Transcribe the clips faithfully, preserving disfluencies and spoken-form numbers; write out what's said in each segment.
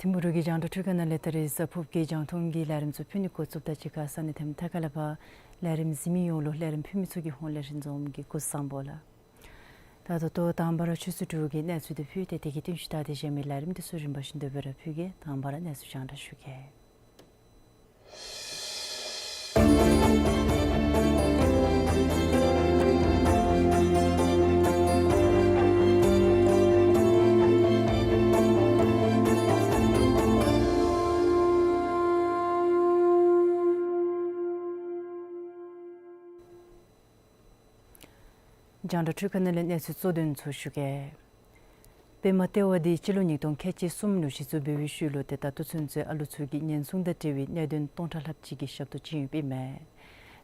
ཐིམ་ཕུ་རུ་གི་རྒྱང་བསྒྲགས་འཕྲུལ་ཁང་ནང་ལས་ད་རིས་གཟའ་ཕུརཔ་གི་རྒྱང་མཐོང་གི་ལས་རིམ་ཚུ་ཕུལ་ནི་འགོ་བཙུགསཔ་དང་གཅིག་ཁར་ས་གནས་ཐིམ་ཐ་ཁ་ལས་ཕར་ལས་རིམ་གཟིགས་མི་ཡོངས་ལུ་ལས་རིམ་ཕུལ་མི་ཚུ་གི་ཧོངས་ལས་རིན་འཛོམས་ཀྱིས་སྐུ་གཟུགས་བཟང་པོ་ལགས། ད་ད་ལྟོ་དང་པ་ར་ཆུ་ཚོད་དྲུག་གི་གནས་ཚུལ་དེ་ཕུལ་ཏེ་དེ་གི་བསྟུན་ཞུ་ད་དེ་གཞན་མི་ལས་རིམ་དེ་ཚུ་རིམ་པ་བཞིན་དུ་སྦེ་ར་ཕུལ་གེ། དང་པ་ར་གནས་ཚུལ་རྒྱང་བསྒྲགས་ཞུ་གེ། རྒྱང་བསྒྲགས་འཕྲུལ་ཁང་ནང་ལས་གནས་ཚུལ་གཙོ་དོན་ཚུ་ཞུ་གེ། པདྨ་ལྟེ་བ་འདི་སྤྱི་ལོ་ཉིས་སྟོང་ཁལ་གཅིག་གསུམ་ལུ་གཞི་བཙུགས་འབད་བའི་ཤུལ་ལུ་ཏེ་ད་ལྟོ་ཚུན་ཚོད་ཨ་ལུ་ཚུ་གི་ཉེན་སྲུང་དང་འབྲེལ་བའི་གནད་དོན་སྟོང་ཕྲག་ལྷགཔ་ཅིག་གི་ཞབས་ཏོག་བྱིན་ཡོདཔ་ཨིན་མས།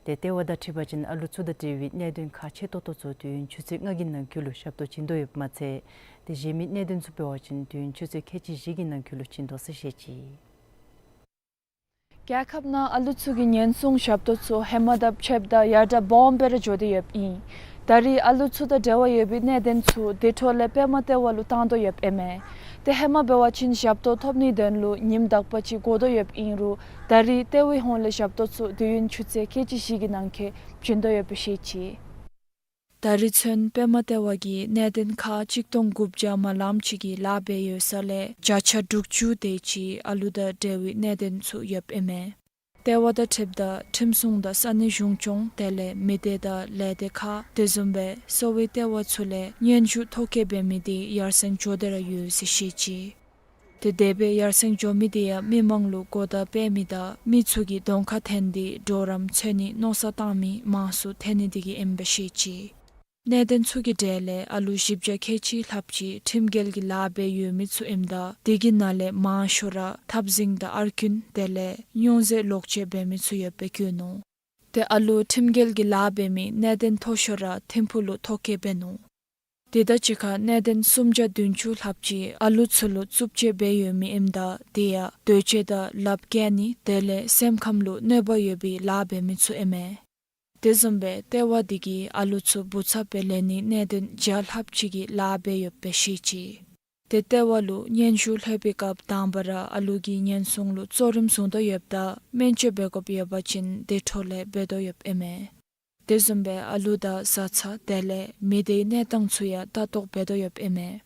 ཏེ་ལྟེ་བ་དང་འཁྲིལ་བ་ཅིན་ཨ་ལུ་ཚུ་དང་འབྲེལ་བའི་གནད་དོན་ཁག་ཆེ་ཏོག་ཏོ་ཚུ་དུས་ཡུན་ཆུ་ཚོད་ལྔ་གི་ནང་འཁོད་ལུ་ཞབས་ཏོག་བྱིན་དོ་ཡོདཔ་མ་ཚད་ཏེ་གཞན་མི་གནད་དོན་ཚུ་འབད་བ་ཅིན་དུས་ཡུན་ཆུ་ཚོད་ཁལ་གཅིག་བཞི་གི་ནང་འཁོད་ལུ་བྱིན་དོ་ཟེར་བཤད་ཅི། རྒྱལ་ཁབ་ནང་ཨ་ལུ་ཚུ་གི་ཉེན་སྲུང་ཞབས་ཏོག་ཚུ་ཧེ་མ་དང་ཕྱདཔ་ད་ཡར་དྲག་སྦོམ་སྦེ་ར་འགྱོ་སྟེ་ཡོདཔ་ཨིན། ད་རིས་ཨ་ལུ་ཚུ་དང་འབྲེལ་བ་ཡོད་པའི་གནད་དོན་ཚུ་དེ་འཕྲོ་ལས་པདྨ་ལྟེ་བ་ལུ་བཏང་དོ་ཡོདཔ་ཨིན་མས། ཏེ་ཧེ་མ་འབད་བ་ཅིན་ཞབས་ཏོག་ཐོབ་ནིའི་དོན་ལུ་ཉིནམ་དག་པ་ཅིག་འགོར་དོ་ཡོདཔ་ཨིན་རུང་ད་རིས་ལྟེ་བའི་ཧོངས་ལས་ཞབས་ཏོག་ཚུ་དུས་ཡུན་ཆུ་ཚོད་ཁལ་གཅིག་བཞི་གི་ནང་འཁོད་བྱིན་དོ་ཡོདཔ་སྦེ་བཤད་ཅི། ད་རིས་ཚུན་པདྨ་ལྟེ་བ་གིས་གནད་དོན་ཁག་གཅིག་སྟོང་དགུ་བརྒྱ་མ་ལངམ་ཅིག་གི་ལཱ་འབད་ཡོད་ས་ལས་བརྒྱ་ཆ་དྲུག་ཅུ་དེ་ཅིག་ཨ་ལུ་དང་འབྲེལ་བའི་གནད་དོན་ཚུ་ཡོདཔ་ཨིན་མས། ལྟེ་བ་དང་འཁྲིལཝ་ད་ཁྲིམས་སྲུང་དང་ས་གནས་གཞུང་སྐྱོང་དེ་ལས་མི་སྡེ་དང་ལས་སྡེ་ཁག་དེ་བཟུམ་སྦེ་གསོ་བའི་ལྟེ་བ་ཚུ་ལས་སྙན་ཞུ་ཐོ་བཀོད་འབད་མི་དེ་ཡར་སེང་འགྱོ་སྟེ་ར་ཡོད་ཟེར་བཤད་ཅི། ཏེ་དེ་སྦེ་ཡར་སེང་འགྱོ་མི་དེ་ཡང་མི་མང་ལུ་གོ་བརྡ་སྤེལ་མི་དང་མི་ཚུ་གིས་གདོང་ཁར་འཐོན་ཏེ་གྲོགས་རམ་འཚོལ་ནི་མནོ་བསམ་བཏང་མི་མང་སུ་ཐོན་ནི་དེ་གིས་ཨིནམ་སྦེ་བཤད་ཅི། གནད་དོན་ཚུ་གི་གྲས་ལས་ཨ་ལུ་བཞི་བརྒྱ་ཁལ་གཅིག་ལྷགཔ་ཅིག་ཁྲིམས་འགལ་གྱི་ལཱ་འབད་ཡོད་མི་ཚུ་ཨིནམ་ད་དེ་གི་ནང་ལས་མང་ཤོས་ར་འཐབ་འཛིང་དང་ཨར་རྐུན་དེ་ལས་སྨྱོ་རྫས་ལོག་སྤྱོད་འབད་མི་ཚུ་ཡོདཔ་སྦེ་བཀོད་ནུག། ཏེ་ཨ་ལུ་ཁྲིམས་འགལ་གྱི་ལཱ་འབད་མི་གནད་དོན་མཐོ་ཤོས་ར་ཐིམ་ཕུག་ལུ་ཐོ་བཀོད་འབད་ནུག། དེ་དང་གཅིག་ཁར་གནད་དོན་སུམ་བརྒྱ་བདུན་ཅུ་ལྷགཔ་ཅིག་ཨ་ལུ་ཚུ་ལུ་རྩུབ་སྤྱོད་འབད་ཡོད་མི་ཨིནམ་ད་དེ་ཡང་འདོད་སྤྱོད་དང་ལགཔ་བཀལ་ནི་དེ་ལས་སེམས་ཁམས་ལུ་གནོད་པ་ཡོད་པའི་ལཱ་འབད་མི་ཚུ་ཨིན་མས། དེ་བཟུམ་སྦེ་ལྟེ་བ་དེ་གིས་ཨ་ལུ་ཚུ་བུ་ཚབ་སྦེ་ལེན་ནིའི་གནད་དོན་བརྒྱ་ལྷགཔ་ཅིག་གི་ལཱ་འབད་ཡོདཔ་སྦེ་བཤད་ཅི། ཏེ་ལྟེ་བ་ལུ་སྙན་ཞུ་ལྷོད་པའི་སྐབས་དང་པ་ར་ཨ་ལུ་གི་ཉེན་སྲུང་ལུ་གཙོ་རིམ་བཟུང་དོ་ཡོདཔ་ད་སྨན་བཅོས་འབད་དགོཔ་ཡོད་པ་ཅིན་དེ་འཕྲོ་ལས་འབད་དོ་ཡོདཔ་ཨིན་མས། དེ་བཟུམ་སྦེ་ཨ་ལུ་དང་བཟའ་ཚང་དེ་ལས་མི་སྡེའི་གནས་སྟངས་ཚུ་ཡང་ལྟ་རྟོག་འབད་དོ་ཡོདཔ་ཨིན་མས།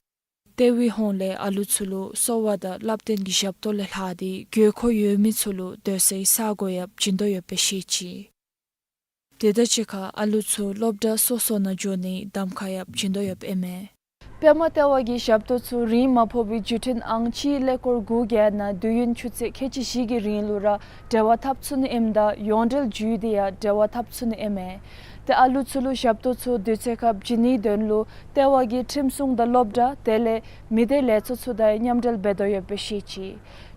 ལྟེ་བའི་ཧོངས་ལས་ཨ་ལུ་ཚུ་ལུ་གསོ་བ་དང་བསླབ་སྟོན་གྱི་ཞབས་ཏོག་ལས་ལྷག་སྟེ་དགོས་མཁོ་ཡོད་མི་ཚུ་ལུ་སྡོད་སའི་ས་གོ་ཡང་བྱིན་དོ་ཡོདཔ་སྦེ་བཤད་ཅི། དེ་དང་གཅིག་ཁར་ཨ་ལུ་ཚུ་སློབ་གྲྭ་སོ་སོ་ནང་འགྱོ་ནིའི་གདམ་ཁ་ཡང་བྱིན་དོ་ཡོདཔ་ཨིན་མས། པདྨ་ལྟེ་བ་གི་ཞབས་ཏོག་ཚུ་རིན་མ་ཕོག་པའི་བརྒྱུད་འཕྲིན་ཨང་གཅིག་ཀླད་ཀོར་དགུ་བརྒྱད་ནང་དུས་ཡུན་ཆུ་ཚོད་ཁལ་གཅིག་བཞི་གི་རིང་ལུ་ར་འབྲེལ་བ་འཐབ་ཚུགས་ནི་ཨིནམ་ད་ཡོངས་འབྲེལ་བརྒྱུད་དེ་ཡང་འབྲེལ་བ་འཐབ་ཚུགས་ནི་ཨིན་མས། ཏེ་ཨ་ལུ་ཚུ་ལུ་ཞབས་ཏོག་ཚུ་དུས་ཚོད་ཁར་བྱིན་ནིའི་དོན་ལུ་ལྟེ་བ་གིས་ཁྲིམས་སྲུང་དང་སློབ་གྲྭ་དེ་ལས་མི་སྡེ་ལས་ཚོགས་ཚུ་དང་མཉམ་འབྲེལ་འབད་དོ་ཡོདཔ་སྦེ་བཤད་ཅི།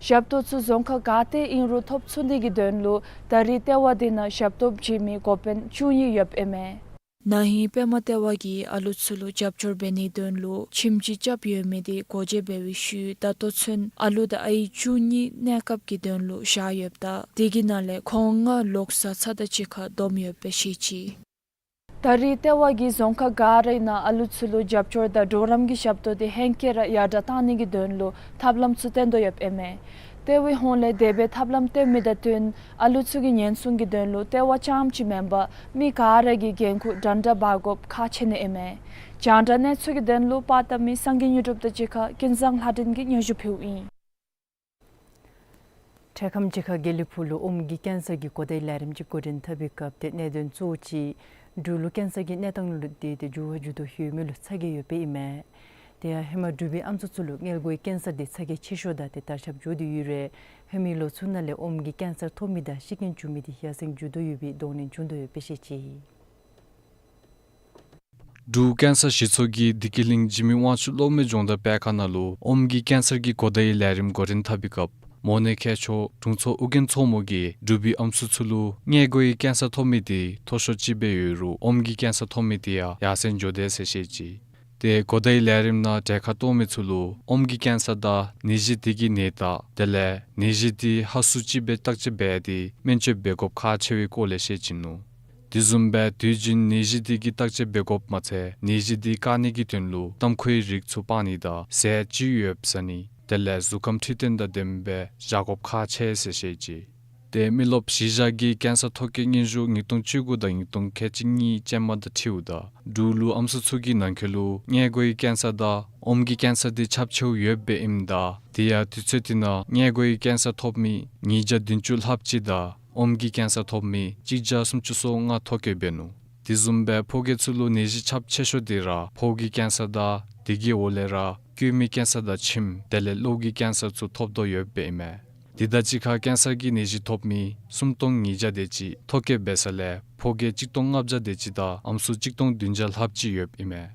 ཞབས་ཏོག་ཚུ་རྫོང་ཁག་ག་ཏེ་ཨིན་རུང་ཐོབ་ཚུགས་ནི་གི་དོན་ལུ་ད་རིས་ལྟེ་བ་དེ་ནང་ཞབས་ཏོག་བྱིན་མི་འགོ་དཔོན་བཅུ་གཉིས་ཡོདཔ་ཨིན་མས། ན་ཧིང་པདྨ་ལྟེ་བ་གིས་ཨ་ལུ་ཚུ་ལུ་རྒྱབ་སྐྱོར་འབད་ནིའི་དོན་ལུ་ཁྱིམ་གཅིག་རྐྱབ་ཡོད་མི་དེ་སྒོ་འབྱེད་འབད་བའི་ཤུལ་ད་ལྟོ་ཚུན་ཨ་ལུ་དང་ཨའི་བཅུ་གཉིས་གནས་སྐབས་ཀྱི་དོན་ལུ་བཞག་ཡོདཔ་ད་དེ་གི་ནང་ལས་ཁོང་ལྔ་ལོག་བཟའ་ཚང་དང་གཅིག་ཁར་བསྡོམས་ཡོདཔ་སྦེ་བཤད་ཅི། ད་རིས་ལྟེ་བ་གིས་རྫོང་ཁག་ག་རའི་ནང་ཨ་ལུ་ཚུ་ལུ་རྒྱབ་སྐྱོར་དང་གྲོགས་རམ་གྱི་ཞབས་ཏོག་དེ་ཧེང་སྐལ་ར་ཡར་དྲག་བཏང་ནི་གི་དོན་ལུ་ཐབས་ལམ་ཚུ་བཏོན་དོ་ཡོདཔ་ཨིན་མས། ལྟེ་བའི་ཧོངས་ལས་དེ་སྦེ་ཐབས་ལམ་སྟོན་མི་དང་བསྟུན་ཨ་ལུ་ཚུ་གི་ཉེན་སྲུང་གི་དོན་ལུ་ལྟེ་བ་རྐྱངམ་ཅིག་མེན་པར་མི་ག་ར་གིས་འགན་ཁུར་འདྲན་འདྲ་འབག་དགོཔ་ཁག་ཆེ་ནི་ཨིན་མས། རྒྱང་བསྒྲགས་གནས་ཚུལ་གྱི་དོན་ལུ་པར་བཏབ་མི་སངས་རྒྱས་དངོས་གྲུབ་དང་གཅིག་ཁར་ཀུན་བཟང་ལྷ་སྒྲོན་གྱིས་སྙན་ཞུ་ཕུལཝ་ཨིན། འཕྲལ་ཁམས་ཅིག་ཁར་དགེ་ལེགས་ཕུག་ལུ་ཨོམ་གྱི་ཀེན་སར་གྱི་གོ་བརྡའི་ལས་རིམ་ཅིག་འགོ་འདྲེན་འཐབ་པའི་སྐབས་ཏེ་གནད་དོན་གཙོ་བོ་ཅིག་འབྲུག་ལུ་ཀེན་སར་གྱི་གནས་སྟངས་ལུ་ཏེ་ཏེ་འགྱུར་བ་འགྱུར་དོ་ཡོད་མི་ལུ་ཚ་གྱང་ཡོདཔ་ཨིན་མས། དེ་ཡང་ཧེ་མ་འབྲུག་པའི་ཨམ་སྲུ་ཚུ་ལུ་མངལ་སྒོའི་ཀེན་སར་འདི་ཚ་གྱང་ཆེ་ཤོས་དང་ཏེ་དར་ཁྱབ་འགྱོ་དོ་ཡོད་རུང་ཧེ་མའི་ལོ་ཚུ་ནང་ལས་ཨོམ་གྱི་ཀེན་སར་ཐོབ་མི་དང་ཤི་རྐྱེན་བྱུང་མི་འདི་ཡར་སེང་འགྱོ་དོ་ཡོད་པའི་གདོང་ལེན་བྱུང་དོ་ཡོདཔ་སྦེ་བཤད་ཅི། འབྲུག་ཀེན་སར་ཞི་ཚོགས་ཀྱིས་བདེ་སྐྱིད་གླིང་འཇིགས་མེད་དབང་ཕྱུག་གློག་མེ་སྦྱོང་བརྡར་སྤེལ་ཁང་ནང་ལུ་ཨོམ་གྱི་ཀེན་སར་གྱི་གོ་བརྡའི་ལས་རིམ་འགོ་འདྲེན་འཐབ་པའི་སྐབས་མོ་ནེ་མཁས་མཆོག་དྲུང་འཚོ་ཨོ་རྒྱན་མཚོ་མོ་གིས་འབྲུག་པའི་ཨམ་སྲུ་ཚུ་ལུ་མངལ་སྒོའི་ཀེན་སར་ཐོབ་མི་འདི་མཐོ་ཤོས་ཅིག་སྦེ་ཡོད་རུང་ཨོམ་གྱི་ཀེན་སར་ཐོབ་མི་འདི་ཡང་ཡར་སེང་འགྱོ་དེས་ཟེར་བཤད་ཅི། ཏེ་གོ་བརྡའི་ལས་རིམ་ནང་གྲལ་ཁར་གཏོགས་མི་ཚུ་ལུ་ཨོམ་གྱི་ཀེན་སར་དང་ནད་གཞི་དེ་གི་ནད་རྟགས་དེ་ལས་ནད་གཞི་འདི་ཧ་སུ་ཅིག་སྦེ་བརྟག་དཔྱད་འབད་དེ་སྨན་བཅོས་འབད་དགོཔ་ཁག་ཆེ་བའི་སྐོར་ལས་བཤད་ཅི་ནུག། དེ་བཟུམ་སྦེ་དུས་རྒྱུན་ནད་གཞི་འདི་གི་བརྟག་དཔྱད་འབད་དགོཔ་མ་ཚད་ནད་གཞི་འདི་བཀག་ནི་གི་དོན་ལུ་ཏམ་ཁུའི་རིགས་ཚུ་སྤང་ནི་དང་ཟས་ཅི་ཡོདཔ་ཟ་ནི་དེ་ལས་གཟུགས་ཁམས་འཕྲོད་བསྟེན་དང་ལྡནམ་སྦེ་བཞག་དགོཔ་ཁག་ཆེ་ཟེར་བཤད་ཅི། ཏེ་མི་རློབས་གཞི་བཞག་གི་ཀེན་སར་ཐོ་བཀོད་སྙན་ཞུ་ཉིས་སྟོང་བཅུ་དགུ་དང་ཉིས་སྟོང་ཁལ་གཅིག་གཉིས་ཅན་མ་དང་འཁྲིལཝ་ད་འབྲུག་ལུ་ཨམ་སྲུ་ཚུ་གི་ནང་འཁོད་ལུ་མངལ་སྒོའི་ཀེན་སར་དང་ཨོམ་གྱི་ཀེན་སར་འདི་ཁྱབ་ཆེཝ་ཡོདཔ་སྦེ་ཨིནམ་ད་དེ་ཡང་དུས་ཚོད་དེ་ནང་མངལ་སྒོའི་ཀེན་སར་ཐོབ་མི་ཉིས་བརྒྱ་བདུན་ཅུ་ལྷགཔ་ཅིག་དང་ཨོམ་གྱི་ཀེན་སར་ཐོབ་མི་གཅིག་བརྒྱ་སུམ་ཅུ་སོ་ལྔ་ཐོ་བཀོད་འབད་ནུག། དེ་བཟུམ་སྦེ་ཕོ་སྐྱེས་ཚུ་ལུ་ནད་གཞི་ཁྱབ་ཆེ་ཤོས་འདི་ར་ཕོཝ་གི་ཀེན་སར་དང་དེ་གི་འོག་ལས་ར་སྐྱུ་མའི་ཀེན་སར་དང་མཆིནམ་དེ་ལས་གློ་གི་ཀེན་སར་ཚུ་ཐོབ་དོ་ཡོདཔ་སྦེ་ཨིན་མས། དེ་དང་གཅིག་ཁར་ཀེན་སར་གྱི་ནད་གཞི་ཐོབ་མི་སུམ་སྟོང་ཉིས་བརྒྱ་དེ་ཅིག་ཐོ་བཀོད་འབད་ས་ལས་ཕོ་སྐྱེས་གཅིག་སྟོང་ལྔ་བརྒྱ་དེ་ཅིག་དང་ཨམ་སྲུ་གཅིག་སྟོང་བདུན་བརྒྱ་ལྷགཔ་ཅིག་ཡོདཔ་ཨིན་མས།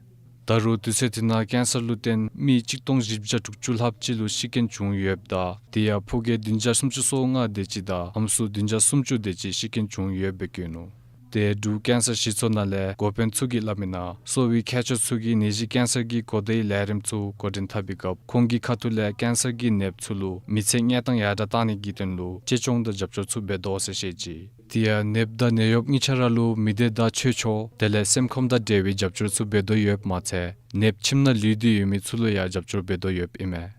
ད་རུང་དུས་ཚོད་དེ་ནང་ཀེན་སར་ལུ་བརྟེན་མི་གཅིག་སྟོང་བཞི་བརྒྱ་དྲུག་ཅུ་ལྷགཔ་ཅིག་ལུ་ཤི་རྐྱེན་བྱུང་ཡོདཔ་ད་དེ་ཡང་ཕོ་སྐྱེས་བདུན་བརྒྱ་སུམ་ཅུ་སོ་ལྔ་དེ་ཅིག་དང་ཨམ་སྲུ་བདུན་བརྒྱ་སུམ་ཅུ་དེ་ཅིག་ཤི་རྐྱེན་བྱུང་ཡོདཔ་སྦེ་བཀོད་ནུག། ཏེ་འབྲུག་ཀེན་སར་ཞི་ཚོགས་ནང་ལས་འགོ་དཔོན་ཚུ་གིས་སླབ་མི་ནང་གསོ་བའི་མཁས་མཆོག་ཚུ་གིས་ནད་གཞི་ཀེན་སར་གྱི་གོ་བརྡའི་ལས་རིམ་ཚུ་འགོ་འདྲེན་འཐབ་པའི་སྐབས་ཁོང་གི་ཁ་ཐུག་ལས་ཀེན་སར་གྱི་ནདཔ་ཚུ་ལུ་མི་ཚེ་གནས་སྟངས་ཡར་དྲག་བཏང་ནི་གི་དོན་ལུ་གཅེས་སྐྱོང་དང་རྒྱབ་སྐྱོར་ཚུ་འབད་དོ་ཟེར་བཤད་ཅི། དེ་ཡང་ནདཔ་དང་ནད་གཡོགཔ་གཉིས་ཆ་ར་ལུ་མི་སྡེ་དང་ཆོས་ཕྱོགས་དེ་ལས་སེམས་ཁམས་དང་འབྲེལ་བའི་རྒྱབ་སྐྱོར་ཚུ་འབད་དོ་ཡོདཔ་མ་ཚད་ནདཔ་ཁྱིམ་ནང་ལུས་ཏེ་ཡོད་མི་ཚུ་ལུ་ཡང་རྒྱབ་སྐྱོར་འབད་དོ་ཡོདཔ་ཨིན་མས།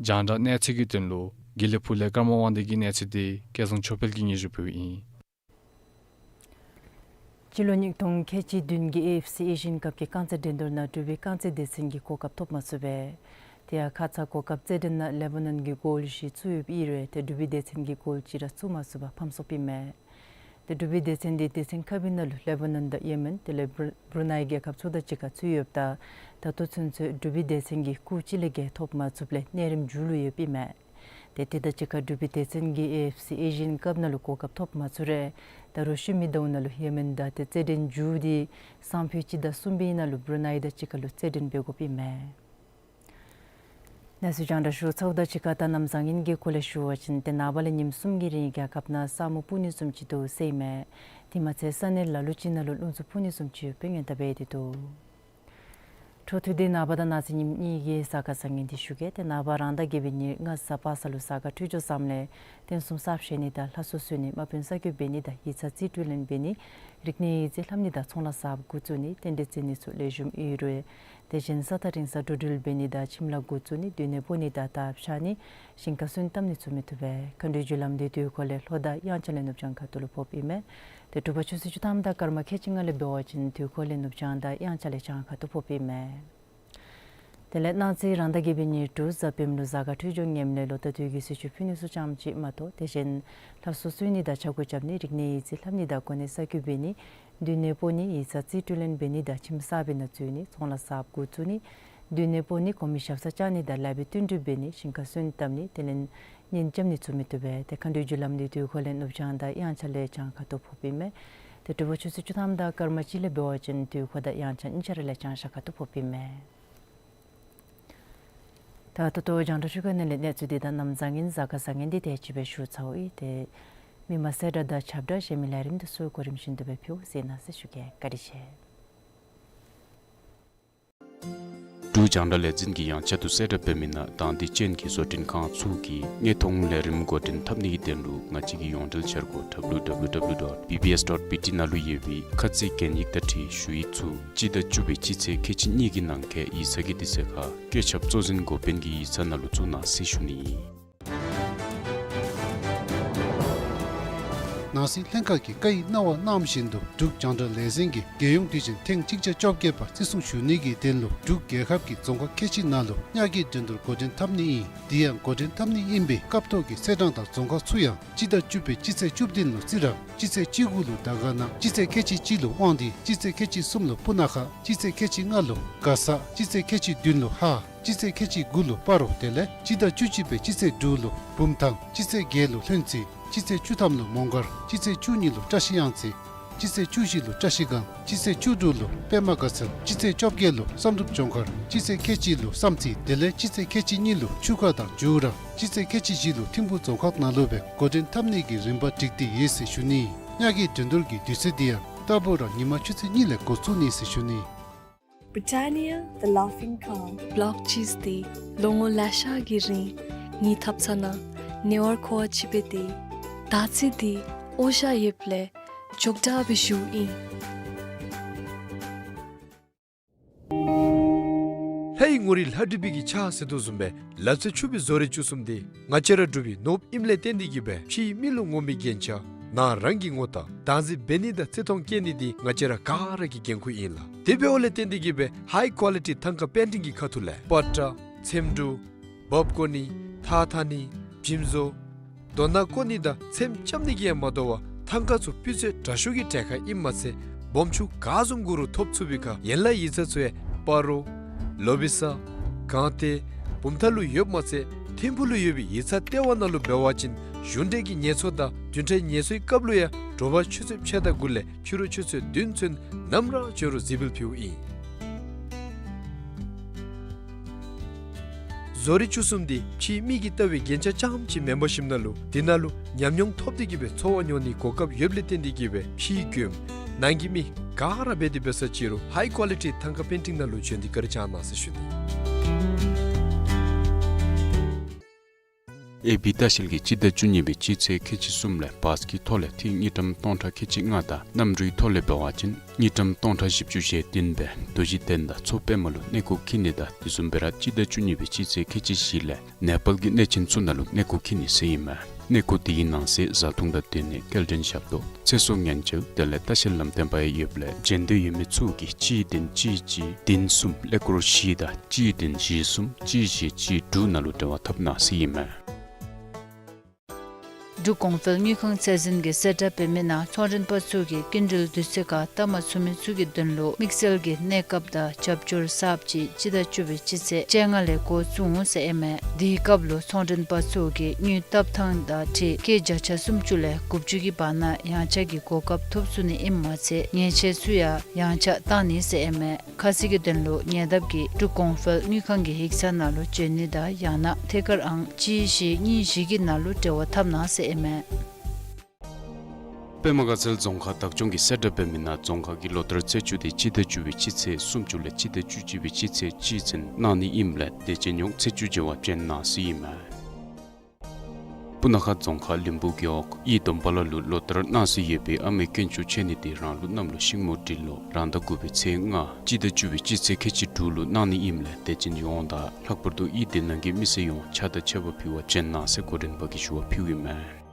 རྒྱང་བསྒྲགས་གནས་ཚུལ་གྱི་དོན་ལུ་དགེ་ལེགས་ཕུག་ལས་ཀརྨ་དབང་འདུས་ཀྱི་གནས་ཚུལ་འདི་སྐལ་བཟང་ཆོས་འཕེལ་གྱིས་སྙན་ཞུ་ཕུལཝ་ཨིན། སྤྱི་ལོ་ཉིས་སྟོང་ཁལ་གཅིག་བདུན་གྱི་ཨེ་ཨེཕ་སི་ཨེ་ཤི་ཡན་ཀབ་ཀྱི་རྐང་རྩེད་འགྲན་བསྡུར་ནང་འབྲུག་པའི་རྐང་རྩེད་སྡེ་ཚན་གྱིས་གོ་སྐབས་ཐོབ་མ་ཚུགས་པས། དེ་ཡང་ཁ་ཙ་གོ་སྐབས་རྩེད་འགྲན་ནང་ལེ་བྷ་ནཱན་གྱིས་གོལ་བཞི་བཙུགས་ཡོདཔ་ཨིན་རུང་ཏེ་འབྲུག་པའི་སྡེ་ཚན་གྱིས་གོལ་གཅིག་ར་བཙུགས་མ་ཚུགས་པར་ཕམ་སོཔ་ཨིན་མས། ཏེ་འབྲུག་པའི་སྡེ་ཚན་ཁག་པའི་ནང་ལུ་ལེ་བྷ་ནཱན་དང་ཡེ་མེན་དེ་ལས་བྷུ་རུ་ནཱའི་རྒྱལ་ཁབ་ཚུ་དང་གཅིག་ཁར་ཚུད་ཡོདཔ་ད་ད་ལྟོ་ཚུན་ཚོད་འབྲུག་པའི་སྡེ་ཚན་གྱིས་སྐུགས་གཅིག་ལས་བརྒལ་ཐོབ་མ་ཚུགསཔ་ལས་གནས་རིམ་མཇུག་ལུ་ཡོདཔ་ཨིན་མས། ཏེ་དེ་དང་གཅིག་ཁར་འབྲུག་པའི་སྡེ་ཚན་གྱིས་ཨེ་ཨེཕ་སི་ཨེ་ཤི་ཡན་ཀབ་ནང་ལུ་གོ་སྐབས་ཐོབ་མ་ཚུགས་རུང་ད་རུང་ཤུལ་མའི་ཟླཝ་ནང་ལུ་ཡེ་མེན་དང་ཏེ་རྩེད་འགྲན་མཇུག་འདི་སང་ཕོད་སྤྱི་ཟླ་གསུམ་པའི་ནང་ལུ་བྷུ་རུ་ནཱའི་དང་གཅིག་ཁར་ལུ་རྩེད་འགྲན་འབད་དགོཔ་ཨིན་མས། གནས་ཚུལ་རྒྱང་བསྒྲགས་ཞུ་ཚརཝ་དང་གཅིག་ཁར་ད་གནམ་བཟང་ངན་གྱི་སྐོར་ལས་ཞུ་བ་ཅིན་ཏེ་ནངས་པ་ལས་ཉིནམ་གསུམ་གྱི་རིང་རྒྱལ་ཁབ་ནང་ས་སྨུག་སྤུབས་ནི་བཟུམ་ཅིག་འདུག་ཟེར་ཨིན་མས། དེ་མ་ཚད་ས་གནས་ལ་ལུ་ཅིག་ནང་ལུ་རླུང་འཚུབ་འཕུ་ནི་བཟུམ་ཅིག་ཡོདཔ་སྦེ་སྔོན་བརྡ་འབད་དེ་འདུག། འཕྲོ་མཐུད་དེ་ནངས་པ་དང་གནངས་ཚེ་ཉིནམ་གཉིས་ཀྱི་གཟའ་སྐར་བཟང་ངན་འདི་ཞུ་གེ། ཏེ་ནངས་པ་རང་ཟླ་བརྒྱད་པའི་ཉེར་ལྔ་གཟའ་པ་སངས་ལུ་གཟའ་སྐར་འཕྲོད་སྦྱོར་བཟངམ་ལས་རྟེན་གསུམ་གསརཔ་བཞེངས་ནི་དང་ལྷ་གསོལ་གསོལ་ནི་དམག་དཔོན་གསར་བསྐོ་འབད་ནི་དང་ཡིག་ཚང་རྩིས་སྤྲོད་ལེན་འབད་ནི་རིག་གནས་ཡིག་རྩིས་ལྷབ་ནི་དང་ཚོང་ལཱ་གསརཔ་འགོ་བཙུགས་ནི་རྟེན་འབྲེལ་བརྩི་ནི་ཚུ་ལེགས་ཤོམ་ཨིན་རུང་དེ་བཞིན་ས་ཐག་རིང་སར་འགྲོ་འགྲུལ་འབད་ནི་དང་ཁྱིམ་ལཱ་འགོ་བཙུགས་ནི་སྡོད་གནས་སྤོ་ནི་དང་དར་འཕྱར་ནི་ཞིང་ཁར་སོན་བཏབ་ནི་ཚུ་མི་བཏུབ་པས། མཁའ་འགྲོའི་རྒྱུ་ལམ་འདི་དུས་འཁོར་ལས་ལྷོ་དང་དབྱངས་འཆར་ལས་ནུབ་བྱང་ཁ་ཐུག་ལུ་ཕོགཔ་ཨིན་མས། ཏེ་དྲོ་པ་ཆུ་ཚོད་བཅུ་ཐམ་དང་སྐར་མ་ཁལ་གཅིག་ལྔ་ལས་འབད་བ་ཅིན་དུས་འཁོར་ལས་ནུབ་བྱང་དང་དབྱངས་འཆར་ལས་བྱང་ཁ་ཐུག་ཕོགཔ་ཨིན་མས། དེ་ལས་གནངས་ཚེ་རང་ཟླ་བརྒྱད་པའི་ཉེར་དྲུག་གཟའ་སྤེནམ་ལུ་གཟའ་སྐར་འཕྲོད་སྦྱོར་ངནམ་ལས་ལོ་ཟླ་དུས་ཀྱི་གསོལ་མཆོད་ཕུལ་ནི་ཚུ་ཙམ་ཅིག་མ་གཏོགས་དེ་བཞིན་ལྷ་གསོལ་གསོལ་ནི་དང་ཕྱག་སྐོར་རྐྱབ་ནི་རིག་གནས་ཡིག་རྩིས་ལྷབ་ནི་དང་གོ་གནས་གསར་བསྐོ་འབད་ནི་སྡོད་གནས་སྤོ་ནི་ཡིག་ཚང་རྩིས་སྤྲོད་ལེན་འབད་ནི་དང་ཁྱིམ་གསར་པའི་ནང་འཛུལ་ནི་ཚོང་ལཱ་གསརཔ་འགོ་བཙུགས་ནི་སྡོད་གནས་སྤོ་ནི་གོང་མའི་ཞབས་སར་བཅར་ནི་དང་ལཱ་འབད་བསྟུན་གྲོས་འབད་ནི་ཞིང་ཁར་སོན་བཏབ་ནི་དེ་ལས་གཉེན་རྐྱབ་ནི་ཚུ་མི་བཏུབ་པས། ཏེ་མཁའ་འགྲོའི་རྒྱུ་ལམ་འདི་དུས་འཁོར་ལས་ནུབ་བྱང་དང་དབྱངས་འཆར་ལས་བྱང་ཁ་ཐུག་ཕོགཔ་ཨིན་མས། ཏེ་དྲོ་པ་ཆུ་ཚོད་བཅུ་ཐམ་དང་སྐར་མ་གཅིག་ལས་འབད་བ་ཅིན་དུས་འཁོར་དང་དབྱངས་འཆར་གཉིས་ཆ་ར་ལས་བྱང་ཤར་ཁ་ཐུག་ཕོགཔ་ཨིན་མས། ད་ད་ལྟོ་རྒྱང་བསྒྲགས་ཞུ་གེ་ནཱ་ལས་གནས་ཚུལ་འདི་དང་གནམ་བཟང་ངན་གཟའ་སྐར་བཟང་ངན་འདི་དེ་ཅིག་སྦེ་ཞུ་ཚརཝ་ཨིན། ཏེ་མི་མང་གསལ་བསྒྲགས་དང་ཁྱབ་བསྒྲགས་གཞན་མི་ལས་རིམ་འདི་ཚུ་གོ་རིམ་བཞིན་དུ་སྦེ་ཕུལ་ཟེར་ནཱ་ཟེར་ཞུ་གེ། བཀའ་དྲིན་ཆེ། འབྲུག་རྒྱང་བསྒྲགས་ལས་འཛིན་གྱིས་ཡང་བསྐྱར་དུ་གསལ་བསྒྲགས་འབད་མི་ནང་དང་འདོད་ཅན་གྱི་བཟོ་སྐྲུན་ཁང་ཚུ་གིས་དངོས་མཐོང་ལས་རིམ་འགོ་འདྲེན་འཐབ་ནི་གི་དོན་ལུ་ང་བཅས་ཀྱི་ཡོངས་འབྲེལ་འཆར་སྒོ་ཌབ་ལུ་ཌབ་ལུ་ཌབ་ལུ་ཌོཊ་བི་བི་ཨེསི་ཌོཊ་བི་ཊི་ནང་ལུ་ཡོད་པའི་ཁ་ཚིག་གན་ཡིག་དང་འཁྲིལ་ཞུ་ཡིག་ཚུ་སྤྱི་ཟླ་བཅུ་པའི་སྤྱི་ཚེས་ཁལ་གཅིག་གཉིས་ཀྱི་ནང་འཁོད་ཡིག་ཚང་གི་དུས་ཚོད་ཁར་བཀོད་ཁྱབ་གཙོ་འཛིན་འགོ་དཔོན་གྱི་ཡིག་ཚང་ནང་ལུ་བཙུགས་གནང་ཟེར་ཞུ་ནི་ཨིན། ནང་སྲིད་ལྷན་ཁག་གིས་བཀའ་ཡིག་གནང་བ་གནངམ་བཞིན་དུ་འབྲུག་རྒྱང་བསྒྲགས་ལས་འཛིན་གྱིས་རྒྱལ་ཡོངས་དུས་ཆེན་ཐེངས་གཅིག་བརྒྱ་བཅོ་བརྒྱད་པ་བརྩི་སྲུང་ཞུ་ནི་གི་དོན་ལུ་འབྲུག་རྒྱལ་ཁབ་ཀྱི་རྫོང་ཁག་ཁལ་གཅིག་ནང་ལུ་ཉག་གི་འགྲན་བསྡུར་འགོ་འདྲེན་འཐབ་ནི་ཨིན། དེ་ཡང་འགོ་འདྲེན་འཐབ་ནི་ཨིན་པའི་སྐབས་ཐོག་གི་གསལ་བསྒྲགས་དང་རྫོང་ཁག་ཚུ་ཡང་སྤྱི་ཟླ་བཅུ་པའི་སྤྱི་ཚེས་བཅུ་བདུན་ལུ་རྩི་རང་། སྤྱི་ཚེས་བཅུ་དགུ་ལུ་དར་དཀར་ན། སྤྱི་ཚེས་ཁལ་གཅིག་གཅིག་ལུ་དབང་འདུས། སྤྱི་ཚེས་ཁལ་གཅིག་གསུམ་ལུ་སྤུ་ན་ཁ། སྤྱི་ཚེས་ཁལ་གཅིག་ལྔ་ལུ་མགར་ས། སྤྱི་ཚེས་ཁལ་གཅིག་བདུན་ལུ་ཧཱ། སྤྱི་ཚེས་ཁལ་གཅིག་དགུ་ལུ་སྤ་རོ། དེ་ལས་སྤྱི་ཟླ་བཅུ་གཅིག་པའི་སྤྱི་ཚེས་དྲུག་ལུ་བུམ་ཐང་། སྤྱི་ཚེས་བརྒྱད་ལུ་ལྷུན་རྩེ། སྤྱི་ཚེས་བཅུ་ཐམ་ལུ་མོང་སྒར། སྤྱི་ཚེས་བཅུ་གཉིས་ལུ་བཀྲ་ཤིས་གཡང་རྩེ། སྤྱི་ཚེས་བཅུ་བཞི་ལུ་བཀྲ་ཤིས་སྒང་། སྤྱི་ཚེས་བཅུ་དྲུག་ལུ་པདྨ་དགའ་ཚལ། སྤྱི་ཚེས་བཅོ་བརྒྱད་ལུ་བསམ་གྲུབ་ལྗོངས་མཁར། སྤྱི་ཚེས་ཁལ་གཅིག་ལུ་བསམ་རྩེ། དེ་ལས་སྤྱི་ཚེས་ཁལ་གཅིག་གཉིས་ལུ་ཆུ་ཁ་དང་ཇུ་ར། སྤྱི་ཚེས་ཁལ་གཅིག་བཞི་ལུ་ཐིམ་ཕུ་རྫོང་ཁག་ནང་ལུ་སྦེ་འགོ་འདྲེན་འཐབ་ནི་གི་རིམ་པ་སྒྲིག་སྟེ་ཡོད་ཟེར་ཞུ་ནི། ཉག་གི་འགྲན་བསྡུར་གྱི་དུས་ཚོད་འདི་ཡང་རྟག་བུ་ར་ཉིན་མ་ཆུ་ཚོད་གཉིས་ལས་འགོ་བཙུགས་ནི་ཟེར་ཞུ་ནི། Britannia, the laughing cow. བོག་ཅིསི་འདི་ལོ་ངོ་ལེ་ཤ་གི་རིང་ངེའི་ཐབ་ཚང་ནང་ཉེ་བར་མཁོ་བ་ཅིག་སྦེ་སྡོད། ད་ཅི་འདི་འོ་ཞ་ཡོདཔ་ལས་མགྱོགས་དྲགས་སྦེ་བཞུཝ་ཨིན། ལྷའི་ངོ་རིས་ལྷ་བྲིས་པའི་གི་ཕྱག་ཟེར་དོ་བཟུམ་སྦེ་ལ་རྩེ་ཕྱུག་པའི་བཟོ་རིག་བཅུ་གསུམ་འདི་ང་བཅས་ར་འབྲུག་པའི་ནོར་བུ་ཨིནམ་ལས་བརྟེན་ཏེ་གིས་སྦེ་ཕྱིའི་མི་ལུ་ངོམ་པའི་རྒྱན་ཆ་ནང་རང་གིས་ངོ་བལྟ་བདག་འཛིན་འབད་ནི་དང་བརྩི་མཐོང་བསྐྱེད་ནི་འདི་ང་བཅས་ར་ག་ར་གི་འགན་ཁུར་ཨིན་ལགས། དེ་འབདཝ་ལས་བརྟེན་ཏེ་གིས་སྦེ་ཧའི་ཀོ་ལི་ཊི་ཐང་ཀ་པེན་ཊིང་གི་ཁ་ཐུག་ལས་པ་ཏྲ། ཚེམ་དྲུབ། འབག་བཀོ་ནི། ཐགས་འཐག་ནི། འཇིམ་བཟོ། རྡོ་ནག་བརྐོ་ནི་དང་ཚེམ་རྐྱབ་ནི་གིས་ཡང་མ་དོ་བར་ཐང་ཀ་ཚུ་སྤུས་ཚད་དྲག་ཤོས་ཀྱི་གྲལ་ཁར་ཨིནམ་མ་ཚད་སྦོམ་ཆུང་ག་བཟུམ་དགོ་རུང་ཐོབ་ཚུགས་པའི་ཁར་ཡན་ལག་ཡིག་ཚང་ཚུ་ཡང་སྤ་རོ། ལོ་བི་ས། སྒང་སྟེང་། བུམ་ཐང་ལུ་ཡོདཔ་མ་ཚད་ཐིམ་ཕུ་ལུ་ཡོད་པའི་ཡིག་ཚང་ལྟེ་བ་ནང་ལུ་འབད་བ་ཅིན་གཞུང་འབྲེལ་གྱི་ངལ་གསོ་དང་བདུན་ཕྲག་ངལ་གསོའི་སྐབས་ལུ་ཡང་དྲོ་པ་ཆུ་ཚོད་ཕྱེད་དང་དགུ་ལས་ཕྱི་རུ་ཆུ་ཚོད་བདུན་ཚུན་ནམ་ར་འབྱོན་རུང་གཟིགས་འབུལ་ཕུལཝ་ཨིན། བཟོ་རིག་བཅུ་གསུམ་འདི་ཕྱིའི་མི་གིས་བལྟ་བའི་རྒྱན་ཆ་རྐྱངམ་ཅིག་མེན་པར་ཞིནམ་ན་ལུ་དེ་ནང་ལུ་ཉམས་མྱོང་ཐོབ་སྟེ་གིས་སྦེ་འཚོ་བ་འགྱོ་ནིའི་གོ་སྐབས་ཡོདཔ་ལས་བརྟེན་ཏེ་གིས་སྦེ་ཕྱིའི་མགྱོནམ་ནང་གི་མི་ག་ར་འབད་དེ་འབད་ས་ཅིག་རུང་ཧའི་ཀོ་ལི་ཊི་ཐང་ཀ་པེན་ཊིང་ནང་ལུ་བྱོན་ཏེ་བཀའ་དྲིན་བསྐྱང་གནང་ཟེར་ཞུ་ནི། ཨེ་བི་ལྟ་བཤལ་གྱིས་སྤྱི་ཟླ་བཅུ་གཉིས་པའི་སྤྱི་ཚེས་ཁལ་གཅིག་གསུམ་ལས་བཱས་ཀྱི་ཐོག་ལས་ཐིག་དངུལ་ཀྲམ་སྟོང་ཕྲག་ཁལ་གཅིག་ལྔ་དང་གནམ་གྲུའི་ཐོག་ལས་འབད་བ་ཅིན་དངུལ་ཀྲམ་སྟོང་ཕྲག་བཞི་བཅུ་ཞེ་བདུན་སྦེ་རྡོ་རྗེ་གདན་དང་མཚོ་པདྨ་ལུ་གནས་སྐོར་འཁྱིད་ནི་དང་དེ་བཟུམ་སྦེ་ར་སྤྱི་ཟླ་བཅུ་གཉིས་པའི་སྤྱི་ཚེས་ཁལ་གཅིག་བཞི་ལས་ནེ་པཱལ་གྱི་གནས་ཆེན་ཚུ་ནང་ལུ་གནས་སྐོར་འཁྱིད་ནི་ཟེར་ཨིན་མས། གནས་སྐོར་དེའི་ནང་གསེས་བཟའ་འཐུང་དང་སྡོད་གནས་སྐྱེལ་འདྲེན་ཞབས་ཏོག་ཚེ་སྲོག་ཉེན་བཅོལ་དེ་ལས་ལྟ་བཤལ་ལམ་སྟོན་པ་ཡང་ཡོདཔ་ལས་འབྱོན་འདོད་ཡོད་མི་ཚུ་གིས་གཅིག་བདུན་གཅིག་གཅིག་བདུན་གསུམ་ཀླད་ཀོར་བཞི་དང་གཅིག་བདུན་བཞི་གསུམ་གཅིག་བཞི་གཅིག་དྲུག་ནང་ལུ་འབྲེལ་བ་འཐབ་གནང་ཟེར་ཨིན་མས། འབྲུག་གོང་འཕེལ་དངུལ་ཁང་ཚད་འཛིན་གྱིས་གསལ་བསྒྲགས་འབད་མི་ནང་ཚོང་མགྲོན་པ་ཚུ་གིས་སྐྱིན་འགྲུལ་དུས་ཚོད་ཁར་བཏབ་མ་ཚུགས་མི་ཚུ་གི་དོན་ལུ་དམིགས་བསལ་གྱི་གནས་སྐབས་དང་རྒྱབ་སྐྱོར་གསརཔ་ཅིག་སྤྱི་ཟླ་བཅུ་པའི་སྤྱི་ཚེས་བཅོ་ལྔ་ལས་འགོ་བཙུགས་འོང་ཟེར་ཨིན་མས། དེའི་སྐབས་ལུ་ཚོང་མགྲོན་པ་ཚུ་གིས་དངུལ་བཏབ་ཐངས་དང་འཁྲིལ་སྐྱེད་བརྒྱ་ཆ་སུམ་ཅུ་ལས་དགུ་བཅུ་གི་བར་ན་ཡང་ཆག་གི་གོ་སྐབས་ཐོབ་ཚུགས་ནི་ཨིནམ་མ་ཚད་ཉེས་ཆད་ཚུ་ཡང་ཡང་ཆག་བཏང་ནི་ཟེར་ཨིན་མས། ཁ་གསལ་གྱི་དོན་ལུ་ཉེ་འདབས་ཀྱི་འབྲུག་གོང་འཕེལ་དངུལ་ཁང་གི་ཡིག་ཚང་ནང་ལུ་བྱོན་ནི་དང་ཡང་ན་ཐད་ཀར་ཨང་གཅིག་བཞི་གཉིས་བཞི་གི་ནང་ལུ་འབྲེལ་བ་འཐབ་གནང་ཟེར་ཨིན་མས། པདྨ་དགའ་ཚལ་རྫོང་ཁག་བདག་སྐྱོང་གིས་གསལ་བསྒྲགས་འབད་མི་ནང་རྫོང་ཁག་གི་ལོ་ལྟར་རྩད་གཅོད་འདི་སྤྱི་ཟླ་བཅུ་པའི་སྤྱི་ཚེས་སུམ་ཅུ་ལས་སྤྱི་ཟླ་བཅུ་གཅིག་པའི་སྤྱི་ཚེས་གཅིག་ཚུན་གནང་ནི་ཨིནམ་ལས་དེ་བྱིན་ཡོང་རྩད་གཅོད་བྱ་བར་བྱོན་གནང་ཟེར་ཨིན་མས། སྤུ་ན་ཁ་རྫོང་ཁག་ལིང་བུ་རྒེད་འོག་ཡིད་སྡོམ་པ་ལ་ལུ་ལོ་ལྟར་གནང་སྲོལ་ཡོད་པའི་ཨ་མའི་དཀོན་མཆོག་མཆོད་གནས་འདི་རང་ལུགས་གནམ་ལོ་ཤིང་མོ་སྦྲུལ་ལོ་རང་ཟླ་དགུ་པའི་ཚེས་ལྔ་སྤྱི་ཟླ་བཅུ་པའི་སྤྱི་ཚེས་ཁལ་གཅིག་དྲུག་ལུ་གནང་ནི་ཨིནམ་ལས་དད་ཅན་ཡོངས་དང་ལྷག་པར་དུ་ཡིད་སྡེ་ནང་གི་མི་སེར་ཡོངས་ཕྱག་དང་མཆོད་པ་ཕུལ་བར་བྱོན་གནང་ཟེར་འགོ་འདྲེན་པ་གིས་ཞུ་བ་ཕུལཝ་ཨིན་མས།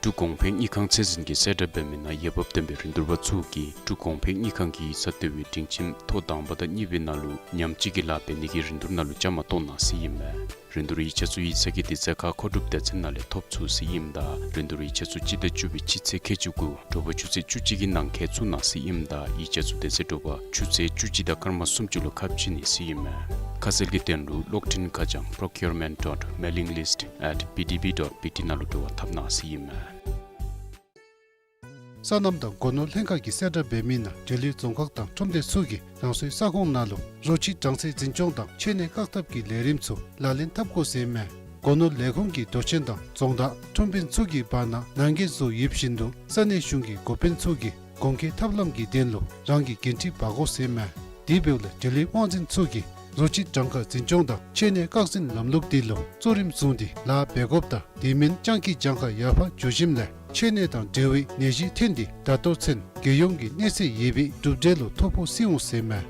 འབྲུག་གོང་འཕེལ་དངུལ་ཁང་ཚད་འཛིན་གྱིས་གསལ་བསྒྲགས་འབད་མི་ནང་འོས་འབབ་ལྡན་པའི་རིན་བསྡུར་པ་ཚུ་གིས་འབྲུག་གོང་འཕེལ་དངུལ་ཁང་གི་ཡིག་ཚང་ལྟེ་བའི་སྒྲིང་ཁྱིམ་ཐོག་དང་པ་དང་གཉིས་པའི་ནང་ལུ་ཉམས་བཅོས་ཀྱི་ལཱ་འབད་ནི་གི་རིན་བསྡུར་ནང་ལུ་བཅའ་མར་གཏོགས་གནང་ཟེར་ཨིན་མས། རིན་བསྡུར་ཡིག་ཆ་ཚུ་ཡིག་ཚང་གི་དུས་ཚོད་ཁར་མཁོ་སྒྲུབ་སྡེ་ཚན་ནང་ལས་ཐོབ་ཚུགས་ཟེར་ཨིནམ་ད་རིན་བསྡུར་ཡིག་ཆ་ཚུ་སྤྱི་ཟླ་བཅུ་པའི་སྤྱི་ཚེས་ཁལ་གཅིག་དགུ་དྲོ་པ་ཆུ་ཚོད་བཅུ་གཅིག་གི་ནང་འཁོད་བཙུགས་གནང་ཟེར་ཨིནམ་ད་ཡིག་ཆ་ཚུ་དེ་ཚེ་དྲོ་པ་ཆུ་ཚོད་བཅུ་གཅིག་དང་སྐར་མ་སུམ་ཅུ་ལུ་ཁ་ཕྱེ་ནི་ཟེར་ཨིན་མས། ཁ་གསལ་གྱི་དོན་ལུ་གློག་འཕྲིན་ཁ་བྱང་procurement dot mailing list at B D B dot B T ནང་ལུ་འབྲེལ་བ་འཐབ་གནང་ཟེར་ཨིན་མས། སོ་ནམ་དང་སྒོ་ནོར་ལྷན་ཁག་གིས་གསལ་བསྒྲགས་འབད་མི་ནང་འབྲེལ་ཡོད་རྫོང་ཁག་དང་ཁྲོམ་སྡེ་ཚུ་གིས་རང་སོའི་ས་ཁོངས་ནང་ལུ་རོ་ཁྱི་གྲངས་ཚད་འཛིན་སྐྱོང་དང་མཆོད་གནས་བཀག་ཐབས་ཀྱི་ལས་རིམ་ཚུ་ལག་ལེན་འཐབ་དགོ་ཟེར་ཨིན་མས། སྒོ་ནོར་ལས་ཁུངས་ཀྱིས་མདོ་ཆེན་དང་རྫོང་བདག་ཁྲོམ་དཔོན་ཚུ་གི་བར་ན་ནང་འགལ་བཟོ་ཡོད་བཞིན་དུ་ས་གནས་གཞུང་གི་འགོ་དཔོན་ཚུ་གིས་གོང་འཁོད་ཐབས་ལམ་གྱི་དོན་ལུ་རང་གི་འགན་འཁྲི་འབག་དགོ་ཟེར་ཨིན་མས། དེ་འབདཝ་ལས་འབྲེལ་ཡོད་དབང་འཛིན་ཚུ་གིས་རོ་ཁྱི་གྲངས་ཀ་འཛིན་སྐྱོང་དང་མཆོད་གནས་བཀག་འཛིན་ལམ་ལུགས་དེ་ལུ་གཙོ་རིམ་བཟུང་སྟེ་ལཱ་འབད་དགོཔ་དང་དེ་མིན་སྤྱང་ཀི་གྱངས་ཁ་ཡར་འཕར་འགྱོ་ཞིནམ་ལས་མཆོད་གནས་དང་འབྲེལ་བའི་ནད་གཞི་ཐོན་ཏེ་ད་ལྟོ་ཚུན་རྒྱལ་ཡོངས་ཀྱི་གནས་ཚད་ཡོད་པའི་གྲུབ་འབྲས་ལུ་ཐོ་ཕོག་སྲིད་འོང་ཟེར་ཨིན་མས།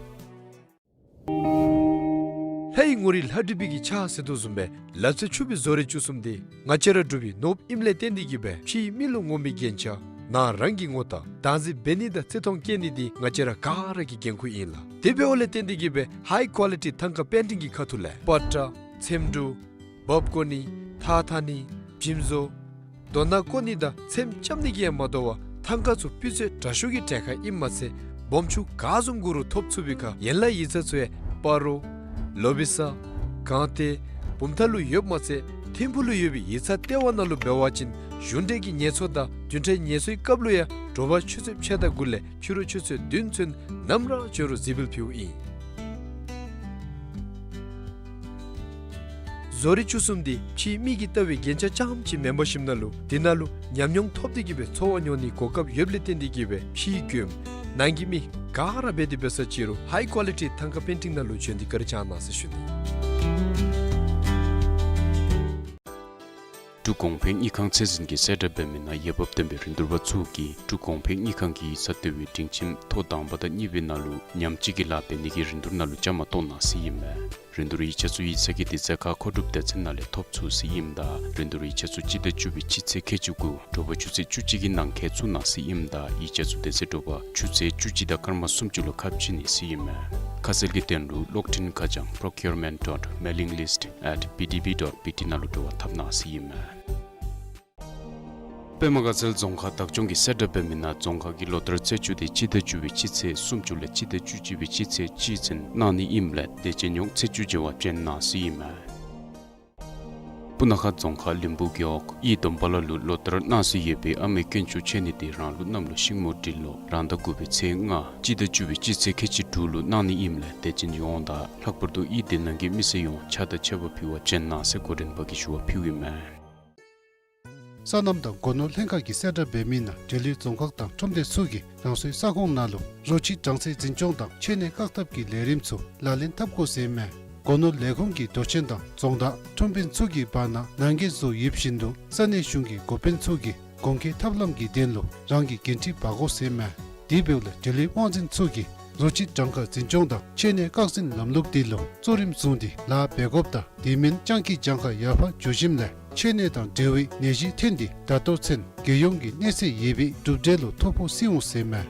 ལྷའི་ ངོ་རིས་ལྷ་བྲིས་པའི་གི་ཕྱག་ཟེར་དོ་བཟུམ་སྦེ་ལ་རྩེ་ཕྱུག་པའི་བཟོ་རིག་བཅུ་གསུམ་འདི་ང་བཅས་ར་འབྲུག་པའི་ནོར་བུ་ཨིནམ་ལས་བརྟེན་ཏེ་གིས་སྦེ་ཕྱིའི་མི་ལུ་ངོམ་པའི་རྒྱན་ཆ་ནང་རང་གི་ངོ་རྟགས་བདག་འཛིན་འབད་ནི་དང་བརྩི་མཐོང་བསྐྱེད་ནི་འདི་ང་བཅས་ར་ག་ར་གི་འགན་ཁུར་ཨིན་ལགས། དེ་འབདཝ་ལས་བརྟེན་ཏེ་གིས་སྦེ་ཧའི་ཀོ་ལི་ཊི་ཐང་ཀ་པེན་ཊིང་གི་ཁ་ཐུག་ལས་པ་ཏྲ་ཚེམ་དྲུབ་འབག་བརྐོ་ནི་ཐགས་འཐག་ནི་བྱེམ་བཟོ་རྡོ་ནག་བརྐོ་ནི་དང་ཚེམ་རྐྱབ་ནི་གིས་ཡང་མ་དོ་བར་ཐང་ཀ་ཚུ་སྤུས་ཚད་དྲག་ཤོས་ཀྱི་གྲལ་ཁར་ཨིནམ་མ་ཚད་སྦོམ་ཆུང་ག་བཟུམ་དགོ་རུང་ཐོབ་ཚུགས་པའི་ཁར་ཡན་ལག་ཡིག་ཚང་ཚུ་ཡང་སྤ་རོ་ལོ་བི་ས་སྒང་སྟེང་བུམ་ཐང་ལུ་ཡོདཔ་མ་ཚད་ཐིམ་ཕུག་ལུ་ཡོད་པའི་ཡིག་ཚང་ལྟེ་བ་ནང་ལུ་འབད་བ་ཅིན་གཞུང་འབྲེལ་གྱི་ངལ་གསོ་དང་བདུན་ཕྲག་ངལ་གསོའི་སྐབས་ལུ་ཡང་དྲོ་པ་ཆུ་ཚོད་ཕྱེད་དང་དགུ་ལས་ཕྱི་རུ་ཆུ་ཚོད་བདུན་ཚུན་ནམ་ར་བྱོན་རུང་གཟིགས་འབུལ་ཕུལཝ་ཨིན། བཟོ་རིག་བཅུ་གསུམ་འདི་ཕྱིའི་མི་གིས་བལྟ་བའི་རྒྱན་ཆ་རྐྱངམ་ཅིག་མེན་པར་ཞིནམ་ལས་འདི་ནང་ལུ་ཉམས་མྱོང་ཐོབ་སྟེ་གིས་སྦེ་འཚོ་བ་མྱོང་ནིའི་གོ་སྐབས་ཡོདཔ་ལས་བརྟེན་ཏེ་གིས་སྦེ་ཕྱིའི་མགྱོནམ་ནང་གི་མི་ག་ར་འབད་དེ་འབད་ས་ཅིག་རུང་ཧའི་ཀོ་ལི་ཊི་ཐང་ཀ་པེན་ཊིང་ནང་ལུ་བྱོན་ཏེ་བཀའ་དྲིན་བསྐྱང་གནང་ཟེར་ཞུ་ནི། འབྲུག་གོང་འཕེལ་དངུལ་ཁང་ཚད་འཛིན་གྱིས་གསལ་བསྒྲགས་འབད་མི་ནང་འོས་འབབ་ལྡན་པའི་རིན་བསྡུར་པ་ཚུ་གིས་འབྲུག་གོང་འཕེལ་དངུལ་ཁང་གི་ཡིག་ཚང་ལྟེ་བའི་སྒྲིང་ཁྱིམ་ཐོག་དང་པ་དང་གཉིས་པའི་ནང་ལུ་ཉམས་བཅོས་ཀྱི་ལཱ་འབད་ནི་གི་རིན་བསྡུར་ནང་ལུ་བཅའ་མར་གཏོགས་གནང་ཟེར་ཨིན་མས། རིན་བསྡུར་ཡིག་ཆ་ཚུ་ཡིག་ཚང་གི་དུས་ཚོད་ཁར་མཁོ་སྒྲུབ་སྡེ་ཚན་ནང་ལས་ཐོབ་ཚུགས་ཟེར་ཨིནམ་ད་རིན་བསྡུར་ཡིག་ཆ་ཚུ་སྤྱི་ཟླ་བཅུ་པའི་སྤྱི་ཚེས་ཁལ་གཅིག་གུ་དྲོ་པ་ཆུ་ཚོད་བཅུ་གཅིག་གི་ནང་འཁོད་ཚུ་གནང་ཟེར་ཨིནམ་ད་ཡིག་ཆ་ཚུ་དེ་ཚེ་དྲོ་པ་ཆུ་ཚོད་བཅུ་གཅིག་དང་སྐར་མ་སུམ་ཅུ་ལུ་ཁ་ཕྱེ་ནི་ཟེར་ཨིན་མས། ཁ་གསལ་གྱི་དོན་ལུ་གློག་འཕྲིན་ཁ་བྱང་པྲོ་ཀིའུར་མེནཊ་ཌོཊ་མེ་ལིང་ལིསཊ་ཨེཊ་བི་ཌི་བི་ཌོཊ་བི་ཊི་ནང་ལུ་འབྲེལ་བ་འཐབ་གནང་ཟེར་ཨིན་མས། པདྨ་དགའ་ཚལ་རྫོང་ཁག་བདག་སྐྱོང་གིས་གསལ་བསྒྲགས་འབད་མི་ནང་རྫོང་ཁག་གི་ལོ་ལྟར་རྩད་གཅོད་འདི་སྤྱི་ཟླ་བཅུ་པའི་སྤྱི་ཚེས་སུམ་ཅུ་ལས་སྤྱི་ཟླ་བཅུ་གཅིག་པའི་སྤྱི་ཚེས་གཅིག་ཚུན་གནང་ནི་ཨིནམ་ལས་དེ་བྱིན་ཡོང་ཚེས་བཅུ་བྱེ་བ་བྱོན་གནང་ཟེར་ཨིན་མས། སྤུ་ན་ཁ་རྫོང་ཁག་ལིང་བུ་རྒེད་འོག་ཡི་དོམ་པ་ལ་ལུ་ལོ་ལྟར་གནང་སྲོལ་ཡོད་པའི་ཨ་མའི་དཀོན་མཆོག་མཆོད་གནས་འདི་རང་ལུགས་གནམ་ལོ་ཤིང་མོ་སྦྲུལ་ལོ་རང་ཟླ་དགུ་པའི་ཚེས་ལྔ་སྤྱི་ཟླ་བཅུ་པའི་སྤྱི་ཚེས་ཁལ་གཅིག་དྲུག་ལུ་གནང་ནི་ཨིནམ་ལས་དེ་བྱིན་ཡོང་ད་ལྷག་པར་དུ་ཡི་དེ་ནང་གི་མི་སེར་ཡོངས་ཕྱག་དང་མཆོད་པ་ཕུལ་བར་བྱོན་གནང་ཟེར་འགོ་འདྲེན་པ་གིས་ཞུ་བ་ཕུལཝ་ཨིན་མས། སོ་ནམ་དང་སྒོ་ནོར་ལྷན་ཁག་གིས་གསལ་བསྒྲགས་འབད་མི་ནང་འབྲེལ་ཡོད་རྫོང་ཁག་དང་ཁྲོམ་སྡེ་ཚུ་གིས་རང་སོའི་ས་ཁོངས་ནང་ལུ་རོ་ཁྱི་གྲངས་ཚད་འཛིན་སྐྱོང་དང་མཆོད་གནས་བཀག་ཐབས་ཀྱི་ལས་རིམ་ཚུ་ལག་ལེན་འཐབ་དགོ་ཟེར་ཨིན་མས། སྒོ་ནོར་ལས་ཁུངས་ཀྱི་མདོ་ཆེན་དང་རྫོང་བདག་ཁྲོམ་དཔོན་ཚུ་གི་བར་ན་ནང་འགལ་བཟོ་ཡོདཔ་བཞིན་དུ་ས་གནས་གཞུང་གི་འགོ་དཔོན་ཚུ་གིས་གོང་འཁོད་ཐབས་ལམ་གྱི་དོན་ལུ་རང་གི་འགན་འཁྲི་འབག་དགོ་ཟེར་ཨིན་མས། དེ་འབདཝ་ལས་འབྲེལ་ཡོད་དབང་འཛིན་ཚུ་གིས་རོ་ཁྱི་གྲངས་ཀ་འཛིན་སྐྱོང་དང་མཆོད་གནས་བཀག་འཛིན་ལམ་ལུགས་དེ་ལུ་གཙོ་རིམ་བཟུང་སྟེ་ལཱ་འབད་དགོཔ་དང་དེ་མིན་སྤྱང་ཀི་གྱངས་ཁ་ཡར་འཕར་འགྱོ་ཞིནམ་ལས་མཆོད་གནས་དང་འབྲེལ་བའི་ནད་གཞི་ཐོན་ཏེ་ད་ལྟོ་ཚུན་རྒྱལ་ཡོངས་ཀྱི་གནས་ཚད་ཡོད་པའི་གྲུབ་འབྲས་ལུ་ཐོ་ཕོག་སོང་ཟེར་ཨིན་མས།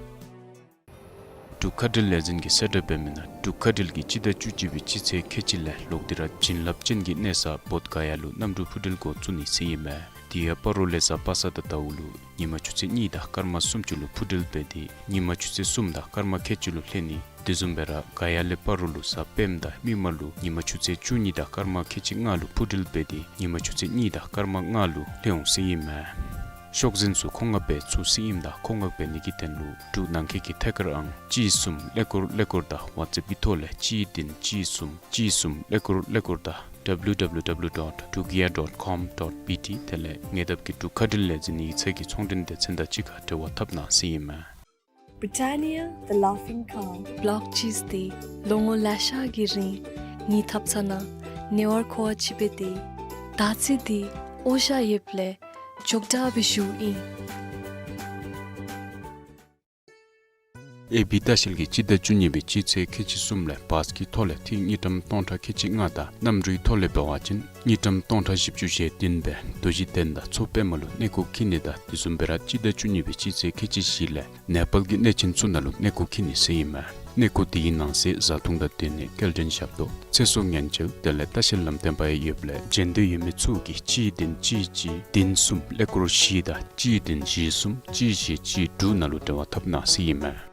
འབྲུག་མཁའ་འགྲུལ་ལས་འཛིན་གྱིས་གསལ་བསྒྲགས་འབད་མི་ནང་འབྲུག་མཁའ་འགྲུལ་གྱིས་སྤྱི་ཟླ་བཅུ་གཅིག་པའི་སྤྱི་ཚེས་ཁལ་གཅིག་ལས་ལོག་སྟེ་ར་བྱིན་རླབས་ཅན་གྱི་གནས་ས་བོདྷ་ག་ཡ་ལུ་གནམ་གྲུ་འཕུར་འགྲུལ་འགོ་བཙུགས་ནི་ཟེར་ཨིན་མས། དེ་ཡང་སྤ་རོ་ལས་གཟའ་པ་སངས་དང་ཟླཝ་ལུ་ཉིན་མ་ཆུ་ཚོད་གཉིས་དང་སྐར་མ་སུམ་ཅུ་ལུ་འཕུར་འགྲུལ་འབད་དེ་ཉིན་མ་ཆུ་ཚོད་གསུམ་དང་སྐར་མ་ཁལ་གཅིག་ལུ་ལྷོད་ནི། དེ་བཟུམ་སྦེ་ར་ག་ཡ་ལས་སྤ་རོ་ལུ་གཟའ་སྤེནམ་དང་མིག་དམར་ལུ་ཉིན་མ་ཆུ་ཚོད་བཅུ་གཉིས་དང་སྐར་མ་ཁལ་གཅིག་ལྔ་ལུ་འཕུར་འགྲུལ་འབད་དེ་ཉིན་མ་ཆུ་ཚོད་གཉིས་དང་སྐར་མ་ལྔ་ལུ་ལྷོད་འོང་ཟེར་ཨིན་མས། ཤོག་འཛིན་ཚུ་མཁོ་མངགས་འབད་ཚུགས་ཟེར་ཨིནམ་ད་མཁོ་མངགས་འབད་ནི་གི་དོན་ལུ་འབྲུག་ནང་འཁོད་ཀྱི་ཐད་ཀར་ཨང་གཅིག་གསུམ་ཀླད་ཀོར་ཀླད་ཀོར་དང་ཝཊས་ཨེཔ་ཀྱི་ཐོག་ལས་གཅིག་བདུན་གཅིག་གསུམ་གཅིག་གསུམ་ཀླད་ཀོར་ཀླད་ཀོར་དང་W W W dot dugia dot com dot B T དེ་ལས་ཉེ་འདབས་ཀྱི་འབྲུག་མཁའ་འགྲུལ་ལས་འཛིན་ཡིག་ཚང་གི་ཚོང་འབྲེལ་སྡེ་ཚན་དང་གཅིག་ཁར་འབྲེལ་བ་འཐབ་གནང་ཟེར་ཨིན་མས། Britannia, the Laughing Cow. ལོག་ཅིས་ཏེ་ལོ་ངོ་ལེ་ཤ་གི་རིང་ངེའི་ཐབ་ཚང་ནང་ཉེ་བར་མཁོ་བ་ཅིག་འབད་དེ་ད་ཅི་འདི་ཨོ་ཤ་ཡོདཔ་ལས་མགྱོགས་དྲགས་སྦེ་ཞུཝ་ཨིན། ཨེ་བི་ལྟ་བཤལ་གྱིས་སྤྱི་ཟླ་བཅུ་གཉིས་པའི་སྤྱི་ཚེས་ཁལ་གཅིག་གསུམ་ལས་བཱས་ཀྱི་ཐོག་ལས་ཐིག་དངུལ་ཀྲམ་སྟོང་ཕྲག་ཁལ་གཅིག་ལྔ་དང་གནམ་གྲུའི་ཐོག་ལས་འབད་བ་ཅིན་དངུལ་ཀྲམ་སྟོང་ཕྲག་བཞི་བཅུ་ཞེ་བདུན་སྦེ་རྡོ་རྗེ་གདན་དང་མཚོ་པདྨ་ལུ་གནས་སྐོར་འཁྱིད་ནི་དང་དེ་བཟུམ་སྦེ་ར་སྤྱི་ཟླ་བཅུ་གཉིས་པའི་སྤྱི་ཚེས་ཁལ་གཅིག་བཞི་ལས་ནེ་པཱལ་གྱི་གནས་ཆེན་ཚུ་ནང་ལུ་གནས་སྐོར་འཁྱིད་ནི་ཟེར་ཨིན་མས། གནས་སྐོར་དེའི་ནང་གསེས་བཟའ་འཐུང་དང་སྡོད་གནས་སྐྱེལ་འདྲེན་ཞབས་ཏོག་ཚེ་སྲོག་ཉེན་བཅོལ་དེ་ལས་ལྟ་བཤལ་ལམ་སྟོན་པ་ཡང་ཡོདཔ་ལས་བྱོན་འདོད་ཡོད་མི་ཚུ་གིས་གཅིག་བདུན་གཅིག་གཅིག་བདུན་གསུམ་ཀླད་ཀོར་བཞི་དང་གཅིག་བདུན་བཞི་གསུམ་གཅིག་བཞི་གཅིག་དྲུག་ནང་ལུ་འབྲེལ་བ་འཐབ་གནང་ཟེར་ཨིན་མས།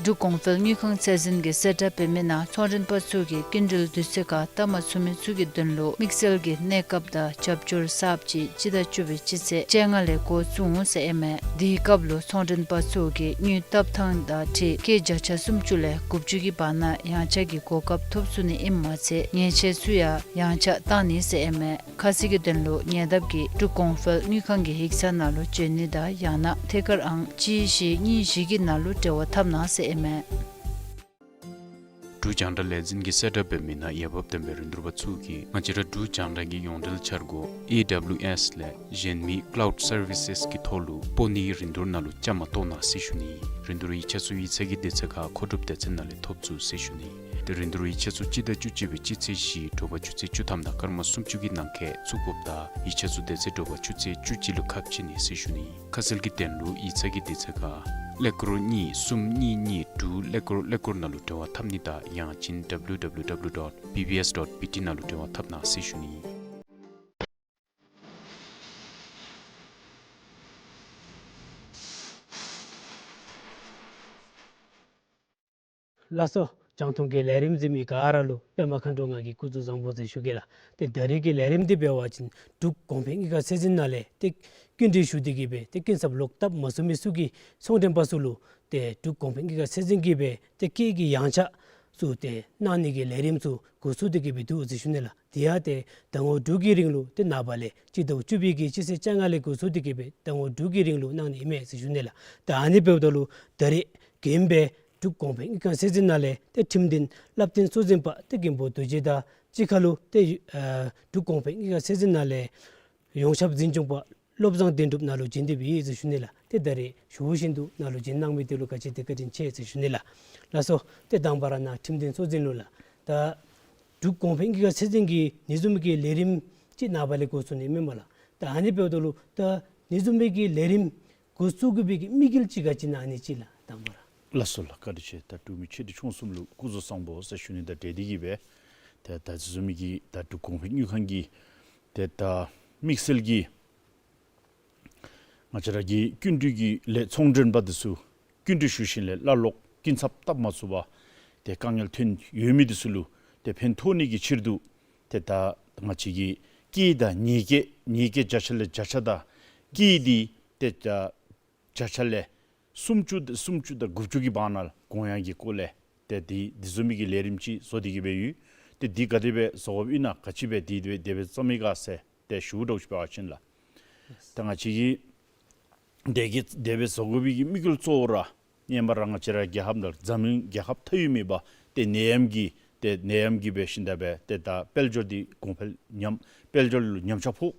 འབྲུག་གོང་འཕེལ་དངུལ་ཁང་ཚད་འཛིན་གྱིས་གསལ་བསྒྲགས་འབད་མི་ནང་ཚོང་མགྲོན་པ་ཚུ་གིས་སྐྱིན་འགྲུལ་དུས་ཚོད་ཁར་བལྟ་མ་ཚུགས་མི་ཚུ་གི་དོན་ལུ་དམིགས་བསལ་གྱི་གནས་སྐབས་དང་རྒྱབ་སྐྱོར་གསརཔ་ཅིག་སྤྱི་ཟླ་བཅུ་པའི་སྤྱི་ཚེས་བཅོ་ལྔ་ལས་འགོ་བཙུགས་འོང་ཟེར་ཨིན་མས། དེའི་སྐབས་ལུ་ཚོང་མགྲོན་པ་ཚུ་གིས་དངུལ་བཏབ་ཐངས་དང་འཁྲིལ་སྐྱེད་བརྒྱ་ཆ་སུམ་ཅུ་ལས་དགུ་བཅུ་གི་བར་ན་ཡང་ཆག་གི་གོ་སྐབས་ཐོབ་ཚུགས་ནི་ཨིནམ་མ་ཚད་ཉེས་ཆད་ཚུ་ཡང་ཡང་ཆག་བཏང་ནི་ཟེར་ཨིན་མས། ཁ་གསལ་གྱི་དོན་ལུ་ཉེ་འདབས་ཀྱི་འབྲུག་གོང་འཕེལ་དངུལ་ཁང་གི་ཡིག་ཚང་ནང་ལུ་བྱོན་ནི་དང་ཡང་ན་ཐད་ཀར་ཨང་གཅིག་བཞི་གཉིས་བཞི་གི་ནང་ལུ་འབྲེལ་བ་འཐབ་གནང་ཟེར་ཨིན་མས། འབྲུག་རྒྱང་བསྒྲགས་ལས་འཛིན་གྱིས་གསལ་བསྒྲགས་འབད་མི་ནང་འོས་འབབ་ལྡན་པའི་རིན་བསྡུར་པ་ཚུ་གིས་ང་བཅས་ར་འབྲུག་རྒྱང་བསྒྲགས་ཀྱི་ཡོངས་འབྲེལ་འཆར་སྒོ་ཨེ་ཌབ་ལིའུ་ཨེསི་ལས་གཞན་མི་ཀ་ལའུཌ་སར་བི་སེསི་གི་ཐོག་ལུ་སྤོ་ནིའི་རིན་བསྡུར་ནང་ལུ་བཅའ་མར་གཏོགས་གནང་ཟེར་ཞུ་ནི། རིན་བསྡུར་ཡིག་ཆ་ཚུ་ཡིག་ཚང་གི་དུས་ཚོད་ཁར་མཁོ་སྒྲུབ་སྡེ་ཚན་ནང་ལས་ཐོབ་ཚུགས་ཟེར་ཞུ་ནི། ཏེ་རིན་བསྡུར་ཡིག་ཆ་ཚུ་སྤྱི་ཟླ་བཅུ་གཅིག་པའི་སྤྱི་ཚེས་བཞི་དྲོ་པ་ཆུ་ཚོད་བཅུ་ཐམ་དང་སྐར་མ་སུམ་ཅུ་གི་ནང་འཁོད་ཚུད་དགོཔ་དང་ཡིག་ཆ་ཚུ་དེ་ཚེ་དྲོ་པ་ཆུ་ཚོད་བཅུ་གཅིག་ལུ་ཁ་ཕྱེ་ནི་ཟེར་ཞུ་ནི། ཁ་གསལ་གྱི་དོན་ལུ་ཡིག་ཚང་གི་དུས་ཚོད་ཁར་ཀླད་ཀོར་གཉིས་གསུམ་གཉིས་གཉིས་དྲུག་ཀླད་ཀོར་ཀླད་ཀོར་ནང་ལུ་འབྲེལ་བ་འཐབ་ནི་དང་ཡང་ཅིན་W W W dot B B S dot B T ནང་ལུ་འབྲེལ་བ་འཐབ་གནང་ཟེར་ཞུ་ནི། ལགས་སོ། རྒྱང་མཐོང་གི་ལས་རིམ་གཟིགས་མི་ག་ར་ལུ་པདྨ་མཁའ་འགྲོ་ང་གིས་སྐུ་གཟུགས་བཟང་པོ་ཟེར་ཞུ་གེ་ལགས། ཏེ་ད་རིས་ཀྱི་ལས་རིམ་འདི་འབད་བ་ཅིན་འབྲུག་གོང་འཕེལ་དངུལ་ཁང་ཚད་འཛིན་ནང་ལས་ཏེ་སྐྱིན་འགྲུལ་ཞུ་སྟེ་གི་སྦེ་ཏེ་སྐྱིན་ཚབ་ལོག་བཏབ་མ་ཚུགས་མི་ཚུ་གི་ཚོང་མགྲོན་པ་ཚུ་ལུ་ཏེ་འབྲུག་གོང་འཕེལ་དངུལ་ཁང་ཚད་འཛིན་གྱིས་སྦེ་ཏེ་སྐྱིད་ཀྱི་ཡང་ཆ་ཚུ་ཏེ་གནང་ནི་གི་ལས་རིམ་ཚུ་འགོ་བཙུགས་ཏེ་གི་སྦེ་འདུག་ཟེར་ཞུ་ནི་ལགས། དེ་ཡང་ཏེ་ཟླ་ངོ་དྲུག་གི་རིང་ལུ་ཏེ་ནངས་པ་ལས་སྤྱི་ཟླ་བཅུ་པའི་གི་སྤྱི་ཚེས་བཅོ་ལྔ་ལས་འགོ་བཙུགས་ཏེ་གི་སྦེ་ཟླ་ངོ་དྲུག་གི་རིང་ལུ་གནང་ནི་ཨིན་མས་ཟེར་ཞུ་ནི་ལགས། ད་ཨ་ནི་འབདཝ་ད་ལུ་ད་རིས་རྒྱུན་སྦེ་འབྲུག་གོང་འཕེལ་དངུལ་ཁང་ཚད་འཛིན་ནང་ལས་ཏེ་ཁྲིམས་འདུན་བློ་མཐུན་ཚོགས་འཛིན་པ་ཏེ་མགོན་པོ་རྡོ་རྗེ་དང་གཅིག་ཁར་ལུ་ཏེ་ཨ་འབྲུག་གོང་འཕེལ་དངུལ་ཁང་ཚད་འཛིན་ནང་ལས་ཡོངས་ཁྱབ་འཛིན་སྐྱོང་པ་བློ་བཟང་བདེན་གྲུབ་ནཱ་ལུ་བྱོན་ཏེ་སྦེ་ཡོད་ཟེར་ཞུ་ནི་ལགས། ཏེ་ད་རིས་ཞུ་བཞིན་དུ་ནཱ་ལུ་བྱོན་གནང་མི་དེ་ལུ་ག་ཅི་ཏེ་བཀའ་དྲིན་ཆེ་ཟེར་ཞུ་ནི་ལགས། ལགས་སོ། ཏེ་དང་པ་ར་ནཱ་ཁྲིམས་འདུན་ཚོགས་འཛིན་ལུ་ལགས། ད་འབྲུག་གོང་འཕེལ་དངུལ་ཁང་ཚད་འཛིན་གྱིས་ཨ་ནི་བཟུམ་གྱི་ལས་རིམ་ཅིག་ནངས་པ་ལས་འགོ་བཙུགས་ནི་ཨིན་མས་ལགས། ད་ཨ་ནི་འབདཝ་ད་ལུ་ད་ཨ་ནི་བཟུམ་མའི་གི་ལས་རིམ་འགོ་བཙུགས་དགོ་པའི་གི་དམིགས་ཡུལ་ཅིག་ག་ཅི་ཨིན་ན་ཨ་ནི་ཅིག་ལགས་དང་པ་ར། ལགས་སོ་ལགས། བཀའ་དྲིན་ཆེ། ད་འབྲུག་མི་ཆེ་འབྲིང་ཆུང་གསུམ་ལུ་སྐུ་གཟུགས་བཟང་པོ་ཟེར་ཞུ་ནི་དང་འབྲེལ་ཏེ་གི་སྦེ་ཏེ་ད་ཨ་ནི་བཟུམ་མའི་གི་ད་འབྲུག་གོང་འཕེལ་དངུལ་ཁང་གི་ཏེ་ད་དམིགས་བསལ་གྱི་ང་བཅས་ར་གི་སྐྱིན་འགྲུལ་གྱི་ལས་ཚོང་མགྲོན་པ་འདི་ཚུ་སྐྱིན་འགྲུལ་ཞུ་ཞིནམ་ལས་བླ་ལོག་སྐྱིན་ཚབ་བཏབ་མ་ཚུགས་པར་ཏེ་དཀའ་ངལ་ཐོན་ཡོད་མི་འདི་ཚུ་ལུ་ཏེ་ཕན་ཐོགས་ནི་གི་ཕྱིར་དུ་ཏེ་ད་ང་བཅས་ཀྱི་སྐྱིད་དང་ཉེས་སྐྱིད་ཉེས་སྐྱིད་བརྒྱ་ཆ་ལས་བརྒྱ་ཆ་དང་སྐྱིད་འདི་ཏེ་ད་བརྒྱ་ཆ་ལས་སུམ་ཅུ་དང་སུམ་ཅུ་དང་དགུ་བཅུ་གི་བར་ན་དགོངས་ཡངས་ཀྱི་སྐོར་ལས་ཏེ་འདི་འདི་བཟུམ་མའི་གི་ལས་རིམ་ཅིག་བཟོ་སྟེ་གི་སྦེ་ཡོད། ཏེ་འདི་ག་དེ་སྦེ་བཟོ་དགོཔ་ཨིན་ན་ག་ཅི་སྦེ་འདི་དེ་སྦེ་དེ་སྦེ་བརྩམས་མི་ག་ཟེར་ཏེ་ཞུ་དོ་ཅིག་འབད་བ་ཅིན་ལགས། ད་ང་བཅས་ཀྱིས་དེ་གི་དེ་སྦེ་བཟོ་དགོ་པའི་གི་དམིགས་ཡུལ་གཙོ་བོ་ར་ཧེ་མ་ར་ང་བཅས་ར་རྒྱལ་ཁབ་ནང་འཛམ་གླིང་རྒྱལ་ཁབ་མཐའ་དབུས་མེད་པར་ཏེ་ནད་ཡམས་ཀྱིས་ཏེ་ནད་ཡམས་ཀྱིས་འབད་ཞིནམ་ད་སྦེ་ཏེ་ད་དཔལ་འབྱོར་འདི་གོང་འཕེལ་ཉམས་དཔལ་འབྱོར་ལུ་ཉམས་ཆག་ཕོག་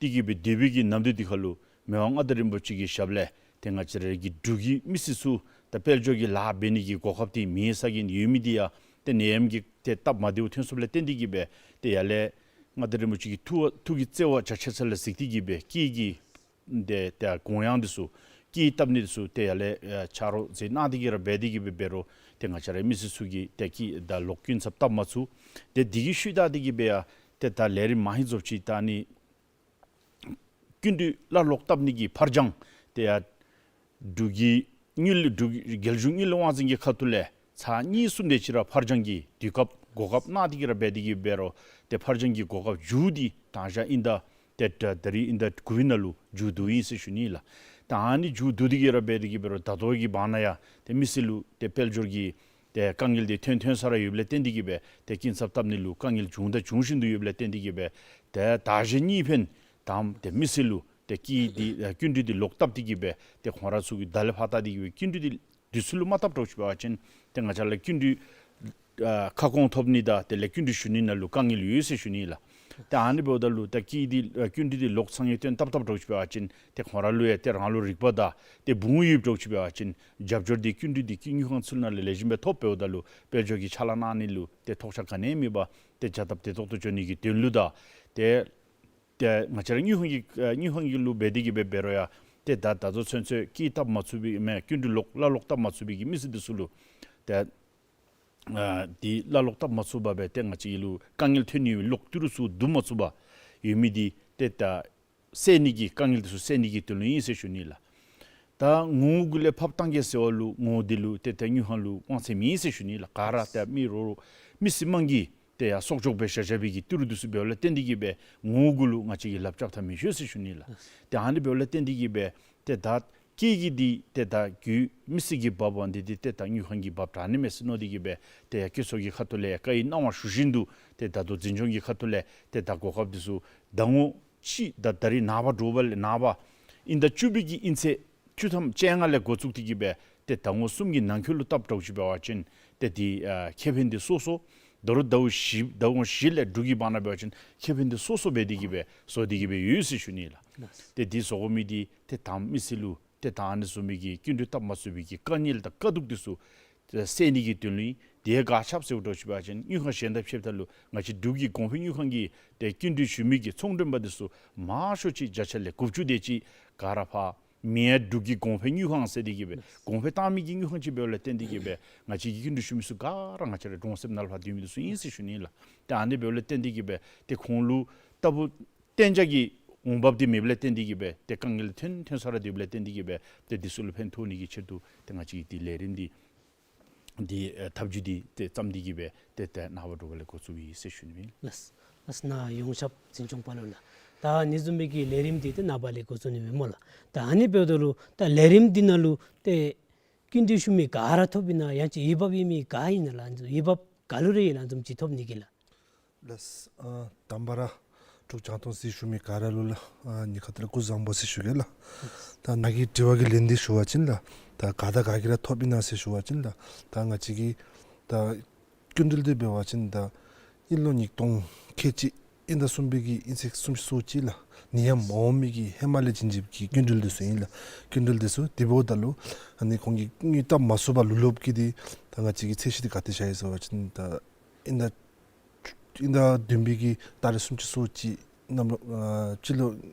སྟེ་གི་སྦེ་སྡོད་པའི་གི་ནམ་དུས་འདི་ཁར་ལུ་མི་དབང་མངའ་བདག་རིན་པོ་ཆེ་གི་ཞབས་ལས་ཏེ་ང་བཅས་ར་གི་འབྲུག་གི་མི་སེར་ཚུ་ད་དཔལ་འབྱོར་གྱི་ལཱ་འབད་ནི་གི་གོ་སྐབས་འདི་མེད་ས་གི་ཡོད་མི་འདི་ཡང་ཏེ་ནད་ཡམས་ཀྱི་ཏེ་སྟབས་མ་བདེཝ་ཐོན་སོངམ་ལས་བརྟེན་ཏེ་གི་སྦེ་ཏེ་ཡར་ལས་མངའ་བདག་རིན་པོ་ཆེ་གི་ཐུགས་ཐུགས་ཀྱི་བརྩེ་བ་རྒྱ་ཆེ་ས་ལས་གཟིགས་ཏེ་གི་སྦེ་སྐྱིད་ཀྱི་ཏེ་ཏེ་དགོངས་ཡངས་འདི་ཚུ་སྐྱིད་བཏབ་ནི་འདི་ཚུ་ཏེ་ཡར་ལས་ཨ་ཆ་རོགས་ཟེར་གནང་སྟེ་གི་ར་འབད་དེ་གི་སྦེ་འབད་རུང་ཏེ་ང་བཅས་ར་མི་སེར་ཚུ་གིས་ཏེ་སྐྱིད་དང་ལོག་སྐྱིན་ཚབ་བཏབ་མ་ཚུགས། ཏེ་འདི་གི་ཤུལ་ད་དེ་གི་སྦེ་ཡང་ཏེ་ད་ལས་རིམ་མ་ཧེ་རྫོགས་ཅིག་ད་ནི་སྐྱིན་འགྲུལ་བླ་ལོག་བཏབ་ནི་གི་ཕར་འགྱངས་ཏེ་ཡང་འབྲུག་གི་དངུལ་འབྲུག་རྒྱལ་གཞུང་དངུལ་ལས་དབང་འཛིན་གྱི་ཁ་ཐུག་ལས་ཚར་གཉིས་གསུམ་དེ་ཅིག་ར་ཕར་འགྱངས་ཀྱི་དུས་སྐབས་གོ་སྐབས་གནང་སྟེ་གི་ར་འབད་དེ་གི་འབད་རུང་ཏེ་ཕར་འགྱངས་ཀྱི་གོ་སྐབས་མཇུག་འདི་དང་ཞག་དབྱིན་ཟླ་ཏེ་ད་ད་རིས་དབྱིན་ཟླ་དགུ་པའི་ནང་ལུ་མཇུག་བསྡུ་ཡི་ཟེར་ཞུ་ནི་ལགས། ད་ཨ་ནི་མཇུག་བསྡུ་སྟེ་གི་ར་འབད་དེ་གི་འབད་རུང་ད་ལྟོ་གི་བར་ན་ཡང་ཏེ་མི་སེར་ལུ་ཏེ་དཔལ་འབྱོར་གྱི་ཏེ་དཀའ་ངལ་འདི་ཐོན་ཐོན་ས་ར་ཡོདཔ་ལས་བརྟེན་ཏེ་གི་སྦེ་ཏེ་སྐྱིན་ཚབ་བཏབ་ནི་ལུ་དཀའ་ངལ་བྱུང་དང་འབྱུང་བཞིན་དུ་ཡོདཔ་ལས་བརྟེན་ཏེ་གི་སྦེ་ཏེ་ད་ཞག་གཉིས་ཕན་དང་ཏེ་མི་སེར་ལུ་ཏེ་སྐྱིད་འདི་ཨ་སྐྱིན་འགྲུལ་འདི་ལོག་བཏབ་སྟེ་གི་སྦེ་ཏེ་ཁོང་ར་ཚུ་གིས་ད་ལས་ཕར་ད་དེ་གི་སྦེ་སྐྱིན་འགྲུལ་འདི་དུས་ཚོད་ལུ་མ་བཏབ་དོ་ཅིག་འབད་བ་ཅིན་ཏེ་ང་བཅས་ར་སྐྱིན་འགྲུལ་ཨ་ཁ་སྐོང་ཐོབ་ནི་དང་དེ་ལས་སྐྱིན་འགྲུལ་ཞུ་ནི་ནང་ལུ་དཀའ་ངལ་ཡོད་ཟེར་ཞུ་ནི་ལགས། ཏེ་ཨ་ནི་འབདཝ་ད་ལུ་ད་སྐྱིད་འདི་ཨ་སྐྱིན་འགྲུལ་འདི་ལོག་ཚང་ཡོད་བཏོན་བཏབ་བཏབ་དོ་ཅིག་འབད་བ་ཅིན་ཏེ་ཁོང་ར་ལུ་ཡང་ཏེ་རང་ལུ་རིག་པ་དང་ཏེ་བུང་ཡོདཔ་དོ་ཅིག་འབད་བ་ཅིན་རྒྱབ་སྐྱོར་འདི་སྐྱིན་འགྲུལ་འདི་དངུལ་ཁང་ཚུ་ནང་ལས་ལེགས་ཤོམ་སྦེ་ཐོབ་འབདཝ་ད་ལུ་དཔལ་འབྱོར་གྱི་ཕྱག་ལཱ་གནང་ནི་ལུ་ཏེ་ཐོགས་ཆགས་ག་ནི་ཡང་མེད་པར་ཏེ་བྱ་སྟབས་བདེ་ཏོག་ཏོ་འགྱོ་ནི་གི་དོན་ལུ་དང་ཏེ་ཏེ་ང་བཅས་ར་དངུལ་ཁང་གི་ཨ་དངུལ་ཁང་གི་ལུ་འབད་དེ་གི་སྦེ་འབད་རུང་ཡང་ཏེ་ད་ད་ལྟོ་ཚུན་ཚོད་སྐྱིད་བཏབ་མ་ཚུགས་པའི་མེན་སྐྱིན་འགྲུལ་ལོག་བླ་ལོག་བཏབ་མ་ཚུགས་པའི་གི་མི་སེར་འདི་ཚུ་ལུ་ཏེ་ཨ་འདི་བླ་ལོག་བཏབ་མ་ཚུགས་པར་སྦེ་ཏེ་ང་བཅས་ལུ་དཀའ་ངལ་ཐོན་ནི་ལོག་ཏི་རུ་ཚུ་བསྡུ་མ་ཚུགས་པར་ཡོད་མི་འདི་ཏེ་ད་སེལ་ནི་གི་དཀའ་ངལ་འདི་ཚུ་སེལ་ནི་གི་དོན་ལུ་ཨིན་ཟེར་ཞུ་ནི་ལགས། ད་ངོ་བོ་གུ་ལས་ཕབ་བཏང་གེ་ཟེར་བ་ལུ་ངོ་བོ་འདི་ལུ་ཏེ་ད་དངུལ་ཁང་ལུ་དབང་ཚད་མེད་ཟེར་ཞུ་ནི་ལགས། ག་ར་ཏེ་མི་རོགས་རོགས་མི་སེར་དམངས་ཀྱིས་ཏེ་ཡང་གསོག་འཇོག་འབད་བཞག་བཞག་པའི་གི་ཏི་རུ་འདི་ཚུ་འབདཝ་ལས་བརྟེན་ཏེ་གི་སྦེ་ངོ་བོ་གུ་ལུ་ང་བཅས་ཀྱིས་ལག་ཆ་ཐ་མི་ཤོར་ཟེར་ཞུ་ནི་ལགས། ཏེ་ཨ་ནི་འབདཝ་ལས་བརྟེན་ཏེ་གི་སྦེ་ཏེ་ད་སྐྱིད་ཀྱི་འདི་ཏེ་ད་རྒྱུ་མི་སེར་གྱིས་འབགཔ་འདི་འདི་ཏེ་ད་དངུལ་ཁང་གིས་འབག་དྲག་ནི་མས་ཟེར་མནོ་སྟེ་གི་སྦེ་ཏེ་ཡང་སྐྱིད་གསོག་གི་ཁ་ཐུག་ལས་བཀའ་ཡི་གནང་བ་ཞུ་བཞིན་དུ་ཏེ་ད་ལྟོ་འཛིན་སྐྱོང་གི་ཁ་ཐུག་ལས་ཏེ་ད་གོ་སྐབས་འདི་ཚུ་ཟླ་ངོ་གཅིག་ད་ད་རིས་ནངས་པ་དྲོ་པ་ལས་ནངས་པ་དབྱིན་ཟླ་བཅུ་པའི་གི་དབྱིན་ཚེས་བཅུ་ཐམ་བཅོ་ལྔ་ལས་འགོ་བཙུགས་ཏེ་གི་སྦེ་ཏེ་ཟླ་ངོ་གསུམ་གྱི་ནང་འཁོད་ལུ་བཏབ་དོ་ཅིག་འབད་བ་ཅིན་ཏེ་འདི་ཨ་ཁེ་ཕན་འདི་སོ་སོ་ད་རུང་ཟླཝ་བཞི་ཟླ་ངོ་བཞི་ལས་དྲུག་གི་བར་ན་འབད་བ་ཅིན་ཁེ་ཕན་འདི་སོ་སོ་འབད་དེ་གི་སྦེ་བཟོ་སྟེ་གི་སྦེ་ཡོད་ཟེར་ཞུ་ནི་ལགས། ཏེ་འདི་བཟོ་དགོ་མི་འདི་ཏེ་ད་མི་སེར་ལུ་ཏེ་ད་ཨ་ནི་བཟུམ་མའི་གི་སྐྱིན་འགྲུལ་བཏབ་མ་ཚུགས་པའི་གི་དཀའ་ངལ་དང་དཀའ་སྡུག་འདི་ཚུ་ ཏེ་སེལ་ནི་གི་དོན་ལུ་ཨིན། དེ་ག་ཅི་སྦེ་ཟེརཝ་འདྲཝ་ཅིག་འབད་བ་ཅིན་དངུལ་ཁང་གཞན་དང་ཕྱདཔ་ད་ལུ་ང་བཅས་འབྲུག་གི་གོང་འཕེལ་དངུལ་ཁང་གི་ཏེ་སྐྱིན་འགྲུལ་ཞུ་མི་གི་ཚོང་མགྲོན་པ་འདི་ཚུ་མང་ཤོས་ཅིག་བརྒྱ་ཆ་ལས་དགུ་བཅུ་དེ་ཅིག་ག་ར་ཕར་མི་ཡ་འབྲུག་གི་གོང་འཕེལ་དངུལ་ཁང་ཟེར་ཏེ་གི་སྦེ་གོང་འཕེལ་བཏང་མི་གི་དངུལ་ཁང་ཅིག་འབདཝ་ལས་བརྟེན་ཏེ་གི་སྦེ་ང་བཅས་ཀྱི་སྐྱིན་འགྲུལ་ཞུ་མི་ཚུ་ག་ར་ང་བཅས་ར་གྲོང་གསེབ་ནང་ལུ་ཕར་སྡོད་མི་འདི་ཚུ་ཨིན་ཟེར་ཞུ་ནི་ལགས། ཏེ་ཨ་ནི་འབདཝ་ལས་བརྟེན་ཏེ་གི་སྦེ་ཏེ་ཁོང་ལུ་ལྟ་བུ་གཏན་འཇགས་ཀྱི་འོང་འབབ་འདི་མེདཔ་ལས་བརྟེན་ཏེ་གི་སྦེ་ཏེ་དཀའ་ངལ་ཐོན་ཐོན་ས་ར་སྡོདཔ་ལས་བརྟེན་ཏེ་གི་སྦེ་ཏེ་འདི་ཚུ་ལུ་ཕན་ཐོགས་ནི་གི་ཆེད་དུ་ཏེ་ང་བཅས་ཀྱི་ཏེ་ལས་རིམ་འདི་འདི་ཨེ་ཐབས་བྱུས་འདི་ཏེ་བརྩམས་ཏེ་གི་སྦེ་ཏེ་ཏེ་ནངས་པ་དྲོ་པ་ལས་འགོ་བཙུགས་ཡི་ཟེར་ཞུ་ནི་ཨིན། ལགས། ལགས། ནཱ་ཡོངས་ཁྱབ་འཛིན་སྐྱོང་པ་ལུ་ལགས། ད་ཨ་ནི་བཟུམ་མའི་གི་ལས་རིམ་འདི་ཏེ་ནངས་པ་ལས་འགོ་བཙུགས་ནི་ཨིན་སྨོ་ལགས། ད་ཨ་ནི་འབདཝ་ད་ལུ་ད་ལས་རིམ་འདི་ནང་ལུ་ཏེ་སྐྱིན་འགྲུལ་ཞུ་མི་ག་ར་ཐོབ་ཨིན་ན་ཡང་ཅིན་འོས་འབབ་ཡོད་མི་ག་ཨིན་ན་ལགས། འོས་འབབ་ག་ལུ་རེ་ཡོད་ལགས་འཛོམས་ཅིག་ཐོབ་ནི་གི་ལགས། ལགས། ཨ་དང་པ་ར་འབྲུག་རྒྱང་མཐོང་གཟིགས་བཞུགས་མི་ག་ར་ལུ་ལགས་ཨ་ཉིནམ་ཁ་ཏེ་ར་སྐུ་གཟུགས་བཟང་པོ་ཟེར་ཞུ་གེ་ལགས། ད་ནཱ་གི་དྲི་བ་གི་ལན་འདི་ཞུ་བ་ཅིན་ལགས་ད་ག་དང་ག་གིས་ར་ཐོབ་ཨིན་ན་ཟེར་ཞུ་བ་ཅིན་ལགས་ད་ང་བཅས་ཀྱི་ད་སྐྱིན་འགྲུལ་འདི་འབད་བ་ཅིན་ད་དབྱིན་ལོ་ཉིས་སྟོང་ཁལ་གཅིག་དབྱིན་ཟླ་གསུམ་པའི་གི་དབྱིན་ཚེས་སུམ་ཅུ་སོ་གཅིག་ལགས་ནད་ཡམས་མ་འོང་མི་གི་ཧེ་མ་ལས་བྱིན་འབྱིན་གྱི་སྐྱིན་འགྲུལ་འདི་ཚུ་ཨིན་ལགས། སྐྱིན་འགྲུལ་འདི་ཚུ་དེ་འབདཝ་ད་ལུ་ཨ་ནི་ཁོང་གིས་དངུལ་བཏབ་མ་ཚུགས་པར་ལུས་ལུསཔ་གི་འདི་ད་ང་བཅས་ཀྱི་ཚད་གཞི་འདི་ག་དེ་ཆགས་ཡི་ཟེར་བ་ཅིན་ད་དབྱིན་ཟླ་དབྱིན་ཟླ་བདུན་པའི་གི་ཏ་རིག་སུམ་ཅུ་སོ་གཅིག་གནམ་ལོ་ཨ་སྤྱི་ལོ་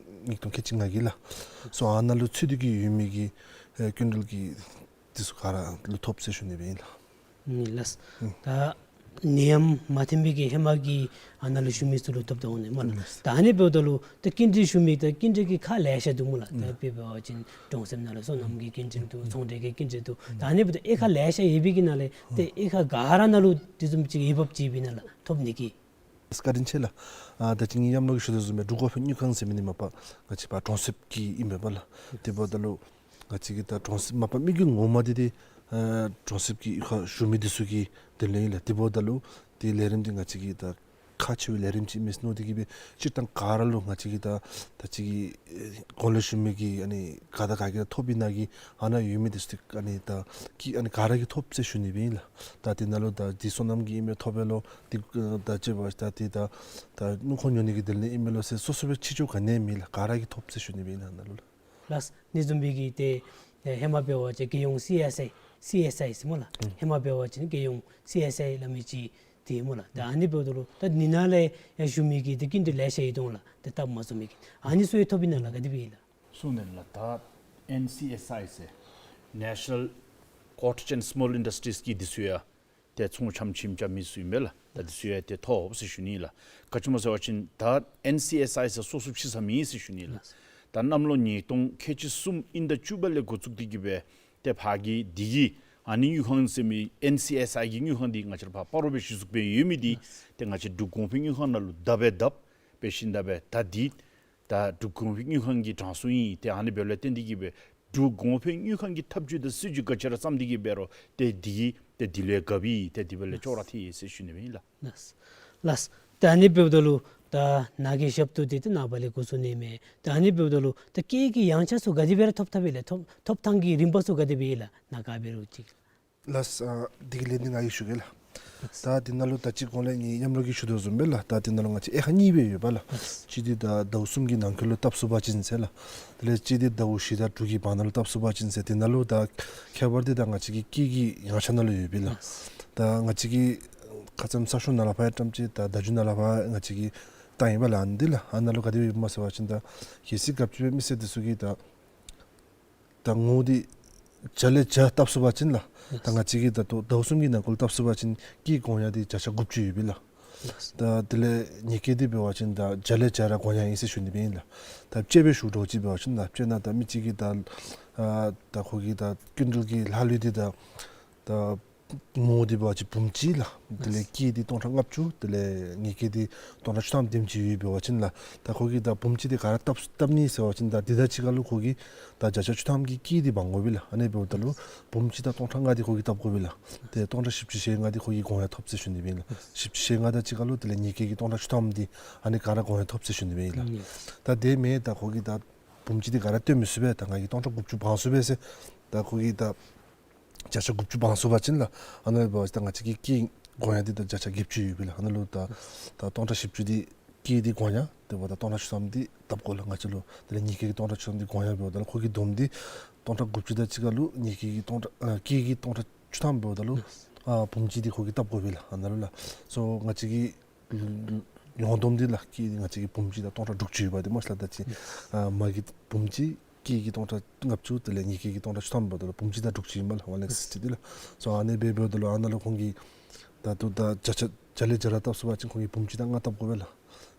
ཉིས་སྟོང་ཁལ་གཅིག་ལྔ་གི་ལགས་སོ་ཨ་ནཱ་ལུ་ཚུད་དེ་གི་ཡོད་མི་གི་ཨེ་སྐྱིན་འགྲུལ་གྱི་འདི་ཚུ་ག་ར་ལུ་ཐོབ་ཟེར་ཞུ་ནི་སྦེ་ཨིན་ལགས། ཨུམ་ལགས། ཨུམ་ད་ནད་ཡམས་མ་ཐོན་པའི་གི་ཧེ་མ་གི་ཨ་ནཱ་ལུ་ཞུ་མི་ཚུ་ལུ་ཐོབ་ད་འོང་ནི་སྨོ་ལགས། ལགས། ད་ཨ་ནི་འབདཝ་ད་ལུ་ད་སྐྱིན་འགྲུལ་ཞུ་མི་ད་སྐྱིན་འགྲུལ་གྱི་ཁག་ལེ་ཤ་འདུག་སྨོ་ལགས། ད་ཨུམ་དཔེ་འབད་བ་ཅིན་གྲོང་གསེབ་ནང་ལུ་སོ་ནམ་གྱི་སྐྱིན་འགྲུལ་འདུག། ཚོང་འབྲེལ་གྱི་སྐྱིན་འགྲུལ་འདུག། ད་ཨ་ནི་འབདཝ་ད་དབྱེ་ཁག་ལེ་ཤ་ཡོད་པའི་གི་ནང་ལས་ཏེ་དབྱེ་ཁག་ག་ར་ནང་ལུ་དེ་བཟུམ་ཅིག་འོས་འབབ་ཅིག་ཡོདཔ་ཨིན་ན་ལགས་ཐོབ་ནི་གི། བཀའ་དྲིན་ཆེ་ལགས། ཨ་ད་ཅི་ངེའི་ཡམ་ལོག་གི་ཞུ་དོ་བཟུམ་སྦེ་འབྲུག་གོང་འཕེལ་དངུལ་ཁང་ཟེར་མི་འདི་མ་པ་ང་བཅས་པ་གྲོང་གསེབ་ཀྱི་ཨིན་པས་ལགས། དེ་འབདཝ་ད་ལུ་ང་བཅས་ཀྱི་ད་གྲོང་གསེབ་མ་པ་དམིགས་ཡུལ་ངོ་མ་འདི་ཏེ་ཨ་གྲོང་གསེབ་ཀྱི་ཁར་བཞུགས་མི་འདི་ཚུ་གི་དོན་ལུ་ཨིན་ལགས། དེ་འབདཝ་ད་ལུ་ཏེ་ལས་རིམ་འདི་ང་བཅས་ཀྱི་ད་ཁག་ཆེ་བའི་ལས་རིམ་ཅིག་མས་མནོ་སྟེ་གི་སྦེ་སྤྱིར་བཏང་ག་ར་ལུ་ང་བཅས་ཀྱི་ད་ད་ཅི་གི་ཨེ་གོང་ལས་ཞུ་མི་གི་ཨ་ནི་ག་དང་ག་གིས་ཐོབ་ཨིན་ན་གི་ཨ་ནཱ་ཡོད་མི་འདི་ཚུ་ཏེ་ཨ་ནི་ད་ཀྱི་ཨ་ནི་ག་ར་གིས་ཐོབ་ཟེར་ཞུ་ནི་སྦེ་ཨིན་ལགས། ད་དེ་ནང་ལུ་ད་འདི་སོ་ནམ་གྱི་ཨིན་མས་ཐོབ་པས་ལོ། འདི་ཨ་ད་ཅི་འབད་ད་འདི་ད་ད་དངུལ་ཁང་ཉོ་ནི་གི་དོན་ལས་ཨིན་མས་ལོ་ཟེར་སོ་སོ་སྦེ་ཕྱེ་ཆོག་ག་ནི་མེད་ལགས། ག་ར་གིས་ཐོབ་ཟེར་ཞུ་ནི་སྦེ་ཨིན་ལགས་ཨ་ནཱ་ལུ་ལགས། ལགས། ཨ་ནི་བཟུམ་སྦེ་གི་ཏེ་ཨེ་ཧེ་མ་འབད་བ་ཅིན་རྒྱལ་ཡོངས་སི་ཨེསི་ཨའི་སི་ཨེསི་ཨའི་ཟེར་སྨོ་ལགས། ཨུམ་ཧེ་མ་འབད་བ་ཅིན་རྒྱལ་ཡོངས་སི་ཨེསི་ཨའི་སླབ་མི་ཅིག་འདི་སྨོ་ལགས། ད་ཨ་ནི་འབདཝ་ད་ལུ་ད་འདི་ནང་ལས་ཡང་ཞུ་མི་གི་ཏེ་སྐྱིན་འགྲུལ་ལེ་ཤ་ཡོད་དོ་ལགས། ཏེ་བཏབ་མ་ཚུགས་མི་གི་ཨ་ནི་ཚུ་ཡང་ཐོབ་ཨིན་ན་ལགས་ག་དེ་སྦེ་ཨིན་ལགས། སོང་ནི་ལགས། ད་ཨེན་སི་ཨེསི་ཨའི་ཟེར་National Cottage and Small Industries གི་འདི་ཚུ་ཡང་ཏེ་ཚོང་ཁྱམ་ཁྱིམ་རྐྱབ་མི་ཚུ་ཨིན་པས་ལགས། ད་འདི་ཚུ་ཡང་ཏེ་ཐོབ་ཟེར་ཞུ་ནི་ལགས། ག་ཅི་སྨོ་ཟེར་བ་ཅིན་ད་ཨེན་སི་ཨེསི་ཨའི་ཟེར་སོ་སོ་ཕྱེ་ས་མེད་ཟེར་ཞུ་ནི་ལགས། ད་གནམ་ལོ་ཉིས་སྟོང་ཁལ་གཅིག་གསུམ་དབྱིན་ཟླ་བཅུ་པ་ལས་འགོ་བཙུགས་ཏེ་གི་སྦེ་ཏེ་ཕར་གྱི་འདི་གི་ཨ་ནི་དངུལ་ཁང་ཟེར་མི་ཨེན་སི་ཨེསི་ཨའི་གི་དངུལ་ཁང་འདི་ང་བཅས་ར་ཕར་སྤ་རོ་སྦེ་གཞི་བཙུགས་འབད་ཡོད་མི་འདི་ཏེ་ང་བཅས་འབྲུག་གོང་འཕེལ་དངུལ་ཁང་ནང་ལུ་བརྡབ་སྦེ་བརྡབ་འབད་ཞིནམ་ད་སྦེ་ད་འདི་ད་འབྲུག་གོང་འཕེལ་དངུལ་ཁང་གི་གྲངས་སུ་ཨིན། ཏེ་ཨ་ནི་འབདཝ་ལས་བརྟེན་ཏེ་གི་སྦེ་འབྲུག་གོང་འཕེལ་དངུལ་ཁང་གི་ཐབས་བྱུས་དང་སྲིད་བྱུས་ག་ཅི་ར་བརྩམས་ཏེ་གི་འབད་རུང་ཏེ་འདི་གིས་ཏེ་འདི་ལུ་ཡང་དགའ་བས། ཏེ་འདི་འབདཝ་ལས་ཅོག་ར་འཐད་ཟེར་ཞུ་ནི་སྦེ་ཨིན་ལགས། ལགས། ལགས། ད་ཨ་ནི་འབདཝ་ད་ལུ་ད་ནཱ་གི་ཞབས་ཏོག་འདི་ཏེ་ནངས་པ་ལས་འགོ་བཙུགས་ནི་མས། ད་ཨ་ནི་འབདཝ་ད་ལུ་ད་སྐྱེད་ཀྱི་ཡངས་ཆག་ཚུ་ག་དེ་སྦེ་ར་ཐོབ་ཐོབ་ཨིན་ལགས། ཐོབ་ཐོབ་ཐངས་ཀྱི་རིམ་པ་ཚུ་ག་དེ་སྦེ་ཨིན་ལགས། ནཱ་ག་འབད་རུང་ཅིག། ལགས། ཨ་འདི་གི་ལན་འདི་ང་གིས་ཞུ་གེ་ལགས། ད་འདི་ནང་ལུ་ད་ཅི་གོང་ལས་ངེའི་ཡམ་ལོག་གིས་ཞུ་དོ་བཟུམ་སྦེ་ལགས། ད་འདི་ནང་ལུ་ང་བཅས་དབྱེ་ཁག་གཉིས་སྦེ་ཡོདཔ་ལགས། གཅིག་འདི་ད་ཟླཝ་གསུམ་གྱི་ནང་འཁོད་ལུ་བཏབ་ཚུགས་པ་ཅིན་ཟེར་ལགས། དེ་ལས་གཅིག་འདི་ཟླཝ་བཞི་དང་དྲུག་གི་བར་ན་ལུ་བཏབ་ཚུགས་པ་ཅིན་ཟེར། འདི་ནང་ལུ་ད་ཁྱད་པར་འདི་ད་ང་བཅས་ཀྱི་སྐྱེད་ཀྱི་ཡངས་ཆག་ནང་ལུ་ཡོདཔ་ལགས། ད་ང་བཅས་ཀྱི་ཁ་ཙ་ས་ཤོག་ནང་ལས་ཕར་ཡང་བཀྲམ་ཅི། ད་བརྡ་བརྒྱུད་ནང་ལས་ཕར་ང་བཅས་ཀྱིས་བཏང་ཡི་པ་ལགས། འདི་ལགས་ཨ་ནཱ་ལུ་ག་དེ་སྦེ་ཡོདཔ་སྨོ་ཟེར་བ་ཅིན་ད་གལ་སྲིད་ག་ཅི་སྦེ་མི་སེར་འདི་ཚུ་གིས་ད་ད་དངུལ་འདི་བརྒྱ་ལས་བརྒྱ་བཏབ་ཚུགས་པ་ཅིན་ལགས། ད་ང་བཅས་ཀྱིས་ད་ལྟོ་ཟླཝ་གསུམ་གྱི་ནང་འཁོད་ལུ་བཏབ་ཚུགས་པ་ཅིན་སྐྱེད་གོང་ཡང་འདི་བརྒྱ་ཆ་དགུ་བཅུ་ཡོདཔ་ལགས། ད་དེ་ལས་ཉེས་སྐྱོན་འདི་འབད་བ་ཅིན་ད་བརྒྱ་ལས་བརྒྱ་ར་གོང་ཡང་ཨིན་ཟེར་ཞུ་ནི་སྦེ་ཨིན་ལགས། ད་དཔྱེ་སྦེ་ཞུ་དོ་ཅིག་འབད་བ་ཅིན་ལགས། དཔེར་ན་ད་མི་གཅིག་གིས་ད་ཨ་ད་ཁོ་གི་ད་སྐྱིན་འགྲུལ་གྱི་ལྷག་ལུས་འདི་ད་ད་དངུལ་འདི་འབད་བ་ཅིན་འབུམ་གཅིག་ལགས། དེ་ལས་སྐྱེད་འདི་སྟོང་ཕྲག་ལྔ་བཅུ། དེ་ལས་ཉེས་སྐྱོན་འདི་སྟོང་ཕྲག་བཅུ་ཐམ་དེམ་ཅིག་ཡོདཔ་འབད་བ་ཅིན་ལགས། ད་ཁོ་གིས་ད་འབུམ་གཅིག་འདི་ག་ར་བཏབ་བཏབ་ནི་ཟེར་བ་ཅིན་ད་འདི་དང་གཅིག་ཁར་ལུ་ཁོ་གིས་ད་བརྒྱ་ཆ་བཅུ་ཐམ་གྱི་སྐྱེད་འདི་འབག་དགོ་པས་ལགས། ཨ་ནི་འབདཝ་ད་ལུ་འབུམ་གཅིག་དང་སྟོང་ཕྲག་ལྔ་འདི་ཁོ་གིས་བཏབ་དགོ་པས་ལགས། དེ་སྟོང་ཕྲག་བཞི་བཅུ་ཞེ་ལྔ་འདི་ཁོ་གིས་གོང་ཡང་ཐོབ་ཟེར་ཞུ་ནི་སྦེ་ཨིན་ལགས། བཞི་བཅུ་ཞེ་ལྔ་དང་གཅིག་ཁར་ལུ་དེ་ལས་ཉེས་སྐྱོན་གྱི་སྟོང་ཕྲག་བཅུ་ཐམ་འདི་ཨ་ནི་ག་ར་གོང་ཡང་ཐོབ་ཟེར་ཞུ་ནི་སྦེ་ཨིན་ལགས། ད་དེ་མེན་ད་ཁོ་གིས་ད་འབུམ་གཅིག་འདི་ག་ར་བཏོན་མི་ཚུགས་པས། ད་ང་གིས་སྟོང་ཕྲག་དགུ་བཅུ་འབག་ཚུགས་པས་ཟེར་ད་ཁོ་གིས་ད་བརྒྱ་ཆ་དགུ་བཅུ་འབག་ཚུགས་པ་ཅིན་ལགས། ཨ་ནཱ་ལུ་འབད་བ་ཅིན་ད་ང་བཅས་ཀྱི་སྐྱེད་གོང་ཡང་འདི་ད་བརྒྱ་ཆ་བརྒྱད་ཅུ་ཡོདཔ་ལགས། ཨ་ནཱ་ལུ་ད་ད་སྟོང་ཕྲག་བཞི་བཅུ་འདི་སྐྱེད་འདི་གོང་ཡང་དེ་འབདཝ་ད་སྟོང་ཕྲག་བཅུ་ཐམ་འདི་བཏབ་དགོ་ལགས་ང་བཅས་ལུ། དེ་ལས་ཉེས་སྐྱོན་གྱི་སྟོང་ཕྲག་བཅུ་ཐམ་འདི་གོང་ཡང་འབདཝ་ད་ལགས་ཁོ་གི་བསྡོམས་འདི་སྟོང་ཕྲག་དགུ་བཅུ་དང་གཅིག་ཁར་ལུ་ཉེས་སྐྱོན་གྱི་སྟོང་ཕྲག་ཨ་སྐྱེད་ཀྱི་སྟོང་ཕྲག་ བཅུ་ཐམ་འབདཝ་ད་ལུ་ཨ་བུམ་ཅིག་འདི་ཁོ་གིས་བཏབ་དགོ་པས་ལགས། ཨ་ནཱ་ལུ་ལགས། སོ་ང་བཅས་ཀྱི་ཡོངས་བསྡོམས་འདི་ལགས་ཀྱི་ང་བཅས་ཀྱི་བུམ་ཅིག་ད་སྟོང་ཕྲག་དྲུག་ཅུ་ཡོད་པ་འདི་སྨོ་ཤ་ལགས། ད་ཅི་ཨ་མ་གི་བུམ་ཅིག་སྐྱེས་ཀྱི་སྟོང་ཕྲག་ལྔ་བཅུ་དེ་ལས་ངེ་གི་སྟོང་ཕྲག་བཅུ་ཐམ་འབདཝ་ད་ལུ་བུམ་ཅིག་ད་དྲུག་ཅུ་ཨིན་པས་ལགས། ཝན་ལེག་སིགསི་ཊི་འདི་ལགས། སོ་ཨ་ནི་སྦེ་འབདཝ་ད་ལུ་ཨ་ནཱ་ལུ་ཁོང་གིས་ད་ལྟོ་ད་བརྒྱ་ཆ་བརྒྱ་ལས་བརྒྱ་ར་བཏབ་ཚུགས་པ་ཅིན་ཁོང་གིས་བུམ་ཅིག་ད་ལྔ་བཏབ་དགོ་པས་ལགས།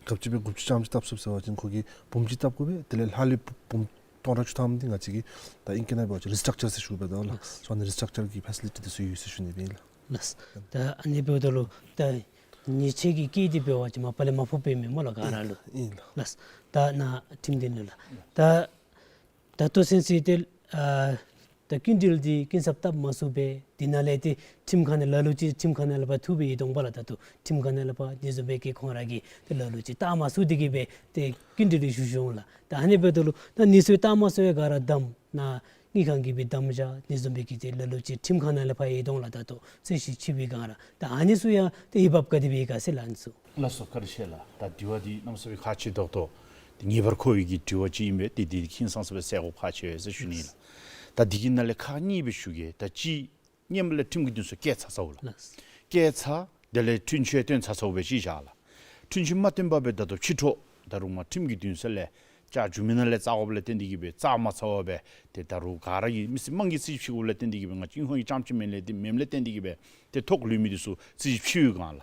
ག་ཅི་སྦེ་དགུ་བཅུ་རྐྱངམ་ཅིག་བཏབ་ཚུགས་ཟེར་བ་ཅིན་ཁོ་གིས་བུམ་ཅིག་བཏབ་དགོ་པས། དེ་ལས་ལྷག་ལུས་བུམ་སྟོང་ཕྲག་བཅུ་ཐམ་འདི་ང་བཅས་ཀྱིས་ད་ཨིང་སྐད་ནང་འབད་བ་ཅིན་རི་སི་ཊག་ཅར་ཟེར་ཞུཝ་འབད་དོ་ལགས། སོ་ཨ་ནི་རི་སི་ཊག་ཅར་གྱི་ཕེ་སི་ལི་ཊི་འདི་ཚུ་ཡོད་ཟེར་ཞུ་ནི་ཨིན་ལགས། ལགས། ད་ཨ་ནི་འབདཝ་ད་ལུ་ད་ཉེས་ཆད་ཀྱི་སྐྱེད་འདི་འབད་བ་ཅིན་མ་པ་ལས་མ་ཕོགཔ་ཨིན་མས་སྨོ་ལགས་ག་ར་ལུ། ཨིན་ལགས། ལགས། ད་ནཱ་ཁྲིམས་འདི་ནང་ལུ་ད་ད་ལྟོ་ཚུན་ཚོད་ཏེ་ཨ་ད་སྐྱིན་འགྲུལ་འདི་སྐྱིན་ཚབ་བཏབ་མ་ཚུགས་པས། དེ་ནང་ལས་ཏེ་ཁྲིམས་ཁང་ནང་ལ་ལུ་ཅིག་ཁྲིམས་ཁང་ནང་ལས་ཕར་འཐུ་སྦེ་ཡོད་དོ་བ་ལགས། ད་ལྟོ་ཁྲིམས་ཁང་ནང་ལས་ཕར་འདི་བཟུམ་སྦེ་གི་ཁོང་ར་གིས་ཏེ་ལ་ལུ་ཅིག་བཏབ་མ་ཚུགས་ཏེ་གི་སྦེ་ཏེ་སྐྱིན་འགྲུལ་འདི་ཞུ་ཞུཝ་ལགས། ད་ཨ་ནི་འབདཝ་ད་ལུ་ད་ཨ་ནི་ཚུ་བཏབ་མ་ཚུགས་པའི་སྒང་ར་དམ་ནཱ་དངུལ་ཁང་གིས་སྦེ་དམ་བཞག་འདི་བཟུམ་སྦེ་གི་ཏེ་ལ་ལུ་ཅིག་ཁྲིམས་ཁང་ནང་ལས་ཕར་ཡོད་དོ་ལགས། ད་ལྟོ་རྩོད་གཞི་ཕྱེ་བའི་སྒང་ར་ད་ཨ་ནི་ཚུ་ཡང་ཏེ་འོས་འབབ་ག་དེ་སྦེ་ཡོད་ག་ཟེར་ལགས་ཨ་ནི་ཚུ། ལགས་སོ་བཀའ་དྲིན་ཆེ་ལགས། ད་དྲི་བ་འདི་གནམ་མེད་ས་མེད་ཁག་ཆེ་ཏོག་ཏོ་ཏེ་ངེས་པར་འཁོད་པའི་གི་དྲི་བ་ཅིག་ཨིན་པས། ཏེ་འདི་ཁྱིམ་ཚང་ས་སྦེ་གསལ་པོ་ཕར་ཕྱེ་ཟེར་ཞུ་ནི་ལགས། ད་འདི་གི་ནང་ལས་ཁག་གཉིས་སྦེ་ཞུ་གེ། ད་ཅི་སྔོན་མ་ལས་ཁྲིམས་ཀྱི་འདུན་ས་བཀལ་ཚར་ཚརཝ་ལགས། ལགས། བཀལ་ཚར། དེ་ལས་འཁྲུན་ཆོད་བཏོན་ཚར་ཚརཝ་སྦེ་ཅིག་བཞག་ལགས། འཁྲུན་ཆོད་མ་བཏོན་པར་སྦེ་ད་ལྟོ་ཕྱི་འཕྲོ་ད་རུང་མར་ཁྲིམས་ཀྱི་འདུན་ས་ལས་བཅར་འགྱོ་མི་ནང་ལས་བཙག་དགོཔ་ལས་བརྟེན་ཏེ་གི་སྦེ་བཙག་མ་ཚར་བར་སྦེ་ཏེ་ད་རུང་ག་ར་གིས་མི་སེར་དམངས་ཀྱིས་རྩོད་གཞི་ཕྱེ་དགོཔ་ལས་བརྟེན་ཏེ་གི་སྦེ་ང་བཅས་ཁོང་གི་རྐྱངམ་ཅིག་མེན་ལས་མེནམ་ལས་བརྟེན་ཏེ་གི་སྦེ་ཏེ་ཐོག་ལུས་མི་འདི་ཚུ་རྩོད་གཞི་ཕྱེ་བའི་སྒང་ལགས།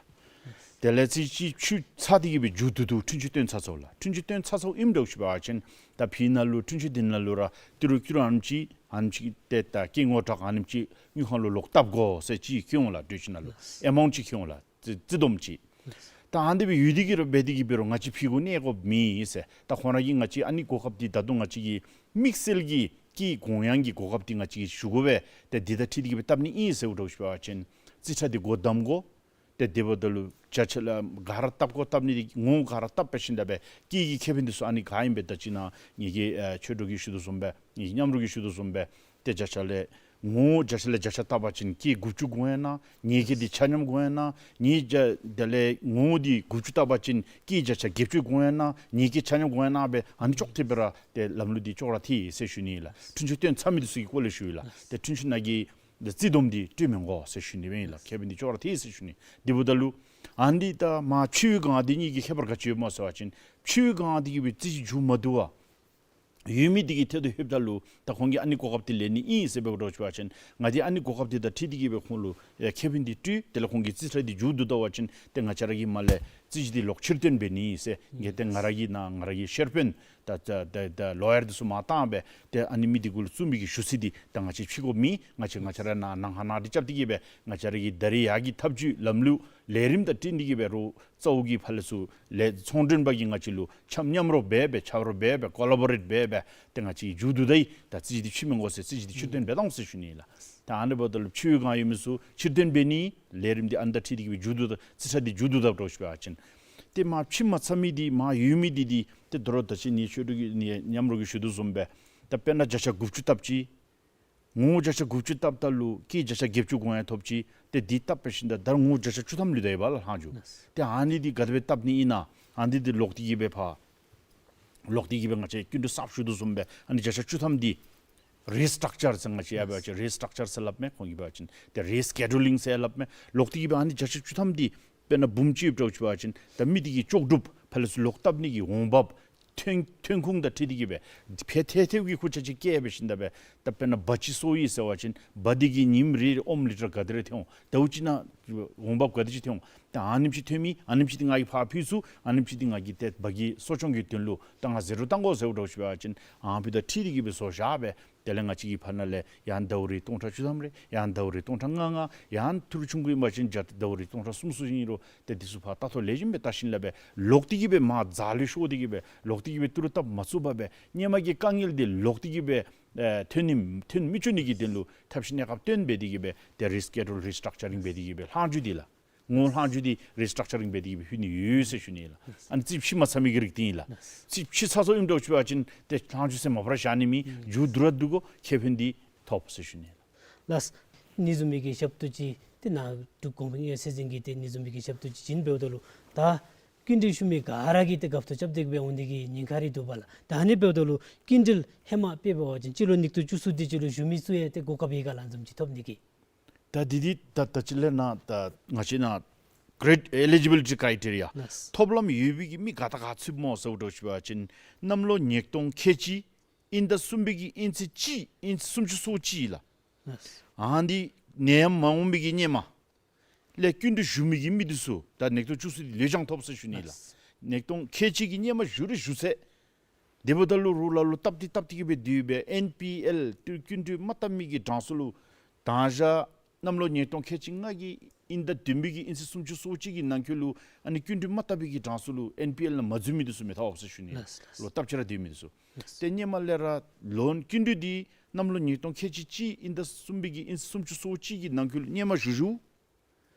དེ་ལས་རྩོད་གཞི་ཕྱེ་ཚར་ཏེ་གི་སྦེ་མཇུག་བསྡུ་བསྡུ་འཁྲུན་ཆོད་བཏོན་ཚར་ཚརཝ་ལགས། འཁྲུན་ཆོད་བཏོན་ཚར་ཚརཝ་ཨིནམ་འདྲཝ་ཅིག་འབད་བ་ཅིན་ད་ཕྱི་ནང་ལུ་འཁྲུན་ཆོད་འདི་ནང་ལུ་ར་ཏི་རུ་ཀུ་རུ་ཨ་ནེམ་ཅིག་ཨ་ནེམ་ཅིག་ཏེ་ད་སྐྱེད་ངོ་དྲག་ཨ་ནེམ་ཅིག་དངུལ་ཁང་ལུ་ལོག་བཏབ་དགོ་ཟེར་ཅིག་བཀོད་འོང་ལགས། གྲོས་ཆོད་ནང་ལུ་ལགས། ཨེ་མའུནཊ་ཅིག་བཀོད་འོང་ལགས། རྩིས་རྩིས་བསྡོམས་ཅིག། ལགས། ད་ཨ་ནི་སྦེ་ཡོད་དེ་གི་ར་འབད་དེ་གི་འབད་རུང་ང་བཅས་ཕི་གུ་གནས་དགོཔ་མེད་ཟེར། ད་ཁོང་ར་གིས་ང་བཅས་ཨ་ནི་གོ་སྐབས་འདི་ད་ལྟོ་ང་བཅས་ཀྱི་དམིགས་བསལ་གྱི་སྐྱེད་གོང་ཡང་གི་གོ་སྐབས་འདི་ང་བཅས་ཀྱིས་ཞུ་དགོ་པས། ཏེ་འདི་དང་འཁྲིལ་ཏེ་གི་སྦེ་བཏབ་ནི་ཨིན་ཟེརཝ་འདྲཝ་ཅིག་འབད་བ་ཅིན་རྩིས་ཁྲ་འདི་སྒོ་བསྡམ་དགོ། ཏེ་དེ་འབདཝ་ད་ལུ་བརྒྱ་ཆ་ལས་ག་ར་བཏབ་དགོ། བཏབ་ནི་འདི་ངོ་བོ་ག་ར་བཏབ་པ་ཅིན་ད་སྦེ་སྐྱེད་ཀྱི་ཁེ་ཕན་འདི་ཚུ་ཨ་ནི་ག་ཨིན་པས། ད་ཅི་ནཱ་ངེ་གི་ཨ་ཆོས་གྲོགས་ཀྱིས་ཞུ་དོ་བཟུམ་སྦེ་ངེ་གི་མཉམ་རོགས་ཀྱིས་ཞུ་དོ་བཟུམ་སྦེ་ཏེ་བརྒྱ་ཆ་ལས་ངོ་བོ་བརྒྱ་ཆ་ལས་བརྒྱ་ཆ་བཏབ་པ་ཅིན་སྐྱེད་དགུ་བཅུ་དགོ་ཡང་གནང་། ཉེས་སྐྱེད་འདི་ཆ་མཉམ་དགོ་ཡང་གནང་། ཉེས་བརྒྱ་དེ་ལས་ངོ་བོ་འདི་དགུ་བཅུ་བཏབ་པ་ཅིན་སྐྱེད་བརྒྱ་ཆ་བརྒྱད་ཅུ་དགོ་ཡང་གནང་། ཉེས་སྐྱེད་ཆ་མཉམ་དགོ་ཡང་གནང་སྦེ་ཨ་ནི་ཅོག་འཐདཔ་སྦེ་ར་ཏེ་ལམ་ལུགས་འདི་ཅོག་ར་འཐད་ཟེར་ཞུ་ནི་ལགས། འཁྲུན་ཆོད་བཏོན་ཚར་མི་འདི་ཚུ་གི་སྐོར་ལས་ཞུ་ཡི་ལགས། ཏེ་འཁྲུན་ཆོད་ནང་གི་རྩིས་བསྡོམས་འདི་སྤྲོད་མི་དགོ་ཟེར་ཞུ་ནི་ཨིན་ལགས། ཁེ་ཕན་འདི་ཅོག་ར་འཐད་ཟེར་ཞུ་ནི། དེ་འབདཝ་ད་ལུ་ཨ་ནི་ད་མར་ཕྱི་འོས་ཁང་འདི་གཉིས་ཀྱི་ཁྱད་པར་ག་ཅི་ཡོདཔ་སྨོ་ཟེར་བ་ཅིན་ཕྱི་འོས་ཁང་འདི་གིས་སྦེ་རྩོད་གཞི་མཇུག་མ་བསྡུ་བར་ཡོད་མི་འདི་གི་ཐད་དུ་ལྷོདཔ་ད་ལུ་ད་ཁོང་གིས་ཨ་ནི་གོ་སྐབས་འདི་ལེན་ནི་ཨིན་ཟེར་འབདཝ་འདྲཝ་ཅིག་འབད་བ་ཅིན་ང་འདི་ཨ་ནི་གོ་སྐབས་འདི་དང་འཁྲིལ་ཏེ་གི་སྦེ་ཁོང་ལུ་ཨེ་ཁེ་ཕན་འདི་སྤྲོད། དེ་ལས་ཁོང་གི་རྩིས་ཁྲ་འདི་མཇུག་བསྡུ་ད་པ་ཅིན་ཏེ་ང་བཅས་ར་གིས་མར་ལས་རྩོད་གཞི་འདི་ལོག་ཕྱིར་བཏོན་འབད་ནི་ཟེར། གལ་ཏེ་ང་ར་གིས་ནཱ་ང་ར་གི་ཤེར་པེན་ད་ད་ད་ད་ལོ་ཡར་འདི་ཚུ་མར་བཏང་སྦེ་ཏེ་ཨ་ནི་མི་འདི་གུ་ལུ་བཙུགས་མི་གི་ཞུ་ཚིག་འདི་ད་ང་བཅས་ཕྱི་གོ་མི་ང་བཅས་ང་བཅས་ར་ནཱ་ནང་ཧ་ནང་འདི་རྐྱབ་སྟེ་གི་སྦེ་ང་བཅས་ར་གི་ད་རེས་ཡར་གྱི་ཐབས་ཇུས་ལམ་ལུགས་ལས་རིམ་དང་འཁྲིལ་ཏེ་གི་སྦེ་རོགས་རྩ་བོ་གི་ཕར་ལས་ཚུར་ལས་ཚོང་མགྲོན་པ་གིས་ང་བཅས་ལུ་འཆམ་མཉམ་རོགས་འབད་སྦེ་ཆ་རོགས་འབད་སྦེ་ཀོ་ལ་བོ་རེཊ་འབད་སྦེ་ཏེ་ང་བཅས་ཀྱིས་མཇུག་བསྡུ་ད་ཡི། ད་རྩོད་གཞི་འདི་ཕྱིར་མི་དགོ་ཟེར་རྩོད་གཞི་འདི་ཕྱིར་བཏོན་འབད་ད་འོང་ཟེར་ཞུ་ནི་ལགས། ད་ཨ་ནི་འབདཝ་ད་ལུ་ཕྱི་འོས་ཁང་ཡོད་མི་ཚུ་ཕྱིར་བཏོན་འབད་ནི་ལས་རིམ་འདི་ཨ་ནི་དང་འཁྲིལ་ཏེ་གི་སྦེ་མཇུག་བསྡུ་ད་རྩིས་ཁྲ་འདི་མཇུག་བསྡུ་ད་འདྲཝ་ཅིག་འབད་བ་ཅིན་ཏེ་མར་ཕྱེ་མ་ཚར་མི་འདི་མར་ཡོད་མི་འདི་འདི་ཏེ་དོ་རུང་ད་ཅི་ངེའི་ཆོས་གྲོགས་ཀྱིས་ངེའི་མཉམ་རོགས་ཀྱིས་ཞུ་དོ་བཟུམ་སྦེ་ད་དཔེར་ན་བརྒྱ་ཆ་དགུ་བཅུ་བཏབ་ཅི། ངོ་བོ་བརྒྱ་ཆ་དགུ་བཅུ་བཏབ་ད་ལུ་སྐྱེད་བརྒྱ་ཆ་བརྒྱད་ཅུ་དགོ་ཡང་ཐོབ་ཅི། ཏེ་འདི་བཏབ་པ་ཅིན་ད་ད་ངོ་བོ་བརྒྱ་ཆ་བཅུ་ཐམ་ལུས་ད་ཡི་བ་ལགས་ལྷག་འགྱོ། ཏེ་ཨ་ནི་འདི་ག་དེ་སྦེ་བཏབ་ནི་ཨིན་ན། ཨ་ནི་འདི་ལོག་སྟེ་གི་སྦེ་ཕར་ལོག་སྟེ་གི་སྦེ་ང་བཅས་སྐྱིན་འགྲུལ་གསརཔ་ཞུ་དོ་བཟུམ་སྦེ་ཨ་ནི་བརྒྱ་ཆ་བཅུ་ཐམ་འདི་རི་སི་ཊག་ཅར་ཟེར་ང་བཅས་ཡར་འབད་བ་ཅིན་རི་སི་ཊག་ཅར་ཟེར་སླབ་མས། ཁོང་གིས་འབད་བ་ཅིན་ཏེ་རི་སི་ཀེ་ཌུ་ལིང་ཟེར་སླབ་མས། ལོག་སྟེ་གི་སྦེ་ཨ་ནི་བརྒྱ་ཆ་བཅུ་ཐམ་འདི་དཔེར་ན་འབུམ་གཅིག་ཡོདཔ་འདྲཝ་ཅིག་འབད་བ་ཅིན་ད་མི་འདི་གི་ལྕོགས་གྲུབ་ཕར་ལས་ཚུར་ལོག་བཏབ་ནི་གི་འོང་འབབ་ཐོན་ཐོན་ཁུངས་དང་འཁྲིལ་ཏེ་གི་སྦེ་ཕར་ཐལ་ཐལཝ་གི་ཁུར་ཆ་ཅིག་བཀལ་སྦེ་ཞིནམ་ད་སྦེ་ད་དཔེར་ན་སྦ་ཅིག་གསོ་ཡི་ཟེར་བ་ཅིན་སྦ་འདི་གིས་ཉིནམ་རེ་ཨོམ་ལི་ཊར་ག་དེ་རེ་ཐོན་འོང་། ཟླཝ་གཅིག་ནང་འོང་འབབ་ག་དེ་ཅིག་ཐོན་འོང་། ད་ཨ་ནེམ་ཅིག་ཐོན་མི་ཨ་ནེམ་ཅིག་འདི་ང་གིས་ཕར་ཕུལ་ཚུགས། ཨ་ནེམ་ཅིག་འདི་ང་གིས་ཏེ་སྦ་གི་གསོ་སྐྱོང་གི་དོན་ལུ་ད་ང་ཟད་འགྲོ་བཏང་དགོ་ཟེརཝ་འདྲཝ་ཅིག་འབད་བ་ཅིན་ཨ་ནི་དང་འཁྲིལ་ཏེ་གི་སྦེ་བཟོ་བཞག་སྦེ་དེ་ལས་ང་བཅས་ཀྱིས་ཕར་ནང་ལས་ཡང་ཟླཝ་རེ་སྟོང་ཕྲག་བཅུ་ཐམ་རེ་ཡང་ཟླཝ་རེ་སྟོང་ཕྲག་ལྔ་ལྔ་ཡང་ཐུར་ཆུང་ཀུ་ཨིན་པ་ཅིན་བརྒྱ་ཟླཝ་རེ་སྟོང་ཕྲག་གསུམ་གསུམ་ཨིན་རུང་ཏེ་འདི་ཚུ་ཕར་ལྟ་རྟོག་ལེགས་ཤོམ་སྦེ་བལྟ་ཞིནམ་ལས་སྦེ་ལོག་སྟེ་གི་སྦེ་མར་རྫ་ལུ་ཤོར་ཏེ་གི་སྦེ་ལོག་སྟེ་གི་སྦེ་ཏི་རུ་བཏབ་མ་ཚུགས་པར་སྦེ་སྔོན་མ་གི་དཀའ་ངལ་འདི་ལོག་སྟེ་གི་སྦེ་ཨེ་ཐོན་ནི་ཐོན་མི་བཅུག་ནི་གི་དོན་ལུ་ཐབས་ཤེས་གནས་སྐབས་སྟོན་འབད་དེ་གི་སྦེ་ཏེ་རི་སི་ཀེ་ཌུལ་རི་སི་ཊག་ཅ་རིང་འབད་དེ་གི་སྦེ་ལྷག་འགྱོ་འདི་ལགས། ངོ་བོ་ལྷག་འགྱོ་འདི་རི་སི་ཊག་ཅ་རིང་འབད་དེ་གི་སྦེ་ཕུལ་ནི་ཡོད་ཟེར་ཞུ་ནི་ལགས། ཨ་ནི་རྩོད་ཕྱེ་མ་ཚར་མི་གི་རིགས་འདི་ཨིན་ལགས། རྩོད་ཕྱེ་ཚར་ཚརཝ་ཨིནམ་འདྲཝ་ཅིག་འབད་བ་ཅིན་ཏེ་ལྷག་འགྱོ་ཟེར་མ་པ་ར་བཞག་ནི་མེད། མཇུག་བསྡུ་ར་བསྡུ་དགོ། ཁེ་ཕན་འདི་ཐོབ་ཟེར་ཞུ་ནི་ལགས། ལགས། ཨ་ནི་བཟུམ་མའི་གི་ཞབས་ཏོག་ཅིག་ཏེ་ནཱ་འབྲུག་གོང་འཕེལ་དངུལ་སྲིད་འཛིན་གྱིས་ཏེ་ཨ་ནི་བཟུམ་མའི་གི་ཞབས་ཏོག་ཅིག་བྱིན་འབདཝ་ད་ལུ་ད་སྐྱིན་འགྲུལ་ཞུ་མི་ག་ར་གིས་ཏེ་རྒཔོ་ཚུ་རྐྱབ་སྟེ་གི་སྦེ་འོང་ནི་གི་ཉེན་ཁ་རེ་འདུག་པ་ལགས། ད་ཨ་ནི་འབདཝ་ད་ལུ་སྐྱིན་འགྲུལ་ཧེ་མ་དཔེ་འབད་བ་ཅིན་སྤྱི་ལོ་ཉིས་སྟོང་བཅུ་གསུམ་དེ་ཅིག་ལུ་ཞུ་མི་ཚུ་ཡང་ཏེ་གོ་སྐབས་ཡོད་ག་ལགས། ཨ་ནི་བཟུམ་ཅིག་ཐོབ་ནི་གི། ད་འདི་འདི་ད་ད་ཅི་ལས་ན་ད་ང་བཅས་ནཱ་ཀྲའི་eligibility criteria ལགས། ཐོབ་ལམ་ཡོད་པའི་གི་མི་ག་ད་ག་ཚུདཔ་སྨོ་ཟེརཝ་འདྲཝ་ཅིག་འབད་བ་ཅིན་གནམ་ལོ་ཉིས་སྟོང་ཁལ་གཅིག་དབྱིན་ཟླ་གསུམ་པའི་གི་དབྱིན་ཚེས་གཅིག་དབྱིན་ཚེས་སུམ་ཅུ་སོ་གཅིག་ལགས། ལགས། ཨ་ནི་ནད་ཡམས་མ་འོང་པའི་གི་སྔོན་མ་ལས་སྐྱིན་འགྲུལ་ཞུ་མི་གི་མི་འདི་ཚུ་ད་ནད་གདོན་བཅུ་གསུམ་འདི་ལུས་སྦྱང་ཐོབ་ཟེར་ཞུ་ནི་ལགས། ལགས། ཉིས་སྟོང་ཁལ་གཅིག་གི་སྔོན་མ་ཞུ་རུང་ཞུ་ཚར། དེ་འབདཝ་ད་ལུ་རོགས་ལ་ལུ་སྟབས་བདེ་སྟབས་བདེ་གི་སྦེ་སྡོད་པའི་ཨེན་པི་ཨེལ་ཏེ་སྐྱིན་འགྲུལ་མ་བཏབ་མི་གི་གྲངས་སུ་ལུ་ད་ཞག་གནམ་ལོ་ཉིས་སྟོང་ཁལ་གཅིག་ལྔ་གི་དབྱིན་ཟླ་བདུན་པའི་གི་དབྱིན་ཚེས་སུམ་ཅུ་སོ་གཅིག་གི་ནང་འཁོད་ལུ་ཨ་ནི་སྐྱིན་འགྲུལ་མ་བཏབ་པའི་གི་གྲངས་སུ་ལུ་ཨེན་པི་ཨེལ་ནང་མ་འཛུལ་མི་འདི་ཚུ་མི་ཐོབ་ཟེར་ཞུ་ནི་ལགས། ལགས། ལོ་སྟབས་ཆེ་ར་སྡོད་མི་འདི་ཚུ། ལགས། ཏེ་སྔོན་མ་ལས་ར་ལོན་སྐྱིན་འགྲུལ་འདི་གནམ་ལོ་ཉིས་སྟོང་ཁལ་གཅིག་གཅིག་དབྱིན་ཟླ་གསུམ་པའི་གི་དབྱིན་ཚེས་སུམ་ཅུ་སོ་གཅིག་གི་ནང་འཁོད་ལུ་སྔོན་མ་ཞུ་ཞུ།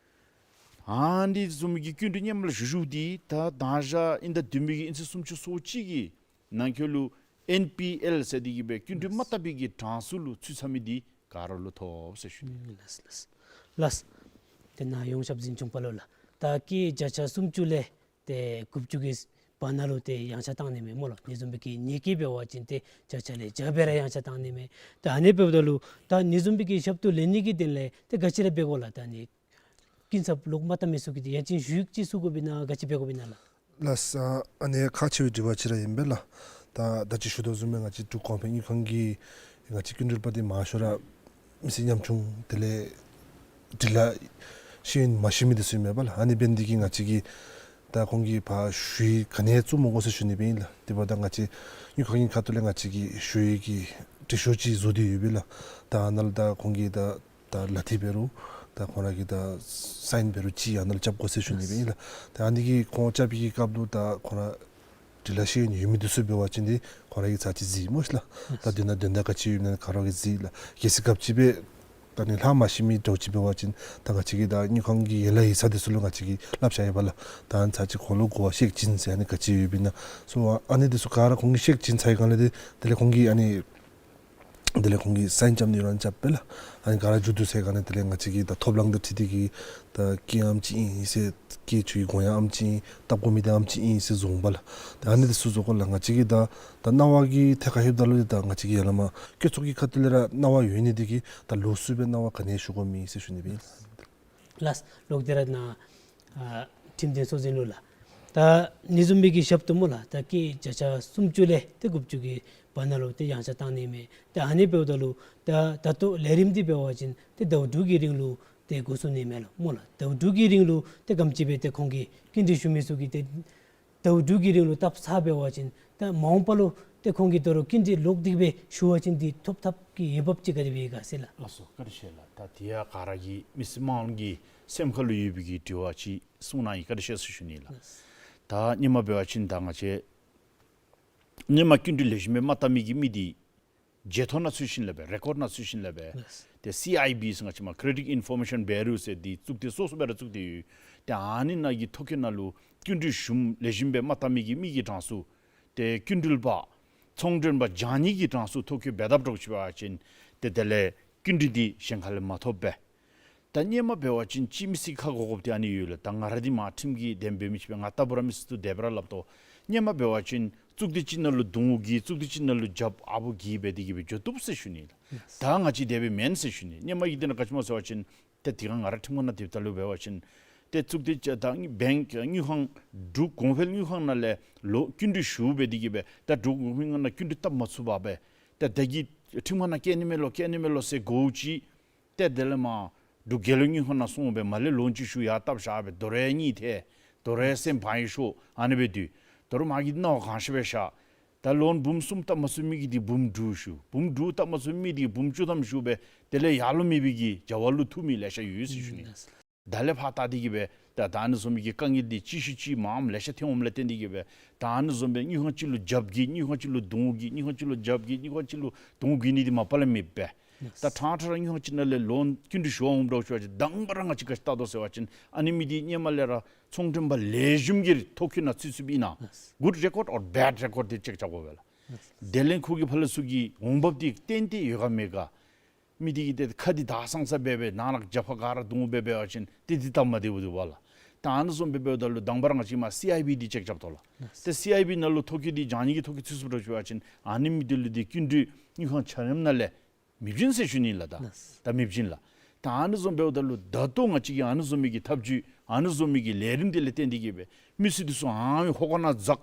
ཨ་ནི་བཟུམ་གྱི་སྐྱིན་འགྲུལ་སྔོན་མ་ལུ་ཞུ་ཞུཝ་འདི་ད་ད་ཞག་དབྱིན་ཟླ་བདུན་པའི་གི་དབྱིན་ཚེས་སུམ་ཅུ་སོ་གཅིག་གི་ནང་འཁོད་ལུ་ཨེན་པི་ཨེལ་ཟེར་འདི་གིས་སྦེ་སྐྱིན་འགྲུལ་མ་བཏབ་པའི་གི་གྲངས་སུ་ལུ་ཚུད་ཚར་མི་འདི་ག་ར་ལུ་ཐོབ་ཟེར་ཞུ་ནི། ཨུམ་ལགས་ལགས་ལགས། ཏེ་ནཱ་ཡོངས་ཁྱབ་འཛིན་སྐྱོང་པ་ལུ་ལགས། ད་སྐྱེད་བརྒྱ་ཆ་སུམ་ཅུ་ལས་ཏེ་དགུ་བཅུ་གི་བར་ན་ལུ་ཏེ་ཡངས་ཆག་བཏང་ནི་མས་སྨོ་ལགས། ཨ་ནི་བཟུམ་སྦེ་གི་ནད་ཀྱིས་འབད་བ་ཅིན་ཏེ་བརྒྱ་ཆ་ལས་བརྒྱ་སྦེ་ར་ཡངས་ཆག་བཏང་ནི་མས། ད་ཨ་ནི་འབདཝ་ད་ལུ་ད་ཨ་ནི་བཟུམ་སྦེ་གི་ཞབས་ཏོག་ལེན་ནི་གི་དོན་ལས་ཏེ་ག་ཅི་ར་འབད་དགོ་ལགས། ད་ཨ་ནི་སྐྱིན་ཚབ་ལོག་མ་བཏབ་མི་ཚུ་གིས་ཏེ་ཡང་ཅིན་ཞུ་ཡིག་ཅིག་བཙུགས་དགོ་པས་ན་ག་ཅི་འབད་དགོ་པས་ན་ལགས། ལགས། ཨ་ནི་ཁག་ཆེ་བའི་དྲི་བ་ཅིག་ར་ཨིན་པས་ལགས། ད་ད་ཅི་ཞུ་དོ་བཟུམ་སྦེ་ང་བཅས་འབྲུག་གོང་འཕེལ་དངུལ་ཁང་གི་ང་བཅས་སྐྱིན་འགྲུལ་པ་འདི་མང་ཤོས་ར་མི་སེར་ཉམ་ཆུང་དེ་ལས་འབྲི་ལྷག་ཤེས་ཡོན་མ་ཤེས་མི་འདི་ཚུ་ཨིན་མས་པ་ལགས། ཨ་ནི་འབད་ནི་འདི་གིས་ང་བཅས་ཀྱིས་ད་ཁོང་གིས་ཕར་ཞུ་ཡིག་ག་ནི་ཡང་བཙུགས་མི་དགོ་ཟེར་ཞུ་ནི་སྦེ་ཨིན་ལགས། དེ་འབདཝ་ད་ང་བཅས་དངུལ་ཁང་གི་ཁ་ཐུག་ལས་ང་བཅས་ཀྱིས་ཞུ་ཡིག་གི་འབྲི་ཤོག་ཅིག་བཟོ་སྟེ་ཡོད་པས་ལགས། ད་ཨ་ནཱ་ལུ་ད་ཁོང་གིས་ད་ད་ལག་བྲིས་འབད་རུང་ད་ཁོང་ར་གིས་ད་སའིན་འབད་རུང་ཅིག་ཨ་ནཱ་ལུ་རྐྱབ་དགོ་ཟེར་ཞུ་ནི་སྦེ་ཨིན་ལགས། ད་ཨ་ནི་གི་ཁོང་རྐྱབ་པའི་གི་སྐབས་ལུ་ད་ཁོང་ར་འབྲི་ལྷག་ཤེས་ཡོན་ཡོད་མི་འདི་ཚུ་འབད་བ་ཅིན་ཏེ་ཁོང་ར་གིས་ཚར་ཅིག་གཟིགས་སྨོ་ཤིག་ལགས། ད་དོན་དག་དོན་དག་ག་ཅི་ཡོདཔ་ཨིན་ན་ག་ར་གིས་གཟིགས་ལགས། གལ་སྲིད་ག་ཅི་འབད་ད་ཨ་ནི་ལྷག་མ་ཤེས་མི་འདྲཝ་ཅིག་འབད་བ་ཅིན་ད་ང་བཅས་ཀྱིས་ད་དངུལ་ཁང་གི་ཡན་ལག་ཡིག་ཚང་འདི་ཚུ་ལུ་ང་བཅས་ཀྱིས་སླབ་བཞག་ཡོད་པ་ལགས། ད་ཨ་ནི་ཚར་ཅིག་ཁོང་ལུ་གོ་བ་བཤད་བྱིན་ཟེར། ཨ་ནི་ག་ཅི་ཡོདཔ་ཨིན་ན་སོ་ཨ་ནི་འདི་ཚུ་ག་ར་ཁོང་གིས་བཤད་བྱིན་ཚར་བའི་སྒང་ལས་ཏེ་དེ་ལས་ཁོང་གིས་ཨ་ནི་དེ་ལས་ཁོང་གིས་སའིན་རྐྱབ་ནི་ཡོད་རུང་རྐྱབ་པས་ལགས། ཨ་ནི་ག་ར་མཇུག་བསྡུ་ཚར་བའི་སྒང་ལས་དེ་ལས་ང་བཅས་ཀྱིས་ད་ཐོབ་ལམ་དང་འཁྲིལ་ཏེ་གིས་ད་སྐྱེད་ཨམ་ཅིག་ཨིན་ཟེར་སྐྱེད་བཅུག་གི་དགོངས་ཡངས་ཨམ་ཅིག་ཨིན་བཏབ་དགོ་མི་འདི་ཨམ་ཅིག་ཨིན་ཟེར་བཟུམ་པ་ལགས། ད་ཨ་ནི་འདི་ཚུ་བཟོ་དགོ་ལགས། ང་བཅས་ཀྱིས་ད་ད་གནང་བ་གི་ཐད་ཁར་ལྷོདཔ་ད་ལུ་ད་ང་བཅས་ཀྱིས་ཡ་ལ་མ་སྐྱོད་ཚོགས་ཀྱི་ཁ་ཐུག་ལས་ར་གནང་བ་ཡོད་ནི་འདི་གིས་ད་ལོགས་སུ་སྦེ་གནང་བ་ག་ནི་ཡང་ཞུ་དགོཔ་མེད་ཟེར་ཞུ་ནི་སྦེ་ཨིན། ལགས། ལོག་སྟེ་ར་ནཱ་ཨ་ཁྲིམས་དོན་ཚོགས་འཛིན་ལུ་ལགས། ད་ཨ་ནི་བཟུམ་སྦེ་གི་ཞབས་ཏོག་སྨོ་ལགས། ད་སྐྱེད་བརྒྱ་ཆ་སུམ་ཅུ་ལས་ཏེ་དགུ་བཅུ་གི་བར་ན་ལུ་ཏེ་ཡངས་ཆག་བཏང་ནི་མས། ད་ཨ་ནི་འབདཝ་ད་ལུ་ད་ད་ལྟོ་ལས་རིམ་འདི་འབད་བ་ཅིན་ཏེ་ཟླཝ་དྲུག་གི་རིང་ལུ་ཏེ་འགོ་བཙུགས་ནི་མས་ལགས་སྨོ་ལགས། ཟླཝ་དྲུག་གི་རིང་ལུ་ཏེ་ག་དེམ་ཅིག་སྦེ་ཏེ་ཁོང་གིས་སྐྱིན་འགྲུལ་ཞུ་མི་ཚུ་གིས་ཏེ་ཟླཝ་དྲུག་གི་རིང་ལུ་བཏབ་ཚར་བ་ཅིན་ད་མ་འོངས་པ་ལུ་ཏེ་ཁོང་གིས་དོ་རུང་སྐྱིན་འགྲུལ་ལོག་སྟེ་སྦེ་ཞུ་བ་ཅིན་འདི་ཐོབ་ཐབས་ཀྱི་འོས་འབབ་ཅིག་ག་དེ་སྦེ་ཡོད་ག་ཟེར་ལགས། ལགས་སོ། བཀའ་དྲིན་ཆེ་ལགས། ད་དེ་ཡང་ག་ར་གི་མི་སེར་དམངས་ཀྱི་སེམས་ཁ་ལུ་ཡོད་པའི་གི་དྲི་བ་ཅིག་གསུངས་གནང་ཡི། བཀའ་དྲིན་ཆེ་ཟེར་ཞུ་ནི་ལགས། ལགས། ད་སྔོན་མ་འབད་བ་ཅིན་ད་ང་བཅས་སྔོན་མ་སྐྱིན་འགྲུལ་ལེགས་ཤོམ་སྦེ་མ་བཏབ་མི་གི་མི་འདི་བརྗེད་ཐོ་ནང་ཚུད་ཞིནམ་ལས་སྦེ་རེ་ཀོཌ་ནང་ཚུད་ཞིནམ་ལས་སྦེ་ལགས། ཏེ་སི་ཨའི་བི་ཟེར་ང་བཅས་མར་Credit Information Bureau ཟེར་འདི་བཙུགས་ཏེ་སོ་སོ་སྦེ་ར་བཙུགས་ཏེ་ཡོད། ཏེ་ཨ་ནི་ནང་གི་ཐོ་བཀོད་ནང་ལུ་སྐྱིན་འགྲུལ་ཞུ་ལེགས་ཤོམ་སྦེ་མ་བཏབ་མི་གི་མི་གི་གྲངས་སུ་ཏེ་སྐྱིན་འགྲུལ་པ་ཚོང་མགྲོན་པ་བྱང་ཉེས་ཀྱི་གྲངས་སུ་ཐོ་བཀོད་འབད་དཔ་འདྲཝ་ཅིག་འབད་བ་ཅིན་ཏེ་དེ་ལས་སྐྱིན་འགྲུལ་འདི་གཞན་ཁ་ལས་མ་ཐོབ་པས། ད་སྔོན་མ་འབད་བ་ཅིན་ཅིག་མི་སེར་གྱིས་ཁ་གོ་དགོཔ་འདི་ཨ་ནི་ཡོད་ལགས། ད་ང་ར་འདི་མར་ཁྲིམས་ཀྱི་དོན་འབད་མི་ཅིག་སྦེ་ང་ལྟ་བུ་ར་མི་སེར་ཚུ་དེ་སྦེ་ར་སླབ་དོ། སྔོན་མ་འབད་བ་ཅིན་བཙུགས་སྡེ་ཅིག་ནང་ལུ་གདོང་བཀྱེས་བཙུགས་སྡེ་ཅིག་ནང་ལུ་རྒྱབ་ཨ་བུ་བཀྱེས་འབད་དེ་གིས་སྦེ་འགྱོ་བཏུབ་ཟེར་ཞུ་ནི་ལགས། ད་ང་བཅས་དེ་སྦེ་མེན་ཟེར་ཞུ་ནི། སྔོན་མ་གི་དེ་ནང་ག་ཅི་སྨོ་ཟེར་བ་ཅིན་ཏེ་དེ་སྒང་ང་ར་ཁྲིམས་ཁང་ནང་སྡོདཔ་ད་ལུ་འབད་བ་ཅིན་ཏེ་བཙུགས་སྡེ་ཅིག་ད་བེངཀ་དངུལ་ཁང་འབྲུག་གོང་འཕེལ་དངུལ་ཁང་ནང་ལས་ལོག་སྐྱིན་འགྲུལ་ཞུ་འབད་དེ་གིས་སྦེ་ད་འབྲུག་གོང་འཕེལ་དངུལ་ཁང་ནང་སྐྱིན་འགྲུལ་བཏབ་མ་ཚུགས་པར་སྦེ་ཏེ་ད་གི་ཁྲིམས་ཁང་ནང་བསྐྱལ་ནི་མས་ལོ་བསྐྱལ་ནི་མས་ལོ་ཟེར་གོཝ་ཅིག། ཏེ་དེ་ལས་མར་འབྲུག་རྒྱལ་ཡོངས་དངུལ་ཁང་ནང་སོང་སྦེ་མར་ལས་ལོན་ཅིག་ཞུ་ཡར་བཏབ་བཞག་སྦེ་དོ་རུང་གཉིད་ཐལ། དོ་རུང་སེམས་བག་ཡངས་ཤོར་ཨ་ནི་སྦེ་སྡོད། དོ་རུང་མ་གི་སྣང་བ་གང་ཤེས་སྦེ་བཞག། ད་ལོན་འབུམ་གསུམ་བཏབ་མ་ཚུགས་མི་གིས་འདི་འབུམ་དྲུག་ཞུ། འབུམ་དྲུག་བཏབ་མ་ཚུགས་མི་འདི་འབུམ་བཅུ་ཐམ་ཞུ་སྦེ་དེ་ལས་ཡར་ལོང་མེད་པའི་གི་བྱ་བ་ལུ་ཐུག་མི་ལེ་ཤ་ཡོད་ཟེར་ཞུ་ནི། ད་ལས་ཕར་བལྟ་སྟེ་གིས་སྦེ་ད་ད་ཨ་ནི་བཟུམ་མའི་གི་དཀའ་ངལ་འདི་ཅིག་ཤུལ་ཅིག་མངམ་ལེ་ཤ་ཐོན་འོངམ་ལས་བརྟེན་ཏེ་གིས་སྦེ་ད་ཨ་ནི་བཟུམ་སྦེ་དངུལ་ཁང་ཅིག་ལུ་རྒྱབ་བཀྱེས་དངུལ་ཁང་ཅིག་ལུ་གདོང་བཀྱེས་དངུལ་ཁང་ཅིག་ལུ་རྒྱབ་བཀྱེས་དངུལ་ཁང་ཅིག་ལུ་གདོང་བཀྱེས་ནི་འདི་མ་པ་ལས་མེད་པས། ད་ཕྲང་ཕྲང་ར་དངུལ་ཁང་ཅིག་ནང་ལས་ལོན་སྐྱིན་འགྲུལ་ཞུ་བར་འོངམ་འདྲཝ་ཅིག་འབད་བ་ཅིན་དང་པ་ར་ང་བཅས་ག་ཅི་བལྟ་དོ་ཟེར་བ་ཅིན་ཨ་ནི་མི་འདི་སྔོན་མ་ལས་ར་ཚོང་མགྲོན་པ་ལེགས་ཤོམ་གྱི་ཐོ་བཀོད་ནང་ཚུད་ཚུདཔ་ཨིན་ན། good record or bad record འདི་ཅེཀ་རྐྱབ་དགོ་པས་ལགས། དེ་ལས་ཁོ་གི་ཕར་ལས་ཚུར་གྱི་འོང་འབབ་འདི་ཏན་ཏན་ཡོད་ག་མེད་ག། མི་འདི་གིས་ཏེ་ཁ་འདི་དག་སང་ས་འབད་སྦེ་ནང་ལག་རྒྱབ་ཁར་ག་ར་གདོང་འབད་འབད་བ་ཅིན་ཏེ་འདི་སྟབས་མ་བདེཝ་འདུག་པ་ལགས། ད་ཨ་ནི་བཟུམ་སྦེ་འབདཝ་ད་ལུ་དང་པ་ར་ང་བཅས་མར་སི་ཨའི་བི་འདི་ཅེཀ་རྐྱབ་དོ་ལགས། ཏེ་སི་ཨའི་བི་ནང་ལུ་ཐོ་བཀོད་འདི་བྱང་ཉེས་ཀྱི་ཐོ་བཀོད་ཚུད་སོང་འདྲཝ་ཅིག་འབད་བ་ཅིན་ཨ་ནི་མི་འདི་ལུ་འདི་སྐྱིན་འགྲུལ་དངུལ་ཁང་ཆ་མཉམ་ནང་ལས་མི་བྱིན་ཟེར་ཞུ་ནི་ལགས། ད་ད་མི་བྱིན་ལགས། ད་ཨ་ནི་བཟུམ་འབདཝ་ད་ལུ་ད་ལྟོ་ང་བཅས་ཀྱིས་ཨ་ནི་བཟུམ་མའི་གི་ཐབས་བྱུས་ཨ་ནི་བཟུམ་མའི་གི་ལས་རིམ་འདི་ལས་བརྟེན་ཏེ་གིས་སྦེ་མི་སེར་འདི་ཚུ་ཨ་ནི་ཧོ་ཀ་ནང་འཛག་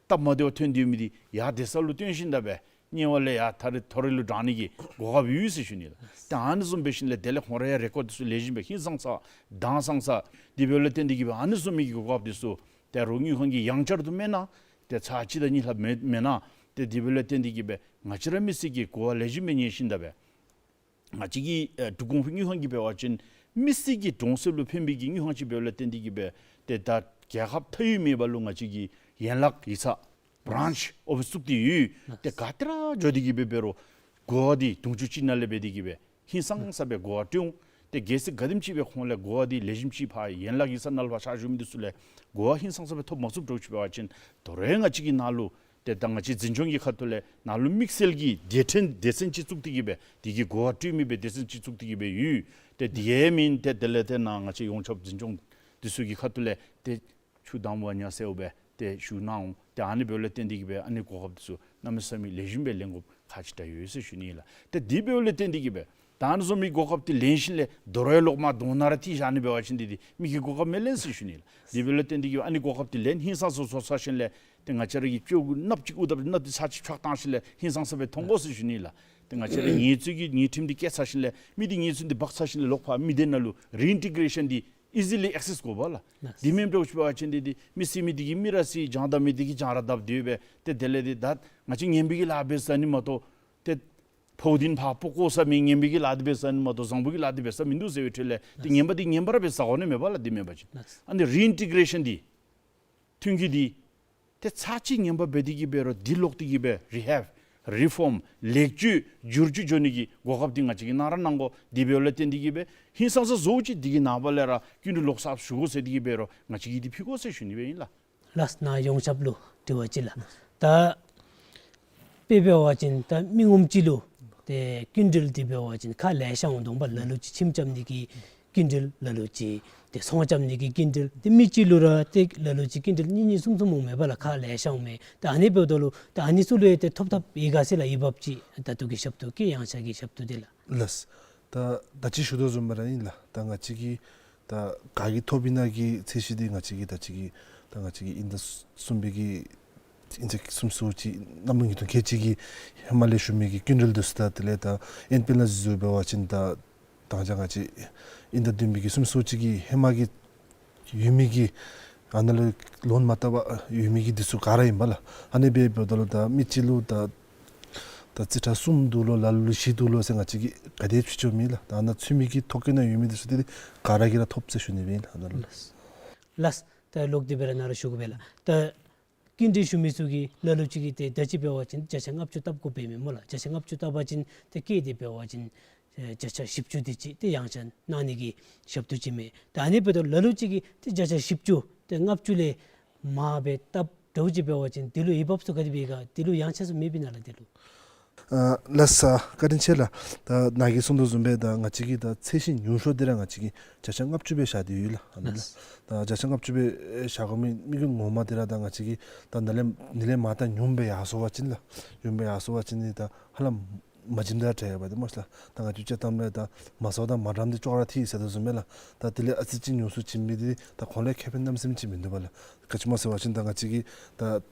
སྟབས་མ་བདེཝ་ཐོན་ཏེ་ཡོད་མི་འདི་ཡར་བདེ་ས་ལུ་བཏོན་ཞིནམ་ད་སྦེ་དམྱལ་བ་ལས་ཡར་ཐར་ཐོ་རེ་ལུ་དྲང་ནི་གི་གོ་སྐབས་ཡོད་ཟེར་ཞུ་ནི་ལགས། ཏེ་ཨ་ནི་བཟུམ་འབད་ཞིནམ་ལས་དེ་ལས་ཁོང་རའི་རེ་ཀོཌ་འདི་ཚུ་ལེགས་ཤོམ་སྦེ་ཧིང་སངས་ས་དྭངས་སངས་ས་དེ་འབདཝ་ལས་བརྟེན་ཏེ་གིས་སྦེ་ཨ་ནི་བཟུམ་མའི་གི་གོ་སྐབས་འདི་ཚུ་ཏེ་རོགས་དངུལ་ཁང་གིས་ཡང་བསྐྱར་དུ་མེན་ན་ཏེ་ཚར་གཅིག་དང་གཉིས་ལྷག་མེན་མེན་ན་ཏེ་དེ་འབདཝ་ལས་བརྟེན་ཏེ་གིས་སྦེ་ང་བཅས་ར་མི་སེར་གྱིས་གོ་བ་ལེགས་ཤོམ་སྦེ་ཉན་ཞིནམ་ད་སྦེ་ང་བཅས་ཀྱི་ཨེ་འབྲུག་ཀུང་ཕུ་དངུལ་ཁང་གིས་འབད་བ་ཅིན་མི་སེར་གྱི་གྲོང་གསེབ་ལུ་ཕན་པའི་གི་དངུལ་ཁང་ཅིག་འབདཝ་ལས་བརྟེན་ཏེ་གིས་སྦེ་ཏེ་ད་རྒྱལ་ཁབ་མཐའ་དབུས་མེད་པ་ལུ་ང་བཅས་ཀྱི་ཡན་ལག་ཡིག་ཚང་བྲཱནཆ་ཨོ་ཕིསི་བཙུགས་ཏེ་ཡོད། ཏེ་ག་ཏེ་ར་འགྱོ་སྟེ་གིས་སྦེ་འབད་རུང་གོ་བ་འདི་དུང་ཕྱུར་གཅིག་ནང་ལས་འབད་དེ་གིས་སྦེ་ཧིང་སངས་ས་སྦེ་གོ་བ་སྤྲོད་འོང་། ཏེ་གལ་སྲིད་ག་དེམ་ཅིག་སྦེ་ཁོང་ལས་གོ་བ་འདི་ལེགས་ཤོམ་ཅིག་ཕར་ཡན་ལག་ཡིག་ཚང་ནང་ལུ་ཕར་ཕྱག་ཞུ་མི་འདི་ཚུ་ལས་གོ་བ་ཧིང་སངས་ས་སྦེ་ཐོབ་མ་ཚུགསཔ་འདྲཝ་ཅིག་འབད་བ་ཅིན་དོ་རུང་ང་བཅས་ཀྱི་ནང་ལུ་ཏེ་ད་ང་བཅས་འཛིན་སྐྱོང་གི་ཁ་ཐུག་ལས་ནཱ་ལུ་དམིགས་བསལ་གྱི་སྡེ་ཕྲན་སྡེ་ཚན་ཅིག་བཙུགས་ཏེ་གིས་སྦེ་དེ་གི་གོ་བ་སྤྲོད་མི་སྦེ་སྡེ་ཚན་ཅིག་བཙུགས་ཏེ་གིས་སྦེ་ཡོད། ཏེ་དེ་ཡང་མེན་ཏེ་དེ་ལས་ཏེ་ནཱ་ང་བཅས་ཡོངས་ཁྱབ་འཛིན་སྐྱོང་འདི་ཚུ་གི་ཁ་ཐུག་ལས་ཏེ་ཆུ་དྭངས་པ་ཉ་གསལཝ་སྦེ་ཏེ་ཞུ་གནང་འོང་། ཏེ་ཨ་ནི་འབདཝ་ལས་བརྟེན་ཏེ་གིས་སྦེ་ཨ་ནི་གོ་སྐབས་འདི་ཚུ་གནམ་མེད་ས་མེད་ལེགས་ཤོམ་སྦེ་ལེན་དགོཔ་ཁག་ཆེ་དྲགས་ཡོད་ཟེར་ཞུ་ནི་ལགས། ཏེ་དེ་འབདཝ་ལས་བརྟེན་ཏེ་གིས་སྦེ་ད་ཨ་ནི་བཟུམ་མའི་གོ་སྐབས་འདི་ལེན་ཞིནམ་ལས་དོ་རུང་ལོག་མར་གདོང་ནང་ར་ཐིམ་བཞག་ནི་འབད་བ་ཅིན་འདི་འདི་མི་གི་གོ་སྐབས་མི་ལེན་ཟེར་ཞུ་ནི་ལགས། དེ་འབདཝ་ལས་བརྟེན་ཏེ་གིས་ཨ་ནི་གོ་སྐབས་འདི་ལེན་ཧིང་སངས་ས་བཟོ་ཚར་ཞིནམ་ལས་ཏེ་ང་བཅས་ར་གི་སྤྱོད་གུ་གནགཔོ་ཅིག་དབུ་ཐོབ་གནགཔོ་འདི་ཚར་གཅིག་ཕྱག་བཏང་ཞིནམ་ལས་ཧིང་སངས་ས་སྦེ་མཐོང་དགོ་ཟེར་ཞུ་ནི་ལགས། ཏེ་ང་བཅས་ར་ཉེས་འཛུགས་ཀྱི་ཉེས་ཁྲིམས་འདི་བཀལ་ཚར་ཞིནམ་ལས་མི་འདི་ཉེས་འཛུགས་འདི་འབག་ཚར་ཞིནམ་ལས་ལོག་ཕར་མི་སྡེ་ནང་ལུ་རི་ཨིན་ཊི་གེ་རེ་ཤཱན་འདི་ཨི་ཛི་ལི་ཨེག་སེསི་དགོ་པས་ལགས། ལགས། དེ་མེན་པར་འབད་བ་ཅིན་འདི་འདི་མི་བསད་མི་འདི་གིས་མི་ར་བསད་བྱང་བརྡབ་མི་འདི་གིས་བྱང་ར་བརྡབ་དེ་སྦེ་ཏེ་དེ་ལས་འདི་ད་ང་བཅས་ངན་པའི་གི་ལཱ་འབད་ཟ་ནི་མ་གཏོགས་ཏེ་ཕོཝ་འདི་ཕར་སྤོ་བཀོ་ས་མེད། ངན་པའི་གི་ལཱ་འདི་འབད་ཟ་ནི་མ་གཏོགས་བཟང་པོའི་གི་ལཱ་འདི་འབད་ས་མིན་འདུག་ཟེར་བའི་འཕྲོ་ལས་ཏེ་ངན་པ་འདི་ངན་པ་ར་འབད་ཟ་དགོ་ནི་མས་པ་ལགས། དེ་མེན་པ་ཅིན་ལགས། ཨ་ནི་རི་ཨིན་ཊི་གེ་རེ་ཤཱན་འདི་མཐུན་རྐྱེན་འདི་ཏེ་ཚར་གཅིག་ངན་པ་འབད་དེ་གིས་འབད་རུང་འདི་ལོག་སྟེ་གིས་སྦེ་རི་ཧེབ་རི་ཕོམ་ལེགས་བཅོས་བསྒྱུར་བཅོས་འགྱོ་ནི་གི་གོ་སྐབས་འདི་ང་བཅས་ཀྱིས་གནང་ར་གནང་དགོ། དེ་འབདཝ་ལས་བརྟེན་ཏེ་གིས་སྦེ་ཧིང་སངས་ས་བཟོ་ཅིག་འདི་གི་ནངས་པ་ལས་ར་སྐྱིན་འགྲུལ་ལོག་ས་ཞུ་དགོ་ཟེར་དེ་གིས་འབད་རུང་ང་བཅས་ཀྱིས་འདི་ཕུལ་དགོ་ཟེར་ཞུ་ནི་སྦེ་ཨིན་ལགས། ལགས། ནཱ་ཡོངས་ཁྱབ་ལུ་དྲི་བ་ཅིག་ལགས། ད་དཔེ་འབད་བ་ཅིན་ད་མི་ངོམ་ཅིག་ལུ་ཏེ་སྐྱིན་འགྲུལ་འདི་འབད་བ་ཅིན་ཁག་ལེ་ཤ་འོང་དོ་བ། ལ་ལུ་ཅིག་ཁྱིམ་རྐྱབ་ནི་གི་སྐྱིན་འགྲུལ་ལ་ལུ་ཅིག་ཏེ་ཚོང་རྐྱབ་ནི་གི་སྐྱིན་འགྲུལ་ཏེ་མི་གཅིག་ལུ་ར་ཏེ་ལ་ལུ་ཅིག་སྐྱིན་འགྲུལ་གཉིས་གཉིས་གསུམ་གསུམ་འོང་མས་པ་ལགས། ཁག་ལེ་ཤ་འོང་མས། ད་ཨ་ནི་འབདཝ་ད་ལུ་ད་ཨ་ནི་ཚུ་ལུ་ཡང་ཏེ་ཐོབ་ཐོབ་ཡོད་ག་ཟེར་ལགས། འོས་འབབ་ཅིག་ད་ལྟོ་གི་ཞབས་ཏོག་གི་ཡང་ཆ་གི་ཞབས་ཏོག་འདི་ལགས། ལགས། ད་ད་ཅི་ཞུ་དོ་བཟུམ་སྦེ་ར་ཨིན་ལགས། ད་ང་བཅས་ཀྱིས་ད་ག་གིས་ཐོབ་ཨིན་ན་གི་ཚད་གཞི་འདི་ང་བཅས་ཀྱིས་ད་ཅི་གི་ད་ང་བཅས་ཀྱིས་དབྱིན་ཟླ་གསུམ་པའི་གི་དབྱིན་ཟླ་གསུམ་ཚུ་ཅིག་གནམ་ལོ་ཉིས་སྟོང་ཁལ་གཅིག་གི་ཧེ་མ་ལས་ཞུ་མི་གི་སྐྱིན་འགྲུལ་འདི་ཚུ་ད་དེ་ལས་ད་ཨེན་པི་ཨེལ་ནང་འཛུལ་འཛུལཝ་འབད་བ་ཅིན་ད་ད་ང་བཅས་དབྱིན་ཟླ་བདུན་པའི་གི་གསུམ་ཚུ་ཅིག་གི་ཧེ་མ་གི་ཡོད་མི་གི་ཨ་ནཱ་ལུ་ལོན་མ་བཏབ་པར་ཡོད་མི་གི་འདི་ཚུ་ག་ར་ཨིན་པས་ལགས། ཨ་ནི་སྦེ་འབདཝ་ད་ལུ་ད་མི་གཅིག་ལུ་ད་ད་རྩིས་ཁྲ་གསུམ་འདུག་ལོ། ལ་ལུ་བཞི་འདུག་ལོ་ཟེར་ང་བཅས་ཀྱིས་ག་དེ་ཕྱེ་ཕྱེཝ་མེད་ལགས། ད་ཨ་ནཱ་ཚུད་མི་གི་ཐོ་བཀོད་ནང་ཡོད་མི་འདི་ཚུ་འདི་ག་ར་གིས་ར་ཐོབ་ཟེར་ཞུ་ནི་སྦེ་ཨིན་ལགས། ཨ་ནཱ་ལུ། ལགས། ད་ལོག་སྟེ་སྦེ་ར་ནཱ་ར་ཞུ་དགོ་པས་ལགས། ད་སྐྱིན་འགྲུལ་ཞུ་མི་ཚུ་གིས་ལ་ལུ་ཅིག་གིས་ཏེ་ད་ཅི་འབད་བ་ཅིན་བརྒྱ་ཆ་ལྔ་བཅུ་བཏབ་དགོཔ་མས་སྨོ་ལགས། བརྒྱ་ཆ་ལྔ་བཅུ་བཏབ་པ་ཅིན་ཏེ་སྐྱེད་དེ་འབད་བ་ཅིན་ཨེ་བརྒྱ་ཆ་བཞི་བཅུ་དེ་ཅིག་ཏེ་ཡང་ཆ་གནང་ནི་གི་ཞབས་ཏོག་ཅིག་མས། ད་ཨ་ནི་འབདཝ་ད་ལ་ལུ་ཅིག་གིས་ཏེ་བརྒྱ་ཆ་བཞི་བཅུ་ཏེ་ལྔ་བཅུ་ལས་མར་སྦེ་བཏབ་འདྲཝ་ཅིག་འབད་བ་ཅིན་དེ་ལུ་འོས་འབབ་ཚུ་ག་དེ་སྦེ་ག་དེ་ལུ་ཡང་ཆ་ཚུ་མེདཔ་ཨིན་ན་ལགས་དེ་ལུ། ཨ་ལགས་སོ། བཀའ་དྲིན་ཆེ་ལགས། ད་ནཱ་གིས་གསུངས་དོ་བཟུམ་སྦེ་ད་ང་བཅས་ཀྱིས་ད་ཚད་གཞི་ཉུང་ཤོས་འདི་ར་ང་བཅས་ཀྱིས་བརྒྱ་ཆ་ལྔ་བཅུ་སྦེ་བཞག་སྟེ་ཡོད་ལགས། ཨ་ནི་ལགས། ད་བརྒྱ་ཆ་ལྔ་བཅུ་སྦེ་བཞག་དགོ་མི་དམིགས་ཡུལ་ངོ་མ་འདི་ར་ད་ང་བཅས་ཀྱིས་ད་ནཱ་ལས་ནཱ་ལས་མར་ད་ཉུངམ་སྦེ་ཡར་སོང་བ་ཅིན་ལགས། ཉུངམ་སྦེ་ཡར་སོང་བ་ཅིན་ནི་ད་ཧ་ལམ་མ་བྱིནམ་དང་འདྲ་བ་འདི་སྨོ་ལགས། ད་ང་བཅས་ཀྱི་དཔྱེ་གཏམ་ལས་ད་མ་ཟཝ་དང་མ་དགྲམ་འདི་ཅོག་ར་འཐད་ཟེར་དོ་བཟུམ་སྦེ་ལགས། ད་དེ་ལས་ཨ་ཙི་ཅིག་ཉུང་སུ་བྱིན་མི་འདི་ད་ཁོང་ལུ་ཁེ་ཕན་གནམ་མེད་ས་མེད་ཅིག་མིན་འདུག་པ་ལགས། ག་ཅི་སྨོ་ཟེར་བ་ཅིན་ད་ང་བཅས་ཀྱིས་ད་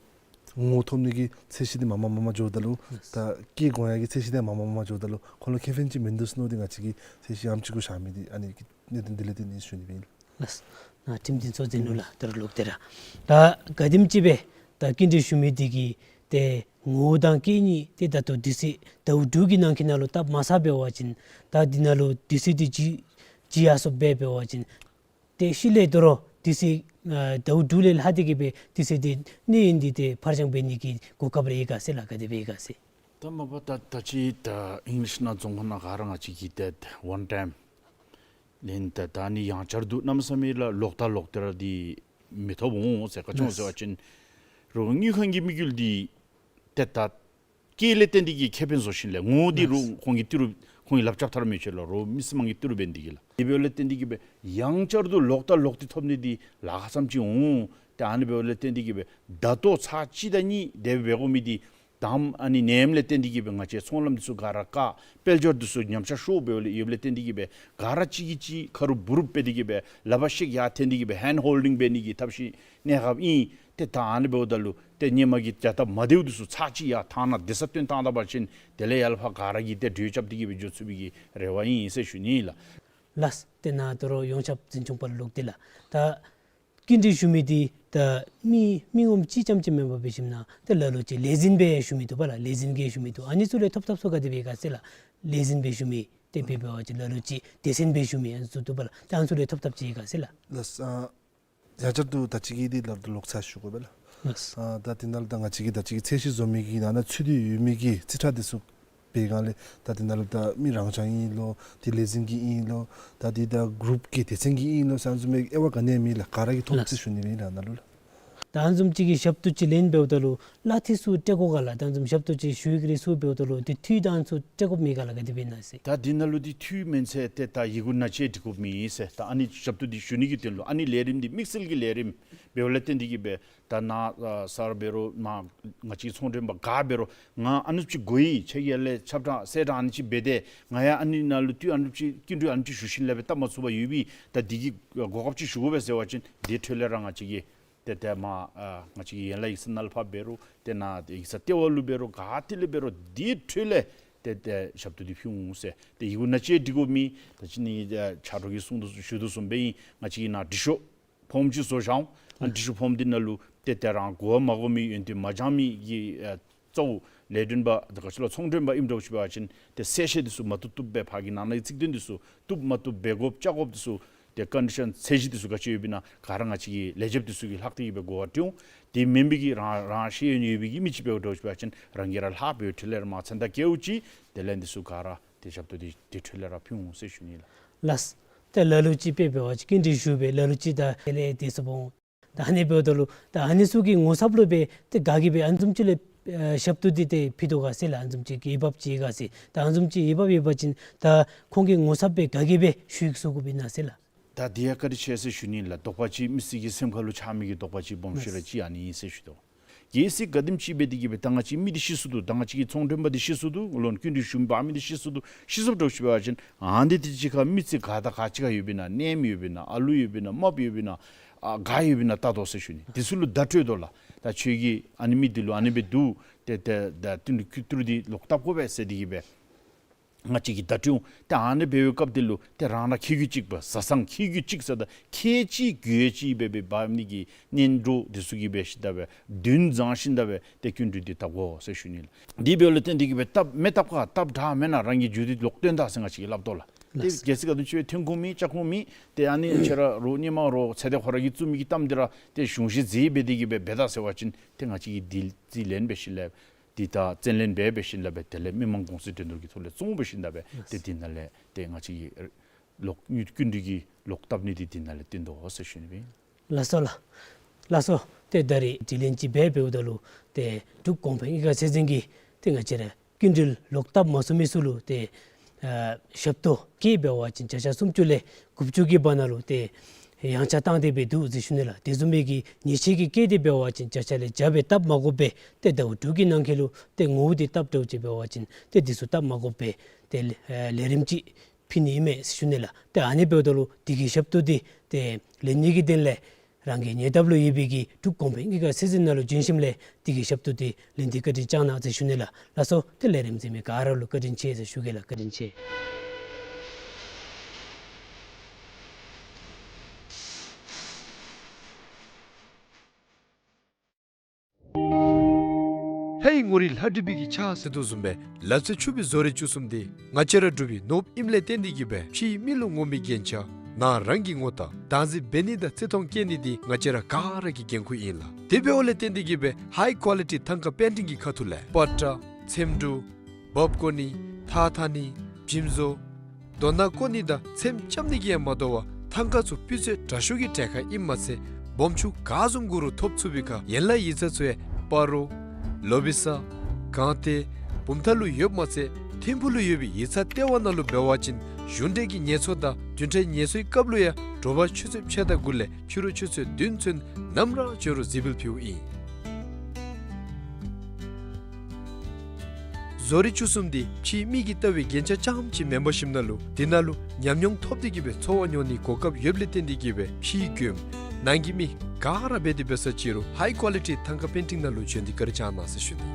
ངོ་བོ་ཐོབ་ནི་གི་ཚད་གཞི་འདི་མར་མར་མར་མར་འགྱོཝ་ད་ལུ་ད་སྐྱེད་འགོ་ཡང་གི་ཚད་གཞི་འདི་མར་མར་མར་མར་འགྱོཝ་ད་ལུ་ཁོང་ལུ་ཁེ་ཕན་ཅིག་མིན་འདུག་ཟེར་མནོ་སྟེ་ང་བཅས་ཀྱིས་ཚད་གཞི་ཡངམ་ཅིག་གུ་བཞག་མི་འདི་ཨ་ནི་གི་གནད་དོན་འདི་ལས་བརྟེན་ནི་ཞུ་ནི་སྦེ་ཨིན། ལགས། ནཱ་ཁྲིམས་འདུན་ཚོགས་འཛིན་ལུ་ལགས། ད་རུང་ལོག་སྟེ་ར་ད་ག་དེམ་ཅིག་སྦེ་ད་སྐྱིན་འགྲུལ་ཞུ་མི་འདི་གི་ཏེ་ངོ་བོ་དང་སྐད་གཉིས་ཏེ་ད་ལྟོ་དུས་ཚོད་ཟླཝ་དྲུག་གི་ནང་འཁོད་ནང་ལུ་བཏབ་མ་ཚར་འབད་བ་ཅིན་ད་འདི་ནང་ལུ་དུས་ཚོད་འདི་བརྗེད་བརྗེད་ཡར་སོངམ་སྦེ་འབད་བ་ཅིན་ཏེ་ཤུལ་ལས་དོ་རུང་དུས་ཚོད་ཨ་ཟླཝ་དྲུག་ལས་ལྷག་སྟེ་གིས་སྦེ་དུས་ཚོད་འདི་གནས་ཡུན་འདི་ཏེ་ཕར་འགྱངས་འབད་ནི་གི་གོ་སྐབས་རེ་ཡོད་ག་ཟེར་ལགས། ག་དེ་སྦེ་ཡོད་ག་ཟེར། ད་མ་པ་ད་ད་ཅི་ད་ཨིང་ལིཤ་ནང་རྫོང་ཁ་ནང་ག་ར་ང་བཅས་ཀྱིས་ཏེ་ཝན་ཊའིམ་ལེན། ད་ད་ནི་ཡང་བསྐྱར་དུ་གནམ་མེད་ས་མེད་ལགས་ལོག་ལྟ་ལོག་སྟེ་ར་འདི་མི་ཐོབ་འོང་ཟེར། ག་ཅི་སྨོ་ཟེར་བ་ཅིན་རོགས་དངུལ་ཁང་གི་དམིགས་ཡུལ་འདི་ཏེ་ད་སྐྱེད་ལས་བརྟེན་ཏེ་གིས་ཁེ་ཕན་བཟོ་ཞིནམ་ལས་ངོ་བོ་འདི་རོགས་ཁོང་གི་ཏི་རུ་ཁོང་གི་ལགཔ་རྐྱབ་ཐར་མི་ཆོག་ལགས། རོགས་མི་སེར་དམངས་ཀྱི་ཏི་རུ་འབད་ནི་འདི་གིས་ལགས། དེ་འབདཝ་ལས་བརྟེན་ཏེ་གིས་སྦེ་ཡང་བསྐྱར་དུ་ལོག་ལྟ་ལོག་སྟེ་ཐོབ་ནི་འདི་ལཱ་ཁག་ཙམ་ཅིག་འོང་། ཏེ་ཨ་ནི་འབདཝ་ལས་བརྟེན་ཏེ་གིས་སྦེ་ད་ལྟོ་ཚར་གཅིག་དང་གཉིས་དེ་སྦེ་འབད་དགོ་མི་འདི་ དང་ཨ་ནི་ནད་ཡམས་ལས་བརྟེན་ཏེ་གིས་སྦེ་ང་བཅས་ཚོང་ལམ་འདི་ཚུ་ག་ར་བཀག། དཔལ་འབྱོར་འདི་ཚུ་ཉམས་ཆག་ཤོར་སྦེ་ཡོདཔ་ལས་བརྟེན་ཏེ་གིས་སྦེ་ག་ར་གཅིག་གིས་གཅིག་ཁ་རུབ་འབུ་རུབ་འབད་དེ་གིས་སྦེ་ལགཔ་བཤེད་ཡར་འཐེན་ཏེ་གིས་སྦེ་ཧེནཌ་ཧོལ་ཌིང་འབད་ནི་གི་ཐབས་ཤེས་གནས་སྐབས་ཨིན། ཏེ་ད་ཨ་ནི་འབདཝ་ད་ལུ་ཏེ་ཧེ་མ་གི་བྱ་སྟབས་མ་བདེཝ་འདི་ཚུ་ཚར་གཅིག་ཡར་ཐང་ནང་སྡོད་ས་བཏོན་བཏང་ད་པ་ཅིན་དེ་ལས་ཡར་ལས་ཕར་ག་ར་གིས་ཏེ་གྲོས་རྐྱབ་སྟེ་གིས་སྦེ་འགྱོ་ཚུགས་པའི་གི་རེ་བ་ཨིན་ཟེར་ཞུ་ནི་ལགས། ལགས། ཏེ་ནཱ་ད་རུང་ཡོངས་ཁྱབ་འཛིན་སྐྱོང་པ་ལུ་ལོག་སྟེ་ལགས། ད་སྐྱིན་འགྲུལ་ཞུ་མི་འདི་ད་མི་མི་ངོམ་གཅིག་རྐྱངམ་ཅིག་མེན་པར་འབད་ཞིནམ་ན་ཏེ་ལ་ལུ་ཅིག་ལས་འཛིན་སྦེ་ཞུ་མི་འདུག་པ་ལགས། ལས་འཛིན་གྱིས་ཞུ་མི་འདུག། ཨ་ནི་ཚུ་ལས་ཐོབ་ཐབས་ཚུ་ག་དེ་སྦེ་ཡོད་ག་ཟེར་ལགས། ལས་འཛིན་སྦེ་ཞུ་མི་ཏེ་དཔེ་འབད་བ་ཅིན་ལ་ལུ་ཅིག་སྡེ་ཚན་སྦེ་ཞུ་མི་ཨ་ནི་ཚུ་འདུག་པ་ལགས། ཏེ་ཨ་ནི་ཚུ་ལས་ཐོབ་ཐབས་ཅིག་ཡོད་ག་ཟེར་ལགས། ལགས། ཨ་ཡང་བསྐྱར་དུ་ད་ཅི་གི་འདི་ལགས་ལོག་ཚར་ཞུ་དགོ་པས་ལགས། ལགས། ཨ་ད་འདི་ནང་ལུ་ད་ང་བཅས་ཀྱིས་ད་ཅི་གི་ཚད་གཞི་བཟོ་མི་གི་ནང་ན་ཚུད་དེ་ཡོད་མི་གི་རྩིས་ཁྲ་འདི་ཚུ་འབད་སྒང་ལས་ད་འདི་ནང་ལུ་ད་མི་རང་རྐྱང་ཨིན་ལོ་ཏེ་ལས་འཛིན་གྱི་ཨིན་ལོ་ད་འདི་ད་གུ་རུབ་ཀྱི་སྡེ་ཚན་གྱི་ཨིན་ལོ་ཟེར་ཨ་ནི་བཟུམ་མའི་དབྱེ་བ་ག་ནི་ཡང་མེད་ལགས། ག་ར་གིས་མཐོང་ཚུལ་ཞུ་ནི་ཨིན་ལགས་ནཱ་ལུ་ལགས། ད་ཨ་ནི་བཟུམ་ཅིག་གི་ཞབས་ཏོག་ཅིག་ལེན་འབདཝ་ད་ལུ་གླ་འཐུས་ཚུ་སྤྲོད་དགོ་ག་ལགས། ད་ཨ་ནི་བཟུམ་ཞབས་ཏོག་ཅིག་ཞུ་ཡི་གི་རེ་ཞུ་འབདཝ་ད་ལུ་ཏེ་འཐུས་ད་ཨ་ནི་ཚུ་སྤྲོད་དགོཔ་མེད་ག་ལགས། ག་དེ་སྦེ་ཨིན་ན་ཟེར། ད་འདི་ནང་ལུ་འདི་འཐུས་མེན་ཟེར་ཏེ་ད་ཡི་གུ་ནང་བཅས་འབྲི་དགོཔ་མེད་ཟེར། ད་ཨ་ནི་ཞབས་ཏོག་འདི་ཞུ་ནི་གི་དོན་ལུ་ཨ་ནི་ལས་རིམ་འདི་དམིགས་བསལ་གྱི་ལས་རིམ་འབདཝ་ལས་བརྟེན་ཏེ་གིས་སྦེ་ད་ནཱ་ཨ་སར་འབད་རུང་མར་ང་བཅས་ཚོང་མགྲོན་པ་ག་འབད་རུང་ང་ཨ་ནི་ཅིག་དགོ་ཡི། ཁྱེད་ཀྱིས་ཡར་ལས་ཁྱབ་བསྒྲགས་གསལ་བསྒྲགས་ཨ་ནི་ཅིག་འབད་དེ་ང་ཡང་ཨ་ནི་ནང་ལུ་འཐུས་ཨ་ནི་ཅིག་སྐྱིན་འགྲུལ་ཨ་ནི་ཅིག་ཞུ་ཞིནམ་ལས་སྦེ་སྟབས་མ་ཚུགས་པར་ཡོད་པས། ད་འདི་གི་གོ་སྐབས་ཅིག་ཞུ་དགོ་པས་ཟེར་བ་ཅིན་དེ་འཕྲོ་ལས་ར་ང་བཅས་ཀྱིས་ཏེ་ཏེ་མར་ཨ་ང་བཅས་ཀྱི་ཡན་ལག་ཡིག་ཚང་ནང་ལུ་ཕར་འབད་རུང་ཏེ་ནཱ་ཡིག་ཚང་ལྟེ་བ་ལུ་འབད་རུང་ག་ཏེ་ལས་འབད་རུང་འདི་འཕྲོ་ལས་ཏེ་ཏེ་ཞབས་ཏོག་འདི་ཕུལ་འོང་ཟེར། ཏེ་ཡི་གུ་ནང་བཅས་འབྲི་དགོཔ་མེད། ད་ཅི་ནི་ཨ་ཕྱག་རོགས་ཀྱིས་གསུངས་དོ་ཞུ་དོ་བཟུམ་སྦེ་ཨིན། ང་བཅས་ཀྱིས་ནཱ་འབྲི་ཤོག་ཕོརམ་ཅིག་བཟོ་བཞག་འོང་། ཨ་ནི་འབྲི་ཤོག་ཕོརམ་འདི་ནང་ལུ་ཏེ་ཏེ་རང་གོ་བ་མ་གོ་མི་ཡོན་ཏན་མ་སྦྱང་མི་གི་ཨ་གཙོ་བོ་ལས་དོན་པ་ད་ག་ཅི་ལོ་ཚོང་མགྲོན་པ་ཨིནམ་འདྲཝ་ཅིག་འབད་བ་ཅིན་ཏེ་གསལ་བཤད་འདི་ཚུ་མ་བཏུབ་བཏུབ་སྦེ་ཕར་གྱི་ནང་ན་གི་ཚིག་དོན་འདི་ཚུ་བཏུབ་མ་བཏུབ་འབད་དགོཔ་བཅའ་དགོཔ་འདི་ཚུ་ཏེ་ཀོན་ཌི་ཤཱན་ཚད་གཞི་འདི་ཚུ་ག་ཅི་ཡོདཔ་ཨིན་ན་ག་ར་ང་བཅས་ཀྱི་ལས་བྱེདཔ་འདི་ཚུ་གིས་ལྷག་སྟེ་གིས་སྦེ་གོ་བ་སྤྲོད་འོང་། དེ་མེན་པའི་གི་རང་རང་ཤེས་ཡོན་ཡོད་པའི་གི་མི་ཅིག་འབདཝ་འདྲཝ་ཅིག་འབད་བ་ཅིན་རང་གིས་ར་ལྷག་འབདཝ་འཕྲོ་ལས་ར་མར་མཚན་རྟགས་བཀལཝ་ཅིག་དེ་ལས་འདི་ཚུ་ག་ར་ཏེ་ཞབས་ཏོག་འདི་དེ་འཕྲོ་ལས་ར་ཕུལ་འོང་ཟེར་ཞུ་ནི་ལགས། ལགས། ཏེ་ལ་ལུ་ཅིག་དཔེ་འབད་བ་ཅིན་སྐྱིན་འགྲུལ་ཞུ་སྦེ་ལ་ལུ་ཅིག་ད་དེ་ལས་དེ་ཚུ་འབད་འོང་། ད་ཨ་ནི་འབདཝ་ད་ལུ་ད་ཨ་ནི་ཚུ་གི་ངོ་ཚབ་ལུ་སྦེ་ཏེ་ག་གིས་སྦེ་ཨ་ནི་བཟུམ་ཅིག་ལས་ཨེ་ཞབས་ཏོག་འདི་ཏེ་ཕུལ་དོ་ག་ཟེར་ལགས། ཨ་ནི་བཟུམ་ཅིག་གི་འོས་འབབ་ཅིག་ཡོད་ག་ཟེར། ད་ཨ་ནི་བཟུམ་ཅིག་འོས་འབབ་ཡོད་པ་ཅིན་ད་ཁོང་གི་ངོ་ཚབ་སྦེ་ག་གིས་སྦེ་ཞུ་ཡིག་བཟོ་དགོཔ་ཨིན་ན་ཟེར་ལགས། ད་འདི་ཡང་བཀའ་དྲིན་ཆེ་ཟེར་ཞུ་ནི་ལགས། དོགས་པ་ཅིག་མི་སེར་གྱི་སེམས་ཁ་ལུ་ཆགས་མི་གི་དོགས་པ་ཅིག་སྦོམ་ཤོས་ར་ཅིག་ཨ་ནི་ཨིན་ཟེར་ཞུ་དོ། གལ་སྲིད་ག་དེམ་ཅིག་འབད་དེ་གིས་སྦེ་ད་ང་བཅས་མི་འདི་ཤི་སོང་འདུག། ད་ང་བཅས་ཀྱི་ཚོང་མགྲོན་པ་འདི་ཤི་སོང་འདུག། ལོན་སྐྱིན་འགྲུལ་ཞུ་འབག་མི་འདི་ཤི་སོང་འདུག། ཤི་སོངམ་འདྲཝ་ཅིག་འབད་བ་ཅིན་ཨ་ནི་འདི་གཅིག་ཁར་མི་ཚེ་ག་དང་ག་ཅི་ག་ཡོདཔ་ཨིན་ན། ནདཔ་ཡོདཔ་ཨིན་ན། ཨ་ལུ་ཡོདཔ་ཨིན་ན། རྨགཔ་ཡོདཔ་ཨིན་ན། ཨ་ག་ཡོདཔ་ཨིན་ན་བལྟ་དོ་ཟེར་ཞུ་ནི། འདི་ཚུ་ལུ་བརྡ་སྤྲོད་དོ་ལགས། ད་ཁྱོད་ཀྱིས་ཨ་ནི་མི་འདི་ལུ་ཨ་ནི་སྦེ་འདུག། ཏེ་ཏེ་ད་སྐྱིན་འགྲུལ་སྐྱིན་འགྲུལ་འདི་ལོག་བཏབ་དགོ་པས་ཟེར་ཏེ་གིས་སྦེ་ང་བཅས་ཀྱིས་བརྡ་སྤྲོད་འོང་། ཏེ་ཨ་ནི་འབད་བའི་སྐབས་འདི་ལུ་ཏེ་རང་ར་ཁེ་གྱོད་གཅིག་པ་བཟའ་ཚང་ཁེ་གྱོད་གཅིག་ཟེར་ད་ཁེ་གཅིག་གྱོད་གཅིག་སྦེ་སྦེ་འབག་ནི་གི་གཉེན་གྲོགས་འདི་ཚུ་གིས་འབད་ཞིནམ་ད་སྦེ་འདུན་བཟང་ཞིནམ་ད་སྦེ་ཏེ་སྐྱིན་འགྲུལ་འདི་བཏབ་དགོ་ཟེར་ཞུ་ནི་ལགས། འདི་འབདཝ་ལས་བརྟེན་ཏེ་གིས་སྦེ་བཏབ་མི་བཏབ་ག་བཏབ་དྲག་མེན་ན་རང་གི་རྒྱུ་འདི་ལོག་བཏོན་ད་ཟེར་ང་བཅས་ཀྱིས་སླབ་དོ་ལགས། ཏེ་ལགས། གལ་སྲིད་ག་དེམ་ཅིག་སྦེ་ཐོན་ཁུངས་མེད་རྐྱབ་ཁུངས་མེད། ཏེ་ཨ་ནི་ཁྱེད་ར་རོགས་སྔོན་མ་རོགས་ཚེ་འདས་ཁོ་ར་གིས་བཙུགས་མི་གི་གཏམ་འདི་ར་ཏེ་གཞུང་བཞེས་མཛད་འབད་དེ་གིས་སྦེ་འབད་ད་ཟེར་བ་ཅིན་ཏེ་ང་བཅས་ཀྱིས་འདི་རྩིས་ལེན་འབད་ཞིནམ་ལས་འདི་ད་བཙན་ལེན་འབད་འབད་ཞིནམ་ལས་སྦེ་དེ་ལས་མི་མང་གོང་ཚད་འགྲན་བསྡུར་གྱི་ཐོག་ལས་བཙོང་འབད་ཞིནམ་ད་སྦེ་ཏེ་འདི་ནང་ལས་ཏེ་ང་བཅས་ཀྱིས་ལོག་དངུལ་སྐྱིན་འགྲུལ་གྱི་ལོག་བཏབ་ནི་འདི་འདི་ནང་ལས་བཏོན་དོ་ཟེར་ཞུ་ནི་སྦེ། ལགས་སོ་ལགས། ལགས་སོ། ཏེ་ད་རིས་དྲི་ལན་ཅིག་འབད་འབདཝ་ད་ལུ་ཏེ་འབྲུག་གོང་འཕེལ་དངུལ་ཁང་ཚད་འཛིན་གྱིས་ཏེ་ང་བཅས་ར་སྐྱིན་འགྲུལ་ལོག་བཏབ་མ་ཚུགས་མི་ཚུ་ལུ་ཏེ་ཨ་ཞབས་ཏོག་བཀལ་འབད་བ་ཅིན་བརྒྱ་ཆ་སུམ་ཅུ་ལས་དགུ་བཅུ་གི་བར་ན་ལུ་ཏེ་ཡང་ཆག་བཏང་སྟེ་སྦེ་འདུག་ཟེར་ཞུ་ནི་ལགས། དེ་བཟུམ་མའི་གི་ཉེས་ཆད་ཀྱི་བཀལ་ཏེ་འབད་བ་ཅིན་བརྒྱ་ཆ་ལས་བརྒྱ་སྦེ་བཏབ་མ་དགོ་པས། ཏེ་ཟླཝ་དྲུག་གི་ནང་འཁོད་ལུ་ཏེ་ངོ་བོ་འདི་བཏབ་འདྲཝ་ཅིག་འབད་བ་ཅིན་ཏེ་འདི་ཚུ་བཏབ་མ་དགོ་པས། ཏེ་ལས་ཨ་ལས་རིམ་ཅིག་ཕུལ་ནི་ཨིན་མས་ཟེར་ཞུ་ནི་ལགས། ཏེ་ཨ་ནི་འབདཝ་ད་ལུ་འདི་གི་ཞབས་ཏོག་འདི་ཏེ་ལེན་ནི་གི་དོན་ལས་རང་གི་ཉེ་འདབས་ལུ་ཡོད་པའི་གི་འབྲུག་གོང་འཕེལ་དངུལ་ཁང་ཚད་འཛིན་ནང་ལུ་བྱོན་ཞིནམ་ལས་འདི་གི་ཞབས་ཏོག་འདི་ལེན་ཏེ་བཀའ་དྲིན་བསྐྱང་གནང་ཟེར་ཞུ་ནི་ལགས། ལགས་སོ། ཏེ་ལས་རིམ་གཟིགས་མི་ག་ར་ལུ་བཀའ་དྲིན་ཆེ་ཟེར་ཞུ་གེ་ལགས། བཀའ་དྲིན་ཆེ། ལྷའི་ངོ་རིས་ལྷ་བྲིས་པའི་གི་ཕྱག་ཟེར་དོ་བཟུམ་སྦེ་ལག་རྩལ་ཕྱུག་པའི་བཟོ་རིག་བཅུ་གསུམ་འདི་ང་བཅས་ར་འབྲུག་པའི་ནོར་བུ་ཨིནམ་ལས་བརྟེན་ཏེ་གིས་སྦེ་ཕྱིའི་མི་ལུ་ངོམ་པའི་རྒྱན་ཆ་ནང་རང་གི་ངོ་རྟགས་བདག་འཛིན་འབད་ནི་དང་བརྩི་མཐོང་བསྐྱེད་ནི་འདི་ང་བཅས་ར་ག་ར་གི་འགན་ཁུར་ཨིན་ལགས། དེ་འབདཝ་ལས་བརྟེན་ཏེ་གིས་སྦེ་ཧའི་ཀོ་ལི་ཊི་ཐང་ཀ་པེན་ཊིང་གི་ཁ་ཐུག་ལས་པ་ཏྲ་ཚེམ་དྲུབ་འབག་བཀོ་ནི་ཐགས་འཐག་ནི་འཇིམ་བཟོ་རྡོ་ནག་བརྐོ་ནི་དང་ཚེམ་རྐྱབ་ནི་གིས་ཡང་མ་དོ་བར་ཐང་ཀ་ཚུ་སྤུས་ཚད་དྲག་ཤོས་ཀྱི་གྲལ་ཁར་ཨིནམ་མ་ཚད་སྦོམ་ཆུང་ག་བཟུམ་དགོ་རུང་ཐོབ་ཚུགས་པའི་ཁར་ཡན་ལག་ཡིག་ཚང་ཚུ་ཡང་སྤ་རོ་ལོ་བི་ས་སྒང་སྟེང་བུམ་ཐང་ལུ་ཡོདཔ་མ་ཚད་ཐིམ་ཕུག་ལུ་ཡོད་པའི་ཡིག་ཚང་ལྟེ་བ་ནང་ལུ་འབད་བ་ཅིན་གཞུང་འབྲེལ་གྱི་ངལ་གསོ་དང་བདུན་ཕྲག་ངལ་གསོའི་སྐབས་ལུ་ཡང་དྲོ་པ་ཆུ་ཚོད་ཕྱེད་དང་དགུ་ལས་ཕྱི་རུ་ཆུ་ཚོད་བདུན་ཚུན་ནམ་ར་འབྱོན་རུང་གཟིགས་འབུལ་ཕུལཝ་ཨིན། བཟོ་རིག་ཆུ་གསུམ་འདི་ཕྱིའི་མིག་གིས་བལྟ་བའི་རྒྱན་ཆ་རྐྱངམ་ཅིག་མེན་པར་ཞིནམ་ལས་འདི་ནང་ལུ་ཉམས་མྱོང་ཐོབ་སྟེ་གི་སྦེ་འཚོ་བ་མྱོང་ནིའི་གོ་སྐབས་ཡོདཔ་ལས་བརྟེན་ཏེ་གི་སྦེ་ཕྱིའི་མགྱོནམ་ནང་གི་མི་ག་ར་འབད་དེ་འབད་ས་ཅིག་རུང་ཧའི་ཀོ་ལི་ཊི་ཐང་ཀ་པེན་ཊིང་ནང་ལུ་བྱོན་ཏེ་བཀའ་དྲིན་བསྐྱང་གནང་ཟེར་ཞུ་ནི།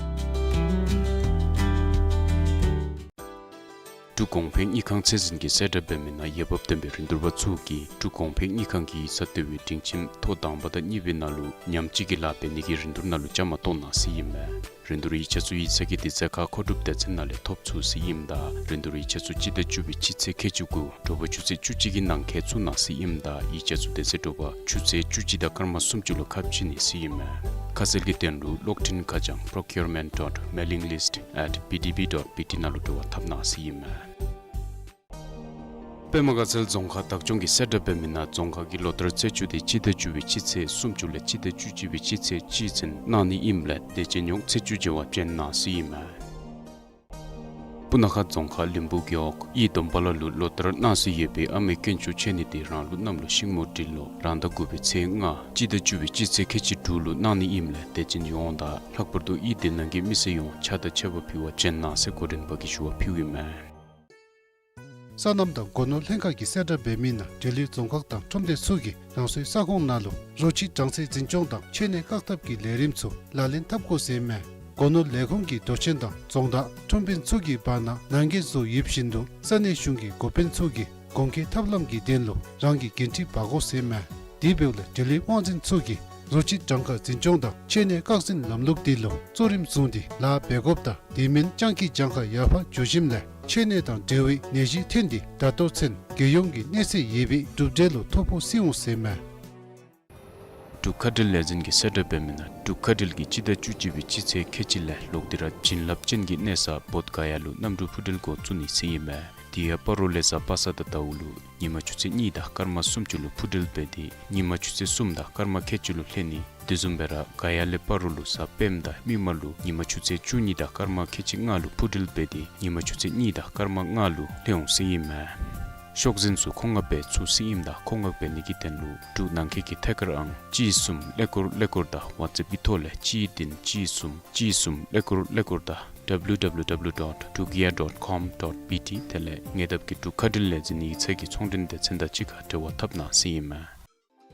འབྲུག་གོང་འཕེལ་དངུལ་ཁང་ཚད་འཛིན་གྱིས་གསལ་བསྒྲགས་འབད་མི་ནང་འོས་འབབ་ལྡན་པའི་རིན་བསྡུར་པ་ཚུ་གིས་འབྲུག་གོང་འཕེལ་དངུལ་ཁང་གི་ཡིག་ཚང་བསྡུ་བའི་སྒྲིང་ཁྱིམ་ཐོག་དང་པ་དང་གཉིས་པའི་ནང་ལུ་ཉམས་གཅིག་གི་ལཱ་འབད་ནི་གི་རིན་བསྡུར་ནང་ལུ་བཅའ་མར་གཏོགས་གནང་ཟེར་ཨིན་མས། རིན་བསྡུར་ཡིག་ཆ་ཚུ་ཡིག་ཚང་གི་དུས་ཚོད་ཁར་མཁོ་སྒྲུབ་སྡེ་ཚན་ནང་ལས་ཐོབ་ཚུགས་ཟེར་ཨིནམ་ད་རིན་བསྡུར་ཡིག་ཆ་ཚུ་སྤྱི་ཟླ་བཅུ་པའི་སྤྱི་ཚེས་ཁལ་གཅིག་དགུ་དྲོ་པ་ཆུ་ཚོད་བཅུ་གཅིག་གི་ནང་འཁོད་བཙུགས་གནང་ཟེར་ཨིནམ་ད་ཡིག་ཆ་ཚུ་དེ་ཚེ་དྲོ་པ་ཆུ་ཚོད་བཅུ་གཅིག་དང་སྐར་མ་སུམ་ཅུ་ལུ་ཁ་ཕྱེ་ནི་ཟེར་ཨིན་མས། ཁ་གསལ་གྱི་དོན་ལུ་གློག་འཕྲིན་ཁ་བྱང་procurement dot mailing list at B D B dot B T ནང་ལུ་འབྲེལ་བ་འཐབ་གནང་ཟེར་ཨིན་མས། པདྨ་དགའ་ཚལ་རྫོང་ཁག་བདག་སྐྱོང་གིས་གསལ་བསྒྲགས་འབད་མི་ནང་རྫོང་ཁག་གི་ལོ་ལྟར་རྩད་གཅོད་དེ་སྤྱི་ཟླ་བཅུ་པའི་སྤྱི་ཚེས་སུམ་ཅུ་ལས་སྤྱི་ཟླ་བཅུ་གཅིག་པའི་སྤྱི་ཚེས་གཅིག་ཚུན་གནང་ནི་ཨིནམ་ལས་དེ་བྱིན་ཡོང་ཚེས་བཅུ་བྱེ་བ་བྱོན་གནང་ཟེར་ཨིན་མས། སྤུ་ན་ཁ་རྫོང་ཁག་ལིང་བུ་རྒེད་འོག་གཡུས་སྡོམ་པ་ལ་ལུ་ལོ་ལྟར་གནང་སྲོལ་ཡོད་པའི་ཨ་མའི་དཀོན་མཆོག་མཆོད་གནས་དེ་རང་ལུགས་གནམ་ལོ་ཤིང་མོ་སྦྲུལ་ལོ་རང་ཟླ་དགུ་པའི་ཚེས་ལྔ་སྤྱི་ཟླ་བཅུ་པའི་སྤྱི་ཚེས་ཁལ་གཅིག་དྲུག་ལུ་གནང་ནི་ཨིནམ་ལས་དེ་བྱིན་ཡོང་ད་ལྷག་པར་དུ་གཡུས་དེ་ནང་གི་མི་སེར་ཡོངས་ཕྱག་དང་མཆོད་པ་ཕུལ་བར་བྱོན་གནང་ཟེར་འགོ་འདྲེན་པ་གིས་ཞུ་བ་ཕུལཝ་ཨིན་མས། སོ་ནམ་དང་སྒོ་ནོར་ལྷན་ཁག་གིས་གསལ་བསྒྲགས་འབད་མི་ནང་འབྲེལ་ཡོད་རྫོང་ཁག་དང་ཁྲོམ་སྡེ་ཚུ་གིས་རང་སོའི་ས་ཁོངས་ནང་ལུ་རོ་ཁྱི་གྲངས་ཚད་འཛིན་སྐྱོང་དང་མཆོད་གནས་བཀག་ཐབས་ཀྱི་ལས་རིམ་ཚུ་ལག་ལེན་འཐབ་དགོ་ཟེར་ཨིན་མས། སྒོ་ནོར་ལས་ཁུངས་ཀྱིས་མདོ་ཆེན་དང་རྫོང་བདག་ཁྲོམ་དཔོན་ཚུ་གི་བར་ན་ནང་འགལ་བཟོ་ཡོད་བཞིན་དུ་ས་གནས་གཞུང་གི་འགོ་དཔོན་ཚུ་གིས་གོང་འཁོད་ཐབས་ལམ་གྱི་དོན་ལུ་རང་གི་འགན་འཁྲི་འབག་དགོ་ཟེར་ཨིན་མས། དེ་འབདཝ་ལས་འབྲེལ་ཡོད་དབང་འཛིན་ཚུ་གིས་རོ་ཁྱི་གྲངས་ཀ་འཛིན་སྐྱོང་དང་མཆོད་གནས་བཀག་འཛིན་ལམ་ལུགས་དེ་ལུ་གཙོ་རིམ་བཟུང་སྟེ་ལཱ་འབད་དགོཔ་དང་དེ་མིན་སྤྱང་ཀི་གྱངས་ཁ་ཡར་འཕར་འགྱོ་ཞིནམ་ལས་མཆོད་གནས་དང་འབྲེལ་བའི་ནད་གཞི་ཐོན་ཏེ་ད་ལྟོ་ཚུན་རྒྱལ་ཡོངས་ཀྱི་གནས་ཚད་ཡོད་པའི་གྲུབ་འབྲས་ལུ་ཐོ་ཕོག་སོང་ཟེར་ཨིན་མས། འབྲུག་མཁའ་འགྲུལ་ལས་འཛིན་གྱིས་གསལ་བསྒྲགས་འབད་མི་ནང་འབྲུག་མཁའ་འགྲུལ་གྱིས་སྤྱི་ཟླ་བཅུ་གཅིག་པའི་སྤྱི་ཚེས་ཁལ་གཅིག་ལས་ལོག་སྟེ་ར་བྱིན་རླབས་ཅན་གྱི་གནས་ས་བོདྷ་ག་ཡ་ལུ་གནམ་གྲུ་འཕུར་འགྲུལ་འགོ་བཙུགས་ནི་ཟེར་ཨིན་མས། དེ་ཡང་སྤ་རོ་ལས་གཟའ་པ་སངས་དང་ཟླཝ་ལུ་ཉིན་མ་ཆུ་ཚོད་གཉིས་དང་སྐར་མ་སུམ་ཅུ་ལུ་འཕུར་འགྲུལ་འབད་དེ་ཉིན་མ་ཆུ་ཚོད་གསུམ་དང་སྐར་མ་ཁལ་གཅིག་ལུ་ལྷོད་ནི། དེ་བཟུམ་སྦེ་ར་ག་ཡ་ལས་སྤ་རོ་ལུ་གཟའ་སྤེནམ་དང་མིག་དམར་ལུ་ཉིན་མ་ཆུ་ཚོད་བཅུ་གཉིས་དང་སྐར་མ་ཁལ་གཅིག་ལྔ་ལུ་འཕུར་འགྲུལ་འབད་དེ་ཉིན་མ་ཆུ་ཚོད་གཉིས་དང་སྐར་མ་ལྔ་ལུ་ལྷོད་འོང་ཟེར་ཨིན་མས། ཤོག་འཛིན་ཚུ་མཁོ་མངགས་འབད་ཚུགས་ཟེར་ཨིནམ་ད་མཁོ་མངགས་འབད་ནི་གི་དོན་ལུ་འབྲུག་ནང་འཁོད་ཀྱི་ཐད་ཀར་ཨང་གཅིག་གསུམ་ཀླད་ཀོར་ཀླད་ཀོར་དང་ཝཊས་ཨེཔ་གི་ཐོག་ལས་གཅིག་བདུན་གཅིག་གསུམ་གཅིག་གསུམ་ཀླད་ཀོར་ཀླད་ཀོར་དང་W W W dot drukair dot com dot B T དེ་ལས་ཉེ་འདབས་ཀྱི་འབྲུག་མཁའ་འགྲུལ་ལས་འཛིན་ཡིག་ཚང་གི་ཚོང་འབྲེལ་སྡེ་ཚན་དང་གཅིག་ཁར་འབྲེལ་བ་འཐབ་གནང་ཟེར་ཨིན་མས།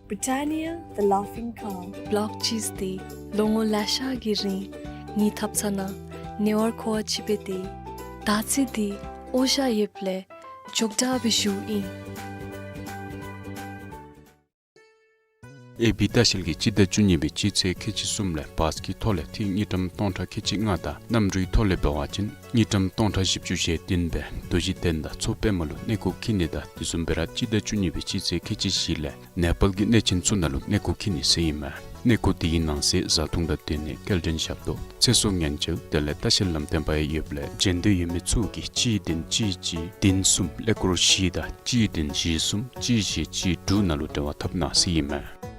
Britannia, the Laughing Cow. Block cheese འདི་ལོ་ངོ་ལེ་ཤ་གི་རིང་ངེའི་ཐབ་ཚང་ནང་ཉེ་བར་མཁོ་བ་ཅིག་འབད་དེ་ད་ཚེ་འདི་ཨོ་ཤ་ཡོདཔ་ལས་མགྱོགས་དྲགས་སྦེ་ཞུཝ་ཨིན། ཨེ་བི་ལྟ་བཤལ་གྱིས་སྤྱི་ཟླ་བཅུ་གཉིས་པའི་སྤྱི་ཚེས་ཁལ་གཅིག་གསུམ་ལས་བཱས་ཀྱི་ཐོག་ལས་ཐིག་དངུལ་ཀྲམ་སྟོང་ཕྲག་ཁལ་གཅིག་ལྔ་དང་གནམ་གྲུའི་ཐོག་ལས་འབད་བ་ཅིན་དངུལ་ཀྲམ་སྟོང་ཕྲག་བཞི་བཅུ་ཞེ་བདུན་སྦེ་རྡོ་རྗེ་གདན་དང་མཚོ་པདྨ་ལུ་གནས་སྐོར་འཁྱིད་ནི་དང་དེ་བཟུམ་སྦེ་ར་སྤྱི་ཟླ་བཅུ་གཉིས་པའི་སྤྱི་ཚེས་ཁལ་གཅིག་བཞི་ལས་ནེ་པཱལ་གྱི་གནས་ཆེན་ཚུ་ནང་ལུ་གནས་སྐོར་འཁྱིད་ནི་ཟེར་ཨིན་མས། གནས་སྐོར་དེའི་ནང་གསེས་བཟའ་འཐུང་དང་སྡོད་གནས་སྐྱེལ་འདྲེན་ཞབས་ཏོག་ཚེ་སྲོག་ཉེན་བཅོལ་དེ་ལས་ལྟ་བཤལ་ལམ་སྟོན་པ་ཡང་ཡོདཔ་ལས་འབྱོན་འདོད་ཡོད་མི་ཚུ་གིས་གཅིག་བདུན་གཅིག་གཅིག་བདུན་གསུམ་ཀླད་ཀོར་བཞི་དང་གཅིག་བདུན་བཞི་གསུམ་གཅིག་བཞི་གཅིག་དྲུག་ནང་ལུ་འབྲེལ་བ་འཐབ་གནང་ཟེར་ཨིན་མས།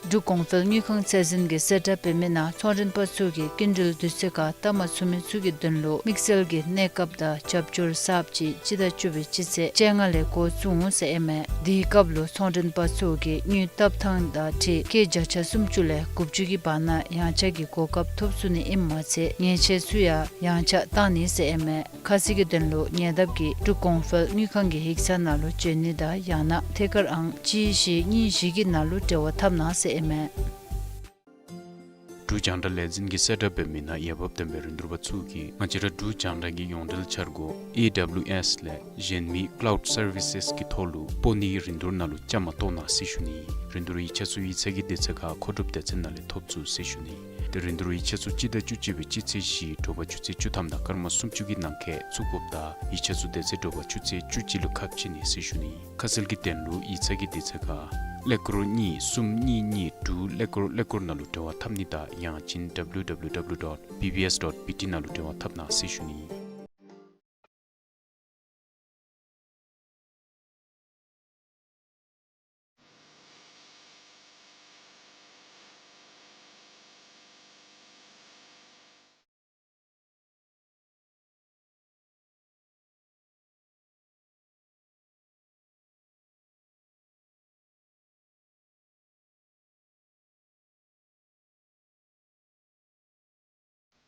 འབྲུག་གོང་འཕེལ་དངུལ་ཁང་ཚད་འཛིན་གྱིས་གསལ་བསྒྲགས་འབད་མི་ནང་ཚོང་མགྲོན་པ་ཚུ་གིས་སྐྱིན་འགྲུལ་དུས་ཚོད་ཁར་བལྟ་མ་ཚུགས་མི་ཚུ་གི་དོན་ལུ་དམིགས་བསལ་གྱི་གནས་སྐབས་དང་རྒྱབ་སྐྱོར་གསརཔ་ཅིག་སྤྱི་ཟླ་བཅུ་པའི་སྤྱི་ཚེས་བཅོ་ལྔ་ལས་འགོ་བཙུགས་འོང་ཟེར་ཨིན་མས། དེའི་སྐབས་ལུ་ཚོང་མགྲོན་པ་ཚུ་གིས་དངུལ་བཏབ་ཐངས་དང་འཁྲིལ་སྐྱེད་བརྒྱ་ཆ་སུམ་ཅུ་ལས་དགུ་བཅུ་གི་བར་ན་ཡང་ཆག་གི་གོ་སྐབས་ཐོབ་ཚུགས་ནི་ཨིནམ་མ་ཚད་ཉེས་ཆད་ཚུ་ཡང་ཡང་ཆག་བཏང་ནི་ཟེར་ཨིན་མས། ཁ་གསལ་གྱི་དོན་ལུ་ཉེ་འདབས་ཀྱི་འབྲུག་གོང་འཕེལ་དངུལ་ཁང་གི་ཡིག་ཚང་ནང་ལུ་བྱོན་ནི་དང་ཡང་ན་ཐད་ཀར་ཨང་གཅིག་བཞི་གཉིས་བཞི་གི་ནང་ལུ་འབྲེལ་བ་འཐབ་གནང་ཟེར་ཨིན་མས། འབྲུག་རྒྱང་བསྒྲགས་ལས་འཛིན་གྱིས་གསལ་བསྒྲགས་འབད་མི་ནང་འོས་འབབ་ལྡན་པའི་རིན་བསྡུར་པ་ཚུ་གིས་ང་བཅས་ར་འབྲུག་རྒྱང་བསྒྲགས་ཀྱི་ཡོངས་འབྲེལ་འཆར་སྒོ་ཨེ་ཌབ་ལིའུ་ཨེསི་ལས་གཞན་མི་ཀླའུཌ་སར་བི་སེསི་གི་ཐོག་ལུ་སྤོ་ནིའི་རིན་བསྡུར་ནང་ལུ་བཅའ་མར་གཏོགས་གནང་ཟེར་ཞུ་ནི། རིན་བསྡུར་ཡིག་ཆ་ཚུ་ཡིག་ཚང་གི་དུས་ཚོད་ཁར་མཁོ་སྒྲུབ་སྡེ་ཚན་ནང་ལས་ཐོབ་ཚུགས་ཟེར་ཞུ་ནི། ཏེ་རིན་བསྡུར་ཡིག་ཆ་ཚུ་སྤྱི་ཟླ་བཅུ་གཅིག་པའི་སྤྱི་ཚེས་བཞི་དྲོ་པ་ཆུ་ཚོད་བཅུ་ཐམ་དང་སྐར་མ་སུམ་ཅུ་གི་ནང་འཁོད་བཙུགས་དགོཔ་དང་ཡིག་ཆ་ཚུ་དེ་ཚེ་དྲོ་པ་ཆུ་ཚོད་བཅུ་གཅིག་ལུ་ཁ་ཕྱེ་ནི་ཟེར་ཞུ་ནི། ཁ་གསལ་གྱི་དོན་ལུ་ཡིག་ཚང་གི་དུས་ཚོད་ཁར་ཀླད་ཀོར་གཉིས་གསུམ་གཉིས་གཉིས་དྲུག་ཀླད་ཀོར་ཀླད་ཀོར་ནང་ལུ་འབྲེལ་བ་འཐབ་ནི་དང་ཡང་ཅིན་ཌབ་ལིའུ་ཌབ་ལིའུ་ཌབ་ལིའུ་ཌོཊ་བི་བི་ཨེསི་ཌོཊ་བི་ཊི་ནང་ལུ་འབྲེལ་བ་འཐབ་གནང་ཟེར་ཞུ་ནི།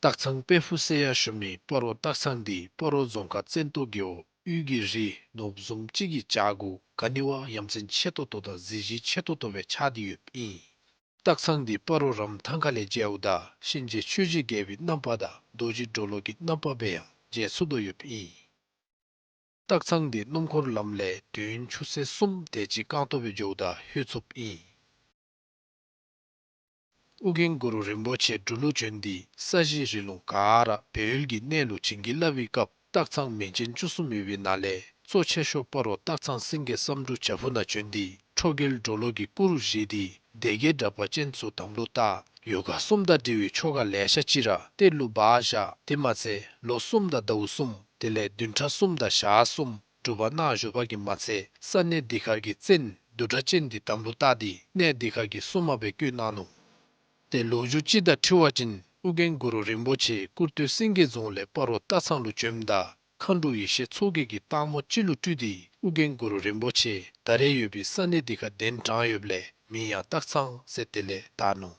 སྟག་ཚང་དཔལ་ཕུག་ཟེར་ཡང་ཞུ་མི་སྤ་རོ་སྟག་ཚང་འདི་སྤ་རོ་རྫོང་ཁག་བཙན་ཏོ་རྒེད་འོག་དབུས་ཀྱི་རི་ནོར་བུ་བཟུམ་ཅིག་གི་བྱག་གུ་ག་ནི་བ་ཡ་མཚན་ཆེ་ཏོག་ཏོ་དང་གཟི་བརྗིད་ཆེ་ཏོག་ཏོ་སྦེ་ཆགས་ཏེ་ཡོདཔ་ཨིན། སྟག་ཚང་འདི་སྤ་རོ་རམ་ཐང་ཁ་ལས་མཇལཝ་ད་གཤིན་རྗེ་ཆོས་ཀྱི་རྒྱལ་པོའི་རྣམ་པ་དང་རྡོ་རྗེ་གྲོ་ལོད་ཀྱི་རྣམ་པ་སྦེ་ཡང་མཇལ་ཚུགས་དོ་ཡོདཔ་ཨིན། སྟག་ཚང་འདི་སྣུམ་འཁོར་ལམ་ལས་དུས་ཡུན་ཆུ་ཚོད་གསུམ་དེ་ཅིག་རྐང་ཐང་སྦེ་འགྱོཝ་ད་ལྷོད་ཚུགསཔ་ཨིན། ཨོ་རྒྱན་གུ་རུ་རིན་པོ་ཆེ་འབྲུག་ལུ་བྱོན་ཏེ་ས་གཞི་རི་ལུང་ག་ར་སྦས་ཡུལ་གྱི་གནས་ལུ་བྱིན་གྱིས་བརླབས་པའི་སྐབས་སྟག་ཚང་མིང་ཅན་བཅུ་གསུམ་ཡོད་པའི་ནང་ལས་གཙོ་ཆེ་ཤོས་སྤ་རོ་སྟག་ཚང་སེང་གེ་བསམ་འགྲུབ་བྱག་ཕུག་ནང་བྱོན་ཏེ་ཁྲོ་རྒྱལ་གྲོ་ལོད་ཀྱི་སྐུ་རུ་བཞེངས་ཏེ་སྡེ་བརྒྱད་དྲེགས་པ་ཅན་ཚུ་དམ་ལུ་བཏགས། ཡོ་ག་གསུམ་དང་འབྲེལ་བའི་ཆོ་ག་ལེ་ཤ་ཅིག་ར་གཏེར་ལུ་སྦ་བཞག། དེ་མ་ཚད་ལོ་གསུམ་དང་ཟླཝ་གསུམ་དེ་ལས་བདུན་ཕྲག་གསུམ་དང་ཞག་གསུམ་སྒྲུབ་པ་གནང་བཞུགས་པ་གིས་མ་ཚད་ས་གནས་འདི་ཁར་གྱི་བཙན་བདུད་དྲེགས་ཅན་འདི་དམ་ལུ་བཏགས་ཏེ་གནས་འདི་ཁར་གྱི་སྲུང་མ་སྦེ་བསྐོས་གནང་ནུག། ཏེ་ལོ་རྒྱུས་ཅིག་དང་འཁྲིལ་བ་ཅིན་ཨོ་རྒྱན་གུ་རུ་རིན་པོ་ཆེ་ཀུར་སྟོད་སེང་གེ་རྫོང་ལས་སྤ་རོ་སྟག་ཚང་ལུ་བྱོནམ་ད་མཁའ་འགྲོ་ཡེ་ཤེས་མཚོ་རྒྱལ་གྱིས་སྟག་མོ་ཅིག་ལུ་སྤྲུལ་ཏེ་ཨོ་རྒྱན་གུ་རུ་རིན་པོ་ཆེ་ད་རེས་ཡོད་པའི་ས་གནས་འདི་ཁར་གདན་དྲངས་ཡོདཔ་ལས་མིང་ཡང་སྟག་ཚང་ཟེར་དེ་ལས་བཏགས་ནུག།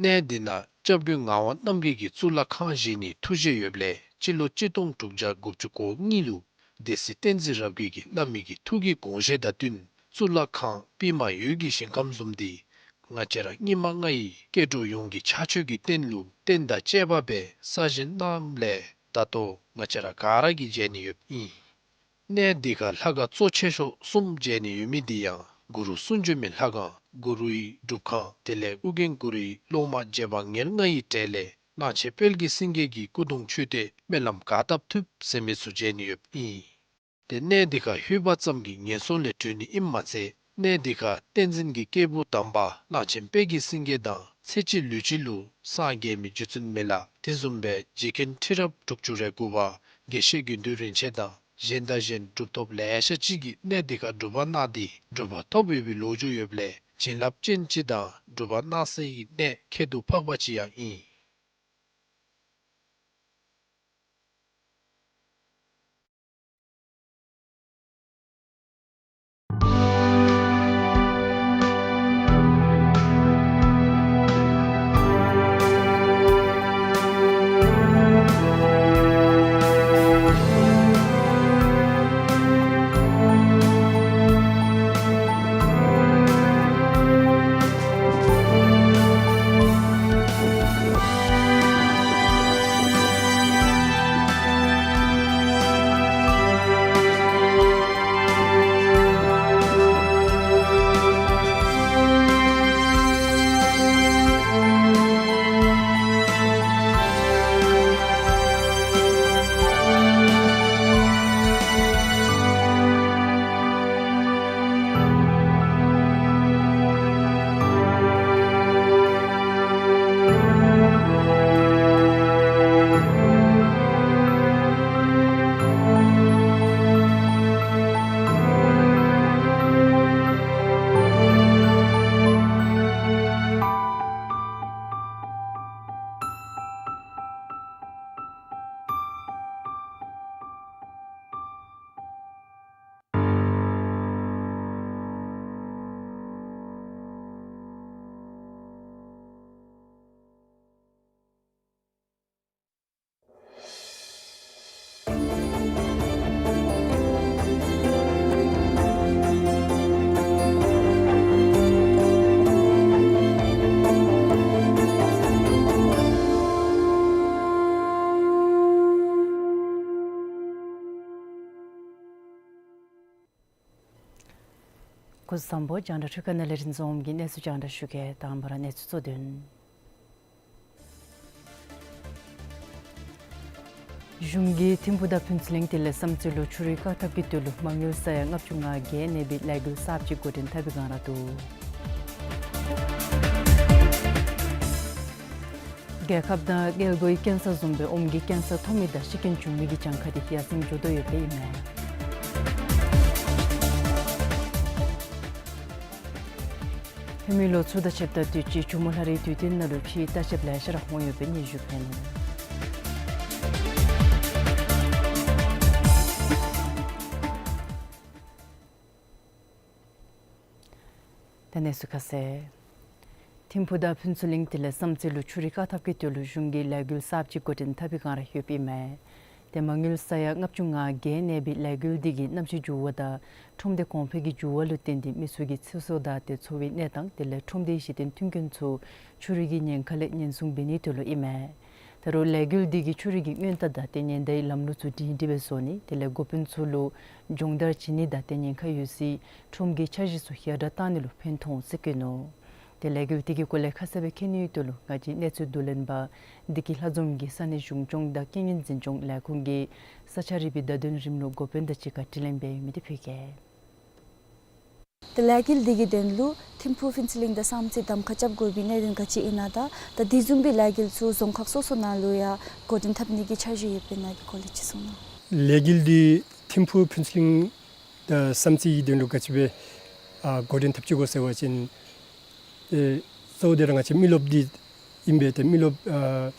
གནས་འདི་ནང་སྐྱབས་མགོན་ངག་དབང་རྣམ་རྒྱལ་གྱིས་གཙུག་ལག་ཁང་བཞེངས་ནིའི་ཐུགས་བཞེད་ཡོདཔ་ལས་སྤྱི་ལོ་གཅིག་སྟོང་དྲུག་བརྒྱ་དགུ་བཅུ་གོ་གཉིས་ལུ་སྡེ་སྲིད་བསྟན་འཛིན་རབ་རྒྱས་ཀྱིས་བླ་མའི་གི་ཐུགས་ཀྱི་དགོངས་བཞེད་དང་བསྟུན་གཙུག་ལག་ཁང་པདྨ་འོད་ཀྱི་ཞིང་ཁམས་བཟུམ་འདི་ང་བཅས་ར་སྙིགས་མ་ལྔ་ཡི་སྐྱེ་འགྲོ་ཡོངས་ཀྱི་ཕྱག་མཆོད་ཀྱི་རྟེན་ལུ་རྟེན་དང་བཅས་པ་སྦེ་གསར་བཞེངས་གནངམ་ལས་ད་ལྟོ་ང་བཅས་ར་ག་ར་གིས་མཇལ་ནི་ཡོདཔ་ཨིན། གནས་འདི་ཁར་ལྷ་ཁང་གཙོ་ཆེ་ཤོས་གསུམ་མཇལ་ནི་ཡོད་མི་འདི་ཡང་གུ་རུ་གསུང་བྱོན་མའི་ལྷ་ཁང་གུ་རུའི་སྒྲུབ་ཁང་དེ་ལས་ཨོ་རྒྱན་གུ་རུའི་སློབ་མ་རྗེ་འབངས་ཉེར་ལྔ་ཡི་གྲས་ལས་གླང་ཆེན་དཔལ་གྱི་སེང་གེ་གི་སྐུ་གདུང་མཆོད་རྟེན་སྨོན་ལམ་ག་བཏབ་ཐུབ་ཟེར་མི་ཚུ་མཇལ་ནི་ཡོདཔ་ཨིན། ཏེ་གནས་འདི་ཁར་ལྷོད་པ་ཙམ་གྱིས་ངན་སོང་ལས་གྲོལ་ནི་ཨིནམ་མ་ཚད་གནས་འདི་ཁར་བསྟན་འཛིན་གྱི་སྐྱེས་བུ་དམ་པ་གླང་ཆེན་དཔལ་གྱི་སེང་གེ་དང་ཚེ་གཅིག་ལུས་གཅིག་ལུ་སངས་རྒྱས་མི་རྗེ་བཙུན་མི་ལ་དེ་བཟུམ་སྦེ་རྗེ་མཁན་ཁྲི་རབས་དྲུག་ཅུ་རེ་དགུ་པ་དགེ་བཤེས་དགེ་འདུན་རིན་ཆེན་དང་གཞན་དང་གཞན་གྲུབ་ཐོབ་ལེ་ཤ་ཅིག་གིས་གནས་འདི་ཁར་སྒྲུབ་པ་གནང་སྟེ་གྲུབ་པ་ཐོབ་ཡོད་པའི་ལོ་རྒྱུས་ཡོདཔ་ལས་བྱིན་རླབས་ཅན་ཅིག་དང་སྒྲུབ་པ་གནང་སའི་གནས་ཁྱད་དུ་འཕགས་པ་ཅིག་ཡང་ཨིན། སྐུ་གཟུགས་བཟང་པོ། རྒྱང་བསྒྲགས་འཕྲུལ་ཁང་ནང་ལས་རིག་འཛིན་འོགམ་གིས་གནས་ཚུལ་རྒྱང་བསྒྲགས་ཞུ་གེ། དང་པ་ར་གནས་ཚུལ་གཙོ་དོན། གཞུང་གིས་ཐིམ་ཕུག་དང་ཕུན་ཚོགས་གླིང་དེ་ལས་བསམ་རྩེ་ལུ་ཆུ་རུད་བཀག་ཐབས་ཀྱི་དོན་ལུ་མ་དངུལ་ས་ཡ་ལྔ་བཅུ་ང་བརྒྱད་གནས་པའི་ལས་འགུལ་གསརཔ་ཅིག་འགོ་འདྲེན་འཐབ་པའི་བསྒང་ར་འདུག། རྒྱལ་ཁབ་ནང་མངལ་སྒོའི་ཀེན་སར་བཟུམ་སྦེ་ཨོམ་གྱི་ཀེན་སར་ཐོབ་མི་དང་ཤི་རྐྱེན་བྱུང་མི་གི་གྱངས་ཁ་དེ་ཡར་སེང་འགྱོ་དོ་ཡོདཔ་ཨིན་མས། ཧེ་མའི་ལོ་ཚུ་དང་ཕྱདཔ་ད་དུས་ཅི་ཇོ་མོ་ལྷ་རིའི་དུས་སྟོན་ནང་ལུ་ཕྱིའི་ལྟ་བཤལཔ་ལེ་ཤ་ར་འོང་ཡོདཔ་སྦེ་སྙན་ཞུ་ཕུལ་ནུག། ད་གནས་ཚུལ་ཁ་གསལ། ཐིམ་ཕུ་དང་ཕུན་ཚོགས་གླིང་དེ་ལས་བསམ་རྩེ་ལུ་ཆུ་རུད་བཀག་ཐབས་ཀྱི་དོན་ལུ་གཞུང་གིས་ལས་འགུལ་གསརཔ་ཅིག་འགོ་འདྲེན་འཐབ་པའི་བསྒང་ར་ཡོདཔ་ཨིན་མས། ཏེ་མ་དངུལ་ས་ཡ་ལྔ་བཅུ་ང་བརྒྱད་གནས་པའི་ལས་འགུལ་འདི་གིས་གནམ་གཤིས་འགྱུར་བ་དང་ཁྲོམ་སྡེ་གོང་འཕེལ་གྱི་འགྱུར་བ་ལུ་བརྟེན་ཏེ་མི་ཚུ་གི་ཚེ་སྲོག་དང་ཏེ་འཚོ་བའི་གནས་སྟངས་དེ་ལས་ཁྲོམ་སྡེའི་གཞི་རྟེན་མཐུན་རྐྱེན་ཚུ་ཆུ་རུད་ཀྱི་ཉེན་ཁ་ལས་ཉེན་སྲུང་འབད་ནིའི་དོན་ལུ་ཨིན་མས། ད་རུང་ལས་འགུལ་འདི་གིས་ཆུ་རུད་ཀྱི་སྔོན་བརྡ་དང་ཏེ་ཉེན་བརྡའི་ལམ་ལུགས་ཚུ་སྒྲིང་སྒྲི་སྦེ་བཟོ་ནི་དེ་ལས་འགོ་དཔོན་ཚུ་ལུ་སྦྱོང་བརྡར་བྱིན་ནི་དང་ཏེ་ཉེན་ཁ་ཡོད་སའི་ཁྲོམ་གྱི་འཆར་གཞི་ཚུ་ཡར་དྲག་བཏང་ནི་ལུ་ཕན་ཐོགས་འོང་ཟེར་བཀོད་ནུག། ཏེ་ལས་འགུལ་དེ་གི་སྐོར་ལས་ཁ་གསལ་སྦེ་མཁྱེན་ནིའི་དོན་ལུ་ང་བཅས་གནས་ཚུལ་བསྡུ་ལེན་པ་བདེ་སྐྱིད་ལྷ་འཛོམས་ཀྱིས་ས་གནས་གཞུང་སྐྱོང་དང་རྐྱེན་ངན་འཛིན་སྐྱོང་ལས་ཁུངས་ཀྱི་ས་ཆ་རིག་པའི་བརྡ་དོན་རིམ་ལུགས་འགོ་དཔོན་དང་གཅིག་ཁར་དྲི་ལན་འབད་མི་དེ་ཕུལ་གེ། ཏེ་ལས་འགུལ་འདི་གི་དོན་ལུ་ཐིམ་ཕུ་ཕུན་ཚོགས་གླིང་དང་བསམ་རྩེ་གདམ་ཁ་རྐྱབ་དགོ་པའི་གནད་དོན་ག་ཅི་ཨིན་ན་དང་ད་དེ་བཟུམ་སྦེ་ལས་འགུལ་ཚུ་རྫོང་ཁག་སོ་སོ་ནང་ལུ་ཡང་འགོ་འདྲེན་འཐབ་ནི་གི་འཆར་གཞི་ཡོདཔ་ཨིན་ན་གི་སྐོར་ལས་ཅིག་གསུང་གནང་། ལས་འགུལ་འདི་ཐིམ་ཕུ་ཕུན་ཚོགས་གླིང་དང་བསམ་རྩེ་གི་དོན་ལུ་ག་ཅི་སྦེ་ཨ་འགོ་འདྲེན་འཐབ་ཅི་གོ་ཟེར་བ་ཅིན་ཏེ་གཙོ་བོ་དེ་ར་ང་བཅས་མི་རློབས་འདི་ཨིན་པས། ཏེ་མི་རློབས་ཨ་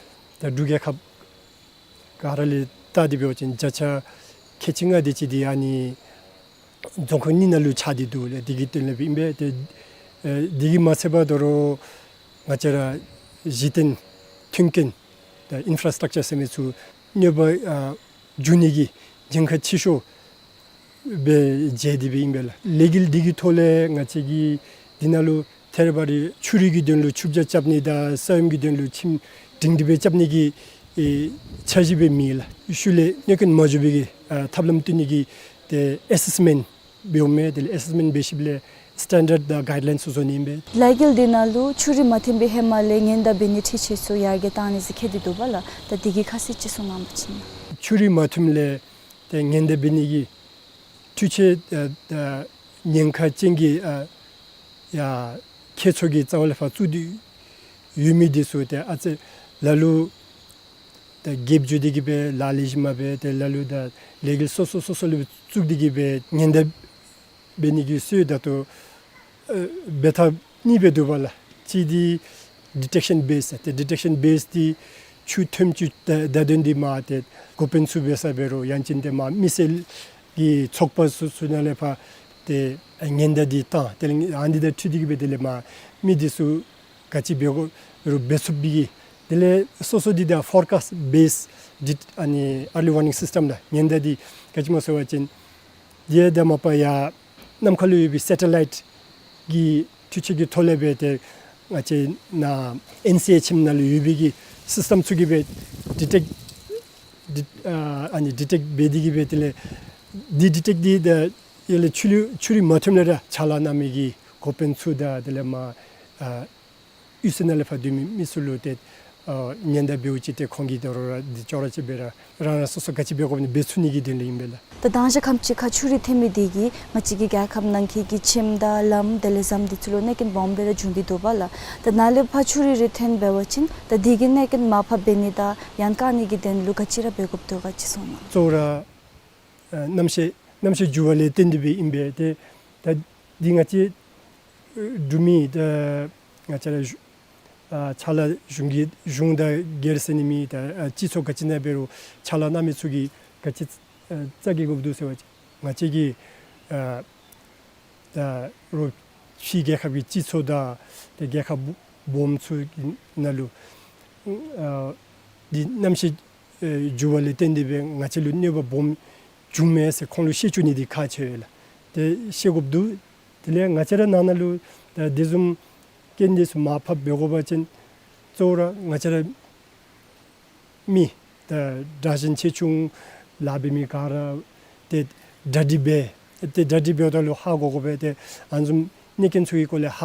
ད་འབྲུག་རྒྱལ་ཁབ་ག་ར་ལས་བལྟ་སྟེ་འབད་བ་ཅིན་བརྒྱ་ཆ་ཁལ་གཅིག་ལྔ་དེ་ཅིག་འདི་ཨ་ནི་རྫོང་ཁག་གཉིས་ནང་ལུ་ཆགས་ཏེ་འདུག་ལགས། དེ་གི་དོན་ལས་ཨིན་པས། ཏེ་ཨེ་དེ་གིས་མ་ཚད་པར་དོ་རུང་ང་བཅས་ར་གཞི་རྟེན་མཐུན་རྐྱེན་ད་ཨིན་ཕ་ར་སི་ཊག་ཅར་ཟེར་མི་ཚུ་གནོད་པ་ཨ་འབྱུང་ནི་གི་ཉེན་ཁ་ཆེ་ཤོས་སྦེ་མཇལ་ཏེ་སྦེ་ཨིན་པས་ལགས། ལས་འགུལ་འདི་གི་ཐོག་ལས་ང་བཅས་ཀྱིས་འདི་ནང་ལུ་ཐད་རི་བ་རི་ཆུ་རུད་ཀྱི་དོན་ལུ་ཆུ་བྱ་རྐྱབ་ནི་དང་ས་ཡོམ་གྱི་དོན་ལུ་ཁྱིམ་སྒྲིང་སྒྲི་སྦེ་རྐྱབ་ནི་གི་ཨེ་འཆར་གཞི་སྦེ་མེད་ལགས། ཤུལ་ལས་གནོད་རྐྱེན་མ་འབྱུང་བའི་གི་ཨ་ཐབས་ལམ་བཏོན་ནི་གི་ཏེ་ཨེ་སེསི་མེནཊ་འབདཝ་མས། དེ་ལས་ཨེ་སེསི་མེནཊ་འབད་ཞིནམ་ལས་སི་ཊེན་ཌརཌ་དང་གའིཌ་ལའིནསི་ཚུ་བཟོ་ནི་ཨིན་པས། ལས་འགུལ་འདི་ནང་ལུ་ཆུ་རུད་མ་ཐོན་པའི་ཧེ་མ་ལས་ཉེན་བརྡ་འབད་ནིའི་འཕྲུལ་ཆས་ཚུ་ཡར་རྒྱས་བཏང་ནི་ཟེར་བཀོད་དེ་འདུག་པ་ལགས། ད་དེ་གི་ཁ་གསལ་ཅིག་གསུང་གནང་བ་ཅིན། ཆུ་རུད་མ་ཐོནམ་ལས་ཏེ་ཉེན་བརྡ་འབད་ནི་གི་འཕྲུལ་ཆས་ཨ་ཨ་ཉེན་ཁ་ཅན་གྱི་ཨ་ཡ་ཁྱད་མཚར་གྱི་རྩ་བ་ལས་ཕར་བཙུགས་ཏེ་ཡོད་མི་འདི་ཚུ་ཏེ་ཨ་ཙི་ལ་ལུ་ད་གེབ་འགྱོ་སྟེ་གི་སྦེ་ལཱ་ལེགས་ཤོམ་མ་འབད། ཏེ་ལ་ལུ་ད་ལས་འགུལ་སོ་སོ་སོ་སོ་ལུ་བཙུགས་ཏེ་གི་སྦེ་ཉེན་བརྡ་འབད་ནི་གི་སྲོལ་ད་ལྟོ་ཨ་འབད་ཐངས་གཉིས་སྦེ་འདུག་པ་ལགས། གཅིག་འདི་ཌི་ཊེག་ཤཱན་བེསི་ཏེ་ཌི་ཊེག་ཤཱན་བེསི་འདི་ཆུ་ཐོནམ་ཅིག་ད་བརྡ་དོན་འདི་མར་ཏེ་འགོ་དཔོན་ཚུ་འབད་ས་འབད་རུང་ཡང་ཅིན་ཏེ་མར་མི་སེར་གྱི་ཚོགས་པ་ཚུ་ཚུ་ནང་ལས་ཕར་ཏེ་ཉེན་བརྡ་འདི་བཏང་། དེ་ལས་ཨ་ནི་དང་འཁྲིལ་ཏེ་གི་སྦེ་དེ་ལས་མར་མི་འདི་ཚུ་ག་ཅི་འབད་དགོ་རུང་འབད་ཚུགས་པའི་གི་དེ་ལས་སོ་སོ་འདི་ད་ཕོར་ཀཱསཊ་བེསི་ཌི་ཨ་ནི་ཨར་ལི་ཝར་ནིང་སིསི་ཊེམ་ད་ཉེན་བརྡ་འདི་ག་ཅི་སྨོ་ཟེར་བ་ཅིན་དེ་ད་མ་པ་ཡར་གནམ་ཁ་ལུ་ཡོད་པའི་སེ་ཊེ་ལའིཊ་གི་འཕྲུལ་ཆས་ཀྱི་ཐོག་ལས་སྦེ་ཏེ་ང་བཅས་ནཱ་ཨེན་སི་ཨེཆ་ཨེམ་ནང་ལུ་ཡོད་པའི་གི་སིསི་ཊེམ་ཚུ་གིས་སྦེ་ཌི་ཊེག་ཌི་ཨ་ཨ་ནི་ཌི་ཊེག་འབད་དེ་གི་སྦེ་དེ་ལས་འདི་ཌི་ཊེག་འདི་ད་ཡར་ལས་ཆུ་རུད་ཆུ་རུད་མ་ཐོནམ་ལས་ར་ཕྱག་ལཱ་གནང་མི་གི་འགོ་དཔོན་ཚུ་དང་དེ་ལས་མར་ཨ་གཡུས་ཚན་ནང་ལས་ཕར་སྡོད་མི་མི་ཚུ་ལུ་ཏེ་ཨ་ཉེན་བརྡ་འབདཝ་ཅིག་ཏེ་ཁོང་གིས་དོ་རུང་ར་འདི་ཅོག་ར་ཅིག་སྦེ་ར་རང་རང་སོ་སོ་ག་ཅི་འབད་དགོཔ་ཨིན་ན་འབད་ཚུགས་ནི་གི་དོན་ལས་ཨིན་པས་ལགས། ད་དང་ཞག་ཁམས་ཅིག་ཁར་ཆུ་རུད་ཐོན་མི་འདི་གིས་ང་བཅས་ཀྱི་རྒྱལ་ཁབ་ནང་འཁོད་ཀྱི་ཁྱིམ་དང་ལམ་དེ་ལས་ཟམ་འདི་ཚུ་ལུ་གནོད་རྐྱེན་སྦོམ་སྦེ་ར་འབྱུང་སྟེ་འདུག་པ་ལགས། ད་ནཱ་ལས་ཕར་ཆུ་རུད་རེ་ཐོན་འབད་བ་ཅིན་ད་འདི་གི་གནོད་རྐྱེན་མར་ཕབ་འབད་ནི་དང་ཡང་བཀག་ནི་གི་དོན་ལུ་ག་ཅི་ར་འབད་དགོཔ་འདུག་ག་ཅིག་གསུང་གནང་། གཙོ་བོ་ར་ཨ་གནམ་གཤིས་གནམ་གཤིས་འགྱུར་བ་ལས་བརྟེན་ཏེ་སྦེ་ཨིན་པས། ཏེ་ད་འདི་ང་བཅས་ཨ་འབྲུག་མི་ད་ང་བཅས་ར་གཞུང་ཨ་ཕྱག་ལཱ་གཞུང་གི་གཞུང་དང་སྒེར་ཟེར་ནི་མེད། ད་ཨ་སྤྱི་ཚོགས་ག་ཅི་ནང་འབད་རུང་ཕྱག་ལཱ་གནང་མི་ཚུ་གིས་ག་ཅི་ཨ་བཙག་གི་དགོཔ་འདུག་ཟེར་བ་ཅིན་ང་བཅས་ཀྱི་ཨ་ད་རུང་ཕྱི་རྒྱལ་ཁབ་ཀྱི་སྤྱི་ཚོགས་དང་ཏེ་རྒྱལ་ཁབ་སྦོམ་ཚུ་གི་ནང་ལུ་ཨ་འདི་གནམ་གཤིས་ཨེ་འགྱུར་བ་ལས་བརྟེན་ཏེ་སྦེ་ང་བཅས་ལུ་གནོད་པ་སྦོམ་བྱུངམ་མས་ཟེར་ཁོང་ལུ་ཤེས་བཅུག་ནི་འདི་ཁག་ཆེ་བས་ལགས། ཏེ་ཤེས་དགོཔ་འདུག། དེ་ལས་ང་བཅས་ར་ནང་ན་ལུ་ད་དེ་བཟུམ་རྐྱེན་འདི་ཚུ་མར་ཕབ་འབད་དགོ་པ་ཅིན་གཙོ་བོ་ར་ང་བཅས་ར་མི་ད་དྲག་ཞན་ཆེ་ཆུང་ལཱ་འབད་མི་ག་ར་ཏེ་གྲ་སྒྲིག་འབད། ཏེ་གྲ་སྒྲིག་འབདཝ་ད་ལུ་ཧ་གོ་དགོ་པས། ཏེ་ཨ་ནི་བཟུམ་གནོད་རྐྱེན་ཚུ་གི་སྐོར་ལས་ཧ་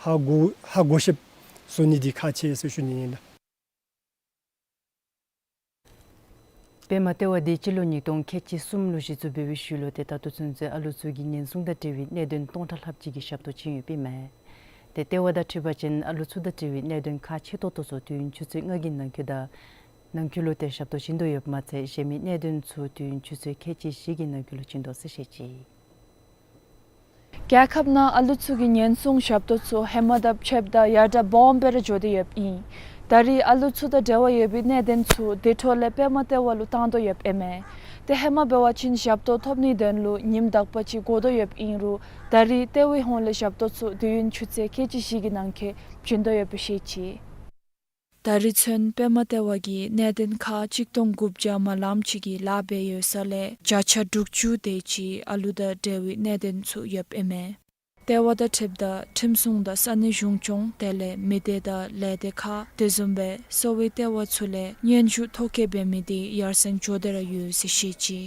ཧ་གོ་ཧ་གོ་ཤེསཔ་བཟོ་ནི་འདི་ཁག་ཆེ་ཟེར་ཞུ་ནི་ཨིན་ལགས། པདྨ་ལྟེ་བ་འདི་སྤྱི་ལོ་ཉིས་སྟོང་ཁལ་གཅིག་གསུམ་ལུ་གཞི་བཙུགས་འབད་བའི་ཤུལ་ལུ་ཏེ་ད་ལྟོ་ཚུན་ཚོད་ཨ་ལུ་ཚུ་གི་ཉེན་སྲུང་དང་འབྲེལ་བའི་གནད་དོན་སྟོང་ཕྲག་ལྷགཔ་ཅིག་གི་ཞབས་ཏོག་བྱིན་ཡོདཔ་ཨིན་མས། ཏེ་ལྟེ་བ་དང་འཁྲིལ་བ་ཅིན་ཨ་ལུ་ཚུ་དང་འབྲེལ་བའི་གནད་དོན་ཁག་ཆེ་ཏོག་ཏོ་ཚུ་དུས་ཡུན་ཆུ་ཚོད་ལྔ་གི་ནང་འཁོད་དང་ནང་འཁོད་ལུ་ཏེ་ཞབས་ཏོག་བྱིན་དོ་ཡོདཔ་མ་ཚད་གཞན་མི་གནད་དོན་ཚུ་དུས་ཡུན་ཆུ་ཚོད་ཁལ་གཅིག་བཞི་གི་ནང་འཁོད་ལུ་བྱིན་དོ་ཟེར་བཤད་ཅི། རྒྱལ་ཁབ་ནང་ཨ་ལུ་ཚུ་གི་ཉེན་སྲུང་ཞབས་ཏོག་ཚུ་ཧེ་མ་དང་ཕྱདཔ་ད་ཡར་དྲག་སྦོམ་སྦེ་ར་འགྱོ་སྟེ་ཡོདཔ་ཨིན། ད་རེས་ཨ་ལུ་ཚུ་དང་འབྲེལ་བ་ཡོད་པའི་གནད་དོན་ཚུ་དེ་འཕྲོ་ལས་པདྨ་ལྟེ་བ་ལུ་བཏང་དོ་ཡོདཔ་ཨིན་མས། ཏེ་ཧེ་མ་འབད་བ་ཅིན་ཞབས་ཏོག་ཐོབ་ནིའི་དོན་ལུ་ཉིནམ་དག་པ་ཅིག་འགོར་དོ་ཡོདཔ་ཨིན་རུང་ད་རེས་ལྟེ་བའི་ཧོངས་ལས་ཞབས་ཏོག་ཚུ་དུས་ཡུན་ཆུ་ཚོད་ཁལ་གཅིག་བཞི་གི་ནང་འཁོད་བྱིན་དོ་ཡོདཔ་སྦེ་བཤད་ཅི། ད་རེས་ཚུན་པདྨ་ལྟེ་བ་གིས་གནད་དོན་ཁག་གཅིག་སྟོང་དགུ་བརྒྱ་མ་ལངམ་ཅིག་གི་ལཱ་འབད་ཡོད་ས་ལས་བརྒྱ་ཆ་དྲུག་ཅུ་དེ་ཅིག་ཨ་ལུ་དང་འབྲེལ་བའི་གནད་དོན་ཚུ་ཡོདཔ་ཨིན་མས། ལྟེ་བ་དང་འཁྲིལཝ་ད་ཁྲིམས་སྲུང་དང་ས་གནས་གཞུང་སྐྱོང་དེ་ལས་མི་སྡེ་དང་ལས་སྡེ་ཁག་དེ་བཟུམ་སྦེ་གསོ་བའི་ལྟེ་བ་ཚུ་ལས་སྙན་ཞུ་ཐོ་བཀོད་འབད་མི་དེ་ཡར་སེང་འགྱོ་སྟེ་ར་ཡོད་ཟེར་བཤད་ཅི།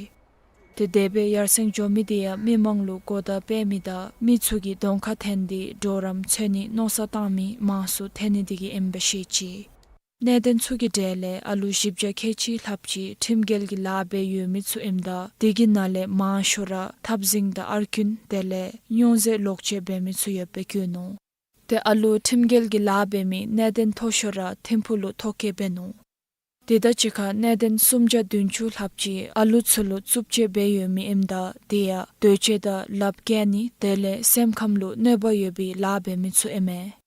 ཏེ་དེ་སྦེ་ཡར་སེང་འགྱོ་མི་དེ་ཡང་མི་མང་ལུ་གོ་བརྡ་སྤེལ་མི་དང་མི་ཚུ་གིས་གདོང་ཁར་འཐོན་ཏེ་གྲོགས་རམ་འཚོལ་ནི་མནོ་བསམ་བཏང་མི་མང་སུ་ཐོན་ནི་དེ་གིས་ཨིནམ་སྦེ་བཤད་ཅི། གནད་དོན་ཚུ་གི་གྲས་ལས་ཨ་ལུ་བཞི་བརྒྱ་ཁལ་གཅིག་ལྷགཔ་ཅིག་ཁྲིམས་འགལ་གྱི་ལཱ་འབད་ཡོད་མི་ཚུ་ཨིནམ་ད་དེ་གི་ནང་ལས་མང་ཤོས་ར་འཐབ་འཛིང་དང་ཨར་རྐུན་དེ་ལས་རྙོག་ཟེར་ལོག་སྤྱོད་འབད་མི་ཚུ་ཡོདཔ་སྦེ་བཀོད་ནུག། ཏེ་ཨ་ལུ་ཁྲིམས་འགལ་གྱི་ལཱ་འབད་མི་གནད་དོན་མཐོ་ཤོས་ར་ཐིམ་ཕུག་ལུ་ཐོ་བཀོད་འབད་ནུག། དེ་དང་གཅིག་ཁར་གནད་དོན་སུམ་བརྒྱ་བདུན་ཅུ་ལྷགཔ་ཅིག་ཨ་ལུ་ཚུ་ལུ་རྩུབ་སྤྱོད་འབད་ཡོད་མི་ཨིནམ་ད་དེ་ཡང་འདོད་སྤྱོད་དང་ལགཔ་བཀལ་ནི་དེ་ལས་སེམས་ཁམས་ལུ་གནོད་པ་ཡོད་པའི་ལཱ་འབད་མི་ཚུ་ཨིན་མས།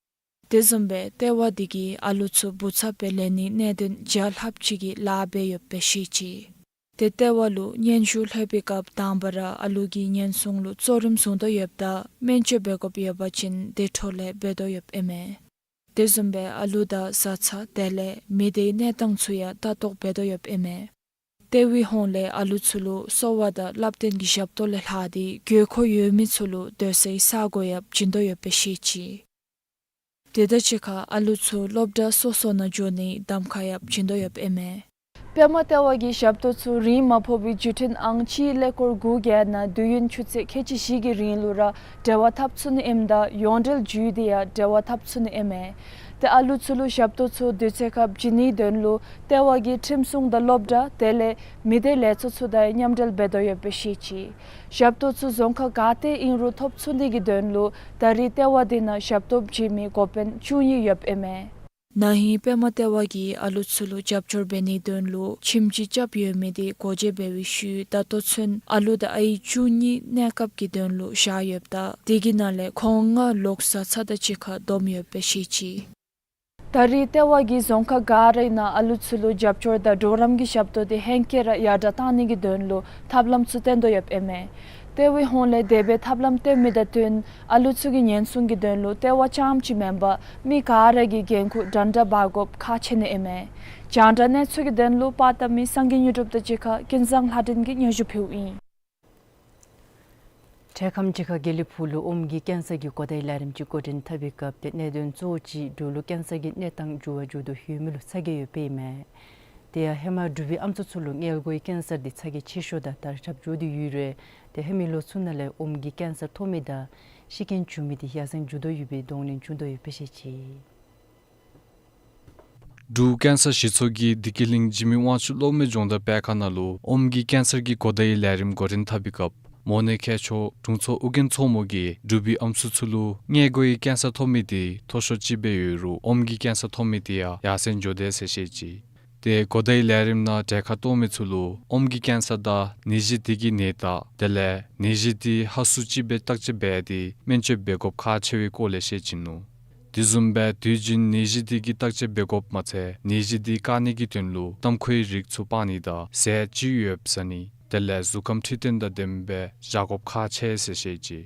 དེ་བཟུམ་སྦེ་ལྟེ་བ་དེ་གིས་ཨ་ལུ་ཚུ་བུ་ཚབ་སྦེ་ལེན་ནིའི་གནད་དོན་བརྒྱ་ལྷགཔ་ཅིག་གི་ལཱ་འབད་ཡོདཔ་སྦེ་བཤད་ཅི། ཏེ་ལྟེ་བ་ལུ་སྙན་ཞུ་ལྷོད་པའི་སྐབས་དང་པ་ར་ཨ་ལུ་གི་ཉེན་སྲུང་ལུ་གཙོ་རིམ་བཟུང་དོ་ཡོདཔ་ད་སྨན་བཅོས་འབད་དགོཔ་ཡོད་པ་ཅིན་དེ་འཕྲོ་ལས་འབད་དོ་ཡོདཔ་ཨིན་མས། དེ་བཟུམ་སྦེ་ཨ་ལུ་དང་བཟའ་ཚང་དེ་ལས་མི་སྡེའི་གནས་སྟངས་ཚུ་ཡང་ལྟ་རྟོག་འབད་དོ་ཡོདཔ་ཨིན་མས། ལྟེ་བའི་ཧོངས་ལས་ཨ་ལུ་ཚུ་ལུ་གསོ་བ་དང་བསླབ་སྟོན་གྱི་ཞབས་ཏོག་ལས་ལྷག་སྟེ་དགོས་མཁོ་ཡོད་མི་ཚུ་ལུ་སྡོད་སའི་ས་གོ་ཡང་བྱིན་དོ་ཡོདཔ་སྦེ་བཤད་ཅི། དེ་དང་གཅིག་ཁར་ཨ་ལུ་ཚུ་སློབ་གྲྭ་སོ་སོ་ནང་འགྱོ་ནིའི་གདམ་ཁ་ཡང་བྱིན་དོ་ཡོདཔ་ཨིན་མས། པདྨ་ལྟེ་བ་གི་ཞབས་ཏོག་ཚུ་རིན་མ་ཕོག་པའི་བརྒྱུད་འཕྲིན་ཨང་གཅིག་ཀླད་ཀོར་དགུ་བརྒྱད་ནང་དུས་ཡུན་ཆུ་ཚོད་ཁལ་གཅིག་བཞི་གི་རིང་ལུ་ར་འབྲེལ་བ་འཐབ་ཚུགས་ནི་ཨིནམ་ད་ཡོངས་འབྲེལ་བརྒྱུད་དེ་ཡང་འབྲེལ་བ་འཐབ་ཚུགས་ནི་ཨིན་མས། ཏེ་ཨ་ལུ་ཚུ་ལུ་ཞབས་ཏོག་ཚུ་དུས་ཚོད་ཁར་བྱིན་ནིའི་དོན་ལུ་ལྟེ་བ་གིས་ཁྲིམས་སྲུང་དང་སློབ་གྲྭ་དེ་ལས་མི་སྡེ་ལས་ཚོགས་ཚུ་དང་མཉམ་འབྲེལ་འབད་དོ་ཡོདཔ་སྦེ་བཤད་ཅི། ཞབས་ཏོག་ཚུ་རྫོང་ཁག་ག་ཏེ་ཨིན་རུང་ཐོབ་ཚུགས་ནི་གི་དོན་ལུ་ད་རེས་ལྟེ་བ་དེ་ནང་ཞབས་ཏོག་བྱིན་མི་འགོ་དཔོན་བཅུ་གཉིས་ཡོདཔ་ཨིན་མས། ན་ཧིང་པདྨ་ལྟེ་བ་གིས་ཨ་ལུ་ཚུ་ལུ་རྒྱབ་སྐྱོར་འབད་ནིའི་དོན་ལུ་ཁྱིམ་ཅིག་རྐྱབ་ཡོད་མི་དེ་སྒོ་འབྱེད་འབད་བའི་ཤུལ་ད་ལྟོ་ཚུན་ཨ་ལུ་དང་ཨའི་བཅུ་གཉིས་གནས་སྐབས་ཀྱི་དོན་ལུ་བཞག་ཡོདཔ་ད་དེ་གི་ནང་ལས་ཁོང་ལྔ་ལོག་བཟའ་ཚང་དང་གཅིག་ཁར་བསྡོམས་ཡོདཔ་སྦེ་བཤད་ཅི། ད་རེས་ལྟེ་བ་གིས་རྫོང་ཁག་ག་རའི་ནང་ཨ་ལུ་ཚུ་ལུ་རྒྱབ་སྐྱོར་དང་གྲོགས་རམ་གྱི་ཞབས་ཏོག་དེ་ཧེང་སྐལ་ར་ཡར་དྲག་བཏང་ནི་གི་དོན་ལུ་ཐབས་ལམ་ཚུ་བཏོན་དོ་ཡོདཔ་ཨིན་མས། ལྟེ་བའི་ཧོངས་ལས་དེ་སྦེ་ཐབས་ལམ་བཏོན་མི་དང་བསྟུན་ཨ་ལུ་ཚུ་གི་ཉེན་སྲུང་གི་དོན་ལུ་ལྟེ་བ་རྐྱངམ་ཅིག་མེན་པར་མི་ག་ར་གིས་འགན་ཁུར་འདྲན་འདྲ་འབག་དགོཔ་ཁག་ཆེ་ནི་ཨིན་མས། རྒྱང་བསྒྲགས་གནས་ཚུལ་གྱི་དོན་ལུ་པར་བཏབ་མི་སངས་རྒྱས་དངོས་གྲུབ་དང་གཅིག་ཁར་ཀུན་བཟང་ལྷ་སྒྲོན་གྱིས་སྙན་ཞུ་ཕུལཝ་ཨིན། འཕྲལ་ཁམས་ཅིག་ཁར་དགེ་ལེགས་ཕུག་ལུ་ཨོམ་གྱི་ཀེན་སར་གྱི་གོ་བརྡའི་ལས་རིམ་ཅིག་འགོ་འདྲེན་འཐབ་པའི་སྐབས་ཏེ་གནད་དོན་གཙོ་བོ་ཅིག་འབྲུག་ལུ་ཀེན་སར་གྱི་གནས་སྟངས་འགྱུར་བ་འགྱུར་ལྡོག་ཡོད་མི་ལུ་ཚ་གྱང་ཡོདཔ་ཨིན་མས། དེ་ཡང་ཧེ་མ་འབྲུག་པའི་ཨམ་སྲུ་ཚུ་ལུ་མངལ་སྒོའི་ཀེན་སར་དེ་ཚ་གྱང་ཆེ་ཤོས་དང་དར་ཁྱབ་འགྱོ་སྟེ་ཡོད་རུང་ཏེ་ཧེ་མའི་ལོ་ཚུ་ནང་ལས་ཨོམ་གྱི་ཀེན་སར་ཐོབ་མི་དང་ཤི་རྐྱེན་བྱུང་མི་དེ་ཡར་སེང་འགྱོ་དོ་ཡོད་པའི་གདོང་ལེན་བྱུང་དོ་ཡོདཔ་སྦེ་བཤད་ཅི། འབྲུག་ཀེན་སར་ཞིབ་ཚོགས་ཀྱིས་བདེ་སྐྱིད་གླིང་འཇིགས་མེད་དབང་ཕྱུག་གློག་མེ་སྦྱོང་བརྡར་སྤེལ་ཁང་ནང་ལུ་ཨོམ་གྱི་ཀེན་སར་གྱི་གོ་བརྡའི་ལས་རིམ་འགོ་འདྲེན་འཐབ་པའི་སྐབས་མོ་ནེ་མཁས་མཆོག་དྲུང་འཚོ་ཨོ་རྒྱན་མཚོ་མོ་གིས་འབྲུག་པའི་ཨམ་སྲུ་ཚུ་ལུ་མངལ་སྒོའི་ཀེན་སར་ཐོབ་མི་དེ་མཐོ་ཤོས་ཅིག་སྦེ་ཡོད་རུང་ཨོམ་གྱི་ཀེན་སར་ཐོབ་མི་དེ་ཡང་ཡར་སེང་འགྱོ་དེས་ཟེར་བཤད་ཅི། ཏེ་གོ་བརྡའི་ལས་རིམ་ནང་གྲལ་ཁར་གཏོགས་མི་ཚུ་ལུ་ཨོམ་གྱི་ཀེན་སར་དང་ནད་གཞི་དེ་གི་ནད་རྟགས་དེ་ལས་ནད་གཞི་དེ་ཧ་སུ་ཅིག་སྦེ་བརྟག་དཔྱད་འབད་དེ་སྨན་བཅོས་འབད་དགོཔ་ཁག་ཆེ་བའི་སྐོར་ལས་བཤད་ཅི་ནུག། དེ་བཟུམ་སྦེ་དུས་རྒྱུན་ནད་གཞི་དེ་གི་བརྟག་དཔྱད་འབད་དགོཔ་མ་ཚད་ནད་གཞི་དེ་བཀག་ནི་གི་དོན་ལུ་ཏམ་ཁའི་རིགས་ཚུ་སྤང་ནི་དང་ཟས་ཅི་ཡོདཔ་ཟ་ནི་དེ་ལས་གཟུགས་ཁམས་འཕྲོད་བསྟེན་དང་ལྡནམ་སྦེ་བཞག་དགོཔ་ཁག་ཆེ་ཟེར་བཤད་ཅི།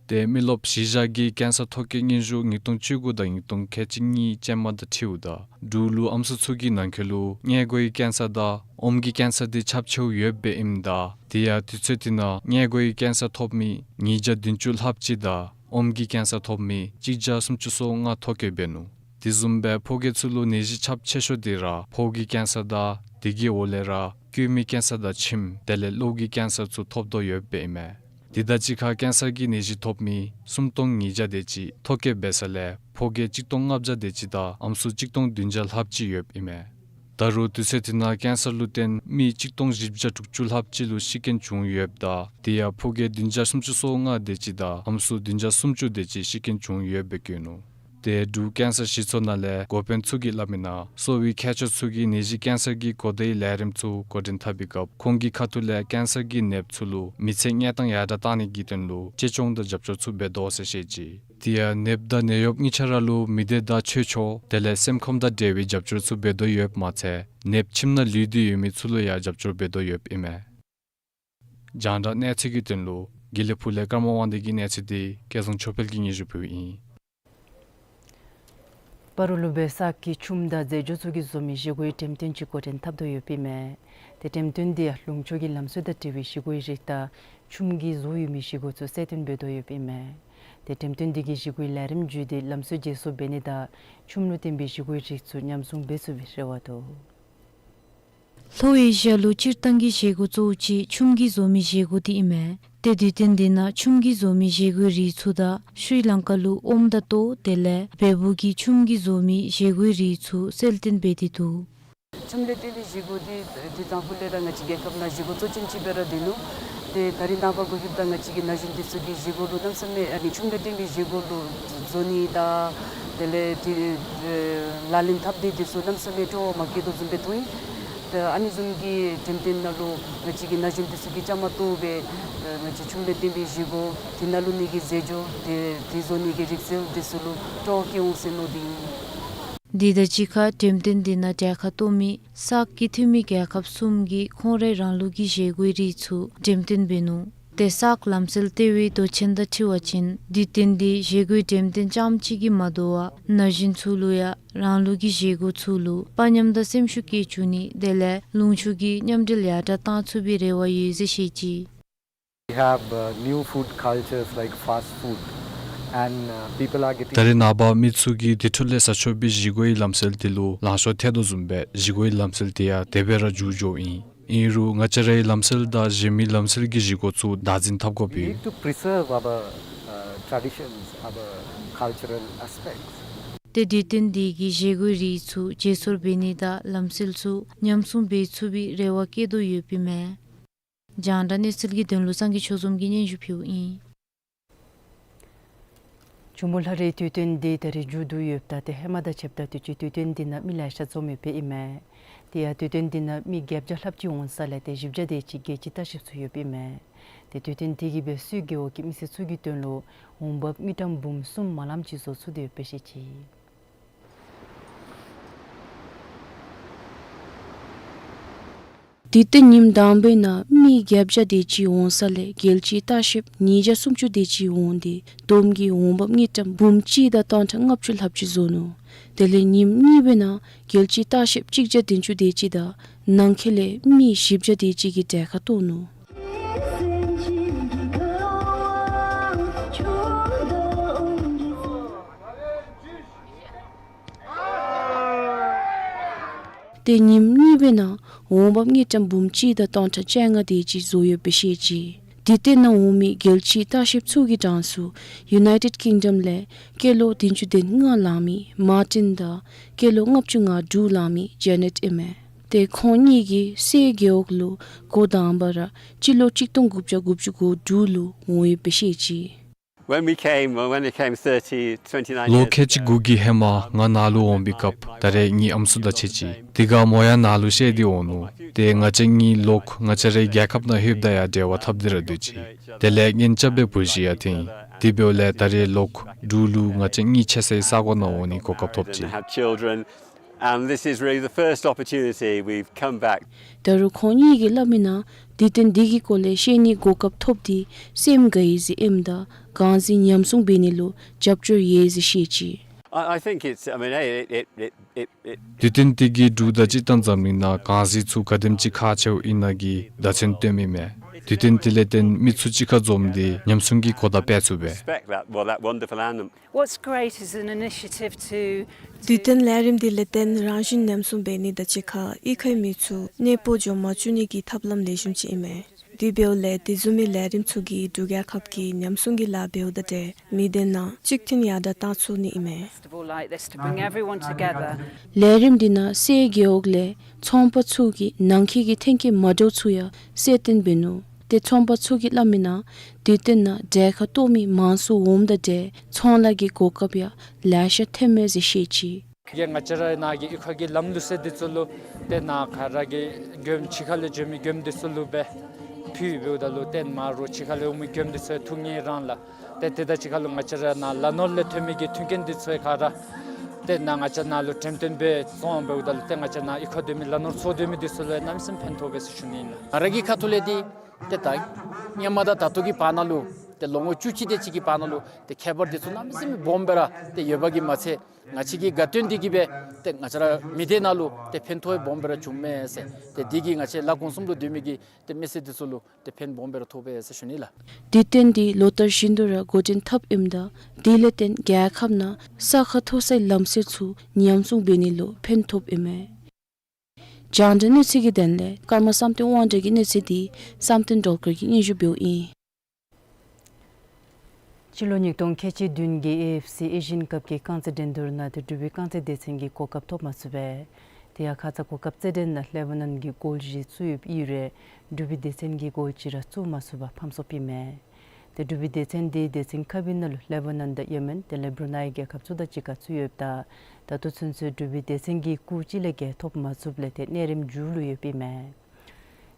ཏེ་མི་རློབས་གཞི་བཞག་གི་ཀེན་སར་ཐོ་བཀོད་སྙན་ཞུ་ཉིས་སྟོང་བཅུ་དགུ་དང་ཉིས་སྟོང་ཁལ་གཅིག་གཉིས་ཅན་མ་དང་འཁྲིལཝ་ད་འབྲུག་ལུ་ཨམ་སྲུ་ཚུ་གི་ནང་འཁོད་ལུ་མངལ་སྒོའི་ཀེན་སར་དང་ཨོམ་གྱི་ཀེན་སར་དེ་ཁྱབ་ཆེཝ་ཡོདཔ་ཨིནམ་ད་དེ་ཡང་དུས་ཚོད་དེ་ནང་མངལ་སྒོའི་ཀེན་སར་ཐོབ་མི་ཉིས་བརྒྱ་བདུན་ཅུ་ལྷགཔ་ཅིག་དང་ཨོམ་གྱི་ཀེན་སར་ཐོབ་མི་གཅིག་བརྒྱ་སུམ་ཅུ་སོ་ལྔ་ཐོ་བཀོད་འབད་ནུག། དེ་བཟུམ་སྦེ་ཕོ་སྐྱེས་ཚུ་ལུ་ནད་གཞི་ཁྱབ་ཆེ་ཤོས་དེ་ར་ཕོཝ་གི་ཀེན་སར་དང་དེ་གི་འོག་ལས་ར་སྐྱུ་མའི་ཀེན་སར་དང་མཆིནམ་དེ་ལས་གློ་གི་ཀེན་སར་ཚུ་ཐོབ་དོ་ཡོདཔ་ཨིན་མས། དེ་དང་གཅིག་ཁར་ཀེན་སར་གྱི་ནད་གཞི་ཐོབ་མི་སུམ་སྟོང་ཉིས་བརྒྱ་དེ་ཅིག་ཐོ་བཀོད་འབད་ས་ལས་ཕོ་སྐྱེས་གཅིག་སྟོང་ལྔ་བརྒྱ་དེ་ཅིག་དང་ཨམ་སྲུ་གཅིག་སྟོང་བདུན་བརྒྱ་ལྷགཔ་ཅིག་ཡོདཔ་ཨིན་མས། ད་རུང་དུས་ཚོད་དེ་ནང་ཀེན་སར་ལུ་བརྟེན་མི་གཅིག་སྟོང་བཞི་བརྒྱ་དྲུག་ཅུ་ལྷགཔ་ཅིག་ལུ་ཤི་རྐྱེན་བྱུང་ཡོདཔ་ད་དེ་ཡང་ཕོ་སྐྱེས་བདུན་བརྒྱ་སུམ་ཅུ་སོ་ལྔ་དེ་ཅིག་དང་ཨམ་སྲུ་བདུན་བརྒྱ་སུམ་ཅུ་དེ་ཅིག་ཤི་རྐྱེན་བྱུང་ཡོདཔ་སྦེ་བཀོད་ནུག། ཏེ་འབྲུག་ཀེན་སར་ཞིབ་འཚོལ་ནང་ལས་འགོ་དཔོན་ཚུ་གིས་སླབ་མི་ནང་གསོ་བའི་མཁས་མཆོག་ཚུ་གིས་ནད་གཞི་ཀེན་སར་གྱི་གོ་བརྡའི་ལས་རིམ་ཚུ་འགོ་འདྲེན་འཐབ་པའི་སྐབས་ཁོང་གི་ཁ་ཐུག་ལས་ཀེན་སར་གྱི་ནདཔ་ཚུ་ལུ་མི་ཚེ་ངེས་གཏང་ཡར་དྲགས་གཏང་ནི་གི་དོན་ལུ་གཅེས་སྐྱོང་དང་རྒྱབ་སྐྱོར་ཚུ་འབད་དོ་ཟེར་བཤད་ཅི། དེ་ཡང་ནདཔ་དང་ནད་གཡོགཔ་གཉིས་ཆ་ར་ལུ་མི་སྡེ་དང་ཆོས་ཕྱོགས་དེ་ལས་སེམས་ཁམས་དང་འབྲེལ་བའི་རྒྱབ་སྐྱོར་ཚུ་འབད་དོ་ཡོདཔ་མ་ཚད་ནདཔ་ཁྱིམ་ནང་ལུས་ཏེ་ཡོད་མི་ཚུ་ལུ་ཡང་རྒྱབ་སྐྱོར་འབད་དོ་ཡོདཔ་ཨིན་མས། རྒྱང་བསྒྲགས་གནས་ཚུལ་གྱི་དོན་ལུ་དགེ་ལེགས་ཕུག་ལས་ཀརྨ་དབང་འདུས་ཀྱི་གནས་ཚུལ་འདི་སྐལ་བཟང་ཆོས་འཕེལ་གྱིས་སྙན་ཞུ་ཕུལཝ་ཨིན། སྤ་རོ་ལུ་སྦེ་གསར་གྱི་ཆུམ་དང་རྫས་སྦྱོར་ཚུ་གིས་བཟོ་མི་བཞེས་སྒོའི་འགྲེམས་སྟོན་ཅིག་འགོ་འདྲེན་འཐབ་དོ་ཡོདཔ་ཨིན་མས། ཏེ་འགྲེམས་སྟོན་འདི་ཡང་ལུང་ཕྱོགས་ཀྱི་ལམ་སྲོལ་དང་འབྲེལ་བའི་བཞེས་སྒོའི་རིགས་དང་ཆུམ་གྱིས་བཟོ་ཡོད་མི་བཞེས་སྒོ་ཚུ་གསལ་སྟོན་འབད་དོ་ཡོདཔ་ཨིན་མས། ཏེ་འགྲེམས་སྟོན་འདི་གིས་བཞེས་སྒོའི་ལས་རིམ་བརྒྱུད་དེ་ལམ་སྲོལ་བརྗེ་སོར་འབད་ནི་དང་ཆུམ་ལུ་བརྟེན་པའི་བཞེས་སྒོའི་རིགས་ཚུ་ཉམས་སྲུང་འབད་ཚུགས་པའི་རེ་བ་འདུག། ལྷོ་ཨེ་ཤི་ཡ་ལུ་སྤྱིར་བཏང་གི་བཞེས་སྒོ་གཙོ་བོ་ཅིག་ཆུམ་གྱིས་བཟོ་མི་བཞེས་སྒོ་འདི་ཨིན་མས། ཏེ་དུས་སྟོན་འདི་ནང་ཆུམ་གྱིས་བཟོ་མི་བཞེས་སྒོའི་རིགས་ཚུ་དང་ཤྲི་ལང་ཀ་ལུ་ཨོམ་དང་ལྟོ་དེ་ལས་བལ་པོ་གི་ཆུམ་གྱིས་བཟོ་མི་བཞེས་སྒོའི་རིགས་ཚུ་གསལ་སྟོན་འབད་དེ་འདུག། ཆུམ་ལས་བརྟེན་པའི་བཞེས་སྒོ་འདི་དུས་དང་ཧུ་ལས་ར་ང་བཅས་རྒྱལ་ཁབ་ནང་བཞེས་སྒོ་གཙོ་ཅན་ཅིག་སྦེ་ར་སྡོད་ནུག། ཏེ་ད་རིས་ནངས་པ་འགོ་ཁྲིདཔ་དང་ང་བཅས་ཀྱི་ན་གཞོན་འདི་ཚུ་གིས་བཞེས་སྒོ་ལུ་གནམ་མེད་ས་མེད་ཨ་ནི་ཆུམ་ལས་བརྟེན་པའི་བཞེས་སྒོ་ལུ་བཟོ་ནི་དང་དེ་ལས་ཏེ་ལག་ལེན་འཐབ་ནི་འདི་ཚུ་གནམ་མེད་ས་མེད་སྤྲོ་བ་མ་སྐྱེ་དོ་བཟུམ་སྦེ་མཐོང་ཡི། ཏེ་ཨ་ནི་བཟུམ་གྱི་འགྲེམས་སྟོན་ནང་ལུ་ང་བཅས་ཀྱི་ན་གཞོན་འདི་ཚུ་གིས་བཅའ་མར་གཏོགས་སྦེ་ང་བཅས་ཆུམ་ལས་བརྟེན་པའི་བཞེས་སྒོ་དེ་ནང་ལུ་ནི་གི་རྫས་སྦྱོར་དེ་དེ་བཟོ་ནི་གི་རིག་རྩལ་འདི་ཚུ་ལུ་སྤྲོ་བ་སྐྱེ་འོང་ཟེར་མནོ་སྟེ་ཨིན། དེ་དང་གཅིག་ཁར་འགྲེམས་སྟོན་འདི་ནང་གྲལ་ཁར་གཏོགས་མི་སཱཀ་གི་འཐུས་མི་རྒྱལ་ཁབ་གསུམ་གྱིས་ཁོང་རའི་རང་ལུགས་ཀྱི་བཞེས་སྒོའི་རིགས་ཚུ་འགྲེམས་སྟོན་འབད་ནུག། ཏེ་སཱཀ་ལམ་སྲོལ་ལྟེ་བའི་མདོ་ཆེན་དང་འཁྲིལ་བ་ཅིན་དུས་སྟོན་འདི་བཞེས་སྒོའི་འགྲེམས་སྟོན་རྐྱངམ་གཅིག་གིས་མ་དོ་བར་ན་གཞོན་ཚུ་ལུ་ཡང་རང་ལུགས་ཀྱི་བཞེས་སྒོ་ཚུ་ལུ་དཔའ་ཉམས་དང་སེམས་ཤུགས་སྐྱེ་བཅུག་ནི་དེ་ལས་ལུང་ཕྱོགས་ཀྱི་མཉམ་འབྲེལ་ཡར་དྲགས་གཏང་ཚུགས་པའི་རེ་བ་ཡོད་ཟེར་བཤད་ཅི། We have, uh, new food cultures like fast food, and, uh, people are getting ད་རེས་ནངས་པ་མི་ཚུ་གིས་དེ་འཕྲོ་ལས་ཟ་ཆོག་པའི་བཞེས་སྒོའི་ལམ་སྲོལ་དེ་ལུ་ལང་ཤོར་ཐལ་དོ་བཟུམ་སྦེ་བཞེས་སྒོའི་ལམ་སྲོལ་དེ་ཡང་དེ་སྦེ་ར་འགྱུར་འགྱོཝ་ཨིན། ཨིན་རུང་ང་བཅས་རའི་ལམ་སྲོལ་དང་གཞན་མི་ལམ་སྲོལ་གྱི་བཞེས་སྒོ་ཚུ་བདག་འཛིན་འཐབ་དགོཔ་ཨིན། We need to preserve our, uh, traditions, our cultural aspects. ཏེ་དུས་སྟོན་འདི་གིས་བཞེས་སྒོའི་རིགས་ཚུ་བརྗེ་སོར་འབད་ནི་དང་ལམ་སྲོལ་ཚུ་ཉམས་སྲུང་འབད་ཚུགས་པའི་རེ་བ་བསྐྱེད་དོ་ཡོདཔ་ཨིན་མས། རྒྱང་བསྒྲགས་གནས་ཚུལ་གྱི་དོན་ལུ་སངས་རྒྱས་ཆོས་འཛོམས་ཀྱིས་སྙན་ཞུ་ཕུལཝ་ཨིན། འབྱུང་པོ་ལྷ་རིའི་དུས་སྟོན་འདི་ད་རིས་མཇུག་བསྡུ་ཡོདཔ་ད་ཏེ་ཧེ་མ་དང་ཕྱདཔ་ད་དུས་ཅི་དུས་སྟོན་འདི་ནང་མི་ལེ་ཤ་འཛོམས་ཡོདཔ་ཨིན་མས། དེ་ཡང་དུས་སྟོན་འདི་ནང་མི་བརྒྱད་བརྒྱ་ལྷགཔ་ཅིག་འོང་ས་ལས་ཏེ་བཞི་བརྒྱ་དེ་ཅིག་རྒྱལ་སྤྱིའི་ལྟ་བཤལཔ་ཚུ་ཡོདཔ་ཨིན་མས། ཏེ་དུས་སྟོན་འདི་གིས་སྦེ་སོའི་རྒེད་འོག་གི་མི་སེར་ཚུ་གི་དོན་ལུ་འོང་འབབ་དངུལ་ཀྲམ་འབུམ་གསུམ་མ་ལངམ་ཅིག་བཟོ་ཚུགས་ཏེ་ཡོདཔ་སྦེ་བཤད་ཅི། དུས་སྟོན་ཉིནམ་དང་པའི་ནང་མི་བརྒྱད་བརྒྱ་དེ་ཅིག་འོང་ས་ལས་རྒྱལ་སྤྱིའི་ལྟ་བཤལཔ་ཉིས་བརྒྱ་སུམ་ཅུ་དེ་ཅིག་འོང་སྟེ་བསྡོམས་ཀྱིས་འོང་འབབ་དངུལ་ཀྲམ་འབུམ་གཅིག་དང་སྟོང་ཕྲག་ལྔ་བཅུ་ལྷགཔ་ཅིག་བཟོ་ནུག། དེ་ལས་ཉིནམ་གཉིས་པའི་ནང་རྒྱལ་སྤྱིའི་ལྟ་བཤལཔ་གཅིག་བརྒྱ་བདུན་ཅུ་དེ་ཅིག་དང་ནང་འཁོད་ལས་མི་བཞི་བརྒྱ་དེ་ཅིག་གིས་གྲལ་ཁར་གཏོགས་ནུག། ཏེ་ཉིནམ་གཉིས་པའི་ནང་འོང་འབབ་དངུལ་ཀྲམ་འབུམ་གཅིག་དང་སྟོང་ཕྲག་བཅོ་ལྔ་དེ་ཅིག་བཟོ་ཡོདཔ་སྦེ་བཤད་ཅི། དུས་སྟོན་ནང་འོང་མི་རྒྱལ་སྤྱིའི་ལྟ་བཤལཔ་ཚུ་གི་གྲངས་སུ་ཡུ་ནའི་ཊེཌ་ཀིང་ཌམ་ལས་སྐྱེས་ལོ་བདུན་ཅུ་དོན་ལྔ་ལང་མི་མར་ཊིན་དང་སྐྱེས་ལོ་ལྔ་བཅུ་ང་དྲུག་ལང་མི་ཇེ་ནེཊ་ཨིན་མས། ཏེ་ཁོང་གཉིས་ཀྱིས་སོའི་རྒེད་འོག་ལུ་འགོ་དང་པ་ར་སྤྱི་ལོ་གཅིག་སྟོང་དགུ་བརྒྱ་དགུ་བཅུ་གོ་དྲུག་ལུ་འོང་ཡོདཔ་སྦེ་བཤད་ཅི། When we came, well, when I came thirty, twenty-nine ལོ་years ཁལ་གཅིག་ago དགུ་གི་ཧེ་མ་ང་ནཱ་ལུ་འོང་པའི་སྐབས་ད་རེས་ངེའི་ཨམ་སྲུ་དང་ཕྱད་ཅི། དེ་སྒང་མོ་ཡང་ནཱ་ལུ་བཤལ་ཏེ་འོང་ནུག། ཏེ་ང་བཅས་གཉིས་ལོག་ང་བཅས་རའི་རྒྱལ་ཁབ་ནང་ལྷོདཔ་ད་ཡང་འབྲེལ་བ་འཐབ་སྟེ་ར་སྡོད་ཅི། དེ་ལས་གཉེན་རྐྱབ་སྦེ་བུ་བཞི་ཡང་འཐེན་ཡི། དེ་འབདཝ་ལས་ད་རེས་ལོག་འབྲུག་ལུ་ང་བཅས་གཉིས་ཕྱད་སའི་ས་གོ་ནང་འོང་ནི་གོ་སྐབས་ཐོབ་ཅི། Have children, and this is really the first opportunity we've come back. ད་རུང་ཁོང་གཉིས་ཀྱིས་སླབ་མི་ནང་དུས་སྟོན་འདི་གི་སྐོར་ལས་ཤེས་ནིའི་གོ་སྐབས་ཐོབ་སྟེ་སེམས་དགའ་ཡི་ཟེར་ཨིནམ་ད་གང་ཟིག་ཉམས་སྲུང་འབད་ནི་ལུ་རྒྱབ་སྐྱོར་ཡོད་ཟེར་བཤད་ཅི། I, I think it's, I mean, it, it, it, it, it དུས་སྟོན་འདི་གིས་འབྲུག་དང་སྤྱིར་བཏང་འཛམ་གླིང་ནང་གངས་རྫས་ཚུ་ག་དེམ་ཅིག་ཁག་ཆེཝ་ཨིན་ན་གི་བརྡ་མཚོན་སྟོནམ་ཨིན་མས། དུས་སྟོན་འདི་ལས་བརྟེན་མི་ཚུ་གཅིག་ཁར་འཛོམས་ཏེ་ཉམས་སྲུང་གི་གོ་བརྡ་སྤེལ་ཚུགས་པས། Respect that, well, that wonderful anthem. What's great is an initiative to དུས་སྟོན་ལས་རིམ་འདི་ལས་བརྟེན་རང་བཞིན་ཉམས་སྲུང་འབད་ནི་དང་གཅིག་ཁར་གཡུས་ཁའི་མི་ཚུ་གནས་སྤོ་འགྱོ་མ་བཅུག་ནི་གི་ཐབས་ལམ་ལེགས་ཤོམ་ཅིག་ཨིན་མས། དེ་འབདཝ་ལས་དེ་བཟུམ་མའི་ལས་རིམ་ཚུ་གིས་འབྲུག་རྒྱལ་ཁབ་ཀྱི་ཉམས་སྲུང་གི་ལཱ་འབདཝ་དང་འབྲེལ་མི་སྡེ་ནང་གཅིག་མཐུན་ཡར་དྲགས་གཏང་ཚུགས་ནི་ཨིན་མས། Festival like this to bring everyone together. ལས་རིམ་འདི་ནང་སའི་རྒེད་འོག་ལས་ཚོང་པ་ཚུ་གིས་ནང་འཁོད་ཀྱི་ཐོན་སྐྱེད་མ་འདྲཝ་ཚུ་ཡང་གསལ་སྟོན་འབད་ནུག། ཏེ་ཚོང་པ་ཚུ་གིས་སླབ་མིའི་ནང་དུས་སྟོན་ནང་གྲལ་ཁར་གཏོགས་མི་མང་སུ་འོངམ་དང་འབྲེལ་ཚོང་ལཱ་གི་གོ་སྐབས་ཡང་ལེ་ཤ་ཐོནམ་མས་ཟེར་བཤད་ཅི། ཏེ་ང་བཅས་ར་ནཱ་གི་གཡུས་ཁ་གི་ལམ་ལུགས་ཟེར་འདི་ཚུ་ལུ་ཏེ་ནཱ་ག་ར་གི་མགྱོནམ་ཕྱི་ཁ་ལས་འགྱོ་མི་མགྱོནམ་འདི་ཚུ་ལུ་སྦེ་ཕུལ་འབདཝ་ད་ལུ་ཏེ་མ་རུང་ཕྱི་ཁ་ལས་འོང་མི་མགྱོནམ་འདི་ཚུ་ཐུགས་མཉེས་རང་ལགས། ཏེ་དེ་དང་གཅིག་ཁར་ལུ་ང་བཅས་ར་ནཱ་ལ་ནོར་ལས་ཐོན་མི་གི་མཐུན་རྐྱེན་འདི་ཚུ་ག་ར་ཏེ་ནཱ་ང་བཅས་ནཱ་ལུ་འགྲེམས་སྟོན་སྦེ་བཙོང་འབདཝ་ད་ལུ་ཏེ་ང་བཅས་ནཱ་གཡུས་ཁར་སྡོད་མི་ལ་ནོར་ཚུ་སྡོད་མི་འདི་ཚུ་ལུ་གནམ་མེད་ས་མེད་ཕན་ཐོགས་པས་ཟེར་ཞུ་ནི་ཨིན་ལགས། ང་ར་གི་ཁ་ཐུག་ལས་འདི་ཏེ་ད་སྔོན་མ་དང་ད་ལྟོ་གི་བར་ན་ལུ་ཏེ་ལོ་ངོ་བཅུ་གཅིག་དེ་ཅིག་གི་བར་ན་ལུ་ཏེ་ཁྱད་པར་འདི་ཚུ་གནམ་མེད་ས་མེད་སྦོམ་སྦེ་ར་ཏེ་ཡོད་པ་གིས་མ་ཚད་ང་བཅས་ཀྱི་དགའ་སྟོན་འདི་གིས་སྦེ་ཏེ་ང་བཅས་ར་མི་སྡེ་ནང་ལུ་ཏེ་ཕན་ཐོགས་སྦོམ་སྦེ་ར་བྱུངམ་མས་ཟེར། ཏེ་འདི་གིས་ང་བཅས་ལ་གོང་གསུམ་ལུ་སྡོད་མི་གི་ཏེ་མི་སེར་འདི་ཚུ་ལུ་ཏེ་ཕན་སྦོམ་སྦེ་ར་ཐོགས་པས་ཟེར་ཞུ་ནི་ལགས། དུས་སྟོན་འདི་ལོ་ལྟར་བཞིན་དུ་ར་འགོ་འདྲེན་འཐབ་ཨིནམ་ད་དེ་ལས་བརྟེན་རྒྱལ་ཁབ་ནང་ས་ཁ་མཐོ་སའི་ལམ་སེལ་ཚུ་ཉམས་སྲུང་འབད་ནི་ལུ་ཕན་ཐོགསཔ་ཨིན་མས། རྒྱང་བསྒྲགས་གནས་ཚུལ་གྱི་དོན་ལས་ཀརྨ་བསམ་གཏན་དབང་གྲགས་ཀྱི་གནས་ཚུལ་འདི་བསམ་གཏན་སྒྲོལ་དཀར་གྱིས་སྙན་ཞུ་འབདཝ་ཨིན། སྤྱི་ལོ་ཉིས་སྟོང་ཁལ་གཅིག་བདུན་གྱི་ཨེ་ཨེཕ་སི་ཨེ་ཤི་ཡན་ཀབ་ཀྱི་རྐང་རྩེད་འགྲན་བསྡུར་ནང་ཏེ་འབྲུག་པའི་རྐང་རྩེད་སྡེ་ཚན་གྱིས་གོ་སྐབས་ཐོབ་མ་ཚུགས་པས། དེ་ཡང་ཁ་ཙ་གོ་སྐབས་རྩེད་འགྲན་ནང་ལེ་བྷ་ནན་གྱིས་གོལ་བཞི་བཙུགས་ཡོདཔ་ཨིན་རུང་འབྲུག་པའི་སྡེ་ཚན་གྱིས་གོལ་གཅིག་ར་བཙུགས་མ་ཚུགས་པར་ཕམ་སོངམ་ཨིན་མས། ཏེ་འབྲུག་པའི་སྡེ་ཚན་འདི་སྡེ་ཚན་ཁག་པའི་ནང་ལུ་ལེ་བྷ་ནན་དང་ཡེ་མེན་དེ་ལས་བུ་རུ་ནའི་རྒྱལ་ཁབ་ཚུ་དང་གཅིག་ཁར་ཚུད་ཡོདཔ་ད་ད་ལྟོ་ཚུན་ཚོད་འབྲུག་པའི་སྡེ་ཚན་གྱིས་སྐུགས་གཅིག་ལས་བརྒལ་ཐོབ་མ་ཚུགསཔ་ལས་ཏེ་གནས་རིམ་མཇུག་ལུ་ཡོདཔ་ཨིན་མས།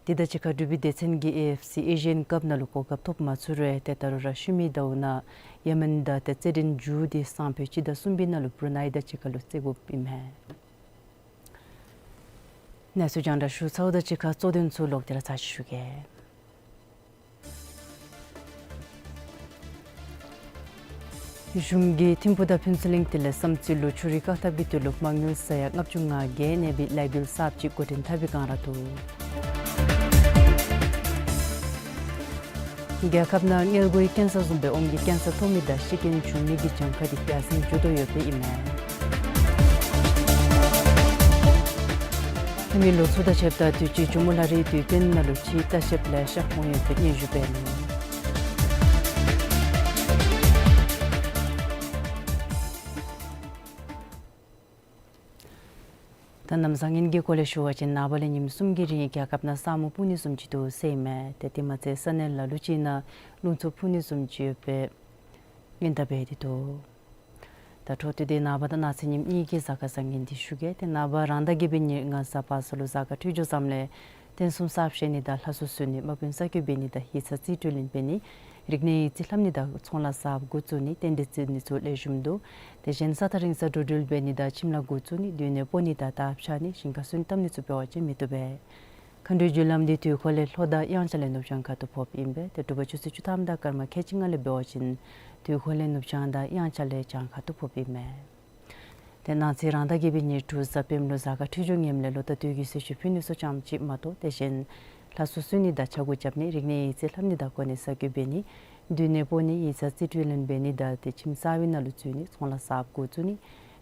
དེ་དང་གཅིག་ཁར་འབྲུག་པའི་སྡེ་ཚན་གྱིས་ཨེ་ཨེཕ་སི་ཨེ་ཤི་ཡན་ཀབ་ནང་ལུ་གོ་སྐབས་ཐོབ་མ་ཚུགས་རུང་ཏེ་ད་རུང་ར་ཤུལ་མའི་ཟླཝ་ནང་ཡེ་མེན་དང་ཏེ་རྩེད་འགྲན་མཇུག་འདི་སང་ཕོད་སྤྱི་ཟླ་གསུམ་པའི་ནང་ལུ་བུ་རུ་ནའི་དང་གཅིག་ཁར་ལུ་རྩེ་དགོཔ་ཨིན་མས། གནས་ཚུལ་རྒྱང་བསྒྲགས་ཞུ་ཚརཝ་དང་གཅིག་ཁར་གཙོ་དོན་ཚུ་ལོག་སྟེ་ར་ཚར་ཅིག་ཞུ་གེ། གཞུང་གིས་ཐིམ་ཕུག་དང་ཕུན་ཚོགས་གླིང་དེ་ལས་བསམ་རྩེ་ལུ་ཆུ་རུད་བཀག་ཐབས་ཀྱི་དོན་ལུ་མ་དངུལ་ས་ཡ་ལྔ་བཅུ་ང་བརྒྱད་གནས་པའི་ལས་འགུལ་གསརཔ་ཅིག་འགོ་འདྲེན་འཐབ་པའི་བསྒང་ར་འདུག། རྒྱལ་ཁབ་ནང་མངལ་སྒོའི་ཀེན་སར་བཟུམ་སྦེ་དབང་གིས་ཀེན་སར་ཐོབ་མི་དང་ཤི་རྐྱེན་བྱུང་མི་གི་གྱངས་ཁ་འདི་ཡར་སེང་འགྱོ་དོ་ཡོདཔ་ཨིན་མས། ཧེ་མའི་ལོ་ཚུ་དང་ཕྱདཔ་ད་དུས་ཅི་ཇོ་མོ་ལྷ་རིའི་དུས་སྟོན་ནང་ལུ་ཕྱིའི་ལྟ་བཤལཔ་ལེ་ཤ་འོང་ཡོདཔ་སྦེ་སྙན་ཞུ་འབད་ནུག། ད་གནམ་བཟང་ངན་གྱི་སྐོར་ལས་ཞུ་བ་ཅིན་ནངས་པ་ལས་ཉིནམ་གསུམ་གྱི་རིང་རྒྱལ་ཁབ་ནང་ས་སྨུག་སྤུབ་ནི་བཟུམ་ཅིག་འདུག་ཟེར་ཨིན་མས། ཏེ་དེ་མ་ཚད་ས་གནས་ལ་ལུ་ཅིག་ནང་རླུང་འཚུབ་འཕུ་ནི་བཟུམ་ཅིག་ཡོདཔ་སྦེ་སྔོན་བརྡ་འབད་དེ་འདུག། ད་འཕྲོ་མཐུད་དེ་ནངས་པ་དང་གནངས་ཚེ་ཉིནམ་གཉིས་ཀྱི་གཟའ་སྐར་བཟང་ངན་འདི་ཞུ་གེ། ཏེ་ནངས་པ་རང་ཟླ་བརྒྱད་པའི་ཉེར་ལྔ་གཟའ་པ་སངས་ལུ་གཟའ་སྐར་འཕྲོད་སྦྱོར་བཟངམ་ལས་རྟེན་གསུམ་གསརཔ་བཞེངས་ནི་དང་ལྷ་གསོལ་གསོལ་ནི་དམག་དཔོན་གསར་བསྐོ་འབད་ནི་དང་ཡིག་ཚང་རྩིས་སྤྲོད་ལེན་འབད་ནི་རིག་གནས་ཡིག་རྩིས་ལྷབ་ནི་དང་ཚོང་ལཱ་གསརཔ་འགོ་བཙུགས་ནི་རྟེན་འབྲེལ་བརྩི་ནི་ཚུ་ལེགས་ཤོམ་འདུག། དེ་བཞིན་ས་ཐག་རིང་ས་འགྲོ་འགྲུལ་འབད་ནི་དང་ཁྱིམ་ལཱ་འགོ་བཙུགས་ནི་སྡོད་གནས་སྤོ་ནི་དང་རྟ་འཕྱར་ནི་ཞིང་ཁ་སོན་བཏབ་ནི་ཚུ་འབད་བ་ཅིན་མི་བཏུབ་པས། མཁའ་འགྲོའི་རྒྱུ་ལམ་འདི་དུས་འཁོར་ལས་ལྷོ་དང་དབྱངས་འཆར་ལས་ནུབ་བྱང་ཁ་ཐུག་ཕོགཔ་ཨིན་པས། ཏེ་དྲོ་པ་ཆུ་ཚོད་བཅུ་ཐམ་དང་སྐར་མ་ཁལ་གཅིག་ལྔ་ལས་འབད་བ་ཅིན་དུས་འཁོར་ལས་ནུབ་བྱང་དང་དབྱངས་འཆར་ལས་བྱང་ཁ་ཐུག་ཕོགཔ་ཨིན་མས། ཏེ་གནངས་ཚེ་རང་ཟླ་བརྒྱད་པའི་ཉེར་དྲུག་གཟའ་སྤེནམ་ལུ་གཟའ་སྐར་འཕྲོད་སྦྱོར་ངནམ་ལས་ལོ་ཟླ་དུས་ཀྱི་གསོལ་མཆོད་ཕུལ་ནི་ཚུ་ཙམ་ཅིག་མ་གཏོགས་དེ་བཞིན་ལྷ་གསོལ་གསོལ་ནི་དང་ཕྱྭ་འགུགས་རྐྱབ་ནི་རིག་གནས་ཡིག་རྩིས་ལྷབ་ནི་དང་གོ་གནས་གསར་བསྐོ་འབད་ནི་སྡོད་གནས་སྤོ་ནི་ཡིག་ཚང་རྩིས་སྤྲོད་ལེན་འབད་ནི་དང་ཏེ་ཁྱིམ་གསར་པའི་ནང་ལུ་འཛུལ་ནི་ཚོང་ལཱ་གསརཔ་འགོ་བཙུགས་ནི་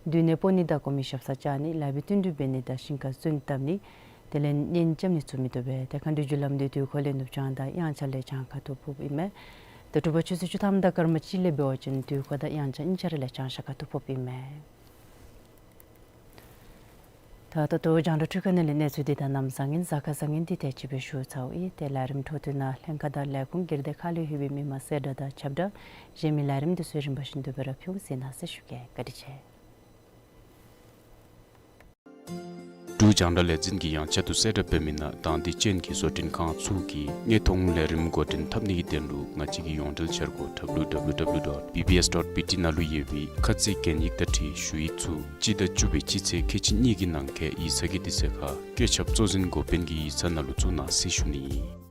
སྡོད་གནས་སྤོ་ནི་དང་གོང་མའི་ཞབས་སར་བཅར་ནི་ལཱ་འབད་བསྟུན་གྲོས་འབད་ནི་དང་ཞིང་ཁ་སོན་བཏབ་ནི་དེ་ལས་གཉེན་རྐྱབ་ནི་ཚུ་མི་བཏུབ་པས། ཏེ་མཁའ་འགྲོའི་རྒྱུ་ལམ་འདི་དུས་འཁོར་ལས་ནུབ་བྱང་དང་དབྱངས་འཆར་ལས་བྱང་ཁ་ཐུག་ཕོགཔ་ཨིན་མས། ཏེ་དྲོ་པ་ཆུ་ཚོད་བཅུ་ཐམ་དང་སྐར་མ་གཅིག་ལས་འབད་བ་ཅིན་དུས་འཁོར་དང་དབྱངས་འཆར་གཉིས་ཆ་ར་ལས་བྱང་ཤར་ཁ་ཐུག་ཕོགཔ་ཨིན་མས། ད་ད་ལྟོ་རྒྱང་བསྒྲགས་འཕྲུལ་ཁང་ནང་ལས་གནས་ཚུལ་འདི་དང་གནམ་བཟང་ངན་གཟའ་སྐར་བཟང་ངན་འདི་དེ་ཅིག་སྦེ་ཞུ་ཚརཝ་ཨིན། ཏེ་ལས་རིམ་འཕྲོ་མཐུད་ནང་ལྷན་ཁག་དང་ལས་ཁུངས་སྒེར་སྡེ་ཁག་ལས་ལྷོད་པའི་མི་མང་གསལ་བསྒྲགས་དང་ཁྱབ་བསྒྲགས་གཞན་མི་ལས་རིམ་འདི་ཚུ་རིམ་པ་བཞིན་དུ་སྦེ་ར་ཕུལ་ཟེར་གནང་ཟེར་ཞུ་གེ། བཀའ་དྲིན་ཆེ། འབྲུག་རྒྱང་བསྒྲགས་ལས་འཛིན་གྱིས་ཡང་བསྐྱར་དུ་གསལ་བསྒྲགས་འབད་མི་ནང་དང་འདོད་ཅན་གྱི་བཟོ་སྐྲུན་ཁང་ཚུ་གིས་དངོས་མཐོང་ལས་རིམ་འགོ་འདྲེན་འཐབ་ནི་གི་དོན་ལུ་ང་བཅས་ཀྱི་ཡོངས་འབྲེལ་འཆར་སྒོ་W W W dot B B S dot B T ནང་ལུ་ཡོད་པའི་ཁ་ཚིག་གན་ཡིག་དང་འཁྲིལ་ཞུ་ཡིག་ཚུ་སྤྱི་ཟླ་བཅུ་པའི་སྤྱི་ཚེས་ཁལ་གཅིག་གཉིས་ཀྱི་ནང་འཁོད་ཡིག་ཚང་གི་དུས་ཚོད་ཁར་བཀོད་ཁྱབ་གཙོ་འཛིན་འགོ་དཔོན་གྱི་ཡིག་ཚང་ནང་ལུ་བཙུགས་གནང་ཟེར་ཞུ་ནི་ཨིན།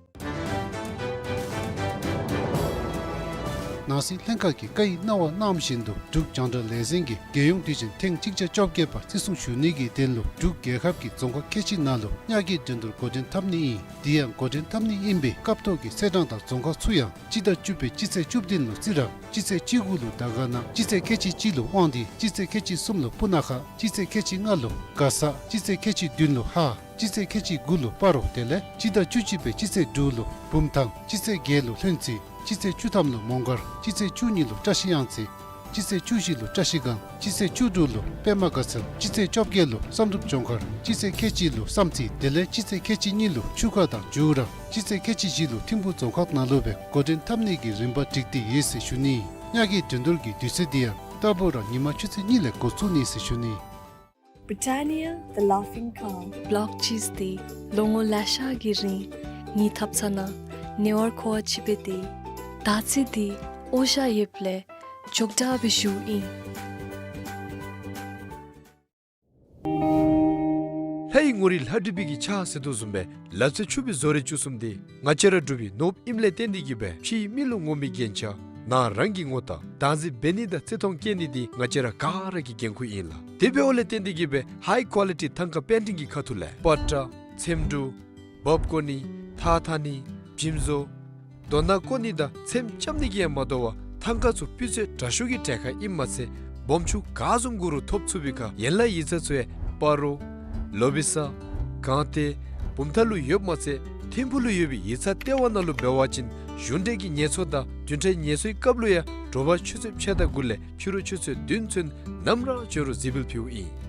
ནང་སྲིད་ལྷན་ཁག་གིས་བཀའ་ཡིག་གནང་བ་གནངམ་བཞིན་དུ་འབྲུག་རྒྱང་བསྒྲགས་ལས་འཛིན་གྱིས་རྒྱལ་ཡོངས་དུས་ཆེན་ཐེངས་གཅིག་བརྒྱ་བཅོ་བརྒྱད་པ་བརྩི་སྲུང་ཞུ་ནི་གི་དོན་ལུ་འབྲུག་རྒྱལ་ཁབ་ཀྱི་རྫོང་ཁག་ཁལ་གཅིག་ནང་ལུ་ཉ་རྒོད་འགྲན་བསྡུར་འགོ་འདྲེན་འཐབ་ནི་ཨིན། དེ་ཡང་འགོ་འདྲེན་འཐབ་ནི་ཨིན་པའི་སྐབས་ཐོག་གི་ཚེས་གྲངས་དང་རྫོང་ཁག་ཚུ་ཡང་སྤྱི་ཟླ་བཅུ་པའི་སྤྱི་ཚེས་བཅུ་བདུན་ལུ་རྩི་རང་། སྤྱི་ཚེས་བཅུ་དགུ་ལུ་དར་དཀར་ན། སྤྱི་ཚེས་ཁལ་གཅིག་གཅིག་ལུ་དབང་འདུས། སྤྱི་ཚེས་ཁལ་གཅིག་གསུམ་ལུ་སྤུ་ན་ཁ། སྤྱི་ཚེས་ཁལ་གཅིག་ལྔ་ལུ་མགར་ས། སྤྱི་ཚེས་ཁལ་གཅིག་བདུན་ལུ་ཧཱ། སྤྱི་ཚེས་ཁལ་གཅིག་དགུ་ལུ་སྤ་རོ། དེ་ལས་སྤྱི་ཟླ་བཅུ་གཅིག་པའི་སྤྱི་ཚེས་དྲུག་ལུ་བུམ་ཐང་། སྤྱི་ཚེས་བརྒྱད་ལུ་ལྷུན་རྩེ། སྤྱི་ཚེས་བཅུ་ཐམ་ལུ་མོང་སྒར། སྤྱི་ཚེས་བཅུ་གཉིས་ལུ་བཀྲ་ཤིས་གཡང་རྩེ། སྤྱི་ཚེས་བཅུ་བཞི་ལུ་བཀྲ་ཤིས་སྒང་། སྤྱི་ཚེས་བཅུ་དྲུག་ལུ་པདྨ་དགའ་ཚལ། སྤྱི་ཚེས་བཅོ་བརྒྱད་ལུ་བསམ་གྲུབ་ལྗོངས་མཁར། སྤྱི་ཚེས་ཁལ་གཅིག་ལུ་བསམ་རྩེ། དེ་ལས་སྤྱི་ཚེས་ཁལ་གཅིག་གཉིས་ལུ་ཆུ་ཁ་དང་ཇུ་ར། སྤྱི་ཚེས་ཁལ་གཅིག་བཞི་ལུ་ཐིམ་ཕུ་རྫོང་ཁག་ནང་ལུ་སྦེ་འགོ་འདྲེན་འཐབ་ནི་གི་རིམ་པ་སྒྲིག་སྟེ་ཡོད་ཟེར་ཞུ་ནི། དབྱར་གྱི་འགྲན་བསྡུར་གྱི་དུས་ཚོད་འདི་ཡང་རྟག་བུ་ར་ཉིན་མ་ཆུ་ཚོད་གཉིས་ལས་འགོ་བཙུགས་ནི་ཟེར་ཞུ་ནི། Britannia, the Laughing Cow. བོལོག་ཅིས་འདི་ལོ་ངོ་ལེ་ཤ་གི་རིང་ངེའི་ཐབ་ཚང་ནང་ཉེ་བར་མཁོ་བ་ཅིག་སྦེ་སྡོད། ད་ཅི་འདི་འོ་ཞ་ཡོདཔ་ལས་ཅོག་འཐདཔ་སྦེ་བཞུགས་ཨིན། ལྷའི་ངོ་རིས་ལྷ་བྲིས་པའི་གི་ཕྱག་ཟེར་དོ་བཟུམ་སྦེ་ལག་རྩལ་ཕྱུག་པའི་བཟོ་རིག་བཅུ་གསུམ་འདི་ང་བཅས་ར་འབྲུག་པའི་ནོར་བུ་ཨིནམ་ལས་བརྟེན་ཏེ་གིས་སྦེ་ཕྱིའི་མི་ལུ་ངོམ་པའི་རྒྱན་ཆ་ནང་རང་གིས་ངོ་བཏགས་བདག་འཛིན་འབད་ནི་དང་བརྩི་མཐོང་བསྐྱེད་ནི་འདི་ང་བཅས་ར་ག་ར་གི་འགན་ཁུར་ཨིན་ལགས། དེ་འབདཝ་ལས་བརྟེན་ཏེ་གིས་སྦེ་ཧའི་ཀོ་ལི་ཊི་ཐང་ཀ་པེན་ཊིང་གི་ཁ་ཐུག་ལས་པ་ཏྲ་ཚེམ་དྲུབ་འབག་བཀོ་ནི་ཐགས་འཐག་ནི་བྱིམ་བཟོ་རྡོ་ནག་བརྐོ་ནི་དང་ཚེམ་རྐྱབ་ནི་གིས་ཡང་མ་དོ་བར་ཐང་ཀ་ཚུ་སྤུས་ཚད་དྲག་ཤོས་ཀྱི་གྲལ་ཁར་ཨིནམ་མ་ཚད་སྦོམ་ཆུང་ག་བཟུམ་དགོ་རུང་ཐོབ་ཚུགས་པའི་ཁར་ཡན་ལག་ཡིག་ཚང་ཚུ་ཡང་སྤ་རོ་ལོ་བི་ས་སྒང་སྟེང་བུམ་ཐང་ལུ་ཡོདཔ་མ་ཚད་ཐིམ་ཕུ་ལུ་ཡོད་པའི་ཡིག་ཚང་ལྟེ་བ་ནང་ལུ་འབད་བ་ཅིན་གཞུང་འབྲེལ་གྱི་ངལ་གསོ་དང་བདུན་ཕྲག་ངལ་གསོའི་སྐབས་ལུ་ཡང་དྲོ་པ་ཆུ་ཚོད་ཕྱེད་དང་དགུ་ལས་ཕྱི་རུ་ཆུ་ཚོད་བདུན་ཚུན་ནམ་ར་འབྱོན་རུང་གཟིགས་འབུལ་ཕུལཝ་ཨིན།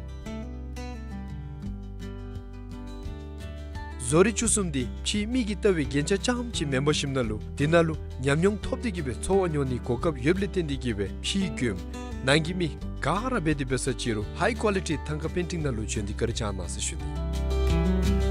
བཟོ་རིག་བཅུ་གསུམ་འདི་ཕྱིའི་མིག་གིས་བལྟ་བའི་རྒྱན་ཆ་རྐྱངམ་ཅིག་མེན་པར་ཞིནམ་ན་ལུ་དེ་ནང་ལུ་ཉམས་མྱོང་ཐོབ་སྟེ་གིས་སྦེ་འཚོ་བ་མྱོང་ནིའི་གོ་སྐབས་ཡོདཔ་ལས་བརྟེན་ཏེ་གིས་སྦེ་ཕྱིའི་མགྱོནམ་ནང་གི་མི་ག་ར་འབད་དེ་འབད་ས་ཅི་རུང་ཧའི་ཀོ་ལི་ཊི་ཐང་ཀ་པེན་ཊིང་ནང་ལུ་བྱོན་ཏེ་བཀའ་དྲིན་བསྐྱང་གནང་ཟེར་ཞུ་ནི།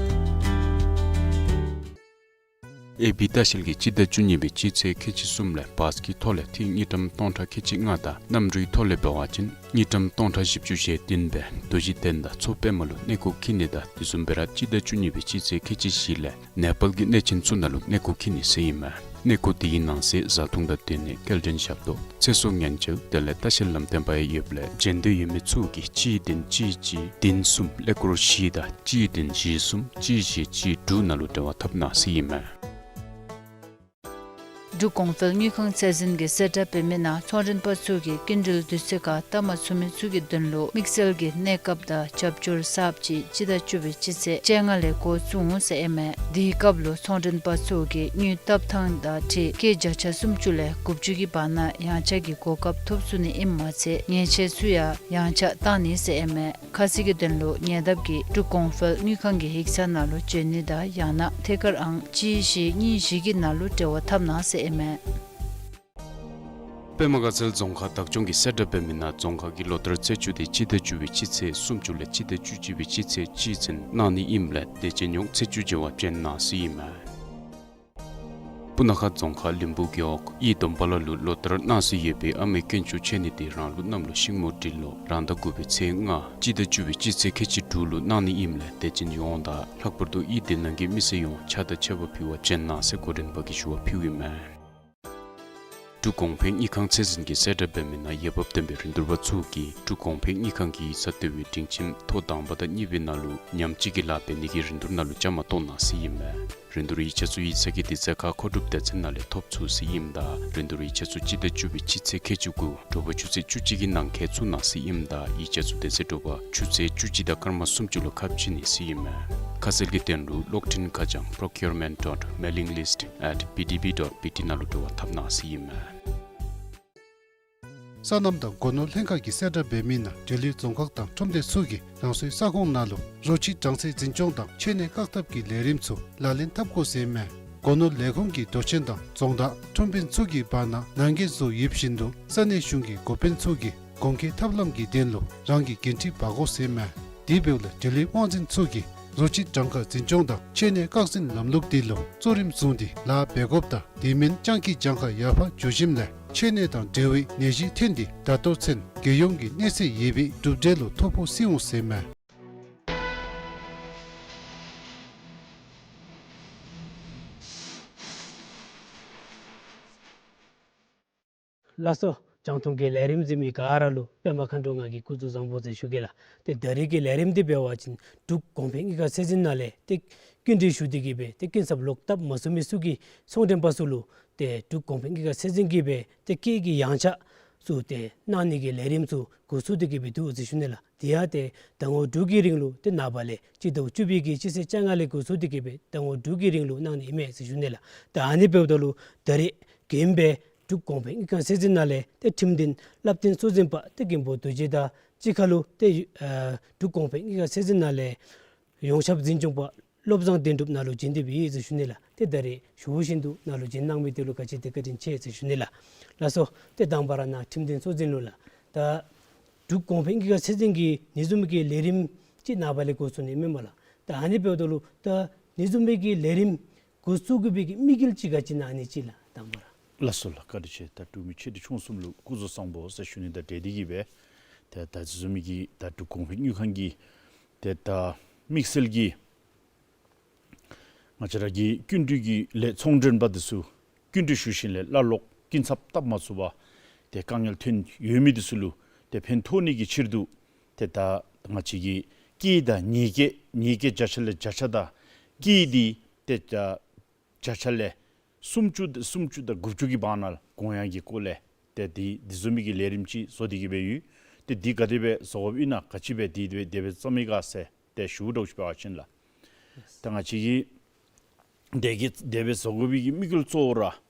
ཨེ་བི་ལྟ་བཤལ་གྱིས་སྤྱི་ཟླ་བཅུ་གཉིས་པའི་སྤྱི་ཚེས་ཁལ་གཅིག་གསུམ་ལས་བཱས་ཀྱི་ཐོག་ལས་ཏིག་དངུལ་ཀྲམ་སྟོང་ཕྲག་ཁལ་གཅིག་ལྔ་དང་གནམ་གྲུའི་ཐོག་ལས་འབད་བ་ཅིན་དངུལ་ཀྲམ་སྟོང་ཕྲག་བཞི་བཅུ་ཞེ་བདུན་སྦེ་རྡོ་རྗེ་གདན་དང་མཚོ་པདྨ་ལུ་གནས་སྐོར་འཁྱིད་ནི་དང་དེ་བཟུམ་སྦེ་ར་སྤྱི་ཟླ་བཅུ་གཉིས་པའི་སྤྱི་ཚེས་ཁལ་གཅིག་བཞི་ལས་ནེ་པཱལ་གྱི་གནས་ཆེན་ཚུ་ནང་ལུ་གནས་སྐོར་འཁྱིད་ནི་ཟེར་ཨིན་མས། གནས་སྐོར་དེའི་ནང་གསེས་བཟའ་འཐུང་དང་སྡོད་གནས་སྐྱེལ་འདྲེན་ཞབས་ཏོག་ཚེ་སྲོག་ཉེན་བཅོལ་དེ་ལས་ལྟ་བཤལ་ལམ་སྟོན་པ་ཡང་ཡོདཔ་ལས་འབྱོན་འདོད་ཡོད་མི་ཚུ་གིས་གཅིག་བདུན་གཅིག་གཅིག་བདུན་གསུམ་ཀླད་ཀོར་བཞི་དང་གཅིག་བདུན་བཞི་གསུམ་གཅིག་བཞི་གཅིག་དྲུག་ནང་ལུ་འབྲེལ་བ་འཐབ་གནང་ཟེར་ཨིན་མས། འབྲུག་གོང་འཕེལ་དངུལ་ཁང་ཚད་འཛིན་གྱིས་གསལ་བསྒྲགས་འབད་མི་ནང་ཚོང་མགྲོན་པ་ཚུ་གིས་སྐྱིན་འགྲུལ་དུས་ཚོད་ཁར་བཏབ་མ་ཚུགས་མི་ཚུ་གི་དོན་ལུ་དམིགས་བསལ་གྱི་གནས་སྐབས་དང་རྒྱབ་སྐྱོར་གསརཔ་ཅིག་སྤྱི་ཟླ་བཅུ་པའི་སྤྱི་ཚེས་བཅོ་ལྔ་ལས་འགོ་བཙུགས་འོང་ཟེར་ཨིན་མས། དེའི་སྐབས་ལུ་ཚོང་མགྲོན་པ་ཚུ་གིས་དངུལ་བཏབ་ཐངས་དང་འཁྲིལ་སྐྱེད་བརྒྱ་ཆ་སུམ་ཅུ་ལས་དགུ་བཅུ་གི་བར་ན་ཡངས་ཆག་གི་གོ་སྐབས་ཐོབ་ཚུགས་ནི་ཨིནམ་མ་ཚད་ཉེས་ཆད་ཚུ་ཡང་ཡངས་ཆག་བཏང་ནི་ཟེར་ཨིན་མས། ཁ་གསལ་གྱི་དོན་ལུ་ཉེ་འདབས་ཀྱི་འབྲུག་གོང་འཕེལ་དངུལ་ཁང་གི་ཡིག་ཚང་ནང་ལུ་བྱོན་ནི་དང་ཡང་ན་ཐད་ཀར་ཨང་གཅིག་བཞི་གཉིས་བཞི་གི་ནང་ལུ་འབྲེལ་བ་འཐབ་གནང་ཟེར་ཨིན་མས། པདྨ་དགའ་ཚལ་རྫོང་ཁག་བདག་སྐྱོང་གིས་གསལ་བསྒྲགས་འབད་མི་ནང་རྫོང་ཁག་གི་ལོ་ལྟར་ཚེས་བཅུ་འདི་སྤྱི་ཟླ་བཅུ་པའི་སྤྱི་ཚེས་སུམ་ཅུ་ལས་སྤྱི་ཟླ་བཅུ་གཅིག་པའི་སྤྱི་ཚེས་གཅིག་ཚུན་གནང་ནི་ཨིནམ་ལས་དེ་ཅིག་ཡང་ཚེས་བཅུ་བྱོན་པར་བྱོན་གནང་ཟེར་ཨིན་མས། སྤུ་ན་ཁ་རྫོང་ཁག་ལིང་བུ་རྒེད་འོག་གཡུས་སྡོམ་པ་ལ་ལུ་ལོ་ལྟར་གནང་སྲོལ་ཡོད་པའི་ཨ་མའི་དཀོན་མཆོག་མཆོད་གནས་འདི་རང་ལུགས་གནམ་ལོ་ཤིང་མོ་སྦྲུལ་ལོ་རང་ཟླ་དགུ་པའི་ཚེས་ལྔ་སྤྱི་ཟླ་བཅུ་པའི་སྤྱི་ཚེས་ཁལ་གཅིག་དྲུག་ལུ་གནང་ནི་ཨིནམ་ལས་དེ་ཅིག་ཡང་དང་ལྷག་པར་དུ་གཡུས་དེ་ནང་གི་མི་སེར་ཡང་ཕྱག་དང་མཆོད་པ་ཕུལ་བར་བྱོན་གནང་ཟེར་འགོ་འདྲེན་པ་གིས་ཞུ་བ་ཕུལཝ་ཨིན་མས། འབྲུག་གོང་འཕེལ་དངུལ་ཁང་ཚད་འཛིན་གྱིས་གསལ་བསྒྲགས་འབད་མི་ནང་འོས་འབབ་ལྡན་པའི་རིན་བསྡུར་པ་ཚུ་གིས་འབྲུག་གོང་འཕེལ་དངུལ་ཁང་གི་ཡིག་ཚང་བསྡུ་བའི་སྒྲིང་ཁྱིམ་ཐོག་དང་པ་དང་གཉིས་པའི་ནང་ལུ་ཉམས་བཅོས་ཀྱི་ལཱ་འབད་ནི་གི་རིན་བསྡུར་ནང་ལུ་བཅའ་མར་གཏོགས་གནང་ཟེར་ཨིན་མས། རིན་བསྡུར་ཡིག་ཆ་ཚུ་ཡིག་ཚང་གི་དུས་ཚོད་ཁར་མཁོ་སྒྲུབ་སྡེ་ཚན་ནང་ལས་ཐོབ་ཚུགས་ཟེར་ཨིནམ་ད་རིན་བསྡུར་ཡིག་ཆ་ཚུ་སྤྱི་ཟླ་བཅུ་པའི་སྤྱི་ཚེས་ཁལ་གཅིག་དགུ་དྲོ་པ་ཆུ་ཚོད་བཅུ་གཅིག་གི་ནང་འཁོད་ཚུགས་གནང་ཟེར་ཨིནམ་ད་ཡིག་ཆ་ཚུ་དེ་ཚེ་དྲོ་པ་ཆུ་ཚོད་བཅུ་གཅིག་དང་སྐར་མ་སུམ་ཅུ་ལུ་ཁ་ཕྱེ་ནི་ཟེར་ཨིན་མས། ཁ་གསལ་གྱི་དོན་ལུ་གློག་འཕྲིན་ཁ་བྱང་procurement dot mailing list at B D B dot B T ནང་ལུ་འབྲེལ་བ་འཐབ་གནང་ཟེར་ཨིན་མས། སོ་ནམ་དང་སྒོ་ནོར་ལྷན་ཁག་གིས་གསལ་བསྒྲགས་འབད་མི་ནང་འབྲེལ་ཡོད་རྫོང་ཁག་དང་ཁྲོམ་སྡེ་ཚུ་གིས་རང་སོའི་ས་ཁོངས་ནང་ལུ་རོ་ཁྱི་གྲངས་ཚད་འཛིན་སྐྱོང་དང་མཆོད་གནས་བཀག་ཐབས་ཀྱི་ལས་རིམ་ཚུ་ལག་ལེན་འཐབ་དགོ་ཟེར་ཨིན་མས། སྒོ་ནོར་ལས་ཁུངས་ཀྱི་མདོ་ཆེན་དང་རྫོང་བདག་ཁྲོམ་དཔོན་ཚུ་གི་བར་ན་ནང་འགལ་བཟོ་ཡོད་བཞིན་དུ་ས་གནས་གཞུང་གི་འགོ་དཔོན་ཚུ་གིས་གོང་འཁོད་ཐབས་ལམ་གྱི་དོན་ལུ་རང་གི་འགན་འཁྲི་འབག་དགོ་ཟེར་ཨིན་མས། དེ་འབདཝ་ལས་འབྲེལ་ཡོད་དབང་འཛིན་ཚུ་གིས་རོ་ཁྱི་གྲངས་ཀ་འཛིན་སྐྱོང་དང་མཆོད་གནས་བཀག་འཛིན་ལམ་ལུགས་དེ་ལུ་གཙོ་རིམ་བཟུང་སྟེ་ལཱ་འབད་དགོཔ་དང་དེ་མིན་སྤྱང་ཀི་གྱངས་ཁ་ཡར་འཕར་འགྱོ་ཞིནམ་ལས་མཆོད་གནས་དང་འབྲེལ་བའི་ནད་གཞི་ཐོན་ཏེ་ད་ལྟོ་ཚུན་རྒྱལ་ཡོངས་ཀྱི་གནས་ཚད་ཡོད་པའི་གྲུབ་འབྲས་ལུ་ཐོ་ཕོག་སོང་ཡི་ཟེར་ཨིན་མས། ལགས་སོ། རྒྱང་མཐོང་གི་ལས་རིམ་གཟིགས་མི་ག་ར་ལུ་པདྨ་མཁའ་འགྲོ་ང་གིས་སྐུ་གཟུགས་བཟང་པོ་ཟེར་ཞུ་གེ་ལགས། ཏེ་ད་རིས་ཀྱི་ལས་རིམ་འདི་འབད་བ་ཅིན་འབྲུག་གོང་འཕེལ་དངུལ་ཁང་ཚད་འཛིན་ནང་ལས་ཏེ་སྐྱིན་འགྲུལ་ཞུ་སྟེ་གིས་སྦེ་ཏེ་སྐྱིན་ཚབ་ལོག་བཏབ་མ་ཚུགས་མི་ཚུ་གི་ཚོང་མགྲོན་པ་ཚུ་ལུ་ཏེ་འབྲུག་གོང་འཕེལ་དངུལ་ཁང་ཚད་འཛིན་གྱིས་སྦེ་ཏེ་སྐྱེད་ཀྱི་ཡངས་ཆག་ཚུ་ཏེ་གནང་ནི་གི་ལས་རིམ་ཚུ་འགོ་བཙུགས་ཏེ་གིས་སྦེ་འདུག་ཟེར་ཞུ་ནི་ལགས། དེ་ཡང་ཏེ་ཟླ་ངོ་དྲུག་གི་རིང་ལུ་ཏེ་ནངས་པ་ལས་སྤྱི་ཟླ་བཅུ་པའི་གི་སྤྱི་ཚེས་བཅོ་ལྔ་ལས་འགོ་བཙུགས་ཏེ་གིས་སྦེ་ཟླ་ངོ་དྲུག་གི་རིང་ལུ་གནང་ནི་ཨིན་མས་ཟེར་ཞུ་ནི་ལགས། ད་ཨ་ནི་འབདཝ་ད་ལུ་ད་རིས་རྒནམ་སྦེ་ འབྲུག་གོང་འཕེལ་དངུལ་ཁང་ཚད་འཛིན་ནང་ལས་ཏེ་ཁྲིམས་འདུན་བླ་བརྟན་གཙོ་འཛིན་པ་ཏེ་མགོན་པོ་རྡོ་རྗེ་དང་གཅིག་ཁར་ལུ་ཏེ་ཨ་འབྲུག་གོང་འཕེལ་དངུལ་ཁང་ཚད་འཛིན་ནང་ལས་ཡོངས་ཁྱབ་འཛིན་སྐྱོང་པ་བློ་བཟང་དོན་གྲུབ་ནཱ་ལུ་བྱོན་ཏེ་སྦེ་ཡོད་ཟེར་ཞུ་ནི་ལགས། ཏེ་ད་རེས་ཞུ་བཞིན་དུ་ནཱ་ལུ་བྱོན་གནང་མི་འདི་ལུ་ག་ཅི་ཏེ་བཀའ་དྲིན་ཆེ་ཟེར་ཞུ་ནི་ལགས། ལགས་སོ། ཏེ་དང་པ་ར་ནཱ་ཁྲིམས་འདུན་གཙོ་འཛིན་ལུ་ལགས། ད་འབྲུག་གོང་འཕེལ་དངུལ་ཁང་ཚད་འཛིན་གྱིས་ཨ་ནི་བཟུམ་མའི་གི་ལས་རིམ་ཅིག་ནངས་པ་ལས་འགོ་བཙུགས་ནི་མེན་མས་ལགས། ད་ཨ་ནི་འབདཝ་ད་ལུ་ད་ཨ་ནི་བཟུམ་མའི་གི་ལས་རིམ་འགོ་བཙུགས་དགོ་པའི་གི་དམིགས་ཡུལ་ཅིག་ག་ཅི་ཨིན་ན་ཨ་ནི་ཅིག་ལགས་དང་པ་ར། ལགས་སོ་ལགས། བཀའ་དྲིན་ཆེ། ད་འབྲུག་མི་ཆེ་འབྲིང་ཆུང་གསུམ་ལུ་སྐུ་གཟུགས་བཟང་པོ་ཟེར་ཞུ་ནི་དང་འབྲེལ་ཏེ་གིས་སྦེ་ཏེ་ད་ཨ་ནི་བཟུམ་མའི་གི་ད་འབྲུག་གོང་འཕེལ་དངུལ་ཁང་གི་ཏེ་ད་དམིགས་བསལ་གྱི་ང་བཅས་ར་གི་སྐྱིན་འགྲུལ་གྱི་ལས་ཚོང་མགྲོན་པ་འདི་ཚུ་སྐྱིན་འགྲུལ་ཞུ་ཞིནམ་ལས་བླ་ལོག་སྐྱིན་ཚབ་བཏབ་མ་ཚུགས་པར་ཏེ་དཀའ་ངལ་ཐོན་ཡོད་མི་འདི་ཚུ་ལུ་ཏེ་ཕན་ཐོགས་ནི་གི་ཕྱིར་དུ་ཏེ་ད་ང་བཅས་ཀྱི་སྐྱེད་དང་ཉེས་སྐྱེད་ཉེས་སྐྱེད་བརྒྱ་ཆ་ལས་བརྒྱ་ཆ་དང་སྐྱེད་འདི་ཏེ་ད་བརྒྱ་ཆ་ལས་སུམ་ཅུ་སུམ་ཅུ་དང་དགུ་བཅུ་གི་བར་ན་དགོངས་ཡངས་ཀྱི་སྐོར་ལས་ཏེ་འདི་འདི་བཟུམ་མའི་གི་ལས་རིམ་ཅིག་བཟོ་སྟེ་གིས་སྦེ་ཡོད། ཏེ་འདི་ག་དེ་སྦེ་བཟོ་དགོཔ་ཨིན་ན་ག་ཅི་སྦེ་འདི་དེ་སྦེ་དེ་སྦེ་བརྩམས་མི་ག་ཟེར་ཏེ་ཞུ་དོ་ཅིག་འབད་བ་ཅིན་ལགས། ད་ང་བཅས་ཀྱི་དེ་གི་དེ་སྦེ་བཟོ་དགོ་པའི་གི་དམིགས་ཡུལ་གཙོ་བོ་ར་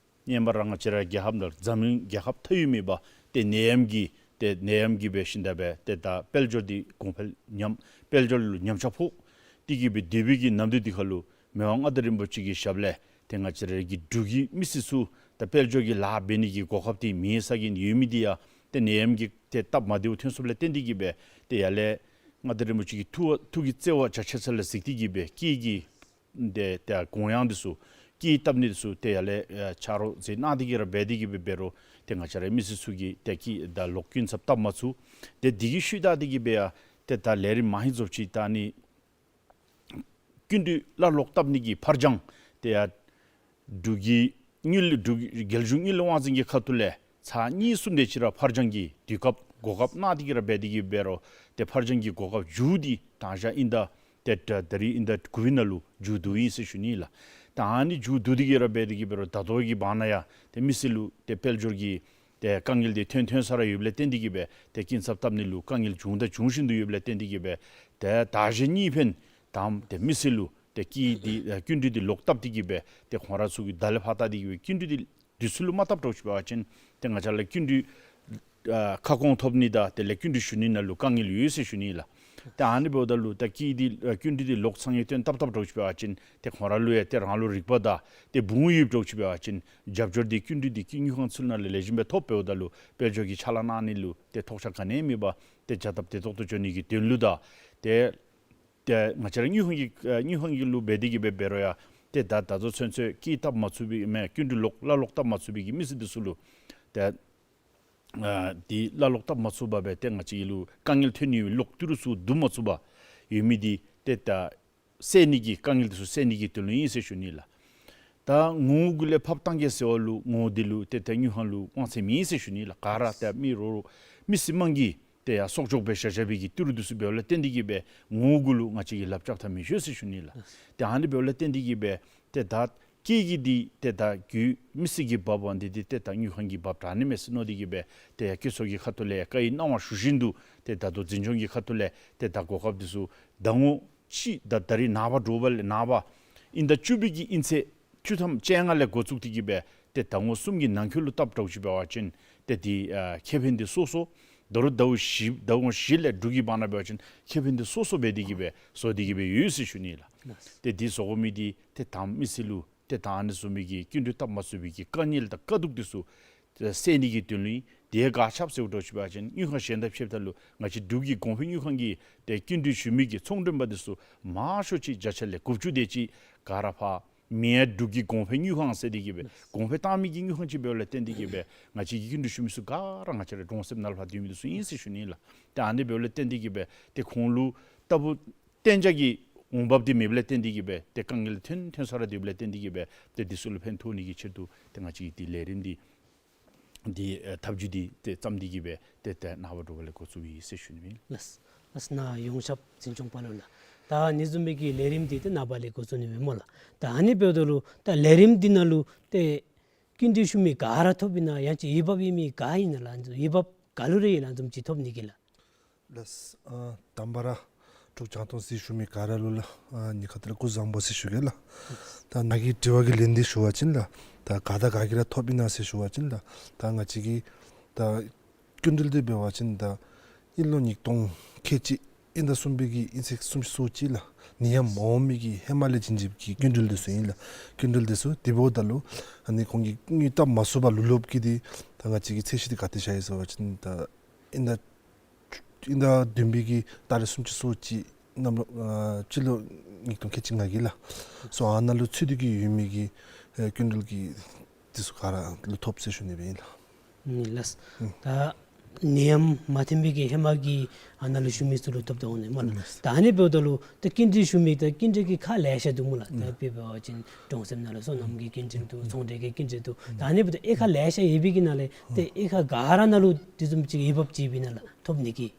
ཧེ་མ་ར་ང་བཅས་ར་རྒྱལ་ཁབ་ནང་འཛམ་གླིང་རྒྱལ་ཁབ་མཐའ་དབུས་མེད་པར་ཏེ་ནད་ཡམས་ཀྱི་ཏེ་ནད་ཡམས་ཀྱིས་འབད་ཞིནམ་ད་སྦེ་ཏེ་ད་དཔལ་འབྱོར་འདི་གོང་འཕེལ་ཉམས་དཔལ་འབྱོར་ལུ་ཉམས་ཆག་ཕོག་སྟེ་གིས་སྦེ་སྡོད་པའི་གི་ནམ་དུས་འདི་ཁར་ལུ་མི་དབང་མངའ་བདག་རིན་པོ་ཆེ་གི་ཞབས་ལས་ཏེ་ང་བཅས་ར་གི་འབྲུག་གི་མི་སེར་ཚུ་ད་དཔལ་འབྱོར་གྱི་ལཱ་འབད་ནི་གི་གོ་སྐབས་འདི་མེད་ས་གི་ཡོད་མི་འདི་ཡང་ཏེ་ནད་ཡམས་ཀྱི་ཏེ་སྟབས་མ་བདེཝ་ཐོན་སོངམ་ལས་བརྟེན་ཏེ་གིས་སྦེ་ཏེ་ཡར་ལས་མངའ་བདག་རིན་པོ་ཆེ་གི་ཐུགས་ཐུགས་ཀྱི་བརྩེ་བ་རྒྱ་ཆེ་ས་ལུ་གཟིགས་ཏེ་གིས་སྦེ་སྐྱེད་ཀྱི་ཏེ་ཏེ་དགོངས་ཡངས་འདི་ཚུ་སྐྱེད་བཏབ་ནི་འདི་ཚུ་ཏེ་ཡར་ལས་ཨ་ཆ་རོགས་ཟེར་གནང་སྟེ་གིས་ར་འབད་དེ་གིས་སྦེ་འབད་རུང་ཏེ་ང་བཅས་ར་མི་སེར་ཚུ་གིས་ཏེ་སྐྱེད་དང་ལོག་སྐྱིན་ཚབ་བཏབ་མ་ཚུགས། ཏེ་འདི་གི་ཤུལ་ད་དེ་གིས་སྦེ་ཡང་ཏེ་ད་ལས་རིམ་མ་ཧེ་རྫོགས་ཅིག་ད་ཨ་ནི་སྐྱིན་འགྲུལ་བླ་ལོག་བཏབ་ནི་གི་ཕར་འགྱངས་ཏེ་ཡང་འབྲུག་གི་དངུལ་འབྲུག་རྒྱལ་གཞུང་དངུལ་དབང་འཛིན་གྱི་ཁ་ཐུག་ལས་ཚར་གཉིས་གསུམ་དེ་ཅིག་ར་ཕར་འགྱངས་ཀྱི་དུས་སྐབས་གོ་སྐབས་གནང་སྟེ་གིས་ར་འབད་དེ་གིས་འབད་རུང་ཏེ་ཕར་འགྱངས་ཀྱི་གོ་སྐབས་མཇུག་འདི་ད་ཞག་དབྱིན་ཟླ་ཏེ་ད་ད་རིས་དབྱིན་ཟླ་དགུ་པའི་ནང་ལུ་མཇུག་བསྡུ་ཨིན་ཟེར་ཞུ་ནི་ལགས། ད་ཨ་ནི་མཇུག་བསྡུ་སྟེ་གིས་ར་འབད་དེ་གིས་འབད་རུང་ད་ལྟོ་གི་བར་ན་ཡང་ཏེ་མི་སེར་ལུ་ཏེ་དཔལ་འབྱོར་གྱི་ཏེ་དཀའ་ངལ་འདི་ཐོན་ཐོན་ས་ར་ཡོདཔ་ལས་བརྟེན་ཏེ་གིས་སྦེ་ཏེ་སྐྱིན་ཚབ་བཏབ་ནི་ལུ་དཀའ་ངལ་བྱུང་དང་འབྱུང་བཞིན་དུ་ཡོདཔ་ལས་བརྟེན་ཏེ་གིས་སྦེ་ཏེ་ད་གཞེས་གཉིས་ཕན་དང་ཏེ་མི་སེར་ལུ་ཏེ་སྐྱིད་འདི་ཨ་སྐྱིན་འགྲུལ་འདི་ལོག་བཏབ་སྟེ་གིས་སྦེ་ཏེ་ཁོང་ར་ཚུ་གིས་ད་ལས་ཕར་ད་དེ་གིས་སྦེ་སྐྱིན་འགྲུལ་འདི་དུས་ཚོད་ལུ་མ་བཏབ་འགྱོ་ཅིག་འབད་བ་ཅིན་ཏེ་ང་བཅས་ལུ་སྐྱིན་འགྲུལ་ཨ་ཁ་སྐོང་ཐོབ་ནི་དང་དེ་ལས་སྐྱིན་འགྲུལ་ཞུ་ནི་ནང་ལུ་དཀའ་ངལ་ཡོད་ཟེར་ཞུ་ནི་ལགས། ཏེ་ཨ་ནི་འབདཝ་ད་ལུ་ད་སྐྱིད་འདི་ཨ་སྐྱིན་འགྲུལ་འདི་ལོག་ཚང་ཡང་བཏོན་བཏབ་བཏབ་འགྱོ་ཅིག་འབད་བ་ཅིན་ཏེ་ཁོང་ར་ལུ་ཡང་ཏེ་རང་ལུ་རིག་པ་དང་ཏེ་བུང་ཡོདཔ་འགྱོ་ཅིག་འབད་བ་ཅིན་རྒྱབ་སྐྱོར་འདི་སྐྱིན་འགྲུལ་འདི་སྐྱིད་དངུལ་ཁང་ཚུ་ནང་ལས་ལེགས་ཤོམ་སྦེ་ཐོབ་འབདཝ་ད་ལུ་དཔལ་འབྱོར་གྱི་ཕྱག་ལཱ་གནང་ནི་ལུ་ཏེ་ཐོགས་ཆགས་ག་ནི་ཡང་མེད་པར་ཏེ་བྱ་སྟབས་བདེ་ཏོག་ཏོ་འགྱོ་ནི་གི་དོན་ལུ་དང་ཏེ་ཏེ་ང་བཅས་ར་དངུལ་ཁང་གི་ཨ་དངུལ་ཁང་གི་ལུ་འབད་དེ་གིས་སྦེ་འབད་རུང་ཡང་ཏེ་ད་ད་ལྟོ་ཚུན་ཚོད་སྐྱིད་བཏབ་མ་ཚུགས་པའི་མེན་སྐྱིན་འགྲུལ་ལོག་བླ་ལོག་བཏབ་མ་ཚུགས་པའི་གི་མི་སེར་འདི་ཚུ་ལུ་ཏེ་ཨ་འདི་བླ་ལོག་བཏབ་མ་ཚུགས་པར་སྦེ་ཏེ་ང་བཅས་ཀྱི་ལུ་དཀའ་ངལ་ཐོན་ནི་ཡོད་ལོག་ཏི་རུ་ཚུ་བསྡུ་མ་ཚུགས་པར་ཡོད་མི་འདི་ཏེ་ད་སེལ་ནི་གི་དཀའ་ངལ་འདི་ཚུ་སེལ་ནི་གི་དོན་ལུ་ཨིན་ཟེར་ཞུ་ནི་ལགས། ད་ངོ་བོ་གུ་ལས་ཕབ་བཏང་གེ་ཟེར་བ་ལུ་ངོ་བོ་འདི་ལུ་ཏེ་ད་དངུལ་ཁང་ལུ་དབང་ཚད་མེད་ཟེར་ཞུ་ནི་ལགས། ག་ར་ཏེ་མི་རོགས་རོགས་མི་སེར་དམངས་ཀྱིས་ཏེ་ཡང་གསོག་འཇོག་འབད་བཞག་བཞག་པའི་གི་ཏི་རུ་འདི་ཚུ་འབདཝ་ལས་བརྟེན་ཏེ་གིས་སྦེ་ངོ་བོ་གུ་ལུ་ང་བཅས་ཀྱིས་ལགཔ་རྐྱབ་ཐབས་མི་ཆོག་ཟེར་ཞུ་ནི་ལགས། ཏེ་ཨ་ནི་འབདཝ་ལས་བརྟེན་ཏེ་གིས་སྦེ་ཏེ་ད་སྐྱིད་ཀྱི་འདི་ཏེ་ད་རྒྱུ་མི་སེར་གྱིས་འབགཔ་འདི་འདི་ཏེ་ད་དངུལ་ཁང་གིས་འབག་དྲག་ནི་མས་ཟེར་མནོ་སྟེ་གིས་སྦེ་ཏེ་ཡང་སྐྱིད་གསོག་གི་ཁ་ཐུག་ལས་བཀའ་ཡི་གནང་བ་ཞུ་བཞིན་དུ་ཏེ་ད་ལྟོ་འཛིན་སྐྱོང་གི་ཁ་ཐུག་ལས་ཏེ་ད་གོ་སྐབས་འདི་ཚུ་ཟླ་ངོ་གཅིག་ད་ད་རིས་ནངས་པ་འདྲོག་པ་ལས་ནངས་པ་དབྱིན་ཟླ་བཅུ་པའི་གི་དབྱིན་ཚེས་བཅུ་ཐམ་བཅོ་ལྔ་ལས་འགོ་བཙུགས་ཏེ་གིས་སྦེ་ཏེ་ཟླ་ངོ་གསུམ་གྱི་ནང་འཁོད་ལུ་བཏབ་འགྱོ་ཅིག་འབད་བ་ཅིན་ཏེ་འདི་ཨ་ཁེ་ཕན་འདི་སོ་སོ། ད་རུང་ཟླཝ་བཞི་ཟླ་ངོ་བཞི་ལས་དྲུག་གི་བར་ན་འབད་བ་ཅིན་ཁེ་ཕན་འདི་སོ་སོ་འབད་དེ་གིས་སྦེ་བཟོ་སྟེ་གིས་སྦེ་ཡོད་ཟེར་ཞུ་ནི་ལགས། ཏེ་འདི་བཟོ་དགོ་མི་འདི་ཏེ་ད་མི་སེར་ལུ་ཏེ་ད་ཨ་ནི་བཟུམ་མའི་གི་སྐྱིན་འགྲུལ་བཏབ་མ་ཚུགས་པའི་གི་དཀའ་ངལ་དང་དཀའ་སྡུག་འདི་ཚུ་ཏེ་སེལ་ནི་གི་དོན་ལུ་ཨིན། དེ་ག་ཅི་སྦེ་ཟེར་འགྱོ་ཅིག་འབད་བ་ཅིན་དངུལ་ཁང་གཞན་དང་ཕྱདཔ་ད་ལུ་ང་བཅས་འབྲུག་གི་གོང་འཕེལ་དངུལ་ཁང་གི་ཏེ་སྐྱིན་འགྲུལ་ཞུ་མི་གི་ཚོང་མགྲོན་པ་འདི་ཚུ་མང་ཤོས་ཅིག་བརྒྱ་ཆ་ལས་དགུ་བཅུ་དེ་ཅིག་ག་ར་ཕར་མེན་འབྲུག་གི་གོང་འཕེལ་དངུལ་ཁང་ཟེར་ཏེ་གིས་སྦེ་གོང་འཕེལ་བཏང་མི་གི་དངུལ་ཁང་ཅིག་འབདཝ་ལས་བརྟེན་ཏེ་གིས་སྦེ་ང་བཅས་ཀྱི་སྐྱིན་འགྲུལ་ཞུ་མི་ཚུ་ག་ར་ང་བཅས་ར་གྲོང་གསེབ་ནང་ལུ་ཕར་སྡོད་མི་འདི་ཚུ་ཨིན་ཟེར་ཞུ་ནི་ལགས། ཏེ་ཨ་ནི་འབདཝ་ལས་བརྟེན་ཏེ་གིས་སྦེ་ཏེ་ཁོང་ལུ་ལྟ་བུ་གཏན་འཇགས་ཀྱི་འོང་འབབ་འདི་མེདཔ་ལས་བརྟེན་ཏེ་གིས་སྦེ་ཏེ་དཀའ་ངལ་ཐོན་ཐོན་ས་ར་སྡོདཔ་ལས་བརྟེན་ཏེ་གིས་སྦེ་ཏེ་འདི་ཚུ་ལུ་ཕན་ཐོགས་ནི་གི་ཕྱིར་དུ་ཏེ་ང་བཅས་ཀྱིས་འདི་ལས་རིམ་འདི་འདི་ཨེ་ཐབས་བྱུས་འདི་ཏེ་བརྩམས་ཏེ་གིས་སྦེ་ཏེ་ཏེ་ནངས་པ་དྲོ་པ་ལས་འགོ་བཙུགས་ཡི་ཟེར་ཞུ་ནི་ཨིན། ལགས། ལགས་ན་ཡོངས་ཁྱབ་འཛིན་སྐྱོང་པ་ལུ་ལགས། ད་ཨ་ནི་བཟུམ་མའི་གི་ལས་རིམ་འདི་ཏེ་ནངས་པ་ལས་འགོ་བཙུགས་ནི་མས་སྨོ་ལགས། ད་ཨ་ནི་འབདཝ་ད་ལུ་ད་ལས་རིམ་འདི་ནང་ལུ་ཏེ་སྐྱིན་འགྲུལ་ཞུ་མི་ག་ར་ཐོབ་ཨིན་ན་ཡང་ཅིན་འོས་འབབ་ཡོད་མི་ག་ཨིན་ན་ལགས། འོས་འབབ་ག་ལུ་རེ་ཡོད་ལགས་བཟུམ་ཅིག་ཐོབ་ནི་གི་ལགས། ལགས། ཨ་དང་པ་ར་ འབྲུག་རྒྱང་མཐོང་གཟིགས་བཞུགས་མི་ག་ར་ལུ་ལགས། ཨ་ནི་ཁ་ཐུག་ལས་སྐུ་གཟུགས་བཟང་པོ་ཟེར་ཞུ་གེ་ལགས། ད་ནཱ་གི་དྲི་བ་གི་ལན་འདི་ཞུ་བ་ཅིན་ལགས། ད་ག་དང་ག་གིས་ར་ཐོབ་ཨིན་ན་ཟེར་ཞུ་བ་ཅིན་ལགས། ད་ང་བཅས་ཀྱི་ད་སྐྱིན་འགྲུལ་འདི་འབད་བ་ཅིན་ད་དབྱིན་ལོ་ཉིས་སྟོང་ཁལ་གཅིག་དབྱིན་ཟླ་གསུམ་པའི་གི་དབྱིན་ཚེས་སུམ་ཅུ་སོ་གཅིག་ལགས། ནད་ཡམས་མ་འོང་མི་གི་ཧེ་མ་ལས་བྱིན་འབྱིན་གྱི་སྐྱིན་འགྲུལ་འདི་ཚུ་ཨིན་ལགས། སྐྱིན་འགྲུལ་འདི་ཚུ་དེ་འབདཝ་ད་ལུ་ཨ་ནི་ཁོང་གིས་དངུལ་བཏབ་མ་ཚུགས་པར་ལུས་ལུསཔ་གི་འདི་ད་ང་བཅས་ཀྱི་ཚད་གཞི་འདི་ག་ཏེ་བཞག་ཡི་ཟེར་བ་ཅིན་ད་དབྱིན་ཟླ་དབྱིན་ཟླ་བདུན་པའི་གི་ཏ་རིག་སུམ་ཅུ་སོ་གཅིག་གནམ་ལོ་ཨ་སྤྱི་ལོ་ཉིས་སྟོང་ཁལ་གཅིག་ལྔ་གི་ལགས། སོ་ཨ་ནཱ་ལུ་ཚུད་དེ་གི་ཡོད་མི་གི་ཨེ་སྐྱིན་འགྲུལ་གྱི་འདི་ཚུ་ག་ར་ལུ་ཐོབ་ཟེར་ཞུ་ནི་སྦེ་ཨིན་ལགས། ཨིན་ལགས། ཨིན། ད་ནད་ཡམས་མ་ཐོན་པའི་གི་ཧེ་མ་གི་ཨ་ནཱ་ལུ་བཞུགས་མི་ཚུ་ལུ་ཐོབ་དོ་འོང་ནི་སྨོ་ལགས། ཨིན་ལགས། ད་ཨ་ནི་འབདཝ་ད་ལུ་ད་སྐྱིན་འགྲུལ་ཞུ་མི་ད་སྐྱིན་འགྲུལ་གྱི་ཁག་ལེ་ཤ་འདུག་སྨོ་ལགས། ད་ཨིན། དཔེ་འབད་བ་ཅིན་གྲོང་གསེབ་ནང་ལུ་སོ་ནམ་གྱི་སྐྱིན་འགྲུལ་འདུག། ཚོང་འབྲེལ་གྱི་སྐྱིན་འགྲུལ་འདུག། ད་ཨ་ནི་འབདཝ་ད་དབྱེ་ཁག་ལེ་ཤ་ཡོད་པའི་གི་ནང་ལས་ཏེ་དབྱེ་ཁག་ག་ར་ནང་ལུ་དེ་བཟུམ་ཅིག་འོས་འབབ་ཅིག་ཡོདཔ་ཨིན་ན་ལགས། ཐོབ་ནི་གི།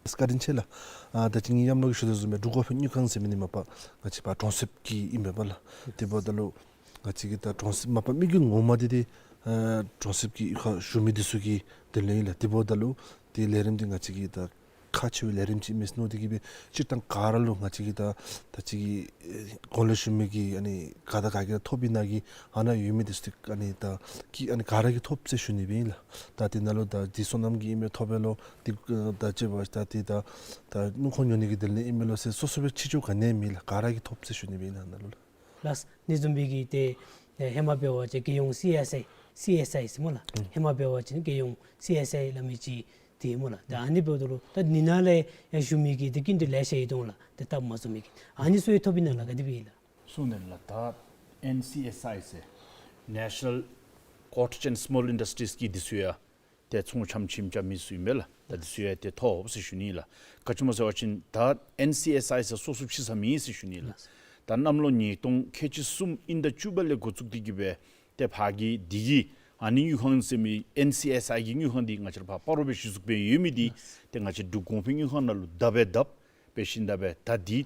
བཀའ་དྲིན་ཆེ་ལགས། ཨ་ད་ཅི་ངེའི་ཡམ་ལོག་གི་ཞུ་དོ་བཟུམ་སྦེ་འབྲུག་གོང་འཕེལ་དངུལ་ཁང་ཟེར་མི་འདི་མ་པ་ང་བཅས་པ་གྲོང་གསེབ་ཀྱི་ཨིན་པས་ལགས། དེ་འབདཝ་ད་ལུ་ང་བཅས་ཀྱི་ད་གྲོང་གསེབ་མ་པ་དམིགས་ཡུལ་ངོ་མ་འདི་འདི་ཨ་གྲོང་གསེབ་ཀྱི་ཁར་བཞུགས་མི་འདི་ཚུ་གི་དོན་ལུ་ཨིན་ལགས། དེ་འབདཝ་ད་ལུ་དེ་ལས་རིམ་འདི་ང་བཅས་ཀྱི་ད་ཁག་ཆེ་བའི་ལས་རིམ་ཅིག་མས་མནོ་སྟེ་གི་སྦེ་སྤྱིར་བཏང་ག་ར་ལུ་ང་བཅས་ཀྱི་ད་ད་ཅི་གི་ཨེ་གོང་ལས་ཞུ་མི་གི་ཨ་ནི་ག་དང་ག་གིས་ཐོབ་ཨིན་ན་གི་ཨ་ནཱ་ཡོད་མི་འདི་ཚུ་ཨ་ནི་ད་ཀི་ཨ་ནི་ག་ར་གིས་ཐོབ་ཟེར་ཞུ་ནི་སྦེ་ཨིན་ལགས། ད་དེ་ནང་ལུ་ད་འདི་སོ་ནམ་གྱི་ཨིན་མས་ཐོབ་པས་ལོ། འདི་ད་ཅི་འབད་ད་འདི་ད་ད་དངུལ་ཁང་ཉོ་ནི་གི་དོན་ལུ་ཨིན་མས་ལོ་ཟེར་སོ་སོ་སྦེ་ཕྱེ་ཆོག་ག་ནི་མེད་ལགས། ག་ར་གིས་ཐོབ་ཟེར་ཞུ་ནི་སྦེ་ཨིན་ལགས་ནཱ་ལུ་ལགས། ལགས། ཨ་ནི་བཟུམ་སྦེ་གི་ཏེ་ཨེ་ཧེ་མ་འབད་བ་ཅིན་རྒྱལ་ཡོངས་སི་ཨེསི་ཨའི་སི་ཨེསི་ཨའི་ཟེར་སྨོ་ལགས། ཨིན། ཧེ་མ་འབད་བ་ཅིན་རྒྱལ་ཡོངས་སི་ཨེསི་ཨའི་སླབ་མི་ཅིག་འདི་སྨོ་ལགས། ད་ཨ་ནི་འབདཝ་ད་ལུ་ད་འདི་ནང་ལས་ཡང་བཞུགས་མི་གི་ཏེ་སྐྱིན་འགྲུལ་ལེ་ཤ་ཡོད་དོ་ལགས། ཏེ་བཏབ་མ་ཚུགས་མི་གི་ཨ་ནི་ཚུ་ཡང་ཐོབ་ཨིན་ན་ལགས། ག་དེ་སྦེ་ཨིན་ལགས། སོང་ནི་ལགས། ད་ཨེན་སི་ཨེསི་ཨའི་ཟེར་National Cottage and Small Industries གི་འདི་ཚུ་ཡང་ཏེ་ཚོང་ཁྱམ་ཁྱིམ་རྐྱབ་མི་ཚུ་ཨིན་པས་ལགས། ད་འདི་ཚུ་ཡང་ཏེ་ཐོབ་ཟེར་ཞུ་ནི་ལགས། ག་ཅི་སྨོ་ཟེར་བ་ཅིན་ད་ཨེན་སི་ཨེསི་ཨའི་ཟེར་སོ་སོ་ཕྱེ་ས་མེད་ཟེར་ཞུ་ནི་ལགས། ད་གནམ་ལོ་ཉིས་སྟོང་ཁལ་གཅིག་གསུམ་དབྱིན་ཟླ་བཅུ་པ་ལས་འགོ་བཙུགས་ཏེ་གི་སྦེ་ཏེ་ཕར་གྱི་འདི་གི་ཨ་ནི་དངུལ་ཁང་ཟེར་མི་ཨེན་སི་ཨེསི་ཨའི་གི་དངུལ་ཁང་འདི་ང་བཅས་ར་ཕར་སྤ་རོ་སྦེ་གཞི་བཙུགས་འབད་ཡོད་མི་འདི་ཏེ་ང་བཅས་འབྲུག་གོང་འཕེལ་དངུལ་ཁང་ནང་ལུ་བརྡབ་སྦེ་བརྡབ་འབད་ཞིནམ་ད་སྦེ་ད་འདི་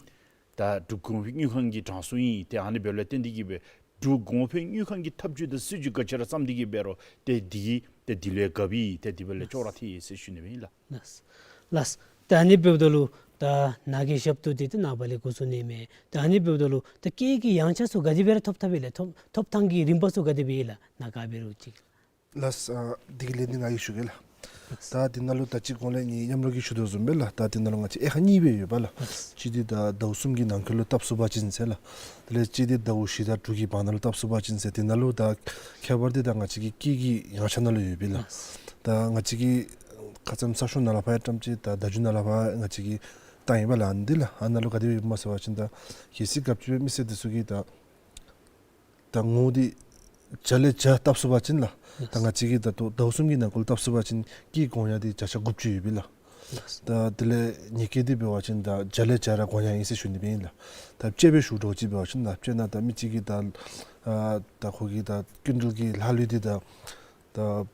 ད་འབྲུག་གོང་འཕེལ་དངུལ་ཁང་གི་གྲངས་སུ་ཨིན། ཏེ་ཨ་ནི་འབདཝ་ལས་བརྟེན་ཏེ་གི་སྦེ་འབྲུག་གོང་འཕེལ་དངུལ་ཁང་གི་ཐབས་བྱུས་དང་སྲིད་བྱུས་ག་ཅི་ར་བརྩམས་ཏེ་གི་འབད་རུང་ཏེ་འདི་གིས་ཏེ་འདི་ལུ་ཡང་དགའ་བའི་ཏེ་དེ་འབདཝ་ལས་ཅོག་ར་འཐད་ཡི་ཟེར་ཞུ་ནི་སྦེ་ཨིན་ལགས། ལགས། ལགས། ད་ཨ་ནི་འབདཝ་ད་ལུ་ད་ནཱ་གི་ཞབས་ཏོག་འདི་ཏེ་ནངས་པ་ལས་འགོ་བཙུགས་ནི་མས། ད་ཨ་ནི་འབདཝ་ད་ལུ་ད་སྐྱེད་ཀྱི་ཡངས་ཆག་ཚུ་ག་དེ་སྦེ་ར་ཐོབ་ཐོབ་ཨིན་ལགས། ཐོབ་ཐོབ་ཐངས་ཀྱི་རིམ་པ་ཚུ་ག་དེ་སྦེ་ཨིན་ལགས། ནཱ་ག་འབད་རུང་ཅིག། ལགས། ཨ་འདི་གི་ལན་འདི་ང་གིས་ཞུ་གེ་ལགས། ད་འདི་ནང་ལུ་ད་ཅི་གོང་ལས་ངེའི་ཡམ་ལོག་གི་ཞུ་དོ་བཟུམ་སྦེ་ལགས། ད་འདི་ནང་ལུ་ང་བཅས་དབྱེ་ཁག་གཉིས་སྦེ་ཡོདཔ་ལགས། གཅིག་འདི་ད་ཟླཝ་གསུམ་གྱི་ནང་འཁོད་ལུ་བཏབ་ཚུགས་པ་ཅིན་ཟེར་ལགས། དེ་ལས་གཅིག་འདི་ཟླཝ་བཞི་དང་དྲུག་གི་བར་ན་ལུ་བཏབ་ཚུགས་པ་ཅིན་ཟེར། འདི་ནང་ལུ་ད་ཁྱད་པར་འདི་ད་ང་བཅས་ཀྱི་སྐྱེད་ཀྱི་ཡངས་ཆག་ནང་ལུ་ཡོདཔ་ལགས། ད་ང་བཅས་ཀྱིས་ཁ་ཙ་ས་ཤོག་ནང་ལས་ཕར་ཡང་བཀྲམ་ཅི། ད་ད་རྒྱུན་ནང་ལས་ཕར་ང་བཅས་ཀྱིས་བཏང་ཡི་པ་ལགས། ཨ་ནི་འདི་ལགས། ཨ་ནཱ་ལུ་ག་དེ་སྦེ་ཡོདཔ་སྨོ་ཟེར་བ་ཅིན་ད་གལ་སྲིད་ག་ཅི་སྦེ་མི་སེར་འདི་ཚུ་གིས་ད་ད་ངོ་འདི་བརྒྱ་ལས་བརྒྱ་བཏབ་ཚུགས་པ་ཅིན་ལགས། ད་ང་བཅས་ཀྱིས་ད་ལྟོ་ཟླཝ་གསུམ་གྱི་ནང་འཁོད་ལུ་བཏབ་ཚུགས་པ་ཅིན་སྐྱེད་གོང་ཡངས་འདི་བརྒྱ་ཆ་དགུ་བཅུ་ཡོདཔ་ལགས། ད་དེ་ལས་ཉེས་སྐྱོན་འདི་འབད་བ་ཅིན་ད་བརྒྱ་ལས་བརྒྱ་ར་གོང་ཡངས་ཨིན་ཟེར་ཞུ་ནི་སྦེ་ཨིན་ལགས། ད་དཔྱེ་སྦེ་ཞུ་དོ་ཅིག་འབད་བ་ཅིན་ད་དཔེར་ན་ད་མི་གཅིག་གིས་ད་ཨ་ད་ཁོ་གི་ད་སྐྱིན་འགྲུལ་གྱི་ལྷག་ལུས་འདི་ད་ད་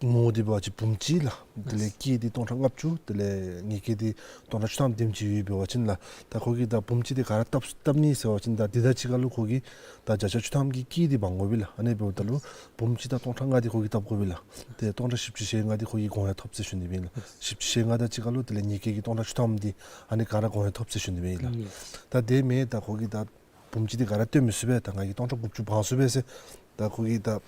ངོ་འདི་འབད་བ་ཅིན་འབུམ་གཅིག་ལགས། དེ་ལས་སྐྱེད་འདི་སྟོང་ཕྲག་ལྔ་བཅུ། དེ་ལས་ཉེས་སྐྱོན་འདི་སྟོང་ཕྲག་བཅུ་ཐམ་དེམ་ཅིག་ཡོདཔ་འབད་བ་ཅིན་ལགས། ད་ཁོ་གིས་ད་འབུམ་གཅིག་འདི་ག་ར་བཏབ་བཏབ་ནི་ཟེར་བ་ཅིན་ད་འདི་དང་གཅིག་ཁར་ལུ་ཁོ་གིས་ད་བརྒྱ་ཆ་བཅུ་ཐམ་གྱི་སྐྱེད་འདི་འབག་དགོ་པས་ལགས། ཨ་ནི་འབདཝ་ད་ལུ་འབུམ་གཅིག་དང་སྟོང་ཕྲག་ལྔ་འདི་ཁོ་གིས་བཏབ་དགོ་པས་ལགས། ཏེ་སྟོང་ཕྲག་བཞི་བཅུ་ཞེ་ལྔ་འདི་ཁོ་གིས་གོང་ཡངས་ཐོབ་ཟེར་ཞུ་ནི་སྦེ་ཨིན་ལགས། བཞི་བཅུ་ཞེ་ལྔ་དང་གཅིག་ཁར་ལུ་དེ་ལས་ཉེས་སྐྱོན་གྱི་སྟོང་ཕྲག་བཅུ་ཐམ་འདི་ཨ་ནི་ག་ར་གོང་ཡངས་ཐོབ་ཟེར་ཞུ་ནི་སྦེ་ཨིན་ལགས། ད་དེ་མེན་ད་ཁོ་གིས་ད་འབུམ་གཅིག་འདི་ག་ར་བཏོན་མི་ཚུགས་པས། ད་ང་གིས་སྟོང་ཕྲག་དགུ་བཅུ་འབག་ཚུགས་པས་ཟེར་ད་ཁོ་གིས་ད་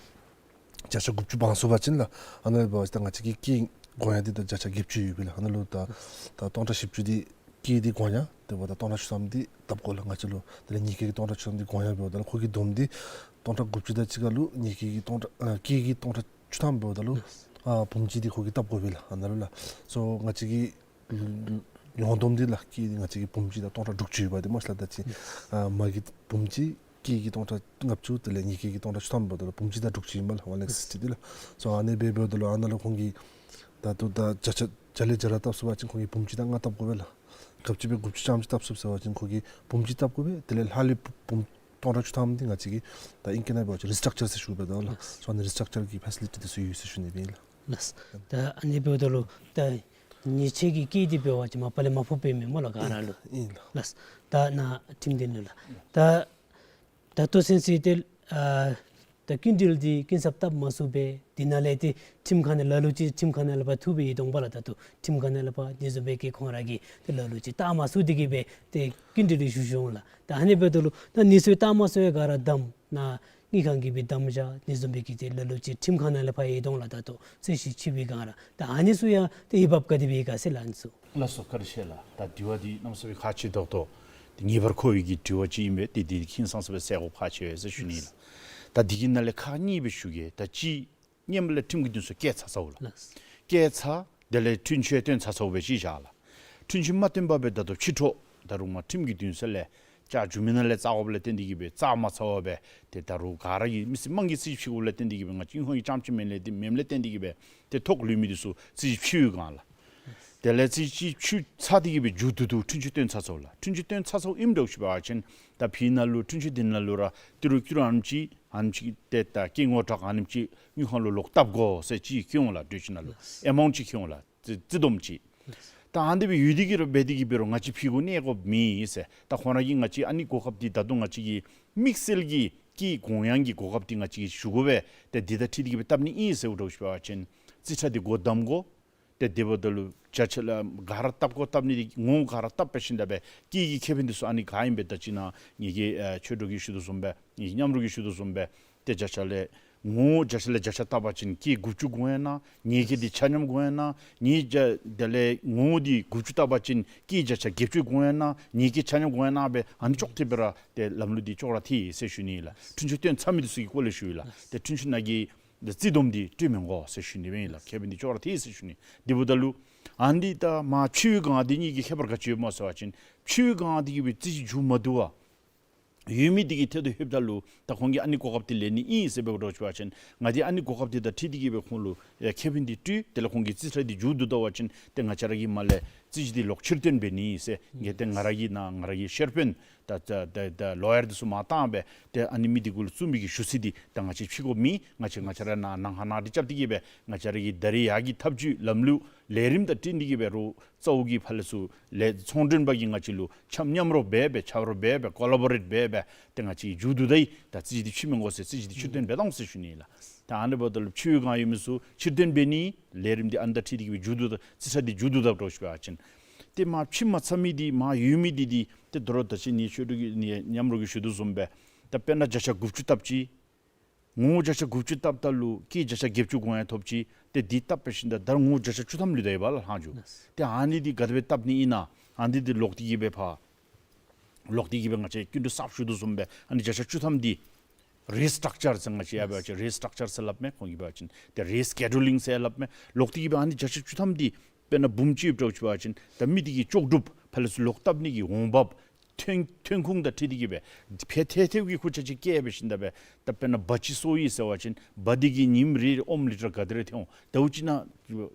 བརྒྱ་ཆ་དགུ་བཅུ་འབག་ཚུགས་པ་ཅིན་ལགས། ཨ་ནཱ་ལུ་འབད་བ་ཅིན་ད་ང་བཅས་ཀྱི་སྐྱེད་གོང་ཡངས་འདི་ད་བརྒྱ་ཆ་བརྒྱད་ཅུ་ཡོདཔ་ལགས། ཨ་ནཱ་ལུ་ད་ད་སྟོང་ཕྲག་བཞི་བཅུ་འདི་སྐྱེད་འདི་གོང་ཡངས། དེ་འབདཝ་ད་སྟོང་ཕྲག་བཅུ་ཐམ་འདི་བཏབ་དགོ་ལགས་ང་བཅས་ལུ། དེ་ལས་ཉེས་སྐྱོན་གྱི་སྟོང་ཕྲག་བཅུ་ཐམ་འདི་གོང་ཡངས་འབདཝ་ད་ལུ་ཁོ་གི་བསྡོམས་འདི་སྟོང་ཕྲག་དགུ་བཅུ་དང་གཅིག་ཁར་ལུ་ཉེས་སྐྱོན་གྱི་སྟོང་ཕྲག་ཨ་སྐྱེད་ཀྱི་སྟོང་ཕྲག་བཅུ་ཐམ་འབདཝ་ད་ལུ་ཨ་འབུམ་གཅིག་འདི་ཁོ་གིས་བཏབ་དགོ་པས་ལགས། ཨ་ནཱ་ལུ་ལགས། སོ་ང་བཅས་ཀྱི་ཡོངས་བསྡོམས་འདི་ལགས་སྐྱེད་འདི་ང་བཅས་ཀྱི་འབུམ་གཅིག་དང་སྟོང་ཕྲག་དྲུག་ཅུ་ཡོདཔ་འདི་སྨོ་ལགས། ད་ཅི་ཨ་མ་གི་འབུམ་གཅིག་སྐྱེད་ཀྱི་སྟོང་ཕྲག་ལྔ་བཅུ་དེ་ལས་ཉེས་སྐྱོན་གྱི་སྟོང་ཕྲག་བཅུ་ཐམ་འབདཝ་ད་ལུ་འབུམ་གཅིག་དང་དྲུག་ཅུ་ཨིན་པས་ལགས། ཝན་ལེག་སིགསི་ཊི་འདི་ལགས། སོ་ཨ་ནི་སྦེ་འབདཝ་ད་ལུ་ཨ་ནཱ་ལུ་ཁོང་གིས་ད་ལྟོ་ད་བརྒྱ་ཆ་བརྒྱ་ལས་བརྒྱ་ར་བཏབ་ཚུགས་པ་ཅིན་ཁོང་གིས་འབུམ་གཅིག་དང་ལྔ་བཏབ་དགོ་པས་ལགས། ག་ཅི་སྦེ་དགུ་བཅུ་རྐྱངམ་ཅིག་བཏབ་ཚུགས་ཟེར་བ་ཅིན་ཁོང་གིས་འབུམ་གཅིག་བཏབ་དགོ་པས། དེ་ལས་ལྷག་ལུས་འབུམ་སྟོང་ཕྲག་བཅུ་ཐམ་འདི་ང་བཅས་ཀྱིས་ད་ཨིང་སྐད་ནང་འབད་བ་ཅིན་རི་སི་ཊག་ཅར་ཟེར་ཞུཝ་འབད་དོ་ལགས། སོ་ཨ་ནི་རི་སི་ཊག་ཅར་གྱི་ཕེ་སི་ལི་ཊི་འདི་ཚུ་ཡོད་ཟེར་ཞུ་ནི་སྦེ་ཨིན་ལགས། ལགས། ད་ཨ་ནི་འབདཝ་ད་ལུ་ད་ཉེས་ཆད་ཀྱི་སྐྱེད་འདི་འབད་བ་ཅིན་མ་པ་ལས་མ་ཕོགཔ་ཨིན་མས་སྨོ་ལགས་ག་ར་ལུ། ཨིན་ལགས། ལགས། ད་ནཱ་ཁྲིམས་དོན་ལུ་ལགས། ད་ད་ལྟོ་ཚུན་ཚོད་འདི་ཨ་ ད་སྐྱིན་འགྲུལ་འདི་སྐྱིན་ཚབ་བཏབ་མ་ཚུགས་པས། དེ་ནང་ལས་ཏེ་ཁྲིམས་ཁང་ནང་ལ་ལུ་ཅིག་ཁྲིམས་ཁང་ནང་ལས་ཕར་ཐུག་སྦེ་ཡི་དོ་འབདཝ་ལས་ད་ལྟོ་ཁྲིམས་ཁང་ནང་ལས་ཕར་འདི་བཟུམ་སྦེ་གི་ཁོང་ར་གིས་ཏེ་ལ་ལུ་ཅིག་བཏབ་མ་ཚུགས་ཏེ་གི་སྦེ་ཏེ་སྐྱིན་འགྲུལ་ལུ་ཞུ་ཞུཝ་ལགས། ད་ཨ་ནི་འབདཝ་ད་ལུ་ད་ཨ་ནི་ཚུ་བཏབ་མ་ཚུགས་པའི་སྒང་ར་དམ་ནང་དངུལ་ཁང་གིས་སྦེ་དམ་བཞག། འདི་བཟུམ་སྦེ་གི་ཏེ་ལ་ལུ་ཅིག་ཁྲིམས་ཁང་ནང་ལས་ཕར་ཡི་དོ་ལགས། ད་ལྟོ་རྩོད་གཞི་ཆེ་བའི་སྒང་ར་ད་ཨ་ནི་ཚུ་ཡང་ཏེ་འོས་འབབ་ག་དེ་སྦེ་ཡོད་ག་ཟེར་ལགས། ཨ་ནི་ཚུ། ལགས་སོ། བཀའ་དྲིན་ཆེ་ལགས། ད་དྲི་བ་འདི་གནམ་མེད་ས་མེད་ཁག་ཆེ་ཏོག་ཏོ། ཏེ་ངེས་པར་འཁོད་པའི་གི་དྲི་བ་ཅིག་ཨིན་པས། ཏེ་འདི་གི་ཁྱད་ཚད་ཟེར་བའི་གསལ་པོ་ཕར་ཕྱེ་ཟེར་ཞུ་ནི་ལགས། ད་འདི་གི་ནང་ལས་ཁག་གཉིས་སྦེ་ཞུ་གེ། ད་ཅི་སྔོན་མ་ལས་ཁྲིམས་ཀྱི་འདུན་སར་བཀལ་ཚར་ཚརཝ་ལགས། ལགས། བཀལ་ཚར། དེ་ལས་འཁྲུན་ཆོད་བཏོན་ཚར་ཚརཝ་སྦེ་ཅིག་བཞག་ལགས། འཁྲུན་ཆོད་མ་བཏོན་པར་སྦེ་ད་ལྟོ་ཕྱི་དྲོ་ད་རུང་མར་ཁྲིམས་ཀྱི་འདུན་ས་ལས་བཅར་འགྱོ་མི་ནང་ལས་བཙལ་དགོཔ་ལས་བརྟེན་ཏེ་གི་སྦེ་བཙལ་མ་ཚར་བར་སྦེ་ཏེ་ད་རུང་ག་ར་གིས་མི་སེར་དམངས་ཀྱིས་རྩོད་གཞི་ཕྱེ་དགོཔ་ལས་བརྟེན་ཏེ་གི་སྦེ་ང་བཅས་ཀྱི་ཧོང་གི་རྐྱངམ་ཅིག་མེན་ལས་ཏེ་མེནམ་ལས་བརྟེན་ཏེ་གི་སྦེ་ཏེ་ཐོག་ལུས་མི་འདི་ཚུ་རྩོད་གཞི་ཕྱེ་བའི་སྒང་ལགས། དེ་ལས་རྩོད་གཞི་ཕྱེ་ཚར་ཏེ་གི་སྦེ་མཇུག་བསྡུ་བསྡུ་འཁྲུན་ཆོད་བཏོན་ཚར་ཚརཝ་ལགས། འཁྲུན་ཆོད་བཏོན་ཚར་ཚརཝ་ཨིནམ་འདྲཝ་ཅིག་འབད་བ་ཅིན་ད་ཕི་ནང་ལུ་འཁྲུན་ཆོད་འདི་ནང་ལུ་ར་ཏི་རུ་ཀི་རུ་ཨ་ནེམ་ཅིག་ཨ་ནེམ་ཅིག་ཏེ་ད་སྐྱེད་ངོ་དྲག་ཨ་ནེམ་ཅིག་དངུལ་ཁང་ལུ་ལོག་བཏབ་དགོ་ཟེར་ཅིག་བཀོད་འོང་ལགས། གྲོས་ཆོད་ནང་ལུ་ཨེ་མའུནཊ་ཅིག་བཀོད་འོང་ལགས། རྩིས་རྩིས་བསྡོམས་ཅིག། ད་ཨ་ནི་སྦེ་ཡོད་དེ་གི་ར་འབད་དེ་གི་སྦེ་ར་ང་བཅས་ཕྱི་གུ་གནས་དགོཔ་མེད་ཟེར། ད་ཁོང་ར་གིས་ང་བཅས་ཨ་ནི་གོ་སྐབས་འདི་ད་ལྟོ་ང་བཅས་ཀྱི་དམིགས་བསལ་གྱི་སྐྱེད་གོང་ཡང་གི་གོ་སྐབས་འདི་ང་བཅས་ཀྱིས་ཞུ་དགོ་པས། ཏེ་འདི་དང་འཁྲིལ་ཏེ་གི་སྦེ་བཏབ་ནི་ཨིན་ཟེརཝ་འདྲཝ་ཅིག་འབད་བ་ཅིན་རྩིས་ཁྲ་འདི་སྒོ་བསྡམ་དགོ། ཏེ་དེ་འབདཝ་ད་ལུ་བརྒྱ་ཆ་ལས་ག་ར་བཏབ་དགོ། བཏབ་ནི་འདི་ངོ་ག་ར་བཏབ་པའི་ཤུལ་ལས་སྦེ་སྐྱེད་ཀྱི་ཁེ་ཕན་འདི་ཚུ་ཨ་ནི་ག་ཨིན་པས། ད་ཅི་ནཱ་ངེ་གི་ཨེ་ཆོས་གྲོགས་ཀྱིས་ཞུ་དོ་བཟུམ་སྦེ་ངེ་གི་མཉམ་རོགས་ཀྱིས་ཞུ་དོ་བཟུམ་སྦེ་ཏེ་བརྒྱ་ཆ་ལས་ངོ་བརྒྱ་ཆ་ལས་བརྒྱ་ཆ་བཏབ་པ་ཅིན་སྐྱེད་དགུ་བཅུ་དགོ་ཡ་ན་ཉེས་སྐྱེད་འདི་ཆ་མཉམ་དགོ་ཡ་ན། ཉེས་བརྒྱ་དེ་ལས་ངོ་འདི་དགུ་བཅུ་བཏབ་པ་ཅིན་སྐྱེད་བརྒྱ་ཆ་བརྒྱད་ཅུ་དགོ་ཡ་ན་ཉེས་སྐྱེད་ཆ་མཉམ་དགོ་ཡ་ན་སྦེ་ཨ་ནི་ཅོག་འཐདཔ་སྦེ་ར་ཏེ་ལམ་ལུགས་འདི་ཅོག་ར་འཐད་ཟེར་ཞུ་ནི་ལགས། འཁྲུན་ཆོད་བཏོན་ཚར་མི་འདི་ཚུ་གི་སྐོར་ལས་ཞུ་ཡི་ལགས། ཏེ་འཁྲུན་ཆོད་ནང་གི་ཏེ་རྩིས་བསྡོམས་འདི་སྤྲོད་མི་དགོ་ཟེར་ཞུ་ནི་སྦེ་ཨིན་ལགས། ཁེ་ཕན་འདི་ཅོག་ར་འཐད་ཟེར་ཞུ་ནི། དེ་འབདཝ་ད་ལུ་ཨ་ནི་ད་མར་ཕྱི་གུ་གང་འདི་གཉིས་ཀྱི་ཁྱད་པར་ག་ཅི་ཡོདཔ་སྨོ་ཟེར་བ་ཅིན་ཕྱི་གུ་གང་འདི་གི་སྦེ་རྩོད་གཞི་མཇུག་མ་བསྡུ་བར་ཡོད་མི་འདི་གི་ཐད་དུ་ལྷོདཔ་ད་ལུ་ད་ཁོང་གིས་ཨ་ནི་གོ་སྐབས་འདི་ལེན་ནི་ཨིན་ཟེར་འབདཝ་འདྲཝ་ཅིག་འབད་བ་ཅིན་ང་འདི་ཨ་ནི་གོ་སྐབས་འདི་དང་འཁྲིལ་ཏེ་གི་སྦེ་ཁོང་ལུ་ཨེ་ཁེ་ཕན་འདི་སྤྲོད། དེ་ལས་ཁོང་གི་རྩིས་ཁྲ་འདི་མཇུག་བསྡུ་ད་པ་ཅིན་ཏེ་ང་བཅས་ར་གིས་མར་ལས་རྩོད་གཞི་འདི་ལོག་ཕྱིར་བཏོན་འབད་ནི་ཟེར་གི་ཏེ་ང་ར་གི་ནཱ་ང་ར་གི་ཤེར་དཔོན་ད་ད་ད་ད་ལོ་ཡར་འདི་ཚུ་མར་བཏང་སྦེ་ཏེ་ཨ་ནི་མི་འདི་གུ་ལུ་བཙུགས་མི་གི་ཞུ་ཚིག་འདི་ད་ང་བཅས་ཕྱི་དགོཔ་མེད། ང་བཅས་ང་བཅས་ར་ནཱ་ནང་ཁང་ནང་འདི་རྐྱབ་སྟེ་གི་སྦེ་ང་བཅས་ར་གི་ད་རེས་ཡར་གྱི་ཐབས་བྱུས་ལམ་ལུགས་ལས་རིམ་དང་བསྟུན་ཏེ་གི་སྦེ་རོགས་རྩ་བོ་གི་ཕར་ལས་ཚུར་ལས་ཚོང་མགྲོན་པ་གིས་ང་བཅས་ལུ་འཆམ་མཉམ་རོགས་འབད་སྦེ་ཆ་རོགས་འབད་སྦེ་ཀོ་ལ་བོ་རེཊ་འབད་སྦེ་ཏེ་ང་བཅས་ཀྱིས་མཇུག་བསྡུ་ད་ཡི། ད་རྩོད་གཞི་འདི་ཕྱེ་མི་དགོ་ཟེར་རྩོད་གཞི་འདི་ཕྱིར་བཏོན་འབད་ད་འོང་ཟེར་ཞུ་ནི་ལགས། ད་ཨ་ནི་འབདཝ་ད་ལུ་ཕྱི་གུ་གང་ཡོད་མི་ཚུ་ཕྱིར་བཏོན་འབད་ནི་ལས་རིམ་འདི་ཨ་ནི་དང་འཁྲིལ་ཏེ་གི་སྦེ་མཇུག་བསྡུ་ད་རྩིས་ཁྲ་འདི་མཇུག་བསྡུ་ད་འདྲཝ་ཅིག་འབད་བ་ཅིན་ཏེ་མར་ཕྱེ་མ་ཚར་མི་འདི་མར་ཡོད་མི་འདི་འདི་ཏེ་དོ་རུང་ད་ཅི་ནི་ཆོས་གྲོགས་ཀྱིས་ནི་མཉམ་རོགས་ཀྱིས་ཞུ་དོ་བཟུམ་སྦེ་ད་དཔེར་ན་བརྒྱ་ཆ་དགུ་བཅུ་བཏབ་ཅི། ངོ་བོ་བརྒྱ་ཆ་དགུ་བཅུ་བཏབ་ད་ལུ་སྐྱེད་བརྒྱ་ཆ་བརྒྱད་ཅུ་དགོ་ཡ་ཐོབ་ཅི། ཏེ་འདི་བཏབ་པའི་ཤུལ་ད་ད་ངོ་བོ་བརྒྱ་ཆ་བཅུ་ཐམ་ལུས་ད་ཡོདཔ་ལགས་ལྷག་འགྱོ། ལགས། ཏེ་ཨ་ནི་འདི་ག་དེ་སྦེ་བཏབ་ནི་ཨིན་ན། ཨ་ནི་འདི་ལོག་སྟེ་གི་སྦེ་ཕར་ལོག་སྟེ་གི་སྦེ་ང་བཅས་སྐྱིན་འགྲུལ་གསརཔ་ཞུ་དོ་བཟུམ་སྦེ་ཨ་ནི་བརྒྱ་ཆ་བཅུ་ཐམ་འདི་རི་སི་ཊག་ཅར་ཟེར་ང་བཅས་ཡར་འབད་བ་ཅིན་རི་སི་ཊག་ཅར་ཟེར་སླབ་མས། ཁོང་གིས་འབད་བ་ཅིན་ཏེ་རི་སི་ཀེ་ཌུ་ལིང་ཟེར་སླབ་མས། ལོག་སྟེ་གི་སྦེ་ཨ་ནི་བརྒྱ་ཆ་བཅུ་ཐམ་འདི་དཔེར་ན་འབུམ་གཅིག་ཡོདཔ་འདྲཝ་ཅིག་འབད་བ་ཅིན་ད་མི་འདི་གི་ལྕོགས་གྲུབ་ཕར་ལས་ཚུར་ལོག་བཏབ་ནི་གི་འོང་འབབ་ཐོན་ཐོན་ཁུངས་དང་འཁྲིལ་ཏེ་གི་སྦེ་ཕལ་ཐལ་ཐལཝ་གི་ཁུར་ཆ་ཅིག་བཀལ་སྦེ་ཞིནམ་ད་སྦེ་ད་དཔེར་ན་འབའ་ཅིག་གསོ་ཡི་ཟེར་བ་ཅིན་འབའ་འདི་གིས་ཉིནམ་རེ་ཨོམ་ལི་ཊར་ག་དེ་རེ་ཐོན་འོང་། ཟླཝ་གཅིག་ནང་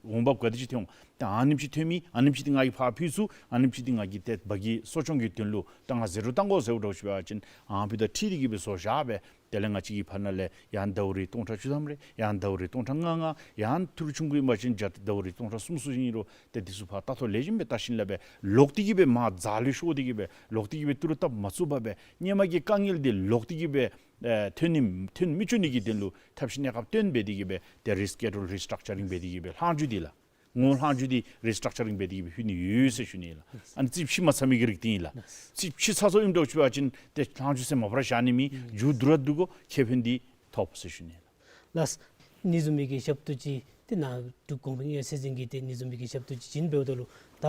འོང་འབབ་ག་དེ་ཅིག་ཐོན་འོང་། ད་ཨ་ནེམ་ཅིག་ཐོན་མི་ཨ་ནེམ་ཅིག་འདི་ང་གིས་ཕར་ཕུལ་ཚུགས། ཨ་ནེམ་ཅིག་འདི་ང་གིས་ཏེ་འབའ་གི་གསོ་སྐྱོང་གི་དོན་ལུ་ད་ང་ཟད་འགྲོ་བཏང་དགོ་ཟེརཝ་འདྲཝ་ཅིག་འབད་བ་ཅིན་ཨ་ནི་དང་འཁྲིལ་ཏེ་གི་སྦེ་བཟོ་བཞག་སྦེ་དེ་ལས་ང་བཅས་ཀྱིས་ཕར་ནང་ལས་ཡང་ཟླཝ་རེ་སྟོང་ཕྲག་བཅུ་ཐམ་རེ་ཡང་ཟླཝ་རེ་སྟོང་ཕྲག་ལྔ་ལྔ་ཡང་ཐུར་ཆུང་ཀུ་ཨིན་པ་ཅིན་བརྒྱ་ཟླཝ་རེ་སྟོང་ཕྲག་གསུམ་གསུམ་ཨིན་རུང་ཏེ་འདི་ཚུ་ཕར་ལྟ་རྟོག་ལེགས་ཤོམ་སྦེ་བལྟ་ཞིནམ་ལས་སྦེ་ལོག་སྟེ་གི་སྦེ་མར་རྫ་ལུ་ཤོར་ཏེ་གི་སྦེ་ལོག་སྟེ་གི་སྦེ་ཏི་རུ་བཏབ་མ་ཚུགས་པར་སྦེ་སྔོན་མ་གི་དཀའ་ངལ་འདི་ལོག་སྟེ་གི་སྦེ་ཨེ་ཐོན་ནི་ཐོན་མི་བཅུག་ནི་གི་དོན་ལུ་ཐབས་ཤེས་གནས་སྐབས་བཏོན་འབད་དེ་གི་སྦེ་ཏེ་རི་སི་ཀེ་ཌུལ་རི་སི་ཊག་ཅར་རིང་འབད་དེ་གི་སྦེ་ལྷག་འགྱོ་འདི་ལགས། ངོ་ལྷག་འགྱོ་འདི་རི་སི་ཊག་ཅར་རིང་འབད་དེ་གི་སྦེ་ཕུལ་ནི་ཡོད་ཟེར་ཞུ་ནི་ལགས། ཨ་ནི་རྩིས་ཕྱེ་མ་ཚར་མི་གི་རིགས་འདི་ཨིན་ལགས། རྩིས་ཕྱེ་ཚར་ཚརཝ་ཨིནམ་འདྲཝ་ཅིག་འབད་བ་ཅིན་ཏེ་ལྷག་འགྱོ་ཟེར་མ་པ་ར་བཞག་ནི་མེད། མཇུག་བསྡུ་ར་བསྡུ་དགོ། ཁེ་ཕན་འདི་ཐོབ་ཟེར་ཞུ་ནི་ལགས། ལགས། ཨ་ནི་བཟུམ་མའི་གི་ཞབས་ཏོག་ཅིག་ཏེ་ནཱ་འབྲུག་གོང་འཕེལ་དངུལ་གཡར་ཚད་འཛིན་གྱིས་ཏེ་ཨ་ནི་བཟུམ་མའི་གི་ཞབས་ཏོག་ཅིག་བྱིན་འབདཝ་ད་ལུ་ད་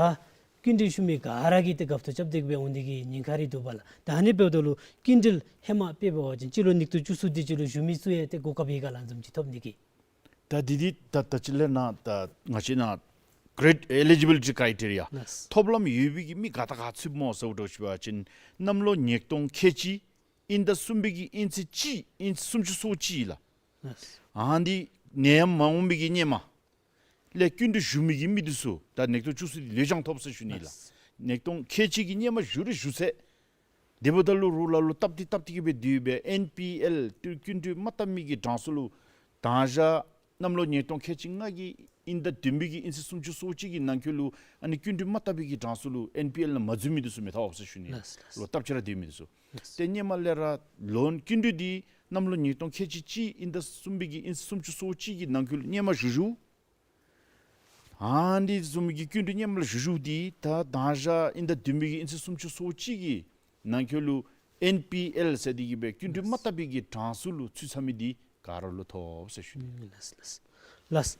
སྐྱིན་འགྲུལ་ཞུ་མི་ག་ར་གིས་ཏེ་དགའ་ཏོག་རྐྱབ་སྟེ་གི་སྦེ་འོང་ནི་གི་ཉེན་ཁ་རེ་འདུག་པ་ལགས། ད་ཨ་ནི་འབདཝ་ད་ལུ་སྐྱིན་འགྲུལ་ཧེ་མ་དཔེ་འབད་བ་ཅིན་སྤྱི་ལོ་ཉིས་སྟོང་བཅུ་གསུམ་དེ་ཅིག་ལུ་ཞུ་མི་ཚུ་ཡང་ཏེ་གོ་སྐབས་ཡོད་ག་ལགས། ཨ་ནི་བཟུམ་ཅིག་ཐོབ་ནི་གི། ད་འདི་འདི་ད་ད་ཅི་ལས་ནཱ་ད་ང་བཅས་ནཱ་ཀྲའི་ཨེ་ལི་ཇི་བི་ལི་ཊི་ཀྲའི་ཊི་རི་ཡ་ལགས། ཐོབ་ལམ་ཡོད་པའི་གི་མི་ག་དང་ག་ཚུདཔ་སྨོ་ཟེརཝ་འདྲཝ་ཅིག་འབད་བ་ཅིན་གནམ་ལོ་ཉིས་སྟོང་ཁལ་གཅིག་དབྱིན་ཟླ་གསུམ་པའི་གི་དབྱིན་ཚེས་གཅིག་དབྱིན་ཚེས་སུམ་ཅུ་སོ་གཅིག་ལགས། ལགས། ཨ་ནི་ནད་ཡམས་མ་འོང་པའི་གི་སྔོན་མ་ལས་སྐྱིན་འགྲུལ་ཞུ་མི་གི་མི་འདི་ཚུ་ད་ཉིས་སྟོང་བཅུ་གསུམ་འདི་ལུས་སྦྱང་ཐོབ་ཟེར་ཞུ་ནི་ལགས། ལགས། ཉིས་སྟོང་ཁལ་གཅིག་གི་སྔོན་མ་ཞུ་རུང་ཞུ་ཚར། དེ་འབདཝ་ད་ལུ་རོགས་ལ་ལུ་སྟབས་བདེ་སྟབས་བདེ་གི་སྦེ་དེ་སྦེ་ཨེན་པི་ཨེལ་ཏེ་སྐྱིན་འགྲུལ་མ་བཏབ་མི་གི་གྲངས་སུ་ལུ་ད་ཞག་གནམ་ལོ་ཉིས་སྟོང་ཁལ་གཅིག་ལྔ་གི་ དབྱིན་ཟླ་བདུན་པའི་གི་དབྱིན་ཚེས་སུམ་ཅུ་སོ་གཅིག་གི་ནང་འཁོད་ལུ་ཨ་ནི་སྐྱིན་འགྲུལ་མ་བཏབ་པའི་གི་གྲངས་སུ་ལུ་ཨེན་པི་ཨེལ་ནང་མ་འཛུལ་མི་འདི་ཚུ་མི་ཐོབ་ཟེར་ཞུ་ནི་ལགས། ལགས་སོ། ལོག་སྟབས་ཆེ་ར་སྡོད་མི་འདི་ཚུ། ལགས་སོ། ཏེ་སྔོན་མ་ལས་ར་ལོན་སྐྱིན་འགྲུལ་འདི་གནམ་ལོ་ཉིས་སྟོང་ཁལ་གཅིག་གཅིག་དབྱིན་ཟླ་གསུམ་པའི་གི་དབྱིན་ཚེས་སུམ་ཅུ་སོ་གཅིག་གི་ནང་འཁོད་ལུ་སྔོན་མ་ཞུ་ཞུ། ཨ་ནི་བཟུམ་གྱི་སྐྱིན་འགྲུལ་སྔོན་མ་ལས་ཞུ་ཞུ་འདི་ད་དང་ཞག་དབྱིན་ཟླ་བདུན་པའི་གི་དབྱིན་ཚེས་སུམ་ཅུ་སོ་གཅིག་གི་ནང་འཁོད་ལུ་ཨེན་པི་ཨེལ་ཟེར་འདི་གིས་སྦེ་སྐྱིན་འགྲུལ་མ་བཏབ་པའི་གི་གྲངས་སུ་ལུ་ཚུད་ཚར་མི་འདི་ག་ར་ལུ་ཐོབ་ཟེར་ཞུ་ནི། ལགས་ལགས་ལགས།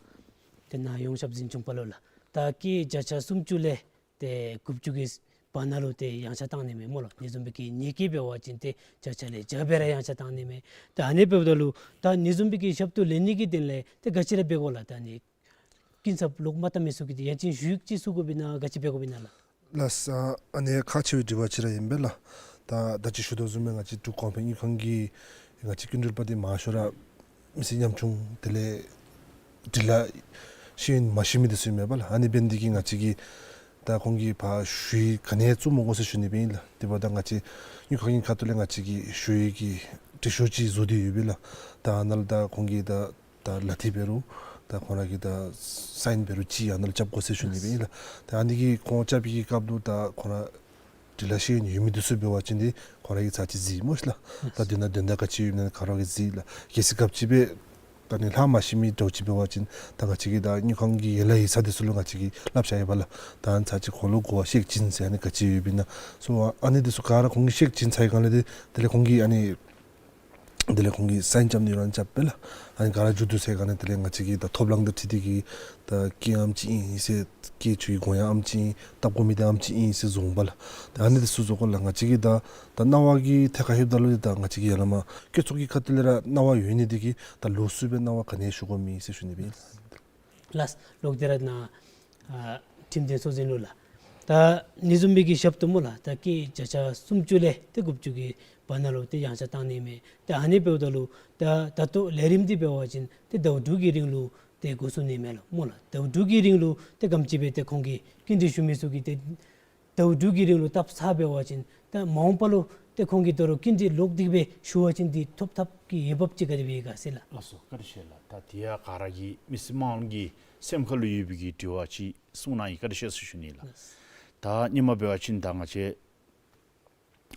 ཏེ་ནཱ་ཡོངས་ཁྱབ་འཛིན་སྐྱོང་པ་ལུ་ལགས། ད་སྐྱེད་བརྒྱ་ཆ་སུམ་ཅུ་ལས་ཏེ་དགུ་བཅུ་གི་བར་ན་ལུ་ཏེ་ཡངས་ཆག་བཏང་ནི་མས་སྨོ་ལགས། ཨ་ནི་བཟུམ་སྦེ་གི་ནི་སྐྱེད་འབད་བ་ཅིན་ཏེ་བརྒྱ་ཆ་ལས་བརྒྱ་སྦེ་ར་ཡངས་ཆག་བཏང་ནི་མས། ད་ཨ་ནི་འབདཝ་ད་ལུ་ད་ཨ་ནི་བཟུམ་སྦེ་གི་ཞབས་ཏོག་ལེན་ནི་གི་དོན་ལས་ཏེ་ག་ཅི་ར་འབད་དགོ་ལགས། ད་ཨ་ནི་སྐྱིན་ཚབ་ལོག་མ་བཏབ་མི་ཚུ་གིས་ཏེ་ཡང་ཅིན་ཞུ་ཡིག་ཅིག་བཙུགས་དགོཔ་ཨིན་ན་ག་ཅི་འབད་དགོཔ་ཨིན་ན་ལགས། ལགས་སོ། ཨ་ནི་ཁག་ཆེ་བའི་དྲི་བ་ཅིག་ར་ཨིན་པས་ལགས། ད་ད་ཅི་ཞུ་དོ་བཟུམ་སྦེ་ང་བཅས་འབྲུག་གོང་འཕེལ་དངུལ་ཁང་གི་ང་བཅས་སྐྱིན་འགྲུལ་པ་འདི་མང་ཤོས་ར་མི་སེར་ཉམ་ཆུང་དེ་ལས་འབྲི་ལྷག་ཤེས་ཡོན་མ་ཤེས་མི་འདི་ཚུ་ཨིན་མས་པ་ལགས། ཨ་ནི་འབད་ནི་འདི་གིས་ང་བཅས་ཀྱིས་ད་ཁོང་གིས་ཕར་ཞུ་ཡིག་ག་ནི་ཡང་བཙུགས་མི་དགོ་ཟེར་ཞུ་ནི་སྦེ་ཨིན་ལགས། དེ་འབདཝ་ད་ང་བཅས་དངུལ་ཁང་གི་ཁ་ཐུག་ལས་ང་བཅས་ཀྱིས་ཞུ་ཡིག་གི་འབྲི་ཤོག་ཅིག་བཟོ་སྟེ་ཡོད་པས་ལགས། ད་ཨ་ནཱ་ལུ་ད་ཁོང་གིས་ད་ད་ལག་ཐིལ་འབད་རུང་ད་ཁོང་ར་གིས་ད་སའིན་འབད་རུང་ཅིག་ཨ་ནཱ་ལུ་རྐྱབ་དགོ་ཟེར་ཞུ་ནི་སྦེ་ཨིན་ལགས། ད་ཨ་ནི་གི་ཁོང་རྐྱབ་པའི་གི་སྐབས་ལུ་ད་ཁོང་ར་འབྲི་ལྷག་ཤེས་ཡོན་ཡོད་མི་འདི་ཚུ་འབད་བ་ཅིན་ཏེ་ཁོང་ར་གིས་ཚར་ཅིག་གཟིགས་སྨོ་ཤིག་ལགས། ད་དོན་དག་དོན་དག་ག་ཅི་ཡོདཔ་ཨིན་ན་ཁོང་ར་གིས་གཟིགས་ལགས། གལ་སྲིད་སྐབས་ཅིག་སྦེ་ད་ཨ་ནི་ལྷག་མ་ཤེས་མི་འདྲཝ་ཅིག་འབད་བ་ཅིན་ད་ང་བཅས་ཀྱིས་ད་དངུལ་ཁང་གི་ཡན་ལག་ཡིག་ཚང་འདི་ཚུ་ལུ་ང་བཅས་ཀྱིས་སླབ་བཞག་ཡོད་པ་ལགས། ད་ཨ་ནི་ཚར་ཅིག་ཁོང་ལུ་གོ་བ་བཤད་བྱིན་ཟེར། ཨ་ནི་ག་ཅི་ཡོདཔ་ཨིན་ན་སོ་ཨ་ནི་འདི་ཚུ་ག་ར་ཁོང་གིས་བཤད་བྱིན་ཚར་བའི་སྒང་ལས་ཏེ་དེ་ལས་ཁོང་གིས་ཨ་ནི་དེ་ལས་ཁོང་གིས་སའིན་རྐྱབ་ནི་ཡོད་རན་རྐྱབ་པས་ལགས། ཨ་ནི་ག་ར་མཇུག་བསྡུ་ཚར་བའི་སྒང་ལས་དེ་ལས་ང་བཅས་ཀྱིས་ད་ཐོབ་ལང་དང་འཁྲིལ་ཏེ་གིས་ད་སྐྱེད་ཨམ་ཅིག་ཨིན་ཟེར་སྐྱེད་ཚུ་གི་གོང་ཡང་ཨམ་ཅིག་ཨིན་བཏབ་དགོ་མི་འདི་ཨམ་ཅིག་ཨིན་ཟེར་བཟུམ་པ་ལགས། ད་ཨ་ནི་འདི་ཚུ་བཟོ་དགོ་ལགས། ང་བཅས་ཀྱིས་ད་ད་གནང་བ་གི་ཐད་ཁར་ལྷོདཔ་ད་ལུ་ད་ང་བཅས་ཀྱིས་ཡ་ལ་མ་སྐྱེད་ཚོགས་ཀྱི་ཁ་ཐུག་ལས་ར་གནང་བ་ཡོད་ནི་འདི་གིས་ད་ལོགས་སུ་སྦེ་གནང་བ་ག་ནི་ཡང་ཞུ་དགོཔ་མེད་ཟེར་ཞུ་ནི་སྦེ་ཨིན་ལགས། ལགས་སོ། ལོག་སྟེ་ར་ནཱ་ཨ་ཁྲིམས་དོན་ཚོགས་འཛིན་ལུ་ལགས། ད་ཨ་ནི་བཟུམ་སྦེ་གི་ཞབས་ཏོག་སྨོ་ལགས། ད་སྐྱེད་བརྒྱ་ཆ་སུམ་ཅུ་ལས་ཏེ་དགུ་བཅུ་གི་བར་ན་ལུ་ཏེ་ཡངས་ཆག་བཏང་ནི་མས། ད་ཨ་ནི་འབདཝ་ད་ལུ་ད་ད་ལྟོ་ལས་རིམ་འདི་འབད་བ་ཅིན་ཏེ་ཟླཝ་དྲུག་གི་རིང་ལུ་ཏེ་འགོ་བཙུགས་ནི་མས་ལགས་སྨོ་ལགས། ཟླཝ་དྲུག་གི་རིང་ལུ་ཏེ་ག་དེམ་ཅིག་སྦེ་ཏེ་ཁོང་གིས་སྐྱིན་འགྲུལ་ཞུ་མི་ཚུ་གིས་ཏེ་ཟླཝ་དྲུག་གི་རིང་ལུ་བཏབ་ཚར་བ་ཅིན་ད་མ་འོངས་པ་ལུ་ཏེ་ཁོང་གིས་དོ་རུང་སྐྱིན་འགྲུལ་ལོག་སྟེ་སྦེ་ཞུ་བ་ཅིན་འདི་ཐོབ་ཐབས་ཀྱི་འོས་འབབ་ཅིག་ག་དེ་སྦེ་ཡོད་ག་ཟེར་ལགས། ལགས་སོ། བཀའ་དྲིན་ཆེ་ལགས། ད་དེ་ཡང་ག་ར་གིས་མི་སེར་དམངས་ཀྱི་སེམས་ཁ་ལུ་ཡོད་པའི་གི་དྲི་བ་ཅིག་གསུངས་གནང་ཡི། བཀའ་དྲིན་ཆེ་ཟེར་ཞུ་ནི་ལགས། ལགས། ད་སྔོན་མ་འབད་བ་ཅིན་ད་ང་བཅས་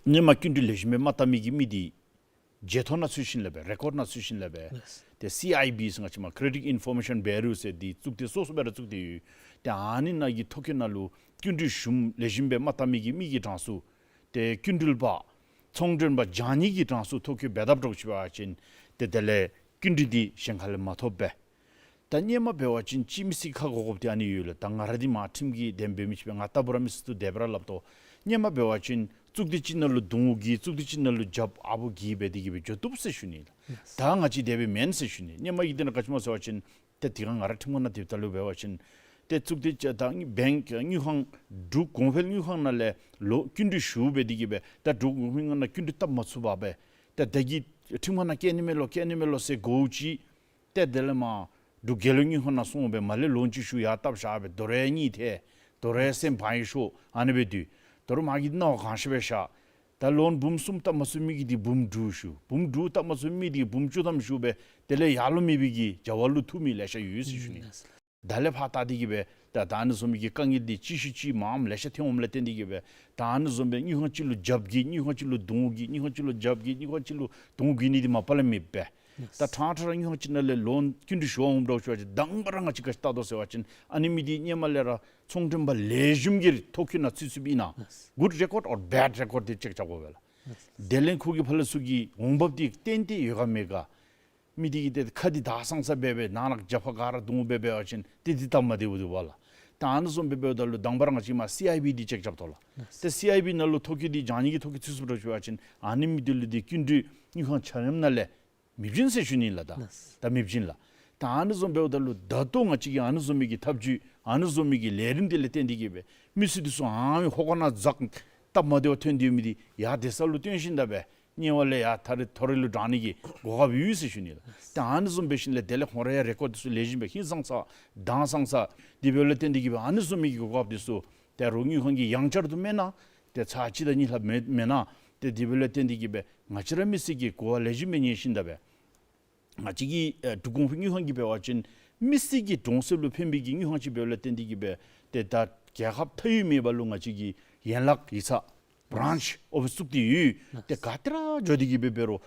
སྔོན་མ་སྐྱིན་འགྲུལ་ལེགས་ཤོམ་སྦེ་མ་བཏབ་མི་གི་མི་འདི་བརྗེ་ཐོ་ནང་ཚུད་ཞིནམ་ལས་སྦེ་རེ་ཀོཌ་ནང་ཚུད་ཞིནམ་ལས་སྦེ་ལགས། ཏེ་སི་ཨའི་བི་ཟེར་ང་བཅས་མར་Credit Information Bureau ཟེར་འདི་བཙུགས་ཏེ་སོ་སོ་སྦེ་ར་བཙུགས་ཏེ་ཡོད། ཏེ་ཨ་ནི་ནང་གི་ཐོ་བཀོད་ནང་ལུ་སྐྱིན་འགྲུལ་ཞུ་ལེགས་ཤོམ་སྦེ་མ་བཏབ་མི་གི་མི་གི་གྲངས་སུ་ཏེ་སྐྱིན་འགྲུལ་པ་ཚོང་མགྲོན་པ་རྐྱབ་ནི་གི་གྲངས་སུ་ཐོ་བཀོད་འབད་དཔ་འདྲཝ་ཅིག་འབད་བ་ཅིན་ཏེ་དེ་ལས་སྐྱིན་འགྲུལ་འདི་གཞན་ཁ་ལས་མ་ཐོབ་པས། ད་སྔོན་མ་འབད་བ་ཅིན་ཅིག་མི་སེར་ཁ་གོ་དགོཔ་འདི་ཨ་ནི་ཡོད་ལགས། ད་ང་ར་འདི་མར་ཁྲིམས་ཀྱི་དོན་འབད་མི་ཅིག་སྦེ་ང་ལྟ་བུ་ར་མི་སེར་ཚུ་དེ་སྦེ་ར་སླབ་དོ། སྔོན་མ་འབད་བ་ཅིན་ཙུག་འདི་ཅིག་ནང་ལུ་གདོང་བོ་གི་ཙུག་འདི་ཅིག་ནང་ལུ་རྒྱབ་ཨ་བོ་གི་སྦེ་འདི་གིས་སྦེ་འགྱོ་བཏུབ་ཟེར་ཞུ་ནི་ལགས། ད་ང་བཅས་དེ་སྦེ་མེན་ཟེར་ཞུ་ནི། སྔོན་མ་གི་དེ་ནང་ག་ཅི་སྨོ་ཟེར་བ་ཅིན་ཏེ་དེ་སྒང་ང་ར་ཁྲིམས་ཁང་ནང་དེ་ད་ལུ་འབད་བ་ཅིན་ཏེ་ཙུག་འདི་ཅིག་ད་བེངཀ་དངུལ་ཁང་འབྲུག་གོང་འཕེལ་དངུལ་ཁང་ནང་ལས་ལོ་སྐྱིན་འགྲུལ་ཞུ་སྦེ་འདི་གིས་སྦེ་ད་འབྲུག་གོང་འཕེལ་དངུལ་ཁང་ནང་སྐྱིན་འགྲུལ་བཏབ་མ་ཚུགས་པར་སྦེ་ཏེ་ད་གི་ཁྲིམས་ཁང་ནང་བཀལ་ནི་མས་ལོ་བཀལ་ནི་མས་ལོ་ཟེར་གོཝ་ཅིག། ཏེ་དེ་ལས་མར་འབྲུག་རྒྱལ་ཡོངས་དངུལ་ཁང་ནང་སོང་སྦེ་མར་ལས་ལོན་ཅིག་ཞུ་ཡར་བཏབ་བཞག་སྦེ་དོ་རུང་གཉིད་ཐལ། དོ་རུང་སེམས་བག་ཡངས་ཤོར། ཨ་ནི་སྦེ་འདུག། དོ་རུང་མ་གི་སྣང་བ་གང་ཤེས་སྦེ་བཞག། ད་ལོན་འབུམ་གསུམ་བཏབ་མ་ཚུགས་མི་གིས་འདི་འབུམ་དྲུག་ཞུ། འབུམ་དྲུག་བཏབ་མ་ཚུགས་མི་འདི་འབུམ་བཅུ་ཐམ་ཞུ་སྦེ་དེ་ལས་ཡར་ལོང་མེད་པའི་གི་བྱ་བ་ལུ་ཐུག་མི་ལེ་ཤ་ཡོད་ཟེར་ཞུ་ནི། ད་ལས་ཕར་བལྟ་སྟེ་གིས་སྦེ་ད་ད་ཨ་ནི་བཟུམ་མའི་གི་དཀའ་ངལ་འདི་ཅིག་ཤུལ་ཅིག་མངམ་ལེ་ཤ་ཐོན་འོངམ་ལས་བརྟེན་ཏེ་གིས་སྦེ་ད་ཨ་ནི་བཟུམ་སྦེ་དངུལ་ཁང་ཅིག་ལུ་རྒྱབ་གི་དངུལ་ཁང་ཅིག་ལུ་གདོང་བོ་གི་དངུལ་ཁང་ཅིག་ལུ་རྒྱབ་གི་དངུལ་ཁང་ཅིག་ལུ་གདོང་བོ་གི་ནི་འདི་མ་པ་ལས་མེདཔ་སྦེ། ད་ཕྲང་ཕྲང་ར་དངུལ་ཁང་ཅིག་ནང་ལས་ལོན་སྐྱིན་འགྲུལ་ཞུ་བར་འོངམ་འདྲཝ་ཅིག་འབད་བ་ཅིན་དང་པ་ར་ང་བཅས་ག་ཅི་བལྟ་དོ་ཟེར་བ་ཅིན་ཨ་ནི་མི་འདི་སྔོན་མ་ལས་ར་ཚོང་མགྲོན་པ་ལེགས་ཤོམ་གྱི་ཐོ་བཀོད་ནང་ཚུད་ཚུདཔ་ཨིན་ན། Good record or bad record འདི་ཅེཀ་རྐྱབ་དགོ་པས་ལགས། དེ་ལས་ཁོ་གིས་ཕར་ལས་ཚུར་གྱི་འོང་འབབ་འདི་ཏན་ཏན་ཡོད་ག་མེད་ག། མི་འདི་གིས་ཏེ་ཁ་འདི་དག་སང་ས་སྦེ་སྦེ་ནང་ན་རྒྱབ་ཁར་ག་ར་གདོང་བོ་སྦེ་འབད་བ་ཅིན་ཏེ་འདི་སྟབས་མ་བདེཝ་འདུག་པ་ལགས། ད་ཨ་ནི་བཟུམ་སྦེ་འབདཝ་ད་ལུ་དང་པ་ར་ང་བཅས་མར་སི་ཨའི་བི་འདི་ཅེཀ་རྐྱབ་དོ་ལགས། ཏེ་སི་ཨའི་བི་ནང་ལུ་ཐོ་བཀོད་འདི་རྐྱབ་ནི་གི་ཐོ་བཀོད་ཚུད་སོངམ་འདྲཝ་ཅིག་འབད་བ་ཅིན་ཨ་ནི་མི་འདི་ལུ་འདི་སྐྱིན་འགྲུལ་དངུལ་ཁང་ཆ་མཉམ་ནང་ལས་མེདཔ་ཨིན་ཟེར་ཞུ་ནི་ལགས། ད་ད་མེདཔ་ཨིན་ལགས། ད་ཨ་ནི་བཟུམ་འབདཝ་ད་ལུ་ད་ལྟོ་ང་བཅས་ཀྱིས་ཨ་ནི་བཟུམ་མའི་གི་ཐབས་བྱུས་ཨ་ནི་བཟུམ་མའི་གི་ལས་རིམ་འདི་ལས་བརྟེན་ཏེ་གིས་སྦེ་མི་སེར་འདི་ཚུ་ཨ་ནི་ཧོ་ཀ་ནང་འཛག་སྟབས་མ་བདེཝ་ཐོན་ཏེ་ཡོད་མི་འདི་ཡར་བདེ་ས་ལུ་བཏོན་ཞིནམ་ད་སྦེ་དམྱལ་བ་ལས་ཡར་ཐར་ཐོ་རེ་ལུ་དྲང་ནི་གི་གོ་སྐབས་ཡོད་ཟེར་ཞུ་ནི་ལགས། ད་ཨ་ནི་བཟུམ་འབད་ཞིནམ་ལས་དེ་ལས་ཁོང་རའི་རེ་ཀོཌ་འདི་ཚུ་ལེགས་ཤོམ་སྦེ་ཧིང་སངས་ས་དྭངས་སངས་ས་འདི་འབདཝ་ལས་བརྟེན་ཏེ་གིས་སྦེ་ཨ་ནི་བཟུམ་མའི་གི་གོ་སྐབས་འདི་ཚུ་ཏེ་རོགས་དངུལ་ཁང་གིས་ཡང་བསྐྱར་དུ་མེན་ན་ཏེ་ཚར་གཅིག་དང་གཉིས་ལྷག་མེན་མེན་ན་ཏེ་འདི་འབདཝ་ལས་བརྟེན་ཏེ་གིས་སྦེ་ང་བཅས་ར་མི་སེར་གྱིས་གོ་བ་ལེགས་ཤོམ་སྦེ་ཉན་ཞིནམ་ད་སྦེ་ང་བཅས་ཀྱི་ཨེ་འབྲུག་གོང་འཕེལ་དངུལ་ཁང་གིས་འབད་བ་ཅིན་ མི་སེར་གྱི་གྲོང་གསེབ་ལུ་ཕན་པའི་གི་དངུལ་ཁང་ཅིག་འབདཝ་ལས་བརྟེན་ཏེ་གིས་སྦེ་ཏེ་ད་རྒྱལ་ཁབ་མཐའ་དབུས་མེད་པ་ལུ་ང་བཅས་ཀྱི་ཡན་ལག་ཡིག་ཚང་བརཱནཆ་ཨོ་ཕིསི་བཙུགས་ཏེ་ཡོད། ཏེ་ག་ཏེ་ར་འགྱོ་སྟེ་གིས་སྦེ་འབད་རུང་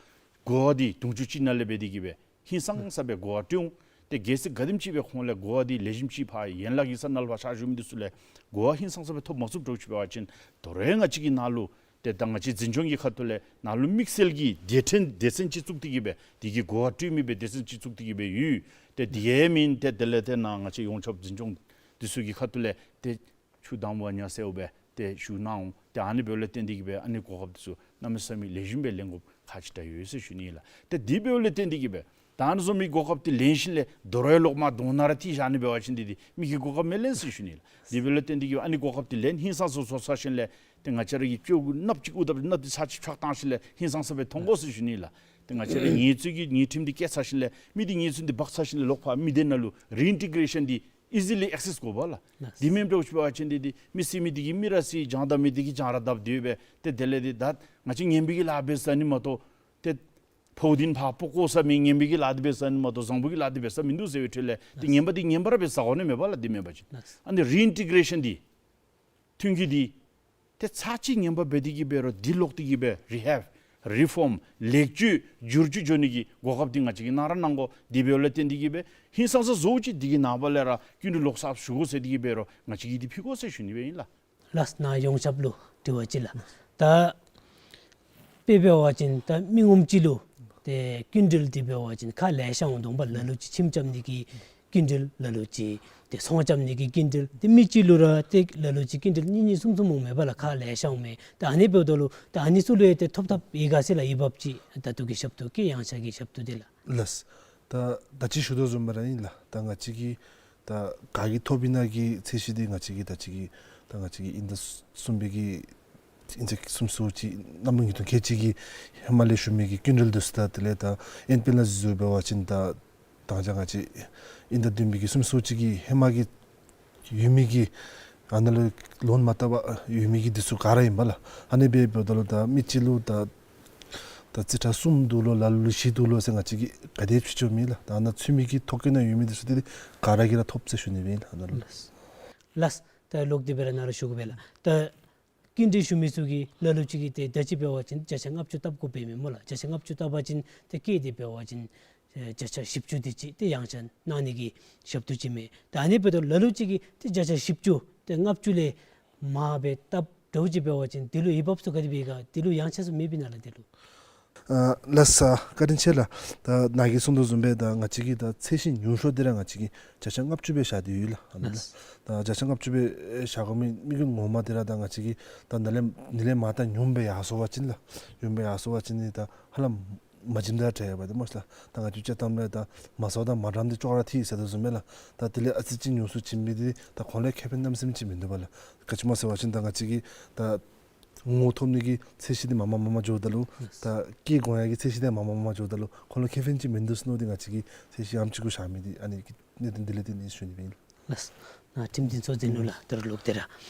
གོ་བ་འདི་དུང་ཕྱུར་གཅིག་ནང་ལས་འབད་དེ་གིས་སྦེ་ཧིང་སངས་ས་སྦེ་གོ་བ་སྤྲོད་འོང་། ཏེ་གལ་སྲིད་ག་དེམ་ཅིག་སྦེ་ཁོང་ལས་གོ་བ་འདི་ལེགས་ཤོམ་ཅིག་ཕར་ཡན་ལག་ཡིག་ཚང་ནང་ལུ་ཕར་བཞག་བཞུགས་མི་འདི་ཚུ་ལས་གོ་བ་ཧིང་སངས་ས་སྦེ་ཐོབ་མ་ཚུགསཔ་འདྲཝ་ཅིག་འབད་བ་ཅིན་དོ་རུང་ང་བཅས་ཀྱི་ནང་ལུ་ཏེ་ད་ང་བཅས་འཛིན་སྐྱོང་གི་ཁ་ཐུག་ལས་ནཱ་ལུ་དམིགས་བསལ་གྱི་སྡེ་ཕྲན་སྡེ་ཚན་ཅིག་བཙུགས་ཏེ་གིས་སྦེ་དེ་གི་གོ་བ་སྤྲོད་མི་སྦེ་སྡེ་ཚན་ཅིག་བཙུགས་ཏེ་གིས་སྦེ་ཡོད། ཏེ་དེ་ཡང་མེན་ཏེ་དེ་ལས་ཏེ་ནཱ་ང་བཅས་ཡོངས་ཁྱབ་འཛིན་སྐྱོང་འདི་ཚུ་གི་ཁ་ཐུག་ལས་ཏེ་ཆུ་དྭངས་པ་ཉ་ཟེརཝ་སྦེ་ཏེ་ཞུ་གནང་འོང་། ཏེ་ཨ་ནི་འབདཝ་ལས་བརྟེན་ཏེ་གིས་སྦེ་ཨ་ནི་གོ་སྐབས་འདི་ཚུ་གནམ་མེད་ས་མེད་ལེགས་ཤོམ་སྦེ་ལེན་དགོཔ་ཁག་ཆེ་དྲགས་ཡོད་ཟེར་ཞུ་ནི་ལགས། ཏེ་དེ་འབདཝ་ལས་བརྟེན་ཏེ་གིས་སྦེ་ད་ཨ་ནི་བཟུམ་མའི་གོ་སྐབས་འདི་ལེན་ཞིནམ་ལས་དོ་རུང་ལོག་མར་གདོང་ནང་ར་ཐིམ་བཞག་ནི་འབད་བ་ཅིན་འདི་འདི་མི་གི་གོ་སྐབས་མི་ལེན་ཟེར་ཞུ་ནི་ལགས། དེ་འབདཝ་ལས་བརྟེན་ཏེ་གིས་ཨ་ནི་གོ་སྐབས་འདི་ལེན་ཧིང་སངས་ས་བཟོ་ཚར་ཞིནམ་ལས་ཏེ་ང་བཅས་ར་གི་སྤྱོད་སྒོ་གནགཔོ་ཅིག་དབུ་བརྡབ་གནགཔོ་འདི་ཚར་གཅིག་ཕྱག་བཏང་ཞིནམ་ལས་ཧིང་སངས་ས་སྦེ་མཐོང་དགོ་ཟེར་ཞུ་ནི་ལགས། ཏེ་ང་བཅས་ར་ཉེས་འཛུགས་ཀྱི་ཉེས་ཁྲིམས་འདི་བཀལ་ཚར་ཞིནམ་ལས་མི་འདི་ཉེས་འཛུགས་འདི་འབག་ཚར་ཞིནམ་ལས་ལོག་ཕར་མི་སྡེ་ནང་ལུ་རི་ཨིན་ཊི་གེ་རེ་ཤཱན་འདི་ཨི་ཛི་ལི་ཨེག་སེསི་དགོ་པས་ལགས། དེ་མེན་འདྲཝ་ཅིག་འབད་བ་ཅིན་འདི་འདི་མི་སྡེ་མི་འདི་གིས་མི་ར་སྡོད་རྒྱང་བསྒྲགས་མི་འདི་གིས་རྒྱང་ར་བསྒྲགས་སྡོད་སྦེ་ཏེ་དེ་ལས་འདི་ད་ང་བཅས་ངན་པའི་གི་ལཱ་འབད་ས་ནི་མ་གཏོགས་ཏེ་ཕོཝ་འདི་ཕར་སྤོ་བཀོ་ས་མེད། ངན་པའི་གི་ལཱ་འདི་འབད་ས་ནི་མ་གཏོགས་བཟང་པོ་གི་ལཱ་འདི་འབད་ས་མིན་འདུག་ཟེར་བའི་ཁྲོད་ལས་ཏེ་ངན་པ་འདི་ངན་པ་ར་འབད་ས་དགོ་ནི་མས་པ་ལགས། དེ་མེན་པ་ཅིན་ཨ་ནི་རི་ཨིན་ཊི་གེ་རེ་ཤཱན་འདི་མཐུན་འགྱུར་འདི་ཏེ་ཚར་གཅིག་ངན་པ་འབད་དེ་གིས་འབད་རུང་འདི་ལོག་སྟེ་གིས་སྦེ་རི་ཧེབ་རི་ཕོམ་ལེགས་བཅོས་བསྒྱུར་བཅོས་འགྱོ་ནི་གི་གོ་སྐབས་འདི་ང་བཅས་ཀྱིས་གནང་ར་གནང་དགོ། དེ་འབདཝ་ལས་བརྟེན་ཏེ་གིས་སྦེ་ཧིང་སངས་ས་བཟོ་ཅི། དེ་གི་ནངས་པ་ལས་ར་སྐྱིན་འགྲུལ་ལོག་ས་ཞུ་དགོ་ཟེར་དེ་གིས་འབད་རུང་ང་བཅས་ཀྱིས་འདི་ཕུལ་དགོ་ཟེར་ཞུ་ནི་སྦེ་ཨིན་ལགས། ལགས། ནཱ་ཡོངས་ཁྱབ་ལུ་དྲི་བ་ཅིག་ལགས། ད་དཔེ་འབད་བ་ཅིན་ད་མི་ངོམ་ཅིག་ལུ་ཏེ་སྐྱིན་འགྲུལ་འདི་འབད་བ་ཅིན་ཁག་ལེ་ཤ་འོང་དོ་པས། ལ་ལུ་ཅིག་ཁྱིམ་རྐྱབ་ནི་གི་སྐྱིན་འགྲུལ། ལ་ལུ་ཅིག་ཏེ་ཚོང་རྐྱབ་ནི་གི་སྐྱིན་འགྲུལ། ཏེ་མི་གཅིག་ལུ་ར་ཏེ་ལ་ལུ་ཅིག་སྐྱིན་འགྲུལ་གཉིས་གཉིས་གསུམ་གསུམ་འོང་མས་པ་ལགས། ཁག་ལེ་ཤ་འོང་མས། ད་ཨ་ནི་འབདཝ་ད་ལུ་ད་ཨ་ནི་ཚུ་ལུ་ཡང་ཏེ་ཐོབ་ཐབས་ཡོད་ག་ཟེར་ལགས། འོས་འབབ་ཅིག་ད་ལྟོ་གི་ཞབས་ཏོག་གི་ཡང་ཆ་གི་ཞབས་ཏོག་འདི་ལགས། ལགས། ད་ད་ཅི་ཞུ་དོ་བཟུམ་སྦེ་ར་ཨིན་ལགས། ད་ང་བཅས་ཀྱིས་ད་ག་གིས་ཐོབ་ཨིན་ན་གི་ཚད་གཞི་འདི་ང་བཅས་ཀྱིས་ད་ཅི་གི་ད་ང་བཅས་ཀྱིས་ཨིན་ཟླ་གསུམ་པའི་གི་ཨིན་ཟླ་གསུམ་ཚུ་ཅིག་གནམ་ལོ་ཉིས་སྟོང་ཁལ་གཅིག་གི་ཧེ་མ་ལས་ཞུ་མི་གི་སྐྱིན་འགྲུལ་འདི་ཚུ་ད་དེ་ལས་ད་ཨེན་པི་ཨེལ་ནང་འཛུལ་འཛུལ་འབད་བ་ཅིན་ད་ད་ཅི་ང་བཅས་ཨིན་ཟླ་བདུན་པའི་གི་གསུམ་ཚུ་ཅིག་གི་ཧེ་མ་གི་ཡོད་མི་གི་ཨ་ནཱ་ལུ་ལོན་མ་བཏབ་པར་ཡོད་མི་གི་འདི་ཚུ་ག་ར་ཨིན་པས་ལགས། ཨ་ནི་འབདཝ་ད་ལུ་ད་མི་གཅིག་ལུ་ད་ད་རྩིས་ཁྲ་གསུམ་འདུག་ལོ། ལ་ལུ་བཞི་འདུག་ལོ་ཟེར་ང་བཅས་ཀྱིས་ག་དེ་ཕྱེ་ཕྱེཝ་མེད་ལགས། ད་ཨ་ནཱ་ཚུད་མི་གི་ཐོ་བཀོད་ནང་ཡོད་མི་འདི་ཚུ་འདི་ག་ར་གིས་ར་ཐོབ་ཟེར་ཞུ་ནི་སྦེ་ཨིན་ལགས། ཨ་ནཱ་ལུ། ལགས། ལགས། ད་ལོག་སྟེ་སྦེ་ར་ནཱ་ར་ཞུ་དགོ་པས་ལགས། ད་སྐྱིན་འགྲུལ་ཞུ་མི་ཚུ་གིས་ལ་ལུ་ཅིག་གིས་ཏེ་ད་ཅི་འབད་བ་ཅིན་བརྒྱ་ཆ་ལྔ་བཅུ་བཏབ་དགོཔ་འབད་མི་སྨོ་ལགས། བརྒྱ་ཆ་ལྔ་བཅུ་བཏབ་པ་ཅིན་ཏེ་བཀལ་ཏེ་འབད་བ་ཅིན་ཨེ་བརྒྱ་ཆ་བཞི་བཅུ་དེ་ཅིག་ཏེ་ཡང་ཆ་གནང་ནི་གི་ཞབས་ཏོག་ཅིག་མས། ད་ཨ་ནི་འབདཝ་ད་ལ་ལུ་ཅིག་གིས་ཏེ་བརྒྱ་ཆ་བཞི་བཅུ་ཏེ་ལྔ་བཅུ་ལས་མར་སྦེ་བཏབ་འདྲཝ་ཅིག་འབད་བ་ཅིན་དེ་ལུ་འོས་འབབ་ཚུ་ག་དེ་སྦེ་ག། དེ་ལུ་ཡང་ཆ་ཚུ་མེདཔ་ཨིན་ན་ལགས་དེ་ལུ། ཨ་ལགས་སོ། བཀའ་དྲིན་ཆེ་ལགས། ད་ནཱ་གིས་གསུངས་དོ་བཟུམ་སྦེ་ད་ང་བཅས་ཀྱིས་ད་ཚད་གཞི་ཉུང་ཤོས་འདི་ར་ང་བཅས་ཀྱིས་བརྒྱ་ཆ་ལྔ་བཅུ་སྦེ་བཞག་སྟེ་ཡོད་ལགས། ཨ་ནི་ལགས། ད་བརྒྱ་ཆ་ལྔ་བཅུ་སྦེ་བཞག་དགོ་མི་དམིགས་ཡུལ་ངོ་མ་འདི་ར་ད་ང་བཅས་ཀྱིས་ད་ནཱ་ལས་ནཱ་ལས་མར་ད་ཉུངམ་སྦེ་ཡར་སོང་པ་ཅིན་ལགས། ཉུངམ་སྦེ་ཡར་སོང་པ་ཅིན་ནི་ད་ཧ་ལམ་མ་བྱིནམ་དང་འདྲཝ་ཡོདཔ་འདི་སྨོ་ལགས། ད་ང་བཅས་ཀྱིས་བཤད་དོ་བཟུམ་སྦེ་ད་མ་ཟཝ་དང་མ་དྲངམ་འདི་ཅོག་ར་འཐད་ཟེར་དོ་བཟུམ་སྦེ་ལགས། ད་དེ་ལས་ཨ་ཙི་ཅིག་ཉུང་སུ་བྱིན་མི་འདི་ད་ཁོང་ལུ་ཁེ་ཕན་གནམ་མེད་ས་མེད་ཅིག་མིན་འདུག་པ་ལགས། ག་ཅི་སྨོ་ཟེར་བ་ཅིན་ད་ང་བཅས་ཀྱིས་ད་ངོ་ཐོབ་ནི་གི་ཚད་གཞི་འདི་མར་མར་མར་མར་འགྱོཝ་ད་ལུ་ད་བཀལ་དགོ་ཡ་གི་ཚད་གཞི་འདི་མར་མར་མར་མར་འགྱོཝ་ད་ལུ་ཁོང་ལུ་ཁེ་ཕན་ཅིག་མིན་འདུག་ཟེར་མནོ་སྟེ་ང་བཅས་ཀྱིས་ཚད་གཞི་ཡངམ་ཅིག་གུ་བཞག་མི་འདི་ཨ་ནི་གི་གནད་དོན་འདི་ལས་བརྟེན་ཏེ་ཞུ་ནི་སྦེ་ཨིན་ལགས། ལགས། ནཱ་ཁྲིམས་འཛིན་ཚོགས་འཛིན་ལུ་ལགས། ད་རུང་ལོག་སྟེ་ར་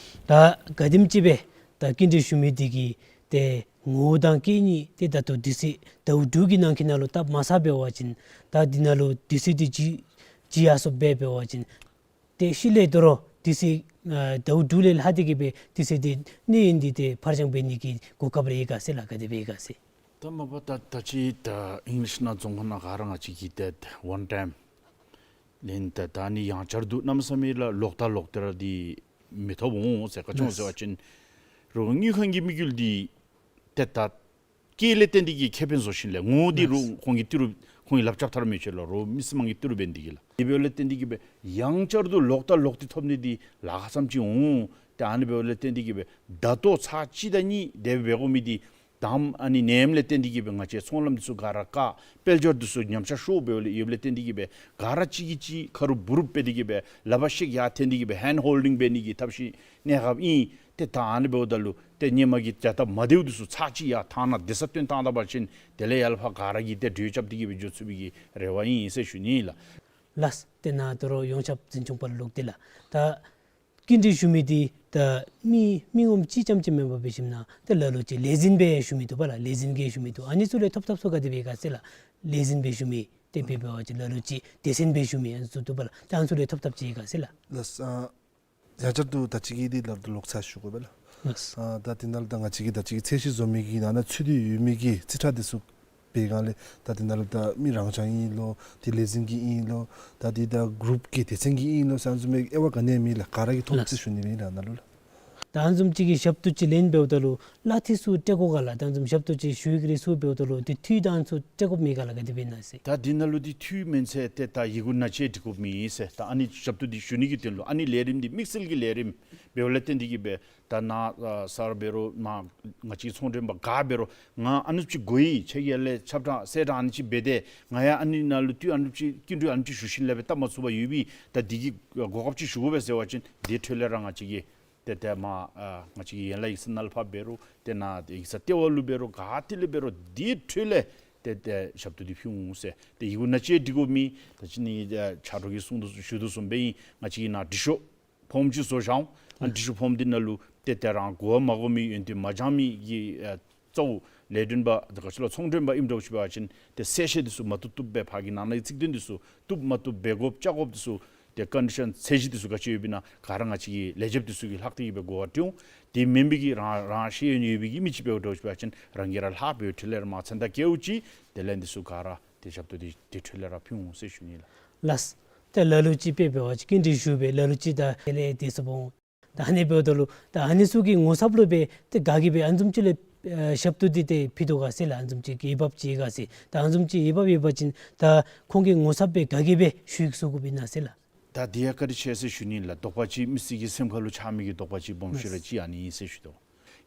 ད་ག་དེམ་ཅིག་སྦེ་ད་སྐྱིན་འགྲུལ་ཞུ་མི་འདི་གིས་ཏེ་ངོ་བོ་དང་སྐད་གཉིས་ཏེ་ད་ལྟོ་དུས་ཚོད་ཟླཝ་དྲུག་གི་ནང་འཁོད་ནང་ལུ་བཏབ་མ་ཚར་འབད་བ་ཅིན་ད་འདི་ནང་ལུ་དུས་ཚོད་འདི་བརྗེད་བརྗེད་ཡར་སོངམ་སྦེ་འབད་བ་ཅིན་ཏེ་ཤུལ་ལས་དོ་རུང་དུས་ཚོད་ཨ་ཟླཝ་དྲུག་ལས་ལྷག་སྟེ་གིས་སྦེ་དུས་ཚོད་འདི་གནས་ཡུན་འདི་ཏེ་ཕར་འགྱངས་འབད་ནི་གི་གོ་སྐབས་རེ་ཡོད་ག་ཟེར་ལགས། ག་དེ་སྦེ་ཡོད་ག་ཟེར། ད་མ་པ་ད་ད་ཅི་ད་ཨིང་ལིཤ་ནང་རྫོང་ཁ་ནང་ག་ར་ང་བཅས་ཀྱིས་ཏེ་ཝན་ཊའིམ་ལེན། ད་ད་ནི་ཡང་བསྐྱར་དུ་གནམ་མེད་ས་མེད་ལགས་ལོག་ལྟ་ལོག་སྟེ་ར་འདི་མི་ཐོབ་འོང་ཟེར། ག་ཅི་སྨོ་ཟེར་བ་ཅིན་རོགས་དངུལ་ཁང་གི་དམིགས་ཡུལ་འདི་ཏེ་ད་བཀལ་ལས་བརྟེན་ཏེ་གིས་ཁེ་ཕན་བཟོ་ཞིནམ་ལས་ངོ་བོ་འདི་རོགས་ཁོང་གི་ཏི་རུ་ཁོང་གི་ལགཔ་རྐྱབ་ཐར་མི་ཆོག་ལགས། རོགས་མི་སེར་དམངས་ཀྱི་ཏི་རུ་འབད་ནི་འདི་གིས་ལགས། དེ་འབདཝ་ལས་བརྟེན་ཏེ་གིས་སྦེ་ཡང་བསྐྱར་དུ་ལོག་ལྟ་ལོག་སྟེ་ཐོབ་ནི་འདི་ལཱ་ཁག་ཙམ་ཅིག་འོང་། ཏེ་ཨ་ནི་འབདཝ་ལས་བརྟེན་ཏེ་གིས་སྦེ་ད་ལྟོ་ཚར་གཅིག་དང་གཉིས་དེ་སྦེ་འབད་དགོ་མི་འདི་དམ་ཨ་ནི་ནད་ཡམས་ལས་བརྟེན་ཏེ་གིས་སྦེ་ང་བཅས་ཚོང་ལམ་འདི་ཚུ་ག་ར་བཀག། དཔལ་འབྱོར་འདི་ཚུ་ཉམས་ཆག་ཤོར་འབདཝ་ལས་ཡོདཔ་ལས་བརྟེན་ཏེ་གིས་སྦེ་ག་ར་གཅིག་གིས་གཅིག་ཁ་རུབ་འབུ་རུབ་འབད་དེ་གིས་སྦེ་ལགཔ་ཤེག་ཡར་འཐེན་ཏེ་གིས་སྦེ་ཧེནཌ་ཧོལ་ཌིང་འབད་ནི་གི་ཐབས་ཤེས་གནས་སྐབས་ཨིན། ཏེ་ད་ཨ་ནི་འབདཝ་ད་ལུ་ཏེ་ཧེ་མ་གི་བྱ་སྟབས་མ་བདེཝ་འདི་ཚུ་ཚར་གཅིག་ཡར་ཐང་ནང་བདེ་ས་བཏོན་བཏང་ད་པ་ཅིན་དེ་ལས་ཡར་ལས་ཕར་ག་ར་གིས་ཏེ་གྲོས་རྐྱབ་སྟེ་གིས་སྦེ་འགྱོ་ཚུགས་པའི་གི་རེ་བ་ཨིན་ཟེར་ཞུ་ནི་ལགས། ལགས། ཏེ་ནཱ་དོ་རུང་ཡོངས་ཁྱབ་འཛིན་སྐྱོང་པ་ལུ་ལོག་སྟེ་ལགས། ད་སྐྱིན་འགྲུལ་ཞུ་མི་འདི་ད་མི་མི་ངོམ་གཅིག་རྐྱངམ་ཅིག་མེན་པར་འབད་ཞིནམ་ན་ཏེ་ལ་ལུ་ཅིག་ལས་འཛིན་སྦེ་ཞུ་མི་འདུག་པ་ལགས། ལས་འཛིན་གྱིས་ཞུ་མི་འདུག། ཨ་ནི་ཚུ་ལས་ཐོབ་ཐོབ་ཚུ་ག་དེ་སྦེ་ཡོད་ག་ཟེར་ལགས། ལས་འཛིན་སྦེ་ཞུ་མི་ ཏེ་འབད་བ་ཅིན་ལ་ལུ་ཅིག་སྡེ་ཚན་སྦེ་ཞུ་མི་ཨ་ནི་ཚུ་འདུག་པ་ལགས། ད་ཨ་ནི་ཚུ་ལས་ཐོབ་ཐོབ་ཅིག་ཡོད་ག་ཟེར་ལགས། ལགས། ཨ་ཡང་བསྐྱར་དུ་ད་ཅི་གི་འདི་ལགས་ལོག་ཚར་ཞུ་དགོ་པས་ལགས། ལགས། ཨ་ད་འདི་ནང་ལུ་ད་ང་བཅས་ཀྱིས་ད་ཅི་གི་ཚད་གཞི་བཟོ་མི་གི་ནང་ན་ཚུད་དེ་ཡོད་མི་གི་རྩིས་ཁྲ་འདི་ཚུ་འབད་སྒང་ལས་ད་འདི་ནང་ལུ་ད་མི་རང་རྐྱང་ཨིན་ལོ་ཏེ་ལས་འཛིན་གྱི་ཨིན་ལོ་ད་འདི་ད་གུ་རུབ་ཀྱི་སྡེ་ཚན་གྱི་ཨིན་ལོ་ཟེར་ཨ་ནི་བཟུམ་མའི་དབྱེ་བ་ག་ནི་ཡང་མེད་ལགས། ག་ར་གིས་ཐོབ་ཟེར་ཞུ་ནི་ཨིན་ལགས་ནཱ་ལུ་ལགས། ད་ཨ་ནི་བཟུམ་ཅིག་གི་ཞབས་ཏོག་ཅིག་ལེན་འབདཝ་ད་ལུ་གླ་འཐུས་ཚུ་སྤྲོད་དགོ་ག་ལགས། ད་ཨ་ནི་བཟུམ་ཞབས་ཏོག་ཅིག་ཞུ་ཡི་གི་རིགས་ཚུ་འབདཝ་ད་ལུ་ཏེ་འཐུས་ད་ཨ་ནི་ཚུ་སྤྲོད་དགོཔ་མེད་ག་ལགས། ག་དེ་སྦེ་ཨིན་ན་ཟེར། ད་འདི་ནང་ལུ་འདི་འཐུས་མེན་ཚེ་ཏེ་ད་ཡི་གུ་ནང་བཅས་འབྲི་དགོཔ་མེད་ཟེར། ད་ཨ་ནི་ཞབས་ཏོག་འདི་ཞུ་ནི་གི་དོན་ལུ་ཨ་ནི་ལས་རིམ་འདི་དམིགས་བསལ་གྱི་ལས་རིམ་འབདཝ་ལས་བརྟེན་ཏེ་གིས་སྦེ་ད་ནཱ་ཨ་གསར་འབད་རུང་མར་ང་བཅས་ཚོང་མགྲོན་པ་ག་འབད་རུང་ང་ཨ་ནུ་ཅིག་དགོ་ཡི། ཁྱོད་ཀྱིས་ཡར་ལས་ཁྱབ་བསྒྲགས་གསལ་བསྒྲགས་ཨ་ནི་ཅིག་འབད་དེ་ང་ཡང་ཨ་ནི་ནང་ལུ་འཐུས་ཨ་ནུ་ཅིག་སྐྱིན་འགྲུལ་ཨ་ནུ་ཅིག་ཞུ་ཞིནམ་ལས་སྦེ་སྟབས་མ་ཚུགས་པར་ཡོད་པའི་ད་འདི་གི་གོ་སྐབས་ཅིག་ཞུ་དགོ་པས་ཟེར་བ་ཅིན་དེ་འཕྲོ་ལས་ར་ང་བཅས་ཀྱིས་ཏེ་ཏེ་མར་ཨ་ང་བཅས་ཀྱི་ཡན་ལག་ཡིག་ཚང་ནང་ལུ་ཕར་འབད་རུང་ཏེ་ནཱ་ཡིག་ཚང་ལྟེ་བ་ལུ་འབད་རུང་ག་ཏེ་ལས་འབད་རུང་དེ་འཕྲོ་ལས་ཏེ་ཏེ་ཞབས་ཏོག་འདི་ཕུལ་འོང་ཟེར། ཏེ་ཡི་གུ་ནང་བཅས་འབྲི་དགོཔ་མེད། ད་ཅི་ནི་ཨ་ཕྱག་རོགས་ཀྱིས་གསུང་དོ་ཞུ་དོ་བཟུམ་སྦེ་ཨིན། ང་བཅས་ཀྱིས་ནཱ་འབྲི་ཤོག་ཕོརམ་ཅིག་བཟོ་བཞག་འོང་། ཨ་ནི་འབྲི་ཤོག་ཕོརམ་འདི་ནང་ལུ་ཏེ་ཏེ་རང་གོ་བ་མ་གོ་མི་ཡོན་ཏན་མ་སྦྱང་མི་གི་ཨ་གཙོ་བོ་ལས་དོན་པ་ད་ག་ཅི་ལོ་ཚོང་མགྲོན་པ་ཨིནམ་འདྲཝ་ཅིག་འབད་བ་ཅིན་ཏེ་གསལ་བཤད་འདི་ཚུ་མ་བཏུབ་བཏུབ་སྦེ་ཕར་གྱི་ནང་ན་གི་ཚིག་དོན་འདི་ཚུ་བཏུབ་མ་བཏུབ་འབད་དགོཔ་བཅའ་དགོཔ་འདི་ཚུ་ཏེ་ཀོན་ཌི་ཤཱན་ཚད་གཞི་འདི་ཚུ་ག་ཅི་ཡོདཔ་ཨིན་ན་ག་ར་ང་བཅས་ཀྱི་ལས་བྱེདཔ་འདི་ཚུ་གིས་ལྷག་སྟེ་གིས་སྦེ་གོ་བ་སྤྲོད་འོང་། དེ་མེན་པའི་གི་རང་རང་ཤེས་ཡོན་ཡོད་པའི་གི་མི་ཅིག་འབདཝ་འདྲཝ་ཅིག་འབད་བ་ཅིན་རང་གིས་ར་ལྷག་འབདཝ་འཕྲོ་ལས་ར་མར་མཚན་རྟགས་བཀལཝ་ཅིག་དེ་ལས་འདི་ཚུ་ག་ར་ཏེ་ཞབས་ཏོག་འདི་དེ་འཕྲོ་ལས་ར་ཕུལ་འོང་ཟེར་ཞུ་ནི་ལགས། ལགས། ཏེ་ལ་ལུ་ཅིག་དཔེ་འབད་བ་ཅིན་སྐྱིན་འགྲུལ་ཞུ་སྦེ་ལ་ལུ་ཅིག་ད་དེ་ལས་དེ་ཚུ་འབདཝ་ད་ཨ་ནི་འབདཝ་ད་ལུ་ད་ཨ་ནི་ཚུ་གི་ངོ་ཚབ་ལུ་སྦེ་ཏེ་ག་གིས་སྦེ་ཨ་ནི་བཟུམ་ཅིག་ལས་ཨེ་ཞབས་ཏོག་འདི་ཏེ་ཕུལ་དོ་ག་ཟེར་ལགས། ཨ་ནི་བཟུམ་ཅིག་གི་འོས་འབབ་ཅིག་ཡོད་ག་ཟེར། ད་ཨ་ནི་བཟུམ་ཅིག་འོས་འབབ་ཡོད་པ་ཅིན་ད་ཁོང་གི་ངོ་ཚབ་སྦེ་ག་གིས་སྦེ་ཞུ་ཡིག་བཙུགས་དགོཔ་ཨིན་ན་ཟེར་ལགས། ད་འདི་ཡང་བཀའ་དྲིན་ཆེ་ཟེར་ཞུ་ནི་ལགས། དོགས་པ་ཅིག་མི་སེར་གྱི་སེམས་ཁ་ལུ་ཆགས་མི་གི་དོགས་པ་ཅིག་སྦོམ་ཤོས་ར་ཅིག་ཨ་ནི་ཨིན་ཟེར་ཞུ་དོ།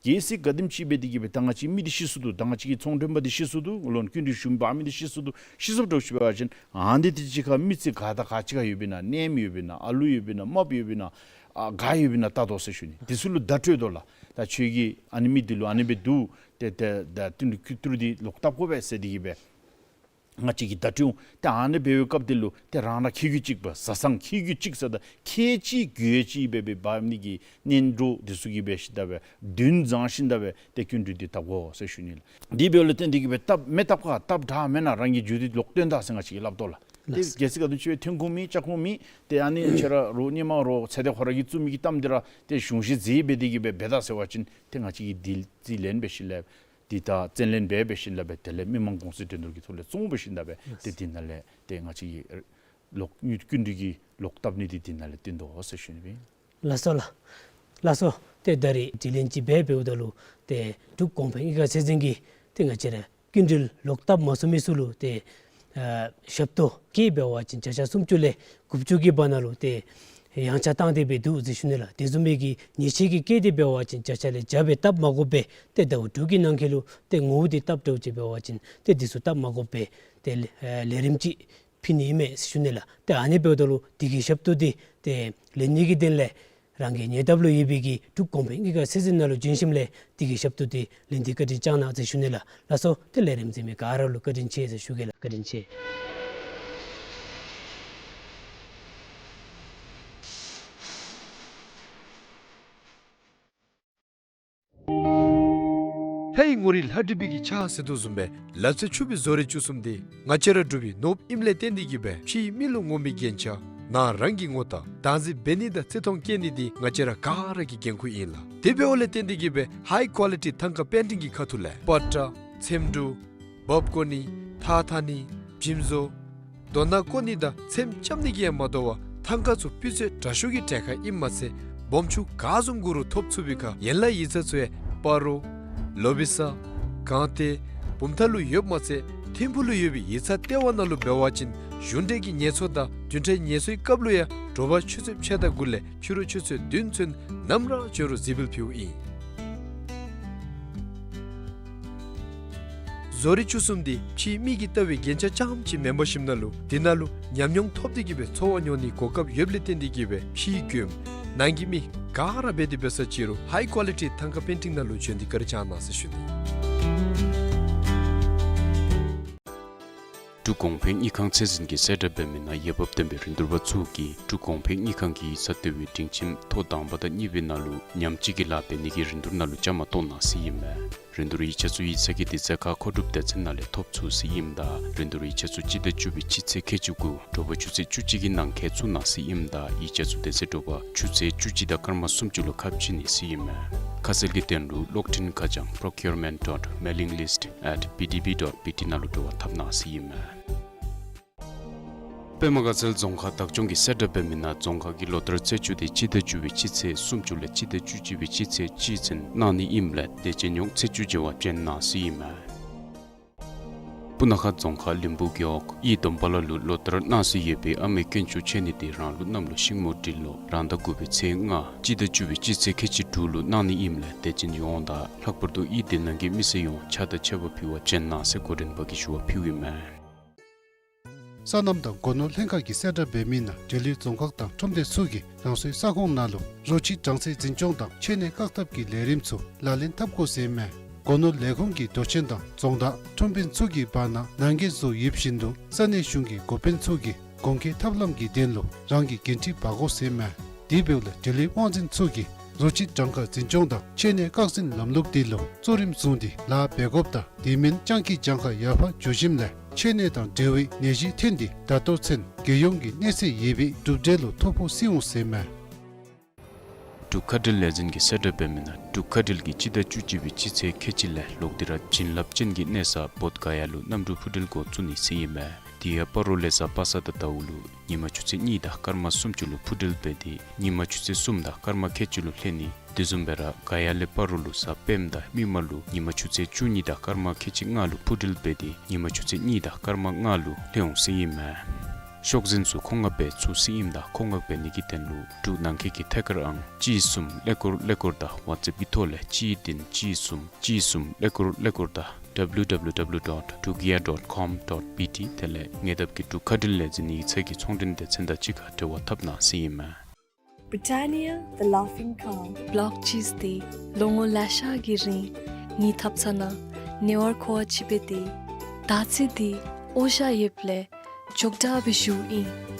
གལ་སྲིད་ག་དེམ་ཅིག་འབད་དེ་གིས་སྦེ་ད་ང་བཅས་མི་འདི་ཤི་སོ་ནུག། ད་ང་བཅས་ཀྱི་ཚོང་མགྲོན་པ་འདི་ཤི་སོ་ནུག། ལོག་སྐྱིན་འགྲུལ་ཞུ་མི་འབག་མི་འདི་ཤི་སོ་ནུག། ཤི་སོཔ་འདྲཝ་ཅིག་འབད་བ་ཅིན་ཨ་ནི་འདི་ཅིག་ཁར་མི་ཚེ་ག་དང་ག་ཅི་ཁར་ཡོདཔ་ཨིན་ན་ནེམ་ཡོདཔ་ཨིན་ན་ཨ་ལུ་ཡོདཔ་ཨིན་ན་རྨགཔ་ཡོདཔ་ཨིན་ན་ཨ་ག་ཡོདཔ་ཨིན་ན་བལྟ་དོ་ཟེར་ཞུ་ནི། དེ་ཚུ་ལུ་བརྡ་སྤྲོད་དོ་ལགས། ད་ཁྱོད་ཀྱིས་ཨ་ནི་མི་འདི་ལུ་ཨ་ནི་སྦེ་འདུག། ཏེ་ཏེ་ད་སྐྱིན་འགྲུལ་སྐྱིན་འགྲུལ་འདི་ལོག་བཏབ་དགོ་པས་ཟེར་དེ་གིས་སྦེ་ང་བཅས་ཀྱིས་བརྡ་སྤྲོད་འོང་། ཏེ་ཨ་ནི་འབད་བའི་སྐབས་འདི་ལུ་ཏེ་རང་ར་ཁེ་གྱུར་ཅིག་སྦེ་བཟའ་ཚང་ཁེ་གྱུར་ཅིག་ཟེར་ད་ཁེ་ཅིག་གྱོད་ཅིག་འབད་འབད་འབག་ནི་གི་གཉེན་གྲོགས་འདི་ཚུ་གིས་འབད་ཞིནམ་ད་སྦེ་བདུན་བཟང་ཞིནམ་ད་སྦེ་ཏེ་སྐྱིན་འགྲུལ་འདི་བཏབ་དགོ་ཟེར་ཞུ་ནི་ལགས། དེ་འབདཝ་ལས་བརྟེན་ཏེ་གིས་སྦེ་བཏབ་མི་བཏབ་ཁར་བཏབ་དྲག་མེན་ན་རང་གི་རྒྱུ་འདི་ལོག་བཏོན་ད་ཟེར་ང་བཅས་ཀྱིས་སླབ་དོ་ལགས། ཏེ་ལགས། གལ་སྲིད་ག་དེམ་ཅིག་སྦེ་ཐོན་ཁུངས་མེད་ཆ་ཁུངས་མེད་ཏེ་ཨ་ནི་ཁྱོད་ར་རོགས་སྔོན་མ་རོགས་ཚེ་འདས་ཁོ་ར་གིས་བཙུགས་མི་གི་གཏམ་འདི་ར་ཏེ་གཞུང་བཞེས་མཛད་འབད་དེ་གིས་སྦེ་འབད་ད་ཟེར་བ་ཅིན་ཏེ་ང་བཅས་ཀྱིས་དེ་རྩིས་ལེན་འབད་ཞིནམ་ལས་འདི་ད་བཙན་ལེན་འབད་འབད་ཞིནམ་ལས་སྦེ་དེ་ལས་མི་མང་དགོངས་ཚུལ་འགྲན་བསྡུར་གྱི་ཐོག་ལས་བཙོང་འབད་ཞིནམ་ལས་སྦེ་ཏེ་འདི་ནང་ལས་ཏེ་ང་བཅས་ཀྱི་ལོག་དངུལ་སྐྱིན་འགྲུལ་གྱི་ལོག་བཏབ་ནི་འདི་འདི་ནང་ལས་བཏོན་དོ་ཟེར་ཞུ་ནི་སྦེ། ལགས་སོ་ལགས། ལགས་སོ། ཏེ་ད་རིས་དྲི་ལན་ཅིག་འབད་འབདཝ་ད་ལུ་ཏེ་འབྲུག་གོང་འཕེལ་དངུལ་ཁང་ཚད་འཛིན་གྱིས་ཏེ་ང་བཅས་ར་སྐྱིན་འགྲུལ་ལོག་བཏབ་མ་ཚུགས་མི་ཚུ་ལུ་ཏེ་ཨ་ཞབས་ཏོག་བཀལ་འབད་བ་ཅིན་བརྒྱ་ཆ་སུམ་ཅུ་ལས་དགུ་བཅུ་གི་བར་ན་ལུ་ཏེ་ཡངས་ཆག་བཏང་སྟེ་སྦེ་འདུག་ཟེར་ཞུ་ནི་ལགས། དེ་བཟུམ་མའི་གི་ཉེས་ཆད་ཀྱི་བཀལ་ཏེ་འབད་བ་ཅིན་བརྒྱ་ཆ་ལས་བརྒྱ་སྦེ་བཏབ་མ་དགོ་པས། ཏེ་ཟླཝ་དྲུག་གི་ནང་འཁོད་ལུ་ཏེ་ངོ་བོ་འདི་བཏབ་འདྲཝ་ཅིག་འབད་བ་ཅིན་ཏེ་འདི་ཚུ་བཏབ་མ་དགོ་པས། ཏེ་ལས་ཨ་ལས་རིམ་ཅིག་ཕུལ་ནི་ཨིན་མས་ཟེར་ཞུ་ནི་ལགས། ཏེ་ཨ་ནི་འབདཝ་ད་ལུ་དེ་གི་ཞབས་ཏོག་འདི་ཏེ་ལེན་ནི་གི་དོན་ལས་རང་གི་ཉེ་འདབས་ལུ་ཡོད་པའི་གི་འབྲུག་གོང་འཕེལ་དངུལ་ཁང་ཚད་འཛིན་ནང་ལུ་བྱོན་ཞིནམ་ལས་དེ་གི་ཞབས་ཏོག་འདི་ལེན་ཏེ་བཀའ་དྲིན་བསྐྱང་གནང་ཟེར་ཞུ་ནི་ལགས། ལགས་སོ། ཏེ་ལས་རིམ་གཟིགས་མི་ག་ར་ལུ་བཀའ་དྲིན་ཆེ་ཟེར་ཞུ་གེ་ལགས། བཀའ་དྲིན་ཆེ། ལྷའི་ངོ་རིས་ལྷ་བྲིས་པའི་གི་ཕྱག་ཟེར་དོ་བཟུམ་སྦེ་ལ་རྩེ་ཆུ་སྦིས་བཟོ་རིག་བཅུ་གསུམ་འདི་ང་བཅས་ར་འབྲུག་པའི་ནོར་བུ་ཨིནམ་ལས་བརྟེན་ཏེ་གིས་སྦེ་ཕྱིའི་མི་ལུ་ངོམ་པའི་རྒྱན་ཆ་ནང་རང་གི་ངོ་རྟགས་བདག་འཛིན་འབད་ནི་དང་བརྩི་མཐོང་བསྐྱེད་ནི་འདི་ང་བཅས་ར་ག་ར་གི་འགན་ཁུར་ཨིན་ལགས། དེ་འབདཝ་ལས་བརྟེན་ཏེ་གིས་སྦེ་ཧའི་ཀོ་ལི་ཊི་ཐང་ཀ་པེན་ཊིང་གི་ཁ་ཐུག་ལས་པ་ཏྲ་ཚེམ་དྲུབ་འབག་བརྐོ་ནི་ཐགས་འཐག་ནི་འཇིམ་བཟོ་རྡོ་ནང་བརྐོ་ནི་དང་ཚེམ་རྐྱབ་ནི་གིས་ཡང་མ་དོ་བར་ཐང་ཀ་ཚུ་སྤུས་ཚད་དྲག་ཤོས་ཀྱི་གྲལ་ཁར་ཨིནམ་མ་ཚད་སྦོམ་ཆུང་ག་བཟུམ་དགོ་རུང་ཐོབ་ཚུགས་པའི་ཁར་ཡན་ལག་ཡིག་ཚང་ཚུ་ཡང་སྤ་རོ་ལོ་བི་ས་སྒང་སྟེང་བུམ་ཐང་ལུ་ཡོདཔ་མ་ཚད་ཐིམ་ཕུག་ལུ་ཡོད་པའི་ཡིག་ཚང་ལྟེ་བ་ནང་ལུ་འབད་བ་ཅིན་གཞུང་འབྲེལ་གྱི་ངལ་གསོ་དང་བདུན་ཕྲག་ངལ་གསོའི་སྐབས་ལུ་ཡང་དྲོ་པ་ཆུ་ཚོད་ཕྱེད་དང་དགུ་ལས་ཕྱི་རུ་ཆུ་ཚོད་བདུན་ཚུན་ནམ་ར་བྱོན་རུང་གཟིགས་འབུལ་ཕུལཝ་ཨིན། བཟོ་རིག་བཅུ་གསུམ་འདི་ཕྱིའི་མི་གིས་ལྟ་བའི་རྒྱན་ཆ་རྐྱངམ་ཅིག་མེན་པར་ཞིནམ་ན་ལུ་འདི་ནང་ལུ་ཉམས་མྱོང་ཐོབ་སྟེ་གིས་སྦེ་འཚོ་བ་མྱོང་ནིའི་གོ་སྐབས་ཡོདཔ་ལས་བརྟེན་ཏེ་གིས་སྦེ་ཕྱིའི་མགྱོནམ་ནང་གི་མི་ག་ར་འབད་དེ་འབད་ས་ཅི་རུང་ཧའི་ཀོ་ལི་ཊི་ཐང་ཀ་པེན་ཊིང་ནང་ལུ་བྱོན་ཏེ་བཀའ་དྲིན་བསྐྱང་གནང་ཟེར་ཞུ་ནི། འབྲུག་གོང་འཕེལ་དངུལ་ཁང་ཚད་འཛིན་གྱིས་གསལ་བསྒྲགས་འབད་མི་ནང་འོས་འབབ་ལྡན་པའི་རིན་བསྡུར་པ་ཚུ་གིས་འབྲུག་གོང་འཕེལ་དངུལ་ཁང་གི་ཡིག་ཚང་ལྟེ་བའི་སྒྲིང་ཁྱིམ་ཐོག་དང་པ་དང་གཉིས་པའི་ནང་ལུ་ཉམས་བཅོས་ཀྱི་ལཱ་འབད་ནི་གི་རིན་བསྡུར་ནང་ལུ་བཅའ་མར་གཏོགས་གནང་ཟེར་ཨིན་མས། རིན་བསྡུར་ཡིག་ཆ་ཚུ་ཡིག་ཚང་གི་དུས་ཚོད་ཁར་མཁོ་སྒྲུབ་སྡེ་ཚན་ནང་ལས་ཐོབ་ཚུགས་ཟེར་ཨིནམ་ད་རིན་བསྡུར་ཡིག་ཆ་ཚུ་སྤྱི་ཟླ་བཅུ་པའི་སྤྱི་ཚེས་ཁལ་གཅིག་དགུ་དྲོ་པ་ཆུ་ཚོད་བཅུ་གཅིག་གི་ནང་འཁོད་བཙུགས་གནང་ཟེར་ཨིནམ་ད་ཡིག་ཆ་ཚུ་དེ་ཚེ་དྲོ་པ་ཆུ་ཚོད་བཅུ་གཅིག་དང་སྐར་མ་སུམ་ཅུ་ལུ་ཁ་ཕྱེ་ནི་ཟེར་ཨིན་མས། ཁ་གསལ་གྱི་དོན་ལུ་གློག་འཕྲིན་ཁ་བྱང་procurement dot mailing list at B D B dot B T ནང་ལུ་འབྲེལ་བ་འཐབ་གནང་ཟེར་ཨིན་མས། པདྨ་དགའ་ཚལ་རྫོང་ཁག་བདག་སྐྱོང་གིས་གསལ་བསྒྲགས་འབད་མི་ནང་རྫོང་ཁག་གི་ལོ་བསྟར་རྩད་གཅོད་དེ་སྤྱི་ཟླ་བཅུ་པའི་སྤྱི་ཚེས་སུམ་ཅུ་ལས་སྤྱི་ཟླ་བཅུ་གཅིག་པའི་སྤྱི་ཚེས་གཅིག་ཚུན་གནང་ནི་ཨིནམ་ལས་དེ་བྱིན་ཡོང་ཚེས་བཅུ་བྱེ་བ་བྱིན་གནང་ཟེར་ཨིན་མས། སྤུ་ན་ཁ་རྫོང་ཁག་ལིམ་པུ་རྒེད་འོག་ཨི་དོམ་པ་ལ་ལུ་ལོ་བསྟར་གནང་སྲོལ་ཡོད་པའི་ཨ་མའི་དཀོན་མཆོག་མཆོད་གནས་དེ་རང་ལུགས་གནམ་ལོ་ཤིང་མོ་སྦྲུལ་ལོ་རང་ཟླ་དགུ་པའི་ཚེས་ལྔ་སྤྱི་ཟླ་བཅུ་པའི་སྤྱི་ཚེས་ཁལ་གཅིག་དྲུག་ལུ་གནང་ནི་ཨིནམ་ལས་དེ་བྱིན་ཡོང་དང་ལྷག་པར་དུ་ཨི་སྡེ་ནང་གི་མི་སེར་ཡོངས་ཕྱག་དང་མཆོད་པ་ཕུལ་བར་བྱོན་གནང་ཟེར་འགོ་འདྲེན་པ་གིས་ཞུ་བ་ཕུལཝ་ཨིན་མས། སོ་ནམ་དང་སྒོ་ནོར་ལྷན་ཁག་གིས་གསལ་བསྒྲགས་འབད་མི་ནང་འབྲེལ་ཡོད་རྫོང་ཁག་དང་ཁྲོམ་སྡེ་ཚུ་གིས་རང་སོའི་ས་ཁོངས་ནང་ལུ་རོ་ཁྱི་གྲངས་ཚད་འཛིན་སྐྱོང་དང་མཆོད་གནས་བཀག་ཐབས་ཀྱི་ལས་རིམ་ཚུ་ལག་ལེན་འཐབ་དགོ་ཟེར་ཨིན་མས། སྒོ་ནོར་ལས་ཁུངས་ཀྱི་མདོ་ཆེན་དང་རྫོང་བདག་ཁྲོམ་དཔོན་ཚུ་གི་བར་ན་ནང་འགལ་བཟོ་ཡོདཔ་བཞིན་དུ་ས་གནས་གཞུང་གི་འགོ་དཔོན་ཚུ་གིས་གོང་འཁོད་ཐབས་ལམ་གྱི་དོན་ལུ་རང་གི་འགན་འཁྲི་འབག་དགོ་ཟེར་ཨིན་མས། དེ་འབདཝ་ལས་འབྲེལ་ཡོད་དབང་འཛིན་ཚུ་གིས་རོ་ཁྱི་གྲངས་ཀ་འཛིན་སྐྱོང་དང་མཆོད་གནས་བཀག་འཛིན་ལམ་ལུགས་དེ་ལུ་གཙོ་རིམ་བཟུང་སྟེ་ལཱ་འབད་དགོཔ་དང་དེ་མིན་སྤྱང་ཀི་གྱངས་ཁ་ཡར་འཕར་འགྱོ་ཞིནམ་ལས་མཆོད་གནས་དང་འབྲེལ་བའི་ནད་གཞི་ཐོན་ཏེ་ད་ལྟོ་ཚུན་རྒྱལ་ཡོངས་ཀྱི་གནས་ཚད་ཡོད་པའི་གྲུབ་འབྲས་ལུ་ཐོ་ཕོག་སྲིད་འོང་ཟེར་ཨིན་མས། འབྲུག་མཁའ་འགྲུལ་ལས་འཛིན་གྱིས་གསལ་བསྒྲགས་འབད་མི་ནང་འབྲུག་མཁའ་འགྲུལ་གྱིས་སྤྱི་ཟླ་བཅུ་གཅིག་པའི་སྤྱི་ཚེས་ཁལ་གཅིག་ལས་ལོག་སྟེ་ར་བྱིན་རླབས་ཅན་གྱི་གནས་ས་བོདྷ་ག་ཡ་ལུ་གནམ་གྲུ་འཕུར་འགྲུལ་འགོ་བཙུགས་ནི་ཟེར་ཨིན་མས། དེ་ཡང་སྤ་རོ་ལས་གཟའ་པ་སངས་དང་ཟླཝ་ལུ་ཉིན་མ་ཆུ་ཚོད་གཉིས་དང་སྐར་མ་སུམ་ཅུ་ལུ་འཕུར་འགྲུལ་འབད་དེ་ཉིན་མ་ཆུ་ཚོད་གསུམ་དང་སྐར་མ་ཁལ་གཅིག་ལུ་ལྷོད་ནི། དེ་བཟུམ་སྦེ་ར་ག་ཡ་ལས་སྤ་རོ་ལུ་གཟའ་སྤེནམ་དང་མིག་དམར་ལུ་ཉིན་མ་ཆུ་ཚོད་བཅུ་གཉིས་དང་སྐར་མ་ཁལ་གཅིག་ལྔ་ལུ་འཕུར་འགྲུལ་འབད་དེ་ཉིན་མ་ཆུ་ཚོད་གཉིས་དང་སྐར་མ་ལྔ་ལུ་ལྷོད་འོང་ཟེར་ཨིན་མས། ཤོག་འཛིན་ཚུ་མཁོ་མངགས་འབད་ཚུགས་ཟེར་ཨིནམ་ད་མཁོ་མངགས་འབད་ནི་གི་དོན་ལུ་འབྲུག་ནང་འཁོད་ཀྱི་ཐད་ཀར་ཨང་གཅིག་གསུམ་ཀླད་ཀོར་ཀླད་ཀོར་དང་ཝཊས་ཨེཔ་ཀྱི་ཐོག་ལས་གཅིག་བདུན་གཅིག་གསུམ་གཅིག་གསུམ་ཀླད་ཀོར་ཀླད་ཀོར་དང་W W W dot drukair dot com dot B T དེ་ལས་ཉེ་འདབས་ཀྱི་འབྲུག་མཁའ་འགྲུལ་ལས་འཛིན་ཡིག་ཚང་གི་ཚོང་འབྲེལ་སྡེ་ཚན་དང་གཅིག་ཁར་འབྲེལ་བ་འཐབ་གནང་ཟེར་ཨིན་མས། Britannia, the laughing cow. ལོག་ཅིག་སྟེ་ལོ་ངོ་ལེ་ཤ་གི་རིང་ངེའི་ཐབ་ཚང་ནང་ཉལ་བར་འཁོར་བ་ཅིག་འབད་དེ་ད་ཅི་འདི་འོ་ཞ་ཡོདཔ་ལས་འཇོག་དྲགས་སྦེ་བཞུགས་ཨིན།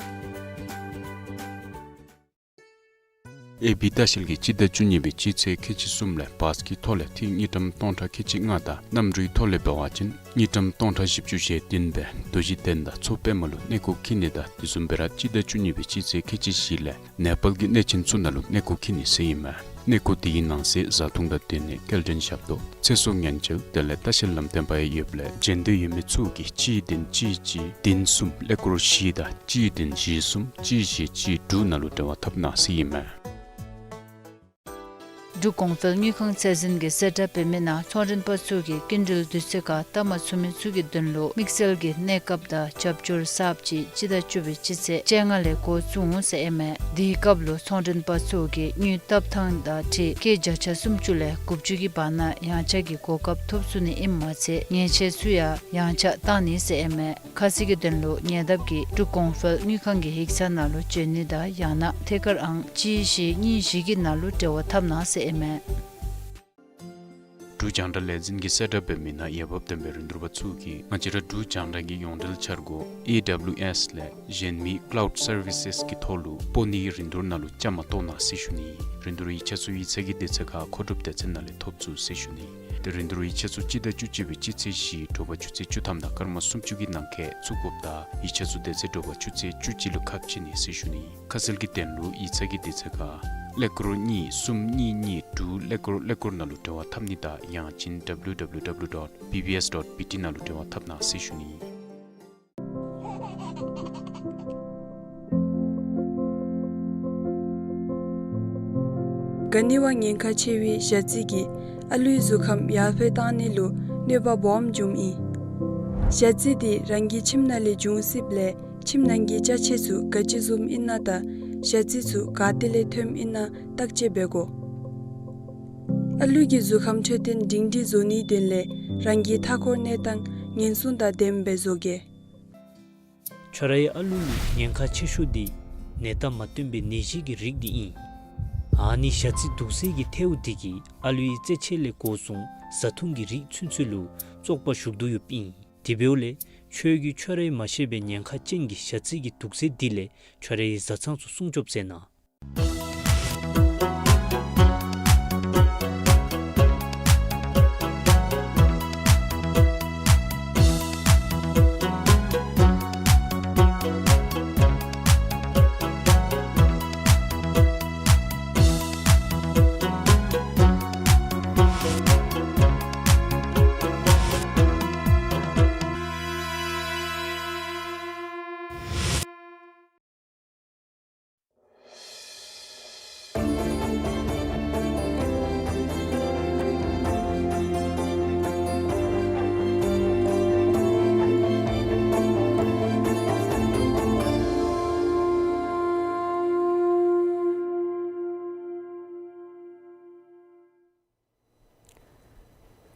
ཨེ་བི་ལྟ་བཤལ་གྱིས་སྤྱི་ཟླ་བཅུ་གཉིས་པའི་སྤྱི་ཚེས་ཁལ་གཅིག་གསུམ་ལས་བཱས་ཀྱི་ཐོག་ལས་ཐིག་དངུལ་ཀྲམ་སྟོང་ཕྲག་ཁལ་གཅིག་ལྔ་དང་གནམ་གྲུའི་ཐོག་ལས་འབད་བ་ཅིན་དངུལ་ཀྲམ་སྟོང་ཕྲག་བཞི་བཅུ་ཞེ་བདུན་སྦེ་རྡོ་རྗེ་གདན་དང་མཚོ་པདྨ་ལུ་གནས་སྐོར་འཁྱིད་ནི་དང་དེ་བཟུམ་སྦེ་ར་སྤྱི་ཟླ་བཅུ་གཉིས་པའི་སྤྱི་ཚེས་ཁལ་གཅིག་བཞི་ལས་ནེ་པཱལ་གྱི་གནས་ཆེན་ཚུ་ནང་ལུ་གནས་སྐོར་འཁྱིད་ནི་ཟེར་ཨིན་མས། གནས་སྐོར་དེའི་ནང་གསེས་བཟའ་འཐུང་དང་སྡོད་གནས་སྐྱེལ་འདྲེན་ཞབས་ཏོག་ཚེ་སྲོག་ཉེན་བཅོལ་དེ་ལས་ལྟ་བཤལ་ལམ་སྟོན་པ་ཡང་ཡོདཔ་ལས་བྱོན་འདོད་ཡོད་མི་ཚུ་གིས་གཅིག་བདུན་གཅིག་གཅིག་བདུན་གསུམ་ཀླད་ཀོར་བཞི་དང་གཅིག་བདུན་བཞི་གསུམ་གཅིག་བཞི་གཅིག་དྲུག་ནང་ལུ་འབྲེལ་བ་འཐབ་གནང་ཟེར་ཨིན་མས། འབྲུག་གོང་འཕེལ་དངུལ་ཁང་ཚད་འཛིན་གྱིས་གསལ་བསྒྲགས་འབད་མི་ནང་ཚོང་མགྲོན་པ་ཚུ་གིས་སྐྱིན་འགྲུལ་དུས་ཚོད་ཁར་བལྟ་མ་ཚུགས་མི་ཚུ་གི་དོན་ལུ་དམིགས་བསལ་གྱི་གནས་སྐབས་དང་རྒྱབ་སྐྱོར་གསརཔ་ཅིག་སྤྱི་ཟླ་བཅུ་པའི་སྤྱི་ཚེས་བཅོ་ལྔ་ལས་འགོ་བཙུགས་འོང་ཟེར་ཨིན་མས། དེའི་སྐབས་ལུ་ཚོང་མགྲོན་པ་ཚུ་གིས་དངུལ་བཏབ་ཐངས་དང་འཁྲིལ་སྐྱེད་བརྒྱ་ཆ་སུམ་ཅུ་ལས་དགུ་བཅུ་གི་བར་ན་ཡང་ཆག་གི་གོ་སྐབས་ཐོབ་ཚུགས་ནི་ཨིནམ་མ་ཚད་ཉེས་ཆད་ཚུ་ཡང་ཡང་ཆག་བཏང་ནི་ཟེར་ཨིན་མས། ཁ་གསལ་གྱི་དོན་ལུ་ཉེ་འདབས་ཀྱི་འབྲུག་གོང་འཕེལ་དངུལ་ཁང་གི་ཡིག་ཚང་ནང་ལུ་བྱོན་ནི་དང་ཡང་ན་ཐད་ཀར་ཨང་གཅིག་བཞི་གཉིས་བཞི་གི་ནང་ལུ་འབྲེལ་བ་འཐབ་གནང་ཟེར་ཨིན་མས། འབྲུག་རྒྱང་བསྒྲགས་ལས་འཛིན་གྱིས་གསལ་བསྒྲགས་འབད་མི་ནང་འོས་འབབ་ལྡན་པའི་རིན་བསྡུར་པ་ཚུ་གིས་ང་བཅས་ར་འབྲུག་རྒྱང་བསྒྲགས་ཀྱི་ཡོངས་འབྲེལ་འཆར་སྒོ་ཨེ་ཌབ་ལིའུ་ཨེསི་ལས་གཞན་མི་ཀ་ལའུཌ་སར་བི་སེསི་གི་ཐོག་ལུ་སྤོ་ནིའི་རིན་བསྡུར་ནང་ལུ་བཅའ་མར་གཏོགས་གནང་ཟེར་ཞུ་ནི། རིན་བསྡུར་ཡིག་ཆ་ཚུ་ཡིག་ཚང་གི་དུས་ཚོད་ཁར་མཁོ་སྒྲུབ་སྡེ་ཚན་ནང་ལས་ཐོབ་ཚུགས་ཟེར་ཞུ་ནི། ཏེ་རིན་བསྡུར་ཡིག་ཆ་ཚུ་སྤྱི་ཟླ་བཅུ་གཅིག་པའི་སྤྱི་ཚེས་བཞི་དྲོ་པ་ཆུ་ཚོད་བཅུ་ཐམ་དང་སྐར་མ་སུམ་ཅུ་གི་ནང་འཁོད་བཙུགས་དགོཔ་དང་ཡིག་ཆ་ཚུ་དེ་ཚེ་དྲོ་པ་ཆུ་ཚོད་བཅུ་གཅིག་ལུ་ཁ་ཕྱེ་ནི་ཟེར་ཞུ་ནི། ཁ་གསལ་གྱི་དོན་ལུ་ཡིག་ཚང་གི་དུས་ཚོད་ཁར་ཀླད་ཀོར་གཉིས་གསུམ་གཉིས་གཉིས་དྲུག་ཀླད་ཀོར་ཀླད་ཀོར་ནང་ལུ་འབྲེལ་བ་འཐབ་ནི་དང་ཡང་ཅིན་W W W dot B B S dot B T ནང་ལུ་འབྲེལ་བ་འཐབ་གནང་ཟེར་ཞུ་ནི། ག་ནི་བ་ཉེན་ཁ་ཆེ་བའི་ཞ་རྩི་གིས་ཨ་ལུའི་གཟུགས་ཁམས་ཡར་འཕེལ་བཏང་ནི་ལུ་གནོད་པ་སྦོམ་འབྱུངམ་ཨིན། ཞ་རྩི་འདི་རང་གི་ཁྱིམ་ནང་ལས་འབྱུང་སྲིདཔ་ལས་ཁྱིམ་ནང་གི་ཅ་ཆས་ཚུ་ག་ཅི་བཟུམ་ཨིན་ན་དང་ཞ་རྩི་ཚུ་ག་ཏེ་ལས་ཐོནམ་ཨིན་ན་བརྟག་དཔྱད་འབད་དགོ། ཨ་ལུ་གི་གཟུགས་ཁམས་འཕྲོད་བསྟེན་སྒྲིང་སྒྲིང་བཟོ་ནིའི་དོན་ལས་རང་གི་མཐའ་འཁོར་གནས་སྟངས་ཉེན་སྲུང་དང་ལྡནམ་སྦེ་བཟོ་གེ། ཁྱོད་རའི་ཨ་ལུ་ལུ་ཉེན་ཁ་ཆེ་ཤོས་འདི་ནད་རྟགས་མ་སྟོན་པའི་ནད་གཞི་གི་རིགས་འདི་ཨིན། ཨ་ནི་ཞ་རྩི་དུག་སེལ་གྱི་ཐལཝ་འདི་གིས་ཨ་ལུའི་རྩེད་ཆས་ལས་འགོ་བཟུང་བཟའ་འཐུང་གི་རིགས་ཚུན་ཚོད་ལུ་བཙོག་པ་ཞུགས་དོ་ཡོདཔ་ཨིན། དེ་འབདཝ་ལས་ ཁྱོད་ཀྱིས་ཁྱོད་རའི་མ་ཤེས་པའི་ཉེན་ཁ་ཅན་གྱི་ཞ་རྩི་གི་དུག་རྫས་འདི་ལས་ཁྱོད་རའི་བཟའ་ཚང་ཚུ་སྲུང་སྐྱོབ་མཛད་གནང་།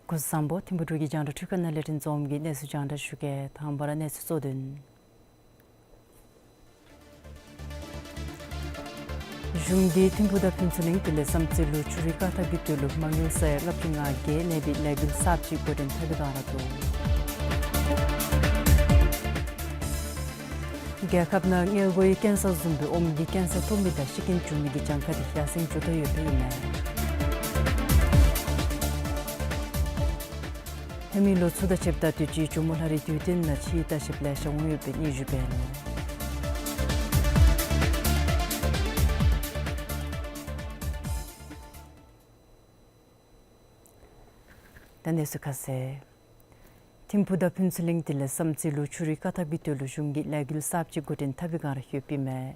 སྐུ་གཟུགས་བཟང་པོ། ཐིམ་ཕུག་འབྲུག་གི་རྒྱང་བསྒྲགས་འཕྲུལ་ཁང་ནང་ལས་རིན་འཛོམས་ཀྱིས་གནས་ཚུལ་རྒྱང་བསྒྲགས་ཞུ་གེ། དང་པ་ར་གནས་ཚུལ་གཙོ་དོན། གཞུང་གིས་ཐིམ་ཕུག་དང་ཕུན་ཚོགས་གླིང་དེ་ལས་བསམ་རྩེ་ལུ་ཆུ་རུད་བཀག་ཐབས་ཀྱི་དོན་ལུ་མ་དངུལ་ས་ཡ་ལྔ་བཅུ་ང་བརྒྱད་གནས་པའི་ལས་འགུལ་གསརཔ་ཅིག་འགོ་འདྲེན་འཐབ་པའི་བསྒང་ར་འདུག། རྒྱལ་ཁབ་ནང་མངལ་སྒོའི་ཀེན་སར་བཟུམ་སྦེ་ཨོམ་གྱི་ཀེན་སར་ཐོབ་མི་དང་ཤི་རྐྱེན་བྱུང་མི་གི་གྱངས་ཁ་དེ་ཡར་སེང་འགྱོ་དོ་ཡོདཔ་ཨིན་མས། ཧེ་མའི་ལོ་ཚུ་དང་ཕྱདཔ་ད་དུས་ཅི་ཇོ་མོ་ལྷ་རི་དུས་སྟོན་ནང་ཕྱིའི་ལྟ་བཤལཔ་ལེ་ཤ་འོང་ཡོདཔ་སྦེ་སྙན་ཞུ་འབད་ནུག། ད་གནས་ཚུལ་ཁ་གསལ། ཐིམ་ཕུག་དང་ཕུན་ཚོགས་གླིང་དེ་ལས་བསམ་རྩེ་ལུ་ཆུ་རུད་བཀག་ཐབས་ཀྱི་དོན་ལུ་གཞུང་གིས་ལས་འགུལ་གསརཔ་ཅིག་འགོ་འདྲེན་འཐབ་པའི་བསྒང་ར་ཡོདཔ་ཨིན་མས།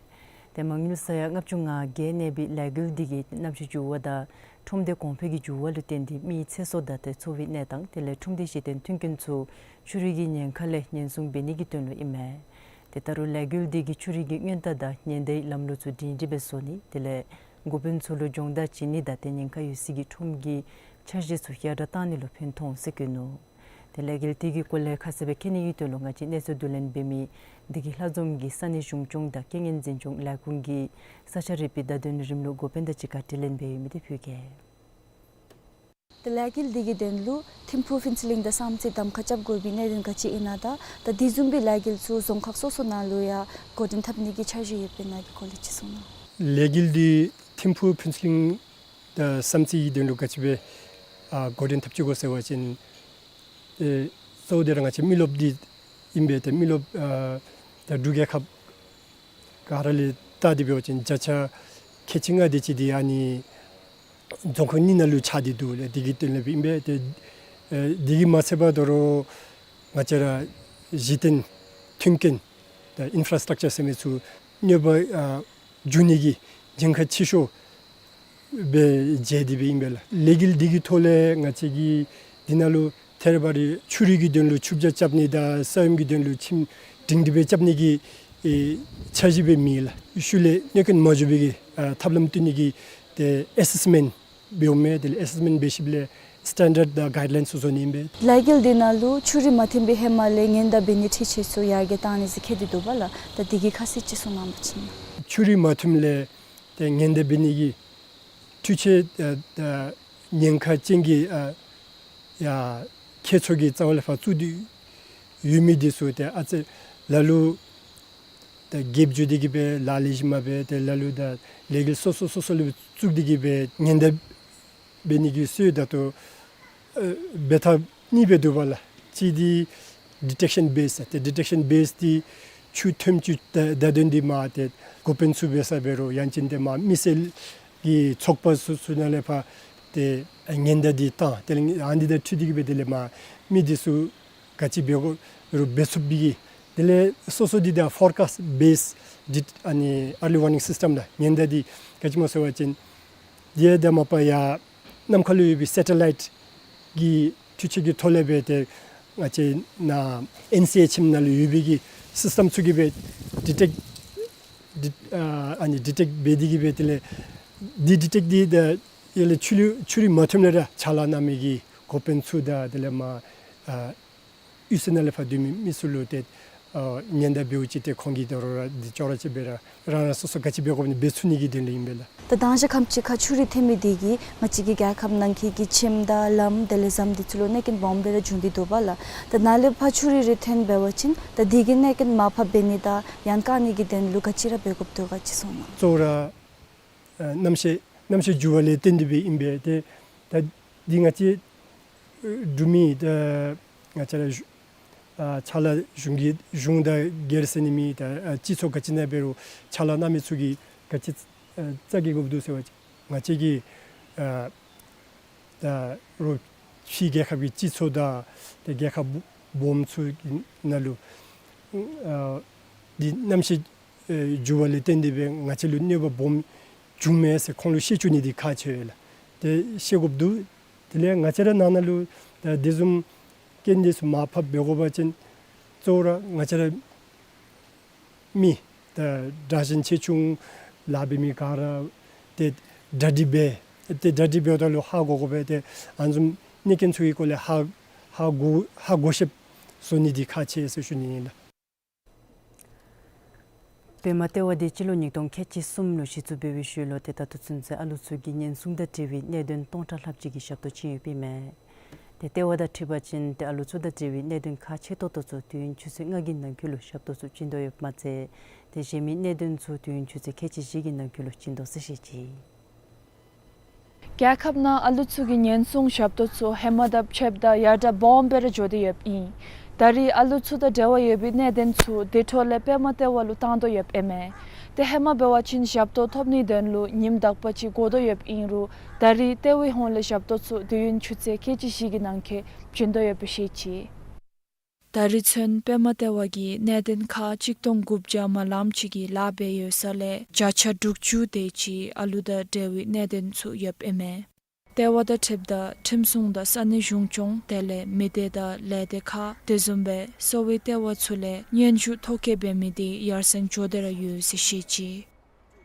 ཏེ་མ་དངུལ་ས་ཡ་ལྔ་བཅུ་ང་བརྒྱད་གནས་པའི་ལས་འགུལ་འདི་གིས་གནམ་གཤིས་འགྱུར་བ་དང་ཁྲོམ་སྡེ་གོང་འཕེལ་གྱི་འགྱུར་བ་ལུ་བརྟེན་ཏེ་མིའི་ཚེ་སྲོག་དང་ཏེ་འཚོ་བའི་གནས་སྟངས་དེ་ལས་ཁྲོམ་སྡེ་གཞི་རྟེན་མཐུན་རྐྱེན་ཚུ་ཆུ་རུད་ཀྱི་ཉེན་ཁ་ལས་ཉེན་སྲུང་འབད་ནི་གི་དོན་ལུ་ཨིན་མས། ཏེ་ད་རུང་ལས་འགུལ་འདི་གིས་ཆུ་རུད་ཀྱི་སྔོན་བརྡ་དང་ཉེན་བརྡའི་ལམ་ལུགས་ཚུ་སྒྲིང་སྒྲི་སྦེ་བཟོ་ནི་དེ་ལས་འགོ་དཔོན་ཚུ་ལུ་སྦྱོང་བརྡར་བྱིན་ནི་དང་ཏེ་ཉེན་ཁ་ཡོད་སའི་གི་ཁྲོམ་གྱི་འཆར་གཞི་ཚུ་ཡར་དྲག་གཏང་ནི་ལུ་ཕན་ཐོགས་འོང་ཟེར་བཀོད་ནུག། ཏེ་ལས་འགུལ་དེ་གི་སྐོར་ལས་ཁ་གསལ་སྦེ་མཁྱེན་ནི་གི་དོན་ལུ་ང་བཅས་གནས་ཚུལ་བསྡུ་ལེན་འབད་མི་བདེ་སྐྱིད་ལྷ་འཛོམས་ཀྱིས་ས་གནས་གཞུང་སྐྱོང་དང་རྐྱེན་ངན་འཛིན་སྐྱོང་ལས་ཁུངས་ཀྱི་ས་ཆ་རིག་པའི་བརྡ་དོན་རིམ་ལུགས་འགོ་དཔོན་དང་གཅིག་ཁར་དྲི་ལན་འབད་ཡོད་མི་དེ་ཕུལ་གེ། ཏེ་ལས་འགུལ་འདི་གི་དོན་ལུ་ཐིམ་ཕུག་ཕུན་ཚོགས་གླིང་དང་བསམ་རྩེ་གདམ་ཁ་རྐྱབ་དགོ་པའི་གནད་དོན་ག་ཅི་ཨིན་ན་དང་ད་དེ་བཟུམ་སྦེ་ལས་འགུལ་ཚུ་རྫོང་ཁག་སོ་སོ་ནང་ལུ་ཡང་འགོ་འདྲེན་འཐབ་ནི་གི་འཆར་གཞི་ཡོདཔ་ཨིན་ན་གི་སྐོར་ལས་ཅིག་གསུང་གནང་། ལས་འགུལ་འདི་ཐིམ་ཕུག་ཕུན་ཚོགས་གླིང་དང་བསམ་རྩེ་གི་དོན་ལུ་ག་ཅི་སྦེ་ཨ་འགོ་འདྲེན་འཐབ་ཅི་གོ་ཟེར་བ་ཅིན་ཨེ་གཙོ་བོ་དེ་ར་ང་བཅས་མི་རློབས་འདི་ཨིན་པས། ཏེ་མི་རློབས་ཨ་ད་འབྲུག་རྒྱལ་ཁབ་ག་ར་ལས་བལྟ་སྟེ་འབད་བ་ཅིན་བརྒྱ་ཆ་ཁལ་གཅིག་ལྔ་དེ་ཅིག་འདི་ཨ་ནི་རྫོང་ཁག་གཉིས་ནང་ལུ་ཆགས་ཏེ་འདུག་ལགས། དེ་གི་དོན་ལས་སྦེ་ཨིན་པས། ཏེ་ཨེ་དེ་གིས་མ་ཚད་པར་དོ་རུང་ང་བཅས་ར་གཞི་རྟེན་མཐུན་རྐྱེན་ད་ཨིན་ཕ་ར་སི་ཊག་ཅར་ཟེར་མི་ཚུ་གནོད་པ་ཨ་འབྱུང་ནི་གི་ཉེན་ཁ་ཆེ་ཤོས་སྦེ་མཇལ་ཏེ་སྦེ་ཨིན་པས་ལགས། ལས་འགུལ་འདི་གི་ཐོག་ལས་ང་བཅས་ཀྱིས་འདི་ནང་ལུ་ཐད་རི་བ་རི་ཆུ་རུད་ཀྱི་དོན་ལུ་ཆུ་བྱ་རྐྱབ་ནི་དང་ས་ཡོམ་གྱི་དོན་ལུ་ཁྱིམ་སྒྲིང་སྒྲི་སྦེ་རྐྱབ་ནི་གི་ཨེ་འཆར་གཞི་སྦེ་མེད་ལགས། ཤུལ་ལས་གནོད་རྐྱེན་མ་འབྱུང་བའི་གི་ཨ་ཐབས་ལམ་བཏོན་ནི་གི་ཏེ་ཨེ་སེསི་མེནཊ་འབདཝ་མས། དེ་ལས་ཨེ་སེསི་མེནཊ་འབད་ཞིནམ་ལས་སི་ཊེན་ཌརཌ་དང་གའིཌ་ལའིནསི་བཟོ་ནི་ཨིན་པས། ལས་འགུལ་འདི་ནང་ལུ་ཆུ་རུད་མ་ཐོན་པའི་ཧེ་མ་ལས་ཉེན་བརྡ་འབད་ནིའི་འཕྲུལ་ཆས་ཚུ་ཡར་རྒྱས་བཏང་ནི་ཟེར་བཀོད་དེ་འདུག་པ་ལགས། ད་འདི་གི་ཁ་གསལ་ཅིག་གསུང་གནང་བ་ཅིན། ཆུ་རུད་མ་ཐོནམ་ལས་ཏེ་ཉེན་བརྡ་འབད་ནི་གི་འཕྲུལ་ཆས་ཨ་ཨ་ཉེན་ཁ་ཅན་གྱི་ཨ་ཡར་ཁྱད་ཚུགས་ཀྱི་རྩ་བ་ལས་ཕར་བཙུགས་ཏེ་ཡོད་མི་འདི་ཚུ་ཏེ་ཨ་ཙི་ལ་ལུ་ཏེ་གེབ་འགྱོ་སྟེ་གི་སྦེ་ལཱ་ལེགས་ཤོམ་མ་འབད། ཏེ་ལ་ལུ་ད་ལས་འགུལ་སོ་སོ་སོ་སོ་ལུ་བཙུགས་ཏེ་གི་སྦེ་ཉེན་བརྡ་འབད་ནི་གི་སྲོལ་ད་ལྟོ་ཨ་འབད་ཐངས་གཉིས་སྦེ་འདུག་པ་ལགས། གཅིག་འདི་ཌི་ཊེཀ་ཤཱན་བེསི་ཏེ་ཌི་ཊེཀ་ཤཱན་བེསི་འདི་ཆུ་ཐོནམ་ཅིག་བརྡ་བརྡ་དོན་འདི་མར་ཏེ་འགོ་དཔོན་ཚུ་འབད་ས་འབད་རུང་ཡང་ཅིན་ཏེ་མར་མི་སེར་གྱི་ཚོགས་པ་ཚུ་ཚུ་ནང་ལས་ཕར་ཏེ་ཉེན་བརྡ་འདི་བཏང་། དེ་ལས་ཨ་ནི་འདི་དང་འཁྲིལ་ཏེ་གི་སྦེ་དེ་ལས་མར་མི་འདི་ཚུ་ག་ཅི་འབད་དགོ་རུང་འབད་ཚུགསཔ་འབད་གི། དེ་ལས་སོ་སོ་འདི་ད་ཕོར་ཀཱསཊ་བེསི་འདི་ཨ་ནི་ཨར་ལི་ཝར་ནིང་སིསི་ཊེམ་ད་ཉེན་བརྡ་འདི་ག་ཅི་སྨོ་ཟེར་བ་ཅིན་དེ་ད་མ་པ་ཡར་གནམ་ཁ་ལུ་ཡོད་པའི་སེ་ཊེ་ལའིཊ་གི་འཕྲུལ་ཆས་ཀྱི་ཐོག་ལས་སྦེ་ཏེ་ང་བཅས་ནཱ་ཨེན་སི་ཨེཆ་ཨེམ་ནང་ལུ་ཡོད་པའི་གི་སིསི་ཊེམ་ཚུ་གིས་སྦེ་ཌི་ཊེཀ་ཌི་ཨ་ཨ་ནི་ཌི་ཊེཀ་འབད་དེ་གི་སྦེ་དེ་ལས་འདི་ཌི་ཊེཀ་འདི་ད་ཡར་ལས་ཆུ་རུད་ཆུ་རུད་མ་ཐོནམ་ལས་ར་ཕྱག་ལཱ་གནང་མི་གི་འགོ་དཔོན་ཚུ་དང་དེ་ལས་མར་ཨ་གཡུས་ཚན་ནང་ལས་ཕར་སྡོད་མི་མི་ཚུ་ལུ་ཏེ་ ཨ་ཉེན་བརྡ་འབདཝ་ཅིག་ཏེ་ཁོང་གིས་དོ་རུང་ར་འདི་ཅོག་ར་ཅིག་འབད་ར་རང་རང་སོ་སོ་ག་ཅི་འབད་དགོཔ་ནི་འབད་ཚུགས་ནི་གི་དོན་ལུ་ཨིན་པས་ལགས། ད་དང་ཞག་ཁམས་ཅིག་ཁར་ཆུ་རུད་ཐོན་མི་འདི་གིས་ང་བཅས་ཀྱི་རྒྱལ་ཁབ་ནང་འཁོད་ཀྱི་ཁྱིམ་དང་ལམ་དེ་ལས་ཟམ་འདི་ཚུ་ལུ་གནོད་རྐྱེན་སྦོམ་སྦེ་ར་འབྱུང་སྟེ་འདུག་པ་ལགས། ད་ནཱ་ལས་ཕར་ཆུ་རུད་རུད་ཐོན་འབད་བ་ཅིན་ད་འདི་གི་གནོད་རྐྱེན་མར་ཕབ་འབད་ནི་དང་ཡང་བཀག་ནི་གི་དོན་ལུ་ག་ཅི་ར་འབད་དགོཔ་འདུག་ག་ཅིག་གསུང་གནང་། གཙོ་བོ་ར་ཨ་གནམ་གཤིས་གནམ་གཤིས་འགྱུར་བ་ལས་བརྟེན་ཏེ་སྦེ་ཨིན་པས། ཏེ་ད་འདི་ང་བཅས་འབྲུག་མི་ད་ང་བཅས་ར་གཞུང་ཨ་ཕྱག་ལཱ་གཞུང་གི་གཞུང་དང་སྒེར་ཟེར་ནི་མེད། ད་ཨ་སྤྱི་ཚོགས་ག་ཅི་ནང་འབད་རུང་ཕྱག་ལཱ་གནང་མི་ཚུ་གིས་ག་ཅི་ཨ་བཙག་གེ་དགོཔ་འདུག་ཟེར་བ་ཅིན་ང་བཅས་ཀྱིས་ཨ་ད་རོགས་ཕྱི་རྒྱལ་ཁབ་ཀྱི་སྤྱི་ཚོགས་དང་ཏེ་རྒྱལ་ཁབ་སྦོམ་ཚུ་གི་ནང་ལུ་ཨ་འདི་གནམ་གཤིས་ཨེ་འགྱུར་བ་ལས་བརྟེན་ཏེ་སྦེ་ང་བཅས་ལུ་གནོད་པ་སྦོམ་བྱུངམ་མས་ཟེར་ཁོང་ལུ་བཤད་བཅུག་ནི་འདི་ཁག་ཆེ་བས་ལགས། ཏེ་བཤད་དགོཔ་འདུག། དེ་ལས་ང་བཅས་ར་ནང་ན་ལུ་ད་དེ་བཟུམ་རྐྱེན་འདི་ཚུ་མར་ཕབ་འབད་དགོ་པ་ཅིན་གཙོ་བོ་ར་ང་བཅས་ར་མི་ད་དྲག་ཞན་ཆེ་ཆུང་ལཱ་འབད་མི་ག་ར་ཏེ་གྲ་སྒྲིག་འབད་ཏེ་གྲ་སྒྲིག་འབདཝ་ད་ལུ་ཧ་གོ་དགོ་པས། ཏེ་ཨ་བཟུམ་གནོད་རྐྱེན་ཚུ་གི་སྐོར་ལས་ཧ་ཧ་གོ་ཧ་གོ་ཤེསཔ་བཟོ་ནི་འདི་ཁག་ཆེ་ཟེར་ཞུ་ནི་ཨིན་ལགས། པདྨ་ལྟེ་བ་འདི་སྤྱི་ལོ་ཉིས་སྟོང་ཁལ་གཅིག་གསུམ་ལུ་གཞི་བཙུགས་འབད་བའི་ཤུལ་ལུ་ཏེ་ད་ལྟོ་ཚུན་ཚོད་ཨ་ལུ་ཚུ་གི་ཉེན་སྲུང་དང་འབྲེལ་བའི་གནད་དོན་སྟོང་ཕྲག་ལྷགཔ་ཅིག་གི་ཞབས་ཏོག་བྱིན་ཡོདཔ་ཨིན་མས། ཏེ་ལྟེ་བ་དང་འཁྲིལ་བ་ཅིན་ཏེ་ཨ་ལུ་ཚུ་དང་འབྲེལ་བའི་གནད་དོན་ཁག་ཆེ་ཏོག་ཏོ་ཚུ་དུས་ཡུན་ཆུ་ཚོད་ལྔ་གི་ནང་འཁོད་ལུ་ཞབས་ཏོག་ཚུ་བྱིན་དོ་ཡོདཔ་མ་ཚད་ཏེ་གཞན་མི་གནད་དོན་ཚུ་དུས་ཡུན་ཆུ་ཚོད་ཁལ་གཅིག་བཞི་གི་ནང་འཁོད་ལུ་བྱིན་དོ་ཟེར་བཤད་ཅི། རྒྱལ་ཁབ་ནང་ཨ་ལུ་ཚུ་གི་ཉེན་སྲུང་ཞབས་ཏོག་ཚུ་ཧེ་མ་དང་ཕྱདཔ་ད་ཡར་དྲག་སྦོམ་སྦེ་ར་འགྱོ་སྟེ་ཡོདཔ་ཨིན། ད་རེས་ཨ་ལུ་ཚུ་དང་འབྲེལ་བ་ཡོད་པའི་གནད་དོན་ཚུ་དེ་འཕྲོ་ལས་པདྨ་ལྟེ་བ་ལུ་བཏང་དོ་ཡོདཔ་ཨིན་མས། ཏེ་ཧེ་མ་འབད་བ་ཅིན་ཞབས་ཏོག་ཐོབ་ནིའི་དོན་ལུ་ཉིནམ་དག་པ་ཅིག་འགོར་དོ་ཡོདཔ་ཨིན་རུང་ད་རེས་ལྟེ་བའི་ཧོངས་ལས་ཞབས་ཏོག་ཚུ་དུས་ཡུན་ཆུ་ཚོད་ཁལ་གཅིག་བཞི་གི་ནང་འཁོད་བྱིན་དོ་ཡོདཔ་སྦེ་བཤད་ཅི། ད་རེས་ཚུན་པདྨ་ལྟེ་བ་གིས་གནད་དོན་ཁག་གཅིག་སྟོང་དགུ་བརྒྱ་མ་ལངམ་ཅིག་གི་ལཱ་འབད་ཡོད་ས་ལས་བརྒྱ་ཆ་དྲུག་ཅུ་དེ་ཅིག་ཨ་ལུ་དང་འབྲེལ་བའི་གནད་དོན་ཚུ་ཡོདཔ་ཨིན་མས། ལྟེ་བ་དང་འཁྲིལཝ་ད་ཁྲིམས་སྲུང་དང་ས་གནས་གཞུང་སྐྱོང་དེ་ལས་མི་སྡེ་དང་ལས་སྡེ་ཁག་དེ་བཟུམ་སྦེ་གསོ་བའི་ལྟེ་བ་ཚུ་ལས་སྙན་ཞུ་ཐོ་བཀོད་འབད་མི་དེ་ཡར་སེང་འགྱོ་སྟེ་ར་ཡོད་ཟེར་བཤད་ཅི།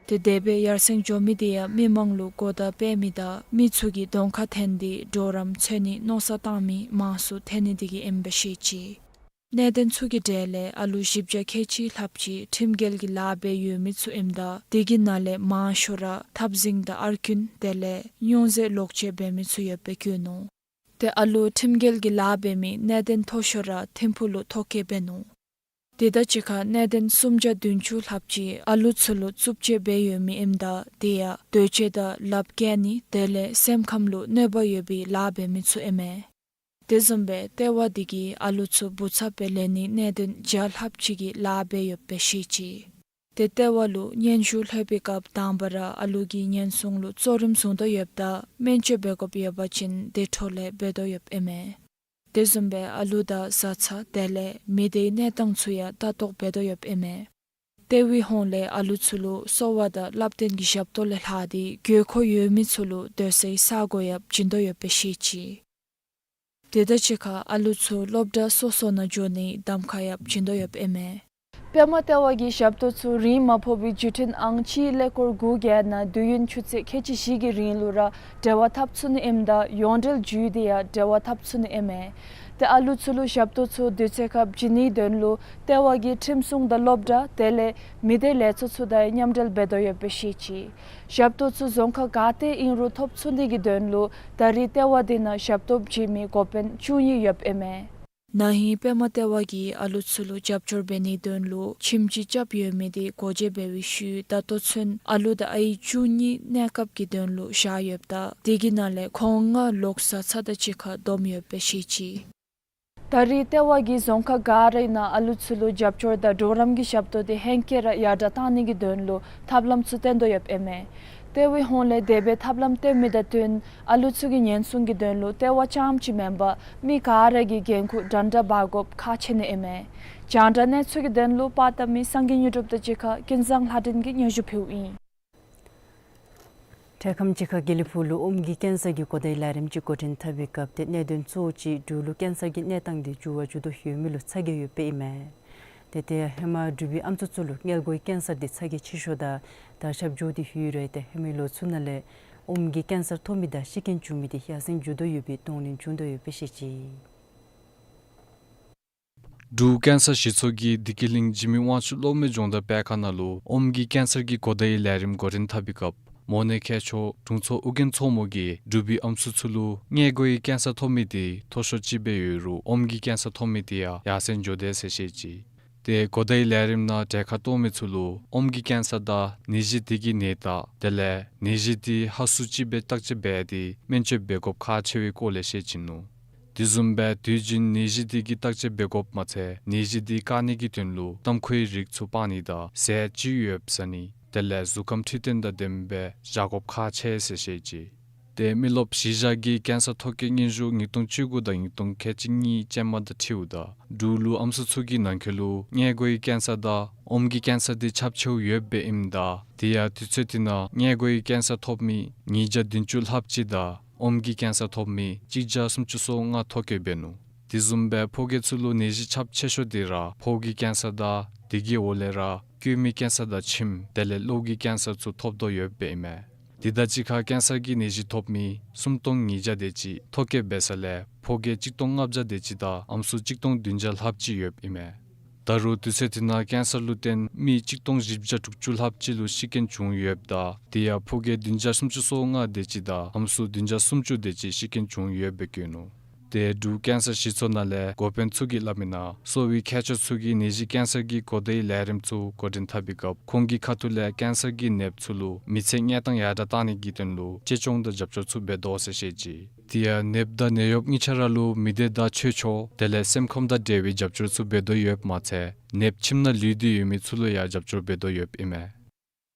ཏེ་དེ་སྦེ་ཡར་སེང་འགྱོ་མི་དེ་ཡང་མི་མང་ལུ་གོ་བརྡ་སྤེལ་མི་དང་མི་ཚུ་གིས་གདོང་ཁར་འཐོན་ཏེ་གྲོགས་རམ་འཚོལ་ནི་མནོ་བསམ་བཏང་མི་མང་སུ་ཐོན་ནི་དེ་གིས་ཨིནམ་སྦེ་བཤད་ཅི། གནད་དོན་ཚུ་གི་གྲས་ལས་ཨ་ལུ་བཞི་བརྒྱ་ཁལ་གཅིག་ལྷགཔ་ཅིག་ཁྲིམས་འགལ་གྱི་ལཱ་འབད་ཡོད་མི་ཚུ་ཨིནམ་ད་དེ་གི་ནང་ལས་མང་ཤོས་ར་འཐབ་འཛིང་དང་ཨར་རྐུན་དེ་ལས་སྨྱོ་རྫས་ལོག་སྤྱོད་འབད་མི་ཚུ་ཡོདཔ་སྦེ་བཀོད་ནུག། ཏེ་ཨ་ལུ་ཁྲིམས་འགལ་གྱི་ལཱ་འབད་མི་གནད་དོན་མཐོ་ཤོས་ར་ཐིམ་ཕུག་ལུ་ཐོ་བཀོད་འབད་ནུག། དེ་དང་གཅིག་ཁར་གནད་དོན་སུམ་བརྒྱ་བདུན་ཅུ་ལྷགཔ་ཅིག་ཨ་ལུ་ཚུ་ལུ་རྩུབ་སྤྱོད་འབད་ཡོད་མི་ཨིནམ་ད་དེ་ཡང་འདོད་སྤྱོད་དང་ལགཔ་བཀལ་ནི་དེ་ལས་སེམས་ཁམས་ལུ་གནོད་པ་ཡོད་པའི་ལཱ་འབད་མི་ཚུ་ཨིན་མས། དེ་བཟུམ་སྦེ་ལྟེ་བ་དེ་གིས་ཨ་ལུ་ཚུ་བུ་ཚབ་སྦེ་ལེན་ནིའི་གནད་དོན་བརྒྱ་ལྷགཔ་ཅིག་གི་ལཱ་འབད་ཡོདཔ་སྦེ་བཤད་ཅི། ཏེ་ལྟེ་བ་ལུ་སྙན་ཞུ་ལྷོད་པའི་སྐབས་དང་པ་ར་ཨ་ལུ་གི་ཉེན་སྲུང་ལུ་གཙོ་རིམ་བཟུང་དོ་ཡོདཔ་ད་སྨན་བཅོས་འབད་དགོཔ་ཡོད་པ་ཅིན་དེ་འཕྲོ་ལས་འབད་དོ་ཡོདཔ་ཨིན་མས། དེ་བཟུམ་སྦེ་ཨ་ལུ་དང་བཟའ་ཚང་དེ་ལས་མི་སྡེའི་གནས་སྟངས་ཚུ་ཡང་ལྟ་རྟོག་འབད་དོ་ཡོདཔ་ཨིན་མས། ལྟེ་བའི་ཧོངས་ལས་ཨ་ལུ་ཚུ་ལུ་གསོ་བ་དང་བསླབ་སྟོན་གྱི་ཞབས་ཏོག་ལས་ལྷག་སྟེ་དགོས་མཁོ་ཡོད་མི་ཚུ་ལུ་སྡོད་སའི་ས་གོ་ཡང་བྱིན་དོ་ཡོདཔ་སྦེ་བཤད་ཅི། དེ་དང་གཅིག་ཁར་ཨ་ལུ་ཚུ་སློབ་གྲྭ་སོ་སོ་ནང་འགྱོ་ནིའི་གདམ་ཁ་ཡང་བྱིན་དོ་ཡོདཔ་ཨིན་མས། པདྨ་ལྟེ་བ་གི་ཞབས་ཏོག་ཚུ་རིན་མ་ཕོག་པའི་བརྒྱུད་འཕྲིན་ཨང་གཅིག་ཀླད་ཀོར་དགུ་བརྒྱད་ནང་དུས་ཡུན་ཆུ་ཚོད་ཁལ་གཅིག་བཞི་གི་རིང་ལུ་ར་འབྲེལ་བ་འཐབ་ཚུགས་ནི་ཨིནམ་ད་ཡོངས་འབྲེལ་བརྒྱུད་དེ་ཡང་འབྲེལ་བ་འཐབ་ཚུགས་ནི་ཨིན་མས། ཏེ་ཨ་ལུ་ཚུ་ལུ་ཞབས་ཏོག་ཚུ་དུས་ཚོད་ཁར་བྱིན་ནིའི་དོན་ལུ་ལྟེ་བ་གིས་ཁྲིམས་སྲུང་དང་སློབ་གྲྭ་དེ་ལས་མི་སྡེ་ལས་ཚོགས་ཚུ་དང་མཉམ་འབྲེལ་འབད་དོ་ཡོདཔ་སྦེ་བཤད་ཅི། ཞབས་ཏོག་ཚུ་རྫོང་ཁག་ག་ཏེ་ཨིན་རུང་ཐོབ་ཚུགས་ནི་གི་དོན་ལུ་ད་རེས་ལྟེ་བ་དེ་ནང་ཞབས་ཏོག་བྱིན་མི་འགོ་དཔོན་བཅུ་གཉིས་ཡོདཔ་ཨིན་མས། ན་ཧིང་པདྨ་ལྟེ་བ་གིས་ཨ་ལུ་ཚུ་ལུ་རྒྱབ་སྐྱོར་འབད་ནིའི་དོན་ལུ་ཁྱིམ་གཅིག་རྐྱབ་ཡོད་མི་དེ་སྒོ་འབྱེད་འབད་བའི་ཤུལ་ད་ལྟོ་ཚུན་ཨ་ལུ་དང་ཨའི་བཅུ་གཉིས་གནས་སྐབས་ཀྱི་དོན་ལུ་བཞག་ཡོདཔ་ད་དེ་གི་ནང་ལས་ཁོང་ལྔ་ལོག་བཟའ་ཚང་དང་གཅིག་ཁར་བསྡོམས་ཡོདཔ་སྦེ་བཤད་ཅི། ད་རེས་ལྟེ་བ་གིས་རྫོང་ཁག་ག་རའི་ནང་ཨ་ལུ་ཚུ་ལུ་རྒྱབ་སྐྱོར་དང་གྲོགས་རམ་གྱི་ཞབས་ཏོག་དེ་ཧེང་སྐལ་ར་ཡར་དྲག་བཏང་ནི་གི་དོན་ལུ་ཐབས་ལམ་ཚུ་བཏོན་དོ་ཡོདཔ་ཨིན་མས། ལྟེ་བའི་ཧོངས་ལས་དེ་སྦེ་ཐབས་ལམ་བཏོན་མི་དང་བསྟུན་ཨ་ལུ་ཚུ་གི་ཉེན་སྲུང་གི་དོན་ལུ་ལྟེ་བ་རྐྱངམ་ཅིག་མེན་པར་མི་ག་ར་གིས་འགན་ཁུར་འདྲན་འདྲ་འབག་དགོཔ་ཁག་ཆེ་ནི་ཨིན་མས། རྒྱང་བསྒྲགས་གནས་ཚུལ་གྱི་དོན་ལུ་པར་བཏབ་མི་སངས་རྒྱས་དངོས་གྲུབ་དང་གཅིག་ཁར་ཀུན་བཟང་ལྷ་སྒྲོན་གྱིས་སྙན་ཞུ་ཕུལཝ་ཨིན། འཕྲལ་ཁམས་ཅིག་ཁར་དགེ་ལེགས་ཕུག་ལུ་ཨོམ་གྱི་ཀེན་སར་གྱི་གོ་བརྡའི་ལས་རིམ་ཅིག་འགོ་འདྲེན་འཐབ་པའི་སྐབས་ཏེ་གནད་དོན་གཙོ་བོ་ཅིག་འབྲུག་ལུ་ཀེན་སར་གྱི་གནས་སྟངས་དེ་འགྱུར་བ་འགྱུར་དོ་ཡོད་མི་ལུ་ཚ་གྱང་ཡོདཔ་ཨིན་མས། ཏེ་ཏེ་ཧེ་མ་འབྲུག་པའི་ཨམ་སྲུ་ཚུ་ལུ་མངལ་སྒོའི་ཀེན་སར་དེ་ཚ་གྱང་ཆེ་ཤོས་དང་དར་ཁྱབ་འགྱོ་སྟེ་ཡོད་རུང་ཏེ་ཧེ་མའི་ལོ་ཚུ་ནང་ལས་ཨོམ་གྱི་ཀེན་སར་ཐོབ་མི་དང་ཤི་རྐྱེན་བྱུང་མི་དེ་ཡར་སེང་འགྱོ་དོ་ཡོད་པའི་གདོང་ལེན་བྱུང་དོ་ཡོདཔ་སྦེ་བཤད་ཅི། འབྲུག་ཀེན་སར་ཞིབ་ཚགས་ཀྱིས་བདེ་སྐྱིད་གླིང་འཇིགས་མེད་དབང་ཕྱུག་གློག་མེ་སྦྱོང་བརྡར་སྤེལ་ཁང་ནང་ལུ་ཨོམ་གྱི་ཀེན་སར་གྱི་གོ་བརྡའི་ལས་རིམ་འགོ་འདྲེན་འཐབ་པའི་སྐབས་མོ་ནེ་མཁས་མཆོག་དྲུང་འཚོ་ཨོ་རྒྱན་མཚོ་མོ་གིས་འབྲུག་པའི་ཨམ་སྲུ་ཚུ་ལུ་སྔས་མགོའི་ཀེན་སར་ཐོབ་མི་དེ་མཐོ་ཤོས་ཅིག་སྦེ་ཡོད་རུང་ཨོམ་གྱི་ཀེན་སར་ཐོབ་མི་དེ་ཡང་ཡར་སེང་འགྱོ་དེས་ཟེར་བཤད་ཅི། ཏེ་གོ་བརྡའི་ལས་རིམ་ནང་གྲལ་ཁར་གཏོགས་མི་ཚུ་ལུ་ཨོམ་གྱི་ཀེན་སར་དང་ནད་གཞི་དེ་གི་ནད་རྟགས་དེ་ལས་ནད་གཞི་དེ་ཧ་སུ་ཅིག་སྦེ་བརྟག་དཔྱད་འབད་དེ་སྨན་བཅོས་འབད་དགོཔ་ཁག་ཆེ་བའི་སྐོར་ལས་བཤད་ཅི་ནུག། དེ་བཟུམ་སྦེ་དུས་རྒྱུན་ནད་གཞི་དེ་གི་བརྟག་དཔྱད་འབད་དགོཔ་མ་ཚད་ནད་གཞི་དེ་བཀག་ནི་གི་དོན་ལུ་ཏམ་ཁུའི་རིགས་ཚུ་སྤང་ནི་དང་ཟས་ཅི་ཡོདཔ་ཟ་ནི་དེ་ལས་གཟུགས་ཁམས་འཕྲོད་བསྟེན་དང་ལྡནམ་སྦེ་བཞག་དགོཔ་ཁག་ཆེ་ཟེར་བཤད་ཅི། ཏེ་མི་རློབས་གཞི་བཞག་གི་ཀེན་སར་ཐོ་བཀོད་སྙན་ཞུ་ཉིས་སྟོང་བཅུ་དགུ་དང་ཉིས་སྟོང་ཁལ་གཅིག་གཉིས་ཅན་མ་དང་འཁྲིལཝ་ད་འབྲུག་ལུ་ཨམ་སྲུ་ཚུ་གི་ནང་འཁོད་ལུ་སྔས་མགོའི་ཀེན་སར་དང་ཨོམ་གྱི་ཀེན་སར་དེ་ཁྱབ་ཆེཝ་ཡོདཔ་སྦེ་ཨིནམ་ད་དེ་ཡང་དུས་ཚོད་དེ་ནང་སྔས་མགོའི་ཀེན་སར་ཐོབ་མི་ཉིས་བརྒྱ་བདུན་ཅུ་ལྷགཔ་ཅིག་དང་ཨོམ་གྱི་ཀེན་སར་ཐོབ་མི་གཅིག་བརྒྱ་སུམ་ཅུ་སོ་ལྔ་ཐོ་བཀོད་འབད་ནུག། དེ་བཟུམ་སྦེ་ཕོ་སྐྱེས་ཚུ་ལུ་ནད་གཞི་ཁྱབ་ཆེ་ཤོས་དེ་ར་ཕོཝ་གི་ཀེན་སར་དང་དེ་གི་འོག་ལས་ར་སྐྱུ་མའི་ཀེན་སར་དང་མཆིནམ་དེ་ལས་གློ་གི་ཀེན་སར་ཚུ་ཐོབ་དོ་ཡོདཔ་སྦེ་ཨིན་མས། དེ་དང་གཅིག་ཁར་ཀེན་སར་གྱི་ནད་གཞི་ཐོབ་མི་སུམ་སྟོང་ཉིས་བརྒྱ་དེ་ཅིག་ཐོ་བཀོད་འབད་ས་ལས་ཕོ་སྐྱེས་གཅིག་སྟོང་ལྔ་བརྒྱ་དེ་ཅིག་དང་ཨམ་སྲུ་གཅིག་སྟོང་བདུན་བརྒྱ་ལྷགཔ་ཅིག་ཡོདཔ་ཨིན་མས། ད་རུང་དུས་ཚོད་དེ་ནང་ཀེན་སར་ལུ་བརྟེན་མི་གཅིག་སྟོང་བཞི་བརྒྱ་དྲུག་ཅུ་ལྷགཔ་ཅིག་ལུ་ཤི་རྐྱེན་བྱུང་ཡོདཔ་ད་དེ་ཡང་ཕོ་སྐྱེས་བདུན་བརྒྱ་སུམ་ཅུ་སོ་ལྔ་དེ་ཅིག་དང་ཨམ་སྲུ་བདུན་བརྒྱ་སུམ་ཅུ་དེ་ཅིག་ཤི་རྐྱེན་བྱུང་ཡོདཔ་སྦེ་བཀོད་ནུག། ཏེ་འབྲུག་ཀེན་སར་ཞིབ་ཚགས་ནང་ལས་འགོ་དཔོན་ཚུ་གིས་སླབ་མི་ནང་གསོ་བའི་མཁས་མཆོག་ཚུ་གིས་ནད་གཞི་ཀེན་སར་གྱི་གོ་བརྡའི་ལས་རིམ་ཚུ་འགོ་འདྲེན་འཐབ་པའི་སྐབས་ཁོང་གི་ཁ་ཐུག་ལས་ཀེན་སར་གྱི་ནདཔ་ཚུ་ལུ་མི་ཚེ་གནས་སྟངས་ཡར་དྲགས་གཏང་ནི་གི་དོན་ལུ་གཅེས་སྐྱོང་དང་རྒྱབ་སྐྱོར་ཚུ་འབད་དོ་ཟེར་བཤད་ཅི། དེ་ཡང་ནདཔ་དང་ནད་གཡོགཔ་གཉིས་ཆ་ར་ལུ་མི་སྡེ་དང་ཆོས་ཕྱོགས་དེ་ལས་སེམས་ཁམས་དང་འབྲེལ་བའི་རྒྱབ་སྐྱོར་ཚུ་འབད་དོ་ཡོདཔ་མ་ཚད་ནདཔ་ཁྱིམ་ནང་ལུས་ཏེ་ཡོད་མི་ཚུ་ལུ་ཡང་རྒྱབ་སྐྱོར་འབད་དོ་ཡོདཔ་ཨིན་མས།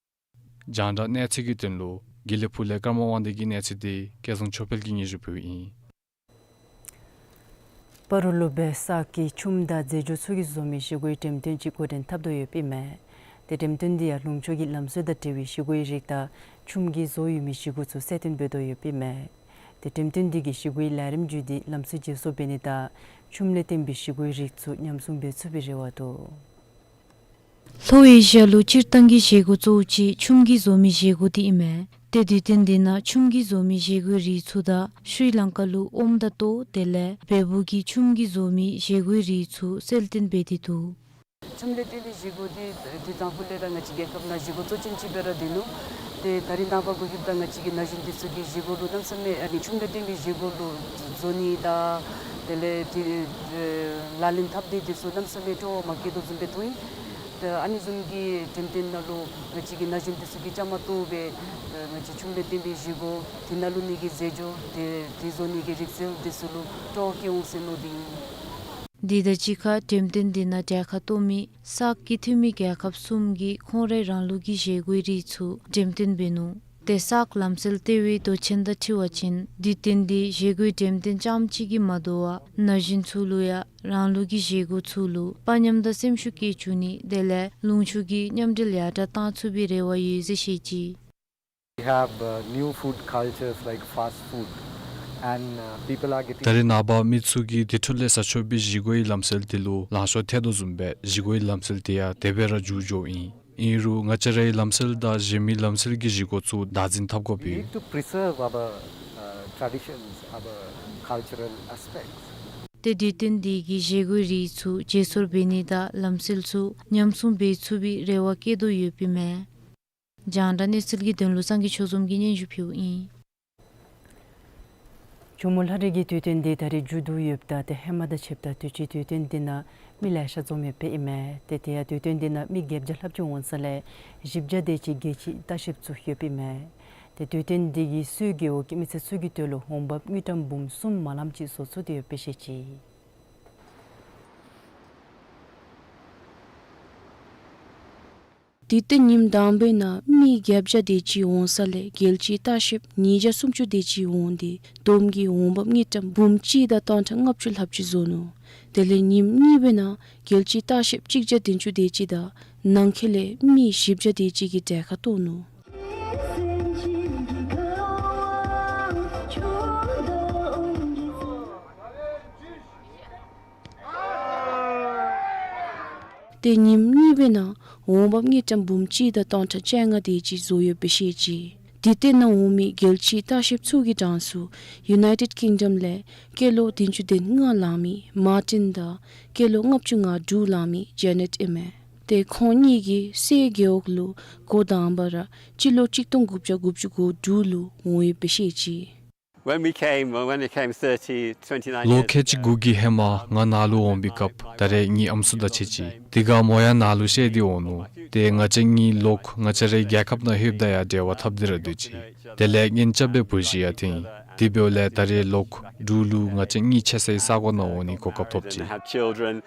རྒྱང་བསྒྲགས་གནས་ཚུལ་གྱི་དོན་ལུ་དགེ་ལེགས་ཕུག་ལས་ཀརྨ་དབང་འདུས་ཀྱི་གནས་ཚུལ་དེ་སྐལ་བཟང་ཆོས་འཕེལ་གྱིས་སྙན་ཞུ་ཕུལཝ་ཨིན། སྤ་རོ་ལུ་སྦེ་གསར་གྱི་ཆུམ་དང་རྫས་སྦྱོར་ཚུ་གིས་བཟོ་མི་བཞེས་སྒོའི་འགྲེམས་སྟོན་ཅིག་འགོ་འདྲེན་འཐབ་དོ་ཡོདཔ་ཨིན་མས། ཏེ་འགྲེམས་སྟོན་འདི་ཡང་ལུང་ཕྱོགས་ཀྱི་ལམ་སྲོལ་དང་འབྲེལ་བའི་བཞེས་སྒོའི་རིགས་དང་ཆུམ་གྱིས་བཟོ་ཡོད་མི་བཞེས་སྒོ་ཚུ་གསལ་སྟོན་འབད་དོ་ཡོདཔ་ཨིན་མས། ཏེ་འགྲེམས་སྟོན་འདི་གིས་བཞེས་སྒོའི་ལས་རིམ་བརྒྱུད་དེ་ལམ་སྲོལ་བརྗེ་སོར་འབད་ནི་དང་ཆུམ་ལས་བརྟེན་པའི་བཞེས་སྒོའི་རིགས་ཚུ་ཉམས་སྲུང་འབད་ཚུགས་པའི་རེ་བ་འདུག། ལྷོ་ཨེ་ཤི་ཡ་ལུ་སྤྱིར་བཏང་གི་བཞེས་སྒོ་གཙོ་བོ་ཅིག་ཆུམ་གྱིས་བཟོ་མི་བཞེས་སྒོ་དེ་ཨིན་མས། ཏེ་དུས་སྟོན་འདི་ནང་ཆུམ་གྱིས་བཟོ་མི་བཞེས་སྒོའི་རིགས་ཚུ་དང་ཤྲི་ལང་ཀ་ལུ་ཨོམ་དང་ལྟོ་དེ་ལས་བལ་པོ་གི་ཆུམ་གྱིས་བཟོ་མི་བཞེས་སྒོའི་རིགས་ཚུ་གསལ་སྟོན་འབད་དེ་འདུག། ཆུམ་ལས་བརྟེན་པའི་བཞེས་སྒོ་འདི་དུས་དང་ཕུ་ལས་ར་ང་བཅས་རྒྱལ་ཁབ་ནང་བཞེས་སྒོ་གཙོ་ཅན་ཅིག་སྦེ་ར་སྡོད་ནུག། ཏེ་ད་རིས་ནངས་པ་གུ་ལྷོདཔ་ད་ང་བཅས་ཀྱི་ན་གཞོན་འདི་ཚུ་གིས་བཞེས་སྒོ་ལུ་གནམ་མེད་ས་མེད་ཨ་ནི་ཆུམ་ལས་བརྟེན་པའི་བཞེས་སྒོ་ལུ་བཟོ་ནི་དང་དེ་ལས་ཏེ་ལག་ལེན་འཐབ་ནི་འདི་ཚུ་གནམ་མེད་ས་མེད་སྤྲོ་བ་མ་སྐྱེ་དོ་བཟུམ་སྦེ་མཐོང་ཡི། ཏེ་ཨ་ནི་བཟུམ་གྱི་འགྲེམས་སྟོན་ནང་ལུ་ང་བཅས་ཀྱི་ན་གཞོན་འདི་ཚུ་གིས་བཅའ་མར་གཏོགས་སྦེ་ང་བཅས་ཆུམ་ལས་བརྟེན་པའི་བཞེས་སྒོ་དེ་ནང་ལུ་ནི་གི་རྫས་སྦྱོར་དེ་དེ་བཟོ་ནི་གི་རིག་རྩལ་འདི་ཚུ་ལུ་སྤྲོ་བ་སྐྱེ་འོང་ཟེར་མནོ་སྟེ་ཨིན། འདི་དང་གཅིག་ཁར་འགྲེམས་སྟོན་འདི་ནང་གྲལ་ཁར་གཏོགས་མི་སཱཀ་གི་འཐུས་མི་རྒྱལ་ཁབ་གསུམ་གྱིས་ཁོང་རའི་རང་ལུགས་ཀྱི་བཞེས་སྒོའི་རིགས་ཚུ་འགྲེམས་སྟོན་འབད་ནུག། ཏེ་སཱཀ་ལམ་སྲོལ་ལྟེ་བའི་མདོ་ཆེན་དང་འཁྲིལ་བ་ཅིན་དུས་སྟོན་འདི་བཞེས་སྒོའི་འགྲེམས་སྟོན་རྐྱངམ་གཅིག་གིས་མ་དོ་བར་ན་གཞོན་ཚུ་ལུ་ཡང་རང་ལུགས་ཀྱི་བཞེས་སྒོ་ཚུ་ལུ་དཔའ་ཉམས་དང་སེམས་ཤུགས་བསྐྱེད་བཅུག་ནི་དེ་ལས་ལུང་ཕྱོགས་ཀྱི་མཉམ་འབྲེལ་ཡར་དྲགས་གཏང་ཚུགས་པའི་རེ་བ་ཡོད་ཟེར་བཤད་ཅི། We have, uh, new food cultures like fast food, and, uh, people are getting ད་རིས་ནངས་པ་མི་ཚུ་གིས་དེ་འཕྲོ་ལས་བཟའ་ཆོག་པའི་བཞེས་སྒོའི་ལམ་སྲོལ་དེ་ལུ་ལང་ཤོར་ཐལ་དོ་བཟུམ་སྦེ་བཞེས་སྒོའི་ལམ་སྲོལ་དེ་ཡང་དེ་སྦེ་ར་འགྱུར་འགྱོཝ་ཨིན། ཨིན་རུང་ང་བཅས་རའི་ལམ་སྲོལ་དང་གཞན་མི་ལམ་སྲོལ་གྱི་བཞེས་སྒོ་ཚུ་བདག་འཛིན་འཐབ་དགོཔ་ཨིན། We need to preserve our, uh, traditions, our cultural aspects. ཏེ་དུས་སྟོན་འདི་གིས་བཞེས་སྒོའི་རིགས་ཚུ་བརྗེ་སོར་འབད་ནི་དང་ལམ་སྲོལ་ཚུ་ཉམས་སྲུང་འབད་ཚུགས་པའི་རེ་བ་བསྐྱེད་དོ་ཡོདཔ་ཨིན་མས། རྒྱང་བསྒྲགས་གནས་ཚུལ་གྱི་དོན་ལུ་སངས་རྒྱས་ཆོས་འཛོམས་ཀྱིས་སྙན་ཞུ་ཕུལཝ་ཨིན། ཇོ་མོ་ལྷ་རི་གི་དུས་སྟོན་འདི་ད་རིས་མཇུག་བསྡུ་ཡོདཔ་ད་ཏེ་ཧེ་མ་དང་ཕྱདཔ་ད་དུས་ཅི་དུས་སྟོན་འདི་ནང་མི་ལེ་ཤ་འཛོམས་ཡོདཔ་ཨིན་མས། ཏེ་དེ་ཡང་དུས་སྟོན་འདི་ནང་མི་བརྒྱད་བརྒྱ་ལྷགཔ་ཅིག་འོང་ས་ལས་བཞི་བརྒྱ་དེ་ཅིག་རྒྱལ་སྤྱིའི་ལྟ་བཤལཔ་ཚུ་ཡོདཔ་ཨིན་མས། ཏེ་དུས་སྟོན་འདི་གིས་སོའི་རྒེད་འོག་གི་མི་སེར་ཚུ་གི་དོན་ལུ་འོང་འབབ་དངུལ་ཀྲམ་འབུམ་གསུམ་མ་ལངམ་ཅིག་བཟོ་ཚུགས་ཏེ་ཡོདཔ་སྦེ་བཤད་ཅི། དུས་སྟོན་ཉིནམ་དང་པའི་ནང་མི་བརྒྱད་བརྒྱ་དེ་ཅིག་འོང་ས་ལས་རྒྱལ་སྤྱིའི་ལྟ་བཤལཔ་ཉིས་བརྒྱ་སུམ་ཅུ་དེ་ཅིག་འོང་སྟེ་བསྡོམས་ཀྱིས་འོང་འབབ་དངུལ་ཀྲམ་འབུམ་གཅིག་དང་སྟོང་ཕྲག་ལྔ་བཅུ་ལྷགཔ་ཅིག་བཟོ་ནུག། དེ་ལས་ཉིནམ་གཉིས་པའི་ནང་རྒྱལ་སྤྱིའི་ལྟ་བཤལཔ་གཅིག་བརྒྱ་བདུན་ཅུ་དེ་ཅིག་དང་ནང་འཁོད་ལས་མི་བཞི་བརྒྱ་དེ་ཅིག་གིས་གྲལ་ཁར་གཏོགས་ནུག། ཏེ་ཉིནམ་གཉིས་པའི་ནང་འོང་འབབ་དངུལ་ཀྲམ་འབུམ་གཅིག་དང་སྟོང་ཕྲག་བཅོ་ལྔ་དེ་ཅིག་བཟོ་ཡོདཔ་སྦེ་བཤད་ཅི། དུས་སྟོན་ནང་འོང་མི་རྒྱལ་སྤྱིའི་ལྟ་བཤལཔ་ཚུ་གི་གྲངས་སུ་ཡུ་ནའི་ཊེཌ་ཀིང་ཌམ་ལས་སྐྱེས་ལོ་བདུན་ཅུ་དོན་ལྔ་ལང་མི་མར་ཊིན་དང་སྐྱེས་ལོ་ལྔ་བཅུ་ང་དྲུག་ལང་མི་ཇེ་ནེཊ་ཨིན་མས། ཏེ་ཁོང་གཉིས་ཀྱིས་སའི་རྒེད་འོག་ལུ་འགོ་དང་པ་ར་སྤྱི་ལོ་གཅིག་སྟོང་དགུ་བརྒྱ་དགུ་བཅུ་གོ་དྲུག་ལུ་འོང་ཡོདཔ་སྦེ་བཤད་ཅི། When we came, well, when it came thirty, twenty-nine years ago, ལོ་ཁལ་གཅིག་དགུ་གི་ཧེ་མ་ང་ནཱ་ལུ་འོང་པའི་སྐབས་ད་རེས་ངེའི་ཨམ་སྲུ་དང་ཕྱད་ཅི། དེ་སྒང་མོ་ཡང་ནཱ་ལུ་བཤལ་ཏེ་འོང་ནུག། ཏེ་ང་བཅས་གཉིས་ལོག་ང་བཅས་རའི་རྒྱལ་ཁབ་ནང་ལྷོདཔ་ད་ཡང་འབྲེལ་བ་འཐབ་སྟེ་ར་སྡོད་ཅི། དེ་ལས་གཉེན་རྐྱབ་སྦེ་བུ་གཞི་ཡང་འཐེན། དེ་འབདཝ་ལས་ད་རེས་ལོག་འབྲུག་ལུ་ང་བཅས་གཉིས་ཕྱད་སའི་ས་གོ་ནང་འོང་ནི་གོ་སྐབས་ཐོབ་ཅི། Have children,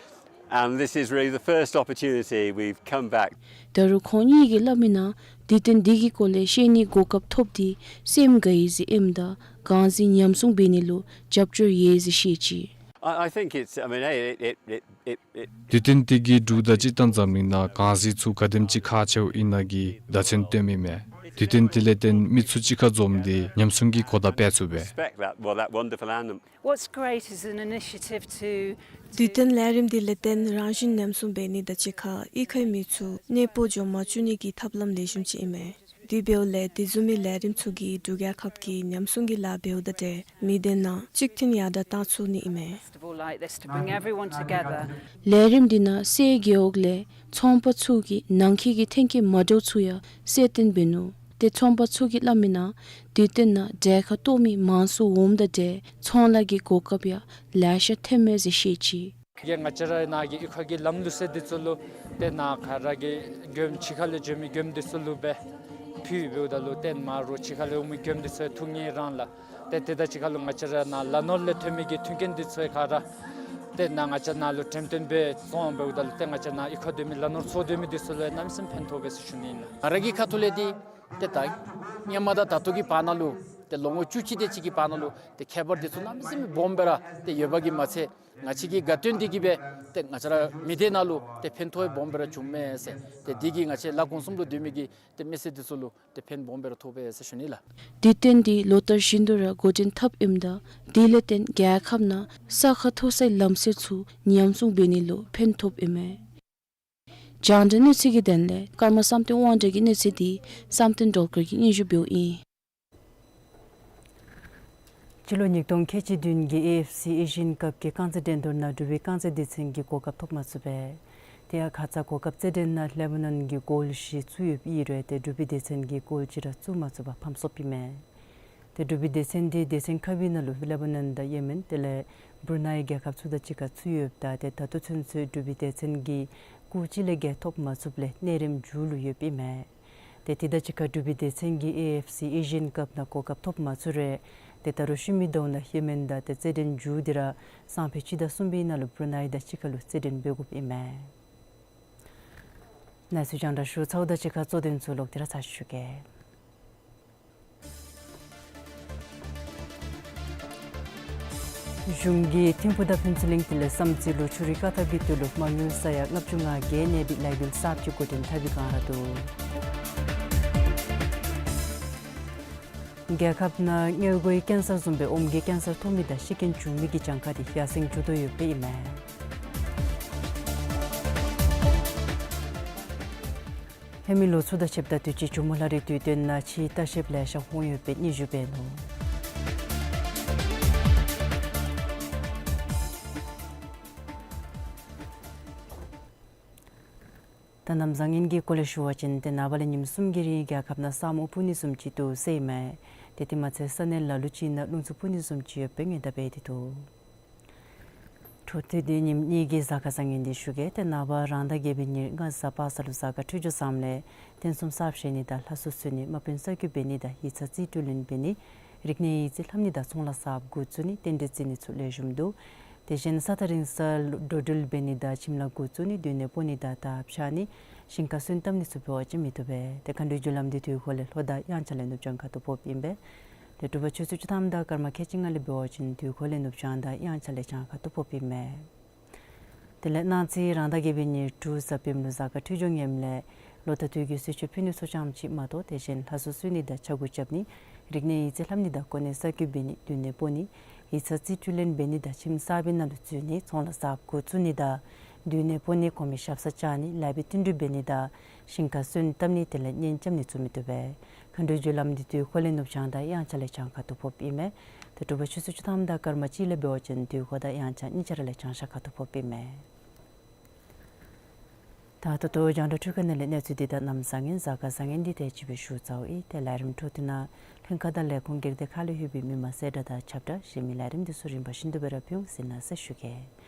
and this is really the first opportunity we've come back. ད་རུང་ཁོང་གཉིས་ཀྱིས་སླབ་མིའི་ནང་དུས་སྟོན་འདི་གི་སྐོར་ལས་ཤེས་ནིའི་གོ་སྐབས་ཐོབ་སྟེ་སེམས་དགའ་ཡི་ཟེར་ཨིནམ་ད་གང་ཟེར་ཉམས་སྲུང་འབད་ནི་ལུ་རྒྱབ་སྐྱོར་ཡོད་ཟེར་བཤད་ཅི། I, I think it's, I mean, hey, it, it, it, it, it དུས་སྟོན་འདི་གིས་འབྲུག་དང་སྤྱིར་བཏང་འཛམ་གླིང་ནང་གང་ཟེར་ཚུ་ག་དེམ་ཅིག་ཁག་ཆེཝ་ཨིན་ན་གི་བརྡ་མཚོན་སྟོནམ་ཨིན་མས། དུས་སྟོན་འདི་ལས་བརྟེན་མི་ཚུ་གཅིག་ཁར་འཛོམས་ཏེ་ཉམས་སྲུང་གི་གོ་བརྡ་སྤེལ་ཚུགས་པས། Respect that, well, that wonderful anthem. What's great is an initiative to དུས་སྟོན་ལས་རིམ་འདི་ལས་བརྟེན་རང་བཞིན་ཉམས་སྲུང་འབད་ནི་དང་གཅིག་ཁར་གཡུས་ཁའི་མི་ཚུ་གནས་སྤོ་འགྱོ་མ་བཅུག་ནི་གི་ཐབས་ལམ་ལེགས་ཤོམ་ཅིག་ཨིན་མས། དེ་འབདཝ་ལས་དེ་བཟུམ་མའི་ལས་རིམ་ཚུ་གིས་འབྲུག་རྒྱལ་ཁབ་ཀྱི་ཉམས་སྲུང་གི་ལཱ་འབདཝ་དང་འབྲེལ་མི་སྡེ་ནང་གཅིག་མཐུན་ཡར་དྲག་བཏང་ཚུགས་ནི་ཨིན་མས། Festival like this to bring everyone together. ལས་རིམ་འདི་ནང་སའི་རྒེད་འོག་ལས་ཚོང་པ་ཚུ་གིས་ནང་འཁོད་ཀྱི་ཐོན་སྐྱེད་མ་འདྲཝ་ཚུ་ཡང་གསལ་སྟོན་འབད་ནུག། ཏེ་ཚོང་པ་ཚུ་གིས་སླབ་མིའི་ནང་དུས་སྟོན་ནང་གྲལ་ཁར་གཏོགས་མི་མང་སུ་འོངམ་དང་འབྲེལ་ཚོང་ལཱ་གི་གོ་སྐབས་ཡང་ལེ་ཤ་ཐོནམ་མས་ཟེར་བཤད་ཅི། ཡ་ང་བཅས་ར་ནཱ་གི་གཡུས་ཁ་གི་ལམ་ལུགས་ཟེར་འདི་ཚུ་ལུ་ཏེ་ནཱ་ག་ར་གི་མགྱོནམ་ཕྱི་ཁ་ལས་འགྱོ་མི་མགྱོནམ་འདི་ཚུ་ལུ་སྦེ་ཕུལཝ་ད་ལུ་ཏེ་མར་རོགས་ཕྱི་ཁ་ལས་འོང་མི་མགྱོནམ་འདི་ཚུ་ཐུག་ནི་རང་ལགས། ཏེ་དེ་དང་གཅིག་ཁར་ལུ་ང་བཅས་ར་ནཱ་ལ་ནོར་ལས་ཐོན་མི་གི་མཐུན་རྐྱེན་འདི་ཚུ་ག་ར་ཏེ་ནཱ་ང་བཅས་ནཱ་ལུ་འགྲེམས་སྟོན་འབད་བཙོང་འབདཝ་ད་ལུ་ཏེ་ང་བཅས་ནཱ་གཡུས་ཁར་སྡོད་མི་ལ་ནོར་ཚུ་སྡོད་མི་འདི་ཚུ་ལུ་གནམ་མེད་ས་མེད་ཕན་ཐོགས་པས་ཟེར་ཞུ་ནི་ཨིན་ལགས། ང་ར་གི་ཁ་ཐུག་ལས་འདི་ཏེ་ད་སྔོན་མ་དང་ད་ལྟོ་གི་བར་ན་ལུ་ཏེ་ལོ་ངོ་བཅུ་གཅིག་དེ་ཅིག་གི་བར་ན་ལུ་ཏེ་ཁྱད་པར་འདི་ཚུ་གནམ་མེད་ས་མེད་སྦོམ་སྦེ་ར་ཏེ་ཡོད་པ་གིས་མ་ཚད་ང་བཅས་ཀྱི་དགའ་སྟོན་འདི་གིས་སྦེ་ཏེ་ང་བཅས་ར་མི་སྡེ་ནང་ལུ་ཏེ་ཕན་ཐོགས་སྦོམ་སྦེ་ར་བྱུངམ་མས་ཟེར། ཏེ་འདི་གིས་ང་བཅས་ལ་གོང་གསུམ་ལུ་སྡོད་མི་གི་ཏེ་མི་སེར་འདི་ཚུ་ལུ་ཏེ་ཕན་སྦོམ་སྦེ་ར་ཐོགས་པས་ཟེར་ཞུ་ནི་ལགས། དུས་སྟོན་འདི་ལོ་ལྟར་བཞིན་དུ་ར་འགོ་འདྲེན་འཐབ་ཨིནམ་ད་དེ་ལས་བརྟེན་རྒྱལ་ཁབ་ནང་ས་ཁ་མཐོ་སའི་ལམ་སེལ་ཚུ་ཉམས་སྲུང་འབད་ནི་ལུ་ཕན་ཐོགསཔ་ཨིན་མས། རྒྱང་བསྒྲགས་གནས་ཚུལ་གྱི་དོན་ལས་ཀརྨ་བསམ་གཏན་དབང་གྲགས་ཀྱི་གནས་ཚུལ་འདི་བསམ་གཏན་སྒྲོལ་དཀར་གྱིས་སྙན་ཞུ་འབདཝ་ཨིན། སྤྱི་ལོ་ཉིས་སྟོང་ཁལ་གཅིག་བདུན་གྱི་ཨེ་ཨེཕ་སི་ཨེ་ཤི་ཡན་ཀབ་ཀྱི་རྐང་རྩེད་འགྲན་བསྡུར་ནང་འབྲུག་པའི་རྐང་རྩེད་སྡེ་ཚན་གྱིས་གོ་སྐབས་ཐོབ་མ་ཚུགས་པས། དེ་ཡང་ཁ་ཙ་གོ་སྐབས་རྩེད་འགྲན་ནང་ལེ་བྷ་ནོན་གྱིས་གོལ་བཞི་བཙུགས་ཡོདཔ་ཨིན་རུང་ཏེ་འབྲུག་པའི་སྡེ་ཚན་གྱིས་གོལ་གཅིག་ར་བཙུགས་མ་ཚུགས་པར་ཕམ་སོངཔ་ཨིན་མས། ཏེ་འབྲུག་པའི་སྡེ་ཚན་འདི་སྡེ་ཚན་ཁག་པའི་ནང་ལུ་ལེ་བྷ་ནོན་དང་ཡེ་མེན་དེ་ལས་བུར་ནའི་རྒྱལ་ཁབ་ཚུ་དང་གཅིག་ཁར་ཚུད་ཡོདཔ་ད་ཏེ་ད་ལྟོ་ཚུན་ཚོད་འབྲུག་པའི་སྡེ་ཚན་གྱིས་སྐུགས་གཅིག་ལས་བརྒལ་ཐོབ་མ་ཚུགསཔ་ལས་གནས་རིམ་མཇུག་ལུ་ཡོདཔ་ཨིན་མས། ཏེ་དེ་དང་གཅིག་ཁར་འབྲུག་པའི་སྡེ་ཚན་གྱིས་ཨེ་ཨེཕ་སི་ཨེ་ཤི་ཡན་ཀབ་ནང་གོ་སྐབས་ཐོབ་མ་ཚུགས་རུང་ཏེ་ད་རུང་ཤུལ་མའི་ཟླཝ་ནང་ཡེ་མེན་དང་ཏེ་རྩེད་འགྲན་མཇུག་འདི་ར་སང་ཕོད་སྤྱི་ཟླ་གསུམ་པའི་ནང་ལུ་བུར་ནའི་དང་གཅིག་ཁར་ལུ་རྩེད་འགྲན་འབད་དགོཔ་ཨིན་མས། གནས་ཚུལ་རྒྱང་བསྒྲགས་ཞུ་ཚརཝ་དང་གཅིག་ཁར་གཙོ་དོན་ཚུ་ལོག་སྟེ་ར་ཚར་ཞུ་གེ། གཞུང་གིས་ཐིམ་ཕུག་དང་ཕུན་ཚོགས་གླིང་དེ་ལས་བསམ་རྩེ་ལུ་ཆུ་རུད་བཀག་ཐབས་ཀྱི་དོན་ལུ་མ་དངུལ་ས་ཡ་ལྔ་བཅུ་ང་བརྒྱད་གནས་པའི་ལས་འགུལ་གསརཔ་ཅིག་འགོ་འདྲེན་འཐབ་པའི་བསྒང་ར་འདུག། རྒྱལ་ཁབ་ནང་མངལ་སྒོའི་ཀེན་སར་བཟུམ་སྦེ་ཨོམ་གྱི་ཀེན་སར་ཐོབ་མི་དང་ཤི་རྐྱེན་བྱུང་མི་གི་གྱངས་ཁ་དེ་ཡར་སེང་འགྱོ་དོ་ཡོདཔ་ཨིན་མས། ཧེ་མའི་ལོ་ཚུ་དང་ཕྱདཔ་ད་དུས་ཅི་ཇོ་མོ་ལྷ་རི་དུས་སྟོན་ནང་ཕྱིའི་ལྟ་བཤལཔ་ལེ་ཤ་འོང་ཡོདཔ་སྦེ་སྙན་ཞུ་འབད་ནུག། ད་གནམ་བཟང་ངན་གྱི་སྐོར་ལས་ཞུ་བ་ཅིན་ཏེ་ནངས་པ་ལས་ཉིནམ་གསུམ་གྱི་རིང་རྒྱལ་ཁབ་ནང་ས་སྨུག་སྤུབ་ནི་བཟུམ་ཅིག་འདུག་ཟེར་ཨིན་མས། ཏེ་དེ་མ་ཚད་ས་གནས་ལ་ལུ་ཅིག་ནང་རླུང་འཚུབ་སྤུབ་ནི་བཟུམ་ཅིག་ཡོདཔ་སྦེ་སྔོན་བརྡ་འབད་དེ་འདུག། འཕྲོ་མཐུད་དེ་ཉིནམ་གཉིས་ཀྱི་གཟའ་སྐར་བཟང་ངན་འདི་ཞུ་གེ། ཏེ་ནངས་པ་རང་ཟླ་བརྒྱད་པའི་ཉེར་ལྔ་གཟའ་པ་སངས་ལུ་གཟའ་སྐར་འཕྲོད་སྦྱོར་བཟངམ་ལས་རྟེན་གསུམ་གསར་བཞེངས་ནི་དང་ལྷ་གསོལ་གསོལ་ནི་དམག་དཔོན་གསར་འགོད་འབད་ནི་དང་ཡིག་ཚང་རྩིས་སྤྲོད་ལེན་འབད་ནི་རིག་གནས་ཡིག་རྩིས་ལྷབ་ནི་དང་ཚོང་ལཱ་གསརཔ་འགོ་བཙུགས་ནི་རྟེན་འབྲེལ་བརྩི་ནི་ཚུ་ལེགས་ཤོམ་འདུག། དེ་བཞིན་ས་ཐག་རིང་ས་ལུ་འགྲོ་འགྲུལ་འབད་ནི་དང་ཁྱིམ་ལཱ་འགོ་བཙུགས་ནི་སྡོད་གནས་སྤོ་ནི་དང་དར་འཕྱར་ནི་ཞིང་ཁ་སོན་བཏབ་ནི་ཚུ་འབད་བ་ཅིན་མི་བཏུབ་པས། ཏེ་མཁའ་འགྲོའི་རྒྱུ་ལམ་འདི་དུས་འཁོར་ལས་ལྷོ་དང་དབྱངས་འཆར་ལས་ནུབ་བྱང་ཁ་ཐུག་ཕོགཔ་ཨིན་པས། ཏེ་དྲོ་པ་ཆུ་ཚོད་བཅུ་ཐམ་དང་སྐར་མ་ཁལ་གཅིག་ལྔ་ལས་འབད་བ་ཅིན་དུས་འཁོར་ལས་ནུབ་བྱང་དང་དབྱངས་འཆར་ལས་བྱང་ཁ་ཐུག་ཕོགཔ་ཨིན་མས། དེ་ལས་གནངས་ཚེ་རང་ཟླ་བརྒྱད་པའི་ཉེར་དྲུག་གཟའ་སྤེནམ་ལུ་གཟའ་སྐར་འཕྲོད་སྦྱོར་ངནམ་ལས་ལོ་ཟླ་དུས་ཀྱི་གསོལ་མཆོད་ཕུལ་ནི་ཚུ་ཙམ་ཅིག་མ་གཏོགས་དེ་བཞིན་ལྷ་གསོལ་གསོལ་ནི་དང་ཕྱྭ་འགུགས་རྐྱབ་ནི་རིག་གནས་ཡིག་རྩིས་ལྷབ་ནི་དང་གོ་གནས་གསར་འགོད་འབད་ནི་སྡོད་གནས་སྤོ་ནི་ཡིག་ཚང་རྩིས་སྤྲོད་ལེན་འབད་ནི་དང་ཁྱིམ་གསར་པའི་ནང་ལུ་འཛུལ་ནི་ཚོང་ལཱ་གསརཔ་འགོ་བཙུགས་ནི་དང་སྡོད་གནས་སྤོ་ནི་གོང་མའི་ཞབས་སར་བཅར་ནི་ལཱ་འབད་བསྟུན་གྲོས་འབད་ནི་དང་ཞིང་ཁ་སོན་བཏབ་ནི་དེ་ལས་གཉེན་རྐྱབ་ནི་ཚུ་མི་བཏུབ་པས། མཁའ་འགྲོའི་རྒྱུ་ལམ་འདི་དུས་འཁོར་ལས་ནུབ་བྱང་དང་དབྱངས་འཆར་ལས་བྱང་ཁ་ཐུག་ཕོགཔ་ཨིན་མས། ཏེ་དྲོ་པ་ཆུ་ཚོད་བཅུ་ཐམ་དང་སྐར་མ་གཅིག་ལས་འབད་བ་ཅིན་དུས་འཁོར་དང་དབྱངས་འཆར་གཉིས་ཆ་ར་ལས་བྱང་ཤར་ཁ་ཐུག་ཕོགཔ་ཨིན་མས། ད་ད་ལྟོ་རྒྱང་བསྒྲགས་འཕྲུལ་ཁང་ནང་ལས་གནས་ཚུལ་འདི་དང་གནམ་བཟང་ངན་གཟའ་སྐར་བཟང་ངན་འདི་དེ་ཅིག་སྦེ་ཞུ་ཚརཝ་ཨིན། ཏེ་ལས་རིམ་འཕྲོ་མཐུད་ནང་ལྷན་ཁག་དང་ལས་ཁུངས་སྒེར་སྡེ་ཁག་ལས་ལྷོད་པའི་མི་མང་གསལ་བསྒྲགས་དང་ཁྱབ་བསྒྲགས་གཞན་མི་ལས་རིམ་འདི་ཚུ་རིམ་པ་བཞིན་དུ་སྦེ་ར་ཕུལ་འོང་ཟེར་གནང་ཟེར་ཞུ་གེ།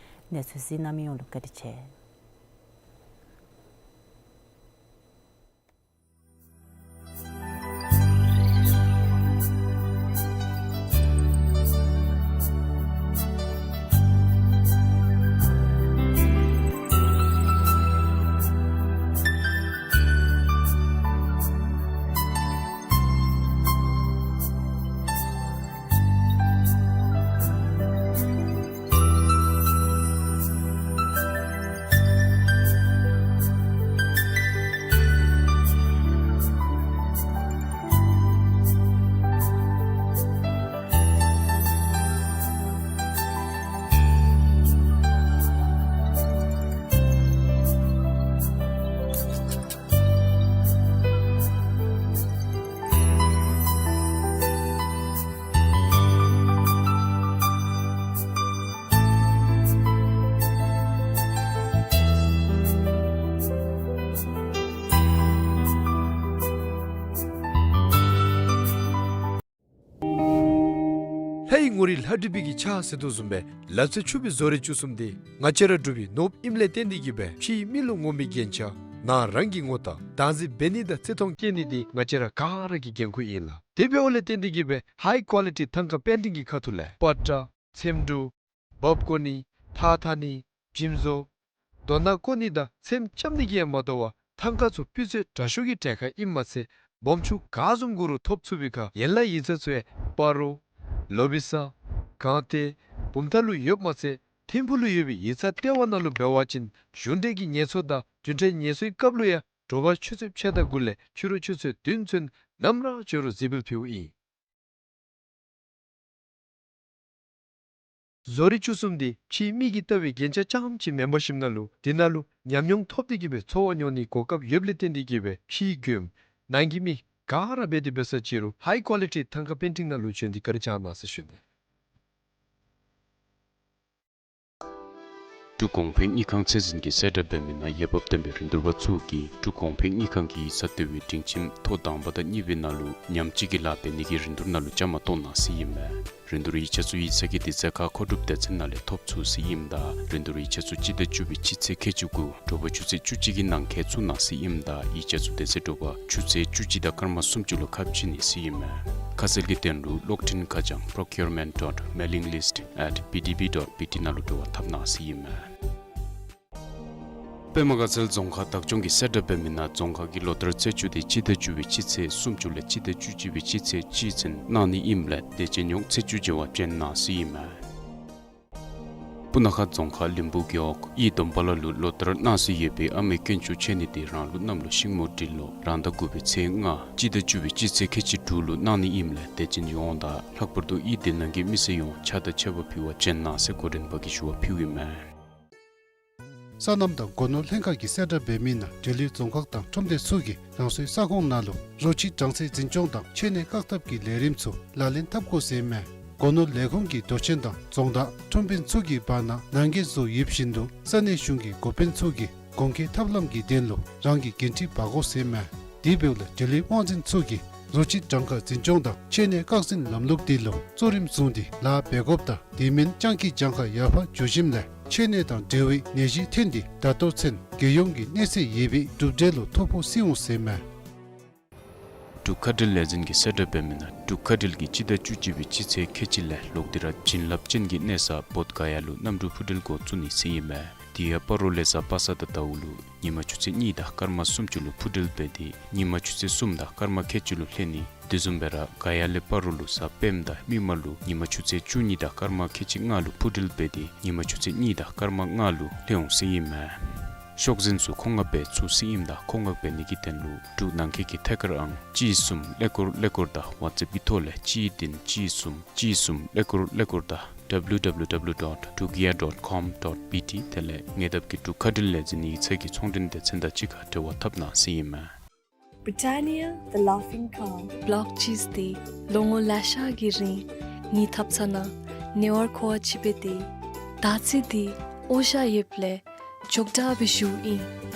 གནས་ཚུལ་གཟིགས་གནང་མི་ཡོངས་ལུ་བཀའ་དྲིན་ཆེ། ལྷའི་ངོ་རིས་ལྷ་བྲིས་པའི་གི་ཕྱག་ཟེར་དོ་བཟུམ་སྦེ་ལག་རྩལ་ཕྱུག་པའི་བཟོ་རིག་བཅུ་གསུམ་འདི་ང་བཅས་ར་འབྲུག་པའི་ནོར་བུ་ཨིནམ་ལས་བརྟེན་ཏེ་གིས་སྦེ་ཕྱིའི་མི་ལུ་ངོམ་པའི་རྒྱན་ཆ་ནང་རང་གི་ངོ་རྟགས་བདག་འཛིན་འབད་ནི་དང་བརྩི་མཐོང་བསྐྱེད་ནི་འདི་ང་བཅས་ར་ག་ར་གི་འགན་ཁུར་ཨིན་ལགས། དེ་འབདཝ་ལས་བརྟེན་ཏེ་གིས་སྦེ་ཧའི་ཀོ་ལི་ཊི་ཐང་ཀ་པེན་ཊིང་གི་ཁ་ཐུག་ལས་པ་ཏྲ་ཚེམ་དྲུབ་འབག་བཀོ་ནི་ཐགས་འཐག་ནི་འཇིམ་བཟོ་རྡོ་ནག་བརྐོ་ནི་དང་ཚེམ་རྐྱབ་ནི་གིས་ཡང་མ་དོ་བར་ཐང་ཀ་ཚུ་སྤུས་ཚད་དྲག་ཤོས་ཀྱི་གྲལ་ཁར་ཨིནམ་མ་ཚད་སྦོམ་ཆུང་ག་བཟུམ་དགོ་རུང་ཐོབ་ཚུགས་པའི་ཁར་ཡན་ལག་ཡིག་ཚང་ཚུ་ཡང་སྤ་རོ་ལོ་བི་ས་གངས་ཏེ་བུམ་ཐང་ལུ་ཡོདཔ་མ་ཚད་ཐིམ་ཕུག་ལུ་ཡོད་པའི་ཡིག་ཚང་ལྟེ་བ་ནང་ལུ་འབད་བ་ཅིན་གཞུང་འབྲེལ་གྱི་ངལ་གསོ་དང་རྒྱུན་འཕྲོད་ངལ་གསོའི་སྐབས་ལུ་ཡང་དྲོ་པ་ཆུ་ཚོད་ཕྱེད་དང་དགུ་ལས་ཕྱི་རུ་ཆུ་ཚོད་བདུན་ཚུན་ནམ་ར་འབྱོན་རུང་གཟིགས་འབུལ་ཕུལཝ་ཨིན། བཟོ་རིག་བཅུ་གསུམ་འདི་ཕྱིའི་མི་གིས་ལྟ་བའི་རྒྱན་ཆ་རྐྱངམ་ཅིག་མེན་པར་ཞིནམ་ལས་འདི་ནང་ལུ་ཉམས་མྱོང་ཐོབ་སྟེ་གིས་སྦེ་འཚོ་བ་མྱོང་ནིའི་གོ་སྐབས་ཡོདཔ་ལས་བརྟེན་ཏེ་གིས་སྦེ་ཕྱིའི་མགྱོནམ་ནང་གི་མི་ག་ར་འབད་དེ་འབད་ས་ཅིག་རུང་ཧའི་ཀོ་ལི་ཊི་ཐང་ཀ་པེན་ཊིང་ནང་ལུ་བྱོན་ཏེ་བཀའ་དྲིན་བསྐྱང་གནང་ཟེར་ཞུ་ནི། འབྲུག་གོང་འཕེལ་དངུལ་ཁང་ཚད་འཛིན་གྱིས་གསལ་བསྒྲགས་འབད་མི་ནང་འོས་འབབ་ལྡན་པའི་རིན་བསྡུར་པ་ཚུ་གིས་འབྲུག་གོང་འཕེལ་དངུལ་ཁང་གི་ཡིག་ཚང་ལྟེ་བའི་སྒྲིང་ཁྱིམ་ཐོག་དང་པ་དང་གཉིས་པའི་ནང་ལུ་ཉམས་བཅོས་ཀྱི་ལཱ་འབད་ནི་གི་རིན་བསྡུར་ནང་ལུ་བཅའ་མར་གཏོགས་གནང་ཟེར་ཨིན་མས། རིན་བསྡུར་ཡིག་ཆ་ཚུ་ཡིག་ཚང་གི་དུས་ཚོད་ཁར་མཁོ་སྒྲུབ་སྡེ་ཚན་ནང་ལས་ཐོབ་ཚུགས་ཟེར་ཨིནམ་ད་རིན་བསྡུར་ཡིག་ཆ་ཚུ་སྤྱི་ཟླ་བཅུ་པའི་སྤྱི་ཚེས་ཁལ་གཅིག་དགུ་དྲོ་པ་ཆུ་ཚོད་བཅུ་གཅིག་གི་ནང་འཁོད་བཙུགས་གནང་ཟེར་ཨིནམ་ད་ཡིག་ཆ་ཚུ་དེ་ཚེ་དྲོ་པ་ཆུ་ཚོད་བཅུ་གཅིག་དང་སྐར་མ་སུམ་ཅུ་ལུ་ཁ་ཕྱེ་ནི་ཟེར་ཨིན་མས། ཁ་གསལ་གྱི་དོན་ལུ་གློག་འཕྲིན་ཁ་བྱང་procurement dot mailing list at B D B dot B T ནང་ལུ་འབྲེལ་བ་འཐབ་གནང་ཟེར་ཨིན་མས། པདྨ་དགའ་ཚལ་རྫོང་ཁག་བདག་སྐྱོང་གིས་གསལ་བསྒྲགས་འབད་མི་ནང་རྫོང་ཁག་གི་ལོ་ལྟར་རྩད་གཅོད་འདི་སྤྱི་ཟླ་བཅུ་པའི་སྤྱི་ཚེས་སུམ་ཅུ་ལས་སྤྱི་ཟླ་བཅུ་གཅིག་པའི་སྤྱི་ཚེས་གཅིག་ཚུན་གནང་ནི་ཨིནམ་ལས་དེ་ཅིག་ཡང་རྩད་གཅོད་བྱ་བ་བྱིན་གནང་ཟེར་ཨིན་མས། སྤུ་ན་ཁ་རྫོང་ཁག་ལིང་བུ་རྒེད་འོག་གཡུས་སྡོམ་པ་ལ་ལུ་ལོ་ལྟར་གནང་སྲོལ་ཡོད་པའི་ཨ་མའི་དཀོན་མཆོག་མཆོད་གནས་འདི་རང་ལུགས་གནམ་ལོ་ཤིང་མོ་སྦྲུལ་ལོ་རང་ཟླ་དགུ་པའི་ཚེས་ལྔ་སྤྱི་ཟླ་བཅུ་པའི་སྤྱི་ཚེས་ཁལ་གཅིག་དྲུག་ལུ་གནང་ནི་ཨིནམ་ལས་དེ་ཅིག་ཡང་དང་ལྷག་པར་དུ་གཡུས་འདི་ནང་གི་མི་སེར་ཡོངས་ཕྱག་དང་མཆོད་པ་ཕུལ་བར་བྱོན་གནང་ཟེར་འགོ་འདྲེན་པ་གིས་ཞུ་བ་ཕུལཝ་ཨིན་མས། སོ་ནམ་དང་སྒོ་ནོར་ལྷན་ཁག་གིས་གསལ་བསྒྲགས་འབད་མི་ནང་འབྲེལ་ཡོད་རྫོང་ཁག་དང་ཁྲོམ་སྡེ་ཚུ་གིས་རང་སོའི་ས་ཁོངས་ནང་ལུ་རོ་ཁྱི་གྲངས་ཚད་འཛིན་སྐྱོང་དང་མཆོད་གནས་བཀག་ཐབས་ཀྱི་ལས་རིམ་ཚུ་ལག་ལེན་འཐབ་དགོ་ཟེར་ཨིན་མས། སྒོ་ནོར་ལས་ཁུངས་ཀྱི་མདོ་ཆེན་དང་རྫོང་བདག་ཁྲོམ་དཔོན་ཚུ་གི་བར་ན་ནང་འགལ་བཟོ་ཡོད་བཞིན་དུ་ས་གནས་གཞུང་གི་འགོ་དཔོན་ཚུ་གིས་གོང་འཁོད་ཐབས་ལམ་གྱི་དོན་ལུ་རང་གི་འགན་འཁྲི་འབག་དགོ་ཟེར་ཨིན་མས། དེ་འབདཝ་ལས་འབྲེལ་ཡོད་དབང་འཛིན་ཚུ་གིས་རོ་ཁྱི་གྲངས་ཀ་འཛིན་སྐྱོང་དང་མཆོད་གནས་བཀག་འཛིན་ལམ་ལུགས་འདི་ལུ་གཙོ་རིམ་བཟུང་སྟེ་ལཱ་འབད་དགོཔ་དང་དེ་མིན་སྤྱང་ཀི་གྱངས་ཁ་ཡར་འཕར་འགྱོ་ཞིནམ་ལས་མཆོད་གནས་དང་འབྲེལ་བའི་ནད་གཞི་ཐོན་ཏེ་ད་ལྟོ་ཚུན་རྒྱལ་ཡོངས་ཀྱི་གནས་ཚད་ཡོད་པའི་གྲུབ་འབྲས་ལུ་ཐོ་ཕོག་སོང་ཟེར་ཨིན་མས། འབྲུག་མཁའ་འགྲུལ་ལས་འཛིན་གྱིས་གསལ་བསྒྲགས་འབད་མི་ནང་འབྲུག་མཁའ་འགྲུལ་གྱིས་སྤྱི་ཟླ་བཅུ་གཅིག་པའི་སྤྱི་ཚེས་ཁལ་གཅིག་ལས་ལོག་སྟེ་ར་བྱིན་རླབས་ཅན་གྱི་གནས་ས་བོདྷ་ག་ཡ་ལུ་གནམ་གྲུ་འཕུར་འགྲུལ་འགོ་བཙུགས་ནི་ཟེར་ཨིན་མས། དེ་ཡང་སྤ་རོ་ལས་གཟའ་པ་སངས་དང་ཟླཝ་ལུ་ཉིན་མ་ཆུ་ཚོད་གཉིས་དང་སྐར་མ་སུམ་ཅུ་ལུ་འཕུར་འགྲུལ་འབད་དེ་ཉིན་མ་ཆུ་ཚོད་གསུམ་དང་སྐར་མ་ཁལ་གཅིག་ལུ་ལྷོད་ནི། དེ་བཟུམ་སྦེ་ར་ག་ཡ་ལས་སྤ་རོ་ལུ་གཟའ་སྤེནམ་དང་མིག་དམར་ལུ་ཉིན་མ་ཆུ་ཚོད་བཅུ་གཉིས་དང་སྐར་མ་ཁལ་གཅིག་ལྔ་ལུ་འཕུར་འགྲུལ་འབད་དེ་ཉིན་མ་ཆུ་ཚོད་གཉིས་དང་སྐར་མ་ལྔ་ལུ་ལྷོད་འོང་ཟེར་ཨིན་མས། ཤོག་འཛིན་ཚུ་མཁོ་མངགས་འབད་ཚུགས་ཟེར་ཨིནམ་ད་མཁོ་མངགས་འབད་ནི་གི་དོན་ལུ་འབྲུག་ནང་འཁོད་ཀྱི་ཐད་ཀར་ཨང་གཅིག་གསུམ་ཀླད་ཀོར་ཀླད་ཀོར་དང་ཝཊས་ཨེཔ་གི་ཐོག་ལས་གཅིག་བདུན་གཅིག་གསུམ་གཅིག་གསུམ་ཀླད་ཀོར་ཀླད་ཀོར་དང་W W W dot tugia dot com dot B T དེ་ལས་ཉེ་འདབས་ཀྱི་འབྲུག་མཁའ་འགྲུལ་ལས་འཛིན་ཡིག་ཚང་གི་ཚོང་འབྲེལ་སྡེ་ཚན་དང་གཅིག་ཁར་འབྲེལ་བ་འཐབ་གནང་ཟེར་ཨིན་མས། Britannia, the Laughing Cow. བོག་ཅིས་འདི་ལོ་ངོ་ལེ་ཤ་གི་རིང་ངེའི་ཐབ་ཚང་ནང་ཉེ་བར་མཁོ་བ་ཅིག་སྦེ་སྡོད་ཡི། ད་ཅི་འདི་འོ་ཞ་ཡོདཔ་ལས་ཅོག་འཐདཔ་སྦེ་བཞུགས་ཡི།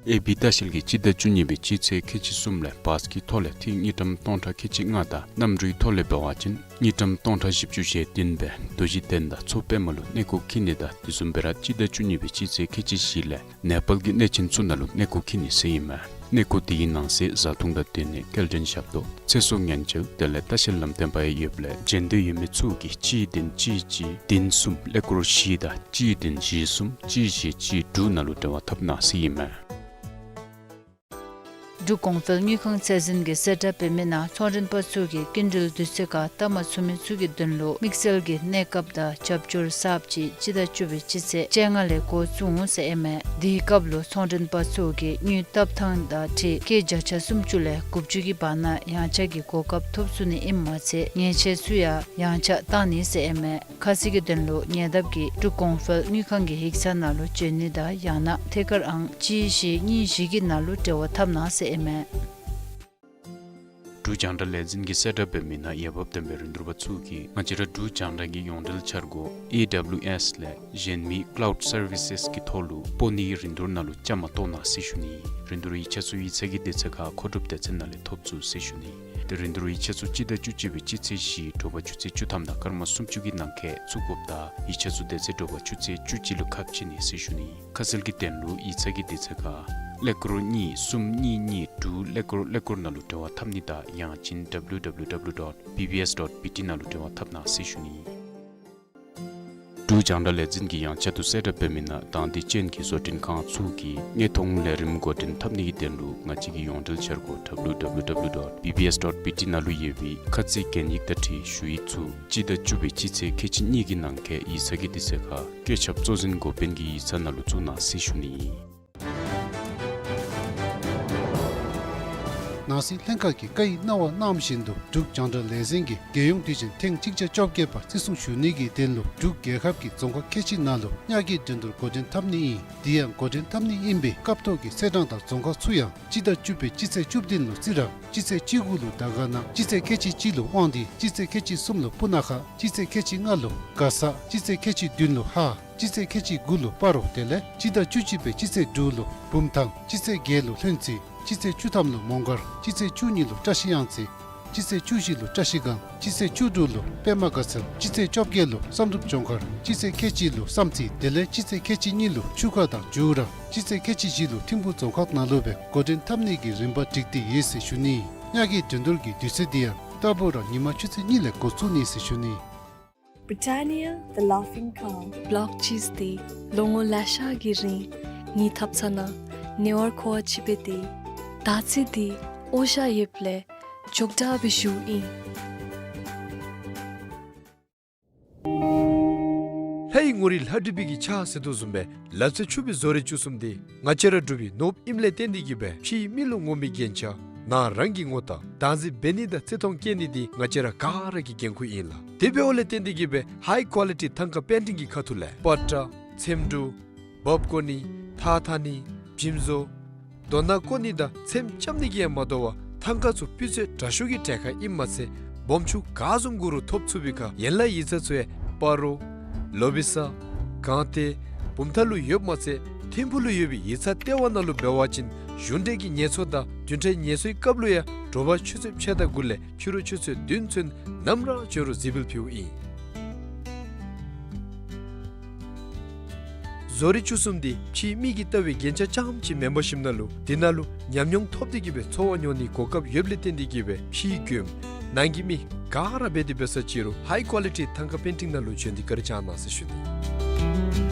ཨེ་བི་ལྟ་བཤལ་གྱིས་སྤྱི་ཟླ་བཅུ་གཉིས་པའི་སྤྱི་ཚེས་ཁལ་གཅིག་གསུམ་ལས་བཱས་ཀྱི་ཐོག་ལས་ཐིག་དངུལ་ཀྲམ་སྟོང་ཕྲག་ཁལ་གཅིག་ལྔ་དང་གནམ་གྲུའི་ཐོག་ལས་འབད་བ་ཅིན་དངུལ་ཀྲམ་སྟོང་ཕྲག་བཞི་བཅུ་ཞེ་བདུན་སྦེ་རྡོ་རྗེ་གདན་དང་མཚོ་པདྨ་ལུ་གནས་སྐོར་འཁྱིད་ནི་དང་དེ་བཟུམ་སྦེ་ར་སྤྱི་ཟླ་བཅུ་གཉིས་པའི་སྤྱི་ཚེས་ཁལ་གཅིག་བཞི་ལས་ནེ་པཱལ་གྱི་གནས་ཆེན་ཚུ་ནང་ལུ་གནས་སྐོར་འཁྱིད་ནི་ཟེར་ཨིན་མས། གནས་སྐོར་དེའི་ནང་གསེས་བཟའ་འཐུང་དང་སྡོད་གནས་སྐྱེལ་འདྲེན་ཞབས་ཏོག་ཚེ་སྲོག་ཉེན་བཅོལ་དེ་ལས་ལྟ་བཤལ་ལམ་སྟོན་པ་ཡང་ཡོདཔ་ལས་འབྱོན་འདོད་ཡོད་མི་ཚུ་གིས་གཅིག་བདུན་གཅིག་གཅིག་བདུན་གསུམ་ཀླད་ཀོར་བཞི་དང་གཅིག་བདུན་བཞི་གསུམ་གཅིག་བཞི་གཅིག་དྲུག་ནང་ལུ་འབྲེལ་བ་འཐབ་གནང་ཟེར་ཨིན་མས། འབྲུག་གོང་འཕེལ་དངུལ་ཁང་ཚད་འཛིན་གྱིས་གསལ་བསྒྲགས་འབད་མི་ནང་ཚོང་མགྲོན་པ་ཚུ་གིས་སྐྱིན་འགྲུལ་དུས་ཚོད་ཁར་བཏབ་མ་ཚུགས་མི་ཚུ་གི་དོན་ལུ་དམིགས་བསལ་གྱི་གནས་སྐབས་དང་རྒྱབ་སྐྱོར་གསརཔ་ཅིག་སྤྱི་ཟླ་བཅུ་པའི་སྤྱི་ཚེས་བཅོ་ལྔ་ལས་འགོ་བཙུགས་འོང་ཟེར་ཨིན་མས། དེའི་སྐབས་ལུ་ཚོང་མགྲོན་པ་ཚུ་གིས་དངུལ་བཏབ་ཐངས་དང་འཁྲིལ་སྐྱེད་བརྒྱ་ཆ་སུམ་ཅུ་ལས་དགུ་བཅུ་གི་བར་ན་ཡང་ཆག་གི་གོ་སྐབས་ཐོབ་ཚུགས་ནི་ཨིནམ་མ་ཚད་ཉེས་ཆད་ཚུ་ཡང་ཡང་ཆག་བཏང་ནི་ཟེར་ཨིན་མས། ཁ་གསལ་གྱི་དོན་ལུ་ཉེ་འདབས་ཀྱི་འབྲུག་གོང་འཕེལ་དངུལ་ཁང་གི་ཡིག་ཚང་ནང་ལུ་འབྱོན་ནི་དང་ཡང་ན་ཐད་ཀར་ཨང་གཅིག་བཞི་གཉིས་བཞི་གི་ནང་ལུ་འབྲེལ་བ་འཐབ་གནང་ཟེར་ཨིན་མས། འབྲུག་རྒྱང་བསྒྲགས་ལས་འཛིན་གྱིས་གསལ་བསྒྲགས་འབད་མི་ནང་འོས་འབབ་ལྡན་པའི་རིན་བསྡུར་པ་ཚུ་གིས་ང་བཅས་ར་འབྲུག་རྒྱང་བསྒྲགས་ཀྱི་ཡོངས་འབྲེལ་འཆར་སྒོ་ཨེ་ཌབ་ལིའུ་ཨེསི་ལས་གཞན་མི་ཀ་ལའུཌ་སར་བི་སེསི་གི་ཐོག་ལུ་སྤོ་ནིའི་རིན་བསྡུར་ནང་ལུ་བཅའ་མར་གཏོགས་གནང་ཟེར་ཞུ་ནི། རིན་བསྡུར་ཡིག་ཆ་ཚུ་ཡིག་ཚང་གི་དུས་ཚོད་ཁར་མཁོ་སྒྲུབ་སྡེ་ཚན་ནང་ལས་ཐོབ་ཚུགས་ཟེར་ཞུ་ནི། ཏེ་རིན་བསྡུར་ཡིག་ཆ་ཚུ་སྤྱི་ཟླ་བཅུ་གཅིག་པའི་སྤྱི་ཚེས་བཞི་དྲོ་པ་ཆུ་ཚོད་བཅུ་ཐམ་དང་སྐར་མ་སུམ་ཅུ་གི་ནང་འཁོད་བཙུགས་དགོཔ་དང་ཡིག་ཆ་ཚུ་དེ་ཚེ་དྲོ་པ་ཆུ་ཚོད་བཅུ་གཅིག་ལུ་ཁ་ཕྱེ་ནི་ཟེར་ཞུ་ནི། ཁ་གསལ་གྱི་དོན་ལུ་ཡིག་ཚང་གི་དུས་ཚོད་ཁར་ཀླད་ཀོར་གཉིས་གསུམ་གཉིས་གཉིས་དྲུག་ཀླད་ཀོར་ཀླད་ཀོར་ནང་ལུ་འབྲེལ་བ་འཐབ་ནི་དང་ཡང་ཅིན་ཌབ་ལིའུ་ཌབ་ལིའུ་ཌབ་ལིའུ་ཌོཊ་བི་བི་ཨེསི་ཌོཊ་བི་ཊི་ནང་ལུ་འབྲེལ་བ་འཐབ་གནང་ཟེར་ཞུ་ནི། འབྲུག་རྒྱང་བསྒྲགས་ལས་འཛིན་གྱིས་ཡང་བསྐྱར་དུ་གསལ་བསྒྲགས་འབད་མི་ནང་དང་འདོད་ཅན་གྱི་བཟོ་སྐྲུན་ཁང་ཚུ་གིས་དངོས་མཐོང་ལས་རིམ་འགོ་འདྲེན་འཐབ་ནི་གི་དོན་ལུ་ང་བཅས་ཀྱི་ཡོངས་འབྲེལ་འཆར་སྒོ་ཌབ་ལིའུ་ཌབ་ལིའུ་ཌབ་ལིའུ་ཌོཊ་བི་བི་ཨེསི་ཌོཊ་བི་ཊི་ནང་ལུ་ཡོད་པའི་ཁ་ཚིག་གན་ཡིག་དང་འཁྲིལ་ཞུ་ཡིག་ཚུ་སྤྱི་ཟླ་བཅུ་པའི་སྤྱི་ཚེས་ཁལ་གཅིག་གཉིས་ཀྱི་ནང་འཁོད་ཡིག་ཚང་གི་དུས་ཚོད་ཁར་བཀོད་ཁྱབ་གཙོ་འཛིན་འགོ་དཔོན་གྱི་ཡིག་ཚང་ནང་ལུ་བཙུགས་གནང་ཟེར་ཞུ་ནི། ནང་སྲིད་ལྷན་ཁག་གིས་བཀའ་ཡི་གནང་བ་གནང་བཞིན་དུ་འབྲུག་རྒྱང་བསྒྲགས་ལས་འཛིན་གྱིས་རྒྱལ་ཡོངས་དུས་ཆེན་ཐེངས་གཅིག་བརྒྱ་བཅོ་བརྒྱད་པ་བརྩི་སྲུང་ཞུ་ནི་གི་དོན་ལུ་འབྲུག་རྒྱལ་ཁབ་ཀྱི་རྫོང་ཁག་ཁལ་གཅིག་ནང་ལུ་ཉ་རྒོད་འགྲན་བསྡུར་འགོ་འདྲེན་འཐབ་ནི་ཨིན། དེ་ཡང་འགོ་འདྲེན་འཐབ་ནི་ཨིན་པའི་སྐབས་ཐོག་གི་ཚེས་གྲངས་དང་རྫོང་ཁག་ཚུ་ཡང་སྤྱི་ཟླ་བཅུ་པའི་སྤྱི་ཚེས་བཅུ་བདུན་ལུ་རྩི་རང་། སྤྱི་ཚེས་བཅུ་དགུ་ལུ་དར་དཀར་ན། སྤྱི་ཚེས་ཁལ་གཅིག་གཅིག་ལུ་དབང་འདུས། སྤྱི་ཚེས་ཁལ་གཅིག་གསུམ་ལུ་སྤུ་ན་ཁ། སྤྱི་ཚེས་ཁལ་གཅིག་ལྔ་ལུ་མགར་ས། སྤྱི་ཚེས་ཁལ་གཅིག་བདུན་ལུ་ཧཱ། སྤྱི་ཚེས་ཁལ་གཅིག་དགུ་ལུ་སྤ་རོ། དེ་ལས་སྤྱི་ཟླ་བཅུ་གཅིག་པའི་སྤྱི་ཚེས་དྲུག་ལུ་བུམ་ཐང་། སྤྱི་ཚེས་བརྒྱད་ལུ་ལྷུན་རྩེ། སྤྱི་ཚེས་བཅུ་ཐམ་ལུ་མོང་སྒར། སྤྱི་ཚེས་བཅུ་གཉིས་ལུ་བཀྲ་ཤིས་གཡང་རྩེ། སྤྱི་ཚེས་བཅུ་བཞི་ལུ་བཀྲ་ཤིས་སྒང་། སྤྱི་ཚེས་བཅུ་དྲུག་ལུ་པདྨ་དགའ་ཚལ། སྤྱི་ཚེས་བཅོ་བརྒྱད་ལུ་བསམ་གྲུབ་ལྗོངས་མཁར། སྤྱི་ཚེས་ཁལ་གཅིག་ལུ་བསམ་རྩེ། དེ་ལས་སྤྱི་ཚེས་ཁལ་གཅིག་གཉིས་ལུ་ཆུ་ཁ་དང་ཇུ་ར། སྤྱི་ཚེས་ཁལ་གཅིག་བཞི་ལུ་ཐིམ་ཕུ་རྫོང་ཁག་ནང་ལུ་སྦེ་འགོ་འདྲེན་འཐབ་ནི་གི་རིམ་པ་སྒྲིག་སྟེ་ཡོད་ཟེར་ཞུ་ནི། ཉ་རྒོད་འགྲན་བསྡུར་གྱི་དུས་ཚོད་འདི་ཡང་རྟག་བུ་ར་ཉིན་མ་ཆུ་ཚོད་གཉིས་ལས་འགོ་བཙུགས་ནི་ཟེར་ཞུ་ནི། Britannia, the Laughing Cow. བོག་ཅིས་འདི་ལོ་ངོ་ལེ་ཤ་གི་རིང་ངེའི་ཐབ་ཚང་ནང་ཉེ་བར་མཁོ་བ་ཅིག་སྦེ་སྡོད་ཡི། ད་ཅི་འདི་འོ་ཞ་ཡོདཔ་ལས་ཅོག་འཐདཔ་སྦེ་བཞུགས་ཡི། ལྷ་ཡི་ངོ་རིས་ལྷ་བྲིས་པའི་གི་ཕྱག་ཟེར་དོ་བཟུམ་སྦེ་ལག་རྩལ་ཕྱུག་པའི་བཟོ་རིག་བཅུ་གསུམ་འདི་ང་བཅས་ར་འབྲུག་པའི་ནོར་བུ་ཨིནམ་ལས་བརྟེན་ཏེ་གིས་སྦེ་ཕྱིའི་མི་ལུ་ངོམ་པའི་རྒྱན་ཆ་ནང་རང་གི་ངོ་རྟགས་བདག་འཛིན་འབད་ནི་དང་བརྩི་མཐོང་བསྐྱེད་ནི་འདི་ང་བཅས་ར་ག་ར་གི་འགན་ཁུར་ཨིན་ལགས། དེ་འབདཝ་ལས་བརྟེན་ཏེ་གིས་སྦེ་ཧའི་ཀོ་ལི་ཊི་ཐང་ཀ་པེན་ཊིང་གི་ཁ་ཐུག་ལས་པ་ཏྲ་ཚེམ་དྲུབ་འབག་བཀོ་ནི་ཐགས་འཐག་ནི་བྱིམ་བཟོ་རྡོ་ནག་བརྐོ་ནི་དང་ཚེམ་རྐྱབ་ནི་གིས་ཡང་མ་དོ་བར་ཐང་ཀ་ཚུ་སྤུས་ཚད་དྲག་ཤོས་ཀྱི་གྲལ་ཁར་ཨིནམ་མ་ཚད་སྦོམ་ཆུང་ག་བཟུམ་དགོ་རུང་ཐོབ་ཚུགས་པའི་ཁར་ཡན་ལག་ཡིག་ཚང་ཚུ་ཡང་སྤ་རོ་ལོ་བི་ས་སྒང་སྟེང་བུམ་ཐང་ལུ་ཡོདཔ་མ་ཚད་ཐིམ་ཕུ་ལུ་ཡོད་པའི་ཡིག་ཚང་ལྟེ་བ་ནང་ལུ་འབད་བ་ཅིན་གཞུང་འབྲེལ་གྱི་ངལ་གསོ་དང་བདུན་ཕྲག་ངལ་གསོའི་སྐབས་ལུ་ཡང་དྲོ་པ་ཆུ་ཚོད་ཕྱེད་དང་དགུ་ལས་ཕྱི་རུ་ཆུ་ཚོད་བདུན་ཚུན་ནམ་ར་བྱོན་རུང་གཟིགས་འབུལ་ཕུལཝ་ཨིན། བཟོ་རིག་བཅུ་གསུམ་འདི་ཕྱིའི་མིག་གིས་བལྟ་བའི་རྒྱན་ཆ་རྐྱངམ་ཅིག་མེན་པར་ཞིནམ་ན་ལུ་དེ་ནང་ལུ་ཉམས་མྱོང་ཐོབ་སྟེ་གིས་སྦེ་འཚོ་བ་མྱོང་ནིའི་གོ་སྐབས་ཡོདཔ་ལས་བརྟེན་ཏེ་གིས་སྦེ་ཕྱིའི་མགྱོནམ་ནང་གི་མི་ག་ར་འབད་དེ་འབད་ས་ཅིག་རུང་ཧའི་ཀོ་ལི་ཊི་ཐང་ཀ་པེན་ཊིང་ནང་ལུ་བྱོན་ཏེ་བཀའ་དྲིན་བསྐྱང་གནང་ཟེར་ཞུ་ནི།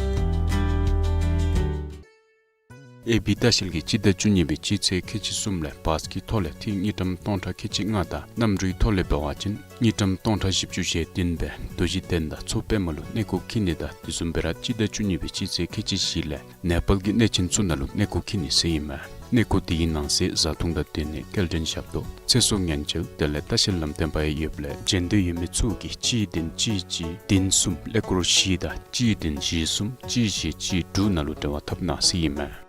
ཨེ་བི་ལྟ་བཤལ་གྱིས་སྤྱི་ཟླ་བཅུ་གཉིས་པའི་སྤྱི་ཚེས་ཁལ་གཅིག་གསུམ་ལས་བཱས་ཀྱི་ཐོག་ལས་ཐིག་དངུལ་ཀྲམ་སྟོང་ཕྲག་ཁལ་གཅིག་ལྔ་དང་གནམ་གྲུའི་ཐོག་ལས་འབད་བ་ཅིན་དངུལ་ཀྲམ་སྟོང་ཕྲག་བཞི་བཅུ་ཞེ་བདུན་སྦེ་རྡོ་རྗེ་གདན་དང་མཚོ་པདྨ་ལུ་གནས་སྐོར་འཁྱིད་ནི་དང་དེ་བཟུམ་སྦེ་ར་སྤྱི་ཟླ་བཅུ་གཉིས་པའི་སྤྱི་ཚེས་ཁལ་གཅིག་བཞི་ལས་ནེ་པཱལ་གྱི་གནས་ཆེན་ཚུ་ནང་ལུ་གནས་སྐོར་འཁྱིད་ནི་ཟེར་ཨིན་མས། གནས་སྐོར་དེའི་ནང་གསེས་བཟའ་འཐུང་དང་སྡོད་གནས་སྐྱེལ་འདྲེན་ཞབས་ཏོག་ཚེ་སྲོག་ཉེན་བཅོལ་དེ་ལས་ལྟ་བཤལ་ལམ་སྟོན་པ་ཡང་ཡོདཔ་ལས་འབྱོན་འདོད་ཡོད་མི་ཚུ་གིས་གཅིག་བདུན་གཅིག་གཅིག་བདུན་གསུམ་ཀླད་ཀོར་བཞི་དང་གཅིག་བདུན་བཞི་གསུམ་གཅིག་བཞི་གཅིག་དྲུག་ནང་ལུ་འབྲེལ་བ་འཐབ་གནང་ཟེར་ཨིན་མས།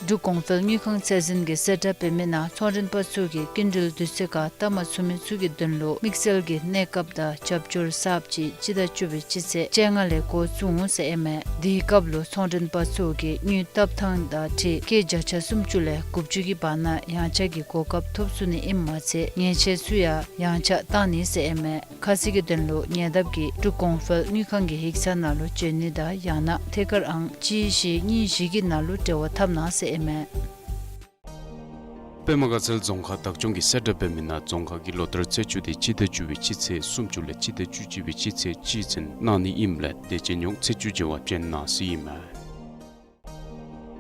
འབྲུག་གོང་འཕེལ་དངུལ་ཁང་ཚད་འཛིན་གྱིས་གསལ་བསྒྲགས་འབད་མི་ནང་ཚོང་མགྲོན་པ་ཚུ་གིས་སྐྱིན་འགྲུལ་དུས་ཚོད་ཁར་བཏབ་མ་ཚུགས་མི་ཚུ་གི་དོན་ལུ་དམིགས་བསལ་གྱི་གནས་སྐབས་དང་རྒྱབ་སྐྱོར་གསརཔ་ཅིག་སྤྱི་ཟླ་བཅུ་པའི་སྤྱི་ཚེས་བཅོ་ལྔ་ལས་འགོ་བཙུགས་འོང་ཟེར་ཨིན་མས། དེའི་སྐབས་ལུ་ཚོང་མགྲོན་པ་ཚུ་གིས་དངུལ་བཏབ་ཐངས་དང་འཁྲིལ་སྐྱེད་བརྒྱ་ཆ་སུམ་ཅུ་ལས་དགུ་བཅུ་གི་བར་ན་ཡང་ཆག་གི་གོ་སྐབས་ཐོབ་ཚུགས་ནི་ཨིནམ་མ་ཚད་ཉེས་ཆད་ཚུ་ཡང་ཡང་ཆག་བཏང་ནི་ཟེར་ཨིན་མས། ཁ་གསལ་གྱི་དོན་ལུ་ཉེ་འདབས་ཀྱི་འབྲུག་གོང་འཕེལ་དངུལ་ཁང་གི་ཡིག་ཚང་ནང་ལུ་བྱོན་ནི་དང་ཡང་ན་ཐད་ཀར་ཨང་གཅིག་བཞི་གཉིས་བཞི་གི་ནང་ལུ་འབྲེལ་བ་འཐབ་གནང་ཟེར་ཨིན་མས། པདྨ་དགའ་ཚལ་རྫོང་ཁག་བདག་སྐྱོང་གིས་གསལ་བསྒྲགས་འབད་མི་ནང་རྫོང་ཁག་གི་ལོ་བསྟར་ཚེས་བཅུ་དེ་སྤྱི་ཟླ་བཅུ་པའི་སྤྱི་ཚེས་སུམ་ཅུ་ལས་སྤྱི་ཟླ་བཅུ་གཅིག་པའི་སྤྱི་ཚེས་གཅིག་ཚུན་གནང་ནི་ཨིནམ་ལས་དེ་ཅིག་ཉོག་ཚེས་བཅུ་བརྗེ་བར་བྱོན་གནང་ཟེར་ཨིན་མས།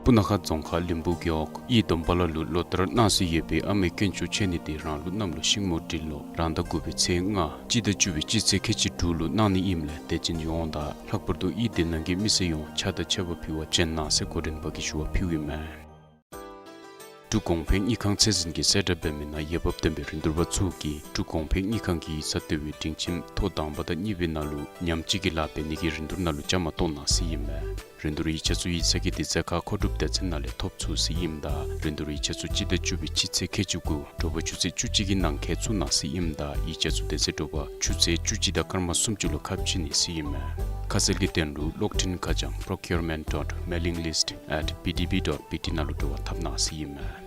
སྤུ་ན་ཁ་རྫོང་ཁག་ལིང་བུ་རྒེད་འོག་གཡུས་སྡོམ་པ་ལ་ལུ་ལོ་བསྟར་གནང་སྲོལ་ཡོད་པའི་ཨ་མའི་དཀོན་མཆོག་མཆོད་གནས་དེ་རང་ལུགས་གནམ་ལོ་ཤིང་མོ་སྦྲུལ་ལོ་རང་ཟླ་དགུ་པའི་ཚེས་ལྔ་སྤྱི་ཟླ་བཅུ་པའི་སྤྱི་ཚེས་ཁལ་གཅིག་དྲུག་ལུ་གནང་ནི་ཨིནམ་ལས་དད་ཅན་ཡོངས་དང་ལྷག་པར་དུ་གཡུས་དེ་ནང་གི་མི་སེར་ཡོངས་ཕྱག་དང་མཆོད་པ་ཕུལ་བར་བྱོན་གནང་ཟེར་གོ་དྲན་པ་གི་ཞུ་བ་ཕུལཝ་ཨིན་མས། འབྲུག་གོང་འཕེལ་དངུལ་ཁང་ཚད་འཛིན་གྱིས་གསལ་བསྒྲགས་འབད་མི་ནང་འོས་འབབ་ལྡན་པའི་རིན་བསྡུར་པ་ཚུ་གིས་འབྲུག་གོང་འཕེལ་དངུལ་ཁང་གི་ཡིག་ཚང་ལྟེ་བའི་སྒྲིང་ཁྱིམ་ཐོག་དང་པ་དང་གཉིས་པའི་ནང་ལུ་ཉམས་བཅོས་ཀྱི་ལཱ་འབད་ནི་གི་རིན་བསྡུར་ནང་ལུ་བཅའ་མར་གཏོགས་གནང་ཟེར་ཨིན་མས། རིན་བསྡུར་ཡིག་ཆ་ཚུ་ཡིག་ཚང་གི་དུས་ཚོད་ཁར་མཁོ་སྒྲུབ་སྡེ་ཚན་ནང་ལས་ཐོབ་ཚུགས་ཟེར་ཨིནམ་ད་རིན་བསྡུར་ཡིག་ཆ་ཚུ་སྤྱི་ཟླ་བཅུ་པའི་སྤྱི་ཚེས་ཁལ་གཅིག་དགུ་དྲོ་པ་ཆུ་ཚོད་བཅུ་གཅིག་གི་ནང་འཁོད་ཚུགས་གནང་ཟེར་ཨིནམ་ད་ཡིག་ཆ་ཚུ་དེ་ཚེ་དྲོ་པ་ཆུ་ཚོད་བཅུ་གཅིག་དང་སྐར་མ་སུམ་ཅུ་ལུ་ཁ་ཕྱེ་ནི་ཟེར་ཨིན་མས། ཁ་གསལ་གྱི་དོན་ལུ་གློག་འཕྲིན་ཁ་བྱང་procurement dot mailing list at B D B dot B T ནང་ལུ་འབྲེལ་བ་འཐབ་གནང་ཟེར་ཨིན་མས།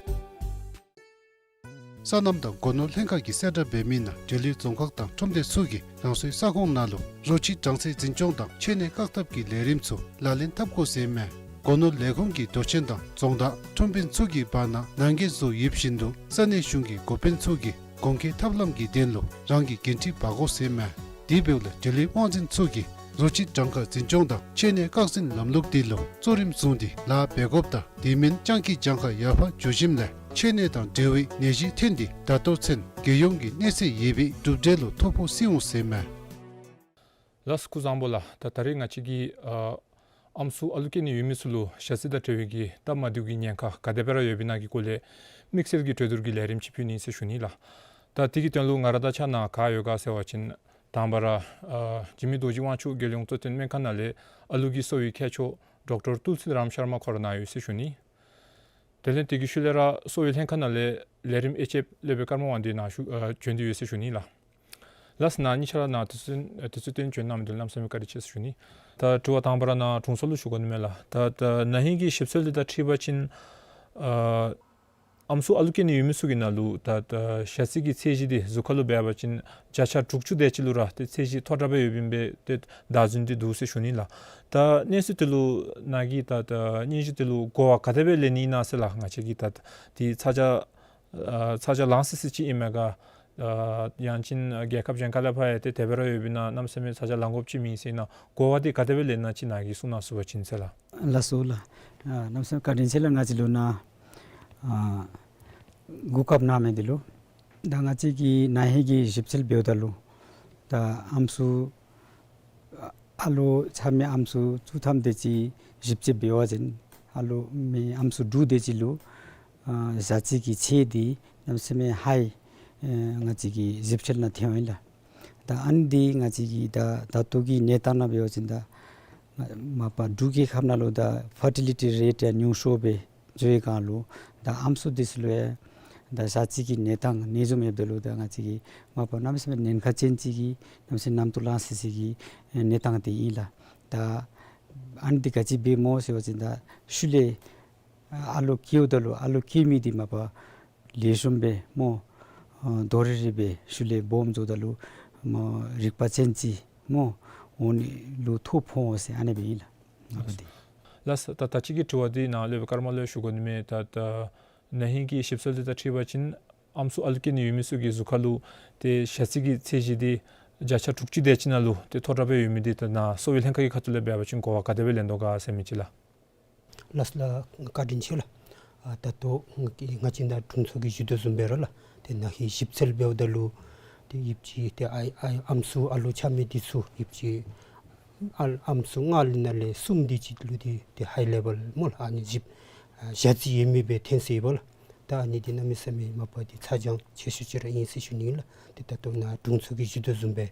སོ་ནམ་དང་སྒོ་ནོར་ལྷན་ཁག་གིས་གསལ་བསྒྲགས་འབད་མི་ནང་འབྲེལ་ཡོད་རྫོང་ཁག་དང་ཁྲོམ་སྡེ་ཚུ་གིས་རང་སོའི་ས་ཁོངས་ནང་ལུ་རོ་ཁྱི་གྲངས་ཚད་འཛིན་སྐྱོང་དང་མཆོད་གནས་བཀག་ཐབས་ཀྱི་ལས་རིམ་ཚུ་ལག་ལེན་འཐབ་དགོ་ཟེར་ཨིན་མས། སྒོ་ནོར་ལས་ཁུངས་ཀྱི་མདོ་ཆེན་དང་རྫོང་བདག་ཁྲོམ་དཔོན་ཚུ་གི་བར་ན་ནང་འགལ་བཟོ་ཡོདཔ་བཞིན་དུ་ས་གནས་གཞུང་གི་འགོ་དཔོན་ཚུ་གིས་གོང་འཁོད་ཐབས་ལམ་གྱི་དོན་ལུ་རང་གིས་འགན་འཁྲི་འབག་དགོ་ཟེར་ཨིན་མས། དེ་འབདཝ་ལས་འབྲེལ་ཡོད་དབང་འཛིན་ཚུ་གིས་རོ་ཁྱི་གྲངས་ཀ་འཛིན་སྐྱོང་དང་མཆོད་གནས་བཀག་འཛིན་ལམ་ལུགས་དེ་ལུ་གཙོ་རིམ་བཟུང་སྟེ་ལཱ་འབད་དགོཔ་དང་དེ་མིན་སྤྱང་ཀི་གྱངས་ཁ་ཡར་འཕར་འགྱོ་ཞིནམ་ལས་མཆོད་གནས་དང་འབྲེལ་བའི་ནད་གཞི་ཐོན་ཏེ་ད་ལྟོ་ཚུན་རྒྱལ་ཡོངས་ཀྱི་གནས་ཚད་ཡོད་པའི་གྲུབ་འབྲས་ལུ་ཐོ་ཕོག་སོང་ཟེར་ཨིན་མས། ལགས་སོ། སྐུ་གཟུགས་བཟང་པོ་ལགས། ད་ད་རེས་ང་བཅས་ཀྱིས་ཨ་ཨམ་སྲུ་ཨ་ལུ་སྐྱེ་ནི་ཡོད་མི་ཚུ་ལུ་ཞ་རྩི་དང་འབྲེལ་བའི་གི་སྟབས་མ་བདེཝ་གི་ཉེན་ཁ་ག་དེ་སྦེ་ར་ཡོདཔ་ཨིན་ན་གི་སྐོར་ལས་དམིགས་བསལ་གྱི་གྲོས་བསྡུར་གྱི་ལས་རིམ་ཅིག་ཕུལ་ནི་ཟེར་ཞུ་ནི་ལགས། ད་དེ་གི་དོན་ལུ་ང་ར་དང་ཆ་ན་ག་ཡོད་ག་ཟེར་བ་ཅིན་དང་པ་ར་ཨ་འཇིགས་མེད་རྡོ་རྗེ་དབང་ཕྱུག་རྒྱལ་ཡོངས་གཙོ་བསྟེན་སྨན་ཁང་ནང་ལས་ཨ་ལུ་གི་གསོ་བའི་མཁས་མཆོག་ཌོག་ཊར་ཏུལ་སི་རམ་ཤར་མ་ཁོ་ར་ནཱ་ཡོད་ཟེར་ཞུ་ནི། དེ་ལས་དེ་གི་ཤུལ་ལས་ར་གསོ་བའི་ལྷན་ཁག་ནང་ལས་ལས་རིམ་དབྱེ་འབྱེདཔ་སློབ་དཔོན་ཀརྨ་དབང་འདུས་ནཱ་བཞུགས་ཨ་བྱོན་ཏེ་ཡོད་ཟེར་ཞུ་ནི་ལགས། ལགས་སོ། ནཱ་གཉིས་ཆ་ར་ནཱ་དུས་ཚོད་ཨ་དུས་ཚོད་བཏོན་བྱོན་གནང་མི་འདི་ལུ་གནམ་མེད་ས་མེད་བཀའ་དྲིན་ཆེ་ཟེར་ཞུ་ནི། ད་དྲི་བ་དང་པ་ར་ནཱ་དྲུང་འཚོ་ལུ་ཞུ་དགོ་ནི་མས་ལགས། ད་ད་ན་ཧིང་གི་ཞིབ་འཚོལ་འདི་དང་འཁྲིལ་བ་ཅིན་ཨ་ཨམ་སྲུ་ཨ་ལུ་སྐྱེ་ནི་ཡོད་མི་ཚུ་གི་ནང་ལུ་ད་ད་ཞ་རྩི་གི་ཚད་གཞི་འདི་གཟུགས་ཁར་ལུ་འབད་བ་ཅིན་བརྒྱ་ཆ་དྲུག་ཅུ་དེ་ཅིག་ལུ་ར་ཏེ་ཚད་གཞི་མཐོ་དྲགས་སྦེ་ཡོདཔ་ཨིན་པས། ཏེ་བདའ་ཟུན་འདི་འདུག་ཟེར་ཞུ་ནི་ལགས། ད་གནས་ཚུལ་འདི་ལུ་ནཱ་གིས་ད་ད་སྙན་ཞུ་འདི་ལུ་གོ་བ་ག་དེ་སྦེ་ལེན་ནི་ཨིན་ན་ཟེར་ལགས། ང་བཅས་ཀྱིས་ད་འདི་ཚ་གྱང་ཨ་ཚ་གྱང་ལང་སི་སི་ཅིག་ཨིན་མས་ག། ཨ་ཡང་ཅིན་ཨ་རྒྱལ་ཁབ་གཞན་ཁ་ལས་ཕར་ཡང་ཏེ་དེ་སྦེ་ར་ཡོདཔ་ཨིན་ན་གནམ་མེད་ས་མེད་ཚ་གྱང་ལང་དགོཔ་ཅིག་མེད་ཟེར་ཨིན་ན་གོ་བ་འདི་ག་དེ་སྦེ་ལེན་ན་ཅིག་ནཱ་གིས་གསུང་གནང་ཚུགས་པ་ཅིན་ཟེར་ལགས། ལགས་སོ་ལགས། ཨ་གནམ་མེད་ས་མེད་བཀའ་དྲིན་ཆེ་ལགས། ང་བཅས་ལུ་ནཱ་ཨ་གོ་སྐབས་གནང་མི་འདི་ལུ། ད་ང་བཅས་ཀྱིས་ན་ཧིང་གི་ཞིབ་འཚོལ་འབདཝ་ད་ལུ་ད་ཨམ་སྲུ་ཨ་ལོ་ཆ་མི་ཨམ་སྲུ་བཅུ་ཐམ་དེ་ཅིག་ཞིབ་དཔྱད་འབད་བ་ཅིན་ཨ་ལོ་མི་ཨམ་སྲུ་དྲུག་དེ་ཅིག་ལུ་ཨ་ཞ་རྩི་གི་ཚད་འདི་གནམ་མེད་ས་མེད་ཧའི་ཨེ་ང་བཅས་ཀྱི་ཞིབ་འཚོལ་ནང་ཐོན་ཡི་ལགས། ད་ཨ་ནི་འདི་ང་བཅས་ཀྱི་ད་ད་ལྟོ་གི་གནས་སྟངས་ནང་འབད་བ་ཅིན་ད་མ་པ་འབྲུག་རྒྱལ་ཁབ་ནང་ལུ་ད་ཕར་ཊི་ལི་ཊི་རེཊ་ཡང་ཉུང་ཤོས་སྦེ་འགྱོ་བའི་སྒང་ལུ་ད་ཨམ་སྲུ་འདི་ཚུ་ལུ་ཡང་ད་ཞ་རྩི་གི་གནས་སྟངས་ནད་འབྱུང་ཡོདཔ་ད་ལུ་ད་ང་བཅས་ཀྱི་མ་པ་གནམ་མེད་ས་མེད་ཉེན་ཁ་ཅན་ཅིག་གི་གནམ་མེད་ས་མེད་གནམ་དུ་ལང་སི་སི་གི་གནས་སྟངས་འདི་ཨིན་ལགས། ད་ཨ་ནི་འདི་ག་ཅི་འབད་སྨོ་ཟེར་བ་ཅིན་ད་ཤུལ་ལས་ཨ་ལོ་སྐྱེཝ་ད་ལུ་ཨ་ལོ་སྐྱེ་མི་འདི་མ་པ་ལེགས་ཤོམ་སྦེ་སྨོ་ཨ་རྡོག་རིལ་རི་སྦེ་ཤུལ་ལས་སྦོམ་འགྱོཝ་ད་ལུ་སྨོ་རིག་པ་ཅན་ཅིག་སྨོ་འོང་ནི་ལུ་ཐོ་ཕོག་འོང་ཟེར་ཨ་ནི་སྦེ་ཨིན་ལགས། ཨ་ནི་སྦེ་འདི། ལགས་སོ། ད་ད་ཅི་གི་དྲི་བ་འདི་ནཱ་སློབ་དཔོན་ཀརྨ་ལུ་ཞུ་དགོ་ནི་མས། ད་ད་ན་ཧིང་གི་ཞིབ་འཚོལ་འདི་དང་འཁྲིལ་བ་ཅིན་ཨམ་སྲུ་ཨ་ལུ་སྐྱེ་ནི་ཡོད་མི་ཚུ་གི་གཟུགས་ཁར་ལུ་ཏེ་ཞ་རྩི་གི་ཚད་གཞི་འདི་བརྒྱ་ཆ་དྲུག་ཅུ་དེ་ཅིག་ནང་ལུ་ཏེ་མཐོ་དྲགས་སྦེ་ཡོད་མི་འདི་ད་ནཱ་གསོ་བའི་ལྷན་ཁག་གི་ཁ་ཐུག་ལས་འབད་བ་ཅིན་གོ་བ་ག་དེ་སྦེ་ལེན་དོ་ག་ཟེར་མི་ཅིག་ལགས། ལགས་སོ་ལགས། བཀའ་དྲིན་ཆེ་ལགས། ཨ་ད་ལྟོ་ང་བཅས་ད་དྲུང་འཚོ་གིས་ཞུ་དོ་བཟུམ་སྦེ་ར་ལགས། ཏེ་ན་ཧིང་ཞིབ་འཚོལ་འབདཝ་ད་ལུ་ཏེ་ཡོདཔ་ཅིག་ཏེ་ཨའི་ཨའི་ཨམ་སྲུ་ཨ་ལོ་ཆ་མི་འདི་ཚུ་ཡོདཔ་ཅིག་ཨ་ཨམ་སྲུ་ལྔ་ལས་ནང་ལས་གསུམ་དེ་ཅིག་ལུ་ཏེ་ཏེ་ཧའི་ལེ་བཱལ་སྨོ་ལགས། ཨ་ནི་ཞིབ་ཨ་ཞ་རྩི་ཡོད་མི་སྦེ་ཐོན་སོ་ཡི་པ་ལགས། ད་ཨ་ནི་འདི་གནམ་མེད་ས་མེད་མ་པ་འདི་ཚ་གྱང་ཆེ་ཤོས་ཅིག་ར་ཨིན་ཟེར་ཞུ་ནི་ལགས། ཏེ་ད་ལྟོ་ནཱ་དྲུང་འཚོ་གིས་ཞུ་དོ་བཟུམ་སྦེ་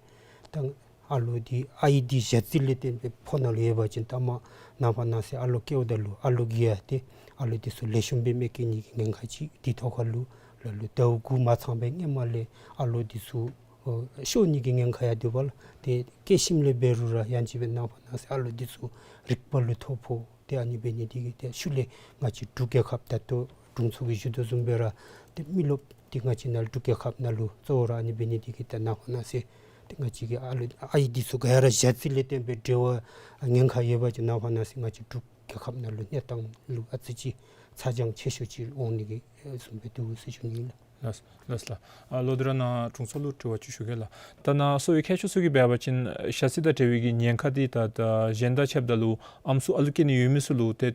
ད་ ཨ་ལོ་འདི་ཨའི་འདི་ཞ་རྩི་ལས་བརྟེན་པའི་ཕོ་ནང་ལུ་ཡོད་པ་ཅིན་ད་མ་ནངས་པ་གནངས་ཚེ་ཨ་ལོ་སྐྱེཝ་ད་ལུ་ཨ་ལོ་གིས་ཡང་ཏེ་ཨ་ལོ་འདི་ཚུ་ལེགས་ཤོམ་སྦེ་མི་སྐྱེ་ནི་གི་ཉེན་ཁ་ཅིག། དེ་ཐོག་ཁར་ལུ་ལ་ལུ་ཟླཝ་དགུ་མ་ཚང་བའི་སྔོན་མ་ལས་ཨ་ལོ་འདི་ཚུ་ཨོ་ཤོར་ནི་གི་ཉེན་ཁ་ཡང་འདུག་པ་ལགས། ཏེ་སྐྱེ་ཞིནམ་ལས་འབད་རུང་ར་ཡང་ཅིན་སྦེ་ནངས་པ་གནངས་ཚེ་ཨ་ལོ་འདི་ཚུ་རིག་པ་ལུ་ཐོ་ཕོག། ཏེ་ཨ་ནི་འབད་ནི་འདི་གིས་ཏེ་ཤུལ་ལས་ང་བཅས་འབྲུག་རྒྱལ་ཁབ་ད་ལྟོ་དྲུང་འཚོ་གིས་ཞུ་དོ་བཟུམ་སྦེ་ར་ཏེ་མི་རློབས་འདི་ང་བཅས་ནཱ་ལུ་འབྲུག་རྒྱལ་ཁབ་ནང་ལུ་གཙོ་བོ་ར་ཨ་ནི་འབད་ནི་འདི་གིས་ད་ནངས་པ་གནངས་ཚེ་ཏེ་ང་བཅས་ཀྱི་ཨ་ལོ་ཨའི་འདི་ཚུ་ག་ར་ཞ་རྩི་ལས་བརྟེན་པའི་འབྲེལ་བ་ཉེན་ཁ་ཡོད་པ་ཅིན་ནངས་པ་གནངས་ཚེ་ང་བཅས་འབྲུག་རྒྱལ་ཁབ་ནང་ལུ་གནས་སྟངས་ལུ་ཨ་ཙི་ཅིག་ཚ་གྱང་ཆེ་ཤོས་ཅིག་འོང་ནི་གི་ཨེ་བཟུམ་སྦེ་འདུག་ཟེར་ཞུ་ནི་ཨིན་ལགས། ལགས་ལགས་ལགས། ཨ་ལོ་དེ་ར་ནཱ་དྲུང་འཚོ་ལུ་དྲི་བ་ཅིག་ཞུ་གེ་ལགས། ད་ནཱ་གསོ་བའི་མཁས་མཆོག་ཚུ་གིས་འབད་བ་ཅིན་ཞ་རྩི་དང་འབྲེལ་བའི་གི་ཉེན་ཁ་འདི་ད་ད་གཞན་དང་ཕྱདཔ་ད་ལུ་ཨམ་སྲུ་ཨ་ལུ་སྐྱེ་ནི་ཡོད་མི་ཚུ་ལུ་ཏེ་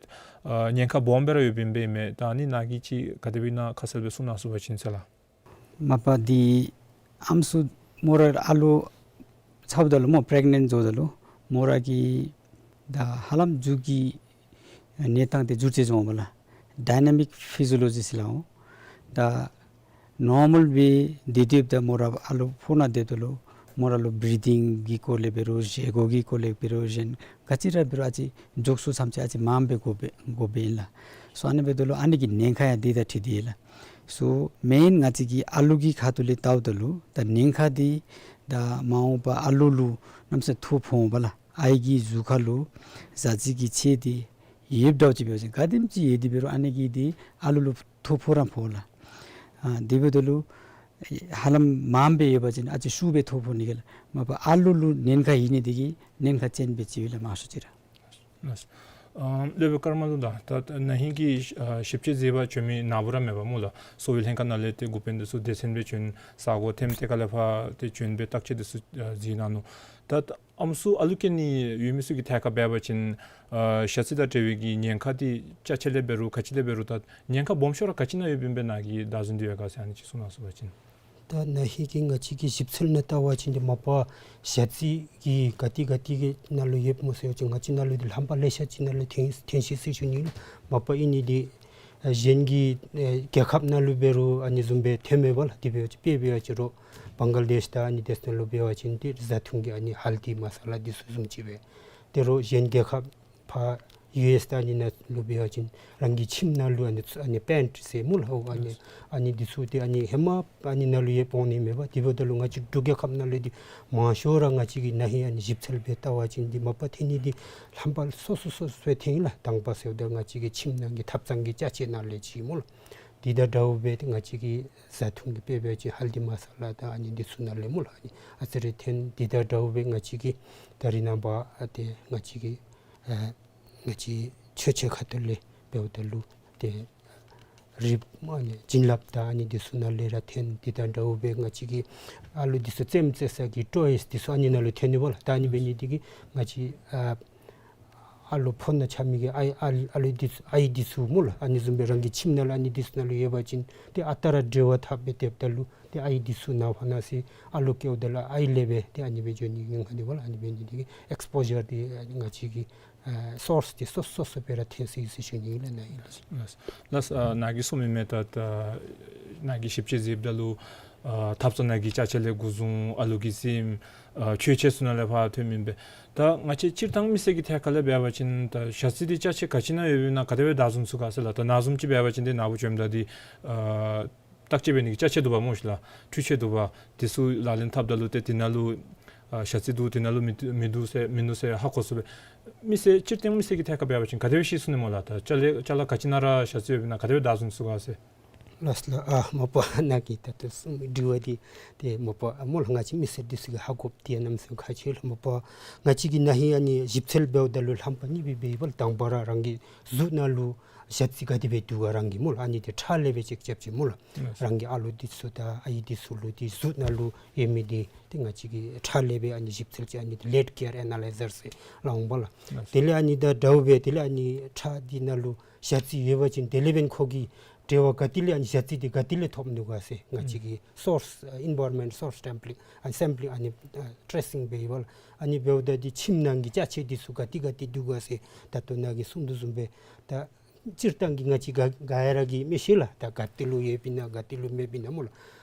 ཨ་ཉེན་ཁ་སྦོམ་སྦེ་ར་ཡོདཔ་ཨིན་པས་མས། ད་ཨ་ནི་ནཱ་གིས་ཅིག་ག་དེ་སྦེ་ཨིན་ན་ཁ་གསལ་སྦེ་གསུང་གནང་ཚུགས་པ་ཅིན་ཟེར་ལགས། མ་པ་འདི་ཨམ་སྲུ་མོ་ར་ཨ་ལོ་ཚཝ་ད་ལུ་མོ་པི་རེག་ནེནཊ་འགྱོཝ་ད་ལུ་མོ་ར་གི་ད་ཧ་ལམ་མཇུག་གི་གནས་སྟངས་འདི་འགྱུར་བཅོས་འབྱུང་བ་ལགས། ཌའི་ནེ་མིཀ་ཕི་ཟི་ཡོ་ལོ་ཇི་ཟེར་སླབ་འོང་། ད་ནོར་མཱལ་སྦེ་སྡོད་སྡོདཔ་ད་མོ་ར་ཨ་ལོ་ཕོ་ནང་སྡོདཔ་ད་ལུ་མོ་ར་ལུ་བི་རི་དིང་གི་སྐོར་ལས་འབད་རུང་བཞེས་སྒོ་གི་སྐོར་ལས་འབད་རུང་གཞན་ག་ཅི་ར་འབད་རུང་ཨ་ཙི་འགྱོ་ས་ཚུ་ཐམས་ཅད་ཨ་ཙི་མངམ་སྦེ་དགོ་པས་དགོ་པས་ཨིན་ལགས། སོ་ཨ་ནི་འབདཝ་ད་ལུ་ཨ་ནི་གི་ཉེན་ཁ་ཡང་འདི་དང་འཁྲིལ་ཏེ་ཨིན་ལགས། སོ་མེན་ང་བཅས་ཀྱི་ཨ་ལོ་གི་ཁ་ཐུག་ལས་བལྟཝ་ད་ལུ་ད་ཉེན་ཁ་འདི་ད་མ་འོངས་པ་ཨ་ལོ་ལུ་གནམ་མེད་ས་མེད་ཐོ་ཕོག་འོང་པ་ལགས། ཨའི་གི་གཟུགས་ཁར་ལུ་ཞ་རྩི་གི་ཚད་འདི་ཡོདཔ་འདྲཝ་ཅིག་འབད་བ་ཅིན་ག་དེམ་ཅིག་ཡོད་དེ་འབད་རུང་ཨ་ནི་གིས་འདི་ཨ་ལོ་ལུ་ཐོ་ཕོག་ར་ཕོག་ལགས། ཨ་དེ་འབདཝ་ད་ལུ་ཧ་ལམ་མངམ་སྦེ་ཡོད་པ་ཅིན་ཨ་ཙི་ཤུགས་སྦེ་ཐོ་ཕོག་ནི་གི་ལགས། མ་པ་ཨ་ལོ་ལུ་ཉེན་ཁ་ཡོད་ནི་འདི་གིས་ཉེན་ཁ་ཅན་སྦེ་ཅིག་ཡོད་ལགས། མང་ཤོས་ཅིག་ར། ལགས། ཨམ་སློབ་དཔོན་ཀརྨ་ལུ་ད་ད་ན་ཧིང་གི་ཨ་ཞིབ་དཔྱད་མཛད་པར་བྱོན་མི་ནཱ་བུ་ར་མེད་པ་སྨོ་ལགས། གསོ་བའི་ལྷན་ཁག་ནང་ལས་ཏེ་འགོ་དཔོན་འདི་ཚུ་སྡེ་ཚན་སྦེ་བྱོན་ས་སྒོ་ཐེམ་ཏེ་ག་ལས་ཕར་ཏེ་བྱོན་སྦེ་བརྟག་དཔྱད་འདི་ཚུ་ཨ་མཛད་གནང་ནུག། ད་ཨམ་སྲུ་ཨ་ལུ་སྐྱེ་ནི་ཡོད་མི་ཚུ་གི་ཐད་ཁར་འབད་བ་ཅིན་ཨ་ཞ་རྩི་དང་འབྲེལ་བའི་གི་ཉེན་ཁ་འདི་ཅ་ཆས་ལས་འབད་རུང་ག་ཅི་ལས་འབད་རུང་ད་ཉེན་ཁ་སྦོམ་ཤོས་ར་ག་ཅི་ནང་ཡོདཔ་ཨིན་པས་ནཱ་གིས་བདའ་ཟུན་འདི་ཡོད་ག་ཟེར་ཨ་ནི་ཅིག་གསུང་གནང་ཚུགས་པ་ཅིན། ད་ན་ཧིང་གི་ང་བཅས་ཀྱི་ཞིབ་འཚོལ་ནང་བལྟ་བ་ཅིན་འདི་མ་པ་ཞ་རྩི་གི་ག་ཏེ་ག་ཏེ་གི་ནང་ལུ་ཡོདཔ་སྨོ་ཟེར་བ་ཅིན་ང་བཅས་ནང་ལུ་འདི་ལྷམ་པ་ལེ་ཤ་ཅིག་ནང་ལུ་ཐོན་ཐོན་ཅི་ཟེར་ཞུ་ནི་ཨིན་ལགས། མ་པ་ཨིན་ནི་འདི་ཨ་གཞན་གྱི་ཨ་རྒྱལ་ཁབ་ནང་ལུ་འབད་རུང་ཨ་ནི་བཟུམ་སྦེ་ཐོནམ་མས་པ་ལགས། དེ་འབད་བ་ཅིན་དཔེ་འབད་བ་ཅིན་རོགས་བང་ག་ལ་དེཤ་དང་ཨ་ནི་དེ་ཚུ་ནང་ལུ་འབད་བ་ཅིན་འདི་བཟའ་འཐུང་གི་ཨ་ནི་ཧལ་དི་མ་ས་ལ་འདི་ཚུ་བཟུམ་ཅིག་སྦེ། ཏེ་རོགས་གཞན་རྒྱལ་ཁབ་ཕར་ཡུ་ཨེསི་དང་ཨ་ནི་ནང་ལུ་འབད་བ་ཅིན་རང་གི་ཁྱིམ་ནང་ལུ་ཨ་ནི་ཚུ་ཨ་ནི་པེནཊ་ཟེར་སྨོ་ལགས། ཨོ་ཨ་ནི་ཨ་ནི་འདི་ཚུ་ཏེ་ཨ་ནི་ཧེ་མ་ཨ་ནི་ནང་ལུ་ཡང་འོང་ནི་མས་པ། དེ་འབདཝ་ད་ལུ་ང་བཅས་འབྲུག་རྒྱལ་ཁབ་ནང་ལུ་འདི་མང་ཤོས་ར་ང་བཅས་ཀྱིས་ན་ཧིང་ཨ་ནི་ཞིབ་འཚོལ་འབད་བལྟ་བ་ཅིན་འདི་མ་པ་ཐོན་ནི་འདི་ལྷམ་པ་སོ་སོ་སོ་སོ་སྦེ་ཐོན་ལགས། དང་པ་ཟེརཝ་ད་ང་བཅས་ཀྱི་ཁྱིམ་ནང་གི་ཐབ་ཚང་གི་ཅ་ཆས་ནང་ལས་ཅིག་སྨོ་ལགས། དེ་དང་འདྲཝ་སྦེ་ཏེ་ང་བཅས་ཀྱི་བཟའ་འཐུང་གི་དཔེ་འབད་བ་ཅིན་ཧལ་དི་མ་ས་ལ་དང་ཨ་ནི་འདི་ཚུ་ནང་ལས་སྨོ་ལགས། ཨ་ནི་ཨ་ཙི་རེ་ཐོན། དེ་དང་འདྲཝ་སྦེ་ང་བཅས་ཀྱི་ད་རིས་ནངས་པ་ཨ་ཏེ་ང་བཅས་ཀྱི་ཨ་ང་བཅས་ཆོས་ཆས་ཁ་ཐུག་ལས་འབདཝ་ད་ལུ་ཏེ་རིགཔ་ཨ་ནི་བྱིན་རླབས་དང་ཨ་ནི་འདི་ཚུ་ནང་ལས་ར་ཐོན། དེ་དང་འདྲཝ་སྦེ་ང་བཅས་ཀྱི་ཨ་ལོ་འདི་ཚུ་རྩེདམོ་རྩེ་ས་གི་ཊོའིས་འདི་ཚུ་ཨ་ནི་ནང་ལུ་ཐོན་ནི་པ་ལགས། ད་ཨ་ནི་འབད་ནི་འདི་གིས་ང་བཅས་ཨ་ཨ་ལོ་ཕོ་ནང་ཆགས་མི་གི་ཨའི་ཨ་ཨ་ལོ་འདི་ཚུ་ཨའི་འདི་ཚུ་སྨོ་ལགས། ཨ་ནི་བཟུམ་སྦེ་རང་གི་ཁྱིམ་ནང་ལུ་ཨ་ནི་འདི་ཚུ་ནང་ལུ་ཡོད་པ་ཅིན་ཏེ་ཨ་རྟག་ར་འབྲེལ་བ་འཐབ་སྦེ་སྡོདཔ་ད་ལུ་ཏེ་ཨའི་འདི་ཚུ་ནངས་པ་གནངས་ཚེ་ཨ་ལོ་སྐྱེཝ་ད་ལུ་ཨའི་ལས་སྦེ་ཏེ་ཨ་ནི་སྦེ་འགྱོ་ནི་ཉེན་ཁ་འདུག་པ་ལགས། ཨ་ནི་འབད་ནི་འདི་གིས་ཨེགསི་པོ་ཞར་འདི་ཨ་ནི་ང་བཅས་ཀྱི་ཨ་སོརསི་འདི་སོ་སོ་སོ་སྦེ་ར་ཐོན་སོ་ཡི་ཟེར་ཞུ་ནི་ཨིན་ལགས། ནཱ་ཨིན་ལགས། ལགས། ལགས། ཨ་ནཱ་གིས་གསུངས་མི་མས། ད་ད་ནཱ་གིས་ཞིབ་དཔྱད་མཛདཔ་ད་ལུ་ཨ་ཐབ་ཚང་ནང་གི་ཅ་ཆས་ལས་འགོ་བཟུང་ཨ་ལོ་གི་རྩེདམོ་ཨ་ཆོས་ཆས་ཚུ་ནང་ལས་ཕར་ཐོནམ་ཨིན་པས། ད་ང་བཅས་སྤྱིར་བཏང་མི་སེར་གྱི་ཐད་ཁར་ལས་འབད་བ་ཅིན་ད་ཞ་རྩི་འདི་ཅ་ཆས་ག་ཅི་ནང་ཡོདཔ་ཨིན་ན་ག་དེ་སྦེ་བདའ་བཟུང་ཚུགས་ག་ཟེར་ལགས། ད་ནཱ་བཟུམ་ཅིག་འབད་བ་ཅིན་ཏེ་ནཱ་བུ་བྱོནམ་ད་འདི་ཨ་བརྟག་དཔྱད་འབད་ནི་གི་ཅ་ཆས་འདུག་པ་སྨོ་ཤིག་ལགས། འཕྲུལ་ཆས་འདུག་པ། འདི་ཚུ་ལག་ལེན་འཐབ་ད་ལུ་ཏེ་འདི་ནང་ལུ་ཨ་ཞ་རྩི་འདུག་འདི་ནང་ལུ་མིན་འདུག་མིན་འདུག་ཟེར་མིན་འདུག་ཟེར་ཧ་གོ་ཚུགས་པས། མི་སེར་སྤྱིར་བཏང་མི་སེར་གྱི་ཐད་ཁར་འབད་བ་ཅིན་ག་དེ་སྦེ་ཤེས་ཚུགས་ནི་སྨོ་ལགས། ད་ཅ་ལ་ཅ་ལ་ག་ཅི་ནང་ར་ཞ་རྩི་ཡོདཔ་ཨིན་ན་ག་དེ་སྦེ་བདའ་བཟུང་ཚུགས་ག་ཟེར། ལགས་ལགས། ཨ་མ་པ་ནཱ་གི་ད་ལྟོ་གསུངས་དྲི་བ་འདི་ཏེ་མ་པ་ཨ་སྨོ་ལགས། ང་བཅས་མི་སེར་འདི་ཚུ་གིས་ཧ་གོ་སྟེ་གནམ་མེད་ས་མེད་ཁག་ཆེ་ལགས། མ་པ་ང་བཅས་ཀྱིས་ན་ཧིང་ཨ་ནི་ཞིབ་འཚོལ་འབདཝ་ད་ལུ་ལྷམ་པ་གཉིས་སྦེ་འབད་ཡི་པ་ལགས། དང་པ་ར་རང་གི་གཟུགས་ནང་ལུ་ཞ་རྩི་ག་དེ་སྦེ་འདུག་ག་རང་གི་སྨོ་ལགས། ཨ་ནི་འདི་ཁྲག་ལས་སྦེ་ཅེཀ་རྐྱབ་ཅི་སྨོ་ལགས། ལགས། རང་གི་ཨ་ལོ་འདི་ཚུ་དང་ཨའི་འདི་ཚུ་ལུ་འདི་གཟུགས་ནང་ལུ་ཡོད་མི་འདི་ཏེ་ང་བཅས་ཀྱིས་ཁྲག་ལས་སྦེ་ཨ་ནི་ཞིབ་འཚོལ་ཅིག་ཨ་ནི་འདི་ལེཌ་ཀེར་ཨེ་ན་ལའི་ཛར་ཟེར་སླབ་འོང་པ་ལགས། ལགས། དེ་ལས་ཨ་ནི་དང་འདྲཝ་སྦེ་དེ་ལས་ཨ་ནི་ཁྲག་འདི་ནང་ལུ་ཞ་རྩི་ཡོད་པ་ཅིན་དེ་ལས་འབདན་ཁོ་གིས་འབྲེལ་བ་ག་ཏེ་ལས་ཨ་ནི་ཞ་རྩི་འདི་ག་ཏེ་ལས་ཐོབ་ནུག་ག་ཟེར་ང་བཅས་ཀྱིས་སོརསི་ཨ་ཨེན་བཱ་རོན་མེནཊ་སོརསི་སེམ་པི་ལིང་ཨ་ནི་སེམ་པི་ལིང་ཨ་ནི་ཨ་ཊེ་སིང་འབད་ཡི་པ་ལགས། ཨ་ནི་འབདཝ་ད་འདི་ཁྱིམ་ནང་གི་ཅ་ཆས་འདི་ཚུ་ག་ཏེ་ག་ཏེ་འདུག་ག་ཟེར་ད་ལྟོ་ནཱ་གིས་གསུངས་དོ་བཟུམ་སྦེ་ད་སྤྱིར་བཏང་གི་ང་བཅས་ག་ག་ཡ་ར་གིས་མི་ཤེས་ལགས། ད་ག་ཏེ་ལུ་ཡོདཔ་ཨིན་ན་ག་ཏེ་ལུ་མེདཔ་ཨིན་ན་སྨོ་ལགས།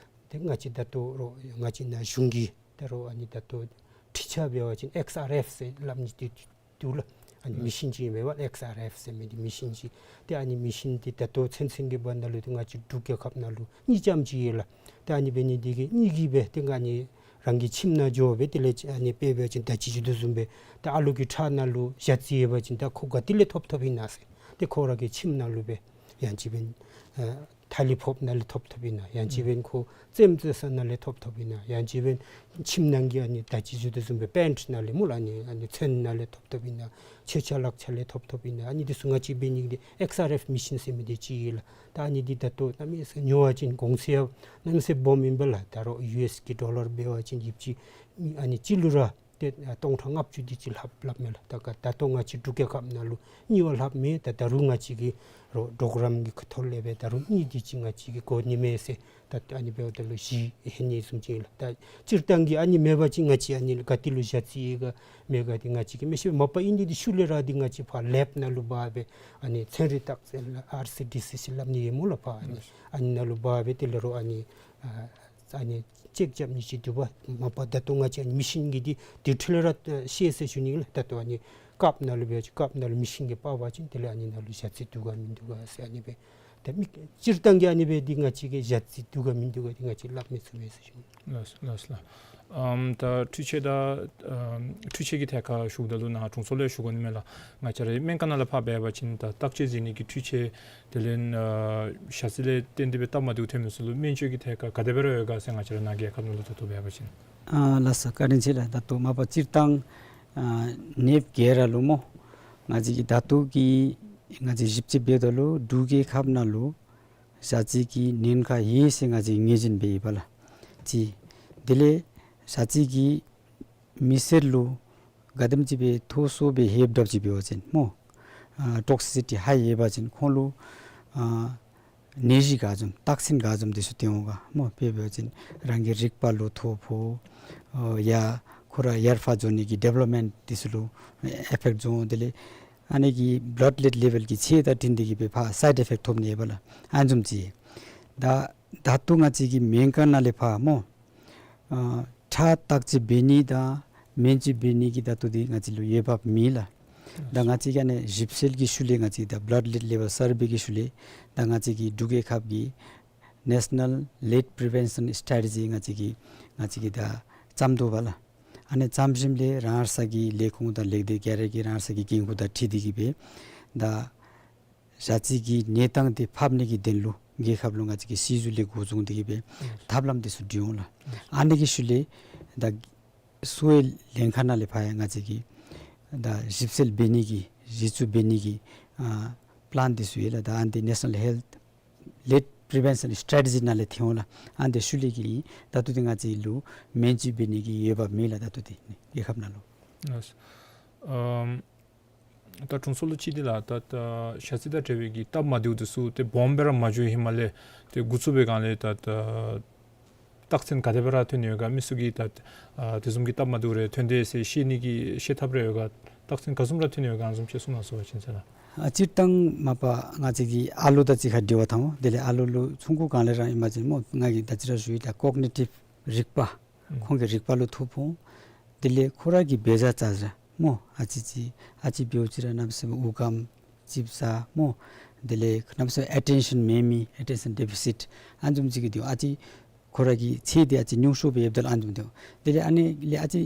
ཏེ་ང་བཅས་ད་ལྟོ་རོགས་ང་བཅས་ནཱ་གཞུང་གིས་ད་རོགས་ཨ་ནི་ད་ལྟོ་ འཕྲུལ་ཆས་འབད་བ་ཅིན་ཨེགསི་ཨར་ཨེཕ་ཟེར་སླབ་ནི་འདི་འདུག་ལགས། ཨ་ནི་མེ་ཤིན་ཅིག་ཨིན་པས། ཨེགསི་ཨར་ཨེཕ་ཟེར་མི་འདི་མེ་ཤིན་ཅིག། ཏེ་ཨ་ནི་མེ་ཤིན་འདི་ད་ལྟོ་ཚུན་ཚོད་ཀྱི་བར་ན་ལུ་འདི་ང་བཅས་འབྲུག་རྒྱལ་ཁབ་ནང་ལུ་གཉིས་རྐྱངམ་ཅིག་ཡོད་ལགས། ཏེ་ཨ་ནི་འབད་ནི་འདི་གིས་གཉིས་ཀྱིས་སྦེ་ཏེ་ཨ་ནི་རང་གི་ཁྱིམ་ནང་འགྱོ་སྦེ་དེ་ལས་ཨ་ནི་དཔེ་འབད་བ་ཅིན་ད་ཅི་ཞུ་དོ་བཟུམ་སྦེ་ད་ཨ་ལུ་གི་ཁྲག་ནང་ལུ་ཞ་རྩི་ཡོད་པ་ཅིན་ད་ཁོ་ག་ཏེ་ལས་ཐོབ་ཐོབ་ཨིན་ན་ཟེར། ཏེ་ཁོ་ར་གི་ཁྱིམ་ནང་ལུ་སྦེ་ཡང་ཅིན་འབདན་ཨ་ཐ་ལི་ཕོགཔ་ནང་ལས་ཐོབ་ཐོབ་ཨིན་ན། ཡང་ཅིན་འབདན་ཁོ་རྩེདམོ་རྩེ་ས་ནང་ལས་ཐོབ་ཐོབ་ཨིན་ན། ཡང་ཅིན་འབདན་ཁྱིམ་ནང་གི་ཨ་ནི་ད་ཅི་ཞུ་དོ་བཟུམ་སྦེ་པེནཊི་ནང་ལས་སྨོ་ལགས། ཨ་ནི་ཨ་ནི་ཚོན་ནང་ལས་ཐོབ་ཐོབ་ཨིན་ན། མཆོད་ཆས་ལག་ཆས་ལས་ཐོབ་ཐོབ་ཨིན་ན། ཨ་ནི་འདི་ཚུ་ང་བཅས་འབད་ནི་འདི་ཨེགསི་ཨར་ཨེཕ་མེ་ཤིན་ཟེར་མི་འདི་ཅིག་ཡོད་ལགས། ད་ཨ་ནི་འདི་ད་ལྟོ་གནམ་མེད་ས་ཉོ་བ་ཅིན་གོང་ཚད་ཡང་གནམ་མེད་ས་སྦོམ་ཨིན་པས་ལགས། ད་རུང་ཡུ་ཨེསི་གི་ཌོ་ལར་འབད་བ་ཅིན་ཡོདཔ་ཅིག་ཨ་ནི་གཅིག་ལུ་ར་ཏེ་ཨ་སྟོང་ཕྲག་ལྔ་བཅུ་དེ་ཅིག་ལྷགཔ་ལྷགཔ་མས་ལགས། ད་ག་ད་ལྟོ་ང་བཅས་འབྲུག་རྒྱལ་ཁབ་ནང་ལུ་གཉིས་བ་ལྷགཔ་མས། ད་ད་རུང་ང་བཅས་ཀྱིས་རོགས་གྲོགས་རམ་གྱི་ཁ་ཐུག་ལས་སྦེ་ད་རུང་གཉིས་དེ་ཅིག་ང་བཅས་ཀྱིས་དགོ་ནི་མས་ཟེར། ད་ཨ་ནི་འབདཝ་ད་ལུ་བཞི་ལྷོད་ནི་བཟུམ་ཅིག་ཨིན་ལགས། ད་སྤྱིར་བཏང་གི་ཨ་ནི་མེད་པ་ཅིན་ང་བཅས་ཨ་ནི་ག་ཏེ་ལུ་ཞ་རྩི་ཡོད་ག་མེད་ག་འདི་ང་བཅས་ཀྱིས་མི་ཤེས། མ་པ་ཨིན་ནི་འདི་ཤུལ་ལས་ར་འདི་ང་བཅས་ཕར་ལེབ་ནང་ལུ་འབག་སྦེ་ཨ་ནི་ཚན་རིག་རྟགས་ཅན་ལགས་ཨར་སི་ཌི་སི་ཟེར་སླབ་ནི་ཡོད་སྨོ་ལགས། ཕར་ཨ་ནི་ཨ་ནི་ནང་ལུ་འབག་སྦེ་དེ་ལས་རོགས་ཨ་ནི་ཨ་ཨ་ནི་ཅེཀ་རྐྱབ་ནི་ཅིག་འདུག་པ། མ་པ་ད་ལྟོ་ང་བཅས་ཨ་ནི་མེ་ཤིན་གྱི་འདི་དེ་འཕྲོ་ལས་ར་ཤེས་ཟེར་ཞུ་ནི་ལགས། ད་ལྟོ་ཨ་ནི་ཀབ་ནང་ལུ་འབད་བ་ཅིན་ཀབ་ནང་ལུ་མེ་ཤིན་གྱིས་འབག་པ་ཅིན་དེ་ལས་ཨ་ནི་ནང་ལུ་ཞ་རྩི་འདུག་ག་མིན་འདུག་ག་ཟེར་ཨ་ནི་སྦེ། ད་མི་སྤྱིར་བཏང་གི་ཨ་ནི་སྦེ་འདི་ང་བཅས་ཀྱིས་ཞ་རྩི་འདུག་ག་མིན་འདུག་ག་འདི་ང་བཅས་སླབ་མི་ཚུགས་པས་ཟེར་ཞུ་ནི། ལགས་ལགས་ལགས། ཨམ་ད་འཕྲུལ་ཆས་ད་ཨམ་འཕྲུལ་ཆས་ཀྱི་ཐད་ཁར་ཞུཝ་ད་ལུ་ནཱ་དྲུང་འཚོ་ལས་ཞུ་དགོ་ནི་མས་ལགས། ང་བཅས་རའི་སྨན་ཁང་ནང་ལས་ཕར་འབད་བ་ཅིན་ད་བརྟག་དཔྱད་མཛད་ནི་གི་འཕྲུལ་ཆས་དེ་ལས་ཨ་ཞ་རྩི་ལས་བརྟེན་ཏེ་སྦེ་སྟབས་མ་བདེཝ་ཐོན་མི་ཚུ་ལུ་སྨན་བཅོས་ཀྱི་ཐད་ཁར་ག་དེ་སྦེ་ར་ཡོད་ག་ཟེར་ང་བཅས་ར་ནཱ་རྒྱལ་ཁབ་ནང་ལུ་ད་ལྟོ་འབད་བ་ཅིན། ཨ་ལགས་སོ། བཀའ་དྲིན་ཆེ་ལགས། ད་ལྟོ་མ་པ་སྤྱིར་བཏང་ཨ་ནདཔ་ག་ར་ལུ་སྨོ་ང་བཅས་ཀྱི་ད་ལྟོ་གི་ང་བཅས་ཞིབ་དཔྱད་འབདཝ་ད་ལུ་འབྲུག་རྒྱལ་ཁབ་ནང་ལུ་ཞ་རྩི་གི་ཉེན་ཁ་ཡོད་ཟེར་ང་བཅས་ངོས་འཛིན་འབད་ཡི་པ་ལགས། གཅིག། དེ་ལས་ཞ་རྩི་གིས་མི་སེར་ལུ་ག་དེམ་ཅིག་སྦེ་མཐོ་སུ་སྦེ་ཡོདཔ་འདྲཝ་ཅིག་འབད་བ་ཅིན་སྨོ་ཨ་ཊོག་སི་སི་ཊི་ཧའི་ཡོད་པ་ཅིན་ཁོང་ལུ་ཨ་ནད་གཞི་ག་བཟུམ་རྟགས་མཚན་ག་བཟུམ་འདི་ཚུ་སྟོན་འོང་ག་སྨོ། དཔེ་འབད་བ་ཅིན་རང་གི་རིག་པ་ལུ་ཐོ་ཕོག། ཨ་ཡ་ཁོ་ར་ཡར་ཕར་འགྱོ་ནི་གི་ཌི་ཝེ་ལོབ་མེནཊ་འདི་ཚུ་ལུ་ཨེཕ་ཕེཀཊ་འགྱོ། དེ་ལས་ཨ་ནི་གི་བླཌ་ལེཌ་ལེ་བེལ་གྱི་ཆས་དང་འཁྲིལ་ཏེ་གིས་སྦེ་ཕར་སའིཌ་ཨེཕ་ཕེཀཊ་ཐོབ་ནི་ཡོད་པ་ལགས། ཨ་ནི་བཟུམ་ཅིག། ད་ད་ལྟོ་ང་བཅས་ཀྱི་སྨན་ཁང་ནང་ལས་ཕར་སྨོ་ཨ་ཁྲག་བརྟག་དཔྱད་འབད་ནི་དང་སྨན་བཅོས་འབད་ནི་གི་ད་ལྟོ་འདི་ང་བཅས་ལུ་འོས་འབབ་མེད་ལགས། ད་ང་བཅས་ཀྱིས་ཨ་ནི་ཞིབ་འཚོལ་གྱི་ཤུལ་ལས་ང་བཅས་ད་བླཌ་ལེཌ་ལེ་བེལ་སར་བེ་གི་ཤུལ་ལས་ད་ང་བཅས་ཀྱི་འབྲུག་རྒྱལ་ཁབ་ཀྱི་ནེ་ཤ་ནཱལ་ལིཌ་པི་རི་ཝེན་ཤཱན་སི་ཊེ་རེ་ཇི་ང་བཅས་ཀྱིས་ང་བཅས་ཀྱིས་ད་བརྩམ་དོ་པ་ལགས། ཨ་ནི་བརྩམ་ཞིནམ་ལས་རང་སོའི་གི་ལས་ཁུངས་དང་ལས་སྡེ་ག་ར་གིས་རང་སོའི་གི་འགན་ཁུར་དང་འཁྲིལ་ཏེ་གིས་སྦེ་ད་ཞ་རྩི་གི་གནས་སྟངས་འདི་ཕབ་ནི་གི་དོན་ལུ་རྒྱལ་ཁབ་ལུ་ང་བཅས་ཀྱིས་སྲིད་བྱུས་ལས་འགོ་བཟུང་སྟེ་གིས་སྦེ་ཐབས་ལམ་འདི་ཚུ་བསྒྲིགས་འོང་ལགས། ཨ་ནི་གི་ཤུལ་ལས་ད་གསོ་བའི་ལྷན་ཁག་ནང་ལས་ཕར་ཡང་ང་བཅས་ཀྱིས་ད་ཞིབ་འཚོལ་འབད་ནི་གི་གཞི་བཙུགས་འབད་ནི་གི་ཨ་པི་ལཱན་འདི་ཚུ་ཡོད་ལགས། ད་ཨ་ནི་འདི་ནེ་ཤ་ནཱལ་ཧེལཐ་ལིཌ་པི་རི་ཝེན་ཤཱན་སི་ཊེ་རེ་ཇི་ནང་ལས་ཐོན་འོང་ལགས། ཨ་ནི་འདི་ཤུལ་ལས་ཀྱི་ད་ལྟོ་འདི་ང་བཅས་ལུ་སྨན་བཅོས་འབད་ནི་གི་འོས་འབབ་མེད་ལགས། ད་ལྟོ་འདི་རྒྱལ་ཁབ་ནང་ལུ། ལགས། ཨམ་ད་དྲུང་འཚོ་ལུ་ཅིག་འདི་ལགས། ད་ད་ཞ་རྩི་དང་འབྲེལ་བའི་གི་སྟབས་མ་བདེཝ་འདི་ཚུ་ཏེ་སྦོམ་སྦེ་ར་མ་འགྱོ་ཧེ་མ་ལས་ཏེ་འགོ་བཙུགས་པའི་སྒང་ལས་ད་ད་རྟགས་མཚན་ག་དེ་སྦེ་ར་ཐོན་ཡོད་ག། མི་ཚུ་གིས་ད་ཨ་དེ་བཟུམ་གྱི་སྟབས་མ་བདེཝ་རེ་ཐོན་དེས་ཟེར་ཤེས་ནི་གི་ཤེས་ཐབས་རེ་ཡོད་ག། རྟགས་མཚན་ག་བཟུམ་ར་ཐོན་ཡོད་ག་ཨ་ནི་བཟུམ་ཅིག་གསུང་གནང་ཟེར་བ་ཅིན་ཟེར་ན། ཨ་སྤྱིར་བཏང་མ་པ་ང་བཅས་ཀྱི་ཨ་ལོ་དང་གཅིག་ཁར་འབྲེལ་བ་འཐབ་འོང་། དེ་ལས་ཨ་ལོ་ལུ་ཆུང་ཀུ་སྒང་ལས་ར་ཨིན་པ་ཅིན་སྨོ་ང་གིས་ད་ཅི་ར་ཞུ་ཡི། ད་ཀོག་ནི་ཊིབ་རིག་པ་ཨུམ་ཁོང་གི་རིག་པ་ལུ་ཐོ་ཕོག་འོང་། དེ་ལས་ཁོ་ར་གི་འབད་བཞག་བྱ་བཞག་སྨོ་ཨ་ཙི་ཅིག་ཨ་ཙི་འབདཝ་ཅིག་ར་གནམ་མེད་ས་མེད་དབུགས་སྐམ་ཅིག་ཟ་སྨོ། དེ་ལས་གནམ་མེད་ས་མེད་ཨེ་ཊེན་ཤཱན་མེད་མི་ཨེ་ཊེན་ཤཱན་ཌི་ཕི་སིཊ་ཨ་ནི་བཟུམ་ཅིག་གི་འདི་ཨ་ཙི་ཁོ་ར་གི་ཚད་འདི་ཨ་ཙི་ཉུང་ཤོས་སྦེ་ཡོདཔ་ད་ལུ་ཨ་ནི་བཟུམ་འདི། དེ་ལས་ཨ་ནི་ལས་ཨ་ཙི་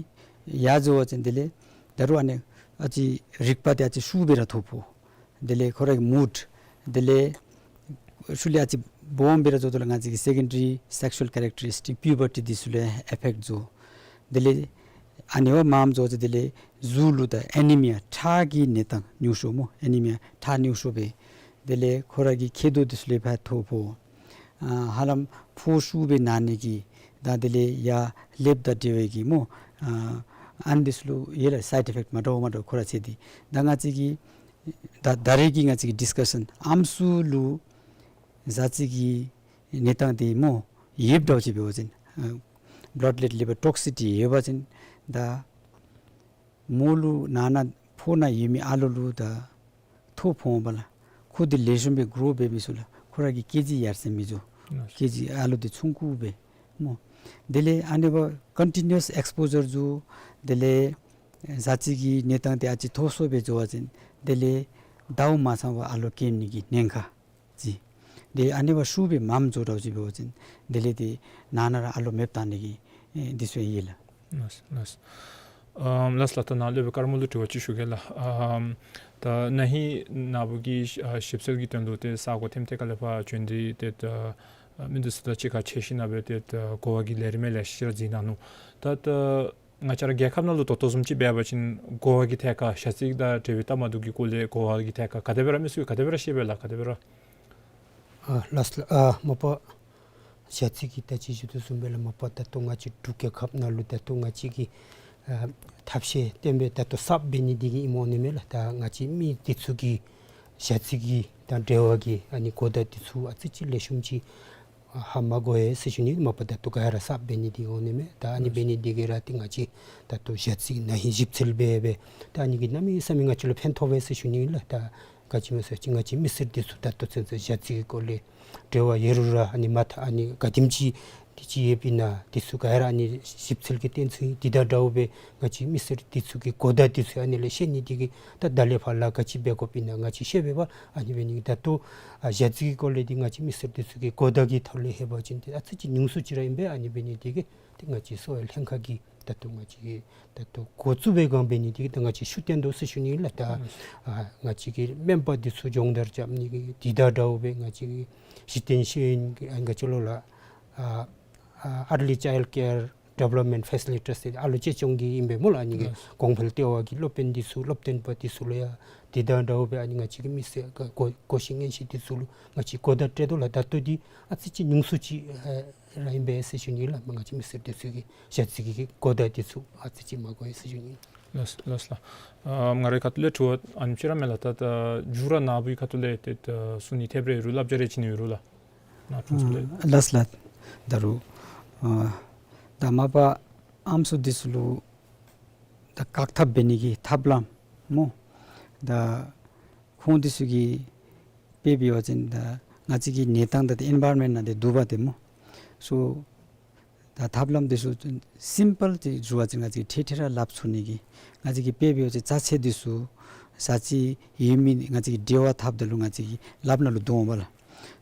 ཡར་འགྱོ་བ་ཅིན་དེ་ལས་ད་རུང་ཨ་ནི་ཨ་ཙི་རིག་པ་འདི་ཨ་ཙི་ཤུགས་སྦེ་ར་ཐོ་ཕོག། དེ་ལས་ཁོ་ར་གི་མུཌ། དེ་ལས་ཤུལ་ལས་ཨ་ཙི་སྦོམ་སྦེ་ར་འགྱོཝ་ད་ལུ་ང་བཅས་ཀྱི་སེ་ཀེན་ཌ་རི་སེག་ཤུ་ཝལ་ཀེ་རེག་ཊ་རི་སི་ཊིཀ་པིའུ་བར་ཊི་འདི་ཚུ་ལུ་ཨེཕ་ཕེཀཊ་འགྱོ། དེ་ལས་ཨ་ནི་བ་མངམ་འགྱོཝ་ཅིག་དེ་ལས་གཟུགས་ལུ་ད་ཨེ་ནི་མི་ཡ་ཁྲག་གི་གནས་སྟངས་ཉུང་ཤོས་སྨོ། ཨེ་ནི་མི་ཡ་ཁྲག་ཉུང་ཤོས་སྦེ། དེ་ལས་ཁོ་ར་གི་མཁལ་རྡོག་འདི་ཚུ་ལུ་ཕར་ཐོ་ཕོག། ཨ་ཧ་ལམ་ཕོཝ་ཤུགས་སྦེ་ན་ནི་གི་ད་དེ་ལས་ཡར་ལེབ་དང་འབྲེལ་བའི་གི་སྨོ། ཨ་ཨ་ནི་འདི་ཚུ་ལུ་ཡོད་ལགས་སའིཌ་ཨེཕ་ཕེཀཊ་མ་འདྲཝ་མ་འདྲཝ་ཁོ་ར་ཚད་འདི། ད་ང་བཅས་ཀྱི་ད་ད་རེས་ཀྱི་ང་བཅས་ཀྱི་ཌིསི་ཀ་ཤཱན་ཨམ་སྲུ་ལུ་ཞ་རྩི་གི་གནས་སྟངས་འདི་སྨོ་ཡོདཔ་འདྲཝ་ཅིག་འབད་བ་ཅིན་ཨ་བླཌ་ལེཌ་ལེ་བེལ་ཊོག་སི་སི་ཊི་ཡོད་པ་ཅིན་ད་མོ་ལུ་ནང་ན་ཕོཝ་ནང་ཡོད་མི་ཨ་ལོ་ལུ་ད་ཐོ་ཕོག་འོང་པ་ལགས། ཁོ་འདི་ལེགས་ཤོམ་སྦེ་གྲོཝ་འབད་མི་ཚུགས་ལགས། ཁོ་ར་གི་སྐྱེ་རྒྱུ་ཡར་སེང་མི་འགྱོ། ལགས། སྐྱེ་རྒྱུ་ཨ་ལོ་འདི་ཆུང་ཀུ་སྦེ་སྨོ། དེ་ལས་ཨ་ནི་སྦེ་ཀོན་ཊི་ནིའུ་ཨས་ཨེགསི་པོ་ཇར་འཛུལ། དེ་ལས་ཨེ་ཟས་བཅུད་ཀྱི་གནས་སྟངས་དེ་ཨ་ཙི་མཐོ་སུ་སྦེ་འགྱོ་བ་ཅིན་དེ་ལས་ཟླཝ་མ་ཚང་བར་ཨ་ལོ་སྐྱེ་ནི་གི་ཉེན་ཁ་ཅིག། དེ་ཨ་ནི་སྦེ་ཤུགས་སྦེ་མངམ་འགྱོ་འདྲཝ་ཅིག་འབད་བ་ཅིན་དེ་ལས་དེ་ནང་ན་ར་ཨ་ལོ་མེདཔ་བཏང་ནི་གི་ཨེ་འདི་ཚུ་ཡོད་ལགས། ལགས་ལགས། ཨམ་ལགས་ལགས། ད་ནཱ་ལས་སྦེ་དཀར་མོ་ལུ་དྲི་བ་ཅིག་ཞུ་གེ་ལགས། ཨམ་ད་ན་ཧིང་ནཱ་བུ་གིས་ཨ་ཞིབ་འཚོལ་གྱི་དོན་ལུ་ཏེ་ས་གོ་ཐེམ་ཐེ་ཁ་ལས་ཕར་བྱོན་ཏེ་ཏེ་ད་ཨ་མི་འདི་ཚུ་དང་གཅིག་ཁར་ཕྱད་ཞིནམ་ལས་ཏེ་ད་གོ་བ་གི་ལས་རིམ་ལེ་ཤ་ར་གཟིགས་གནང་ནུག། ད་ད་ང་བཅས་ར་རྒྱལ་ཁབ་ནང་ལུ་ད་ལྟོ་བཟུམ་ཅིག་འབད་བ་ཅིན་གོ་བ་གི་ཐད་ཁར་ཞ་རྩི་དང་འབྲེལ་བའི་སྟབས་མ་བདེཝ་གི་སྐོར་ལས་གོ་བ་གི་ཐད་ཁར་ག་དེ་སྦེ་ར་མི་ཚུ་གིས་ག་དེ་སྦེ་ར་ཤེས་པས་ལགས། ག་དེ་སྦེ་ར། ཨ་ལགས་ལགས། ཨ་མ་པ་ཞ་རྩི་གི་ད་ཅི་ཞུ་དོ་བཟུམ་སྦེ་ལགས། མ་པ་ད་ལྟོ་ང་བཅས་འབྲུག་རྒྱལ་ཁབ་ནང་ལུ་ད་ལྟོ་ང་བཅས་ཀྱི་ཨ་ཐབས་ཤེས་བརྟན་པོ་ད་ལྟོ་གསརཔ་འབད་ནི་འདི་གིས་ཨིནམ་འོང་ནི་མས་ལགས། ད་ང་བཅས་མི་འདི་ཚུ་གིས་ཞ་རྩི་གི་དང་འབྲེལ་བ་གི་ཨ་ནི་གོ་བརྡ་འདི་ཚུ་ཨ་ཙི་ཅིག་ལེགས་ཤོམ་ཅིག་ཧ་མ་གོ་ཡི་ཟེར་ཞུ་ནི། མ་པ་ད་ལྟོ་ག་ར་གསརཔ་འབད་ནི་འདི་འོང་ནི་མས། ད་ཨ་ནི་འབད་ནི་འདི་གིས་ར་ཏེ་ང་བཅས་ད་ལྟོ་ཞ་རྩི་ན་ཧིང་ཞིབ་འཚོལ་འབད་འབད་ད་ཨ་ནི་གིས་གནམ་མེད་ས་མེད་ང་བཅས་ལུ་ཕན་ཐོགས་པས་ཟེར་ཞུ་ནི་ལགས། ད་ག་ཅི་སྨོ་ཟེར་བ་ཅིན་ང་བཅས་མི་སེར་འདི་ཚུ་ད་ལྟོ་ཚུན་ཚོད་ཞ་རྩི་གི་སྐོར་ལས་འབྲེལ་བ་ཡོད་རུང་ར་ཨ་ནི་མ་མཐའ་ཨ་ནི་ག་དེམ་ཅིག་འདི་ཅིག་ཡོདཔ་ཨིན་ན་འདི་ཚུ་ག་ར་ཨ་ནི་ཞིབ་འཚོལ་གྱི་བརྟེན་ཚུལ་འདི་དང་འདྲཝ་སྦེ་ང་བཅས་མི་སེར་འདི་ཚུ་གི་གོ་བརྡ་འདི་ཚུ་ཨ་ནི་ལས་ཤེས་ནི་འདི་གིས་ད་ད་ལས་ཕར་ལཱ་ག་ཅི་འབད་དགོཔ་ཨིན་ན་ང་བཅས་ཤེས་པས་པ། ཨ་ནི་འབད་ནི་ད་ལྟོ་ཨ་ཞ་རྩི་གི་སྐོར་ལས་འདི་ང་བཅས་མི་སེར་འདི་ཚུ་གི་གོ་བརྡ་གི་ཐོག་ལས་ལྷོད་པ་ཅིན་ཏེ་ཨ་ཙི་ཅིག་ཉུང་སུ་ཅིག་ར་ཨིན་པས། ཨ་ནི་འབད་ནི་འདི་གིས་ཏེ་ང་བཅས་གསོ་བའི་ལྷན་ཁག་གིས་ད་ལྟོ་ང་བཅས་ད་ལྟོ་འགོ་བཙུགས་པའི་སྒང་འབད་ནི་འདི་གིས་ད་ང་བཅས་ཤུགས་བཏོན་དོ་ཟེར་ཞུ་ནི་ལགས། ད་ཨ་ང་བཅས་ཀྱི་སྨན་པ་འདི་ཚུ་སྦྱོང་བརྡར་རྐྱབ་ནི་གི་འདི་དང་འདྲཝ་སྦེ་ང་བཅས་ཀྱི་གཞི་རྟེན་ཤེས་ཡོན་གྱི་ཨ་ང་བཅས་ལུ་ལགས་ཨ་ཨ་early child care development facilitators ཏེ་ཨ་ལོ་གཅེས་སྐྱོང་གི་ཨིན་པས་སྨོ་ལགས། ཨ་ནི་གི་ལགས། གོང་འཕེལ་ལྟེ་བ་གི་སློབ་དཔོན་འདི་ཚུ་སློབ་སྟོན་པ་འདི་ཚུ་ལུ་ཡང་འདི་དང་འདྲཝ་སྦེ་ཨ་ནི་ང་བཅས་ཀྱི་མི་སེར་ག་གོ་གོ་ཤེས་ཉན་ཤེས་འདི་ཚུ་ལུ་ང་བཅས་གོ་བརྡ་སྤྲོད་དོ་ལགས། ད་ལྟོ་འདི་ཨ་ཙི་ཅིག་ཉུང་སུ་ཅིག་ཨ་ར་ཨིན་པས་ཟེར་ཞུ་ནི་ལགས། ང་བཅས་མི་སེར་འདི་ཚུ་གིས་ཞ་རྩི་གི་གོ་བརྡ་འདི་ཚུ་ཨ་ཙི་ཅིག་མ་གོ་ཡི་ཟེར་ཞུ་ནི། ལགས་ལགས་ལགས། ཨ་ང་རའི་ཁ་ཐུག་ལས་དྲི་བ་ཨ་ནེམ་ཅིག་ར་མས་ལགས། ད་ད་མཇུག་ར་ནཱ་བུའི་ཁ་ཐུག་ལས་ཏེ་ད་གསུང་ནི་ཐེབས་རེ་ཡོད་རུང་བསླབ་བྱ་རེ་བྱིན་ནི་ཡོད་རུང་ལགས། ནཱ་དྲུང་འཚོ་ལས། ཨ་ལགས་ལགས། ད་རུང་ཨ་ད་མ་པ་ཨམ་སྲུ་འདི་ཚུ་ལུ་ད་བཀག་ཐབས་འབད་ནི་གི་ཐབས་ལམ་སྨོ། ད་ཁོང་འདི་ཚུ་གིས་དཔེ་འབད་བ་ཅིན་ད་ང་བཅས་ཀྱི་གནས་སྟངས་ད་ཏེ་ཨེན་བཱའི་རོན་མེནཊ་ནང་ཏེ་འདུག་པ་ཏེ་སྨོ། སོ་ད་ཐབས་ལམ་འདི་ཚུ་སིམ་པཱལ་ཅིག་ཞུ་བ་ཅིན་ང་བཅས་ཀྱིས་ཐད་ཐད་ར་སླབ་ཚུགས་ནི་གི་ང་བཅས་ཀྱིས་དཔེ་འབད་བ་ཅིན་རྩ་ཚད་འདི་ཚུ་ཟས་བཅུད་ཡོད་མེད་ང་བཅས་ཀྱིས་འབྲེལ་བ་འཐབ་ད་ལུ་ང་བཅས་ཀྱི་ལགཔ་ནང་ལུ་བརྡུང་འོང་པ་ལགས།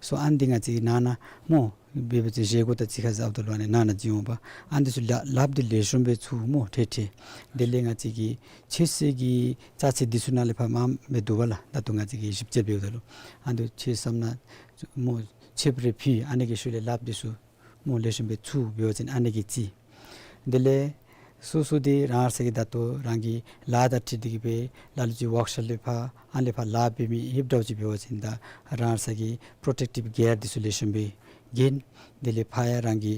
སོ་ཨ་ནི་འདི་ང་བཅས་ཀྱིས་ནང་ན་སྨོ་འབད་བ་ཅིན་བཞེས་སྒོ་དང་གཅིག་ཁར་འཛོམས་ད་ལུ་ཨ་ནི་ནང་ན་བྱིན་འོང་པ། ཨ་ནི་འདི་ཚུ་ལག་ལགཔ་འདི་ལེགས་ཤོམ་སྦེ་འཚུ་སྨོ་ཐད་ཐད། དེ་ལས་ང་བཅས་ཀྱི་ཆོས་སྲིད་ཀྱི་རྩ་ཚད་འདི་ཚུ་ནང་ལས་ཕར་མངམ་སྦེ་འདུག་པ་ལགས། ད་ལྟོ་ང་བཅས་ཀྱིས་ཞིབ་དཔྱད་འབདཝ་ད་ལུ་ཨ་ནི་འདི་ཚུ་ཆོས་བསམ་ན་སྨོ་ཆིབས་རེ་ཕུལ། ཨ་ནི་གི་ཤུལ་ལས་ལགཔ་འདི་ཚུ་སྨོ་ལེགས་ཤོམ་སྦེ་འཚུ་འབད་བ་ཅིན་ཨ་ནི་གི་རྩིས། དེ་ལས་སོ་སོ་འདི་རང་སོ་གི་ད་ལྟོ་རང་གི་ལཱ་དང་འཁྲིལ་ཏེ་གིས་སྦེ་ལ་ལུ་ཅིག་ཝརཀ་ཤོབ་ལས་ཕར་ཨ་ནི་ལས་ཕར་ལཱ་འབད་མི་ཡོདཔ་འདྲཝ་ཅིག་འབད་བ་ཅིན་ད་རང་སོ་གི་པྲོ་ཊེག་ཊིབ་གིར་འདི་ཚུ་ལེགས་ཤོམ་སྦེ་གྱོན། དེ་ལས་ཕར་ཡང་རང་གི་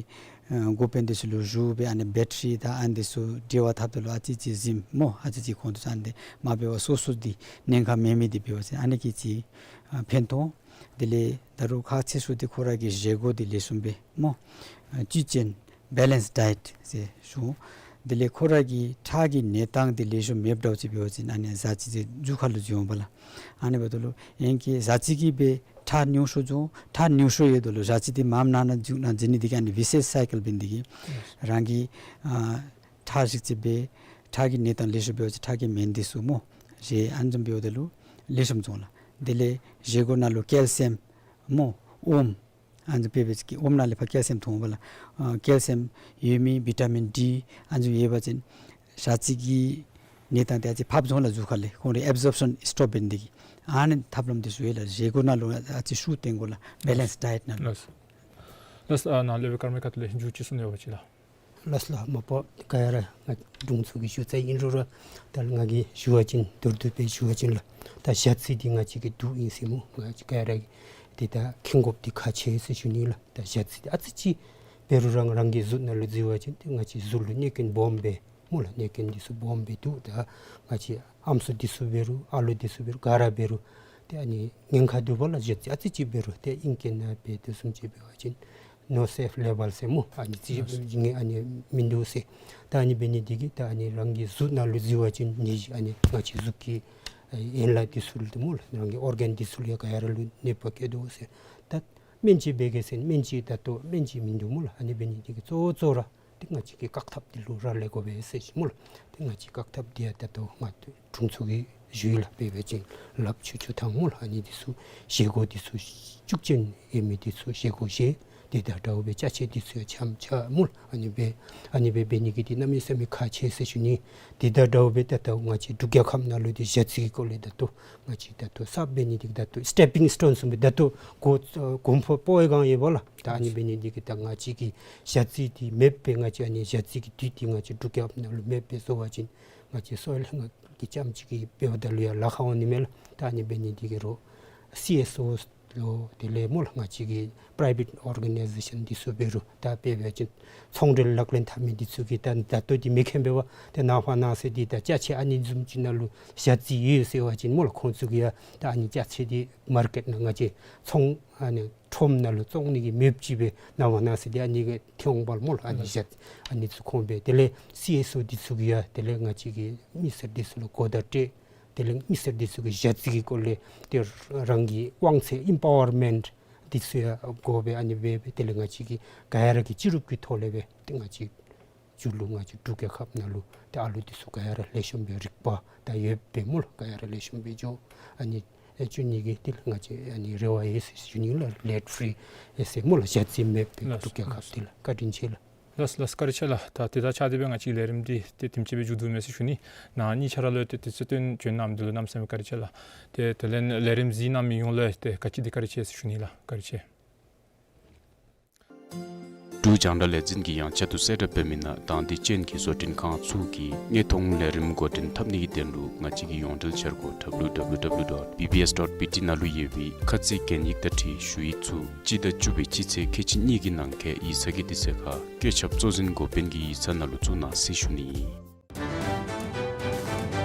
ཨ་འགོ་དཔོན་འདི་ཚུ་ལུ་ཞུ་སྦེ་ཨ་ནི་བེ་ཊ་རི་དང་ཨ་ནི་འདི་ཚུ་འབྲེལ་བ་འཐབ་ད་ལུ་ཨ་ཙི་ཅིག་གཟིམ་སྨོ། ཨ་ཙི་ཅིག་ཁོང་དེ་ཚུ་ཨ་ནི་འདི་མ་འབད་བར་སོ་སོ་འདི་ཉེན་ཁ་མེད་མི་འདི་འབད་བ་ཅིན་ཨ་ནི་གིས་ཅིག་ཨ་ཕན་ཐོགས། དེ་ལས་ད་རུང་ཁག་ཆེ་ཤོས་འདི་ཁོ་ར་གི་བཞེས་སྒོ་འདི་ལེགས་ཤོམ་སྦེ་སྨོ། ཨ་བཅུད་ཅན་བེ་ལེནསི་ཌའེཊ་ཟེར་ཞུ། དེ་ལས་ཁོ་ར་གི་ཁྲག་གི་གནས་སྟངས་འདི་ལེགས་ཤོམ་མེདཔ་འདྲཝ་ཅིག་འབད་བ་ཅིན་ཨ་ནི་ཟས་བཅུད་འདི་རྒྱུ་ཁ་ལུ་བྱིན་འོང་པ་ལགས། ཨ་ནི་འབདཝ་ད་ལུ་ཨིན་གྱི་ཟས་བཅུད་ཀྱིས་སྦེ་ཁྲག་ཉུང་སུ་འགྱོ། ཁྲག་ཉུང་སུ་ཡོད་ད་ལུ་ཟས་བཅུད་འདི་མངམ་ནང་ན་འགྱོ་ནང་འགྱོ་ནི་འདི་གིས་ཨ་ནི་ཝི་ཤེས་སའི་ཀལ་འབད་ནི་འདི་གིས་རང་གི་ཨ་ཁྲག་ཞིབ་དཔྱད་འབད། ཁྲག་གི་གནས་སྟངས་ལེགས་ཤོམ་འབད་བ་ཅིན་ཁྲག་གི་སྨན་འདི་ཚུ་སྨོ་བཞེས། ཨ་ནི་བཟུམ་འབདཝ་ད་ལུ་ལེགས་ཤོམ་འགྱོ་ལགས། དེ་ལས་བཞེས་སྒོ་ནང་ལུ་ཀེལ་ཤི་ཡམ་སྨོ་ཨོམ་ཨ་ནི་འབད་བ་ཅིན་ཨོམ་ནང་ལས་ཕར་ཀེལ་ཤི་ཡམ་ཐོན་འོང་པ་ལགས། ཨ་ཀེལ་ཤི་ཡམ་ཡོད་མི་བི་ཊ་མིན་ཌི་ཨ་ནི་ཡོད་པ་ཅིན་ཟས་བཅུད་ཀྱི་གནས་སྟངས་འདི་ཨ་ཙི་ཕབ་འགྱོ་ལགས་གཟུགས་ཁ་ལས། ཁོང་རའི་ཨེབ་ཟོརབ་ཤཱན་སི་ཊོབ་འབད་ནི་འདི་གིས་ཨ་ནི་ཐབས་ལམ་འདི་ཚུ་ཡོད་ལགས། བཞེས་སྒོ་ནང་ལུ་ཨ་ཙི་ཤུགས་བཏོན་དགོ་ལགས། བེ་ལེནསི་ཌའེཊ་ནང་ལུ། ལགས་ལགས། ཨ་ནཱ་ལས་སྦེ་ཀརྨ་ཁ་ཐུག་ལས་མཇུག་ཅིག་གསུང་ནི་ཡོད་པ་ཅིན་ལགས། ལགས་ལགས། མ་པ་ག་ར་ང་དྲུང་འཚོ་གིས་ཞུ་ཚར་ཨིན་རུང་ར་ད་ང་གིས་ཞུ་བ་ཅིན་མདོར་བསྡུས་སྦེ་ཞུ་བ་ཅིན་ལགས། ད་ཟས་བཅུད་འདི་ང་བཅས་ཀྱི་དུག་ཨིན་ཟེར་སྨོ། ང་བཅས་ག་ར་གིས་ཏེ་ད་མཁྱེན་དགོཔ་འདི་ཁག་ཆེ་ཟེར་ཞུ་ནི་ལགས། ད་ཟས་བཅུད་འདི་ཨ་ཙི་ཅིག་འབད་རུང་རང་རང་གི་གཟུགས་ནང་ལུ་འཛུལ་བ་ཅིན་ཏེ་ང་བཅས་གཟུགས་ལུ་གནོད་སྐྱོན་སྦོམ་སྦེ་སྨོ་ལགས། གནོད་སྐྱོན་འདི་ཚུ་སྦོམ་སྦེ་འདུག། ད་ང་བཅས་ཨམ་སྲུ་འདི་ཚུ་འབད་རུང་ཨ་ལོ་འདི་ཚུ་འབད་རུང་ག་ར་འབད་རུང་ཏེ་ཨ་ནི་ཉེན་ཁ་འདུག་པ་ལགས། ཟས་བཅུད་ཨ་ཙི་ཅིག་འབད་རུང་ཏེ་ཨིང་སྐད་ནང་འབད་དོ་བཟུམ་ཅིག་འབད་བ་ཅིན་ནོ་སེཕ་ལེ་བཱལ་ཟེར་སྨོ། ཨ་ནི་ཅིག་ཨ་ནི་མིན་འདུག་ཟེར། ད་ཨ་ནི་འབད་ནི་འདི་གིས་ད་ཨ་ནི་རང་གི་གཟུགས་ནང་ལུ་འཛུལ་བ་ཅིན་ནད་གཞི་ཨ་ནི་ང་བཅས་གཟུགས་ཀྱི་ཨེ་ཡན་ལག་འདི་ཚུ་ལུ་སྨོ་ལགས། རང་གི་ཨོར་གཱན་འདི་ཚུ་ལུ་ཡང་ག་ར་ལུ་གནོད་པ་བཀལ་དོ་ཟེར། ད་ སྨན་བཅོས་འབད་གེ་ཟེར་སྨན་བཅོས་ད་ལྟོ་སྨན་བཅོས་མིན་འདུག་སྨོ་ལགས། ཨ་ནི་འབད་ནི་འདི་གིས་གཙོ་བོ་གཙོ་བོ་ར་ཏེ་ང་བཅས་ཀྱི་བཀག་ཐབས་འདི་ལུ་རག་ལས་དགོ་པས་ཟེར་ཞུ་སྨོ་ལགས། ཏེ་ང་བཅས་བཀག་ཐབས་འདི་ཡང་ད་ལྟོ་ང་དྲུང་འཚོ་གིས་ཞུ་ཡི་ལགས། འབད་བ་ཅིན་ལགཔ་ཆུ་ཆུ་དང་སྨོ་ལགས། ཨ་ནི་འདི་ཚུ་བཞེས་སྒོ་འདི་ཚུ་བཅུད་ཅན་ཡོད་མི་འདི་ཚུ་བཞེས་སྒོ་བཞེས། དེ་དང་འདྲཝ་སྦེ་ཅ་ཆས་འདི་ཚུ་ཡང་འཆམ་འཆམ་སྨོ་ལགས། ཨ་ནི་སྦེ་ཨ་ནི་སྦེ་འབད་ནི་གིས་འདི་གནམ་མེད་ས་མེད་ཁག་ཆེ་ཟེར་ཞུ་ནི། དེ་དང་འདྲཝ་སྦེ་ད་ལྟོ་ང་བཅས་འབྲུག་རྒྱལ་ཁབ་ནང་ལུ་འདི་ཞ་རྩི་གི་སྐོར་ལས་ད་ལྟོ་ང་བཅས་ད་ལྟོ་གསརཔ་འབད་ནི་འདི་ད་ལྟོ་སི་ཊེ་པིང་སི་ཊོན་བཟུམ་སྦེ་ད་ལྟོ་གོ་གོམ་པ་སྤོ་བའི་སྒང་ཡོདཔ་ལགས། ད་ཨ་ནི་འབད་ནི་འདི་གིས་ད་ང་བཅས་ཀྱིས་ཞ་རྩི་འདི་མེདཔ་སྦེ་ང་བཅས་ཨ་ནི་ཞ་རྩི་གི་དུས་འདི་ང་བཅས་འབྲུག་རྒྱལ་ཁབ་ནང་ལུ་མེདཔ་སྦེ་བཟོ་བ་ཅིན་ང་བཅས་སོ་ལྷན་ཁག་གི་རྐྱངམ་ཅིག་གིས་འབདཝ་ད་ལུ་ཡང་ལཱ་ཁག་འོང་ནི་མས་ལགས། ད་ཨ་ནི་འབད་ནི་འདི་གིས་རོགས་སི་ཨེསི་ཨོ་ལོ་དེ་ལས་སྨོ་ལགས་ང་བཅས་ཀྱི་པི་རའི་ཝེཊ་ཨོར་ག་ནའི་ཟེ་ཤཱན་འདི་ཚུ་འབད་རུང་ད་དཔེ་འབད་བ་ཅིན་ཚོང་འབྲེལ་ལག་ལེན་འཐབ་མི་འདི་ཚུ་གིས་ད་ད་ལྟོ་འདི་མེད་མཁན་འབད་བ་ཏེ་ནངས་པ་གནངས་ཚེ་འདི་ད་ཅ་ཆས་ཨ་ནི་བཟུམ་ཅིག་ནང་ལུ་ཞ་རྩི་ཡོད་ཟེར་བ་ཅིན་སྨོ་ལགས་ཁོང་ཚུ་གིས་ཡང་ད་ཨ་ནི་ཅ་ཆས་འདི་མར་ཀེཊ་ནང་ང་བཅས་ཚོང་ཨ་ནི་ཁྲོམ་ནང་ལུ་བཙོང་ནི་གི་མེདཔ་ཅིག་སྦེ་ནངས་པ་གནངས་ཚེ་འདི་ཨ་ནི་གི་ཐོན་འོང་པས་སྨོ་ལགས། ཨ་ནི་ཞ་ཨ་ནི་ཚུ་ཁོང་སྦེ་དེ་ལས་སི་ཨེསི་ཨོ་འདི་ཚུ་གིས་ཡང་དེ་ལས་ང་བཅས་ཀྱི་མི་སེར་འདི་ཚུ་ལུ་གོ་བརྡ་སྤྲོད། དེ་ལས་མི་སེར་འདི་ཚུ་གིས་ཞ་རྩི་གི་སྐོར་ལས་ཏེ་རང་གི་དབང་ཚད་ཨིམ་པ་ཝར་མེནཊ་འདི་ཚུ་ཡང་དགོ་པས། ཨ་ནི་སྦེ་སྦེ་དེ་ལས་ང་བཅས་ཀྱིས་ག་ར་གིས་སྤྱི་རུབ་ཀྱི་ཐོག་ལས་སྦེ་ཏེ་ང་བཅས་མཇུག་ལུ་ང་བཅས་འབྲུག་རྒྱལ་ཁབ་ནང་ལུ་ཏེ་ཨ་ལུ་འདི་ཚུ་ག་ར་ལེགས་ཤོམ་སྦེ་རིག་པ་དང་ཡོདཔ་སྦེ་སྨོ་ལགས་ག་ར་ལེགས་ཤོམ་སྦེ་འགྱོ་ཨ་ནི་ཨེ་བཅུག་ནི་གི་ཏེ་ང་བཅས་ཨ་ནི་རེ་བ་ཡོད་ཟེར་ཞུ་ནི་ལགས། ལེཌ་ཕི་རི་ཨེ་ཟེར་སྨོ་ལགས་ཞ་རྩི་མེདཔ་སྦེ་ལགས་འབྲུག་རྒྱལ་ཁབ་ལགས། འདི་ལགས། བཀའ་དྲིན་ཆེ་ལགས། ལགས་ལགས་བཀའ་དྲིན་ཆེ་ལགས། ད་དེ་དང་ཆ་སྟེ་སྦེ་ང་བཅས་ཀྱི་ལས་རིམ་འདི་ཏེ་དེམ་ཅིག་སྦེ་མཇུག་བསྡུ་མས་ཟེར་ཞུ་ནི། ནཱ་གཉིས་ཆ་ར་ལུ་ཏེ་དུས་ཚོད་བཏོན་བྱོན་གནང་མི་འདི་ལུ་གནམ་མེད་ས་མེད་བཀའ་དྲིན་ཆེ་ལགས། ཏེ་དེ་ལས་ལས་རིམ་གཟིགས་གནང་མི་ཡོངས་ལུ་ཏེ་ག་ཅི་འདི་བཀའ་དྲིན་ཆེ་ཟེར་ཞུ་ནི་ལགས། བཀའ་དྲིན་ཆེ། འབྲུག་རྒྱང་བསྒྲགས་ལས་འཛིན་གྱིས་ཡང་བསྐྱར་དུ་གསལ་བསྒྲགས་འབད་མི་ནང་དང་འདོད་ཅན་གྱི་བཟོ་སྐྲུན་ཁང་ཚུ་གིས་དངོས་མཐོང་ལས་རིམ་འགོ་འདྲེན་འཐབ་ནི་གི་དོན་ལུ་ང་བཅས་ཀྱི་ཡོངས་འབྲེལ་འཆར་སྒོ་W W W dot B B S dot B T ནང་ལུ་ཡོད་པའི་ཁ་ཚིག་གན་ཡིག་དང་འཁྲིལ་ཞུ་ཡིག་ཚུ་སྤྱི་ཟླ་བཅུ་པའི་སྤྱི་ཚེས་ཁལ་གཅིག་གཉིས་ཀྱི་ནང་འཁོད་ཡིག་ཚང་གི་དུས་ཚོད་ཁར་བཀོད་ཁྱབ་གཙོ་འཛིན་འགོ་དཔོན་གྱི་ཡིག་ཚང་ནང་ལུ་བཙུགས་གནང་ཟེར་ཞུ་ནི་ཨིན།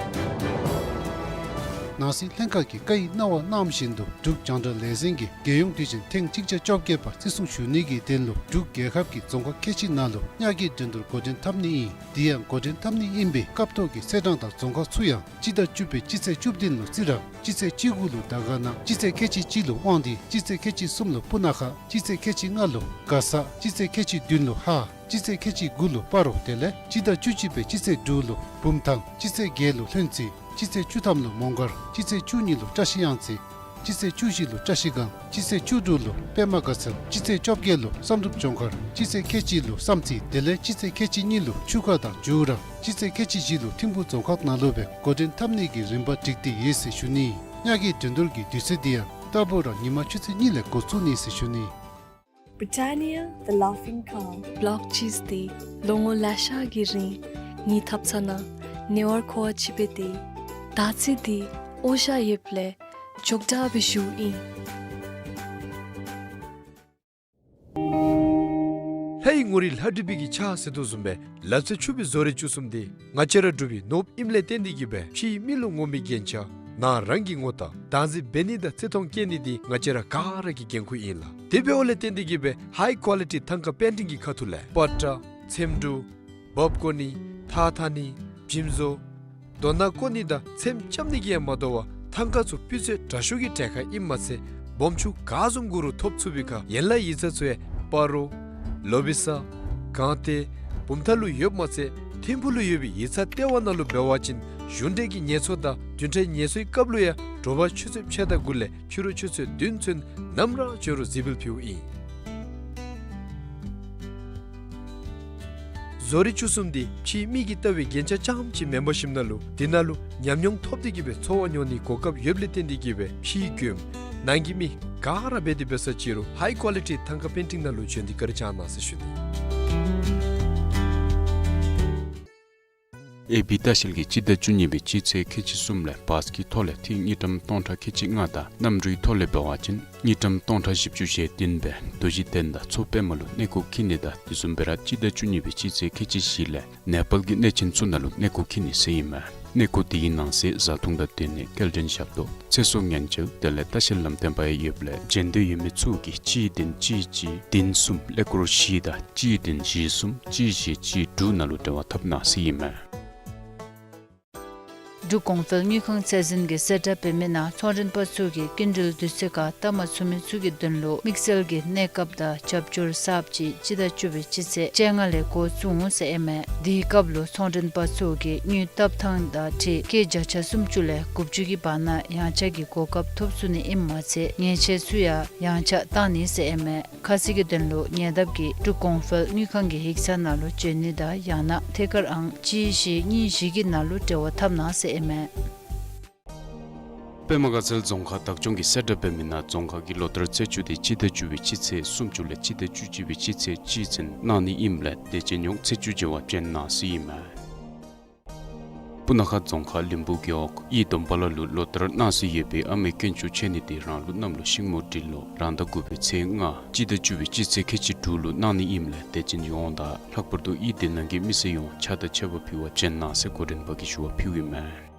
ནང་སྲིད་ལྷན་ཁག་གིས་བཀའ་ཡིག་གནང་བ་གནངམ་བཞིན་དུ་འབྲུག་རྒྱང་བསྒྲགས་ལས་འཛིན་གྱིས་རྒྱལ་ཡོངས་དུས་ཆེན་ཐེངས་གཅིག་བརྒྱ་བཅོ་བརྒྱད་པ་བརྩི་སྲུང་ཞུ་ནི་གི་དོན་ལུ་འབྲུག་རྒྱལ་ཁབ་ཀྱི་རྫོང་ཁག་ཁལ་གཅིག་ནང་ལུ་ཉག་གི་འགྲན་བསྡུར་འགོ་འདྲེན་འཐབ་ནི་ཨིན། དེ་ཡང་འགོ་འདྲེན་འཐབ་ནི་ཨིན་པའི་སྐབས་ཐོག་གི་ཚེས་གྲངས་དང་རྫོང་ཁག་ཚུ་ཡང་སྤྱི་ཟླ་བཅུ་པའི་སྤྱི་ཚེས་བཅུ་བདུན་ལུ་རྩི་རང་། སྤྱི་ཚེས་བཅུ་དགུ་ལུ་དར་དཀར་ན། སྤྱི་ཚེས་ཁལ་གཅིག་གཅིག་ལུ་དབང་འདུས། སྤྱི་ཚེས་ཁལ་གཅིག་གསུམ་ལུ་སྤུ་ན་ཁ། སྤྱི་ཚེས་ཁལ་གཅིག་ལྔ་ལུ་མགར་ས། སྤྱི་ཚེས་ཁལ་གཅིག་བདུན་ལུ་ཧཱ། སྤྱི་ཚེས་ཁལ་གཅིག་དགུ་ལུ་སྤ་རོ། དེ་ལས་སྤྱི་ཟླ་བཅུ་གཅིག་པའི་སྤྱི་ཚེས་དྲུག་ལུ་བུམ་ཐང་། སྤྱི་ཚེས་བརྒྱད་ལུ་ལྷུན་རྩེ། སྤྱི་ཚེས་བཅུ་ཐམ་ལུ་མོང་སྒར། སྤྱི་ཚེས་བཅུ་གཉིས་ལུ་བཀྲ་ཤིས་གཡང་རྩེ། སྤྱི་ཚེས་བཅུ་བཞི་ལུ་བཀྲ་ཤིས་སྒང་། སྤྱི་ཚེས་བཅུ་དྲུག་ལུ་པདྨ་དགའ་ཚལ། སྤྱི་ཚེས་བཅོ་བརྒྱད་ལུ་བསམ་གྲུབ་ལྗོངས་མཁར། སྤྱི་ཚེས་ཁལ་གཅིག་ལུ་བསམ་རྩེ། དེ་ལས་སྤྱི་ཚེས་ཁལ་གཅིག་གཉིས་ལུ་ཆུ་ཁ་དང་འཇུ་ར། སྤྱི་ཚེས་ཁལ་གཅིག་བཞི་ལུ་ཐིམ་ཕུ་རྫོང་ཁག་ནང་ལུ་སྦེ་འགོ་འདྲེན་འཐབ་ནི་གི་རིམ་པ་སྒྲིག་སྟེ་ཡོད་ཟེར་ཞུ་ནི། ཉག་གི་འགྲན་བསྡུར་གྱི་དུས་ཚོད་འདི་ཡང་རྟག་བུ་ར་ཉིན་མ་ཆུ་ཚོད་གཉིས་ལས་འགོ་བཙུགས་ནི་ཟེར་ཞུ་ནི། Britannia, the laughing cow. བོལོག་ཅིས་འདི་ལོ་ངོ་ལེ་ཤ་གི་རིང་ངེའི་ཐབ་ཚང་ནང་ཉེ་བར་མཁོ་བ་ཅིག་སྦེ་སྡོད་ཡི། ད་ཅི་འདི་འོ་ཞ་ཡོདཔ་ལས་ཅོག་འཐདཔ་སྦེ་བཞུགས་ཡི། ལྷའི་ངོ་རིས་ལྷ་བྲིས་པའི་གི་ཕྱག་ཟེར་དོ་བཟུམ་སྦེ་ལག་རྩལ་ཕྱུག་པའི་བཟོ་རིག་བཅུ་གསུམ་འདི་ང་བཅས་ར་འབྲུག་པའི་ནོར་བུ་ཨིནམ་ལས་བརྟེན་ཏེ་གི་སྦེ་ཕྱིའི་མི་ལུ་ངོམ་པའི་རྒྱན་ཆ་ནང་རང་གི་ངོ་རྟགས་བདག་འཛིན་འབད་ནི་དང་བརྩི་མཐོང་བསྐྱེད་ནི་འདི་ང་བཅས་ར་ག་ར་གི་འགན་ཁུར་ཨིན་ལགས། དེ་འབདཝ་ལས་བརྟེན་ཏེ་གི་སྦེ་ཧའི་ཀོ་ལི་ཊི་ཐང་ཀ་པེན་ཊིང་གི་ཁ་ཐུག་ལས་པ་ཏྲ་ཚེམ་དྲུབ་འབག་བཀོ་ནི་ཐགས་འཐག་ནི་འཇིམ་བཟོ་རྡོ་ནག་བརྐོ་ནི་དང་ཚེམ་རྐྱབ་ནི་གིས་ཡང་མ་དོ་བར་ཐང་ཀ་ཚུ་སྤུས་ཚད་དྲག་ཤོས་ཀྱི་གྲལ་ཁར་ཨིནམ་མ་ཚད་སྦོམ་ཆུང་ག་བཟུམ་དགོ་རུང་ཐོབ་ཚུགས་པའི་ཁར་ཡན་ལག་ཡིག་ཚང་ཚུ་ཡང་སྤ་རོ་ལོ་བི་ས་སྒང་སྟེང་བུམ་ཐང་ལུ་ཡོདཔ་མ་ཚད་ཐིམ་ཕུ་ལུ་ཡོད་པའི་ཡིག་ཚང་ལྟེ་བ་ནང་ལུ་འབད་བ་ཅིན་གཞུང་འབྲེལ་གྱི་ངལ་གསོ་དང་བདུན་ཕྲག་ངལ་གསོའི་སྐབས་ལུ་ཡང་དྲོ་པ་ཆུ་ཚོད་ཕྱེད་དང་དགུ་ལས་ཕྱི་རུ་ཆུ་ཚོད་བདུན་ཚུན་ནམ་ར་འབྱོན་རུང་གཟིགས་འབུལ་ཕུལཝ་ཨིན། བཟོ་རིག་བཅུ་གསུམ་འདི་ཕྱིའི་མི་གིས་བལྟ་བའི་རྒྱན་ཆ་རྐྱངམ་ཅིག་མེན་པར་ཞིནམ་ལས་དེ་ནང་ལུ་ཉམས་མྱོང་ཐོབ་སྟེ་གི་སྦེ་འཚོ་བ་མྱོང་ནིའི་གོ་སྐབས་ཡོདཔ་ལས་བརྟེན་ཏེ་གི་སྦེ་ཕྱིའི་མགྱོནམ་ནང་གི་མི་ག་ར་འབད་དེ་འབད་ས་ཅི་རུང་ཧའི་ཀོ་ལི་ཊི་ཐང་ཀ་པེན་ཊིང་ནང་ལུ་བྱོན་ཏེ་བཀའ་དྲིན་བསྐྱང་གནང་ཟེར་ཞུ་ནི། ཨེ་བི་ལྟ་བཤལ་གྱིས་སྤྱི་ཟླ་བཅུ་གཉིས་པའི་སྤྱི་ཚེས་ཁལ་གཅིག་གསུམ་ལས་བཱས་ཀྱི་ཐོག་ལས་ཐིག་དངུལ་ཀྲམ་སྟོང་ཕྲག་ཁལ་གཅིག་ལྔ་དང་གནམ་གྲུའི་ཐོག་ལས་འབད་བ་ཅིན་དངུལ་ཀྲམ་སྟོང་ཕྲག་བཞི་བཅུ་ཞེ་བདུན་སྦེ་རྡོ་རྗེ་གདན་དང་མཚོ་པདྨ་ལུ་གནས་སྐོར་འཁྱིད་ནི་དང་དེ་བཟུམ་སྦེ་ར་སྤྱི་ཟླ་བཅུ་གཉིས་པའི་སྤྱི་ཚེས་ཁལ་གཅིག་བཞི་ལས་ནེ་པཱལ་གྱི་གནས་ཆེན་ཚུ་ནང་ལུ་གནས་སྐོར་འཁྱིད་ནི་ཟེར་ཨིན་མས། གནས་སྐོར་འདི་གི་ནང་གསེས་བཟའ་འཐུང་དང་སྡོད་གནས་སྐྱེལ་འདྲེན་ཞབས་ཏོག་ཚེ་སྲོག་ཉེན་བཅོལ་དེ་ལས་ལྟ་བཤལ་ལམ་སྟོན་པ་ཡང་ཡོདཔ་ལས་འབྱོན་འདོད་ཡོད་མི་ཚུ་གིས་གཅིག་བདུན་གཅིག་གཅིག་བདུན་གསུམ་ཀླད་ཀོར་བཞི་དང་གཅིག་བདུན་བཞི་གསུམ་གཅིག་བཞི་གཅིག་དྲུག་ནང་ལུ་འབྲེལ་བ་འཐབ་གནང་ཟེར་ཨིན་མས། འབྲུག་གོང་འཕེལ་དངུལ་ཁང་ཚད་འཛིན་གྱིས་གསལ་བསྒྲགས་འབད་མི་ནང་ཚོང་མགྲོན་པ་ཚུ་གིས་སྐྱིན་འགྲུལ་དུས་ཚོད་ཁར་བཏབ་མ་ཚུགས་མི་ཚུ་གི་དོན་ལུ་དམིགས་བསལ་གྱི་གནས་སྐབས་དང་རྒྱབ་སྐྱོར་གསརཔ་ཅིག་སྤྱི་ཟླ་བཅུ་པའི་སྤྱི་ཚེས་བཅོ་ལྔ་ལས་འགོ་བཙུགས་འོང་ཟེར་ཨིན་མས། དེའི་སྐབས་ལུ་ཚོང་མགྲོན་པ་ཚུ་གིས་དངུལ་བཏབ་ཐངས་དང་འཁྲིལ་སྐྱེད་བརྒྱ་ཆ་སུམ་ཅུ་ལས་དགུ་བཅུ་གི་བར་ན་ཡང་ཆག་གི་གོ་སྐབས་ཐོབ་ཚུགས་ནི་ཨིནམ་མ་ཚད་ཉེས་ཆད་ཚུ་ཡང་ཡང་ཆག་བཏང་ནི་ཟེར་ཨིན་མས། ཁ་གསལ་གྱི་དོན་ལུ་ཉེ་འདབས་ཀྱི་འབྲུག་གོང་འཕེལ་དངུལ་ཁང་གི་ཡིག་ཚང་ནང་ལུ་འབྱོན་ནི་དང་ཡང་ན་ཐད་ཀར་ཨང་གཅིག་བཞི་གཉིས་བཞི་གི་ནང་ལུ་འབྲེལ་བ་འཐབ་གནང་ཟེར་ཨིན་མས། པདྨ་དགའ་ཚལ་རྫོང་ཁག་བདག་སྐྱོང་གིས་གསལ་བསྒྲགས་འབད་མི་ནང་རྫོང་ཁག་གི་ལོ་བསྟར་ཚེས་བཅུ་དེ་སྤྱི་ཟླ་བཅུ་པའི་སྤྱི་ཚེས་སུམ་ཅུ་ལས་སྤྱི་ཟླ་བཅུ་གཅིག་པའི་སྤྱི་ཚེས་གཅིག་ཚུན་གནང་ནི་ཨིནམ་ལས་དད་ཅན་ཡོངས་ཚེས་བཅུ་བྱོན་པར་བྱོན་གནང་ཟེར་ཨིན་མས། སྤུ་ན་ཁ་རྫོང་ཁག་ལིམ་བུ་རྒེད་འོག་ཨི་སྡོམ་པ་ལ་ལུ་ལོ་བསྟར་གནང་སྲོལ་ཡོད་པའི་ཨ་མའི་དཀོན་མཆོག་མཆོད་གནས་དེ་རང་ལུགས་གནམ་ལོ་ཤིང་མོ་སྦྲུལ་ལོ་རང་ཟླ་དགུ་པའི་ཚེས་ལྔ་སྤྱི་ཟླ་བཅུ་པའི་སྤྱི་ཚེས་ཁལ་གཅིག་དྲུག་ལུ་གནང་ནི་ཨིནམ་ལས་དད་ཅན་ཡོངས་དང་ལྷག་པར་དུ་ཨི་སྡེ་ནང་གི་མི་སེར་ཡོངས་ཕྱག་དང་ཕྱག་པ་ཕུལ་བར་བྱོན་གནང་ཟེར་གོ་དྲན་པ་གིས་ཞུ་བ་ཕུལཝ་ཨིན་མས།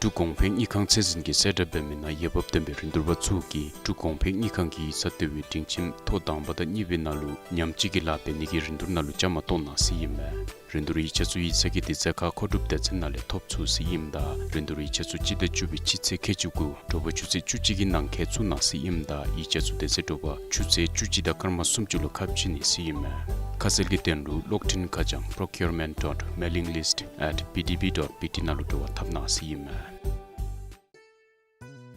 འབྲུག་གོང་འཕེལ་དངུལ་ཁང་ཚད་འཛིན་གྱིས་གསལ་བསྒྲགས་འབད་མི་ནང་འོས་འབབ་ལྡན་པའི་རིན་བསྡུར་པ་ཚུ་གིས་འབྲུག་གོང་འཕེལ་དངུལ་ཁང་གི་ཡིག་ཚང་བསྟོད་པའི་སྒྲིང་ཁྱིམ་ཐོག་དང་པ་དང་གཉིས་པའི་ནང་ལུ་ཉམས་བཅོས་ཀྱི་ལཱ་འབད་ནི་གི་རིན་བསྡུར་ནང་ལུ་བཅའ་མར་གཏོགས་གནང་ཟེར་ཨིན་མས། རིན་བསྡུར་ཡིག་ཆ་ཚུ་ཡིག་ཚང་གི་དུས་ཚོད་ཁར་མཁོ་སྒྲུབ་སྡེ་ཚན་ནང་ལས་ཐོབ་ཚུགས་ཟེར་ཨིནམ་ད་རིན་བསྡུར་ཡིག་ཆ་ཚུ་སྤྱི་ཟླ་བཅུ་པའི་སྤྱི་ཚེས་ཁལ་གཅིག་དགུ་དྲོ་པ་ཆུ་ཚོད་བཅུ་གཅིག་གི་ནང་འཁོད་ཚུགས་གནང་ཟེར་ཨིནམ་ད་ཡིག་ཆ་ཚུ་དེ་ཚེ་དྲོ་པ་ཆུ་ཚོད་བཅུ་གཅིག་དང་སྐར་མ་སུམ་ཅུ་ལུ་ཁ་ཕྱེ་ནི་ཟེར་ཨིན་མས། ཁ་གསལ་གྱི་དོན་ལུ་གློག་འཕྲིན་ཁ་བྱང་procurement dot mailing list at B D B dot B T ནང་ལུ་འབྲེལ་བ་འཐབ་གནང་ཟེར་ཨིན་མས།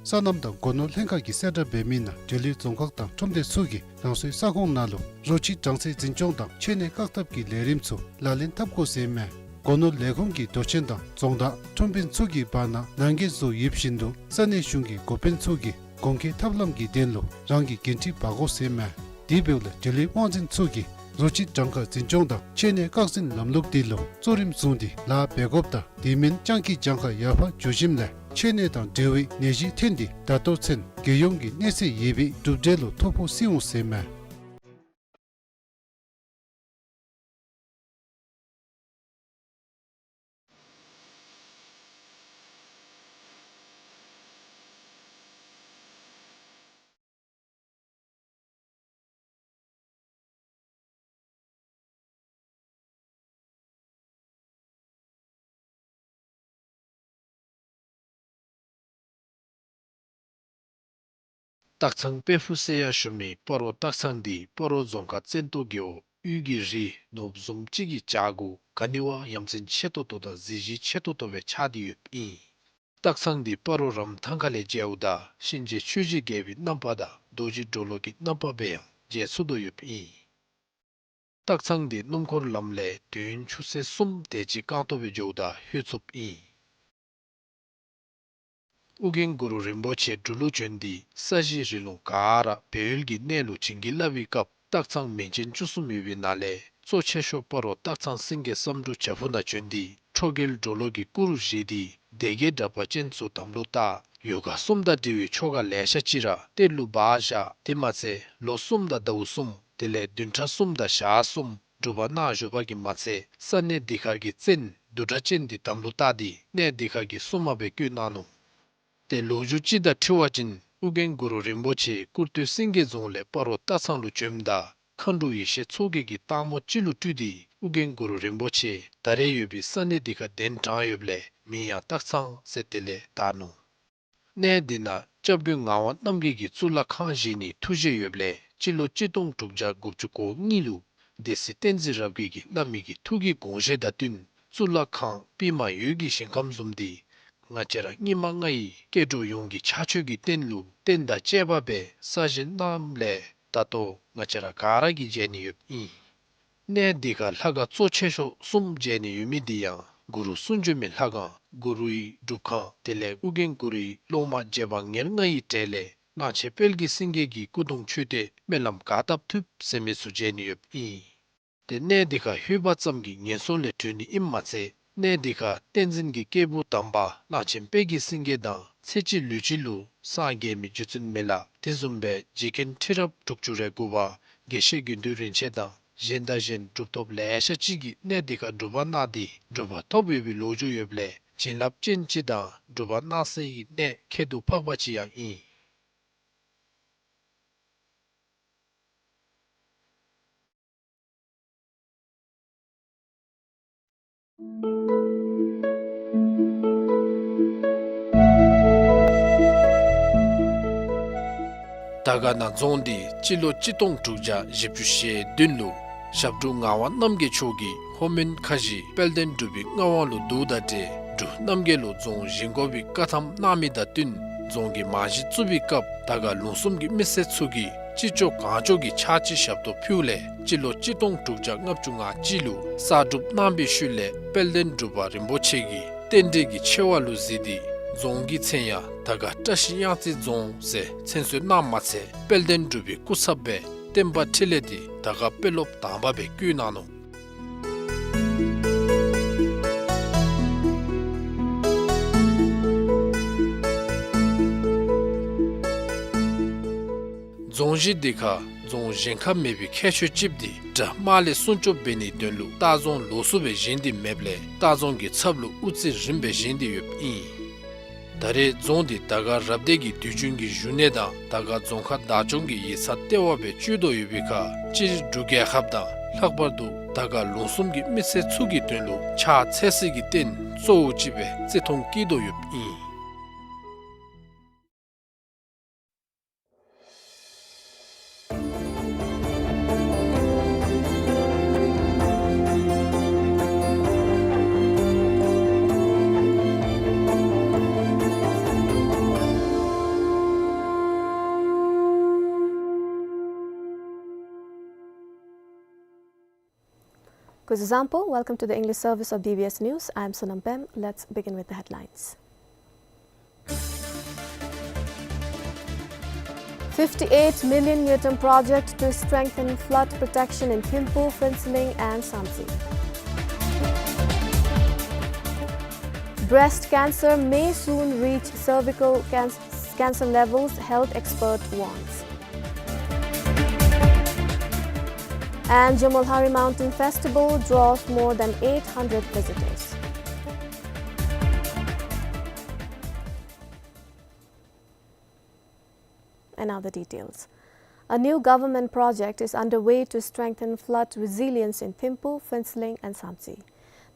སོ་ནམ་དང་སྒོ་ནོར་ལྷན་ཁག་གིས་གསལ་བསྒྲགས་འབད་མི་ནང་འབྲེལ་ཡོད་རྫོང་ཁག་དང་ཁྲོམ་སྡེ་ཚུ་གིས་རང་སོའི་ས་ཁོངས་ནང་ལུ་རོ་ཁྱི་གྲངས་ཚད་འཛིན་སྐྱོང་དང་མཆོད་གནས་བཀག་ཐབས་ཀྱི་ལས་རིམ་ཚུ་ལག་ལེན་འཐབ་དགོ་ཟེར་ཨིན་མས། སྒོ་ནོར་ལས་ཁུངས་ཀྱི་མདོ་ཆེན་དང་རྫོང་བདག་ཁྲོམ་དཔོན་ཚུ་གི་བར་ན་ནང་འགལ་བཟོ་ཡོདཔ་བཞིན་དུ་ས་གནས་གཞུང་གི་འགོ་དཔོན་ཚུ་གིས་གོང་འཁོད་ཐབས་ལམ་གྱི་དོན་ལུ་རང་གིས་འགན་འཁྲི་འབག་དགོ་ཟེར་ཨིན་མས། དེ་འབདཝ་ལས་འབྲེལ་ཡོད་དབང་འཛིན་ཚུ་གིས་རོ་ཁྱི་གྲངས་ཀ་འཛིན་སྐྱོང་དང་མཆོད་གནས་བཀག་འཛིན་ལམ་ལུགས་དེ་ལུ་གཙོ་རིམ་བཟུང་སྟེ་ལཱ་འབད་དགོཔ་དང་དེ་མིན་སྤྱང་ཀི་གྱངས་ཁ་ཡར་འཕར་འགྱོ་ཞིནམ་ལས་མཆོད་གནས་དང་འབྲེལ་བའི་ནད་གཞི་ཐོན་ཏེ་ད་ལྟོ་ཚུན་རྒྱལ་ཡོངས་ཀྱི་གནས་ཚད་ཡོད་པའི་གྲུབ་འབྲས་ལུ་ཐོ་ཕོག་སོང་ཟེར་ཨིན་མས། སྟག་ཚང་དཔལ་ཕུག་ཟེར་ཡང་ཞུ་མི་སྤ་རོ་སྟག་ཚང་འདི་སྤ་རོ་རྫོང་ཁག་བཙན་ཏོ་རྒེད་འོག་དབུས་ཀྱི་རི་ནོར་བུ་བཟུམ་ཅིག་གི་བྱག་གུ་ག་ནི་བ་ཡ་མཚན་ཆེ་ཏོག་ཏོ་དང་གཟི་བརྗིད་ཆེ་ཏོག་ཏོ་སྦེ་ཆགས་ཏེ་ཡོདཔ་ཨིན། སྟག་ཚང་འདི་སྤ་རོ་རམ་ཐང་ཁ་ལས་མཇལཝ་ད་གཤིན་རྗེ་ཆོས་ཀྱི་རྒྱལ་པོའི་རྣམ་པ་དང་རྡོ་རྗེ་གྲོ་ལོད་ཀྱི་རྣམ་པ་སྦེ་ཡང་མཇལ་ཚུགས་དོ་ཡོདཔ་ཨིན། སྟག་ཚང་འདི་སྣུམ་འཁོར་ལམ་ལས་དུས་ཡུན་ཆུ་ཚོད་གསུམ་དེ་ཅིག་རྐང་སྟོང་སྦེ་འགྱོཝ་ད་ལྷོད་ཚུགསཔ་ཨིན། ཨོ་རྒྱན་གུ་རུ་རིན་པོ་ཆེ་འབྲུག་ལུ་བྱོན་ཏེ་ས་གཞི་རི་ལུང་ག་ར་སྦས་ཡུལ་གྱི་གནས་ལུ་བྱིན་གྱིས་བརླབས་པའི་སྐབས་སྟག་ཚང་མིང་ཅན་བཅུ་གསུམ་ཡོད་པའི་ནང་ལས་གཙོ་ཆེ་ཤོས་སྤ་རོ་སྟག་ཚང་སེང་གེ་བསམ་འགྲུབ་བྱག་ཕུག་ནང་བྱོན་ཏེ་ཁྲོ་རྒྱལ་གྲོ་ལོད་ཀྱི་སྐུ་རུ་བཞེངས་ཏེ་སྡེ་བརྒྱད་དྲེགས་པ་ཅན་ཚུ་དམ་ལུ་བཏགས། ཡོ་ག་གསུམ་དང་འབྲེལ་བའི་ཆོ་ག་ལེ་ཤ་ཅིག་ར་གཏེར་ལུ་སྦ་བཞག། དེ་མ་ཚད་ལོ་གསུམ་དང་ཟླཝ་གསུམ་དེ་ལས་བདུན་ཕྲག་གསུམ་དང་ཞག་གསུམ་སྒྲུབ་པ་གནང་བཞུགས་པ་གིས་མ་ཚད་ས་གནས་འདི་ཁར་གྱི་བཙན་བདུད་དྲེགས་ཅན་འདི་དམ་ལུ་བཏགས་ཏེ་གནས་འདི་ཁར་གྱི་སྲུང་མ་སྦེ་བསྐོས་གནང་ནུག། ཏེ་ལོ་རྒྱུས་ཅིག་དང་འཁྲིལ་བ་ཅིན་ཨོ་རྒྱན་གུ་རུ་རིན་པོ་ཆེ་ཀུར་སྟོད་སེང་གེ་རྫོང་ལས་སྤ་རོ་སྟག་ཚང་ལུ་བྱོནམ་ད་མཁའ་འགྲོ་ཡེ་ཤེས་མཚོ་རྒྱལ་གྱི་སྟག་མོ་ཅིག་ལུ་སྤྲུལ་ཏེ་ཨོ་རྒྱན་གུ་རུ་རིན་པོ་ཆེ་ད་རེས་ཡོད་པའི་ས་གནས་འདི་ཁར་གདན་དྲངས་ཡོདཔ་ལས་མིང་ཡང་སྟག་ཚང་ཟེར་དེ་ལས་བཏགས་ནུག། གནས་འདི་ནང་སྐྱབས་མགོན་ངག་དབང་རྣམ་རྒྱལ་གྱིས་གཙུག་ལག་ཁང་བཞེངས་ནིའི་ཐུགས་བཞེད་ཡོདཔ་ལས་སྤྱི་ལོ་གཅིག་སྟོང་དྲུག་བརྒྱ་དགུ་བཅུ་གོ་གཉིས་ལུ་སྡེ་སྲིད་བསྟན་འཛིན་རབ་རྒྱས་ཀྱིས་བླ་མའི་གི་ཐུགས་ཀྱི་དགོངས་བཞེད་དང་བསྟུན་གཙུག་ལག་ཁང་པདྨ་འོད་ཀྱི་ཞིང་ཁམས་བཟུམ་འདི་ང་བཅས་ར་སྙིགས་མ་ལྔ་ཡི་སྐྱེ་འགྲོ་ཡོངས་ཀྱི་ཕྱག་མཆོད་ཀྱི་རྟེན་ལུ་རྟེན་དང་བཅས་པ་སྦེ་གསར་བཞེངས་གནངམ་ལས་ད་ལྟོ་ང་བཅས་ར་ག་ར་གིས་མཇལ་ནི་ཡོདཔ་ཨིན། གནས་འདི་ཁར་ལྷ་ཁང་གཙོ་ཆེ་ཤོས་གསུམ་མཇལ་ནི་ཡོད་མི་འདི་ཡང་གུ་རུ་གསུང་བྱོན་མའི་ལྷ་ཁང་གུ་རུའི་སྒྲུབ་ཁང་དེ་ལས་ཨོ་རྒྱན་གུ་རུའི་སློབ་མ་རྗེ་འབངས་ཉེར་ལྔ་ཡི་གྲས་ལས་གླང་ཆེན་དཔལ་གྱི་སེང་གེ་གི་སྐུ་གདུང་མཆོད་རྟེན་སྨོན་ལམ་ག་བཏབ་ཐུབ་ཟེར་མི་ཚུ་མཇལ་ནི་ཡོདཔ་ཨིན། ཏེ་གནས་འདི་ཁར་ལྷོད་པ་ཙམ་གྱིས་ངན་སོང་ལས་གྲོལ་ནི་ཨིནམ་མ་ཚད་གནས་འདི་ཁར་བསྟན་འཛིན་གྱི་སྐྱེས་བུ་དམ་པ་གླང་ཆེན་དཔལ་གྱི་སེང་གེ་དང་ཚེ་གཅིག་ལུས་གཅིག་ལུ་སངས་རྒྱས་མི་རྗེ་བཙུན་མི་ལ་དེ་བཟུམ་སྦེ་རྗེ་མཁན་ཁྲི་རབས་དྲུག་ཅུ་རེ་དགུ་པ་དགེ་བཤེས་དགེ་འདུན་རིན་ཆེན་དང་གཞན་དང་གཞན་གྲུབ་ཐོབ་ལེ་ཤ་ཅིག་གིས་གནས་འདི་ཁར་སྒྲུབ་པ་གནང་སྟེ་གྲུབ་པ་ཐོབ་ཡོད་པའི་ལོ་རྒྱུས་ཡོདཔ་ལས་བྱིན་རླབས་ཅན་ཅིག་དང་སྒྲུབ་པ་གནང་སའི་གནས་ཁྱད་དུ་འཕགས་པ་ཅིག་ཡང་ཨིན། ག་ན་རྫོང་འདི་སྤྱི་ལོ་གཅིག་སྟོང་དྲུག་བརྒྱ་བཞི་བཅུ་ཞེ་བདུན་ལུ་ཞབས་དྲུང་ངག་དབང་རྣམ་རྒྱལ་མཆོག་གིས་ལྷོ་མོན་ཁ་བཞི་དཔལ་ལྡན་འབྲུག་པའི་མངའ་དབང་ལུ་བསྡུཝ་དང་འབྲེལ་འབྲུག་རྣམ་རྒྱལ་ལུ་རྫོང་བཞེངས་དགོ་པའི་བཀའ་ཐམ་གནང་མི་དང་བསྟུན་རྫོང་གི་རྨང་གཞི་བཙུགས་པའི་སྐབས་དར་དཀར་ལུང་གསུམ་གྱི་མི་སེར་ཚུ་གིས་ཅི་ལྕོགས་གང་ལྕོགས་ཀྱི་ཕྱག་ཕྱི་ཞབས་ཏོག་ཕུལཝ་ལས་སྤྱི་ལོ་གཅིག་སྟོང་དྲུག་བརྒྱ་ལྔ་བཅུ་ང་གཅིག་ལུ་གསར་སྒྲུབ་གནང་བའི་ཤུལ་ལས་དཔལ་ལྡན་འབྲུག་པ་རིན་པོ་ཆེ་གིས་རྟེན་འབྲེལ་གྱི་ཆེ་བ་ལུ་གཟིགས་ཏེ་རྫོང་གི་མཚན་ཡང་དར་དཀར་བཀྲ་ཤིས་གཡང་རྩེ་རྫོང་ཟེར་མཚན་གསོལ་གནངམ་མ་ཚད་དཔལ་ལྡན་འབྲུག་པའི་སྐུ་ཚབ་སྦེ་བསྟན་པ་འཕྲིན་ལས་འདི་དར་དཀར་དཔོན་སློབ་དང་པ་སྦེ་བསྐོ་གནང་ནུག། རྫོང་གཞི་འདི་ཁར་རྫོང་གཞན་ཁར་མེད་པའི་ཁྱད་ཆོས་ཅིག་འདི་དགྲ་དམག་ལས་སྲུང་སྐྱོབ་འབད་ནིའི་དོན་ལུ་ལྟ་རྫོང་ལོགས་སུ་སྦེ་བཞེངས་ཏེ་མེདཔ་ལས་ལྟ་རྫོང་གི་ཚབ་ལུ་དབུ་རྩེ་རིངམ་སྦེ་བཞེངས་ཏེ་ཡོདཔ་ཨིན། ད་རེས་རྫོང་འདི་དར་དཀར་རབ་སྡེ་གི་དུས་རྒྱུན་གྱི་བཞུགས་གནས་དང་དར་དཀར་རྫོང་ཁག་བདག་སྐྱོང་གི་ཡིག་ཚང་ལྟེ་བ་སྦེ་སྤྱོད་དོ་ཡོད་པའི་ཁར་སྤྱིར་འབྲུག་རྒྱལ་ཁབ་དང་ལྷག་པར་དུ་དར་དཀར་ལུང་གསུམ་གྱི་མི་སེར་ཚུ་གི་དོན་ལུ་ཕྱག་འཚལ་སའི་རྟེན་གཙོ་བོ་ཅིག་སྦེ་བརྩི་མཐོང་བསྐྱེད་དོ་ཡོདཔ་ཨིན། Kuzuzangpo, welcome to the English service of D B S News. I'm Sonam Pem. Let's begin with the headlines. Fifty-eight million ngultrum project to strengthen flood protection in Thimphu, Phuentsholing and Samtse. Breast cancer may soon reach cervical can-, cancer levels, health expert warns. And Jomolhari Mountain Festival draws more than eight hundred visitors. And now the details. A new government project is underway to strengthen flood resilience in Thimphu, Phuentsholing and Samtse.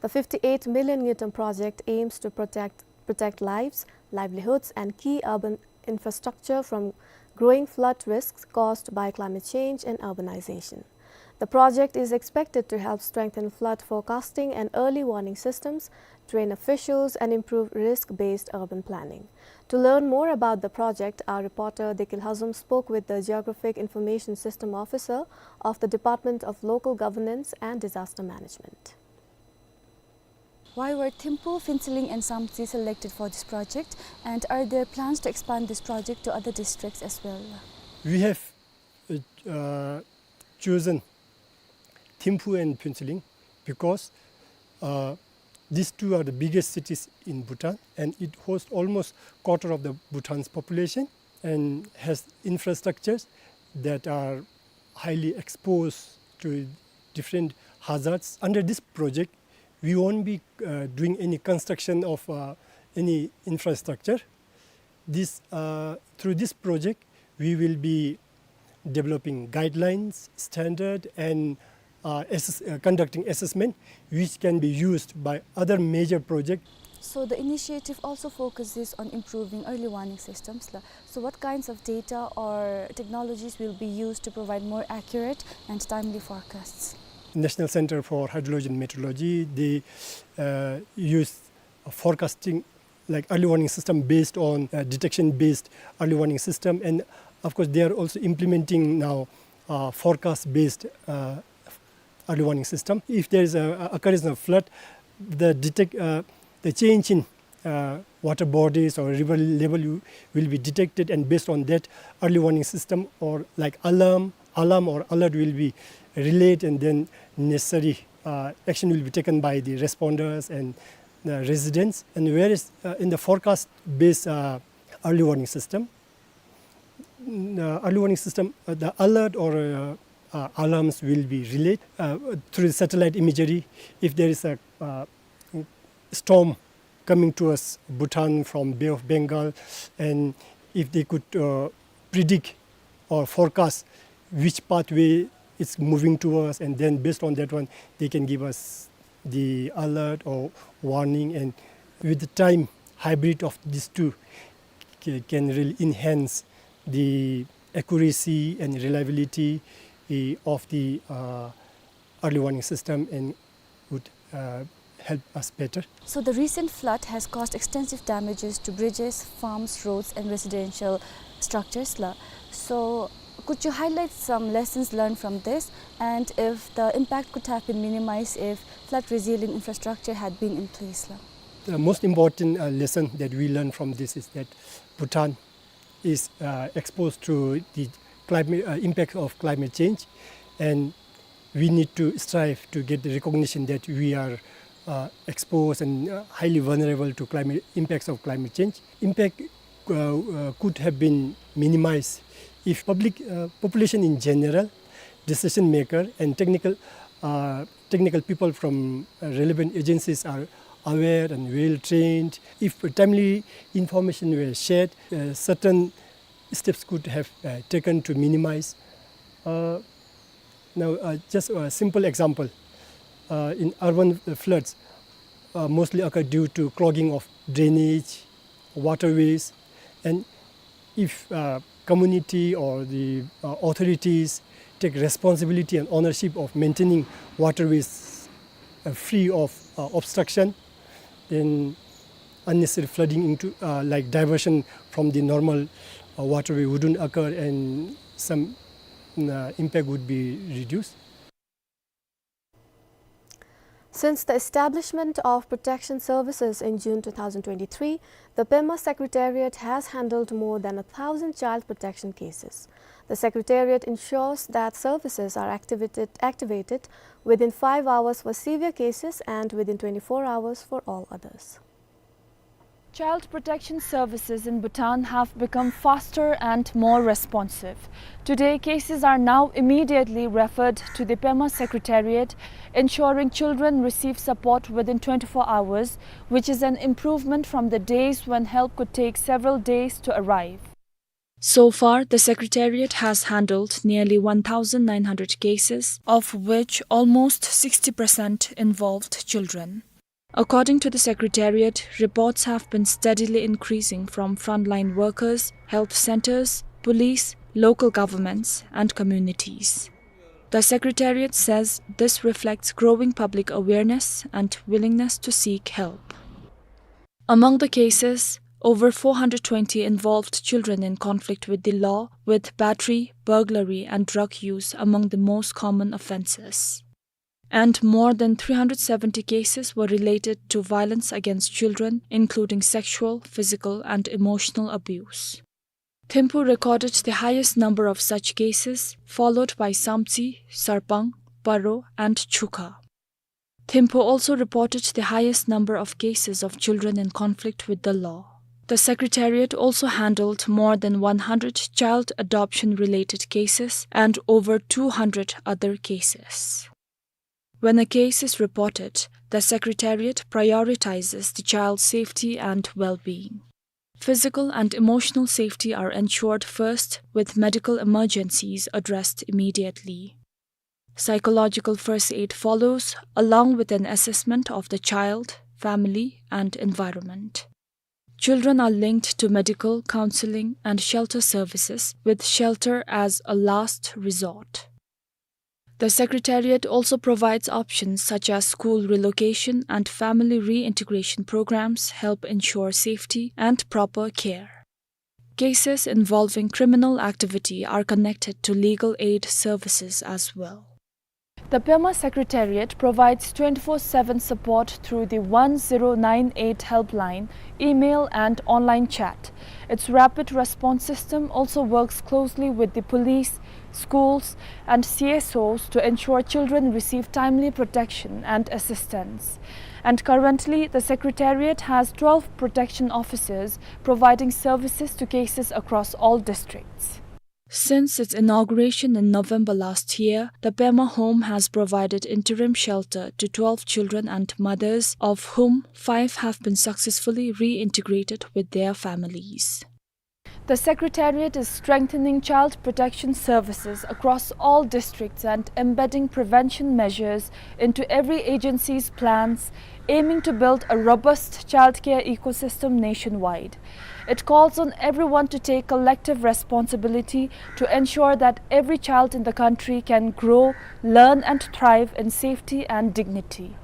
The fifty-eight million ngultrum project aims to protect, protect lives, livelihoods and key urban infrastructure from growing flood risks caused by climate change and urbanization. The project is expected to help strengthen flood forecasting and early warning systems, train officials and improve risk-based urban planning. To learn more about the project, our reporter Dekil Hazum spoke with the Geographic Information System Officer of the Department of Local Governance and Disaster Management. Why were Thimphu, Phuentsholing and Samtse selected for this project, and are there plans to expand this project to other districts as well? We have, uh, uh, chosen Thimphu and Phuentsholing because, uh, these two are the biggest cities in Bhutan, and it hosts almost quarter of the Bhutan's population and has infrastructures that are highly exposed to different hazards. Under this project, we won't be, uh, doing any construction of, uh, any infrastructure. This, uh, through this project, we will be developing guidelines, standard, and, uh, assess-, uh, conducting assessment, which can be used by other major project. So the initiative also focuses on improving early warning systems, la. So what kinds of data or technologies will be used to provide more accurate and timely forecasts? National Center for Hydrology and Meteorology, they, uh, use forecasting, like, early warning system based on, uh, detection-based early warning system, and of course they are also implementing now, uh, forecast-based, uh, early warning system. If there is a, a occurrence of flood, the detect, uh, the change in, uh, water bodies or river level you, will be detected, and based on that, early warning system or, like, alarm, alarm or alert will be relayed, and then necessary, uh, action will be taken by the responders and, uh, residents. And whereas, uh, in the forecast-based, uh, early warning system, mm, uh, early warning system, uh, the alert or, uh, uh, alarms will be relayed, uh, through satellite imagery. If there is a, uh, storm coming towards Bhutan from Bay of Bengal, and if they could, uh, predict or forecast which pathway it's moving towards, and then based on that one, they can give us the alert or warning, and with the time, hybrid of these two ca-, can really enhance the accuracy and reliability, eh, of the, uh, early warning system and would, uh, help us better. So the recent flood has caused extensive damages to bridges, farms, roads, and residential structures la. So could you highlight some lessons learned from this, and if the impact could have been minimized if flood resilient infrastructure had been in place la? The most important, uh, lesson that we learn from this is that Bhutan is, uh, exposed to the climate, uh, impact of climate change, and we need to strive to get the recognition that we are, uh, exposed and, uh, highly vulnerable to climate, impacts of climate change. Impact, uh, uh, could have been minimized if public, uh, population in general, decision maker, and technical, uh, technical people from, uh, relevant agencies are aware and well trained. If timely information were shared, uh, certain steps could have, uh, taken to minimize. Uh, now, uh, just a simple example, uh, in urban, uh, floods, uh, mostly occur due to clogging of drainage, waterways, and if, uh, community or the, uh, authorities take responsibility and ownership of maintaining waterways, uh, free of, uh, obstruction, then unnecessary flooding into, uh, like, diversion from the normal, uh, waterway wouldn't occur, and some, uh, impact would be reduced. Since the establishment of protection services in June two thousand twenty-three, the Pema Secretariat has handled more than a thousand child protection cases. The Secretariat ensures that services are activated, activated within five hours for severe cases and within twenty-four hours for all others. Child protection services in Bhutan have become faster and more responsive. Today, cases are now immediately referred to the Pema Secretariat, ensuring children receive support within twenty-four hours, which is an improvement from the days when help could take several days to arrive. So far, the Secretariat has handled nearly one thousand nine hundred cases, of which almost sixty percent involved children. According to the Secretariat, reports have been steadily increasing from frontline workers, health centers, police, local governments, and communities. The Secretariat says this reflects growing public awareness and willingness to seek help. Among the cases, over four hundred twenty involved children in conflict with the law, with battery, burglary, and drug use among the most common offenses. And more than three hundred seventy cases were related to violence against children, including sexual, physical, and emotional abuse. Thimphu recorded the highest number of such cases, followed by Samtse, Sarpang, Paro, and Chukha. Thimphu also reported the highest number of cases of children in conflict with the law. The Secretariat also handled more than one hundred child adoption-related cases and over two hundred other cases. When a case is reported, the Secretariat prioritizes the child's safety and well-being. Physical and emotional safety are ensured first, with medical emergencies addressed immediately. Psychological first aid follows, along with an assessment of the child, family, and environment. Children are linked to medical, counseling, and shelter services, with shelter as a last resort. The Secretariat also provides options such as school relocation and family reintegration programs help ensure safety and proper care. Cases involving criminal activity are connected to legal aid services as well. The Pema Secretariat provides twenty-four seven support through the one zero nine eight helpline, email and online chat. Its rapid response system also works closely with the police, schools, and C S Os to ensure children receive timely protection and assistance. And currently, the Secretariat has twelve protection officers providing services to cases across all districts. Since its inauguration in November last year, the Pema Home has provided interim shelter to twelve children and mothers, of whom five have been successfully reintegrated with their families. The Secretariat is strengthening child protection services across all districts and embedding prevention measures into every agency's plans, aiming to build a robust childcare ecosystem nationwide. It calls on everyone to take collective responsibility to ensure that every child in the country can grow, learn, and thrive in safety and dignity.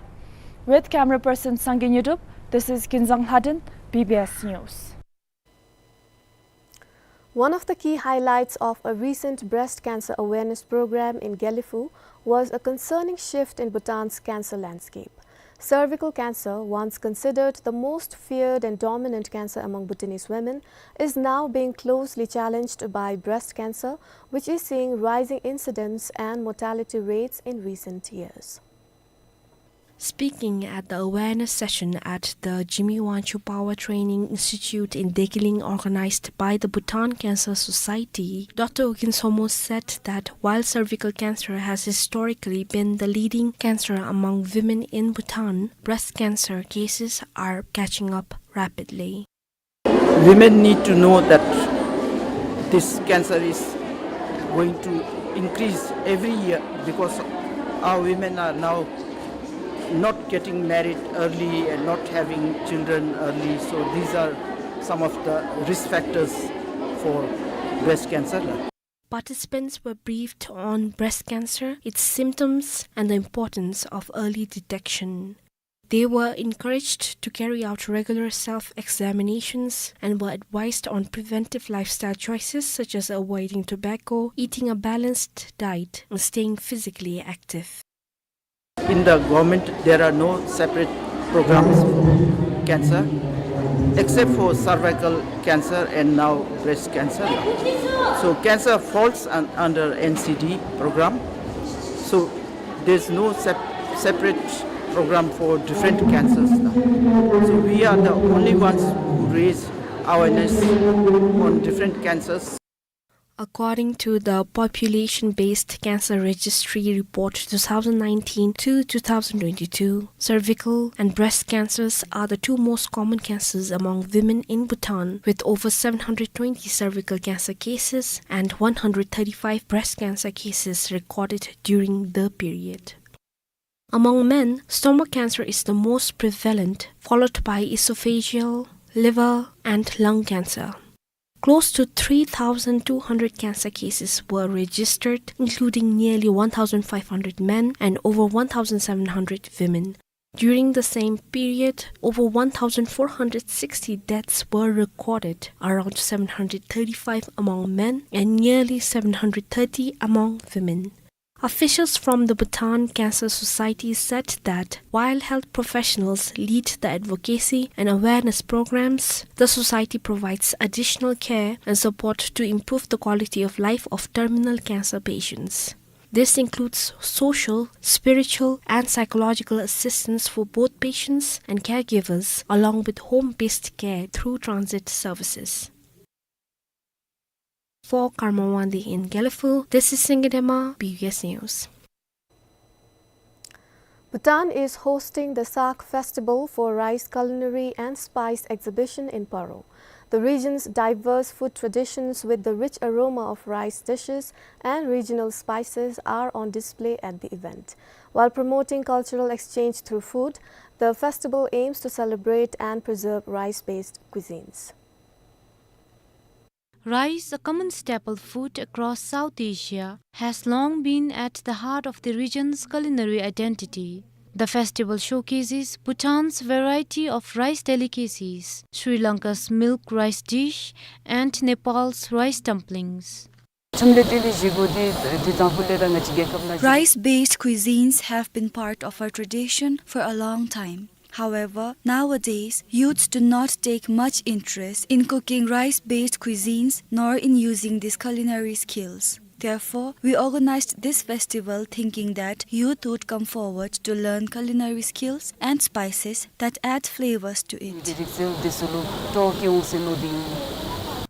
With camera person Sangay Nyodup, this is Kinzang Lhadon, B B S News. One of the key highlights of a recent breast cancer awareness program in Gelephu was a concerning shift in Bhutan's cancer landscape. Cervical cancer, once considered the most feared and dominant cancer among Bhutanese women, is now being closely challenged by breast cancer, which is seeing rising incidence and mortality rates in recent years. Speaking at the awareness session at the Jigme Wangchug Power Training Institute in Dekiling, organized by the Bhutan Cancer Society, Doctor U Gin Somo said that while cervical cancer has historically been the leading cancer among women in Bhutan, breast cancer cases are catching up rapidly. Women need to know that this cancer is going to increase every year because our women are now not getting married early and not having children early. So these are some of the risk factors for breast cancer. Participants were briefed on breast cancer, its symptoms, and the importance of early detection. They were encouraged to carry out regular self-examinations and were advised on preventive lifestyle choices such as avoiding tobacco, eating a balanced diet, and staying physically active. In the government, there are no separate programs for cancer, except for cervical cancer and now breast cancer. So cancer falls un-, under N C D program. So there's no sep-, separate program for different cancers now. So we are the only ones who raise awareness on different cancers. According to the Population-Based Cancer Registry Report two thousand nineteen to two thousand twenty-two, cervical and breast cancers are the two most common cancers among women in Bhutan, with over seven hundred twenty cervical cancer cases and one hundred thirty-five breast cancer cases recorded during the period. Among men, stomach cancer is the most prevalent, followed by esophageal, liver, and lung cancer. Close to three thousand two hundred cancer cases were registered, including nearly one thousand five hundred men and over one thousand seven hundred women. During the same period, over one thousand four hundred sixty deaths were recorded, around seven hundred thirty-five among men and nearly seven hundred thirty among women. Officials from the Bhutan Cancer Society said that while health professionals lead the advocacy and awareness programs, the society provides additional care and support to improve the quality of life of terminal cancer patients. This includes social, spiritual, and psychological assistance for both patients and caregivers, along with home-based care through transit services. For Karma Wangdi in Gelephu, this is Singidema, B B S News. Bhutan is hosting the Sak Festival for Rice Culinary and Spice Exhibition in Paro. The region's diverse food traditions with the rich aroma of rice dishes and regional spices are on display at the event. While promoting cultural exchange through food, the festival aims to celebrate and preserve rice-based cuisines. Rice, a common staple food across South Asia, has long been at the heart of the region's culinary identity. The festival showcases Bhutan's variety of rice delicacies, Sri Lanka's milk rice dish, and Nepal's rice dumplings. Rice-based cuisines have been part of our tradition for a long time. However, nowadays, youths do not take much interest in cooking rice-based cuisines nor in using these culinary skills. Therefore, we organized this festival thinking that youth would come forward to learn culinary skills and spices that add flavors to it.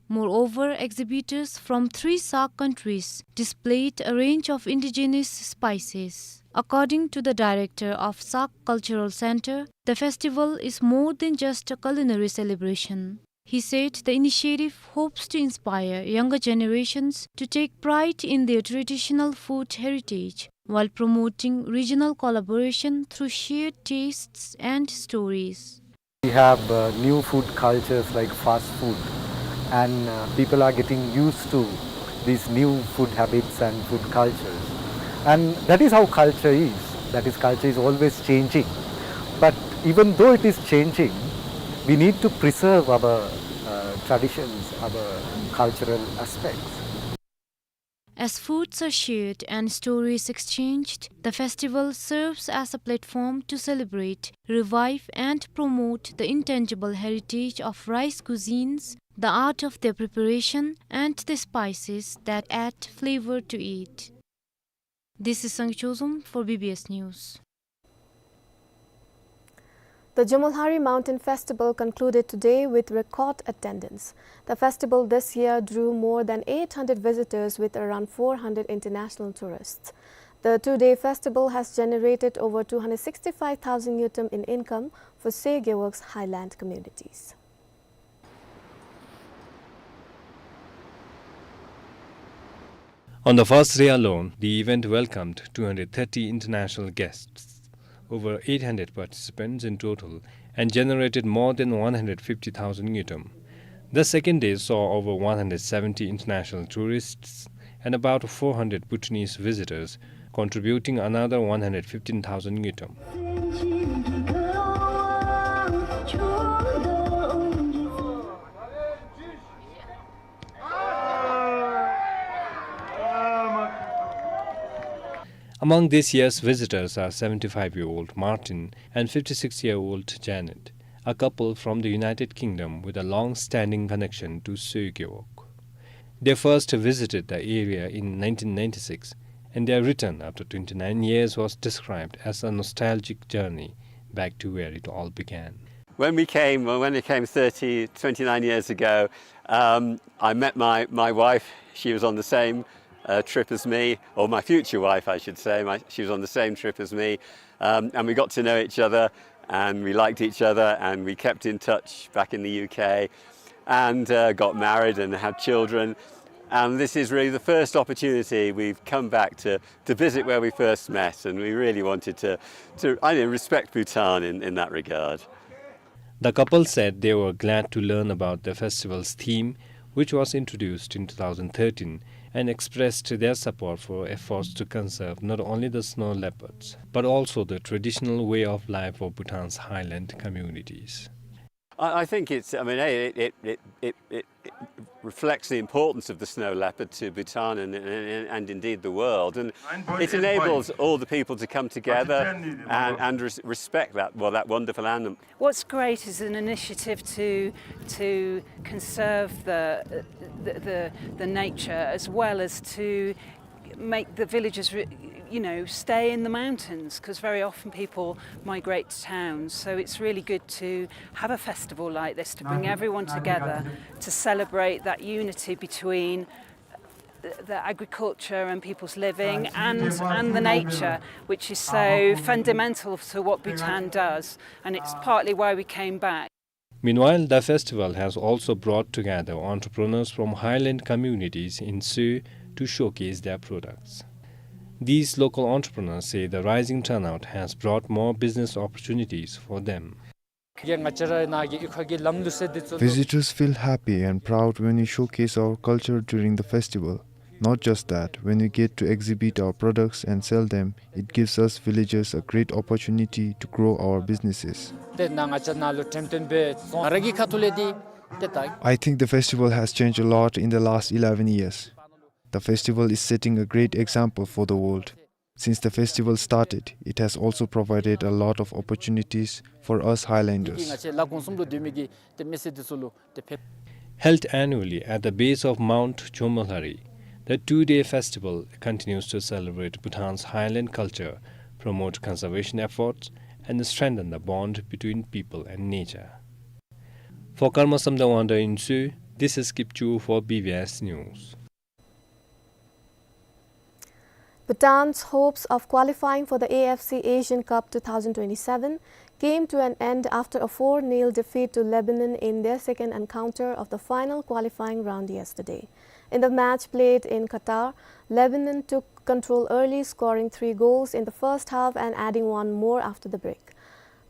Moreover, exhibitors from three Sak countries displayed a range of indigenous spices. According to the director of Sak Cultural Center, the festival is more than just a culinary celebration. He said the initiative hopes to inspire younger generations to take pride in their traditional food heritage while promoting regional collaboration through shared tastes and stories. We have, uh, new food cultures like fast food, and, uh, people are getting used to these new food habits and food cultures. And that is how culture is. That is, culture is always changing. But even though it is changing, we need to preserve our, uh, traditions, our cultural aspects. As foods are shared and stories exchanged, the festival serves as a platform to celebrate, revive, and promote the intangible heritage of rice cuisines, the art of their preparation, and the spices that add flavor to it. This is Sangchozum for B B S News. The Jomolhari Mountain Festival concluded today with record attendance. The festival this year drew more than eight hundred visitors with around four hundred international tourists. The two-day festival has generated over two hundred sixty-five thousand ngultrum in income for Soe Gewog's highland communities. On the first day alone, the event welcomed two hundred thirty international guests, over eight hundred participants in total, and generated more than one hundred fifty thousand ngultrum. The second day saw over one hundred seventy international tourists and about four hundred Bhutanese visitors, contributing another one hundred fifteen thousand ngultrum. Among this year's visitors are seventy-five-year-old Martin and fifty-six-year-old Janet, a couple from the United Kingdom with a long-standing connection to Soe Gewog. They first visited the area in nineteen ninety-six, and their return after twenty-nine years was described as a nostalgic journey back to where it all began. When we came, well, when I came thirty, twenty-nine years ago, um, I met my, my wife. She was on the same, uh, trip as me, or my future wife, I should say. My, she was on the same trip as me. Um, and we got to know each other, and we liked each other, and we kept in touch back in the U K, and, uh, got married and had children. And this is really the first opportunity we've come back to, to visit where we first met, and we really wanted to, to, I know, respect Bhutan in, in that regard. The couple said they were glad to learn about the festival's theme, which was introduced in two thousand thirteen, and expressed their support for efforts to conserve not only the snow leopards, but also the traditional way of life of Bhutan's highland communities. I, I think it's, I mean, A, it, it, it, it, it, it reflects the importance of the snow leopard to Bhutan and, and, and indeed the world. And it enables all the people to come together and, and res-, respect that, well, that wonderful animal. What's great is an initiative to, to conserve the, the, the, the nature, as well as to make the villagers re-, you know, stay in the mountains, 'cause very often people migrate to towns. So it's really good to have a festival like this to bring everyone together to celebrate that unity between the, the agriculture and people's living and, and the nature, which is so fundamental to what Bhutan does, and it's partly why we came back. Meanwhile, the festival has also brought together entrepreneurs from highland communities in Soe to showcase their products. These local entrepreneurs say the rising turnout has brought more business opportunities for them. Visitors feel happy and proud when we showcase our culture during the festival. Not just that, when we get to exhibit our products and sell them, it gives us villagers a great opportunity to grow our businesses. I think the festival has changed a lot in the last eleven years. The festival is setting a great example for the world. Since the festival started, it has also provided a lot of opportunities for us highlanders. Held annually at the base of Mount Jomolhari, the two-day festival continues to celebrate Bhutan's highland culture, promote conservation efforts, and strengthen the bond between people and nature. For Karma Samdang Wangda in Soe, this is Kipchu for B B S News. Bhutan's hopes of qualifying for the A F C Asian Cup two thousand twenty-seven came to an end after a four nil defeat to Lebanon in their second encounter of the final qualifying round yesterday. In the match played in Qatar, Lebanon took control early, scoring three goals in the first half and adding one more after the break.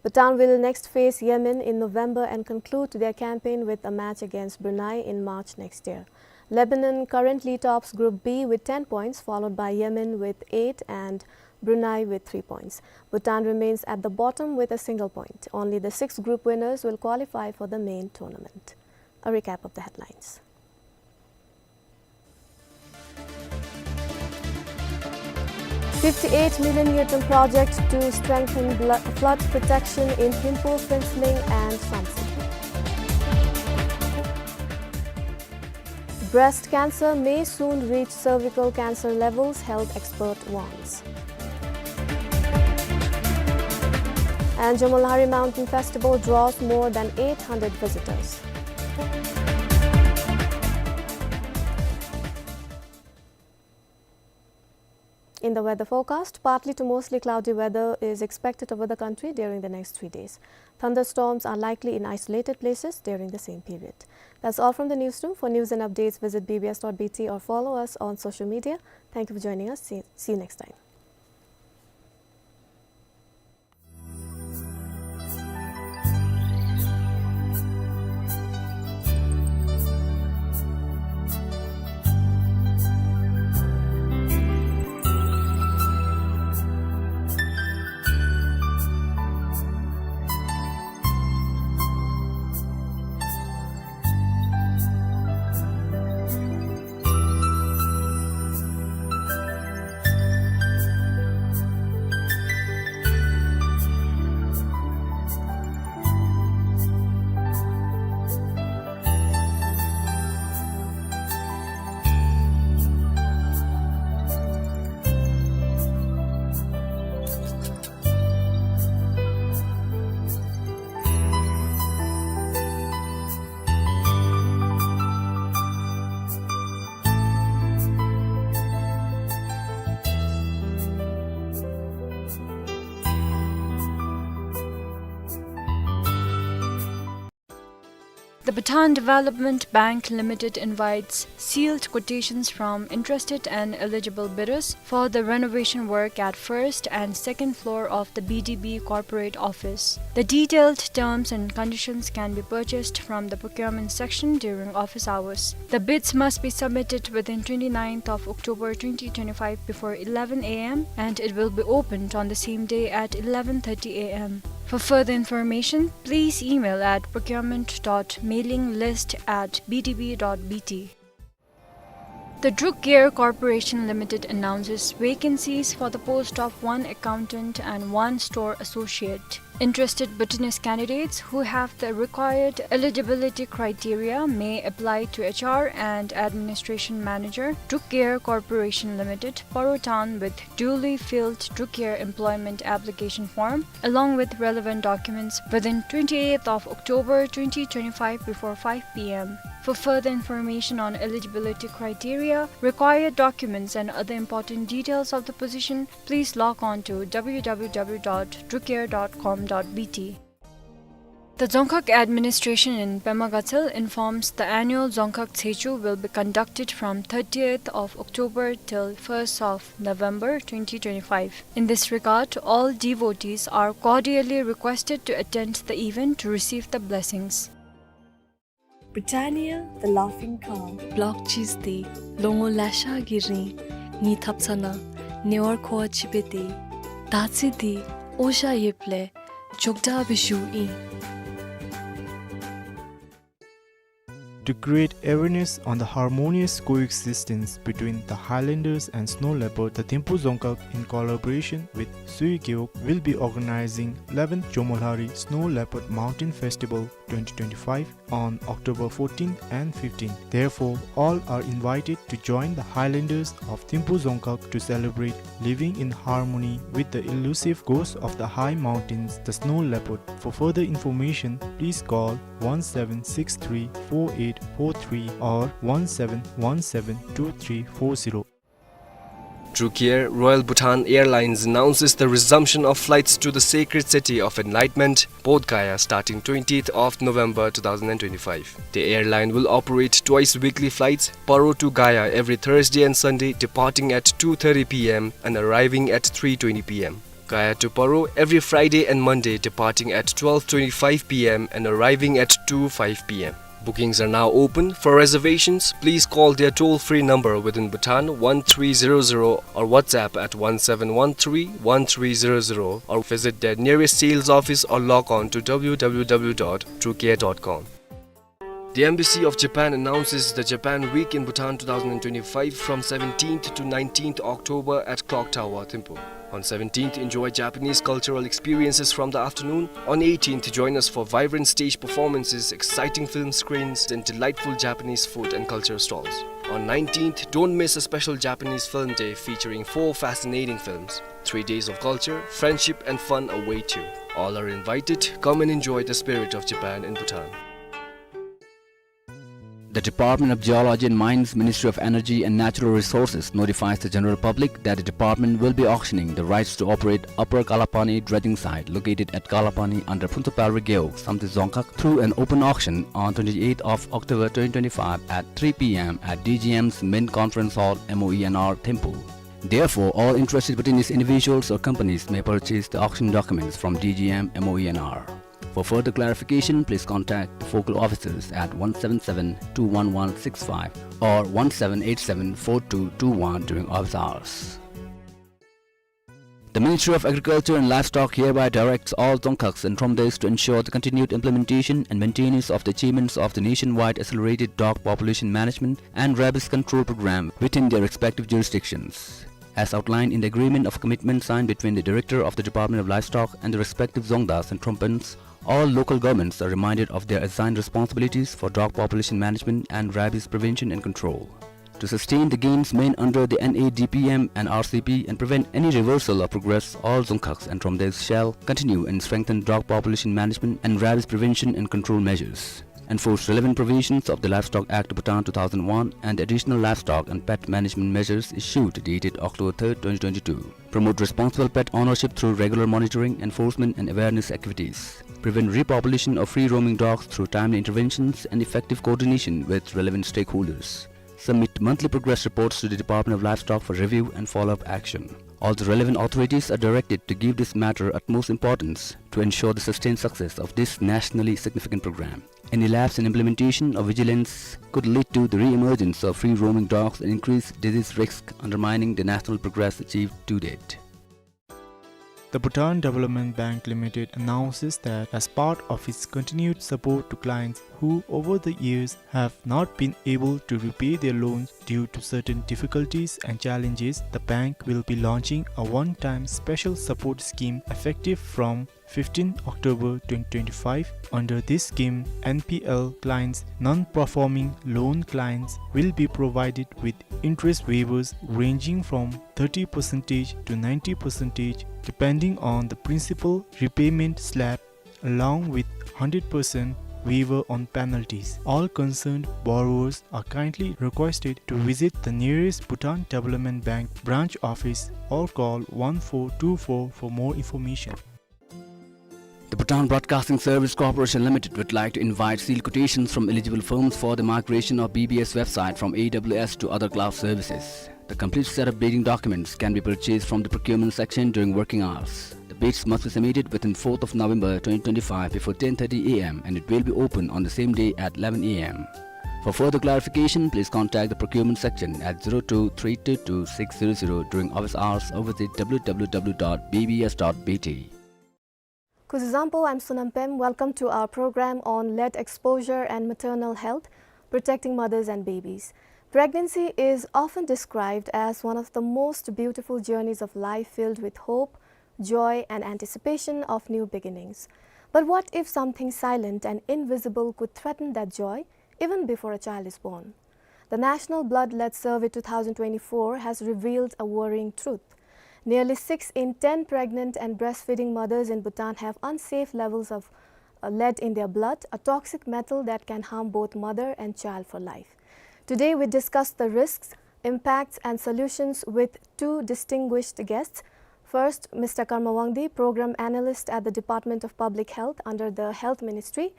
Bhutan will next face Yemen in November and conclude their campaign with a match against Brunei in March next year. Lebanon currently tops Group B with ten points, followed by Yemen with eight and Brunei with three points. Bhutan remains at the bottom with a single point. Only the six group winners will qualify for the main tournament. A recap of the headlines. Fifty-eight million ngultrum project to strengthen blo-, flood protection in Thimphu, Phuentsholing and Somsak. Breast cancer may soon reach cervical cancer levels, health expert warns. And Chomolhari Mountain Festival draws more than eight hundred visitors. In the weather forecast, partly to mostly cloudy weather is expected over the country during the next three days. Thunderstorms are likely in isolated places during the same period. That's all from the newsroom. For news and updates, visit B B S dot B T or follow us on social media. Thank you for joining us. See, see you next time. The Bhutan Development Bank Limited invites sealed quotations from interested and eligible bidders for the renovation work at first and second floor of the B D B corporate office. The detailed terms and conditions can be purchased from the procurement section during office hours. The bids must be submitted within twenty-ninth of October twenty twenty-five before eleven A M, and it will be opened on the same day at eleven thirty A M. For further information, please email at procurement dot mailing list at B D B dot B T. The Druk Gear Corporation Limited announces vacancies for the post of one accountant and one store associate. Interested Bhutanese candidates who have the required eligibility criteria may apply to H R and Administration Manager, Druk Gear Corporation Limited, Paro Town, with duly filled Druk Gear employment application form, along with relevant documents, within twenty-eighth of October twenty twenty-five before five P M. For further information on eligibility criteria, required documents and other important details of the position, please log on to W W W dot drukgear dot com dot B T. The Dzongkhag administration in Pema Gatshel informs the annual Dzongkhag Tshechu will be conducted from thirtieth of October till first of November twenty twenty-five. In this regard, all devotees are cordially requested to attend the event to receive the blessings. Britannia, the laughing cow. Block cheese འདི་ལོ་ངོ་ལེ་ཤ་གི་རིང་ངེའི་ཐབ་ཚང་ནང་ཉེ་བར་མཁོ་བ་ཅིག་འབད་དེ། ད་ཚེ་འདི་འོ་ཞ་ཡོདཔ་ལས་འཇོག་དྲགས་སྦེ་བཞུགས་ཨིན། To create awareness on the harmonious coexistence between the Highlanders and snow leopard, the Thimphu Dzongkhag, in collaboration with Sui Gewog, will be organizing eleventh Chomolhari Snow Leopard Mountain Festival twenty twenty-five on October fourteenth and fifteenth. Therefore, all are invited to join the Highlanders of Thimphu Dzongkhag to celebrate living in harmony with the elusive ghost of the high mountains, the snow leopard. For further information, please call one seven six three four eight four three or one seven one seven two three four zero. Through Air, Royal Bhutan Airlines announces the resumption of flights to the sacred city of enlightenment, Bodh Gaya, starting twentieth of November two thousand twenty-five. The airline will operate twice weekly flights, Paro to Gaya every Thursday and Sunday, departing at two thirty p m and arriving at three twenty p m. Gaya to Paro every Friday and Monday, departing at twelve twenty-five p m and arriving at two five p m. Bookings are now open. For reservations, please call their toll-free number within Bhutan, one three zero zero, or WhatsApp at one seven one three one three zero zero, or visit their nearest sales office or log on to w w w dot through air dot com. The Embassy of Japan announces the Japan Week in Bhutan two thousand twenty-five from seventeenth to nineteenth October at Clock Tower, Thimphu. On seventeenth, enjoy Japanese cultural experiences from the afternoon. On eighteenth, join us for vibrant stage performances, exciting film screenings, and delightful Japanese food and culture stalls. On nineteenth, don't miss a special Japanese film day featuring four fascinating films. Three days of culture, friendship, and fun await you. All are invited. Come and enjoy the spirit of Japan in Bhutan. The Department of Geology and Mines, Ministry of Energy and Natural Resources notifies the general public that the department will be auctioning the rights to operate Upper Kalapani dredging site located at Kalapani under Phuntsapalri Gewog, Samtse Dzongkhag through an open auction on twenty-eighth of October twenty twenty-five at three p m at D G M's main conference hall, M O E N R, Thimphu. Therefore, all interested Bhutanese individuals or companies may purchase the auction documents from D G M, M O E N R. For further clarification, please contact the focal officers at one seven seven two one one six five or one seven eight seven four two two one during office hours. The Ministry of Agriculture and Livestock hereby directs all Dzongkhags and Thromdays to ensure the continued implementation and maintenance of the achievements of the nationwide accelerated dog population management and rabies control program within their respective jurisdictions. As outlined in the agreement of commitment signed between the Director of the Department of Livestock and the respective Dzongdas and Thrompas, all local governments are reminded of their assigned responsibilities for dog population management and rabies prevention and control. To sustain the gains made under the N A D P M and R C P and prevent any reversal of progress, all Dzongkhags and Thromdays shall continue and strengthen dog population management and rabies prevention and control measures. Enforce relevant provisions of the Livestock Act, Bhutan, two thousand one and the Additional Livestock and Pet Management Measures issued dated October third, twenty twenty-two. Promote responsible pet ownership through regular monitoring, enforcement and awareness activities. Prevent repopulation of free-roaming dogs through timely interventions and effective coordination with relevant stakeholders. Submit monthly progress reports to the Department of Livestock for review and follow-up action. All the relevant authorities are directed to give this matter utmost importance to ensure the sustained success of this nationally significant program. Any lapse in implementation or vigilance could lead to the re-emergence of free-roaming dogs and increase disease risk, undermining the national progress achieved to date. The Bhutan Development Bank Limited announces that as part of its continued support to clients who over the years have not been able to repay their loans due to certain difficulties and challenges, the bank will be launching a one-time special support scheme effective from fifteenth October twenty twenty-five. Under this scheme, N P L clients, non-performing loan clients, will be provided with interest waivers ranging from thirty percent to ninety percent, depending on the principal repayment slab, along with hundred percent waiver on penalties. All concerned borrowers are kindly requested to visit the nearest Bhutan Development Bank branch office or call one four two four for more information. The Bhutan Broadcasting Service Corporation Limited would like to invite sealed quotations from eligible firms for the migration of B B S website from A W S to other cloud services. The complete set of bidding documents can be purchased from the procurement section during working hours. The bids must be submitted within fourth of November twenty twenty-five before ten thirty A M and it will be open on the same day at eleven A M. For further clarification, please contact the procurement section at zero two three two two six zero zero during office hours or visit W W W dot B B S dot B T. Kuzuzangpo, I'm Sonam Pem. Welcome to our program on lead exposure and maternal health, protecting mothers and babies. Pregnancy is often described as one of the most beautiful journeys of life, filled with hope, joy, and anticipation of new beginnings. But what if something silent and invisible could threaten that joy even before a child is born? The National Blood Lead Survey two thousand twenty-four has revealed a worrying truth. Nearly six in ten pregnant and breastfeeding mothers in Bhutan have unsafe levels of, uh, lead in their blood, a toxic metal that can harm both mother and child for life. Today, we discuss the risks, Impacts and solutions with two distinguished guests. First, Mister Karma Wangdi, Program Analyst at the Department of Public Health under the Health Ministry,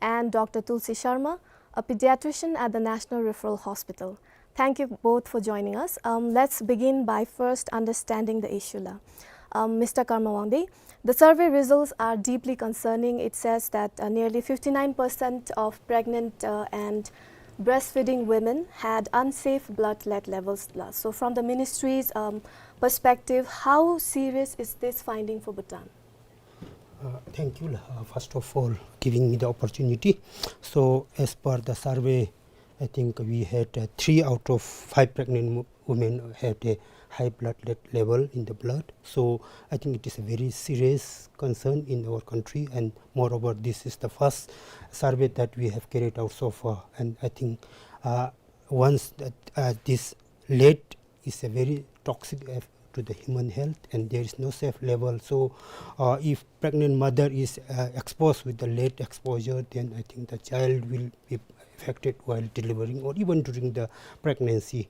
and Doctor Tulsi Sharma, a pediatrician at the National Referral Hospital. Thank you both for joining us. Um, let's begin by first understanding the issue la. Um, Mister Karma Wangdi, the survey results are deeply concerning. It says that, uh, nearly fifty-nine percent of pregnant, uh, and breastfeeding women had unsafe blood lead levels la. So from the ministry's, um, perspective, how serious is this finding for Bhutan? Uh, thank you, uh, first of all, giving me the opportunity. So, as per the survey, I think we had, uh, three out of five pregnant mo-, women had a high blood le-, level in the blood. So, I think it is a very serious concern in our country, and moreover, this is the first survey that we have carried out so far. And I think, uh, once that, uh, this lead is a very toxic eff-, to the human health, and there is no safe level. So, uh, if pregnant mother is, uh, exposed with the lead exposure, then I think the child will be affected while delivering or even during the pregnancy.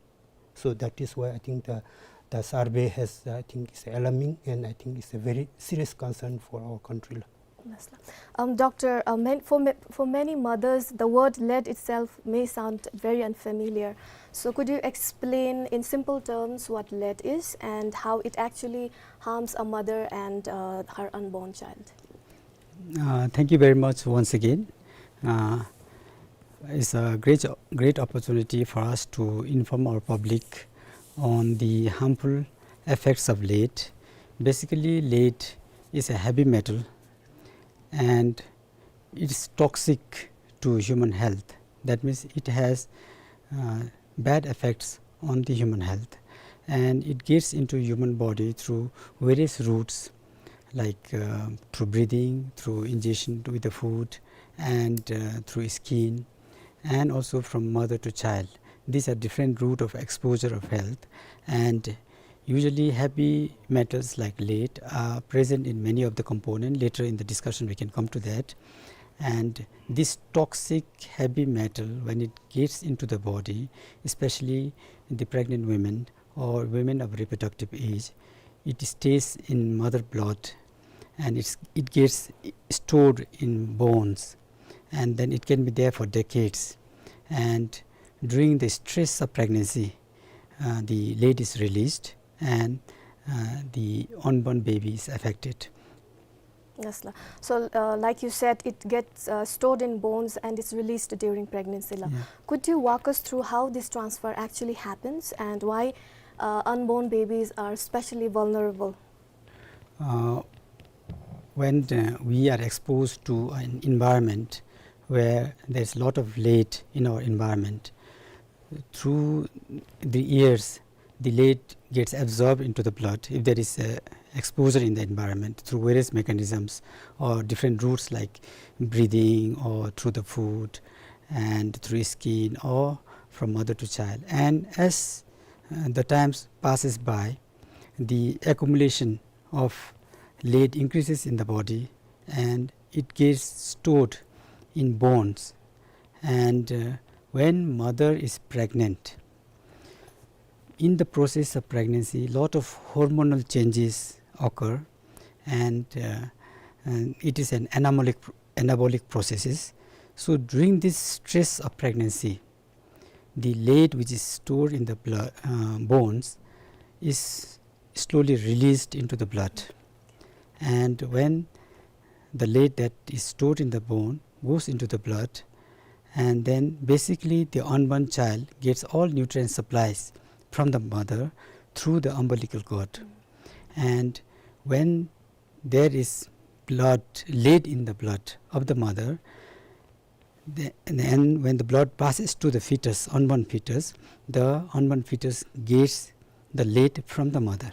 So that is why I think the, the survey has, I think, is alarming, and I think it's a very serious concern for our country. Yes, sir. Um, Doctor, uh, man-, for ma-, for many mothers, the word lead itself may sound very unfamiliar. So could you explain in simple terms what lead is and how it actually harms a mother and, uh, her unborn child? Uh, thank you very much once again. Uh, it's a great, great opportunity for us to inform our public on the harmful effects of lead. Basically, lead is a heavy metal and it's toxic to human health. That means it has, uh, bad effects on the human health, and it gets into human body through various routes, like, uh, through breathing, through ingestion with the food, and, uh, through skin, and also from mother to child. These are different route of exposure of health, and usually heavy metals like lead are present in many of the component. Later in the discussion we can come to that. And this toxic heavy metal, when it gets into the body, especially the pregnant women or women of reproductive age, it stays in mother blood, and it's, it gets stored in bones, and then it can be there for decades. And during the stress of pregnancy, uh, the lead is released, and, uh, the unborn baby is affected. Yes, la. So, uh, like you said, it gets, uh, stored in bones and is released during pregnancy, la. Yeah. Could you walk us through how this transfer actually happens and why, uh, unborn babies are especially vulnerable? Uh, when, uh, we are exposed to an environment where there's a lot of lead in our environment, through the years, the lead gets absorbed into the blood if there is a exposure in the environment through various mechanisms or different routes like breathing or through the food and through skin or from mother to child. And as, uh, the times passes by, the accumulation of lead increases in the body and it gets stored in bones. And, uh, when mother is pregnant, in the process of pregnancy, lot of hormonal changes occur, and, uh, and it is an anabolic, anabolic processes. So during this stress of pregnancy, the lead which is stored in the blood, uh, bones is slowly released into the blood. And when the lead that is stored in the bone goes into the blood, and then basically the unborn child gets all nutrient supplies from the mother through the umbilical cord. And when there is blood, lead in the blood of the mother, the, and when the blood passes to the fetus, unborn fetus, the unborn fetus gets the lead from the mother.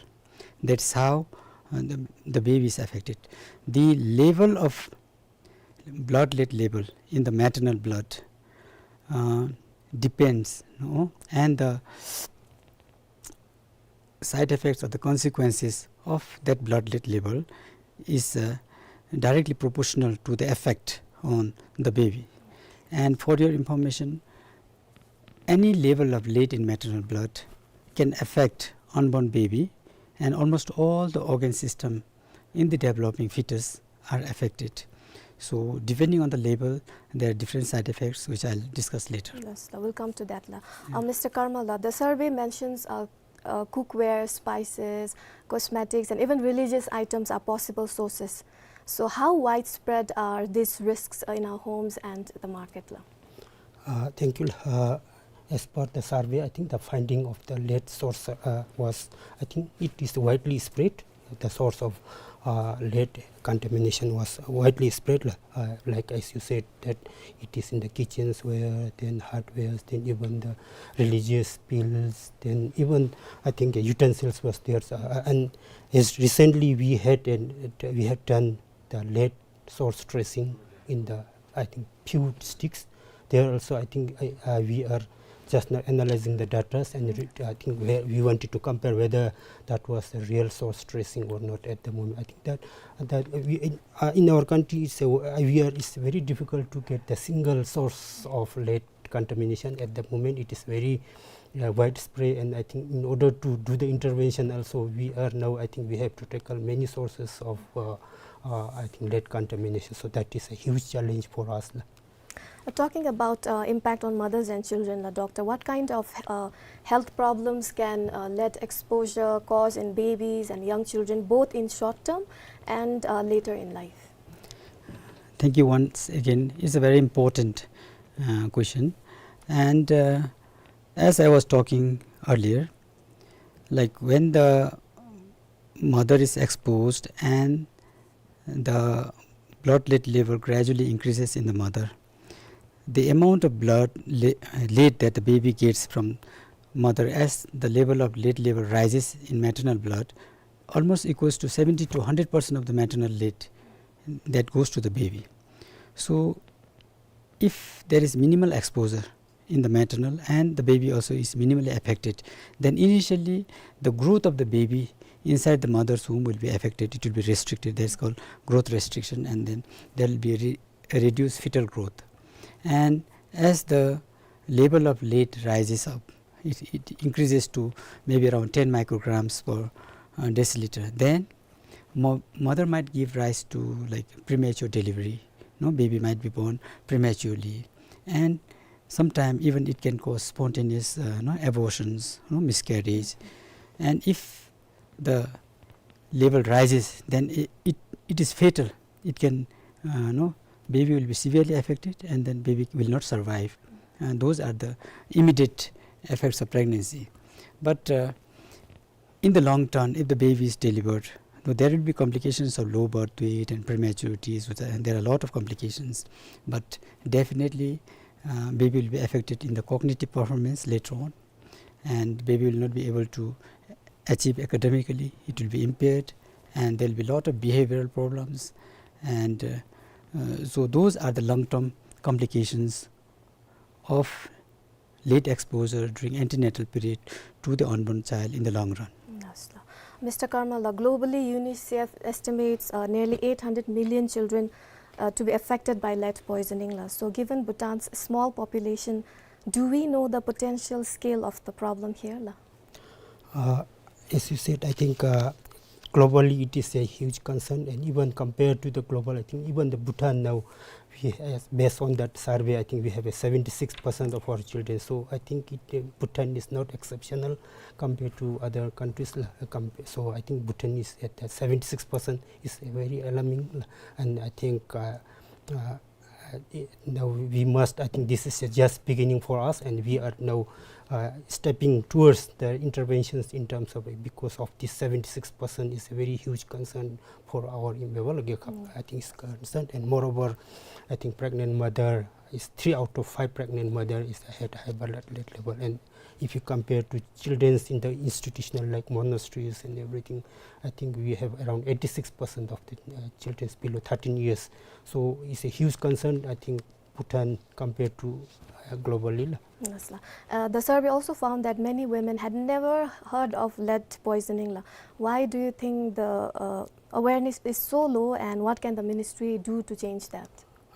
That's how, uh, the, the baby is affected. The level of blood lead level in the maternal blood, uh, depends, no? And the side effects or the consequences of that blood lead level is, uh, directly proportional to the effect on the baby. And for your information, any level of lead in maternal blood can affect unborn baby, and almost all the organ system in the developing fetus are affected. So depending on the level, there are different side effects which I'll discuss later. Yes, la, we'll come to that, la. Uh, Mister Karmal, la, the survey mentions, uh, uh, cookware, spices, cosmetics, and even religious items are possible sources. So how widespread are these risks, uh, in our homes and the market, la? Uh, thank you. Uh, as per the survey, I think the finding of the lead source, uh, was, I think it is widely spread. The source of, uh, lead contamination was widely spread, uh, like as you said, that it is in the kitchens where, then hardwares, then even the religious bills, then even, I think, utensils was there. So, uh, and as recently we had an, we had done the lead source tracing in the, I think, few districts. There also, I think, I, uh, we are just now analyzing the data, and re-, I think we, we wanted to compare whether that was the real source tracing or not at the moment. I think that, that we, in, uh, in our country, it's a, uh, we are, it's very difficult to get the single source of lead contamination at the moment. It is very, uh, widespread, and I think in order to do the intervention also, we are now, I think we have to tackle many sources of, uh, uh, I think, lead contamination. So that is a huge challenge for us. Uh, talking about, uh, impact on mothers and children, la, doctor, what kind of, uh, health problems can, uh, lead exposure cause in babies and young children, both in short term and, uh, later in life? Thank you once again. It's a very important, uh, question. And, uh, as I was talking earlier, like, when the mother is exposed and the blood lead level gradually increases in the mother, the amount of blood le-, lead that the baby gets from mother as the level of lead level rises in maternal blood almost equals to seventy to hundred percent of the maternal lead that goes to the baby. So if there is minimal exposure in the maternal and the baby also is minimally affected, then initially the growth of the baby inside the mother's womb will be affected. It will be restricted. That's called growth restriction, and then there will be re-, a reduced fetal growth. And as the level of lead rises up, it, it increases to maybe around ten micrograms per, uh, deciliter. Then mo-, mother might give rise to, like, premature delivery. No, baby might be born prematurely, and sometime even it can cause spontaneous, uh, no, abortions, no, miscarriage. And if the level rises, then it, it, it is fatal. It can, uh, no, baby will be severely affected, and then baby will not survive. And those are the immediate effects of pregnancy. But, uh, in the long term, if the baby is delivered, though there will be complications of low birth weight and prematurities, with, and there are a lot of complications, but definitely, uh, baby will be affected in the cognitive performance later on, and baby will not be able to achieve academically. It will be impaired, and there will be a lot of behavioral problems, and, uh, uh, so those are the long-term complications of lead exposure during antenatal period to the unborn child in the long run. Yes, la. Mister Karmal, la, globally, UNICEF estimates, uh, nearly eight hundred million children, uh, to be affected by lead poisoning, la. So, given Bhutan's small population, do we know the potential scale of the problem here, la? Uh, as you said, I think, uh, globally it is a huge concern, and even compared to the global, I think even the Bhutan now, we has, based on that survey, I think we have a seventy-six percent of our children. So I think it, uh, Bhutan is not exceptional compared to other countries, la, uh, compa-, so I think Bhutan is at, uh, seventy-six percent is very alarming, la, and I think, uh, uh, uh, i-, now we must, I think this is just beginning for us, and we are now, uh, stepping towards the interventions in terms of, because of this seventy-six percent is a very huge concern for our in-, well, ge-, Mm. I think it's concerned, and moreover, I think pregnant mother is, three out of five pregnant mother is at high blood lead level, and if you compare to children's in the institutional, like monasteries and everything, I think we have around eighty-six percent of the, uh, children's below thirteen years. So it's a huge concern, I think, Bhutan compared to, uh, globally, la. Yes, la. Uh, the survey also found that many women had never heard of lead poisoning, la. Why do you think the, uh, awareness is so low, and what can the ministry do to change that?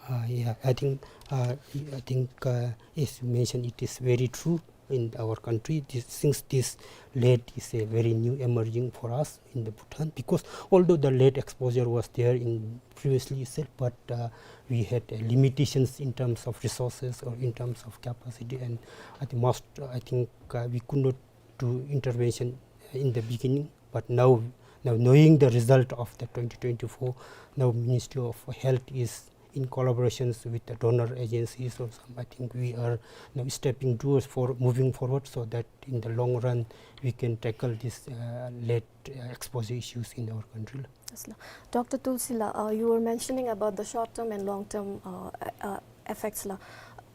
Uh, yeah, I think, uh, I think, uh, as you mentioned, it is very true. in our country, this, since this lead is a very new emerging for us in the Bhutan, because although the lead exposure was there in previously itself, but, uh, we had, uh, limitations in terms of resources or in terms of capacity, and at the most, uh, I think, uh, we could not do intervention in the beginning. But now, now knowing the result of the twenty twenty-four, now Ministry of Health is in collaborations with the donor agencies or some, I think we are now stepping towards for moving forward so that in the long run we can tackle this, uh, lead, uh, exposure issues in our country. Yes, la. Doctor Tulsi la, uh, you were mentioning about the short-term and long-term, uh, uh, effects la.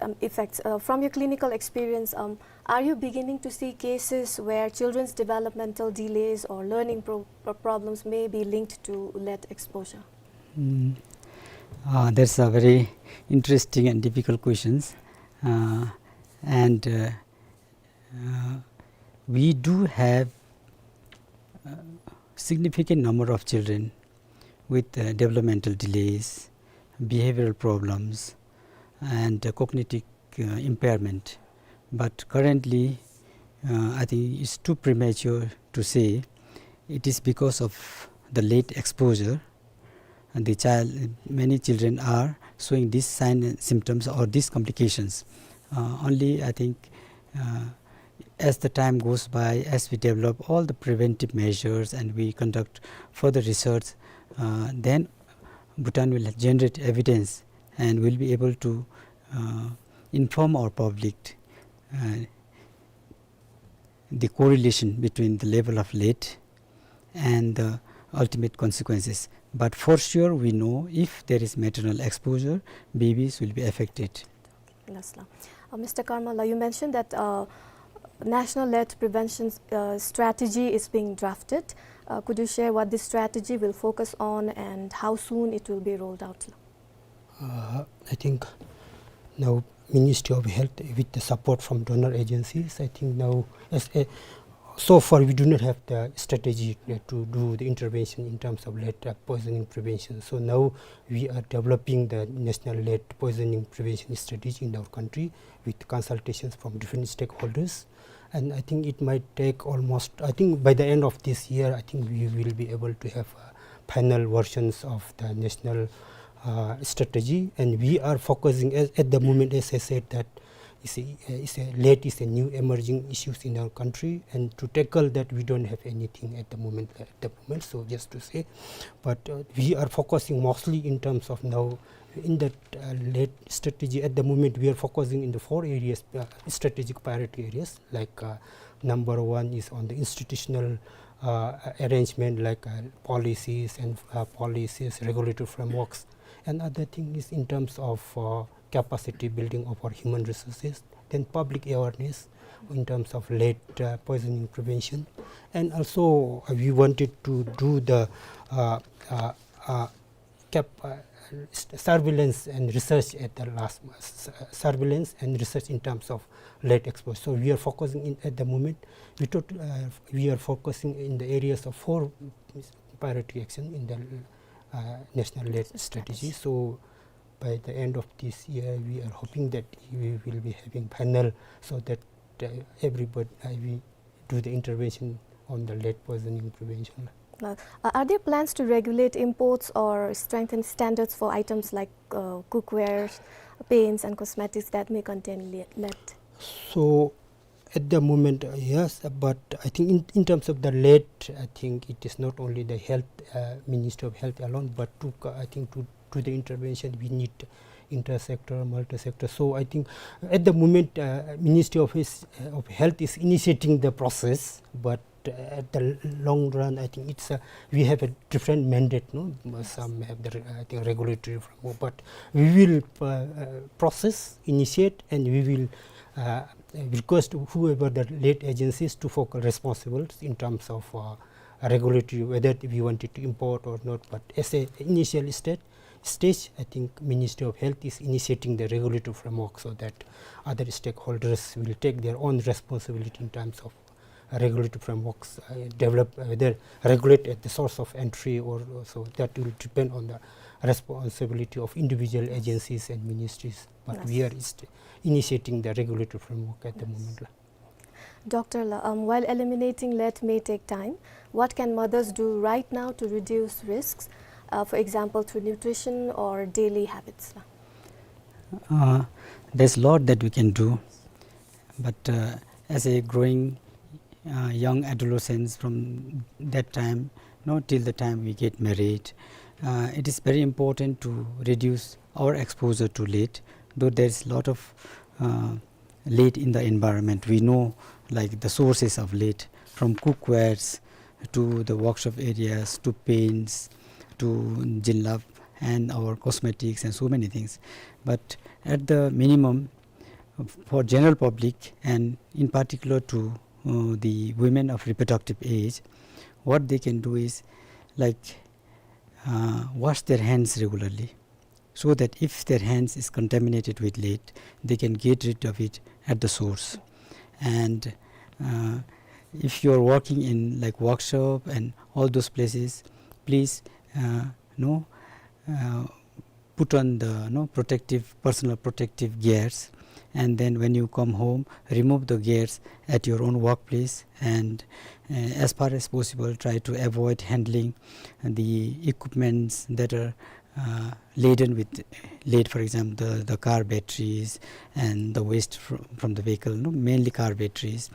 Um, effects. Uh, from your clinical experience, um, are you beginning to see cases where children's developmental delays or learning pro-, pro-, problems may be linked to lead exposure? Mm. Uh, that's a very interesting and difficult questions. Uh, and, uh, uh, we do have a significant number of children with, uh, developmental delays, behavioral problems, and, uh, cognitive, uh, impairment. But currently, uh, I think it's too premature to say it is because of the lead exposure and the child, many children are showing these signs and symptoms or these complications. Uh, only, I think, uh, as the time goes by, as we develop all the preventive measures and we conduct further research, uh, then Bhutan will generate evidence and will be able to, uh, inform our public, uh, the correlation between the level of lead and the ultimate consequences. But for sure, we know if there is maternal exposure, babies will be affected. Yes, la. Uh, Mister Karmala, you mentioned that, uh, National Lead Prevention, uh, Strategy is being drafted. Uh, could you share what this strategy will focus on and how soon it will be rolled out? Uh, I think now Ministry of Health, with the support from donor agencies, I think now as a, so far we do not have the strategy, uh, to do the intervention in terms of lead, uh, poisoning prevention. So now we are developing the national lead poisoning prevention strategy in our country with consultations from different stakeholders. And I think it might take almost, I think by the end of this year, I think we will be able to have, uh, final versions of the national, uh, strategy. And we are focusing at, at the moment, as I said, that is a, is a, lead is a new emerging issues in our country. And to tackle that, we don't have anything at the moment, at the moment. So just to say, but, uh, we are focusing mostly in terms of now in that, uh, lead strategy at the moment, we are focusing in the four areas, uh, strategic priority areas, like, uh, number one is on the institutional, uh, arrangement, like, uh, policies and, uh, policies, regulatory frameworks. Another thing is in terms of, uh, capacity building of our human resources, then public awareness in terms of lead, uh, poisoning prevention. And also, uh, we wanted to do the, uh, uh, uh, cap-, uh, s-, surveillance and research at the last, s-, surveillance and research in terms of lead exposure. So we are focusing in, at the moment, we thought, uh, we are focusing in the areas of four priority action in the, uh, national lead strategy. So by the end of this year, we are hoping that we will be having panel so that, uh, everybody, uh, we do the intervention on the lead poisoning prevention. Now, uh, are there plans to regulate imports or strengthen standards for items like, uh, cookware, paints and cosmetics that may contain le-, lead? So, at the moment, uh, yes, but I think in, in terms of the lead, I think it is not only the health, uh, Ministry of Health alone, but to co-, I think to, to the intervention, we need inter-sector, multi-sector. So I think at the moment, uh, Ministry of, is, uh, of Health is initiating the process, but, uh, at the l-, long run, I think it's, uh, we have a different mandate, no? Some have the re-, I think, regulatory framework, but we will, uh, uh, process, initiate, and we will, uh, request whoever the lead agencies to focal responsible in terms of, uh, regulatory, whether we wanted to import or not. But as a initial state, stage, I think Ministry of Health is initiating the regulatory framework so that other stakeholders will take their own responsibility in terms of regulatory frameworks, uh, develop, uh, whether regulate at the source of entry or, or so that will depend on the responsibility of individual agencies and ministries. But we are initiating the regulatory framework at the moment la. Doctor la, um, while eliminating lead may take time, what can mothers do right now to reduce risks, uh, for example, through nutrition or daily habits la? Uh, there's a lot that we can do, but, uh, as a growing, uh, young adolescents from that time, you know, till the time we get married, uh, it is very important to reduce our exposure to lead, though there is a lot of, uh, lead in the environment. We know, like, the sources of lead, from cookwares to the workshop areas to paints to jilbab and our cosmetics and so many things. But at the minimum, for general public and in particular to, uh, the women of reproductive age, what they can do is, like, uh, wash their hands regularly, so that if their hands is contaminated with lead, they can get rid of it at the source. And, uh, if you are working in, like, workshop and all those places, please, uh, know, uh, put on the, you know, protective, personal protective gears, and then when you come home, remove the gears at your own workplace, and, uh, as far as possible, try to avoid handling the equipments that are, uh, laden with lead, for example, the, the car batteries and the waste fr-, from the vehicle, no, mainly car batteries.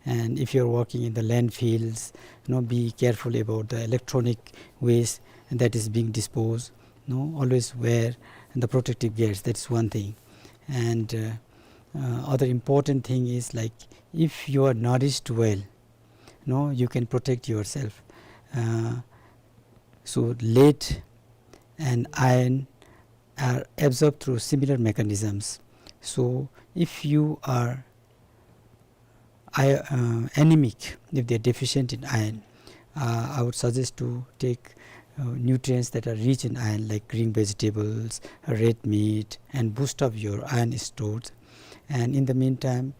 And if you're working in the landfills, you know, be careful about the electronic waste that is being disposed, no, always wear the protective gears, that's one thing. And, uh, uh, other important thing is, like, if you are nourished well, no, you can protect yourself. Uh, so lead and iron are absorbed through similar mechanisms. So if you are I-, uh, anemic, if they are deficient in iron, uh, I would suggest to take, uh, nutrients that are rich in iron, like green vegetables, red meat, and boost up your iron stores. And in the meantime,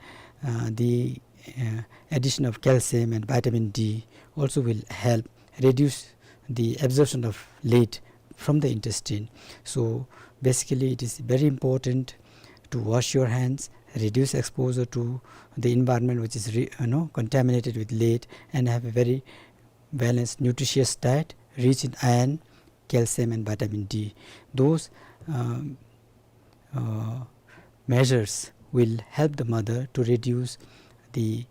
uh, the, uh, addition of calcium and vitamin D also will help reduce the absorption of lead from the intestine. So basically, it is very important to wash your hands, reduce exposure to the environment which is re-, you know, contaminated with lead, and have a very balanced, nutritious diet rich in iron, calcium, and vitamin D. Those, um, uh, measures will help the mother to reduce the,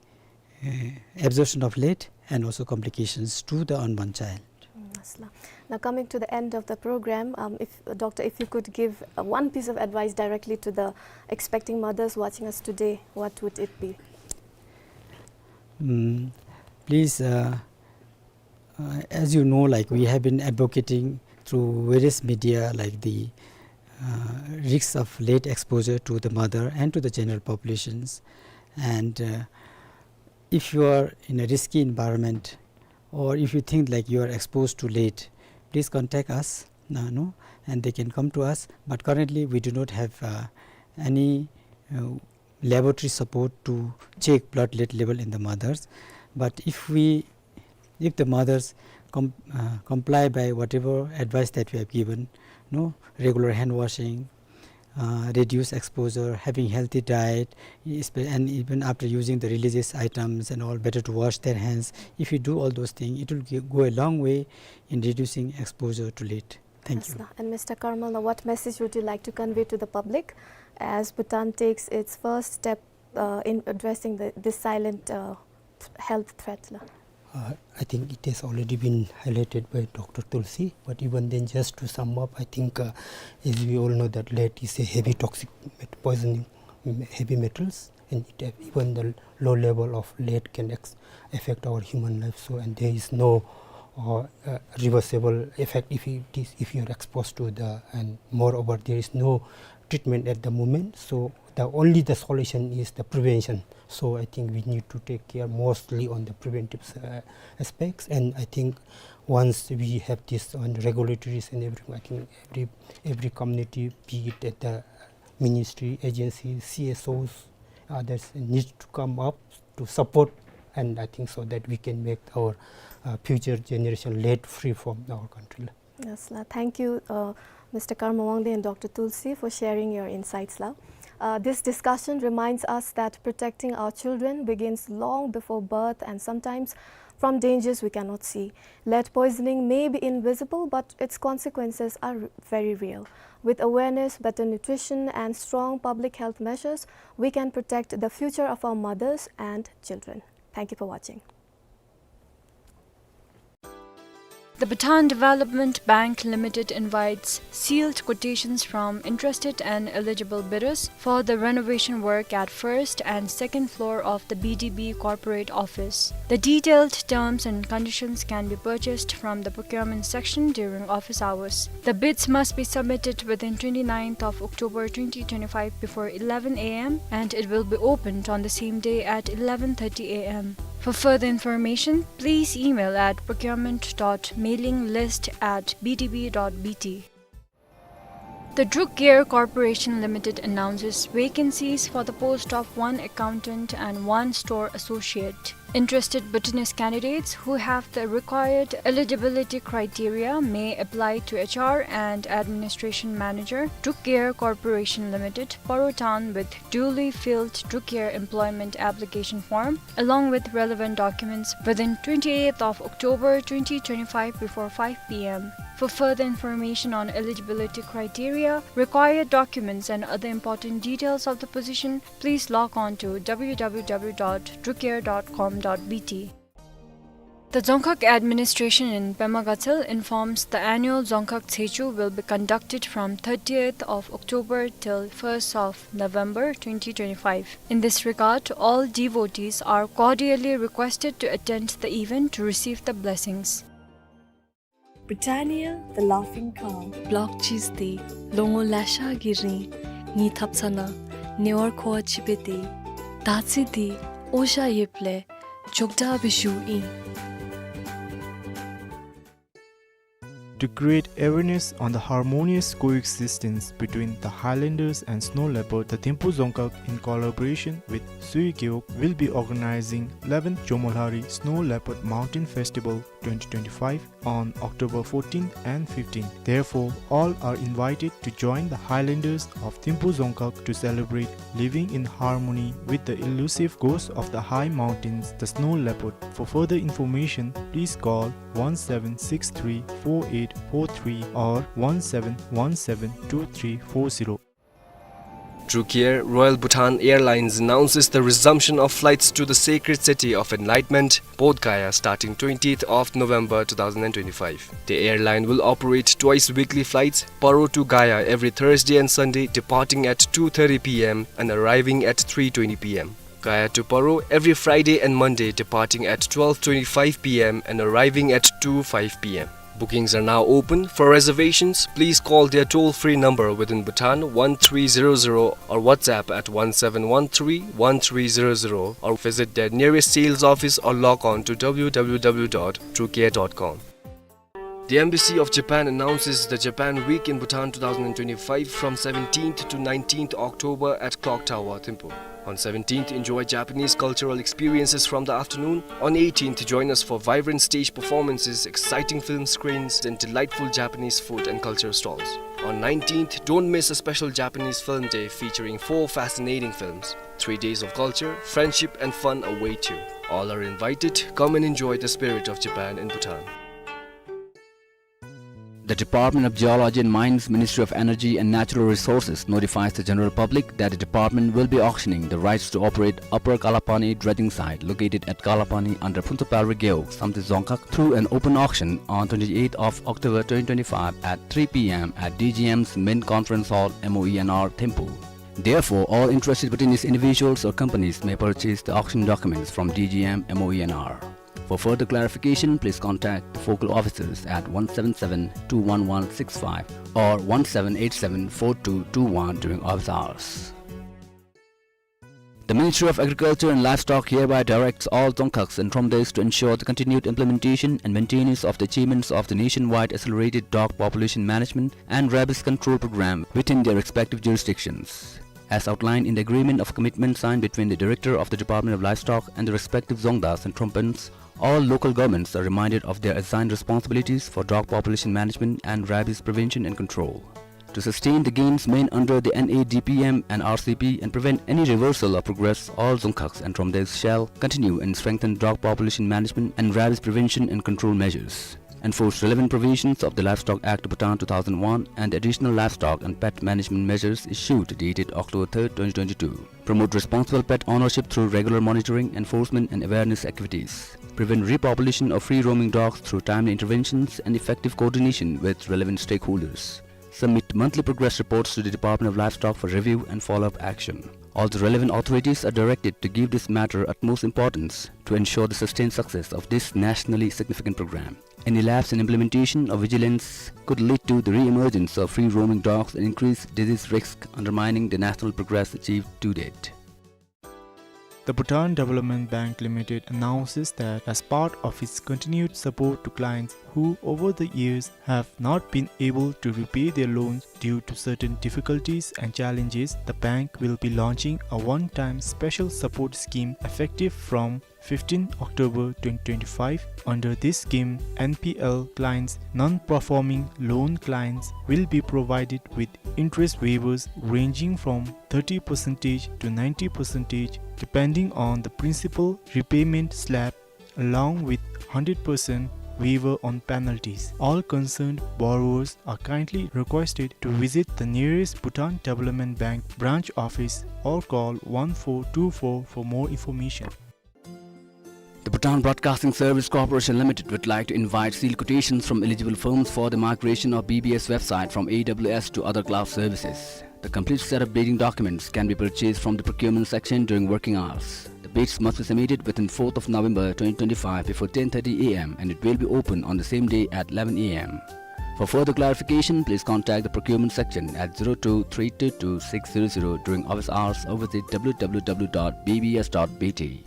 uh, absorption of lead and also complications to the unborn child. Mm, yes, la. Now, coming to the end of the program, um, if, Doctor, if you could give, uh, one piece of advice directly to the expecting mothers watching us today, what would it be? Mm, please, uh, uh, as you know, like, we have been advocating through various media, like, the, uh, risks of lead exposure to the mother and to the general populations. And, uh, if you are in a risky environment, or if you think, like, you are exposed to lead, please contact us, uh, no, and they can come to us. But currently, we do not have, uh, any, uh, laboratory support to check blood lead level in the mothers. But if we, if the mothers com-, uh, comply by whatever advice that we have given, no, regular hand washing, uh, reduce exposure, having healthy diet, espe-, and even after using the religious items and all, better to wash their hands. If you do all those things, it will gi-, go a long way in reducing exposure to lead. Thank you. Yes, la. And Mister Karmal, now what message would you like to convey to the public as Bhutan takes its first step, uh, in addressing the, this silent, uh, th-, health threat la? Uh, I think it has already been highlighted by Doctor Tulsi, but even then, just to sum up, I think, uh, as we all know that lead is a heavy toxic met-, poisoning, mm, heavy metals, and it, uh, even the low level of lead can ex-, affect our human life. So, and there is no, uh, uh, reversible effect if it is, if you are exposed to the, and moreover, there is no treatment at the moment. So the only the solution is the prevention. So I think we need to take care mostly on the preventive, uh, aspects. And I think once we have this on regulatories and everything, I think every, every community, be it at the ministry, agency, C S Os, others need to come up to support, and I think so that we can make our, uh, future generation lead free from our country. Yes, la. Thank you, uh, Mister Karma Wangdi and Doctor Tulsi, for sharing your insights la. Uh, this discussion reminds us that protecting our children begins long before birth and sometimes from dangers we cannot see. Lead poisoning may be invisible, but its consequences are r-, very real. With awareness, better nutrition, and strong public health measures, we can protect the future of our mothers and children. Thank you for watching. The Bhutan Development Bank Limited invites sealed quotations from interested and eligible bidders for the renovation work at first and second floor of the B D B corporate office. The detailed terms and conditions can be purchased from the procurement section during office hours. The bids must be submitted within twenty-ninth of October twenty twenty-five before eleven A M, and it will be opened on the same day at eleven thirty A M. For further information, please email at procurement dot mailing list at B D B dot B T. The Druk Gear Corporation Limited announces vacancies for the post of one accountant and one store associate. Interested Bhutanese candidates who have the required eligibility criteria may apply to H R and Administration Manager, Druk Gear Corporation Limited, Paro Town, with duly filled Druk Gear employment application form, along with relevant documents, within twenty-eighth of October twenty twenty-five before five P M. For further information on eligibility criteria, required documents, and other important details of the position, please log on to W W W dot drukgear dot com dot B T. The Dzongkhag Administration in Pema Gatshel informs the annual Dzongkhag Tshechu will be conducted from thirtieth of October till first of November twenty twenty-five. In this regard, all devotees are cordially requested to attend the event to receive the blessings. Britannia, the laughing cow. Block cheese འདི་ལོ་ངོ་ལེ་ཤ་གི་རིང་ངེའི་ཐབ་ཚང་ནང་ཉེ་བར་མཁོ་བ་ཅིག་འབད་དེ། ད་ཚེ་འདི་འོ་ཞ་ཡོདཔ་ལས་འཇོག་དྲགས་སྦེ་བཞུགས་ཡི། To create awareness on the harmonious coexistence between the Highlanders and snow leopard, the Thimphu Dzongkhag, in collaboration with Sui Gewog, will be organizing eleventh Jomolhari Snow Leopard Mountain Festival twenty twenty-five on October fourteenth and fifteenth. Therefore, all are invited to join the Highlanders of Thimphu Dzongkhag to celebrate living in harmony with the elusive ghost of the high mountains, the snow leopard. For further information, please call one seven six three four eight four three or one seven one seven two three four zero. Druk Air, Royal Bhutan Airlines, announces the resumption of flights to the sacred city of enlightenment, Bodh Gaya, starting twentieth of November two thousand and twenty-five. The airline will operate twice weekly flights, Paro to Gaya every Thursday and Sunday, departing at two thirty P M and arriving at three twenty P M. Gaya to Paro every Friday and Monday, departing at twelve twenty-five P M and arriving at two five P M. Bookings are now open. For reservations, please call their toll-free number within Bhutan, one three zero zero, or WhatsApp at one seven one three one three zero zero, or visit their nearest sales office or log on to W W W dot druk air dot com. The Embassy of Japan announces the Japan Week in Bhutan two thousand and twenty-five from seventeenth to nineteenth October at Clock Tower, Thimphu. On seventeenth, enjoy Japanese cultural experiences from the afternoon. On eighteenth, join us for vibrant stage performances, exciting film screenings, and delightful Japanese food and culture stalls. On nineteenth, don't miss a special Japanese film day featuring four fascinating films. Three days of culture, friendship, and fun await you. All are invited. Come and enjoy the spirit of Japan in Bhutan. The Department of Geology and Mines, Ministry of Energy and Natural Resources notifies the general public that the department will be auctioning the rights to operate Upper Kalapani dredging site located at Kalapani under Phuntsapalri Gewog, Samtse Dzongkhag, through an open auction on twenty-eighth of October twenty twenty-five at three P M at D G M's main conference hall, M O E N R, Thimphu. Therefore, all interested Bhutanese individuals or companies may purchase the auction documents from D G M, M O E N R. For further clarification, please contact the focal officers at one seven seven two one one six five or one seven eight seven four two two one during office hours. The Ministry of Agriculture and Livestock hereby directs all Dzongkhags and Thromdays to ensure the continued implementation and maintenance of the achievements of the nationwide accelerated dog population management and rabies control program within their respective jurisdictions. As outlined in the agreement of commitment signed between the Director of the Department of Livestock and the respective Dzongdas and Thrompas, all local governments are reminded of their assigned responsibilities for dog population management and rabies prevention and control. To sustain the gains made under the N A D P M and R C P and prevent any reversal of progress, all Dzongkhags and Dromdaes shall continue and strengthen dog population management and rabies prevention and control measures. Enforce relevant provisions of the Livestock Act Bhutan two thousand one and the Additional Livestock and Pet Management Measures issued dated October third, twenty twenty-two. Promote responsible pet ownership through regular monitoring, enforcement, and awareness activities. Prevent repopulation of free-roaming dogs through timely interventions and effective coordination with relevant stakeholders. Submit monthly progress reports to the Department of Livestock for review and follow-up action. All the relevant authorities are directed to give this matter utmost importance to ensure the sustained success of this nationally significant program. Any lapse in implementation or vigilance could lead to the re-emergence of free-roaming dogs and increase disease risk, undermining the national progress achieved to date. The Bhutan Development Bank Limited announces that as part of its continued support to clients who over the years have not been able to repay their loans due to certain difficulties and challenges, the bank will be launching a one-time special support scheme effective from fifteenth October twenty twenty-five. Under this scheme, N P L clients, non-performing loan clients, will be provided with interest waivers ranging from thirty percentage to ninety percentage, depending on the principal repayment slab, along with hundred percent waiver on penalties. All concerned borrowers are kindly requested to visit the nearest Bhutan Development Bank branch office or call one four two four for more information. The Bhutan Broadcasting Service Corporation Limited would like to invite sealed quotations from eligible firms for the migration of B B S website from A W S to other cloud services. The complete set of bidding documents can be purchased from the procurement section during working hours. The bids must be submitted within fourth of November twenty twenty-five before ten thirty A M and it will be open on the same day at eleven A M. For further clarification, please contact the procurement section at zero two three two two six zero zero during office hours or visit W W W dot B B S dot B T.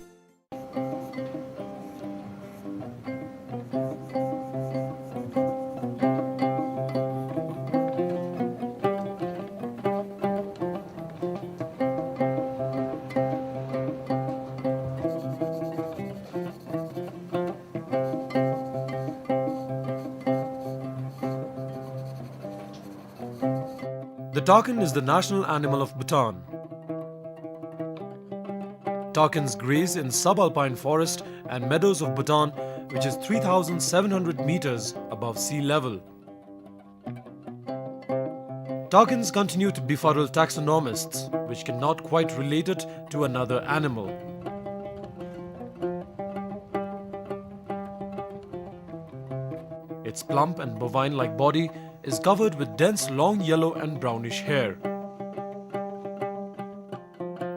The takin is the national animal of Bhutan. Takins graze in subalpine forest and meadows of Bhutan, which is three thousand seven hundred meters above sea level. Takins continue to befuddle taxonomists, which cannot quite relate it to another animal. Its plump and bovine-like body is covered with dense long yellow and brownish hair.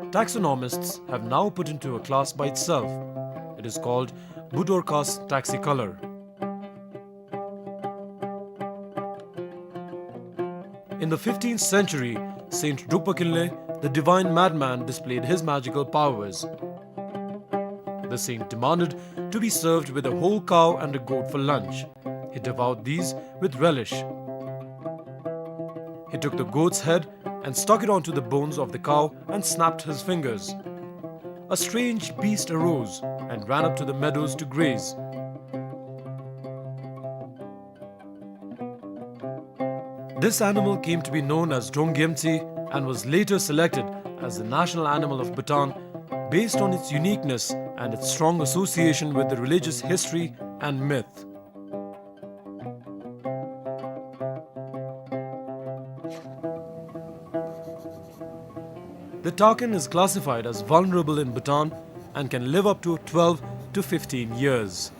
Taxonomists have now put into a class by itself. It is called Budorcas taxicolor. In the fifteenth century, Saint Drukpa Kinley, the divine madman, displayed his magical powers. The saint demanded to be served with a whole cow and a goat for lunch. He devoured these with relish. He took the goat's head and stuck it onto the bones of the cow and snapped his fingers. A strange beast arose and ran up to the meadows to graze. This animal came to be known as Dronggyemtsi and was later selected as the national animal of Bhutan based on its uniqueness and its strong association with the religious history and myth. The takin is classified as vulnerable in Bhutan and can live up to twelve to fifteen years.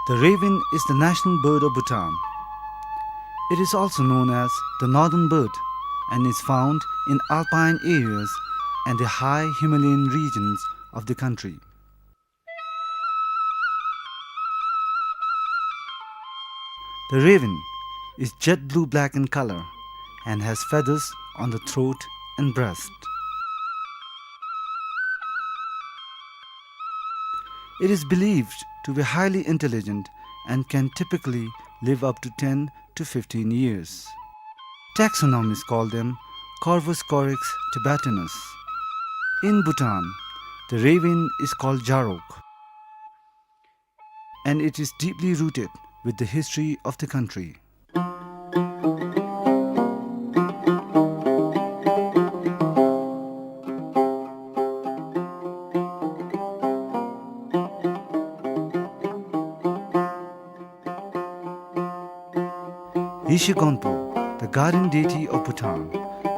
The raven is the national bird of Bhutan. It is also known as the northern bird and is found in alpine areas and the high Himalayan regions of the country. The raven is jet blue-black in color and has feathers on the throat and breast. It is believed to be highly intelligent and can typically live up to ten to fifteen years. Taxonomists call them Corvus corax tibetanus. In Bhutan, the raven is called Jarok, and it is deeply rooted with the history of the country. Yeshe Gonpo, the guardian deity of Bhutan,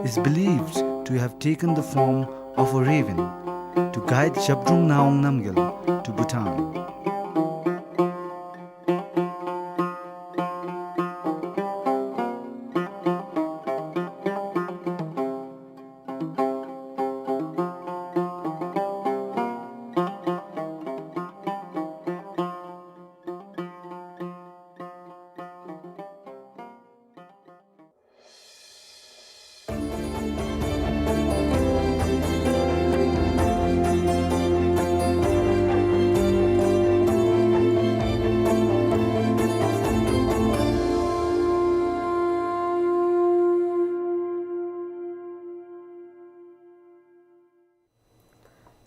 is believed to have taken the form of a raven to guide Zhabdrung Ngawang Namgyal to Bhutan.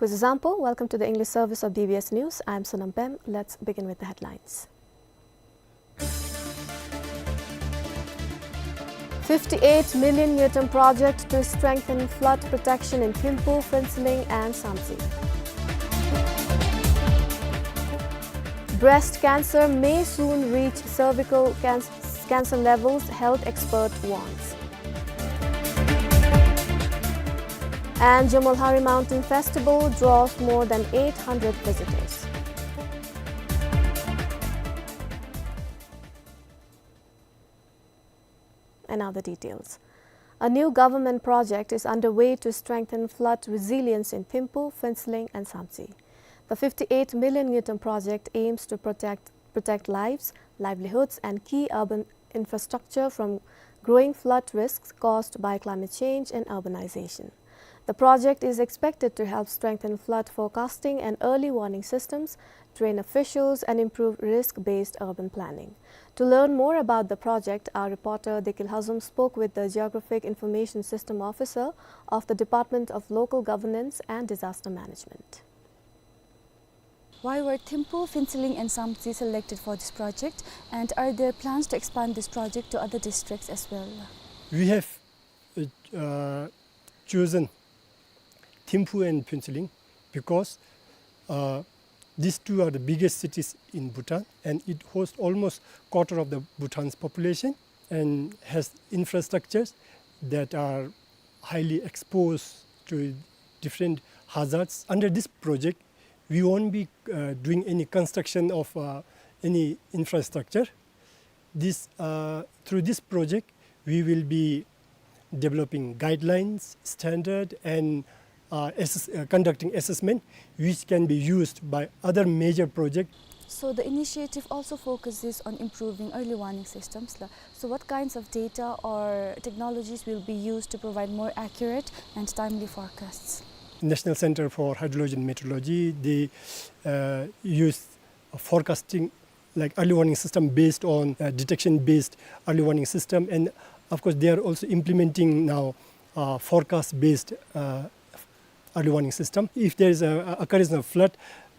Kuzuzangpo, welcome to the English service of B B S News. I'm Sonam Pem. Let's begin with the headlines. Fifty-eight million ngultrum project to strengthen flood protection in Thimphu, Phuentsholing and Samtse. Breast cancer may soon reach cervical can-, cancer levels, health expert warns. And Jomolhari Mountain Festival draws more than eight hundred visitors. And now the details. A new government project is underway to strengthen flood resilience in Thimphu, Phuentsholing and Samtse. The fifty-eight million ngultrum project aims to protect, protect lives, livelihoods and key urban infrastructure from growing flood risks caused by climate change and urbanization. The project is expected to help strengthen flood forecasting and early warning systems, train officials, and improve risk-based urban planning. To learn more about the project, our reporter Dekil Hazum spoke with the Geographic Information System Officer of the Department of Local Governance and Disaster Management. Why were Thimphu, Phuentsholing and Samtse selected for this project, and are there plans to expand this project to other districts as well? We have, uh, uh, chosen Thimphu and Phuentsholing because, uh, these two are the biggest cities in Bhutan, and it hosts almost quarter of the Bhutan's population and has infrastructures that are highly exposed to different hazards. Under this project, we won't be, uh, doing any construction of, uh, any infrastructure. This, uh, through this project, we will be developing guidelines, standard, and, uh, assess-, uh, conducting assessment, which can be used by other major project. So the initiative also focuses on improving early warning systems, la. So what kinds of data or technologies will be used to provide more accurate and timely forecasts? National Center for Hydrology and Meteorology, they, uh, use forecasting, like, early warning system based on, uh, detection-based early warning system, and of course they are also implementing now, uh, forecast-based, uh, early warning system. If there is a, a occurrence of flood,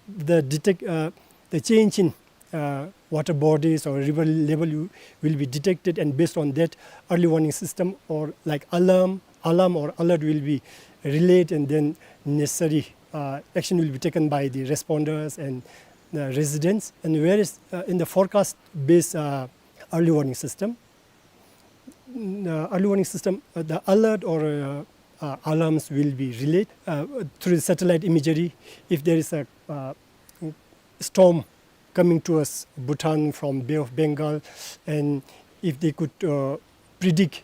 the detect, uh, the change in, uh, water bodies or river level you, will be detected, and based on that, early warning system or, like, alarm, alarm or alert will be relayed, and then necessary, uh, action will be taken by the responders and the residents. And whereas, uh, in the forecast-based, uh, early warning system, mm, uh, early warning system, uh, the alert or, uh, uh, alarms will be relayed, uh, through satellite imagery. If there is a, uh, storm coming towards Bhutan from Bay of Bengal, and if they could, uh, predict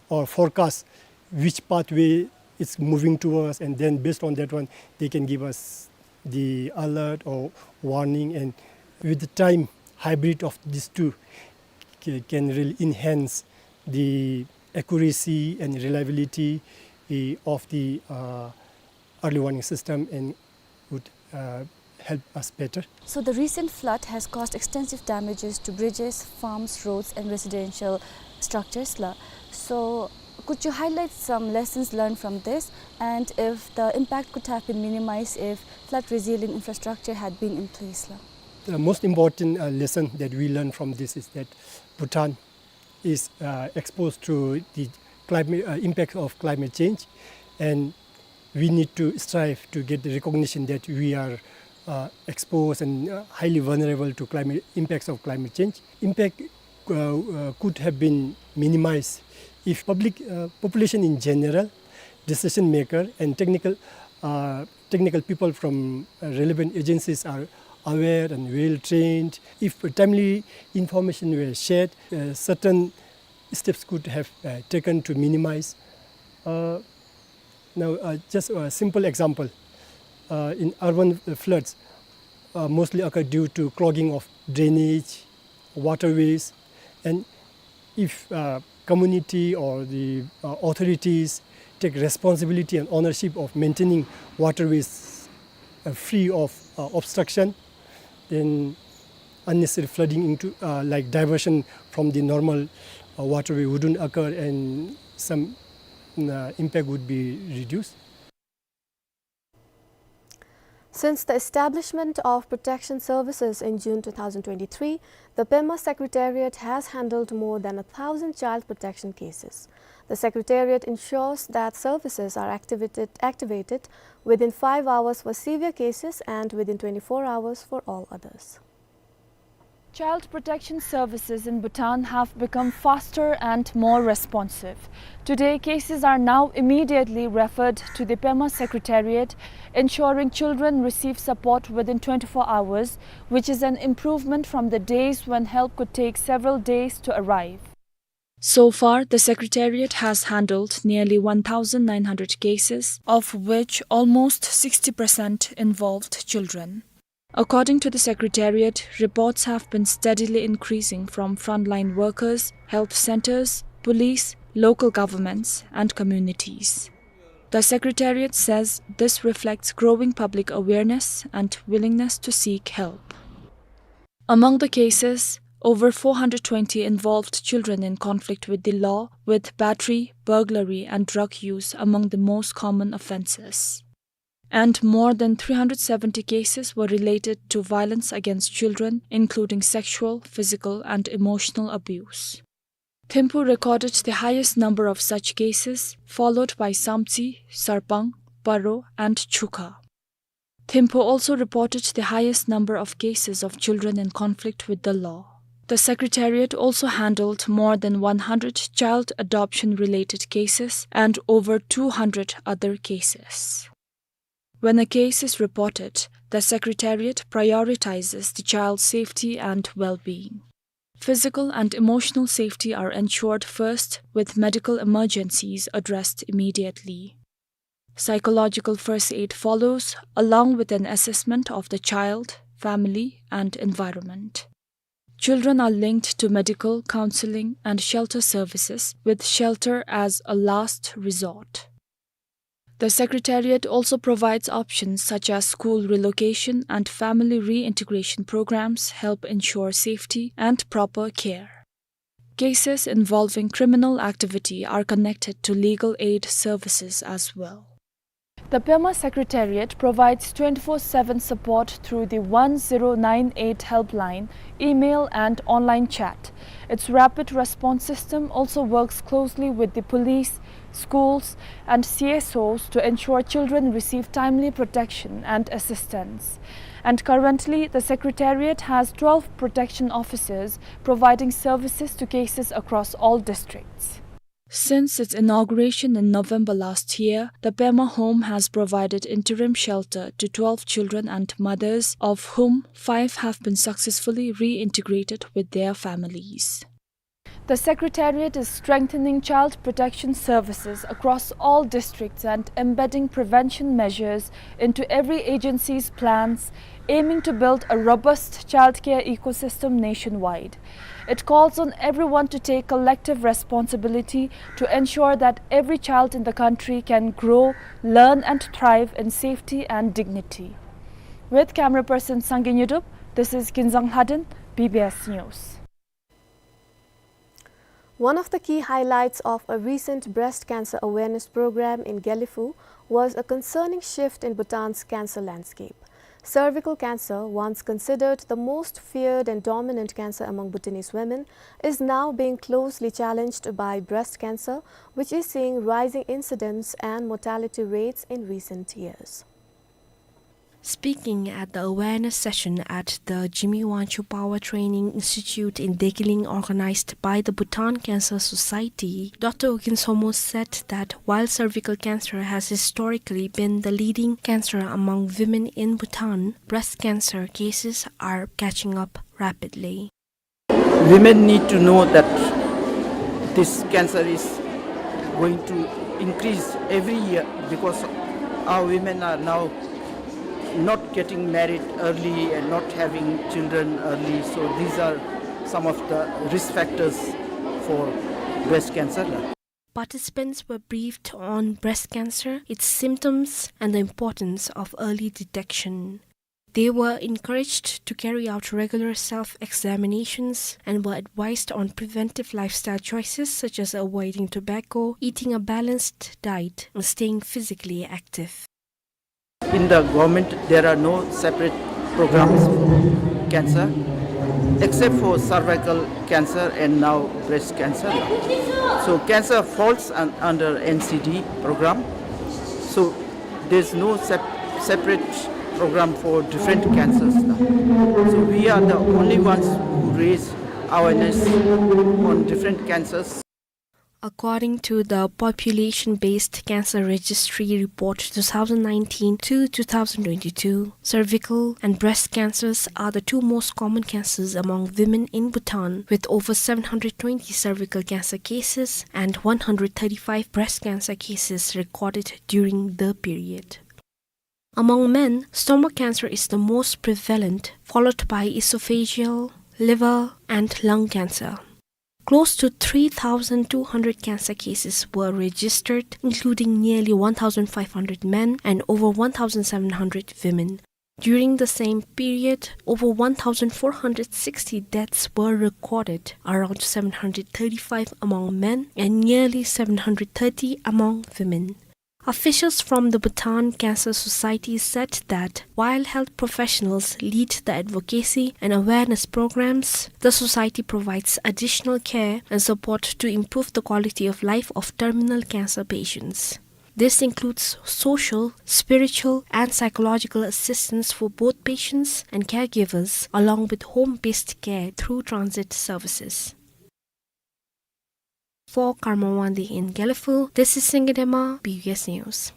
or forecast which pathway it's moving towards, and then based on that one, they can give us the alert or warning, and with the time, hybrid of these two ca-, can really enhance the accuracy and reliability, eh, of the, uh, early warning system and would, uh, help us better. So the recent flood has caused extensive damages to bridges, farms, roads, and residential structures la. So could you highlight some lessons learned from this, and if the impact could have been minimized if flood resilient infrastructure had been in place la? The most important, uh, lesson that we learn from this is that Bhutan is, uh, exposed to the climate, uh, impact of climate change, and we need to strive to get the recognition that we are, uh, exposed and, uh, highly vulnerable to climate, impacts of climate change. Impact, uh, uh, could have been minimized if public, uh, population in general, decision maker, and technical, uh, technical people from, uh, relevant agencies are aware and well trained. If timely information were shared, uh, certain steps could have, uh, taken to minimize. Uh, now, uh, just a simple example, uh, in urban, uh, floods, uh, mostly occur due to clogging of drainage, waterways, and if, uh, community or the, uh, authorities take responsibility and ownership of maintaining waterways, uh, free of, uh, obstruction, then unnecessary flooding into, uh, like, diversion from the normal, uh, waterway wouldn't occur, and some, uh, impact would be reduced. Since the establishment of protection services in June two thousand twenty-three, the Pema Secretariat has handled more than a thousand child protection cases. The Secretariat ensures that services are activated, activated within five hours for severe cases and within twenty-four hours for all others. Child protection services in Bhutan have become faster and more responsive. Today, cases are now immediately referred to the Pema Secretariat, ensuring children receive support within twenty-four hours, which is an improvement from the days when help could take several days to arrive. So far, the Secretariat has handled nearly one thousand nine hundred cases, of which almost sixty percent involved children. According to the Secretariat, reports have been steadily increasing from frontline workers, health centers, police, local governments, and communities. The Secretariat says this reflects growing public awareness and willingness to seek help. Among the cases, over four hundred twenty involved children in conflict with the law, with battery, burglary, and drug use among the most common offenses. And more than three hundred seventy cases were related to violence against children, including sexual, physical, and emotional abuse. Thimphu recorded the highest number of such cases, followed by Samtse, Sarpang, Paro, and Chukha. Thimphu also reported the highest number of cases of children in conflict with the law. The Secretariat also handled more than one hundred child adoption-related cases and over two hundred other cases. When a case is reported, the Secretariat prioritizes the child's safety and well-being. Physical and emotional safety are ensured first, with medical emergencies addressed immediately. Psychological first aid follows, along with an assessment of the child, family, and environment. Children are linked to medical, counseling, and shelter services, with shelter as a last resort. The Secretariat also provides options such as school relocation and family reintegration programs help ensure safety and proper care. Cases involving criminal activity are connected to legal aid services as well. The Pema Secretariat provides twenty-four seven support through the one zero nine eight helpline, email and online chat. Its rapid response system also works closely with the police, schools, and C S Os to ensure children receive timely protection and assistance. And currently, the Secretariat has twelve protection officers providing services to cases across all districts. Since its inauguration in November last year, the Pema Home has provided interim shelter to twelve children and mothers, of whom five have been successfully reintegrated with their families. The Secretariat is strengthening child protection services across all districts and embedding prevention measures into every agency's plans, aiming to build a robust childcare ecosystem nationwide. It calls on everyone to take collective responsibility to ensure that every child in the country can grow, learn, and thrive in safety and dignity. With camera person Sangay Nyodup, this is Kinzang Lhaden, B B S News. One of the key highlights of a recent breast cancer awareness program in Gelephu was a concerning shift in Bhutan's cancer landscape. Cervical cancer, once considered the most feared and dominant cancer among Bhutanese women, is now being closely challenged by breast cancer, which is seeing rising incidence and mortality rates in recent years. Speaking at the awareness session at the Jigme Wangchuck Power Training Institute in Dekeling, organized by the Bhutan Cancer Society, Doctor U Gin Somo said that while cervical cancer has historically been the leading cancer among women in Bhutan, breast cancer cases are catching up rapidly. Women need to know that this cancer is going to increase every year because our women are now not getting married early and not having children early. So these are some of the risk factors for breast cancer. Participants were briefed on breast cancer, its symptoms, and the importance of early detection. They were encouraged to carry out regular self-examinations and were advised on preventive lifestyle choices such as avoiding tobacco, eating a balanced diet, and staying physically active. In the government, there are no separate programs for cancer, except for cervical cancer and now breast cancer. So cancer falls un-, under N C D program. So there's no sep-, separate program for different cancers now. So we are the only ones who raise awareness on different cancers. According to the Population-Based Cancer Registry Report two thousand nineteen to two thousand twenty-two, cervical and breast cancers are the two most common cancers among women in Bhutan, with over seven hundred twenty cervical cancer cases and one hundred thirty-five breast cancer cases recorded during the period. Among men, stomach cancer is the most prevalent, followed by esophageal, liver, and lung cancer. Close to three thousand two hundred cancer cases were registered, including nearly one thousand five hundred men and over one thousand seven hundred women. During the same period, over one thousand four hundred sixty deaths were recorded, around seven hundred thirty-five among men and nearly seven hundred thirty among women. Officials from the Bhutan Cancer Society said that while health professionals lead the advocacy and awareness programs, the society provides additional care and support to improve the quality of life of terminal cancer patients. This includes social, spiritual, and psychological assistance for both patients and caregivers, along with home-based care through transit services. For Karma Wangdi in Gelephu, this is Singidema, B B S News.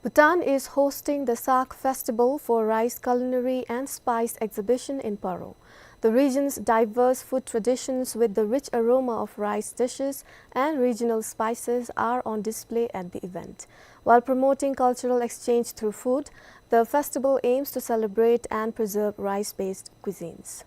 Bhutan is hosting the Saag Festival for Rice Culinary and Spice Exhibition in Paro. The region's diverse food traditions with the rich aroma of rice dishes and regional spices are on display at the event. While promoting cultural exchange through food, the festival aims to celebrate and preserve rice-based cuisines.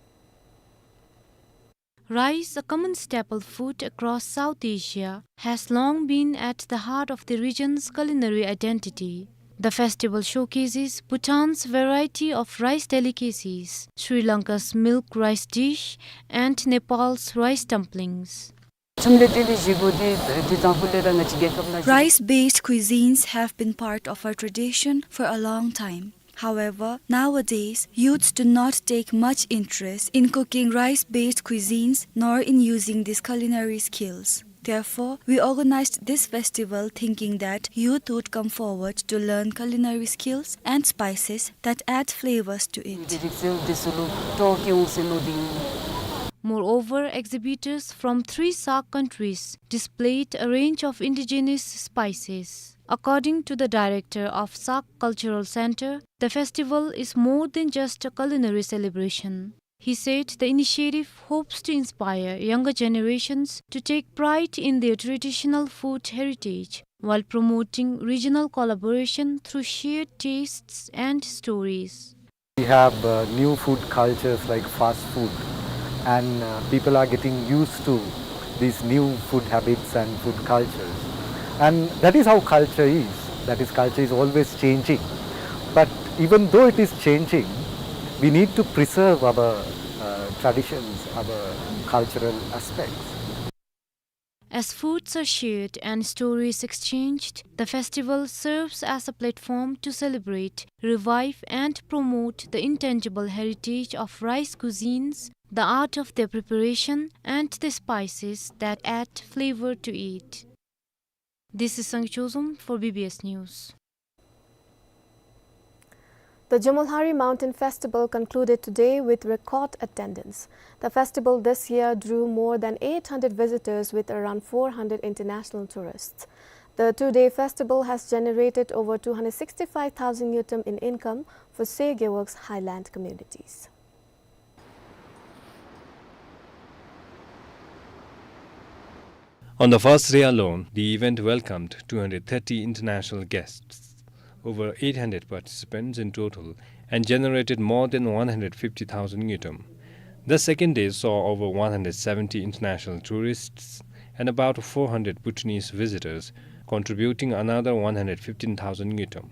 Rice, a common staple food across South Asia, has long been at the heart of the region's culinary identity. The festival showcases Bhutan's variety of rice delicacies, Sri Lanka's milk rice dish, and Nepal's rice dumplings. ཁྲིམས་ལས་དེ་ལས་བཞི་པོ་དེ་དེ་དང་པོ་ལས་ར་ང་བཅས་རྒྱལ་ཁབ་ལ། Rice-based cuisines have been part of our tradition for a long time. However, nowadays, youths do not take much interest in cooking rice-based cuisines nor in using these culinary skills. Therefore, we organized this festival thinking that youth would come forward to learn culinary skills and spices that add flavors to it. དེ་རིགས་ཚུ་དེ་ཚུ་ལུ་སྤྲོ་སྐྱེ་འོང་ཟེར་མནོ་སྟེ་ཨིན། Moreover, exhibitors from three SAARC countries displayed a range of indigenous spices. According to the director of SAARC Cultural Center, the festival is more than just a culinary celebration. He said the initiative hopes to inspire younger generations to take pride in their traditional food heritage while promoting regional collaboration through shared tastes and stories. We have, uh, new food cultures like fast food, and, uh, people are getting used to these new food habits and food cultures. And that is how culture is. That is, culture is always changing. But even though it is changing, we need to preserve our, uh, traditions, our cultural aspects. As foods are shared and stories exchanged, the festival serves as a platform to celebrate, revive, and promote the intangible heritage of rice cuisines, the art of their preparation, and the spices that add flavor to it. This is Sangchozum for B B S News. The Jomolhari Mountain Festival concluded today with record attendance. The festival this year drew more than eight hundred visitors with around four hundred international tourists. The two-day festival has generated over two hundred sixty-five thousand ngultrum in income for Soe Gewog's highland communities. On the first day alone, the event welcomed two hundred thirty international guests, over eight hundred participants in total, and generated more than one hundred fifty thousand ngultrum. The second day saw over one hundred seventy international tourists and about four hundred Bhutanese visitors, contributing another one hundred fifteen thousand ngultrum.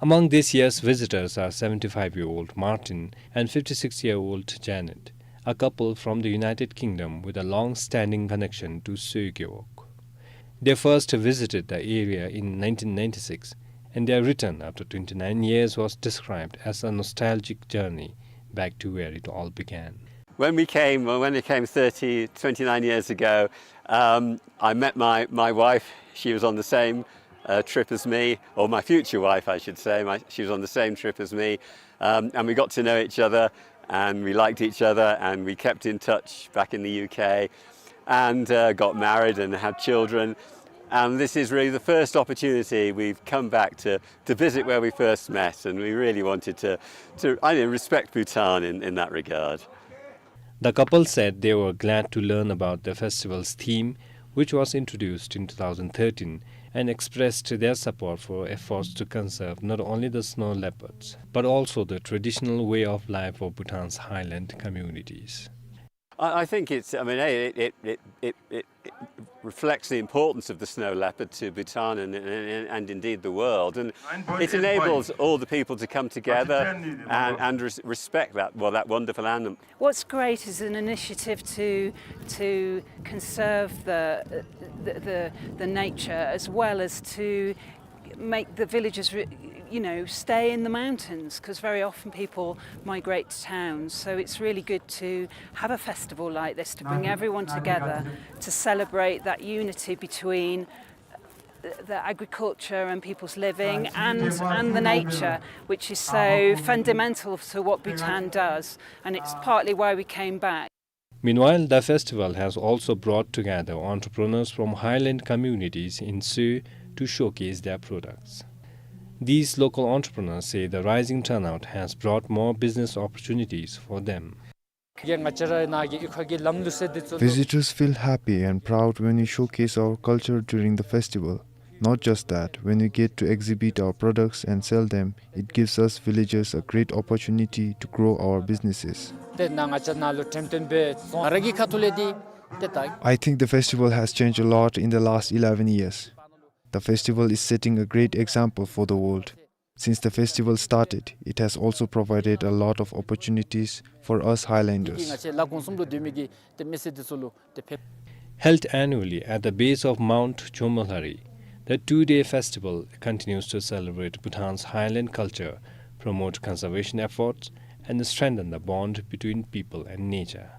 Among this year's visitors are seventy-five-year-old Martin and fifty-six-year-old Janet, a couple from the United Kingdom with a long-standing connection to Soe Gewog. They first visited the area in nineteen ninety-six, and their return after twenty-nine years was described as a nostalgic journey back to where it all began. When we came, well, when I came thirty, twenty-nine years ago, um, I met my, my wife. She was on the same, uh, trip as me, or my future wife, I should say. My, she was on the same trip as me, um, and we got to know each other, and we liked each other, and we kept in touch back in the U K, and, uh, got married and had children. And this is really the first opportunity we've come back to, to visit where we first met, and we really wanted to, to, I don't know, respect Bhutan in, in that regard. The couple said they were glad to learn about the festival's theme, which was introduced in two thousand thirteen, and expressed their support for efforts to conserve not only the snow leopards, but also the traditional way of life of Bhutan's highland communities. I, I think it's, I mean, A, it, it, it, it, it, it reflects the importance of the snow leopard to Bhutan and, and, and indeed the world. And it enables all the people to come together and, and res-, respect that, well, that wonderful animal. What's great is an initiative to, to conserve the, the, the, the nature, as well as to make the villagers, re-, you know, stay in the mountains, 'cause very often people migrate to towns. So it's really good to have a festival like this to bring everyone together to celebrate that unity between the, the agriculture and people's living and, and the nature, which is so fundamental to what Bhutan does. And it's partly why we came back. Meanwhile, the festival has also brought together entrepreneurs from highland communities in Soe to showcase their products. These local entrepreneurs say the rising turnout has brought more business opportunities for them. Visitors feel happy and proud when we showcase our culture during the festival. Not just that, when we get to exhibit our products and sell them, it gives us villagers a great opportunity to grow our businesses. I think the festival has changed a lot in the last eleven years. The festival is setting a great example for the world. Since the festival started, it has also provided a lot of opportunities for us highlanders. Held annually at the base of Mount Jomolhari, the two-day festival continues to celebrate Bhutan's highland culture, promote conservation efforts, and strengthen the bond between people and nature.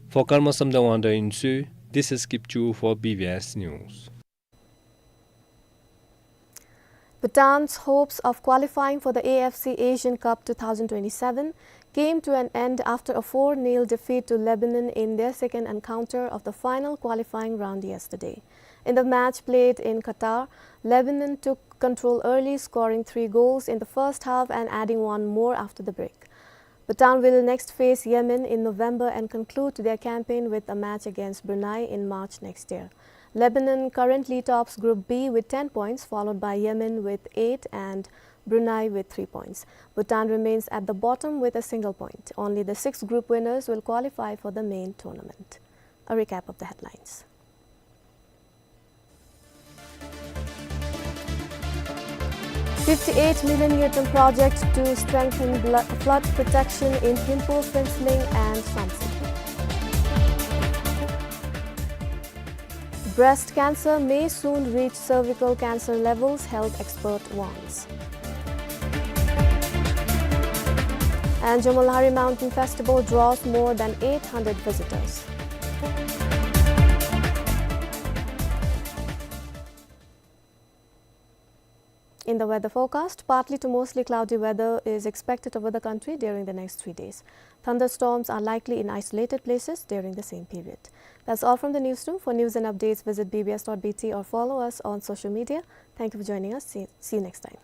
For Karma Samdang Wangda in Soe, This is Kipchu for B B S News. Bhutan's hopes of qualifying for the A F C Asian Cup two thousand twenty-seven came to an end after a four nil defeat to Lebanon in their second encounter of the final qualifying round yesterday. In the match played in Qatar, Lebanon took control early, scoring three goals in the first half and adding one more after the break. Bhutan will next face Yemen in November and conclude their campaign with a match against Brunei in March next year. Lebanon currently tops Group B with ten points, followed by Yemen with eight and Brunei with three points. Bhutan remains at the bottom with a single point. Only the six group winners will qualify for the main tournament. A recap of the headlines. Fifty-eight million ngultrum project to strengthen blo-, flood protection in Thimphu, Phuentsholing and Somsa. Breast cancer may soon reach cervical cancer levels, health expert warns. And Jomolhari Mountain Festival draws more than eight hundred visitors. In the weather forecast, partly to mostly cloudy weather is expected over the country during the next three days. Thunderstorms are likely in isolated places during the same period. That's all from the newsroom. For news and updates, visit B B S dot B T or follow us on social media. Thank you for joining us. See, see you next time.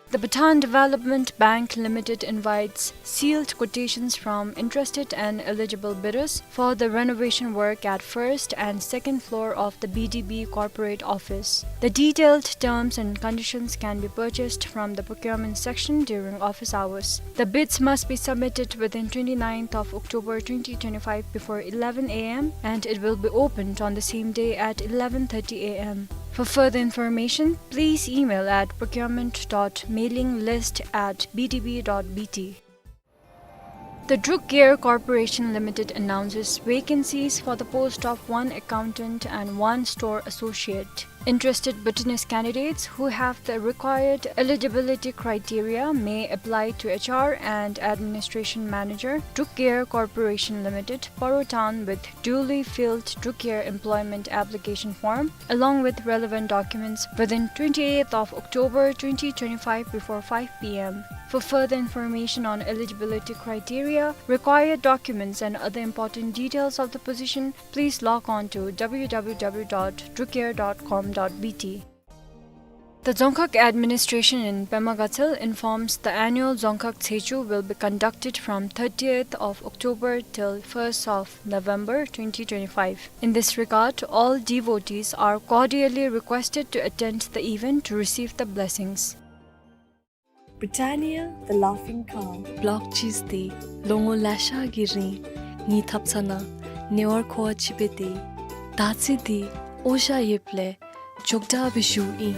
The Bhutan Development Bank Limited invites sealed quotations from interested and eligible bidders for the renovation work at first and second floor of the B D B corporate office. The detailed terms and conditions can be purchased from the procurement section during office hours. The bids must be submitted within twenty-ninth of October twenty twenty-five before eleven A M, and it will be opened on the same day at eleven thirty A M. For further information, please email at procurement dot mailing list at B D B dot B T. The Druk Gear Corporation Limited announces vacancies for the post of one accountant and one store associate. Interested Bhutanese candidates who have the required eligibility criteria may apply to H R and Administration Manager, Druk Gear Corporation Limited, Paro Town, with duly filled Druk Gear employment application form, along with relevant documents, within twenty-eighth of October twenty twenty-five before five P M. For further information on eligibility criteria, required documents and other important details of the position, please log on to W W W dot drukgear dot com dot B T. The Dzongkhag administration in Pema Gatshel informs the annual Dzongkhag Tshechu will be conducted from thirtieth of October till first of November twenty twenty-five. In this regard, all devotees are cordially requested to attend the event to receive the blessings. Britannia, the laughing cow. Block cheese འདི་ལོ་ངོ་ལེ་ཤ་གི་རིང་ངེའི་ཐབ་ཚང་ནང་ཉེ་བར་མཁོ་བ་ཅིག་སྦེ་སྡོད། ད་ཅི་འདི་ཨོ་ཤ་ཡོདཔ་ལས་མགྱོགས་དྲགས་སྦེ་བཞུཝ་ཨིན།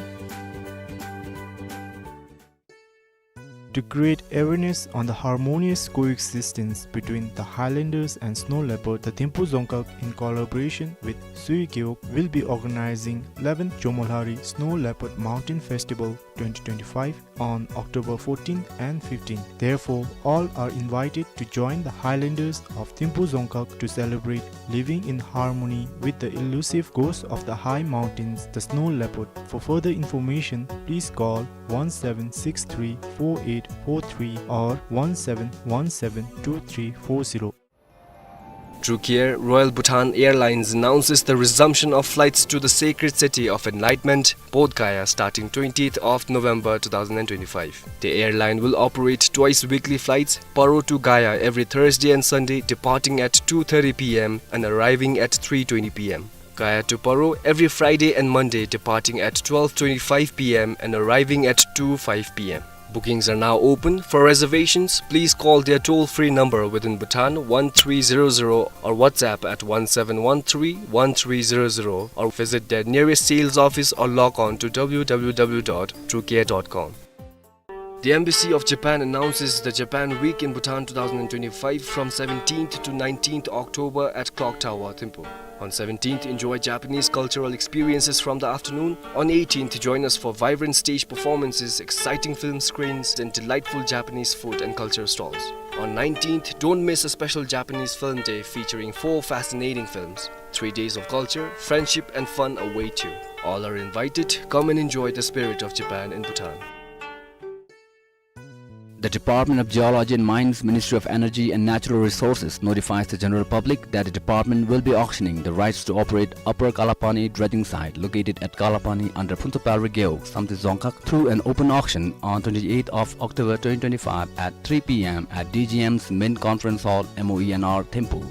To create awareness on the harmonious coexistence between the highlanders and snow leopard, the Thimphu Dzongkhag, in collaboration with Sui Gewog, will be organizing eleventh Jomolhari Snow Leopard Mountain Festival twenty twenty-five on October fourteenth and fifteenth. Therefore, all are invited to join the highlanders of Thimphu Dzongkhag to celebrate living in harmony with the elusive ghost of the high mountains, the snow leopard. For further information, please call one seven six three four eight four three or one seven one seven two three four zero. True Care Royal Bhutan Airlines announces the resumption of flights to the sacred city of enlightenment, Bodh Gaya, starting twentieth of November two thousand and twenty-five. The airline will operate twice weekly flights, Paro to Gaya every Thursday and Sunday, departing at two thirty p m and arriving at three twenty p m. Gaya to Paro every Friday and Monday, departing at twelve twenty-five p m and arriving at two five p m. Bookings are now open. For reservations, please call their toll-free number within Bhutan, one three zero zero, or WhatsApp at one seven one three one three zero zero, or visit their nearest sales office or log on to w w w dot true care dot com. The Embassy of Japan announces the Japan Week in Bhutan two thousand and twenty-five from seventeenth to nineteenth October at Clock Tower, Thimphu. On seventeenth, enjoy Japanese cultural experiences from the afternoon. On eighteenth, join us for vibrant stage performances, exciting film screenings, and delightful Japanese food and culture stalls. On nineteenth, don't miss a special Japanese film day featuring four fascinating films. Three days of culture, friendship, and fun await you. All are invited. Come and enjoy the spirit of Japan in Bhutan. The Department of Geology and Mines, Ministry of Energy and Natural Resources notifies the general public that the department will be auctioning the rights to operate Upper Kalapani dredging site located at Kalapani under Phuntsapalri Gewog, Samtse Dzongkhag, through an open auction on twenty-eighth of October twenty twenty-five at three p m at D G M's main conference hall, M O E N R, Thimphu.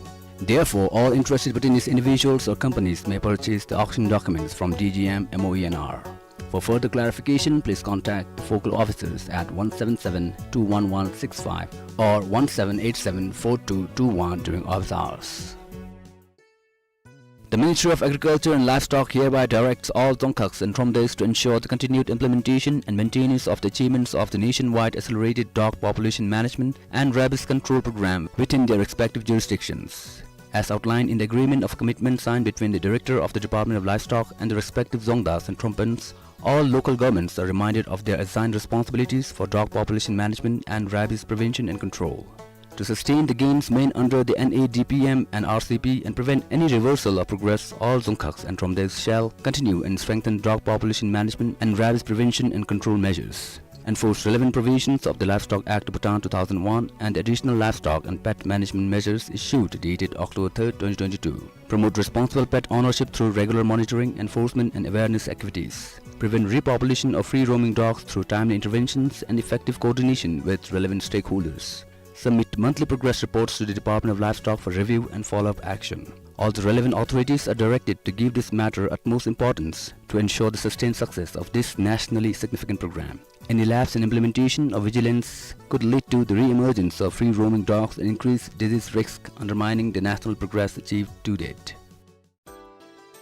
Therefore, all interested Bhutanese individuals or companies may purchase the auction documents from D G M M O E N R. For further clarification, please contact the focal officers at one seven seven two one one six five or one seven eight seven four two two one during office hours. The Ministry of Agriculture and Livestock hereby directs all Dzongkhags and Thromdaes to ensure the continued implementation and maintenance of the achievements of the nationwide accelerated dog population management and rabies control program within their respective jurisdictions. As outlined in the agreement of commitment signed between the Director of the Department of Livestock and the respective Dzongdas and Thrombunds, all local governments are reminded of their assigned responsibilities for dog population management and rabies prevention and control. To sustain the gains made under the N A D P M and R C P and prevent any reversal of progress, all Dzongkhags and Thromdaes shall continue and strengthen dog population management and rabies prevention and control measures. Enforce relevant provisions of the Livestock Act Bhutan two thousand one and the Additional Livestock and Pet Management Measures issued dated October third, twenty twenty-two. Promote responsible pet ownership through regular monitoring, enforcement and awareness activities. Prevent repopulation of free-roaming dogs through timely interventions and effective coordination with relevant stakeholders. Submit monthly progress reports to the Department of Livestock for review and follow-up action. All the relevant authorities are directed to give this matter utmost importance to ensure the sustained success of this nationally significant program. Any lapse in implementation or vigilance could lead to the re-emergence of free-roaming dogs and increase disease risk, undermining the national progress achieved to date.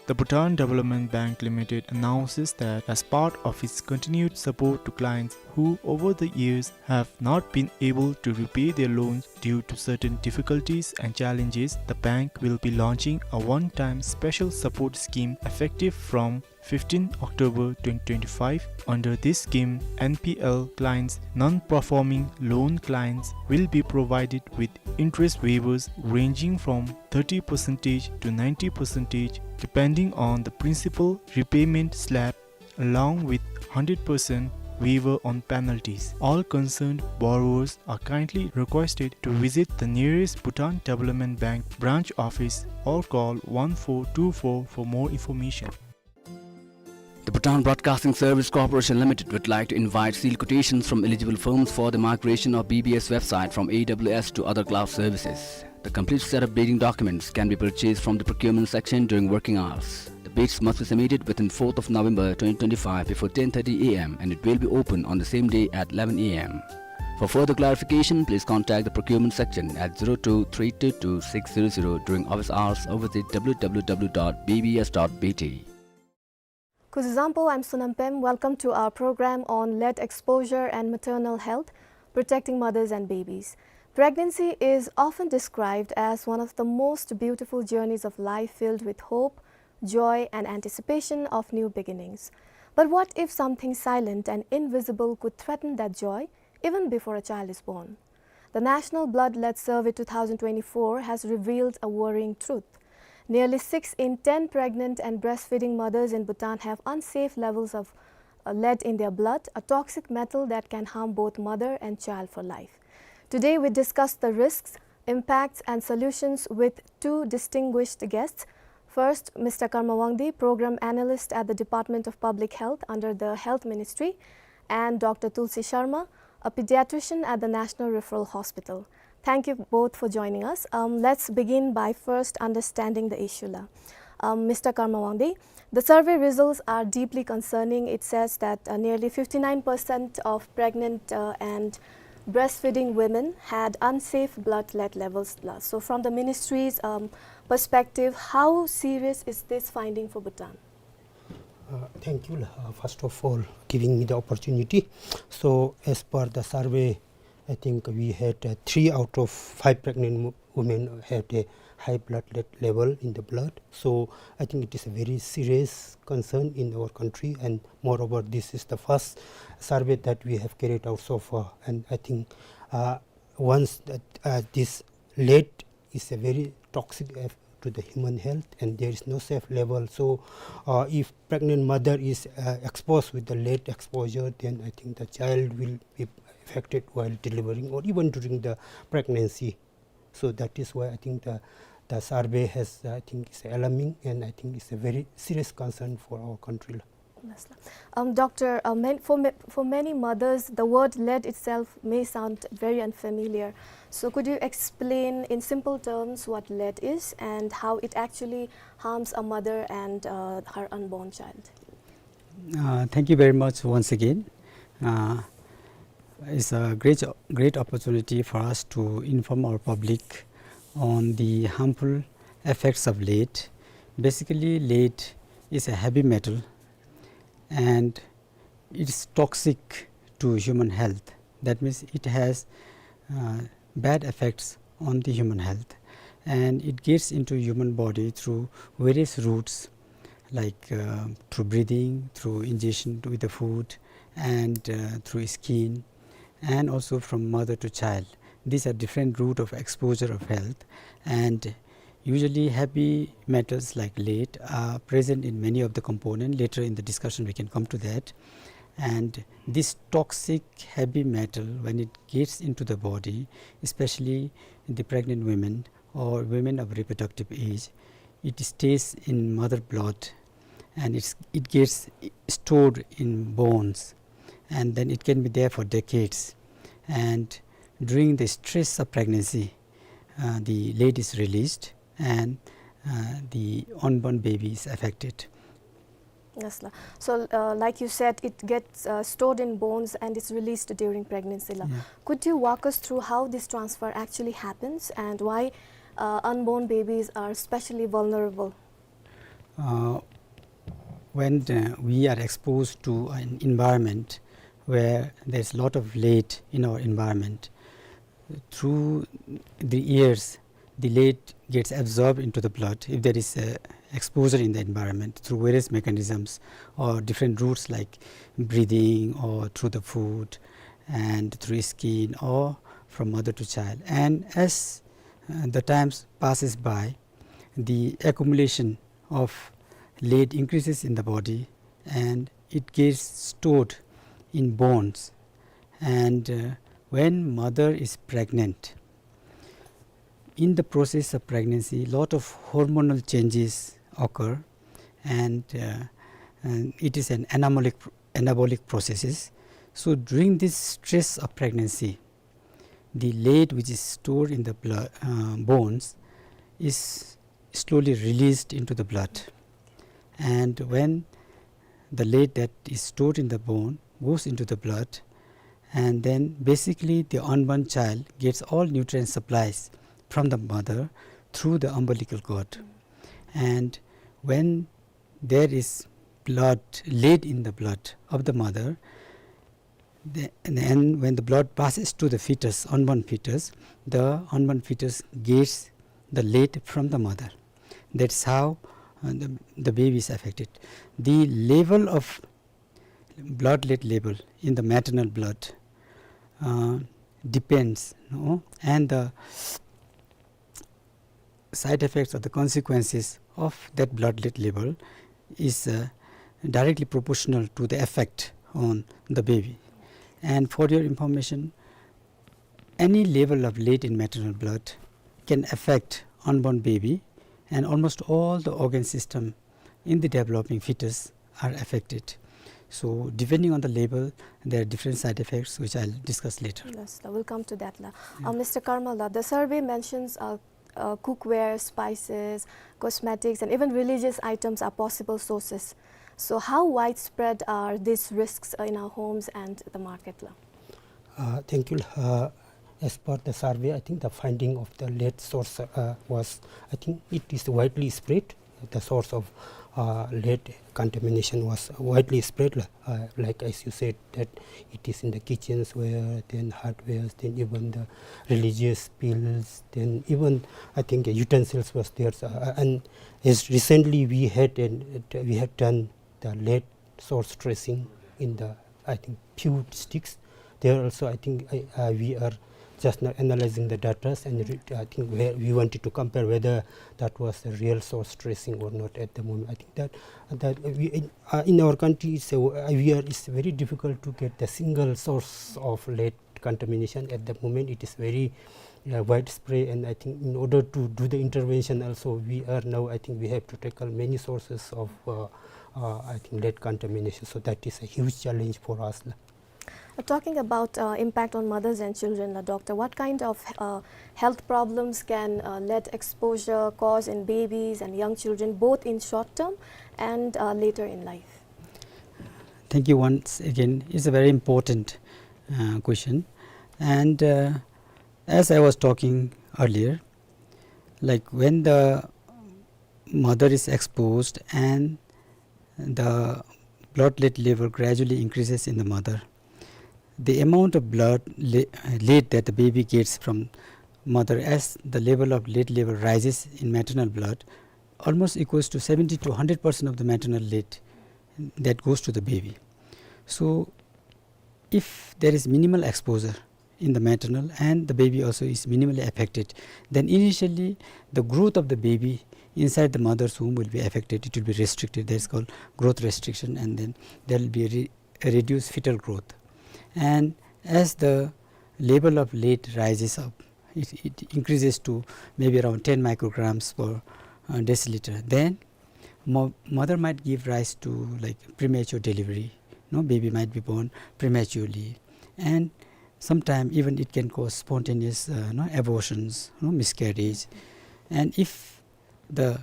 The Bhutan Development Bank Limited announces that as part of its continued support to clients who over the years have not been able to repay their loans due to certain difficulties and challenges, the bank will be launching a one-time special support scheme effective from fifteenth October twenty twenty-five. Under this scheme, N P L clients, non-performing loan clients, will be provided with interest waivers ranging from thirty percentage to ninety percentage, depending on the principal repayment slab, along with hundred percent waiver on penalties. All concerned borrowers are kindly requested to visit the nearest Bhutan Development Bank branch office or call one four two four for more information. The Bhutan Broadcasting Service Corporation Limited would like to invite sealed quotations from eligible firms for the migration of B B S website from A W S to other cloud services. The complete set of bidding documents can be purchased from the procurement section during working hours. The bids must be submitted within fourth of November twenty twenty-five before ten thirty A M and it will be open on the same day at eleven A M. For further clarification, please contact the procurement section at zero two three two two six zero zero during office hours or visit W W W dot B B S dot B T. Kuzuzangpo, I'm Sonam Pem. Welcome to our program on lead exposure and maternal health. protecting mothers and babies. Pregnancy is often described as one of the most beautiful journeys of life, filled with hope, joy, and anticipation of new beginnings. But what if something silent and invisible could threaten that joy even before a child is born? The National Blood Lead Survey two thousand twenty-four has revealed a worrying truth. Nearly six in ten pregnant and breastfeeding mothers in Bhutan have unsafe levels of uh, lead in their blood, a toxic metal that can harm both mother and child for life. Today, we discuss the risks, impacts, and solutions with two distinguished guests. First, Mister Karma Wangdi, Program Analyst at the Department of Public Health under the Health Ministry, and Doctor Tulsi Sharma, a pediatrician at the National Referral Hospital. Thank you both for joining us. Um, let's begin by first understanding the issue la. Um, Mister Karma Wangdi, the survey results are deeply concerning. It says that uh, nearly fifty-nine percent of pregnant uh, and breastfeeding women had unsafe blood lead levels la. So, from the ministry's um, perspective, how serious is this finding for Bhutan? Uh, thank you, uh, first of all, giving me the opportunity. So, as per the survey, I think we had uh, three out of five pregnant mo- women had a high blood lead level in the blood. So, I think it is a very serious concern in our country, and moreover, this is the first survey that we have carried out so far. And I think uh, once that uh, this lead is a very toxic eff- to the human health, and there is no safe level. So, uh, if pregnant mother is uh, exposed with the lead exposure, then I think the child will be affected while delivering or even during the pregnancy. So that is why I think the the survey has, I think, is alarming, and I think it's a very serious concern for our country. Yes, sir. Um, Doctor, uh, man- for, ma- for many mothers, the word lead itself may sound very unfamiliar. So, could you explain in simple terms what lead is and how it actually harms a mother and uh, her unborn child? Uh, thank you very much once again. Uh, it's a great, great opportunity for us to inform our public on the harmful effects of lead. Basically, lead is a heavy metal and it's toxic to human health. That means it has uh, bad effects on the human health, and it gets into human body through various routes, like uh, through breathing, through ingestion with the food, and uh, through skin, and also from mother to child. These are different route of exposure of health, and usually heavy metals like lead are present in many of the component. Later in the discussion we can come to that. And this toxic heavy metal, when it gets into the body, especially the pregnant women or women of reproductive age, it stays in mother blood, and it's, it gets stored in bones, and then it can be there for decades. And during the stress of pregnancy, uh, the lead is released, and uh, the unborn baby is affected. Yes, la. So, uh, like you said, it gets uh, stored in bones and it's released during pregnancy, la. Yeah. Could you walk us through how this transfer actually happens and why uh, unborn babies are especially vulnerable? Uh, when uh, we are exposed to an environment where there's a lot of lead in our environment, through the years, the lead gets absorbed into the blood if there is a exposure in the environment through various mechanisms or different routes like breathing or through the food and through skin or from mother to child. And as uh, the times passes by, the accumulation of lead increases in the body and it gets stored in bones. And uh, when mother is pregnant, in the process of pregnancy, lot of hormonal changes occur, and, uh, and it is an anabolic, anabolic processes. So during this stress of pregnancy, the lead which is stored in the blood, uh, bones is slowly released into the blood. And when the lead that is stored in the bone goes into the blood, and then basically the unborn child gets all nutrient supplies from the mother through the umbilical cord. And when there is blood, lead in the blood of the mother, The, and when the blood passes to the fetus, unborn fetus, the unborn fetus gets the lead from the mother. That's how uh, the, the baby is affected. The level of blood lead level in the maternal blood uh, depends, no? And the side effects or the consequences of that blood lead level is uh, directly proportional to the effect on the baby. And for your information, any level of lead in maternal blood can affect unborn baby, and almost all the organ system in the developing fetus are affected. So depending on the level, there are different side effects which I'll discuss later. Yes, la, we'll come to that la. Uh, Mister Karmal la, the survey mentions uh, uh, cookware, spices, cosmetics, and even religious items are possible sources. So how widespread are these risks uh, in our homes and the market la? Uh, thank you. Uh, as per the survey, I think the finding of the lead source uh, was, I think it is widely spread. The source of uh, lead contamination was widely spread, uh, like as you said, that it is in the kitchens where then hardwares, then even the religious bills, then even I think utensils was there. Uh, and as recently we had an, we had done the lead source tracing in the, I think, few districts. There also, I think, I, uh, we are just now analyzing the data, and re- I think where we wanted to compare whether that was a real source tracing or not at the moment. I think that that we in, uh, in our country, it's a, uh, we are, it's very difficult to get the single source of lead contamination at the moment. It is very uh, widespread, and I think in order to do the intervention also, we are now, I think we have to tackle many sources of uh, uh, I think lead contamination. So that is a huge challenge for us. Uh, talking about uh, impact on mothers and children, uh, doctor, what kind of uh, health problems can uh, lead exposure cause in babies and young children, both in short term and uh, later in life? Thank you once again. It's a very important uh, question. And uh, as I was talking earlier, like when the mother is exposed and the blood lead level gradually increases in the mother, the amount of blood le- lead that the baby gets from mother, as the level of lead level rises in maternal blood, almost equals to seventy to one hundred percent of the maternal lead that goes to the baby. So if there is minimal exposure in the maternal and the baby also is minimally affected, then initially the growth of the baby inside the mother's womb will be affected. It will be restricted. That is called growth restriction, and then there will be a, re- a reduced fetal growth. And as the level of lead rises up, it, it increases to maybe around ten micrograms per uh, deciliter. Then mo- mother might give rise to, like, premature delivery. No, baby might be born prematurely, and sometimes even it can cause spontaneous uh, no, abortions, no, miscarriage. And if the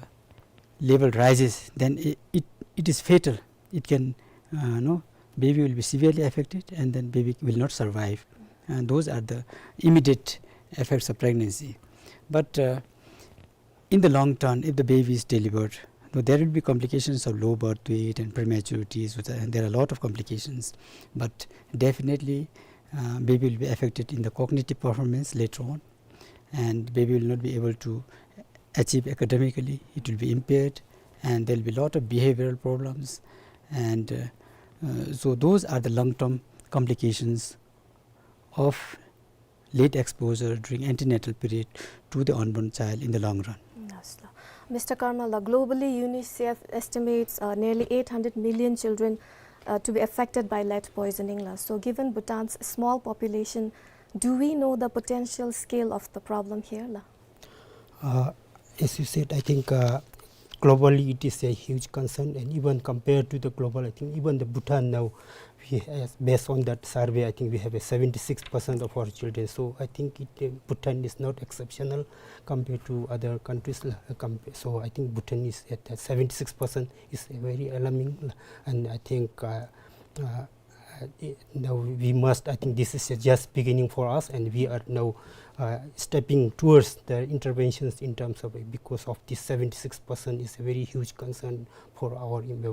level rises, then it, it, it is fatal. It can, uh, no, baby will be severely affected, and then baby will not survive. And those are the immediate effects of pregnancy. But uh, in the long term, if the baby is delivered, though there will be complications of low birth weight and prematurities, and there are a lot of complications, but definitely uh, baby will be affected in the cognitive performance later on, and baby will not be able to achieve academically. It will be impaired, and there will be a lot of behavioral problems. And uh, uh, so those are the long-term complications of lead exposure during antenatal period to the unborn child in the long run. Yes, la. Mister Karmal la, globally, UNICEF estimates uh, nearly eight hundred million children uh, to be affected by lead poisoning la. So given Bhutan's small population, do we know the potential scale of the problem here la? Uh, as you said, I think uh, globally it is a huge concern, and even compared to the global, I think even the Bhutan now, we has, based on that survey, I think we have a seventy-six percent of our children. So I think it, uh, Bhutan is not exceptional compared to other countries. Uh, compa- so I think Bhutan is at uh, seventy-six percent is very alarming, and I think uh, uh, uh, now we must, I think this is just beginning for us, and we are now uh, stepping towards the interventions in terms of, because of this seventy-six percent is a very huge concern for our in-,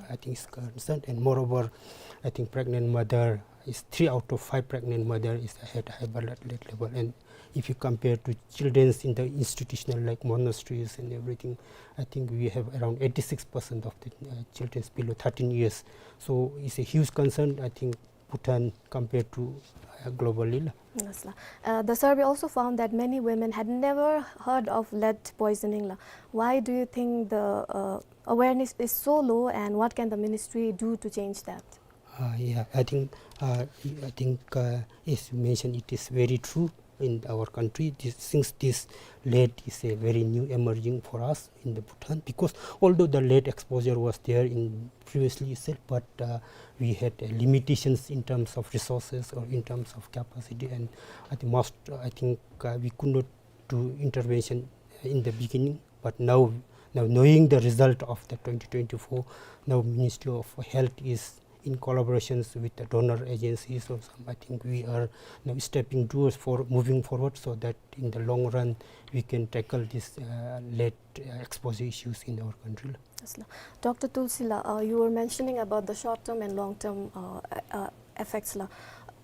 I think it's concerned. And moreover, I think pregnant mother is three out of five pregnant mother is had high blood lead level. And if you compare to children's in the institutional like monasteries and everything, I think we have around eighty-six percent of the, uh, children below thirteen years. So it's a huge concern, I think, Bhutan compared to, uh, globally la. Yes, la. Uh, the survey also found that many women had never heard of lead poisoning la. Why do you think the, uh, awareness is so low, and what can the ministry do to change that? Uh, yeah, I think, uh, I think, uh, as you mentioned, it is very true in our country. This, since this lead is a very new emerging for us in the Bhutan, because although the lead exposure was there in previously itself, but, uh, we had, uh, limitations in terms of resources or in terms of capacity, and at the most, uh, I think, uh, we could not do intervention in the beginning. But now, now knowing the result of the twenty twenty-four, now Ministry of Health is in collaborations with the donor agencies or some, I think we are now stepping towards for moving forward so that in the long run we can tackle this, uh, lead, uh, exposure issues in our country. Yes, la. Doctor Tulsi la, uh, you were mentioning about the short-term and long-term, uh, uh, effects la,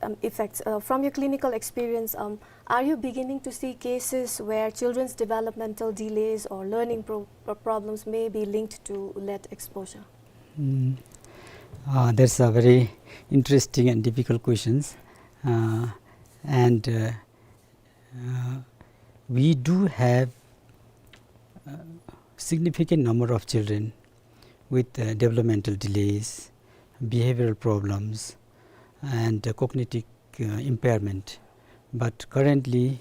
um, effects. Uh, from your clinical experience, um, are you beginning to see cases where children's developmental delays or learning pro-, pro-, problems may be linked to lead exposure? Mm. Uh, that's a very interesting and difficult questions. Uh, and, uh, uh, we do have a significant number of children with, uh, developmental delays, behavioral problems, and, uh, cognitive, uh, impairment. But currently,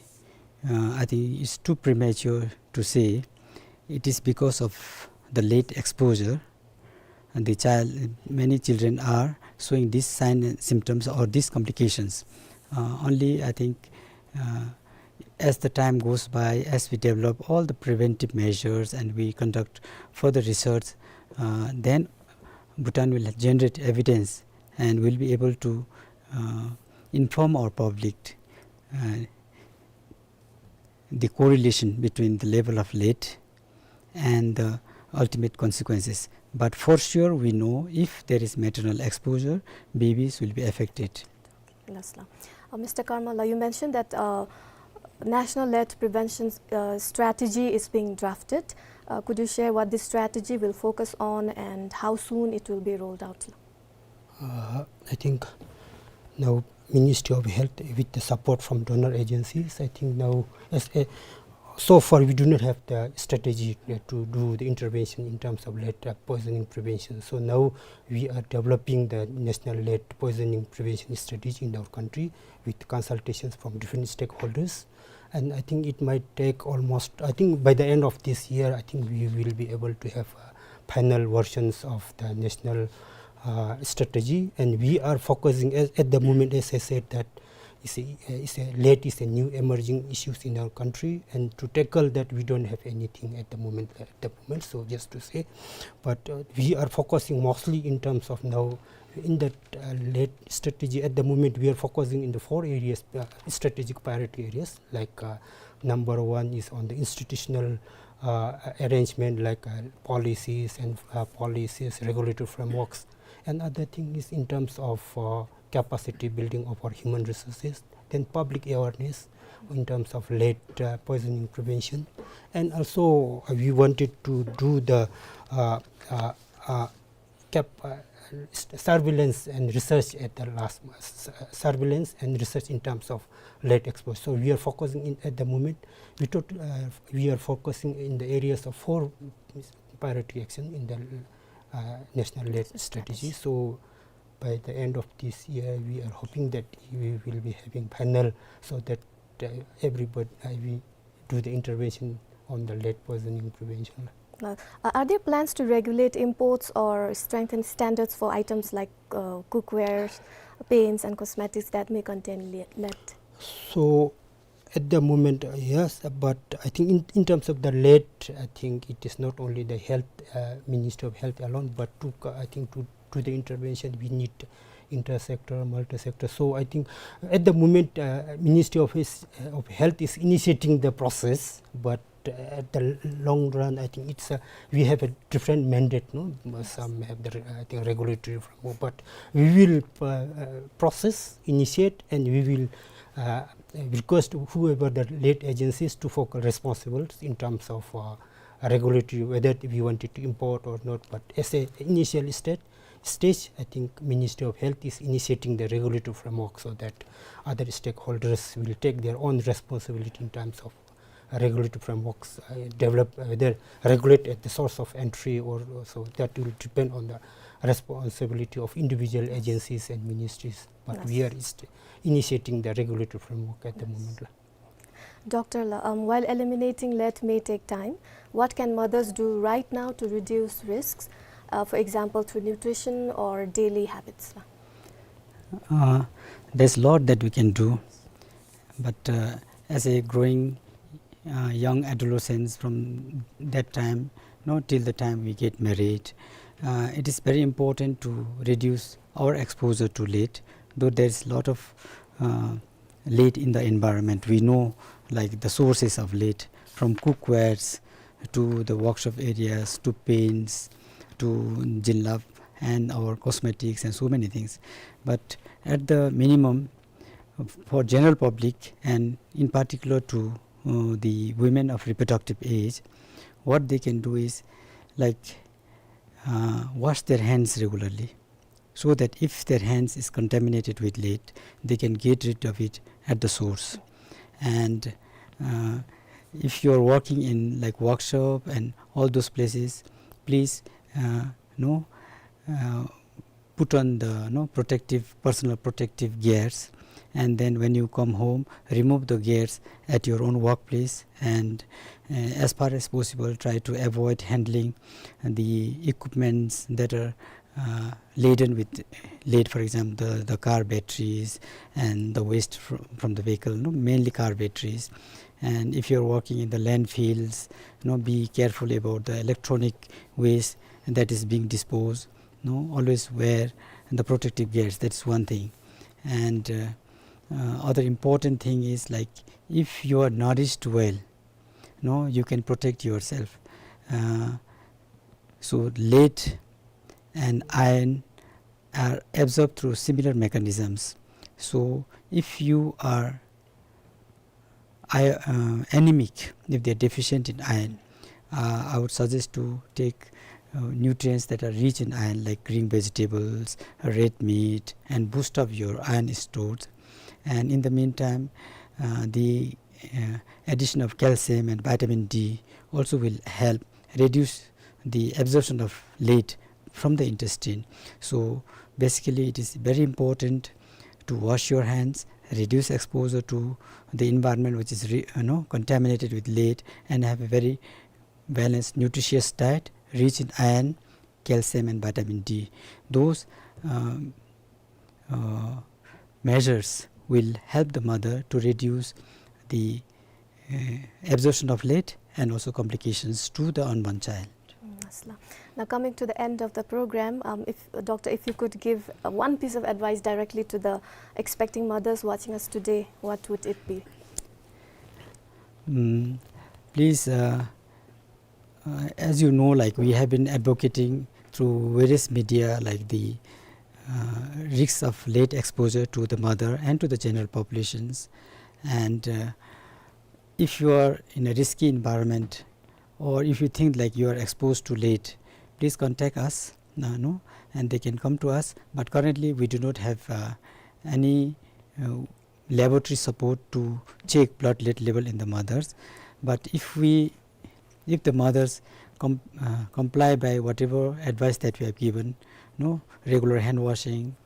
uh, I think it's too premature to say it is because of the lead exposure and the child, many children are showing these signs and symptoms or these complications. Uh, only, I think, uh, as the time goes by, as we develop all the preventive measures and we conduct further research, uh, then Bhutan will generate evidence and will be able to, uh, inform our public, uh, the correlation between the level of lead and the ultimate consequences. But for sure, we know if there is maternal exposure, babies will be affected. Yes, la. Uh, Mister Karma la, you mentioned that, uh, National Lead Prevention, uh, Strategy is being drafted. Uh, could you share what this strategy will focus on and how soon it will be rolled out? Uh, I think now Ministry of Health, with the support from donor agencies, I think now as a, so far we do not have the strategy, uh, to do the intervention in terms of lead, uh, poisoning prevention. So now we are developing the national lead poisoning prevention strategy in our country with consultations from different stakeholders. And I think it might take almost, I think by the end of this year, I think we will be able to have, uh, final versions of the national, uh, strategy. And we are focusing at, at the moment, as I said, that it's a, it's a lead is a new emerging issues in our country, and to tackle that, we don't have anything at the moment, at the moment. So just to say, but, uh, we are focusing mostly in terms of now in that, uh, lead strategy. At the moment, we are focusing in the four areas, uh, strategic priority areas, like, uh, number one is on the institutional, uh, arrangement, like, uh, policies and, uh, policies, regulatory frameworks. And other thing is in terms of, uh, capacity building of our human resources, then public awareness in terms of lead, uh, poisoning prevention. And also, uh, we wanted to do the, uh, uh, uh, cap-, uh, s-, surveillance and research at the last, s-, surveillance and research in terms of lead exposure. So we are focusing in, at the moment, we tot-, uh, we are focusing in the areas of four priority action in the, uh, national lead strategy. So by the end of this year, we are hoping that we will be having panel so that, uh, everybody, uh, we do the intervention on the lead poisoning prevention. Uh, are there plans to regulate imports or strengthen standards for items like, uh, cookware, paints and cosmetics that may contain le-, lead? So at the moment, uh, yes, uh, but I think in, in terms of the lead, I think it is not only the health, uh, Ministry of Health alone, but to co-, I think to, to the intervention, we need inter-sector, multi-sector. So I think at the moment, uh, Ministry of, is, uh, of Health is initiating the process, but uh, at the long run, I think it's a, we have a different mandate, no? Some have the, I think, regulatory framework, but we will, uh, uh, process, initiate, and we will, uh, request whoever the lead agencies to focal responsibles in terms of, uh, regulatory, whether we wanted to import or not. But as a initial state, stage, I think Ministry of Health is initiating the regulatory framework so that other stakeholders will take their own responsibility in terms of regulatory frameworks, uh, develop, uh, whether regulate at the source of entry or, or so. That will depend on the responsibility of individual agencies and ministries. But we are inst-, initiating the regulatory framework at the moment la. Doctor la, um, while eliminating lead may take time, what can mothers do right now to reduce risks, uh, for example, through nutrition or daily habits la? Uh, there's a lot that we can do, but, uh, as a growing, uh, young adolescents from that time, you know, till the time we get married, uh, it is very important to reduce our exposure to lead, though there is a lot of, uh, lead in the environment. We know, like, the sources of lead, from cookwares to the workshop areas to paints to jilbab and our cosmetics and so many things. But at the minimum, for general public and in particular to, uh, the women of reproductive age, what they can do is, like, uh, wash their hands regularly, so that if their hands is contaminated with lead, they can get rid of it at the source. And, uh, if you are working in, like, workshop and all those places, please, uh, know, uh, put on the, you know, protective, personal protective gears, and then when you come home, remove the gears at your own workplace, and, uh, as far as possible, try to avoid handling the equipments that are, uh, laden with lead, for example, the, the car batteries and the waste fr-, from the vehicle, you know, mainly car batteries. And if you're working in the landfills, you know, be careful about the electronic waste that is being disposed. No, always wear the protective gears. That's one thing. And, uh, uh, other important thing is, like, if you are nourished well, no, you can protect yourself. Uh, so lead and iron are absorbed through similar mechanisms. So if you are I-, uh, anemic, if they are deficient in iron, uh, I would suggest to take, uh, nutrients that are rich in iron, like green vegetables, red meat, and boost up your iron stores. And in the meantime, uh, the, uh, addition of calcium and vitamin D also will help reduce the absorption of lead from the intestine. So basically, it is very important to wash your hands, reduce exposure to the environment which is re-, you know, contaminated with lead, and have a very balanced, nutritious diet rich in iron, calcium, and vitamin D. Those, um, uh, measures will help the mother to reduce the, uh, absorption of lead and also complications to the unborn child. Mm, yes la. Now, coming to the end of the program, um, if, Doctor, if you could give, uh, one piece of advice directly to the expecting mothers watching us today, what would it be? Mm, please, uh, uh, as you know, like, we have been advocating through various media, like, the, uh, risks of lead exposure to the mother and to the general populations. And, uh, if you are in a risky environment, or if you think, like, you are exposed to lead, please contact us, uh, no, and they can come to us. But currently, we do not have, uh, any, uh, laboratory support to check blood lead level in the mothers. But if we, if the mothers com-, uh, comply by whatever advice that we have given, no, regular hand washing,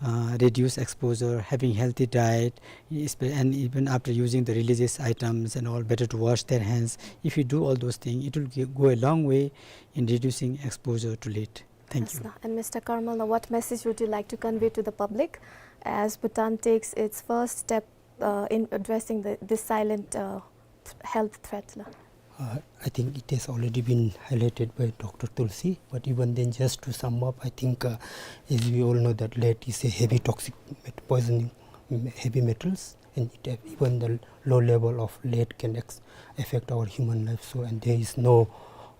uh, reduce exposure, having healthy diet, espe-, and even after using the religious items and all, better to wash their hands. If you do all those things, it will gi-, go a long way in reducing exposure to lead. Thank you. Yes, sir. And Mister Karmal, now what message would you like to convey to the public as Bhutan takes its first step, uh, in addressing the, this silent, uh, th-, health threat la? Uh, I think it has already been highlighted by Doctor Tulsi, but even then, just to sum up, I think, uh, as we all know that lead is a heavy toxic met-, poisoning, mm, heavy metals, and it have, even the low level of lead can ex-, affect our human life. So, and there is no,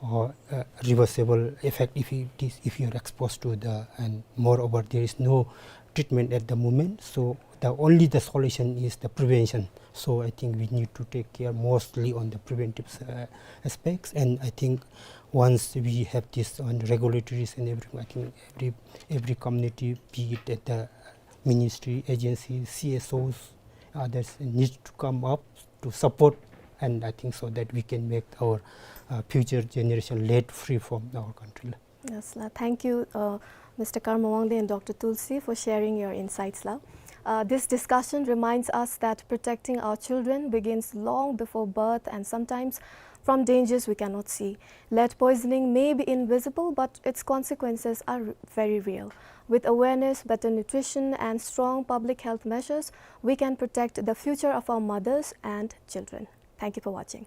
uh, uh, reversible effect if it is, if you are exposed to the, and moreover, there is no treatment at the moment. So, the only the solution is the prevention. So, I think we need to take care mostly on the preventive, uh, aspects. And I think once we have this on regulatories and everything, I think every, every community, be it at the ministry, agency, C S Os, others need to come up to support, and I think so that we can make our, uh, future generation lead free from our country. Yes, la. Thank you, uh, Mister Karma Wangdi and Doctor Tulsi, for sharing your insights, la. Uh, this discussion reminds us that protecting our children begins long before birth and sometimes from dangers we cannot see. Lead poisoning may be invisible, but its consequences are r-, very real. With awareness, better nutrition, and strong public health measures, we can protect the future of our mothers and children. Thank you for watching.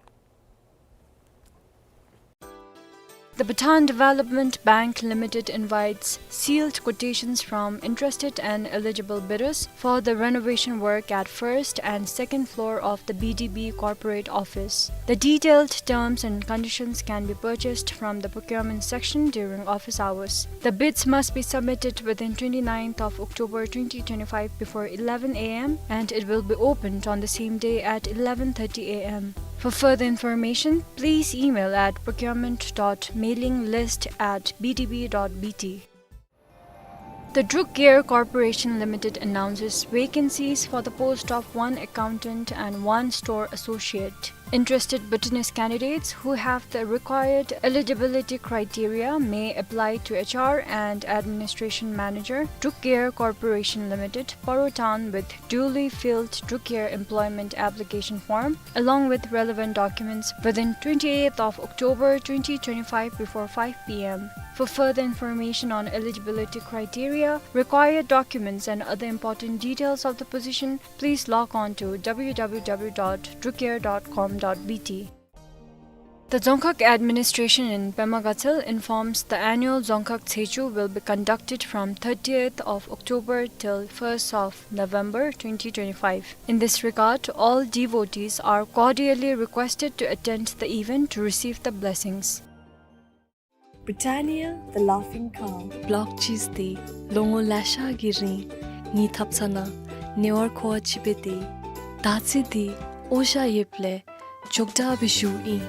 The Bhutan Development Bank Limited invites sealed quotations from interested and eligible bidders for the renovation work at first and second floor of the B D B corporate office. The detailed terms and conditions can be purchased from the procurement section during office hours. The bids must be submitted within twenty-ninth of October twenty twenty-five before eleven A M, and it will be opened on the same day at eleven thirty A M. For further information, please email at procurement dot mailing list at B D B dot B T. The Druk Air Corporation Limited announces vacancies for the post of one accountant and one store associate. Interested Bhutanese candidates who have the required eligibility criteria may apply to H R and Administration Manager, Druk Air Corporation Limited, Paro Town, with duly filled Druk Air employment application form, along with relevant documents, within twenty-eighth of October twenty twenty-five before five P M. For further information on eligibility criteria, required documents, and other important details of the position, please log on to W W W dot drukair dot com dot B T. The Dzongkhag Administration in Pema Gatshel informs the annual Dzongkhag Tshechu will be conducted from thirtieth of October till first of November twenty twenty-five. In this regard, all devotees are cordially requested to attend the event to receive the blessings. Britannia, the laughing cow. Block cheese འདི་ལོ་ངོ་ལེ་ཤ་གི་རིང་ངེའི་ཐབ་ཚང་ནང་ནེ་ཝར་ཁོ་བ་ཅིག་སྦེ་སྡོད། ད་ཅི་འདི་ཨོ་ཤ་ཡོདཔ་ལས་ཅོག་འཐདཔ་སྦེ་ཞུཝ་ཨིན།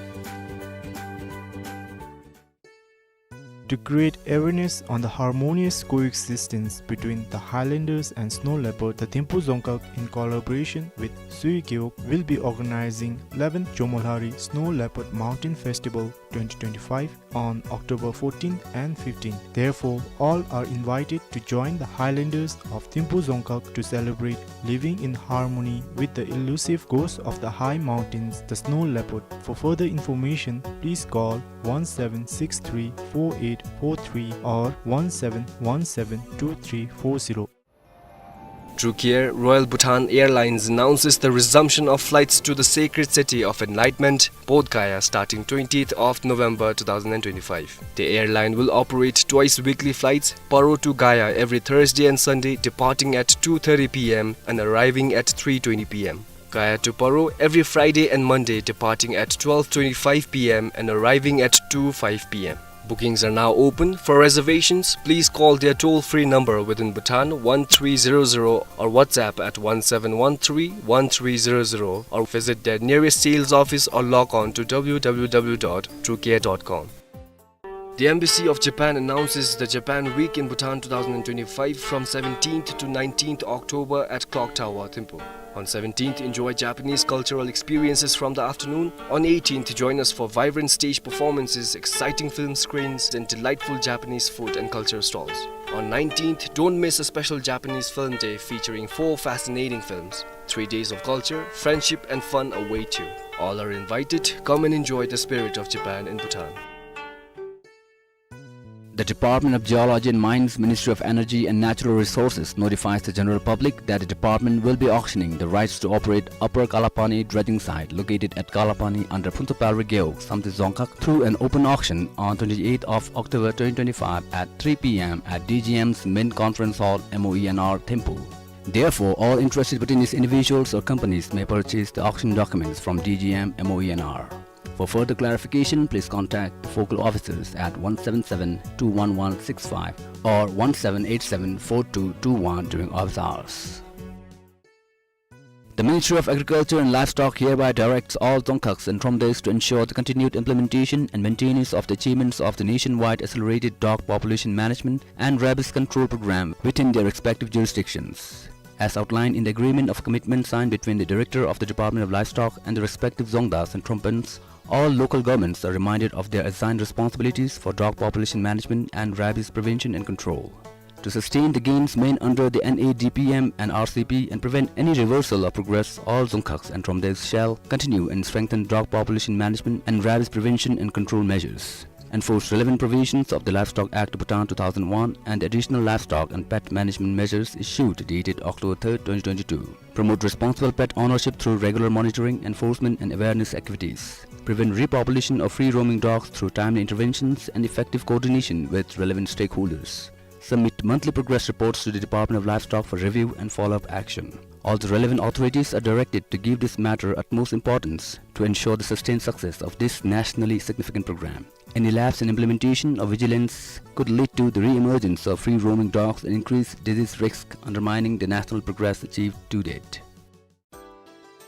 To create awareness on the harmonious coexistence between the highlanders and snow leopard, the Thimphu Dzongkhag, in collaboration with Sui Gewog, will be organizing eleventh Jomolhari Snow Leopard Mountain Festival twenty twenty-five on October fourteenth and fifteenth. Therefore, all are invited to join the highlanders of Thimphu Dzongkhag to celebrate living in harmony with the elusive ghost of the high mountains, the snow leopard. For further information, please call one seven six three four eight four three or one seven one seven two three four zero. Druk Air, Royal Bhutan Airlines, announces the resumption of flights to the sacred city of enlightenment, Bodh Gaya, starting twentieth of November two thousand and twenty-five. The airline will operate twice weekly flights, Paro to Gaya, every Thursday and Sunday, departing at two thirty P M and arriving at three twenty P M. Gaya to Paro every Friday and Monday, departing at twelve twenty-five P M and arriving at two five P M. Bookings are now open. For reservations, please call their toll-free number within Bhutan, one three zero zero, or WhatsApp at one seven one three one three zero zero, or visit their nearest sales office or log on to W W W dot drukair dot com. The Embassy of Japan announces the Japan Week in Bhutan two thousand and twenty-five from seventeenth to nineteenth October at Clock Tower, Thimphu. On seventeenth, enjoy Japanese cultural experiences from the afternoon. On eighteenth, join us for vibrant stage performances, exciting film screenings, and delightful Japanese food and culture stalls. On nineteenth, don't miss a special Japanese film day featuring four fascinating films: Three Days of Culture, Friendship, and Fun await you. All are invited. Come and enjoy the spirit of Japan in Bhutan. The Department of Geology and Mines, Ministry of Energy and Natural Resources notifies the general public that the department will be auctioning the rights to operate Upper Kalapani dredging site located at Kalapani under Phuntsholpalri Gewog, Samtse Dzongkhag through an open auction on twenty-eighth of October twenty twenty-five at three P M at D G M's main conference hall, M O E N R, Thimphu. Therefore, all interested Bhutanese individuals or companies may purchase the auction documents from D G M M O E N R. For further clarification, please contact the focal officers at one seven seven two one one six five or one seven eight seven four two two one during office hours. The Ministry of Agriculture and Livestock hereby directs all Dzongkhags and Thromdaes to ensure the continued implementation and maintenance of the achievements of the nationwide accelerated dog population management and rabies control program within their respective jurisdictions. As outlined in the agreement of commitment signed between the Director of the Department of Livestock and the respective Dzongdas and Thrompas, all local governments are reminded of their assigned responsibilities for dog population management and rabies prevention and control. To sustain the gains made under the N A D P M and R C P and prevent any reversal of progress, all Dzongkhags and Thromdaes shall continue and strengthen dog population management and rabies prevention and control measures. Enforce relevant provisions of the Livestock Act, Bhutan, two thousand one and the Additional Livestock and Pet Management Measures issued dated October third, twenty twenty-two. Promote responsible pet ownership through regular monitoring, enforcement and awareness activities. Prevent repopulation of free-roaming dogs through timely interventions and effective coordination with relevant stakeholders. Submit monthly progress reports to the Department of Livestock for review and follow-up action. All the relevant authorities are directed to give this matter utmost importance to ensure the sustained success of this nationally significant program. Any lapse in implementation or vigilance could lead to the re-emergence of free-roaming dogs and increase disease risk, undermining the national progress achieved to date.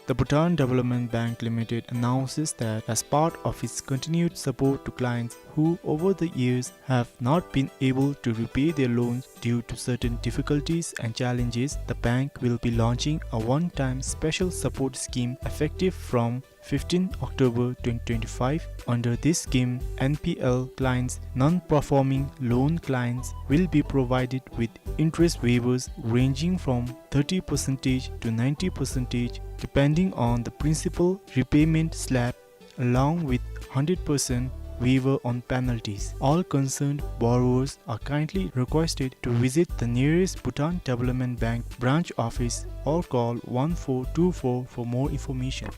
The Bhutan Development Bank Limited announces that as part of its continued support to clients who over the years have not been able to repay their loans due to certain difficulties and challenges, the bank will be launching a one-time special support scheme effective from fifteenth October twenty twenty-five. Under this scheme, N P L clients, non-performing loan clients, will be provided with interest waivers ranging from thirty percent to ninety percent, depending on the principal repayment slab, along with hundred percent waiver on penalties. All concerned borrowers are kindly requested to visit the nearest Bhutan Development Bank branch office or call one four two four for more information.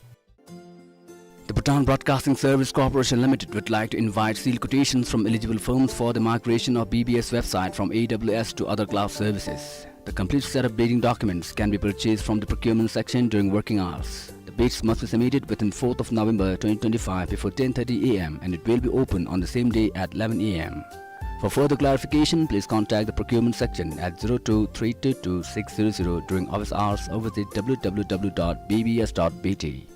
The Bhutan Broadcasting Service Corporation Limited would like to invite sealed quotations from eligible firms for the migration of B B S website from A W S to other cloud services. The complete set of bidding documents can be purchased from the procurement section during working hours. The bids must be submitted within fourth of November twenty twenty-five before ten thirty A M and it will be open on the same day at eleven A M. For further clarification, please contact the procurement section at zero two three two two six zero zero during office hours or visit W W W dot B B S dot B T.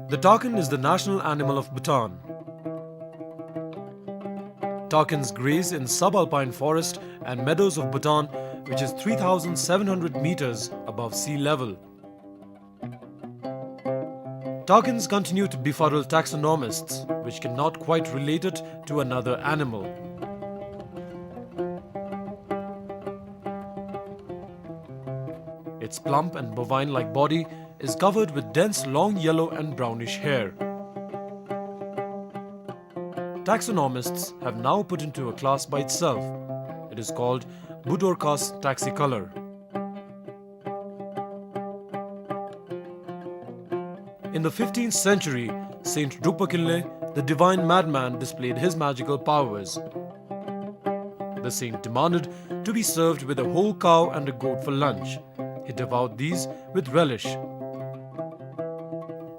The takin is the national animal of Bhutan. Takins graze in subalpine forest and meadows of Bhutan, which is three thousand seven hundred meters above sea level. Takins continue to befuddle taxonomists, which cannot quite relate it to another animal. Its plump and bovine-like body is covered with dense long yellow and brownish hair. Taxonomists have now put into a class by itself. It is called Budorcas taxicolor. In the fifteenth century, Saint Drukpa Kinley, the divine madman, displayed his magical powers. The saint demanded to be served with a whole cow and a goat for lunch. He devoured these with relish.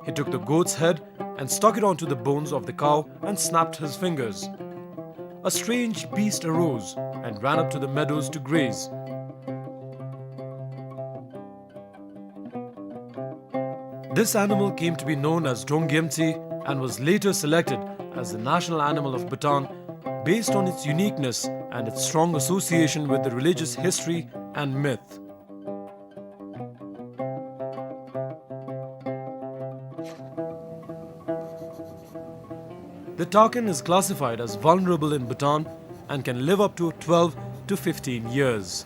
He took the goat's head and stuck it onto the bones of the cow and snapped his fingers. A strange beast arose and ran up to the meadows to graze. This animal came to be known as Drong Gyemtse and was later selected as the national animal of Bhutan based on its uniqueness and its strong association with the religious history and myth. The takin is classified as vulnerable in Bhutan and can live up to twelve to fifteen years.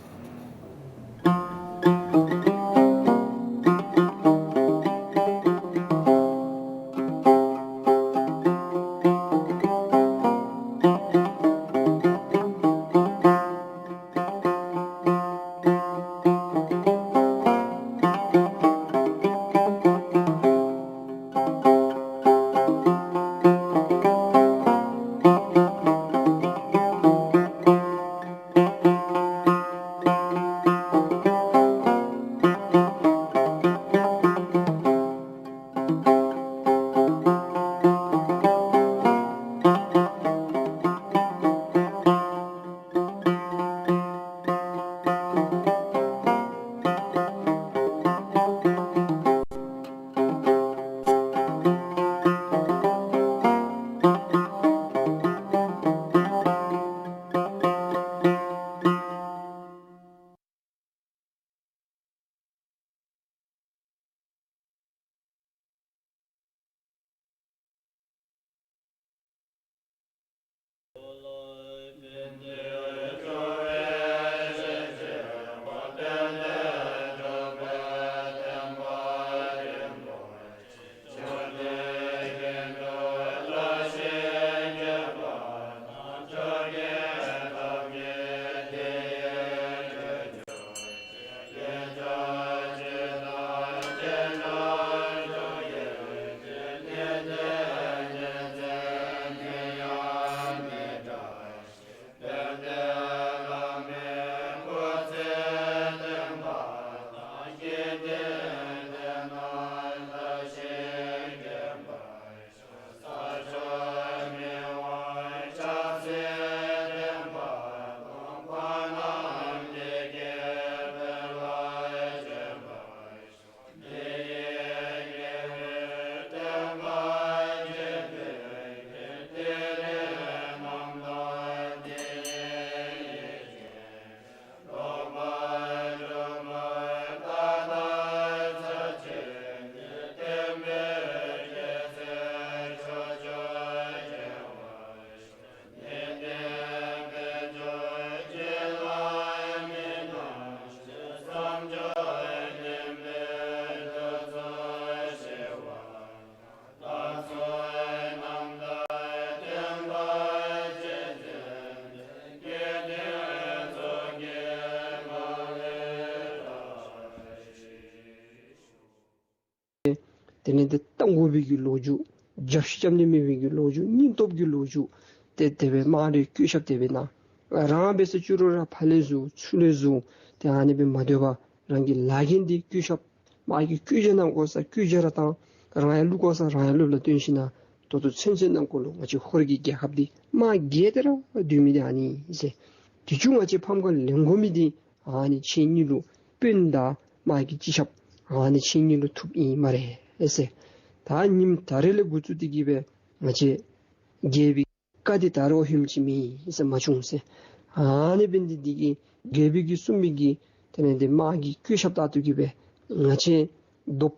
དེ་ལས་ཏེ་གཏང་དགོ་པའི་གི་ལོ་རྒྱུས། རྒྱབ་བཤུད་རྐྱབ་ནི་མེད་པའི་གི་ལོ་རྒྱུས། སྙིང་སྟོབས་ཀྱི་ལོ་རྒྱུས། ཏེ་དེ་སྦེ་དམག་རེ་བཀོད་བཞག་དེ་སྦེ་གནང་། རང་འབད་ས་ཅིག་རུང་ར་ཕར་ལས་བཟུང་ཚུར་ལས་བཟུང་ཏེ་ཨ་ནི་སྦེ་མ་སྡོད་པར་རང་གི་ལཱ་འགན་འདི་བཀོད་བཞག། དམག་གི་བཀོད་རྒྱ་གནང་དགོ་ས་བཀོད་རྒྱ་ར་བཏང་། རང་ཡང་བླུག་དགོ་ས་རང་ཡང་བླུག་ལ་བཏོན་ཞིནམ་ད་ད་ལྟོ་ཚུན་ཚོད་ནང་འཁོད་ལུ་ང་བཅས་ཧོར་གྱི་རྒྱལ་ཁབ་འདི་དམག་རྒྱལ་ཏེ་ར་སྡོད་མི་འདི་ཨ་ནི་ཟེར། དུས་ཅི་ང་བཅས་ཕམ་ཁ་ལེན་དགོ་མི་འདི་ཨ་ནི་ཁྱེད་གཉིས་ལུ་དཔོན་དང་དམག་གི་སྤྱི་ཁྱབ་ཨ་ནི་ཁྱེད་གཉིས་ལུ་ཐུགཔ་ཨིན་སྨ་རེ་ཟེར། ད་ཉིནམ་ད་རེས་ལས་འགོ་བཙུགས་ཏེ་གི་སྦེ་ང་བཅས་རྒྱལ་པོའི་བཀའ་འདི་ད་རུང་ཧེམ་ཅིག་མེད་ཟེར་མ་བྱུང་ཟེར། ཨ་ནི་འབད་ནི་འདི་གིས་རྒྱལ་པོ་གིས་གསུངས་མི་གི་དེ་ལས་ཏེ་དམག་གི་བཀོད་བཞག་ལྟར་དུ་གི་སྦེ་ང་བཅས་བཟློག་